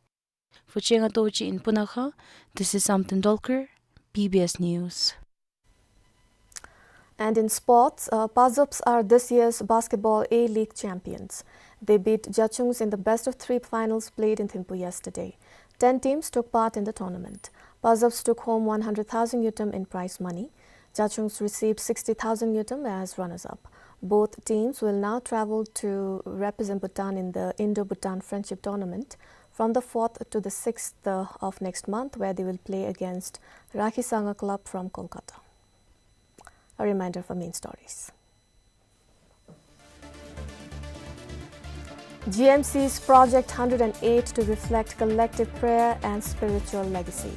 For Chenga Dorji in Punakha, this is Samten Dolkar, B B S News. And in sports, uh, Pazops are this year's Basketball A-League champions. They beat Jachungs in the best-of-three finals played in Thimphu yesterday. Ten teams took part in the tournament. Pazops took home one hundred thousand ngultrum in prize money. Jachungs received sixty thousand ngultrum as runners-up. Both teams will now travel to represent Bhutan in the Indo-Bhutan Friendship Tournament from the fourth to the sixth of next month, where they will play against Rakhi Sangha Club from Kolkata. A reminder for main stories. G M C's Project hundred and eight to reflect collective prayer and spiritual legacy.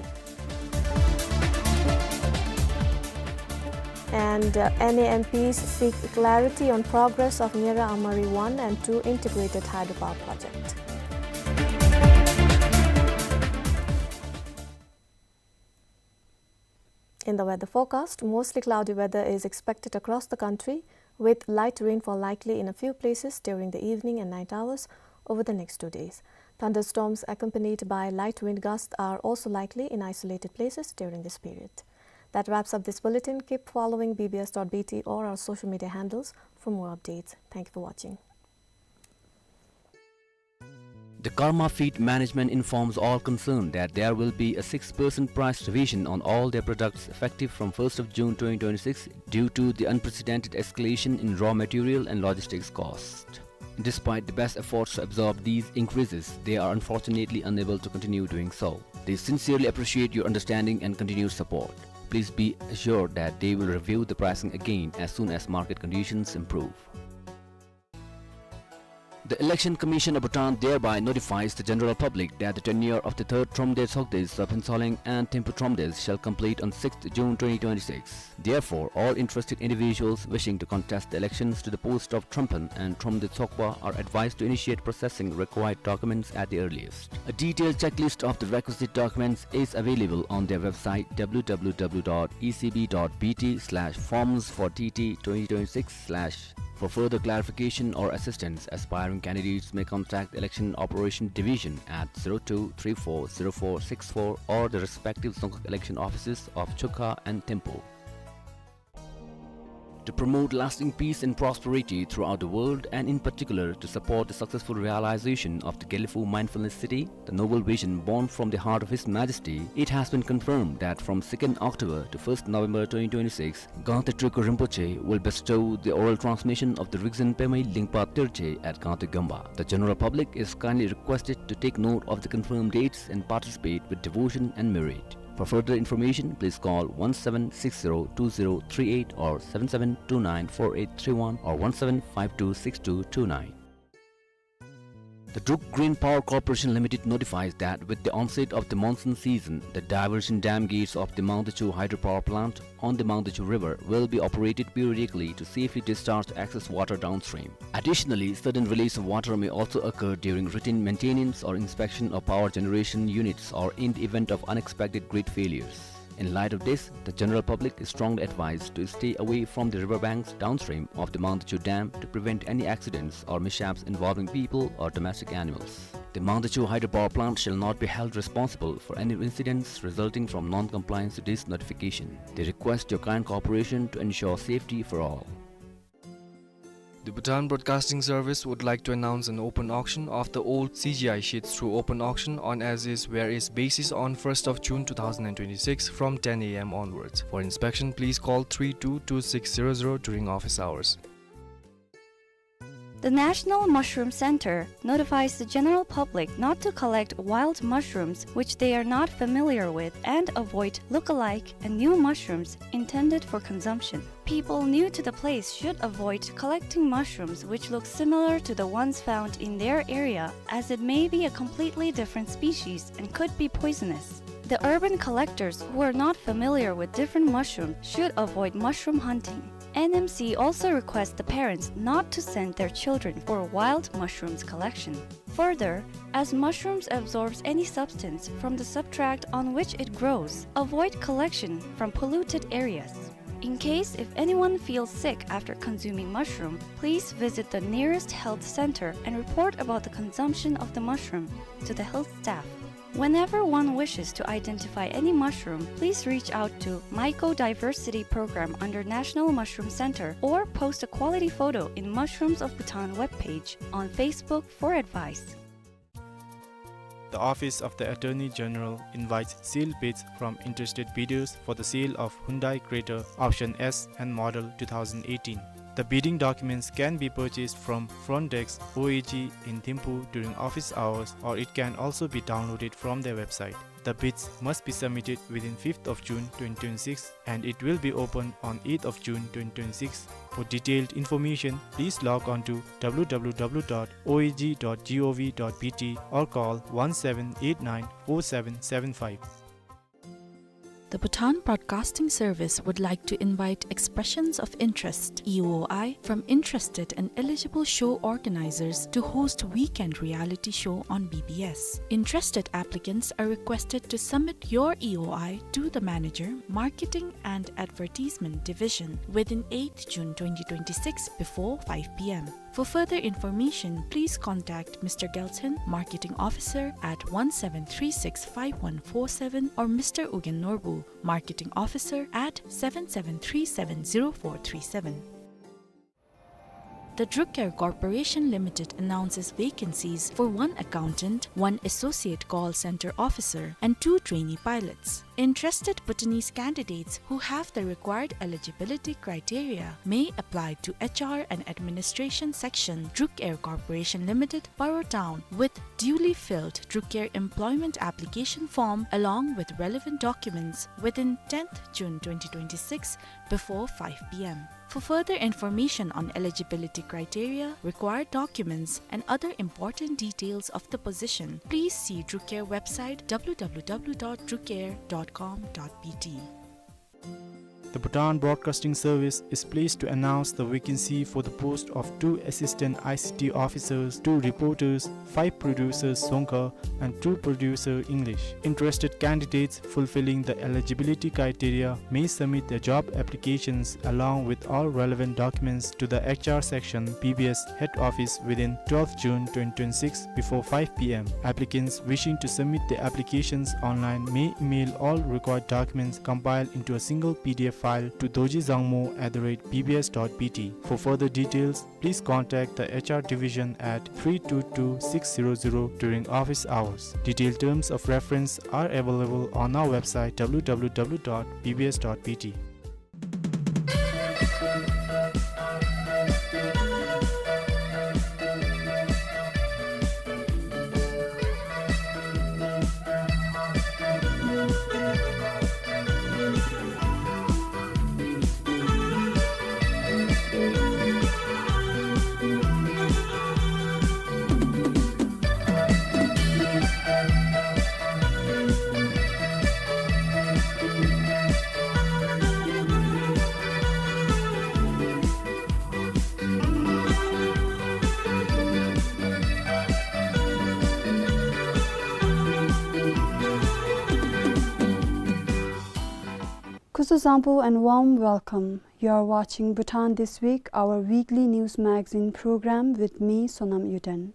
And, uh, N A M Ps seek clarity on progress of Nyera Amari one and two integrated hydropower project. In the weather forecast, mostly cloudy weather is expected across the country, with light rainfall likely in a few places during the evening and night hours over the next two days. Thunderstorms accompanied by light wind gusts are also likely in isolated places during this period. That wraps up this bulletin. Keep following B B S dot B T or our social media handles for more updates. Thank you for watching. The Karma Feed Management informs all concerned that there will be a six percent price revision on all their products effective from first of June twenty twenty-six due to the unprecedented escalation in raw material and logistics cost. Despite the best efforts to absorb these increases, they are unfortunately unable to continue doing so. They sincerely appreciate your understanding and continued support. Please be assured that they will review the pricing again as soon as market conditions improve. The Election Commission of Bhutan thereby notifies the general public that the tenure of the third Thromde Tshogdes of Phuentsholing and Thimphu Thromdes shall complete on sixth June twenty twenty-six. Therefore, all interested individuals wishing to contest the elections to the post of Thromphon and Thromde Tshogpa are advised to initiate processing required documents at the earliest. A detailed checklist of the requisite documents is available on their website, W W W dot E C B dot B T slash forms for T T twenty twenty-six slash. For further clarification or assistance, aspiring candidates may contact Election Operation Division at zero two three four zero four six four or the respective Dzongkhag election offices of Chukha and Thimphu. To promote lasting peace and prosperity throughout the world, and in particular to support the successful realization of the Gelephu Mindfulness City, the noble vision born from the heart of His Majesty, it has been confirmed that from second October to first November twenty twenty-six, Gangte Tulku Rinpoche will bestow the oral transmission of the Rigzin Pemei Lingpa Terche at Gangte Gyomba. The general public is kindly requested to take note of the confirmed dates and participate with devotion and merit. For further information, please call one seven six zero two zero three eight or seven seven two nine four eight three one or one seven five two six two two nine. The Druk Green Power Corporation Limited notifies that with the onset of the monsoon season, the diversion dam gates of the Mangdechu hydropower plant on the Mangdechu River will be operated periodically to safely discharge excess water downstream. Additionally, sudden release of water may also occur during routine maintenance or inspection of power generation units or in the event of unexpected grid failures. In light of this, the general public is strongly advised to stay away from the river banks downstream of the Mangdechu Dam to prevent any accidents or mishaps involving people or domestic animals. The Mangdechu hydropower plant shall not be held responsible for any incidents resulting from non-compliance to this notification. They request your kind cooperation to ensure safety for all. The Bhutan Broadcasting Service would like to announce an open auction of the old C G I sheets through open auction on as-is where-is basis on first of June two thousand and twenty-six from ten A M onwards. For inspection, please call three two two six zero zero during office hours. The National Mushroom Center notifies the general public not to collect wild mushrooms which they are not familiar with and avoid look-alike and new mushrooms intended for consumption. People new to the place should avoid collecting mushrooms which look similar to the ones found in their area, as it may be a completely different species and could be poisonous. The urban collectors who are not familiar with different mushrooms should avoid mushroom hunting. N M C also requests the parents not to send their children for wild mushrooms collection. Further, as mushrooms absorbs any substance from the substrate on which it grows, avoid collection from polluted areas. In case if anyone feels sick after consuming mushroom, please visit the nearest health center and report about the consumption of the mushroom to the health staff. Whenever one wishes to identify any mushroom, please reach out to Mycodiversity Program under National Mushroom Center or post a quality photo in Mushrooms of Bhutan webpage on Facebook for advice. The Office of the Attorney General invites sealed bids from interested bidders for the sale of Hyundai Creta Option S and Model two thousand eighteen. The bidding documents can be purchased from front desk O A G in Thimphu during office hours, or it can also be downloaded from their website. The bids must be submitted within fifth of June twenty twenty-six, and it will be open on eighth of June twenty twenty-six. For detailed information, please log on to W W W dot O A G dot G O V dot B T or call one seven eight nine four seven seven five. The Bhutan Broadcasting Service would like to invite expressions of interest, E O I, from interested and eligible show organizers to host weekend reality show on B B S. Interested applicants are requested to submit your E O I to the manager, Marketing and Advertisement Division, within eighth June twenty twenty-six before five P M. For further information, please contact Mister Gelson, Marketing Officer, at one seven three six five one four seven, or Mister Ugyen Norbu, Marketing Officer, at seven seven three seven zero four three seven. The Druk Air Corporation Limited announces vacancies for one accountant, one associate call center officer, and two trainee pilots. Interested Bhutanese candidates who have the required eligibility criteria may apply to H R and Administration Section, Druk Air Corporation Limited, Paro Town, with duly filled Druk Air employment application form along with relevant documents within tenth June twenty twenty-six before five P M. For further information on eligibility criteria, required documents, and other important details of the position, please see Druk Air website, W W W dot druk air dot com dot B T. The Bhutan Broadcasting Service is pleased to announce the vacancy for the post of two assistant I C T officers, two reporters, five producers Dzongkha, and two producer English. Interested candidates fulfilling the eligibility criteria may submit their job applications along with all relevant documents to the H R section, B B S head office within twelfth June twenty twenty-six before five P M. Applicants wishing to submit their applications online may email all required documents compiled into a single P D F file to dorji dzangmo at the rate B B S dot B T. For further details, please contact the H R division at three two two six zero zero during office hours. Detailed terms of reference are available on our website, W W W dot B B S dot B T. Kuzuzangpo and warm welcome. You are watching Bhutan This Week, our weekly news magazine program with me, Sonam Yuden.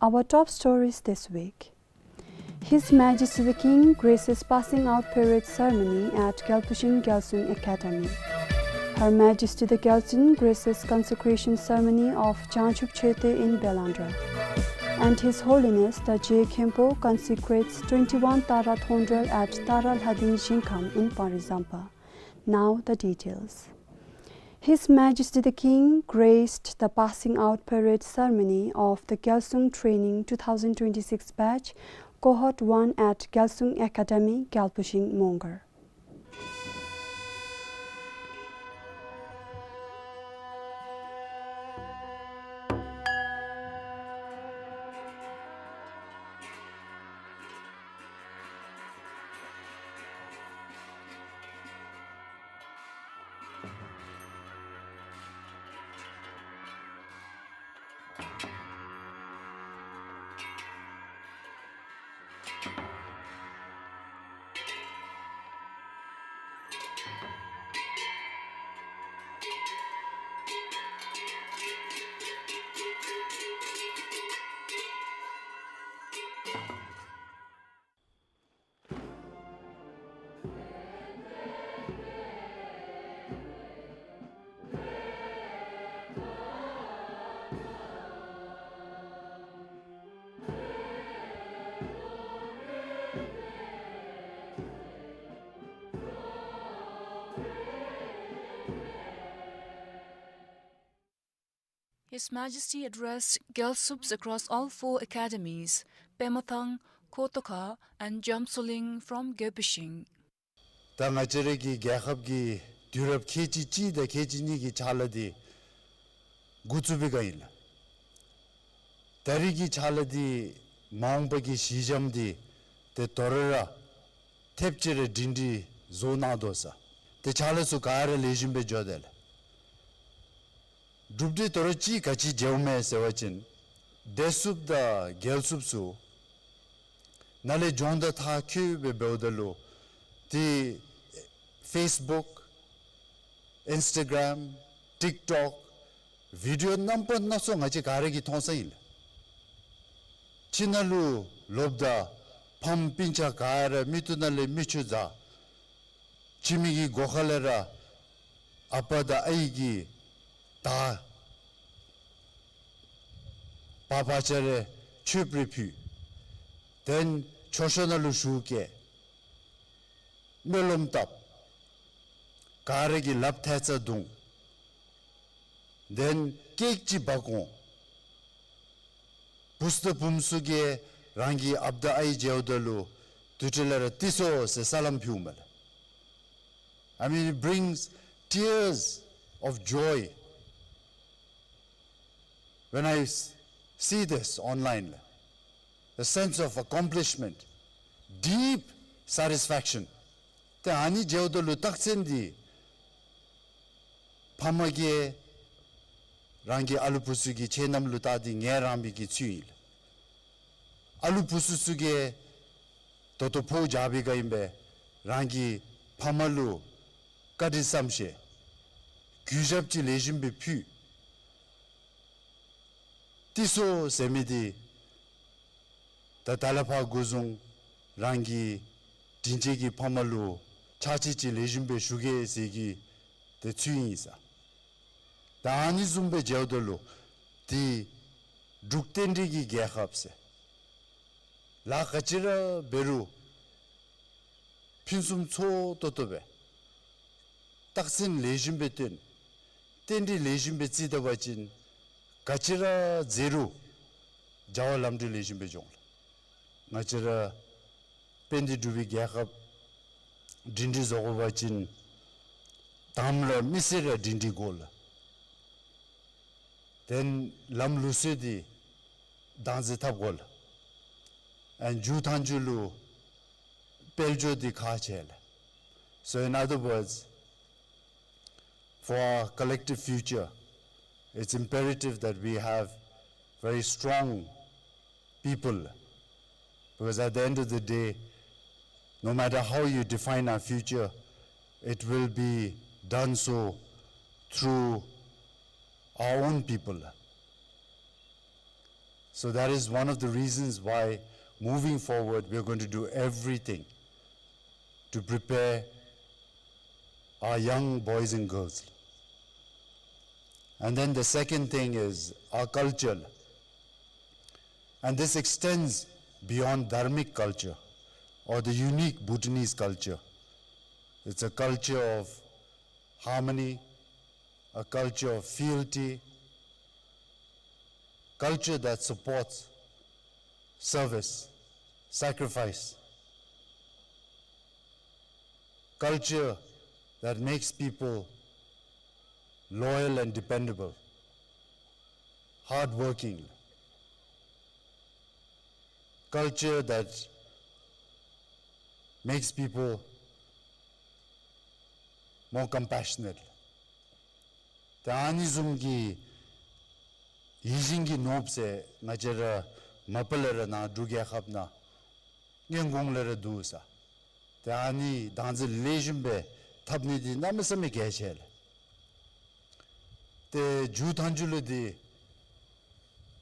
Our top stories this week. His Majesty the King graces passing out parade ceremony at Gyalpushing Gyalsung Academy. Her Majesty the Gyaltsuen graces consecration ceremony of Jangchub Chete in Belandra. And His Holiness the Je Khenpo consecrates twenty-one Tara Thongdrel at Tara Lhading Zingkham in Pangrezangpa. Now the details. His Majesty the King graced the passing out parade ceremony of the Gyalsung Training two thousand twenty-six batch, cohort one at Gyalsung Academy, Gyalpushing, Mongar. His Majesty addressed Gyalsups across all four academies, Pemathang, Khotokha, and Jamsoling from Gyalpushing. ད་ང་བཅས་ར་གི་རྒྱལ་ཁབ་ཀྱི་དུས་རབས་ཁལ་གཅིག་གཅིག་དང་ཁལ་གཅིག་གཉིས་ཀྱི་ཕྱག་ལཱ་འདི་འགོ་བཙུགས་པའི་སྒང་ཨིན་ལགས། ད་རེས་ཀྱི་ཕྱག་ལཱ་འདི་མ་འོངས་པ་གི་གཞི་འགྱམ་འདི་ཏེ་དོ་རུང་ར་ཐེབས་ཅིག་ར་སྒྲིང་སྒྲིང་བཟོ་གནང་དོ་ཟེར། ཏེ་ཕྱག་ལཱ་ཚུ་ག་ར་ལེགས་ཤོམ་སྦེ་འགྱོ་དེས་ལགས། གྲུབ་འབྲས་དོ་རུང་ཅིག་ག་ཅི་མཇལཝ་མས་ཟེར་བ་ཅིན་སྡེ་སྲུངཔ་དང་རྒྱལ་སྲུངཔ་ཚུ་ནཱ་ལས་སྦྱོང་བརྡར་མཐར་འཁྱོལ་སྦེ་འབདཝ་ད་ལུ་ཏེ་ཕེསི་བུཀ་ཨིནསི་ཊ་གརམ་ཊིཀ་ཊོཀ་ བི་ཌི་ཨོ་རྣམ་པ་སྣ་ཚོགས་ང་བཅས་ག་ར་གིས་མཐོང་ས་ཨིན་ལགས། ཁྱིམ་ནང་ལུ་ལོགཔ་ད་ཕམ་སྤུན་ཆ་ག་ར་མིག་ཏོ་ནང་ལས་མིག་ཆུ་འཛག། ཁྱིམ་གྱི་སྒོ་ཁ་ལས་ར་ཨ་པ་དང་ཨའི་གིས་ད་བག་བག་ཆ་རེ་མཆོདཔ་རེ་ཕུལ། དེན་མཆོད་བཤམ་ནང་ལུ་ཞུགས་བསྐྱལ། སྨོན་ལམ་བཏབ། ག་ར་གིས་ལགཔ་ཐལ་རྩ་བརྡུང་། དེན་ཀེཀ་ཅིག་འབག་འོང་། བུཚ་དང་བུམོ་ཚུ་གིས་རང་གི་ཨཔ་དང་ཨའི་མཇལཝ་ད་ལུ་དེ་འཕྲོ་ལས་ར་ཏི་སོ་ཟེར་སལམ་ཕུལཝ་མས་ལགས། I mean, it brings tears of joy when I s- see this online. A sense of accomplishment, deep satisfaction. ཏེ་ཨ་ནི་མཇལཝ་ད་ལུ་རྟགས་མཚན་འདི་ཕམ་གིས་རང་གི་ཨ་ལུ་བུཚ་ཚུ་གི་ཁྱད་རྣམ་ལུ་བལྟ་སྟེ་ངལ་རངས་པའི་གི་ཚུལ་ཨིན་ལགས། ཨ་ལུ་བུཚ་ཚུ་གིས་ད་ལྟོ་ཕོཝ་རྒྱགས་པའི་སྒང་ཨིན་པས། རང་གི་ཕམ་ལུ་བཀའ་དྲིན་བསམ་ཤེས། གུས་ཞབས་ཅིག་ལེགས་ཤོམ་སྦེ་ཕུལ། ཏི་སོ་ཟེར་མི་འདི་ད་ད་ལས་ཕར་འགོ་བཟུང་རང་གི་དྲིན་ཅན་གྱི་ཕམ་ལུ་ཕྱག་ཕྱིད་ཅིག་ལེགས་ཤོམ་སྦེ་ཞུ་གེ་ཟེར་གྱི་ཏེ་ཚུལ་ཨིན་ས། ད་ཨ་ནི་བཟུམ་སྦེ་མཇལཝ་ད་ལུ་ཏེ་འབྲུག་རྟེན་འབྲེལ་གྱི་རྒྱལ་ཁབ་ཟེར་ལཱ་ག་ཅི་ར་འབད་རུང་ཕུན་སུམ་ཚོགས་ཏོག་ཏོ་སྦེ་རྟགས་མཚན་ལེགས་ཤོམ་སྦེ་སྟོན། རྟེན་འབྲེལ་ལེགས་ཤོམ་སྦེ་བརྩི་ད་པ་ཅིན་ག་ཅི་ར་མཛད་རུང་བྱ་བ་ལམ་འགྲོ་ལེགས་ཤོམ་སྦེ་འགྱོ་འོང་ལགས། ང་བཅས་ར་དཔལ་ལྡན་འབྲུག་པའི་རྒྱལ་ཁབ་སྒྲིང་སྒྲི་བཟོ་དགོ་པ་ཅིན་དང་པ་ར་མི་སེར་ར་སྒྲིང་སྒྲི་དགོ་ལགས། དེན་ལམ་ལུགས་སྲོལ་འདི་བདག་འཛིན་འཐབ་དགོ་ལགས། ཨེན་མཇུག་མཐའ་མཇུག་ལུ་དཔལ་འབྱོར་འདི་ཁག་ཆེ་ལགས། So in other words, for our collective future, it's imperative that we have very strong people. Because at the end of the day, no matter how you define our future, it will be done so through our own people. So that is one of the reasons why, moving forward, we are going to do everything to prepare our young boys and girls. And then the second thing is our culture. And this extends beyond dharmic culture or the unique Bhutanese culture. It's a culture of harmony, a culture of fealty, culture that supports service, sacrifice, culture that makes people loyal and dependable, hardworking, culture that makes people more compassionate. ཏེ་ཨ་ནི་བཟུམ་གྱི་ཡིད་བཞིན་གྱི་ནོར་བུ་ཟེར་ང་བཅས་ར་མ་པ་ལས་ར་ནཱ་འབྲུག་རྒྱལ་ཁབ་ནང་སྔོན་གོང་ལས་ར་འདུག་ས། ཏེ་ཨ་ནི་བདག་འཛིན་ལེགས་ཤོམ་སྦེ་འཐབ་ནི་འདི་གནམ་མེད་ས་མེད་གལ་ཆེ་ལགས། ཏེ་མཇུག་མཐའ་མཇུག་ལུ་འདི་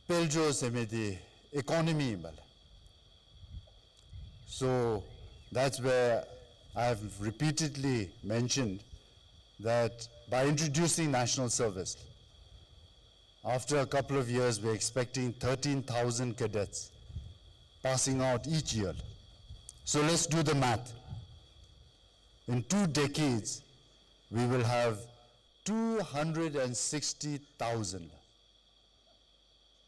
དཔལ་འབྱོར་ཟེར་མི་འདི་ཨི་ཀོ་ནོ་མི་ཨིན་པས་ལགས། So that's where I have repeatedly mentioned that by introducing national service, after a couple of years, we're expecting thirteen thousand cadets passing out each year. So let's do the math. In two decades, we will have two hundred and sixty thousand.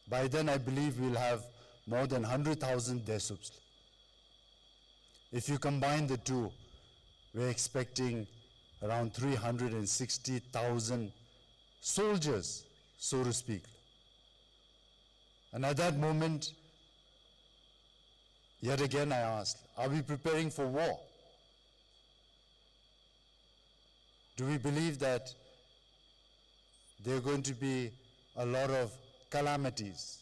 By then, I believe we'll have more than hundred thousand dehsupps. If you combine the two, we're expecting around three hundred and sixty thousand soldiers, so to speak. And at that moment, yet again I ask, are we preparing for war? Do we believe that there are going to be a lot of calamities,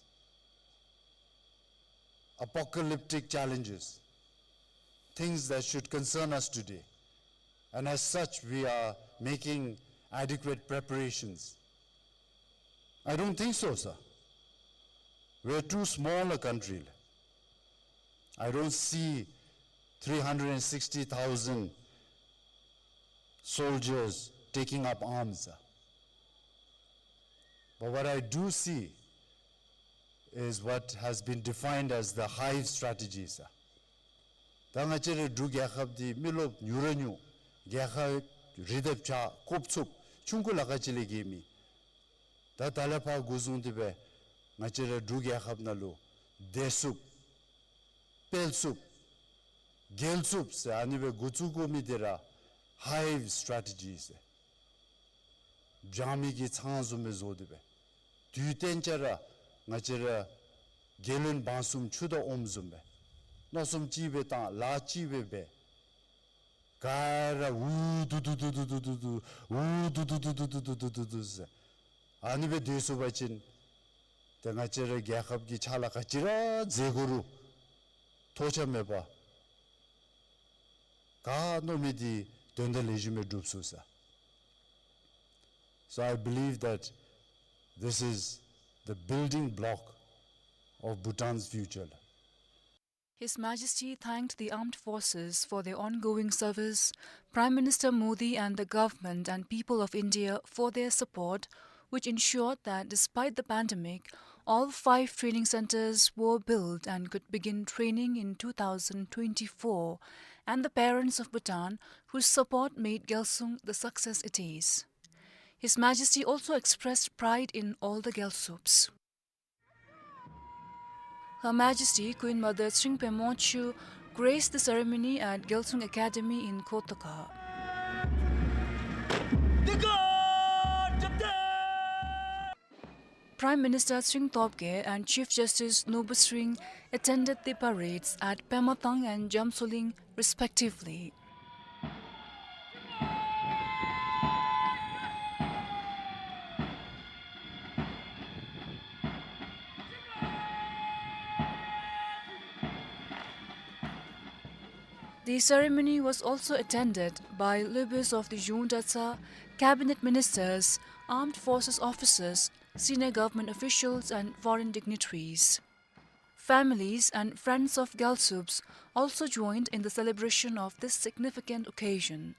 apocalyptic challenges, things that should concern us today? And as such, we are making adequate preparations. I don't think so, sir. We're too small a country. I don't see three hundred and sixty thousand soldiers taking up arms, sir. But what I do see is what has been defined as the hive strategy, sir. ད་ང་བཅས་རའི་འབྲུག་རྒྱལ་ཁབ་འདི་མི་རློབས་ཉུང་ར་ཉུང་། རྒྱལ་ཁབ་རི་དང་བྱག་ཀོབ་ཚུགསཔ་ཆུང་ཀུ་ལ་ཁ་ཅིག་ལས་བརྒལ་མེད། ད་ད་ལས་ཕར་འགོ་བཟུང་སྟེ་སྦེ་ང་བཅས་རའི་འབྲུག་རྒྱལ་ཁབ་ནང་ལུ་བདེ་ཚུགསཔ་སྤེལ་ཚུགསཔ་རྒྱལ་ཚུགསཔ་ཟེར་ཨ་ནི་སྦེ་འགོ་བཙུགས་དགོ་མི་འདི་ར་hive strategy ཟེར། སྦྱང་མི་གི་ཚང་བཟུམ་སྦེ་བཟོ་སྟེ་སྦེ། དུས་གཏན་ཆ་ར་ང་བཅས་ར་རྒྱལ་བློན་འབངས་གསུམ་ཆུ་དང་ཨོམ་བཟུམ་སྦེ། མནོ་བསམ་གཅིག་སྦེ་བཏང་ལཱ་གཅིག་སྦེ་འབད། ག་ར་འུ་སྡུག་སྡུག་སྡུག་སྡུག་སྡུག་སྡུག་འུ་སྡུག་སྡུག་སྡུག་སྡུག་སྡུག་ཟེར། ཨ་ནི་སྦེ་སྡོད་ཚུགས་པ་ཅིན་ཏེ་ང་བཅས་རའི་རྒྱལ་ཁབ་ཀྱི་ཕྱག་ལཱ་ག་ཅི་ར་མཛད་དགོ་རུང་ཐོགས་ཆགས་མེད་པར་ག་མནོ་མི་འདི་དོན་དང་ལེགས་ཤོམ་སྦེ་འགྲུབ་ཚུགས་ཟེར། So I believe that this is the building block of Bhutan's future. His Majesty thanked the armed forces for their ongoing service, Prime Minister Modi and the government and people of India for their support, which ensured that despite the pandemic, all five training centers were built and could begin training in two thousand twenty-four, and the parents of Bhutan whose support made Gyalsung the success it is. His Majesty also expressed pride in all the Gyalsups. Her Majesty Queen Mother Tshering Pema Wangchuck graced the ceremony at Gyalsung Academy in Kotoka. Prime Minister Tshering Tobgay and Chief Justice Norbert Tshering attended the parades at Pematang and Jamsoling respectively. The ceremony was also attended by Lobes of the Zhung Dratshar, cabinet ministers, armed forces officers, senior government officials and foreign dignitaries. Families and friends of Gyalsups also joined in the celebration of this significant occasion.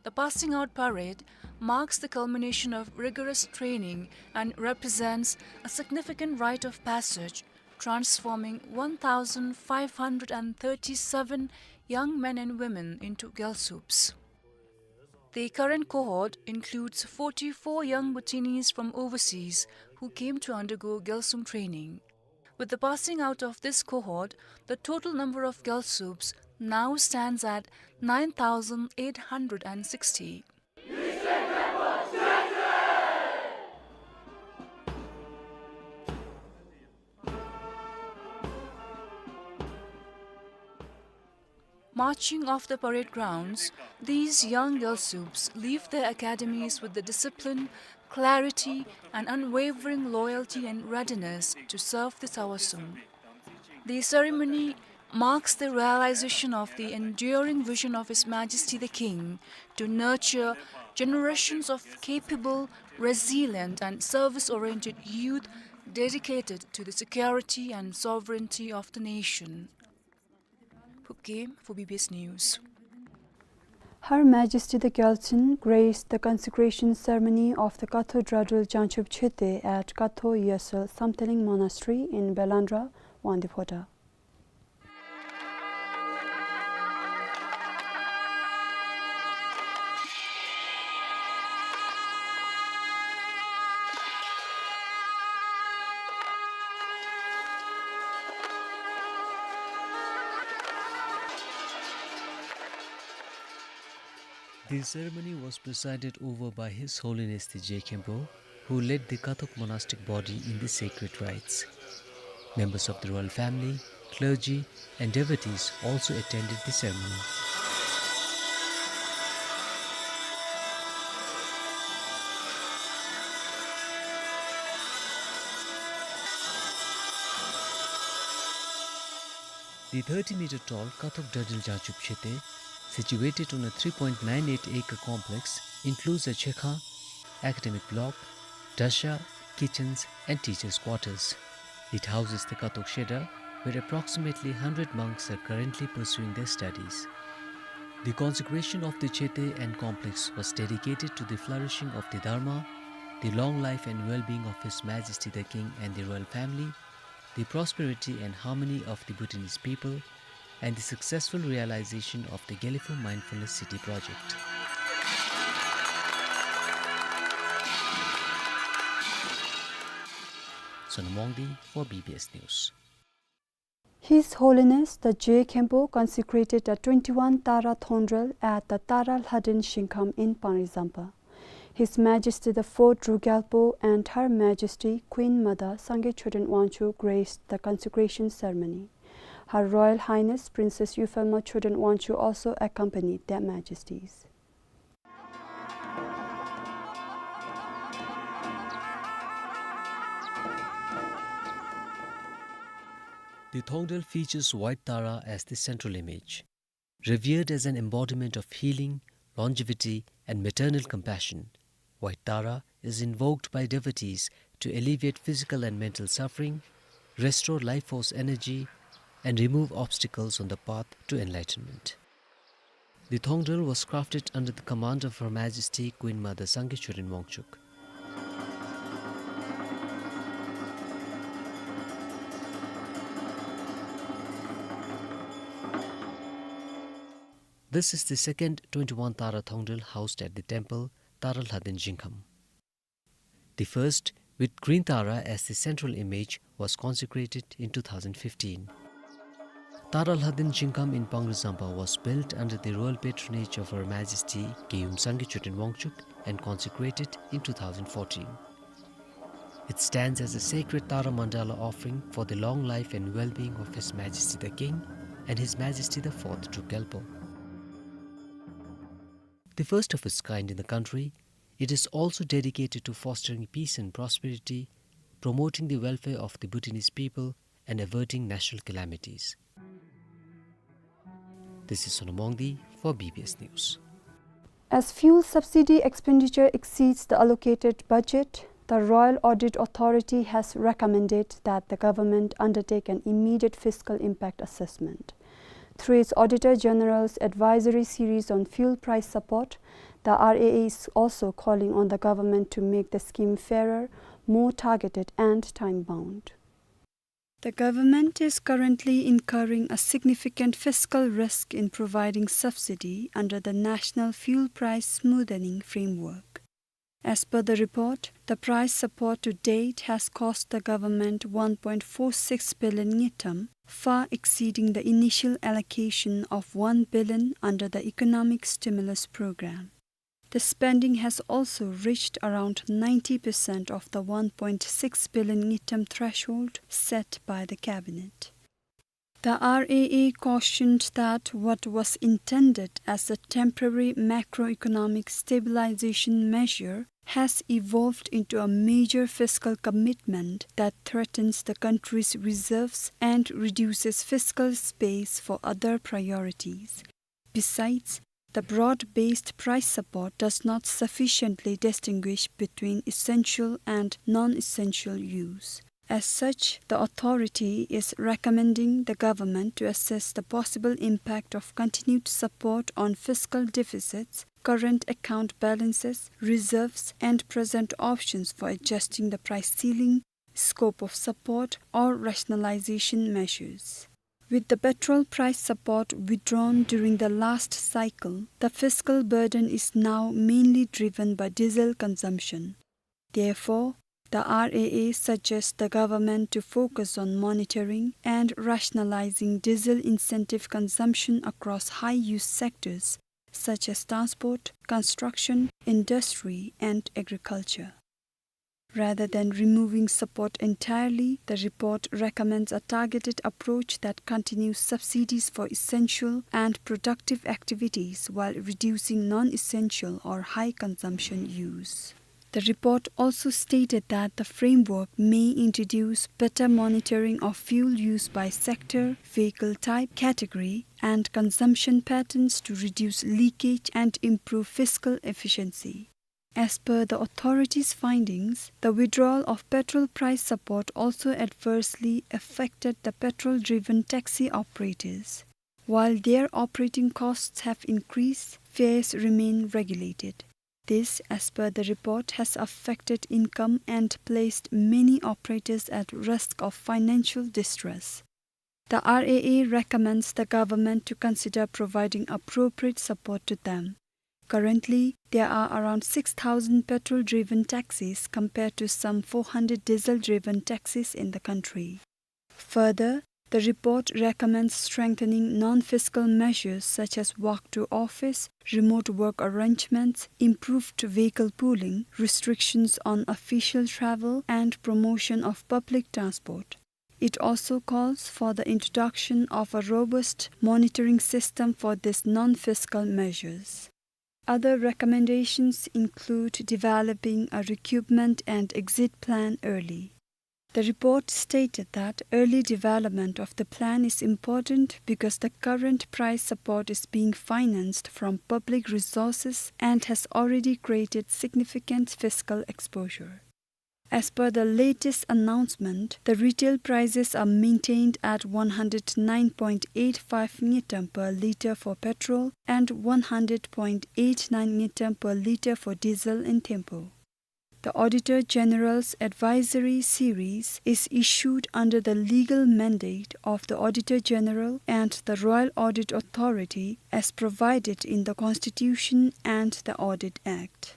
The passing out parade marks the culmination of rigorous training and represents a significant rite of passage, transforming one thousand five hundred and thirty-seven young men and women into Gyalsups. The current cohort includes forty-four young Bhutanese from overseas who came to undergo Gyalsung training. With the passing out of this cohort, the total number of Gyalsups now stands at nine thousand eight hundred and sixty. Marching off the parade grounds, these young Gyalsups leave their academies with the discipline, clarity, and unwavering loyalty and readiness to serve the Tsawa Sum. The ceremony marks the realization of the enduring vision of His Majesty the King to nurture generations of capable, resilient, and service-oriented youth dedicated to the security and sovereignty of the nation. Phub Game for B B S News. Her Majesty the Gyaltsuen graced the consecration ceremony of the Kathok Dradul Jangchub Chete at Kathok Yesel Samthiling Monastery in Belandra, Wangdue Phodrang. The ceremony was presided over by His Holiness the Je Khenpo, who led the Kathok monastic body in the sacred rites. Members of the royal family, clergy, and devotees also attended the ceremony. The thirty meter tall Kathok Dradul Jangchub Chete, situated on a three point nine eight acre complex, includes a chekhang, academic block, dratshar, kitchens, and teachers' quarters. It houses the Katok Shedar, where approximately hundred monks are currently pursuing their studies. The consecration of the Chete and complex was dedicated to the flourishing of the Dharma, the long life and well-being of His Majesty the King and the royal family, the prosperity and harmony of the Bhutanese people, and the successful realization of the Gelephu Mindfulness City project. Sonam Wangdi for B B S News. His Holiness the Je Khenpo consecrated a twenty-one Tara thongdrel at the Tara Lhaden Shingkham in Pangri Zampa. His Majesty the Fourth Druk Gyalpo and Her Majesty Queen Mother Sangay Choden Wangchuck graced the consecration ceremony. Her Royal Highness Princess Yuphelma Choden Wangchuck also accompanied their Majesties. The thongdrel features White Tara as the central image. Revered as an embodiment of healing, longevity, and maternal compassion, White Tara is invoked by devotees to alleviate physical and mental suffering, restore life force energy, and remove obstacles on the path to enlightenment. The thongdrel was crafted under the command of Her Majesty Queen Mother Sangay Choden Wangchuck. This is the second twenty-one Tara thongdrel housed at the temple, Tara Lhaden Shingkham. The first, with Green Tara as the central image, was consecrated in two thousand fifteen. Tara Lhaden Shingkham in Pangri Zampa was built under the royal patronage of Her Majesty Keyum Sangay Choden Wangchuck and consecrated in two thousand fourteen. It stands as a sacred Tara Mandala offering for the long life and well-being of His Majesty the King and His Majesty the Fourth Druk Gyalpo. The first of its kind in the country, it is also dedicated to fostering peace and prosperity, promoting the welfare of the Bhutanese people, and averting national calamities. This is Sonam Wangdi for B B S News. As fuel subsidy expenditure exceeds the allocated budget, the Royal Audit Authority has recommended that the government undertake an immediate fiscal impact assessment. Through its Auditor General's advisory series on fuel price support, the R A A is also calling on the government to make the scheme fairer, more targeted and time-bound. The government is currently incurring a significant fiscal risk in providing subsidy under the National Fuel Price Smoothening Framework. As per the report, the price support to date has cost the government one point four six billion ngultrum, far exceeding the initial allocation of one billion under the Economic Stimulus Programme. The spending has also reached around ninety percent of the one point six billion ngultrum threshold set by the cabinet. The R A A cautioned that what was intended as a temporary macroeconomic stabilization measure has evolved into a major fiscal commitment that threatens the country's reserves and reduces fiscal space for other priorities. Besides, the broad-based price support does not sufficiently distinguish between essential and non-essential use. As such, the authority is recommending the government to assess the possible impact of continued support on fiscal deficits, current account balances, reserves, and present options for adjusting the price ceiling, scope of support, or rationalization measures. With the petrol price support withdrawn during the last cycle, the fiscal burden is now mainly driven by diesel consumption. Therefore, the R A A suggests the government to focus on monitoring and rationalizing diesel incentive consumption across high-use sectors such as transport, construction, industry, and agriculture. Rather than removing support entirely, the report recommends a targeted approach that continues subsidies for essential and productive activities while reducing non-essential or high-consumption use. The report also stated that the framework may introduce better monitoring of fuel use by sector, vehicle type, category, and consumption patterns to reduce leakage and improve fiscal efficiency. As per the authorities' findings, the withdrawal of petrol price support also adversely affected the petrol-driven taxi operators. While their operating costs have increased, fares remain regulated. This, as per the report, has affected income and placed many operators at risk of financial distress. The R A A recommends the government to consider providing appropriate support to them. Currently, there are around six thousand petrol-driven taxis compared to some four hundred diesel-driven taxis in the country. Further, the report recommends strengthening non-fiscal measures such as walk to office, remote work arrangements, improved vehicle pooling, restrictions on official travel, and promotion of public transport. It also calls for the introduction of a robust monitoring system for these non-fiscal measures. Other recommendations include developing a recoupment and exit plan early. The report stated that early development of the plan is important because the current price support is being financed from public resources and has already created significant fiscal exposure. As per the latest announcement, the retail prices are maintained at one hundred nine point eight five ngultrum per litre for petrol and one hundred point eight nine ngultrum per litre for diesel in Thimphu. The Auditor General's Advisory Series is issued under the legal mandate of the Auditor General and the Royal Audit Authority as provided in the Constitution and the Audit Act.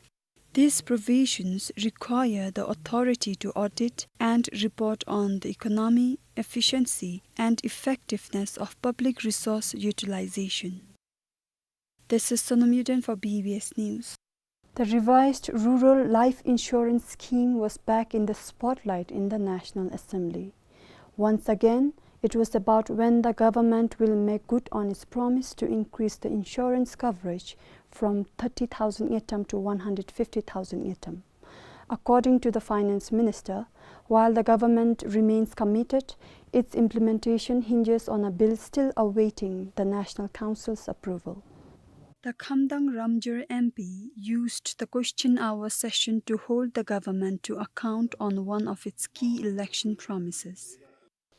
These provisions require the authority to audit and report on the economy, efficiency, and effectiveness of public resource utilization. This is Sonam Yuden for B B S News. The revised Rural Life Insurance Scheme was back in the spotlight in the National Assembly. Once again, it was about when the government will make good on its promise to increase the insurance coverage from thirty thousand ngultrum to one hundred fifty thousand ngultrum. According to the finance minister, while the government remains committed, its implementation hinges on a bill still awaiting the National Council's approval. The Khamdang Ramjir M P used the question hour session to hold the government to account on one of its key election promises.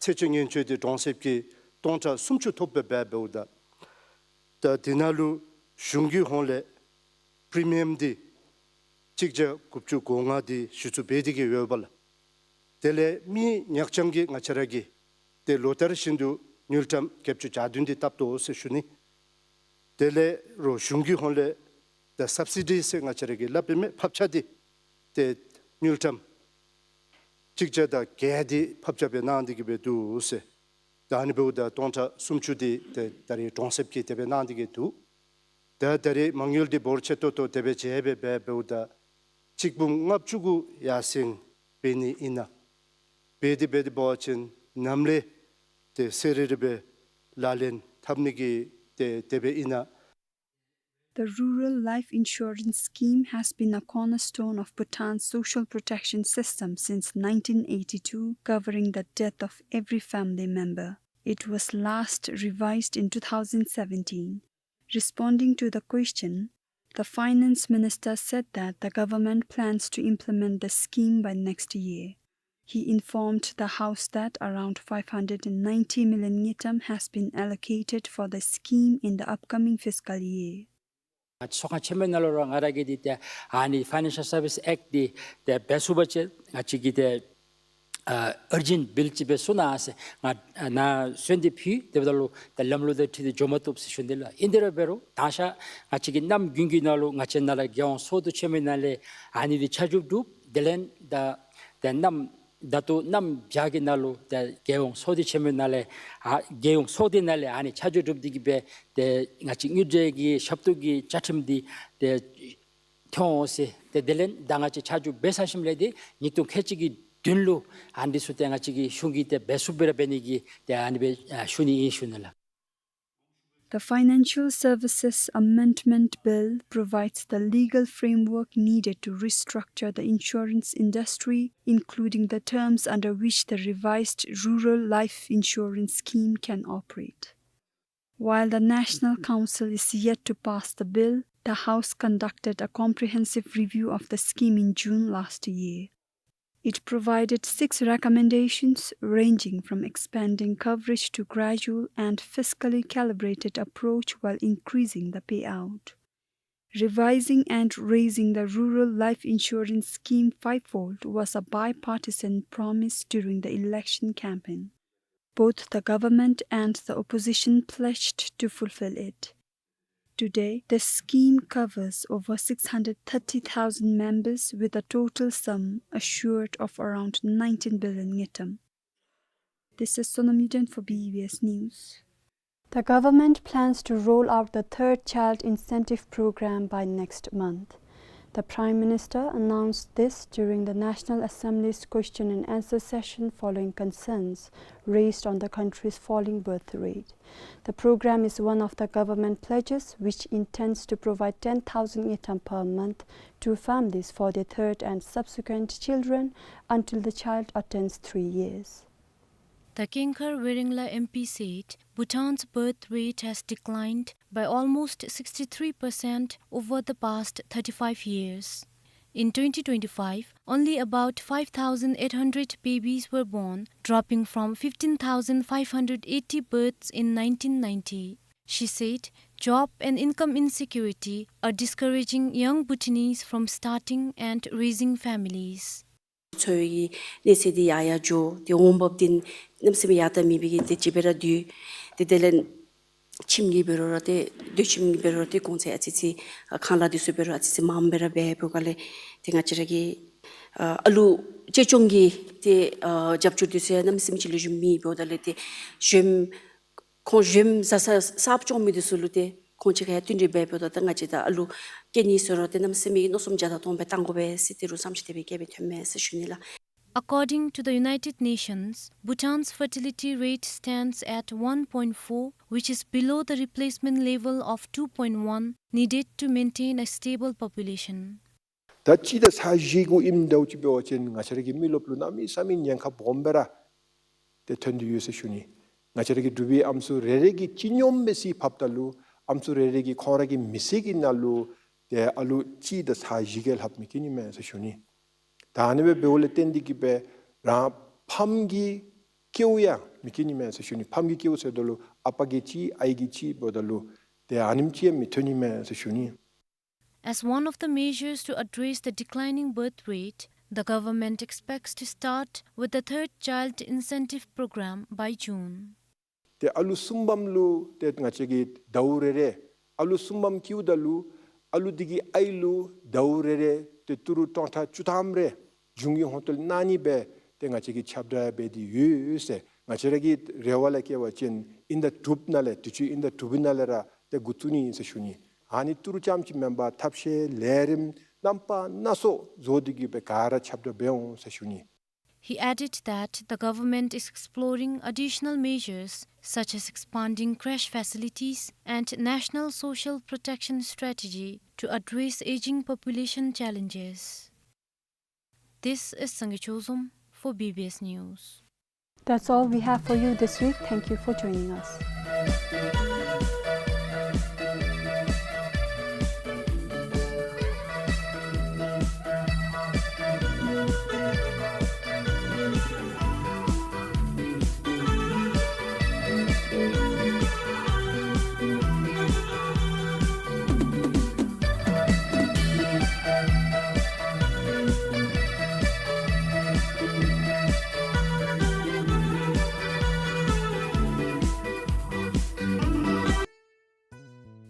ཚེ་སྲོག་ཉེན་བཅོལ་འདི་གྲོང་གསེབ་ཀྱི་སྟོང་ཕྲག་སུམ་ཅུ་ཐོབ་པའི་སྦེ་འབདཝ་ད། ད་འདི་ནང་ལུ་གཞུང་གི་ཧོངས་ལས་པྲི་མི་ཡམ་འདི་གཅིག་བརྒྱ་དགུ་བཅུ་གོ་ལྔ་འདི་གཞི་བཙུགས་འབད་དེ་གི་ཡོདཔ་ལགས། དེ་ལས་མི་ཉག་རྐྱང་གི་ང་བཅས་ར་གིས་ཏེ་ལོ་ལྟར་བཞིན་དུ་དངུལ་ཀྲམ་བརྒྱད་ཅུ་གྱ་བདུན་འདི་བཏབ་དོ་ཟེར་ཞུ་ནི། དེ་ལས་རོགས་གཞུང་གི་ཧོངས་ལས་ད་སབ་སི་ཌི་ཟེར་ང་བཅས་ར་གིས་སླབ་པའི་མས་ཕབ་ཆག་འདི་ཏེ་དངུལ་ཀྲམ་གཅིག་བརྒྱ་དང་བརྒྱད་འདི་ཕབ་ཆག་འབད་གནང་སྟེ་གི་སྦེ་འདུག་ཟེར། ད་ཨ་ནི་འབདཝ་ད་སྟོང་ཕྲག་སུམ་ཅུ་འདི་ཏེ་ད་རེས་གྲོང་གསེབ་ཀྱིས་དེ་སྦེ་གནང་སྟེ་གི་འདུག། ད་ད་རེས་མ་དངུལ་འདི་འབོར་ཆེ་ཏོག་ཏོ་དེ་སྦེ་བྱས་སྦེ་འབད་འབདཝ་ད་གཅིག་འབུམ་ལྔ་བཅུ་གུ་ཡར་སེང་འབད་ནི་ཨིན་ན། འབད་དེ་འབད་དེ་འབད་བ་ཅིན་ནམ་ལས་ཏེ་གསལ་རི་རི་སྦེ་ལག་ལེན་འཐབ་ནི་གི་ཏེ་དེ་སྦེ་ཨིན་ན། The Rural Life Insurance Scheme has been a cornerstone of Bhutan's social protection system since nineteen eighty-two, covering the death of every family member. It was last revised in two thousand seventeen. Responding to the question, the finance minister said that the government plans to implement the scheme by next year. He informed the House that around five hundred and ninety million ngultrum has been allocated for the scheme in the upcoming fiscal year. ཚོགས་ཁང་ཆེན་མོའི་ནང་ལུ་ར་ང་ར་གིས་འདི་ཏེ་ཨ་ནི་Financial Service Act འདི་ཏེ་འབད་ཚུགས་པ་ཅིན་ང་བཅས་ཀྱིས་ཏེ་ཨ་urgent bill ཅིག་སྦེ་བཟོ་གནང་ཟེར་ང་ནཱ་གསོལ་འདེབས་ཕུལ། དེ་འབདཝ་ད་ལུ་ད་ལམ་ལུགས་དང་འཁྲིལ་ཏེ་འགྱོ་མ་བཏུབ་ཟེར་ཞུ་ནི་ལགས། ཨིན་དེ་ར་འབད་རུང་ད་ང་བཅས་ཀྱི་གནམ་དགུན་གྱི་ནང་ལུ་ང་བཅས་ནཱ་ལས་རྒྱལ་ཡོངས་ཚོགས་འདུ་ཆེན་མོའི་ནང་ལས་ཨ་ནི་འདི་ཆ་འཇོག་གྲུབ། དེ་ལས་ད་ད་གནམ་ད་ལྟོ་གནམ་བྱཱར་གྱི་ནང་ལུ་ད་རྒྱལ་ཡོངས་ཚོགས་སྡེ་ཆེན་མོའི་ནང་ལས་ཨ་རྒྱལ་ཡོངས་ཚོགས་སྡེ་ནང་ལས་ཨ་ནི་ཆ་འཇོག་གྲུབ་སྟེ་གི་སྦེ་ཏེ་ང་བཅས་དངུལ་འབྲེལ་གྱི་ཞབས་ཏོག་གི་བཅའ་ཁྲིམས་འདི་ཏེ་ཐོན་འོང་ཟེར། ཏེ་དེ་ལས་ད་ང་བཅས་ཆ་འཇོག་འབད་ཚར་ཞིནམ་ལས་ཏེ་ཉིས་སྟོང་ཁལ་གཅིག་གི་བདུན་ལུ་ཨ་ནི་ཚུ་ཏེ་ང་བཅས་ཀྱི་གཞུང་གིས་ཏེ་འབད་ཚུགསཔ་སྦེ་ར་འབད་ནི་གི་ཏེ་ཨ་ནི་སྦེ་ཨ་ཞུ་ནི་ཨིན་ཞུ་ནི་ལགས། The Financial Services Amendment Bill provides the legal framework needed to restructure the insurance industry, including the terms under which the revised Rural Life Insurance Scheme can operate. While the National Council is yet to pass the bill, The House conducted a comprehensive review of the scheme in June last year. It provided six recommendations, ranging from expanding coverage to gradual and fiscally calibrated approach while increasing the payout. Revising and raising the rural life insurance scheme fivefold was a bipartisan promise during the election campaign. Both the government and the opposition pledged to fulfill it. Today, the scheme covers over six hundred thirty thousand members with a total sum assured of around nineteen billion ngultrum. This is Sonam Yuden for B B S News. The government plans to roll out the Third Child Incentive Program by next month. The Prime Minister announced this during the National Assembly's question and answer session following concerns raised on the country's falling birth rate. The program is one of the government pledges which intends to provide ten thousand ngultrum per month to families for their third and subsequent children until the child attains three years. The Kengkhar Werenglha M P said Bhutan's birth rate has declined by almost sixty-three percent over the past thirty-five years. In twenty twenty-five, only about five thousand eight hundred babies were born, dropping from fifteen thousand five hundred eighty births in nineteen ninety. She said job and income insecurity are discouraging young Bhutanese from starting and raising families. འཚོ་བའི་གནས་ཚད་འདི་ཡར་ཡར་འགྱོ། ཏེ་འོང་འབབ་འདི་གནམ་མེད་ས་མེད་ཡར་དྲག་མེད་པའི་གི་ཏེ་ཅིག་སྦེ་ར་སྡོད། ཏེ་དེ་ལས་ཁྱིམ་གྱི་འབད་རུང་ར་ཏེ་སྡོད་ཁྱིམ་གྱི་འབད་རུང་ར་ཏེ་གོང་ཚད་ཨ་ཙི་ཅིག་ཨ་ཁང་གླ་འདི་ཚུ་འབད་རུང་ཨ་ཙི་ཅིག་མངམ་སྦེ་ར་འབད་འབདཝ་ལས་ཏེ་ང་བཅས་ར་གི་ཨ་ཨ་ལུ་གཅེས་སྐྱོང་གི་ཏེ་ཨ་རྒྱབ་སྐྱོར་འདི་ཚུ་ཡང་གནམ་མེད་ས་མེད་ཅིག་ལེགས་ཤོམ་མེད་འབདཝ་ད་ལས་ཏེ་གཞོནམ་ཁོང་གཞོནམ་བཟའ་ཚང་གསརཔ་སྐྱོང་མི་འདི་ཚུ་ལུ་ཏེ་ཁོང་ཅིག་ཁར་ཡང་བསྟུན་གྲོས་འབད་འབདཝ་ད་ད་ང་བཅས་ད་ཨ་ལུ་སྐྱེ་ནི་ཟེར་རུང་ཏེ་གནམ་མེད་ས་མེད་མནོ་བསམ་བརྒྱ་དང་སྟོང་སྦེ་བཏང་དགོ་པས་ཟེར་ཏེ་རུང་བསམ་ཤེས་དེ་སྦེ་བསྐྱེད་སྦེ་ཐོནམ་མས་ཟེར་ཞུ་ནི་ལགས། According to the United Nations, Bhutan's fertility rate stands at one point four, which is below the replacement level of two point one needed to maintain a stable population. ད་གཅིག་དང་ཚག་བཞི་གུ་ཨིནམ་ད་ཅིག་འབད་བ་ཅིན་ང་བཅས་ར་གི་མི་རློབས་ལུ་གནམ་མེད་ས་མེད་ཉེན་ཁ་སྦོམ་སྦེ་ར་ཏེ་ཐོན་ཏེ་ཡོད་ཟེར་ཞུ་ནི། ང་བཅས་ར་གི་འབྲུག་པའི་ཨམ་སྲུ་རེ་རེ་གིས་སྤྱི་སྙོམས་སྦེ་གཟིགས་ཕབ་ད་ལུ་ཨམ་སྲུ་རེ་རེ་གིས་ཁོང་ར་གི་མི་ཚེ་གི་ནང་ལུ་ཏེ་ཨ་ལུ་གཅིག་དང་ཚག་བཞི་གི་ལྷགཔ་མི་སྐྱེ་ནི་མས་ཟེར་ཞུ་ནི། ད་ཨ་ནི་སྦེ་འབདཝ་ལས་བརྟེན་ཏེ་གིས་སྦེ་རང་ཕམ་གྱི་སྐྱེཝ་ཡང་མི་སྐྱེ་ནི་མས་ཟེར་ཞུ་ནི། ཕམ་གྱི་སྐྱེཝ་ཟེརཝ་ད་ལུ་ཨ་པ་གིས་གཅིག་ཨའི་གིས་གཅིག་འབདཝ་ད་ལུ་ཏེ་ཨ་ནེམ་ཅིག་ཡང་མི་ཐོན་ནི་མས་ཟེར་ཞུ་ནི། As one of the measures to address the declining birth rate, the government expects to start with the Third Child Incentive Program by June. ཏེ་ཨ་ལུ་གསུམ་པམ་ལུ་ཏེ་ང་བཅས་ཀྱིས་ཟླཝ་རེ་རེ་ཨ་ལུ་གསུམ་པམ་སྐྱེཝ་ད་ལུ་ཨ་ལུ་འདི་གི་ཨའི་ལུ་ཟླཝ་རེ་རེ་ཏེ་ཏི་རུ་སྟོང་ཕྲག་བཅུ་ཐམ་རེ་གཞུང་གི་ཧོངས་ཏོ་ལས་གནང་ནི་སྦེ་ཏེ་ང་བཅས་ཀྱིས་ཁྱབ་བསྒྲགས་འབད་དེ་ཡོད་ཟེར། ང་བཅས་ར་གི་རེ་བ་ལས་བཀལ་བ་ཅིན་ཨིན་ཟླ་དྲུག་ནང་ལས་དུས་ཅི་ཨིན་ཟླ་དྲུག་ནང་ལས་ར་ཏེ་འགོ་བཙུགས་ནི་ཨིན་ཟེར་ཞུ་ནི། ཨ་ནི་ཏི་རུ་རྐྱངམ་ཅིག་མེན་པར་ཐབས་ཤེས་ལས་རིམ་རྣམ་པ་སྣ་ཚོགས་བཟོ་སྟེ་གིས་སྦེ་ག་ར་ཁྱབ་བསྒྲགས་འབད་འོང་ཟེར་ཞུ་ནི། He added that the government is exploring additional measures such as expanding creche facilities and national social protection strategy to address aging population challenges. This is Sangay Chozom for B B S News. That's all we have for you this week. Thank you for joining us.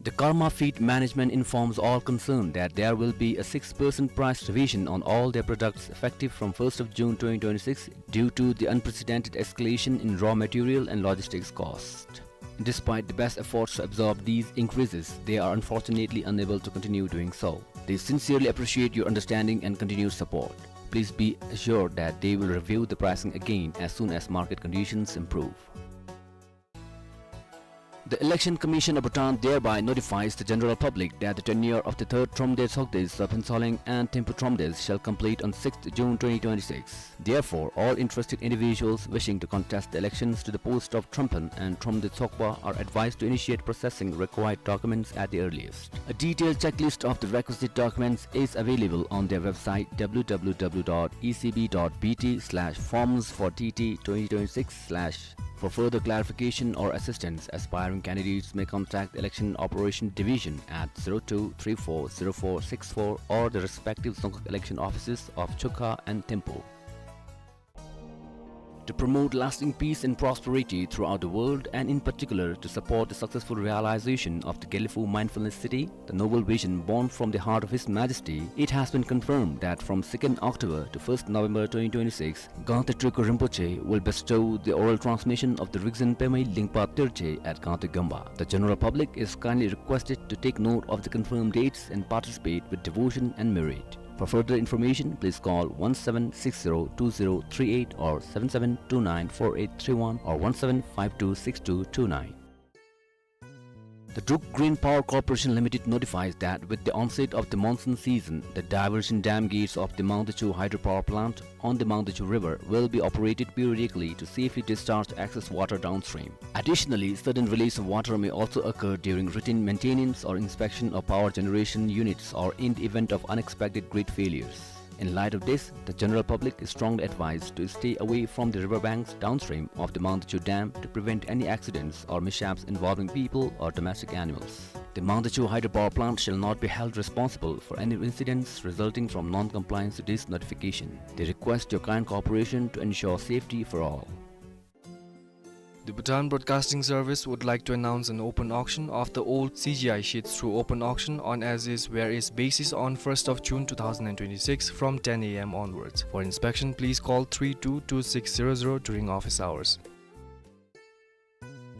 The Karma Feed Management informs all concerned that there will be a six percent price revision on all their products effective from first of June twenty twenty-six due to the unprecedented escalation in raw material and logistics cost. Despite the best efforts to absorb these increases, they are unfortunately unable to continue doing so. They sincerely appreciate your understanding and continued support. Please be assured that they will review the pricing again as soon as market conditions improve. The Election Commission of Bhutan thereby notifies the general public that the tenure of the third Tromde Tsokdes of Phuentsholing and Thimphu Tromdes shall complete on sixth June twenty twenty-six. Therefore, all interested individuals wishing to contest the elections to the post of Tromphon and Tromde Tsokpa are advised to initiate processing required documents at the earliest. A detailed checklist of the requisite documents is available on their website, w w w dot e c b dot b t slash forms for t t twenty twenty-six slash. For further clarification or assistance, aspiring candidates may contact Election Operation Division at zero two three four zero four six four or the respective Dzongkhag election offices of Chukha and Thimphu. To promote lasting peace and prosperity throughout the world, and in particular to support the successful realization of the Gelephu Mindfulness City, the noble vision born from the heart of His Majesty, it has been confirmed that from second October to first November twenty twenty-six, Gangte Drukgyal Rinpoche will bestow the oral transmission of the Rigzin Pemei Lingpa Terje at Gangte Gyomba. The general public is kindly requested to take note of the confirmed dates and participate with devotion and merit. For further information, please call one seven six zero two zero three eight or seven seven two nine four eight three one or one seven five two six two two nine. The Druk Green Power Corporation Limited notifies that with the onset of the monsoon season, the diversion dam gates of the Mangdechu hydropower plant on the Mangdechu River will be operated periodically to safely discharge excess water downstream. Additionally, sudden release of water may also occur during routine maintenance or inspection of power generation units or in the event of unexpected grid failures. In light of this, the general public is strongly advised to stay away from the river banks downstream of the Mangdechu Dam to prevent any accidents or mishaps involving people or domestic animals. The Mangdechu hydropower plant shall not be held responsible for any incidents resulting from non-compliance to this notification. They request your kind cooperation to ensure safety for all. The Bhutan Broadcasting Service would like to announce an open auction of the old C G I sheets through open auction on as-is, where-is basis on first of June two thousand and twenty-six from ten A M onwards. For inspection, please call three two two six zero zero during office hours.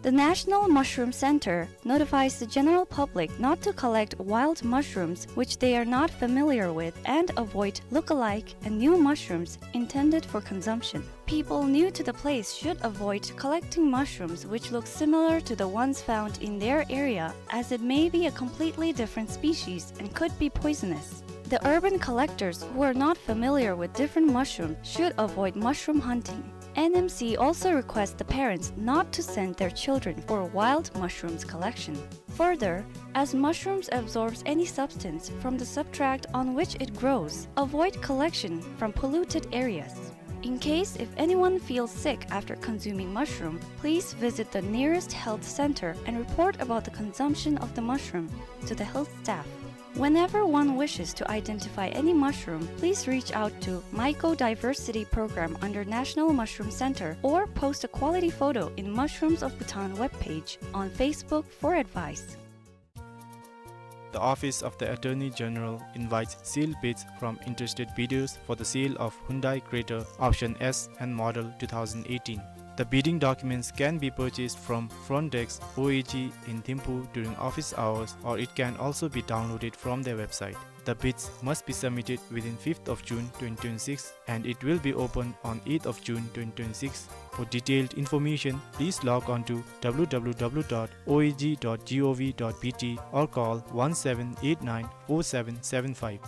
The National Mushroom Center notifies the general public not to collect wild mushrooms which they are not familiar with and avoid look-alike and new mushrooms intended for consumption. People new to the place should avoid collecting mushrooms which look similar to the ones found in their area, as it may be a completely different species and could be poisonous. The urban collectors who are not familiar with different mushrooms should avoid mushroom hunting. N M C also requests the parents not to send their children for wild mushrooms collection. Further, as mushrooms absorbs any substance from the substrate on which it grows, avoid collection from polluted areas. In case if anyone feels sick after consuming mushroom, please visit the nearest health center and report about the consumption of the mushroom to the health staff. Whenever one wishes to identify any mushroom, please reach out to Mycodiversity Program under National Mushroom Center or post a quality photo in Mushrooms of Bhutan webpage on Facebook for advice. The Office of the Attorney General invites sealed bids from interested bidders for the sale of Hyundai Creta Option S and Model two thousand eighteen. The bidding documents can be purchased from front desk O A G in Thimphu during office hours, or it can also be downloaded from their website. The bids must be submitted within fifth of June twenty twenty-six, and it will be opened on eighth of June twenty twenty-six. For detailed information, please log on to w w w dot o a g dot g o v dot b t or call one seven eight nine four seven seven five.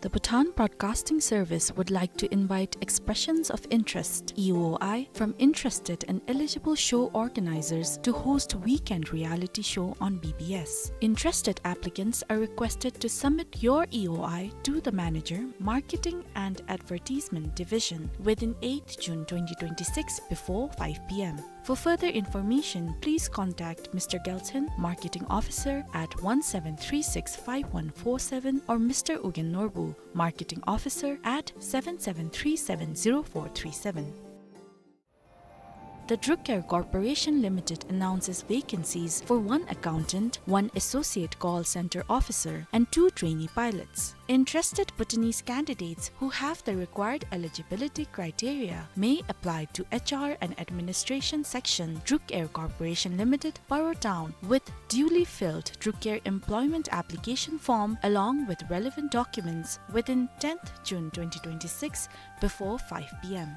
The Bhutan Broadcasting Service would like to invite expressions of interest, E O I, from interested and eligible show organizers to host weekend reality show on B B S. Interested applicants are requested to submit your E O I to the manager, Marketing and Advertisement Division, within eighth June twenty twenty-six before five p m. For further information, please contact Mister Gelson, Marketing Officer, at one seven three six five one four seven or Mister Ugyen Norbu, Marketing Officer, at seven seven three seven zero four three seven. The Druk Air Corporation Limited announces vacancies for one accountant, one associate call center officer, and two trainee pilots. Interested Bhutanese candidates who have the required eligibility criteria may apply to H R and Administration Section, Druk Air Corporation Limited, Paro Town, with duly filled Druk Air employment application form along with relevant documents within tenth June twenty twenty-six before five p m.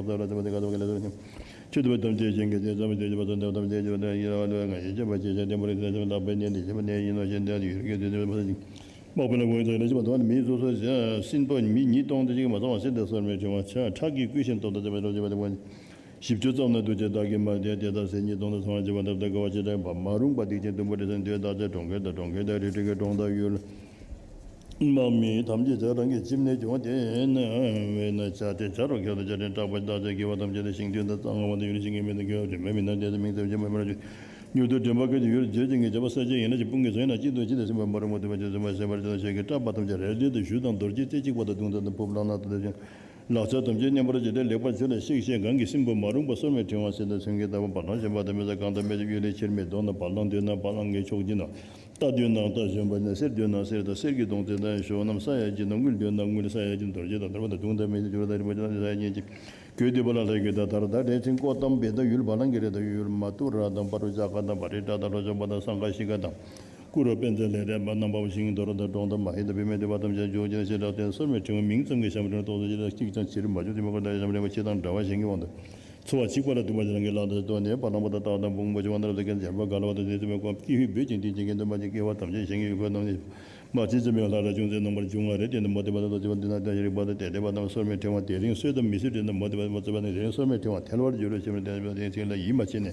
ལོག་ལྟ་ར་ཆད་པ་དེ་དགག་ཐབས་ཀྱི་ལས་སུ་རེག་ཅིང་། ཆོས་སྡུད་པ་ཐམས་ཅད་གཞན་གྱིས་བྱས་ཙམ་དེ་བྱེད་པ་སོགས་འདོད་པ་ཐམས་ཅད་བྱེད་པ་དང་ཡིད་ལ་བ་ལ་ང་ཡིས་བྱས་པ་ཅེས་བྱ་བརྟན་པོར་ཡིད་ལ་བྱེད་པ་ལགས་པས་ནི་འདི་བྱེད་པ་ནི་ཡིན་ནོ་ཞེས་འདོད་ཡུལ་གྱི་དོན་དུ་མ་ཟད་ཅིང་། དམག་དཔོན་ལ་འོང་ཚེ་ལ་ཅི་མ་མཐོང་བ་མི་སོ་སོ་ཞེས་སྲིན་པོ་མི་ཉིས་སྟོང་དེ་ཅིག་གིས་མ་ཚང་བ་ཟེར་ཏེ་སོར་མོས་ཕྲེང་བ་ཁྲག་གིས་བསྐུས་ཤིང་བཏོག་དང་བཅས་པ་ལ་བཅས་པ་དང་བཅས་པ་བཞི་བཅུ་ཙམ་ན་འདུག་ཅེས་བདག་གིས་སྨྲ་སྟེ། དེ་ལྟར་ཟས་ཉིས་སྟོང་དང་ཚང་བར་བྱེད་པ་ལྟ་བུ་དགའ་བ་ཆེ་དྲགས་པ་མ་རུངས་པ་སྡིག་ཅན་གཏུམ་པོ་རེ་ཟུང་འདོད་བདག་ཅག་གྲོང་ཁྱེར་དང་གྲོང་ཁྱེར་དང་རི་ཁྲོད་ཀྱི་གྲོང་དང་ཡུལ་དམག་མི་ཐམས་ཅད་ཀྱང་རང་གི་ཁྱིམ་ནས་བྱུང་བ་དེ་ན་བས་ན་བྱ་སྟེ་བྱ་རོག་ཁྱེར་དང་བྱ་བྲན་སྐྲག་པ་བདག་ཅག་དགེ་བ་ཐམས་ཅད་དང་ཞིང་དུས་དང་གཙང་ཁང་པ་དང་ཡུལ་ཞིང་གི་མི་དང་དགེ་བ་དྲན་པའི་མི་རྣམས་དེ་ཚོ་མིང་ཙམ་ཅིག་མ་སྨྲ་བརྗོད། མྱུར་དུ་དྲན་པ་སྐྱེས་ཏེ་ཡུལ་བརྗོད་ཅན་གྱི་བྱ་བ་བསད་བྱེད་ཡིན་ན་ཅིག་དཔུང་གིས་བཟུང་ཡིན་ན་གཅིག་ཏུ་གཅིག་ཏུ་ཟིན་པ་མ་རུངས་པ་སྡུག་པ་ཅན་སེམས་པ་མ་རུངས་པ་སྡུག་པ་ཅན་ཞེ་སྡང་སྐྲག་པ་ཐམས་ཅད་རལ་གྲི་དང་གཞུ་དང་རྡོ་རྗེ་རྩེ་གཅིག་པ་དང་མདུང་དང་ཕུབ་གླང་ནག་དང་དེ་བཞིན་ལག་ཆ་ཐམས་ཅད་མཉམ་པར་བྱས་ཏེ་ལེགས་པར་བྱས་ལ་གཤེགས་ཤིང་གང་གི་སྲིན་པོ་མ་རུངས་པ་སོར་མོས་ཕྲེང་བ་ཟེར་ཏེ་མཚོན་གྱིས་བཏབ་པ་བ་ལང་ཞེན་པ་དང་མི་བཟད་གང་དང་མི་བཟད་གཡུལ་ལས་ཕྱིར་མི་ལྡོག་ན་བ་ལང་འདོད་ན་བ་ལང་གི་ཕྱོགས་བཅིངས་ན། རྟ་འདོད་ན་རྟ་ཞོན་པ་ན་གསེར་འདོད་ན་གསེར་དང་གསེར་གྱི་མདོངས་ཚད་དང་གཞོབ་རྣམས་ས་ཡ་བཅིངས་ན། དངུལ་འདོད་ན་དངུལ་ས་ཡ་བཅིངས། རྡོ་རྗེ་དང་གཏོར་མ་དང་མདུང་དང་མི་ཆུང་ཆུང་དང་རིན་པོ་ཆེ་དང་ས་ཡ་བཅིངས་ཤིང་གོས་འདོད་པ་ལ་ལྷའི་གོས་དང་དར་དང་རས་ཆེན་བཀོད་དམ་བེ་དང་ཡུལ་བ་ལང་གི་རས་དང་ཡུལ་མ་ཏུ་ར་དང་སྤ་རོ་ལྕགས་ཁ་དང་བ་རི་ཏྲ་དང་ལྷོ་ཕྱོགས་པ་དང་སང་ག་ཤི་ཀ་དང་། ཀུ་རུ་པཎ་ཙ་ལས་རས་པ་རྣམ་པ་ཞིང་དོར་དང་གྲོང་དང་མ་ཧེ་དང་བུད་མེད་འདོད་པ་ཐམས་ཅད་འཇོག་ཅེས་བྱེ་བྲག་སྟེ་སོར་མོས་ཕྲེང་བ་མིང་ཙམ་གྱིས་ཞྭ་མོ་ཕྲེང་བ་ཏོག་ཙམ་ཅིག་ལ་གཅིག་ཀྱང་ཕྱིར་མ་འབྱུང་སྟེ་མི་འཁོར་དང་ཞྭ་མོ་ཕྲེང་བ་ཕྱི་དང་འདྲ་བ་གཞན་གྱིས་འོང་དུ། འཚོ་བ་གཅིག་པ་ལ་འདུན་པ་ཅན་རང་གི་ལག་ཏུ་གཏོགས་ནས་བ་ལང་པོ་དང་སྟག་དང་འབུམ་པོ་ཆེ་བ་ནོར་བུ་དང་རྒྱལ་པོ་ག་ལ་བ་དང་དེ་ཚུལ་མའི་གོ་ཀྱི་ཧུད་འབོད་ཅིང་དེ་ཅན་གྱི་འདུན་པ་ཅན་སྐྱེ་བོ་ཐམས་ཅད་གཞན་གྱི་ཡུལ་འཁོར་རྣམས་ནི་མ་ཚིག་ཙམ་ཡང་ལྷ་ར་ཅུང་ཟད་སྣང་བར་འབྱུང་བ་རེད། དེ་ནི་མོ་དེ་བ་དང་ལོ་ཙེ་བ་འདི་ན་ལྟ་ཞིག་རིག་པ་དང་དད་དད་པ་དང་སོར་མོས་ཕྲེང་བ་དེ་རིང་གསོད་དམ་མི་གསོད་དེ་ནི་མོ་དེ་བ་ལོ་ཙེ་བ་ནི་རིང་གསོར་མོས་ཕྲེང་བ་ཐལ་བར་འགྱུར་རོ་ཞེས་པ་དེ་ཚིག་ལ་ཡིད་མ་ཆེས་ནས།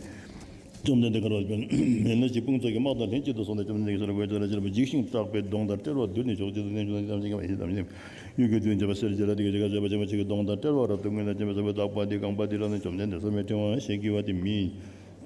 བཅོམ་ལྡན་འདས་ག་ལ་བ་མེད་ན་ཅིག་དཔུང་ཚོགས་ཀྱི་དམག་དང་ལྷན་ཅིག་ཏུ་སོང་སྟེ་བཅོམ་ལྡན་འདས་ཀྱི་ས་ལ་འགོད་ཅིག་ལ་ཅི་ལ་འཇིགས་ཤིང་སྐྲག་པའི་གདོང་དང་དཔྲལ་བ་བསྡུར་ནས་ཕྱོགས་གཅིག་ཏུ་ནས་བྱོན་ཏེ་ཐམས་ཅད་ཀྱང་མ་ཡིན་ཏམ་ཡིན། ཡུལ་གྱི་དོན་བྱེད་པ་སེལ་བྱེད་ལ་དེ་ག་ཅི་ག་བྱེད་པ་བྱེད་པ་ཅིག་གི་གདོང་དང་དཔྲལ་བ་རབ་ཏུ་མངོན་ལ་བྱོན་པ་ཟེར་བའི་བརྟག་པ་འདི་རྐང་པ་འདི་ལ་ནི་བཅོམ་ལྡན་འདས་སོར་མོས་ཕྲེང་བ་ཞེས་བགྱི་བ་དེ་མིན།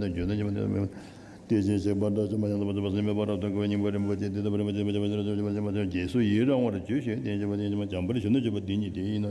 ལྡན་དང་བརྗོད་དང་བཅས་པ་དེ་ལ་མེད་པ། དེ་བཞིན་གཤེགས་པ་དགྲ་བཅོམ་པ་ཡང་དག་པར་རྫོགས་པ་སེམས་དཔའི་དཔའ་རབ་དང་བསྐལ་པའི་སྙིང་པོ་རིན་པོ་ཆེ་དེ་དག་པར་རིན་པོ་ཆེ་དེ་ལ་མེད་པ། རྗེས་སུ་ཡི་རང་བར་བྱོས་ཤིག་དེ་བཞིན་གཤེགས་པ་དེ་བཞིན་བྱམས་པར་གཞོན་ནུར་གྱུར་པ་འདི་ཉིད་དེ་ཡིན་ནོ།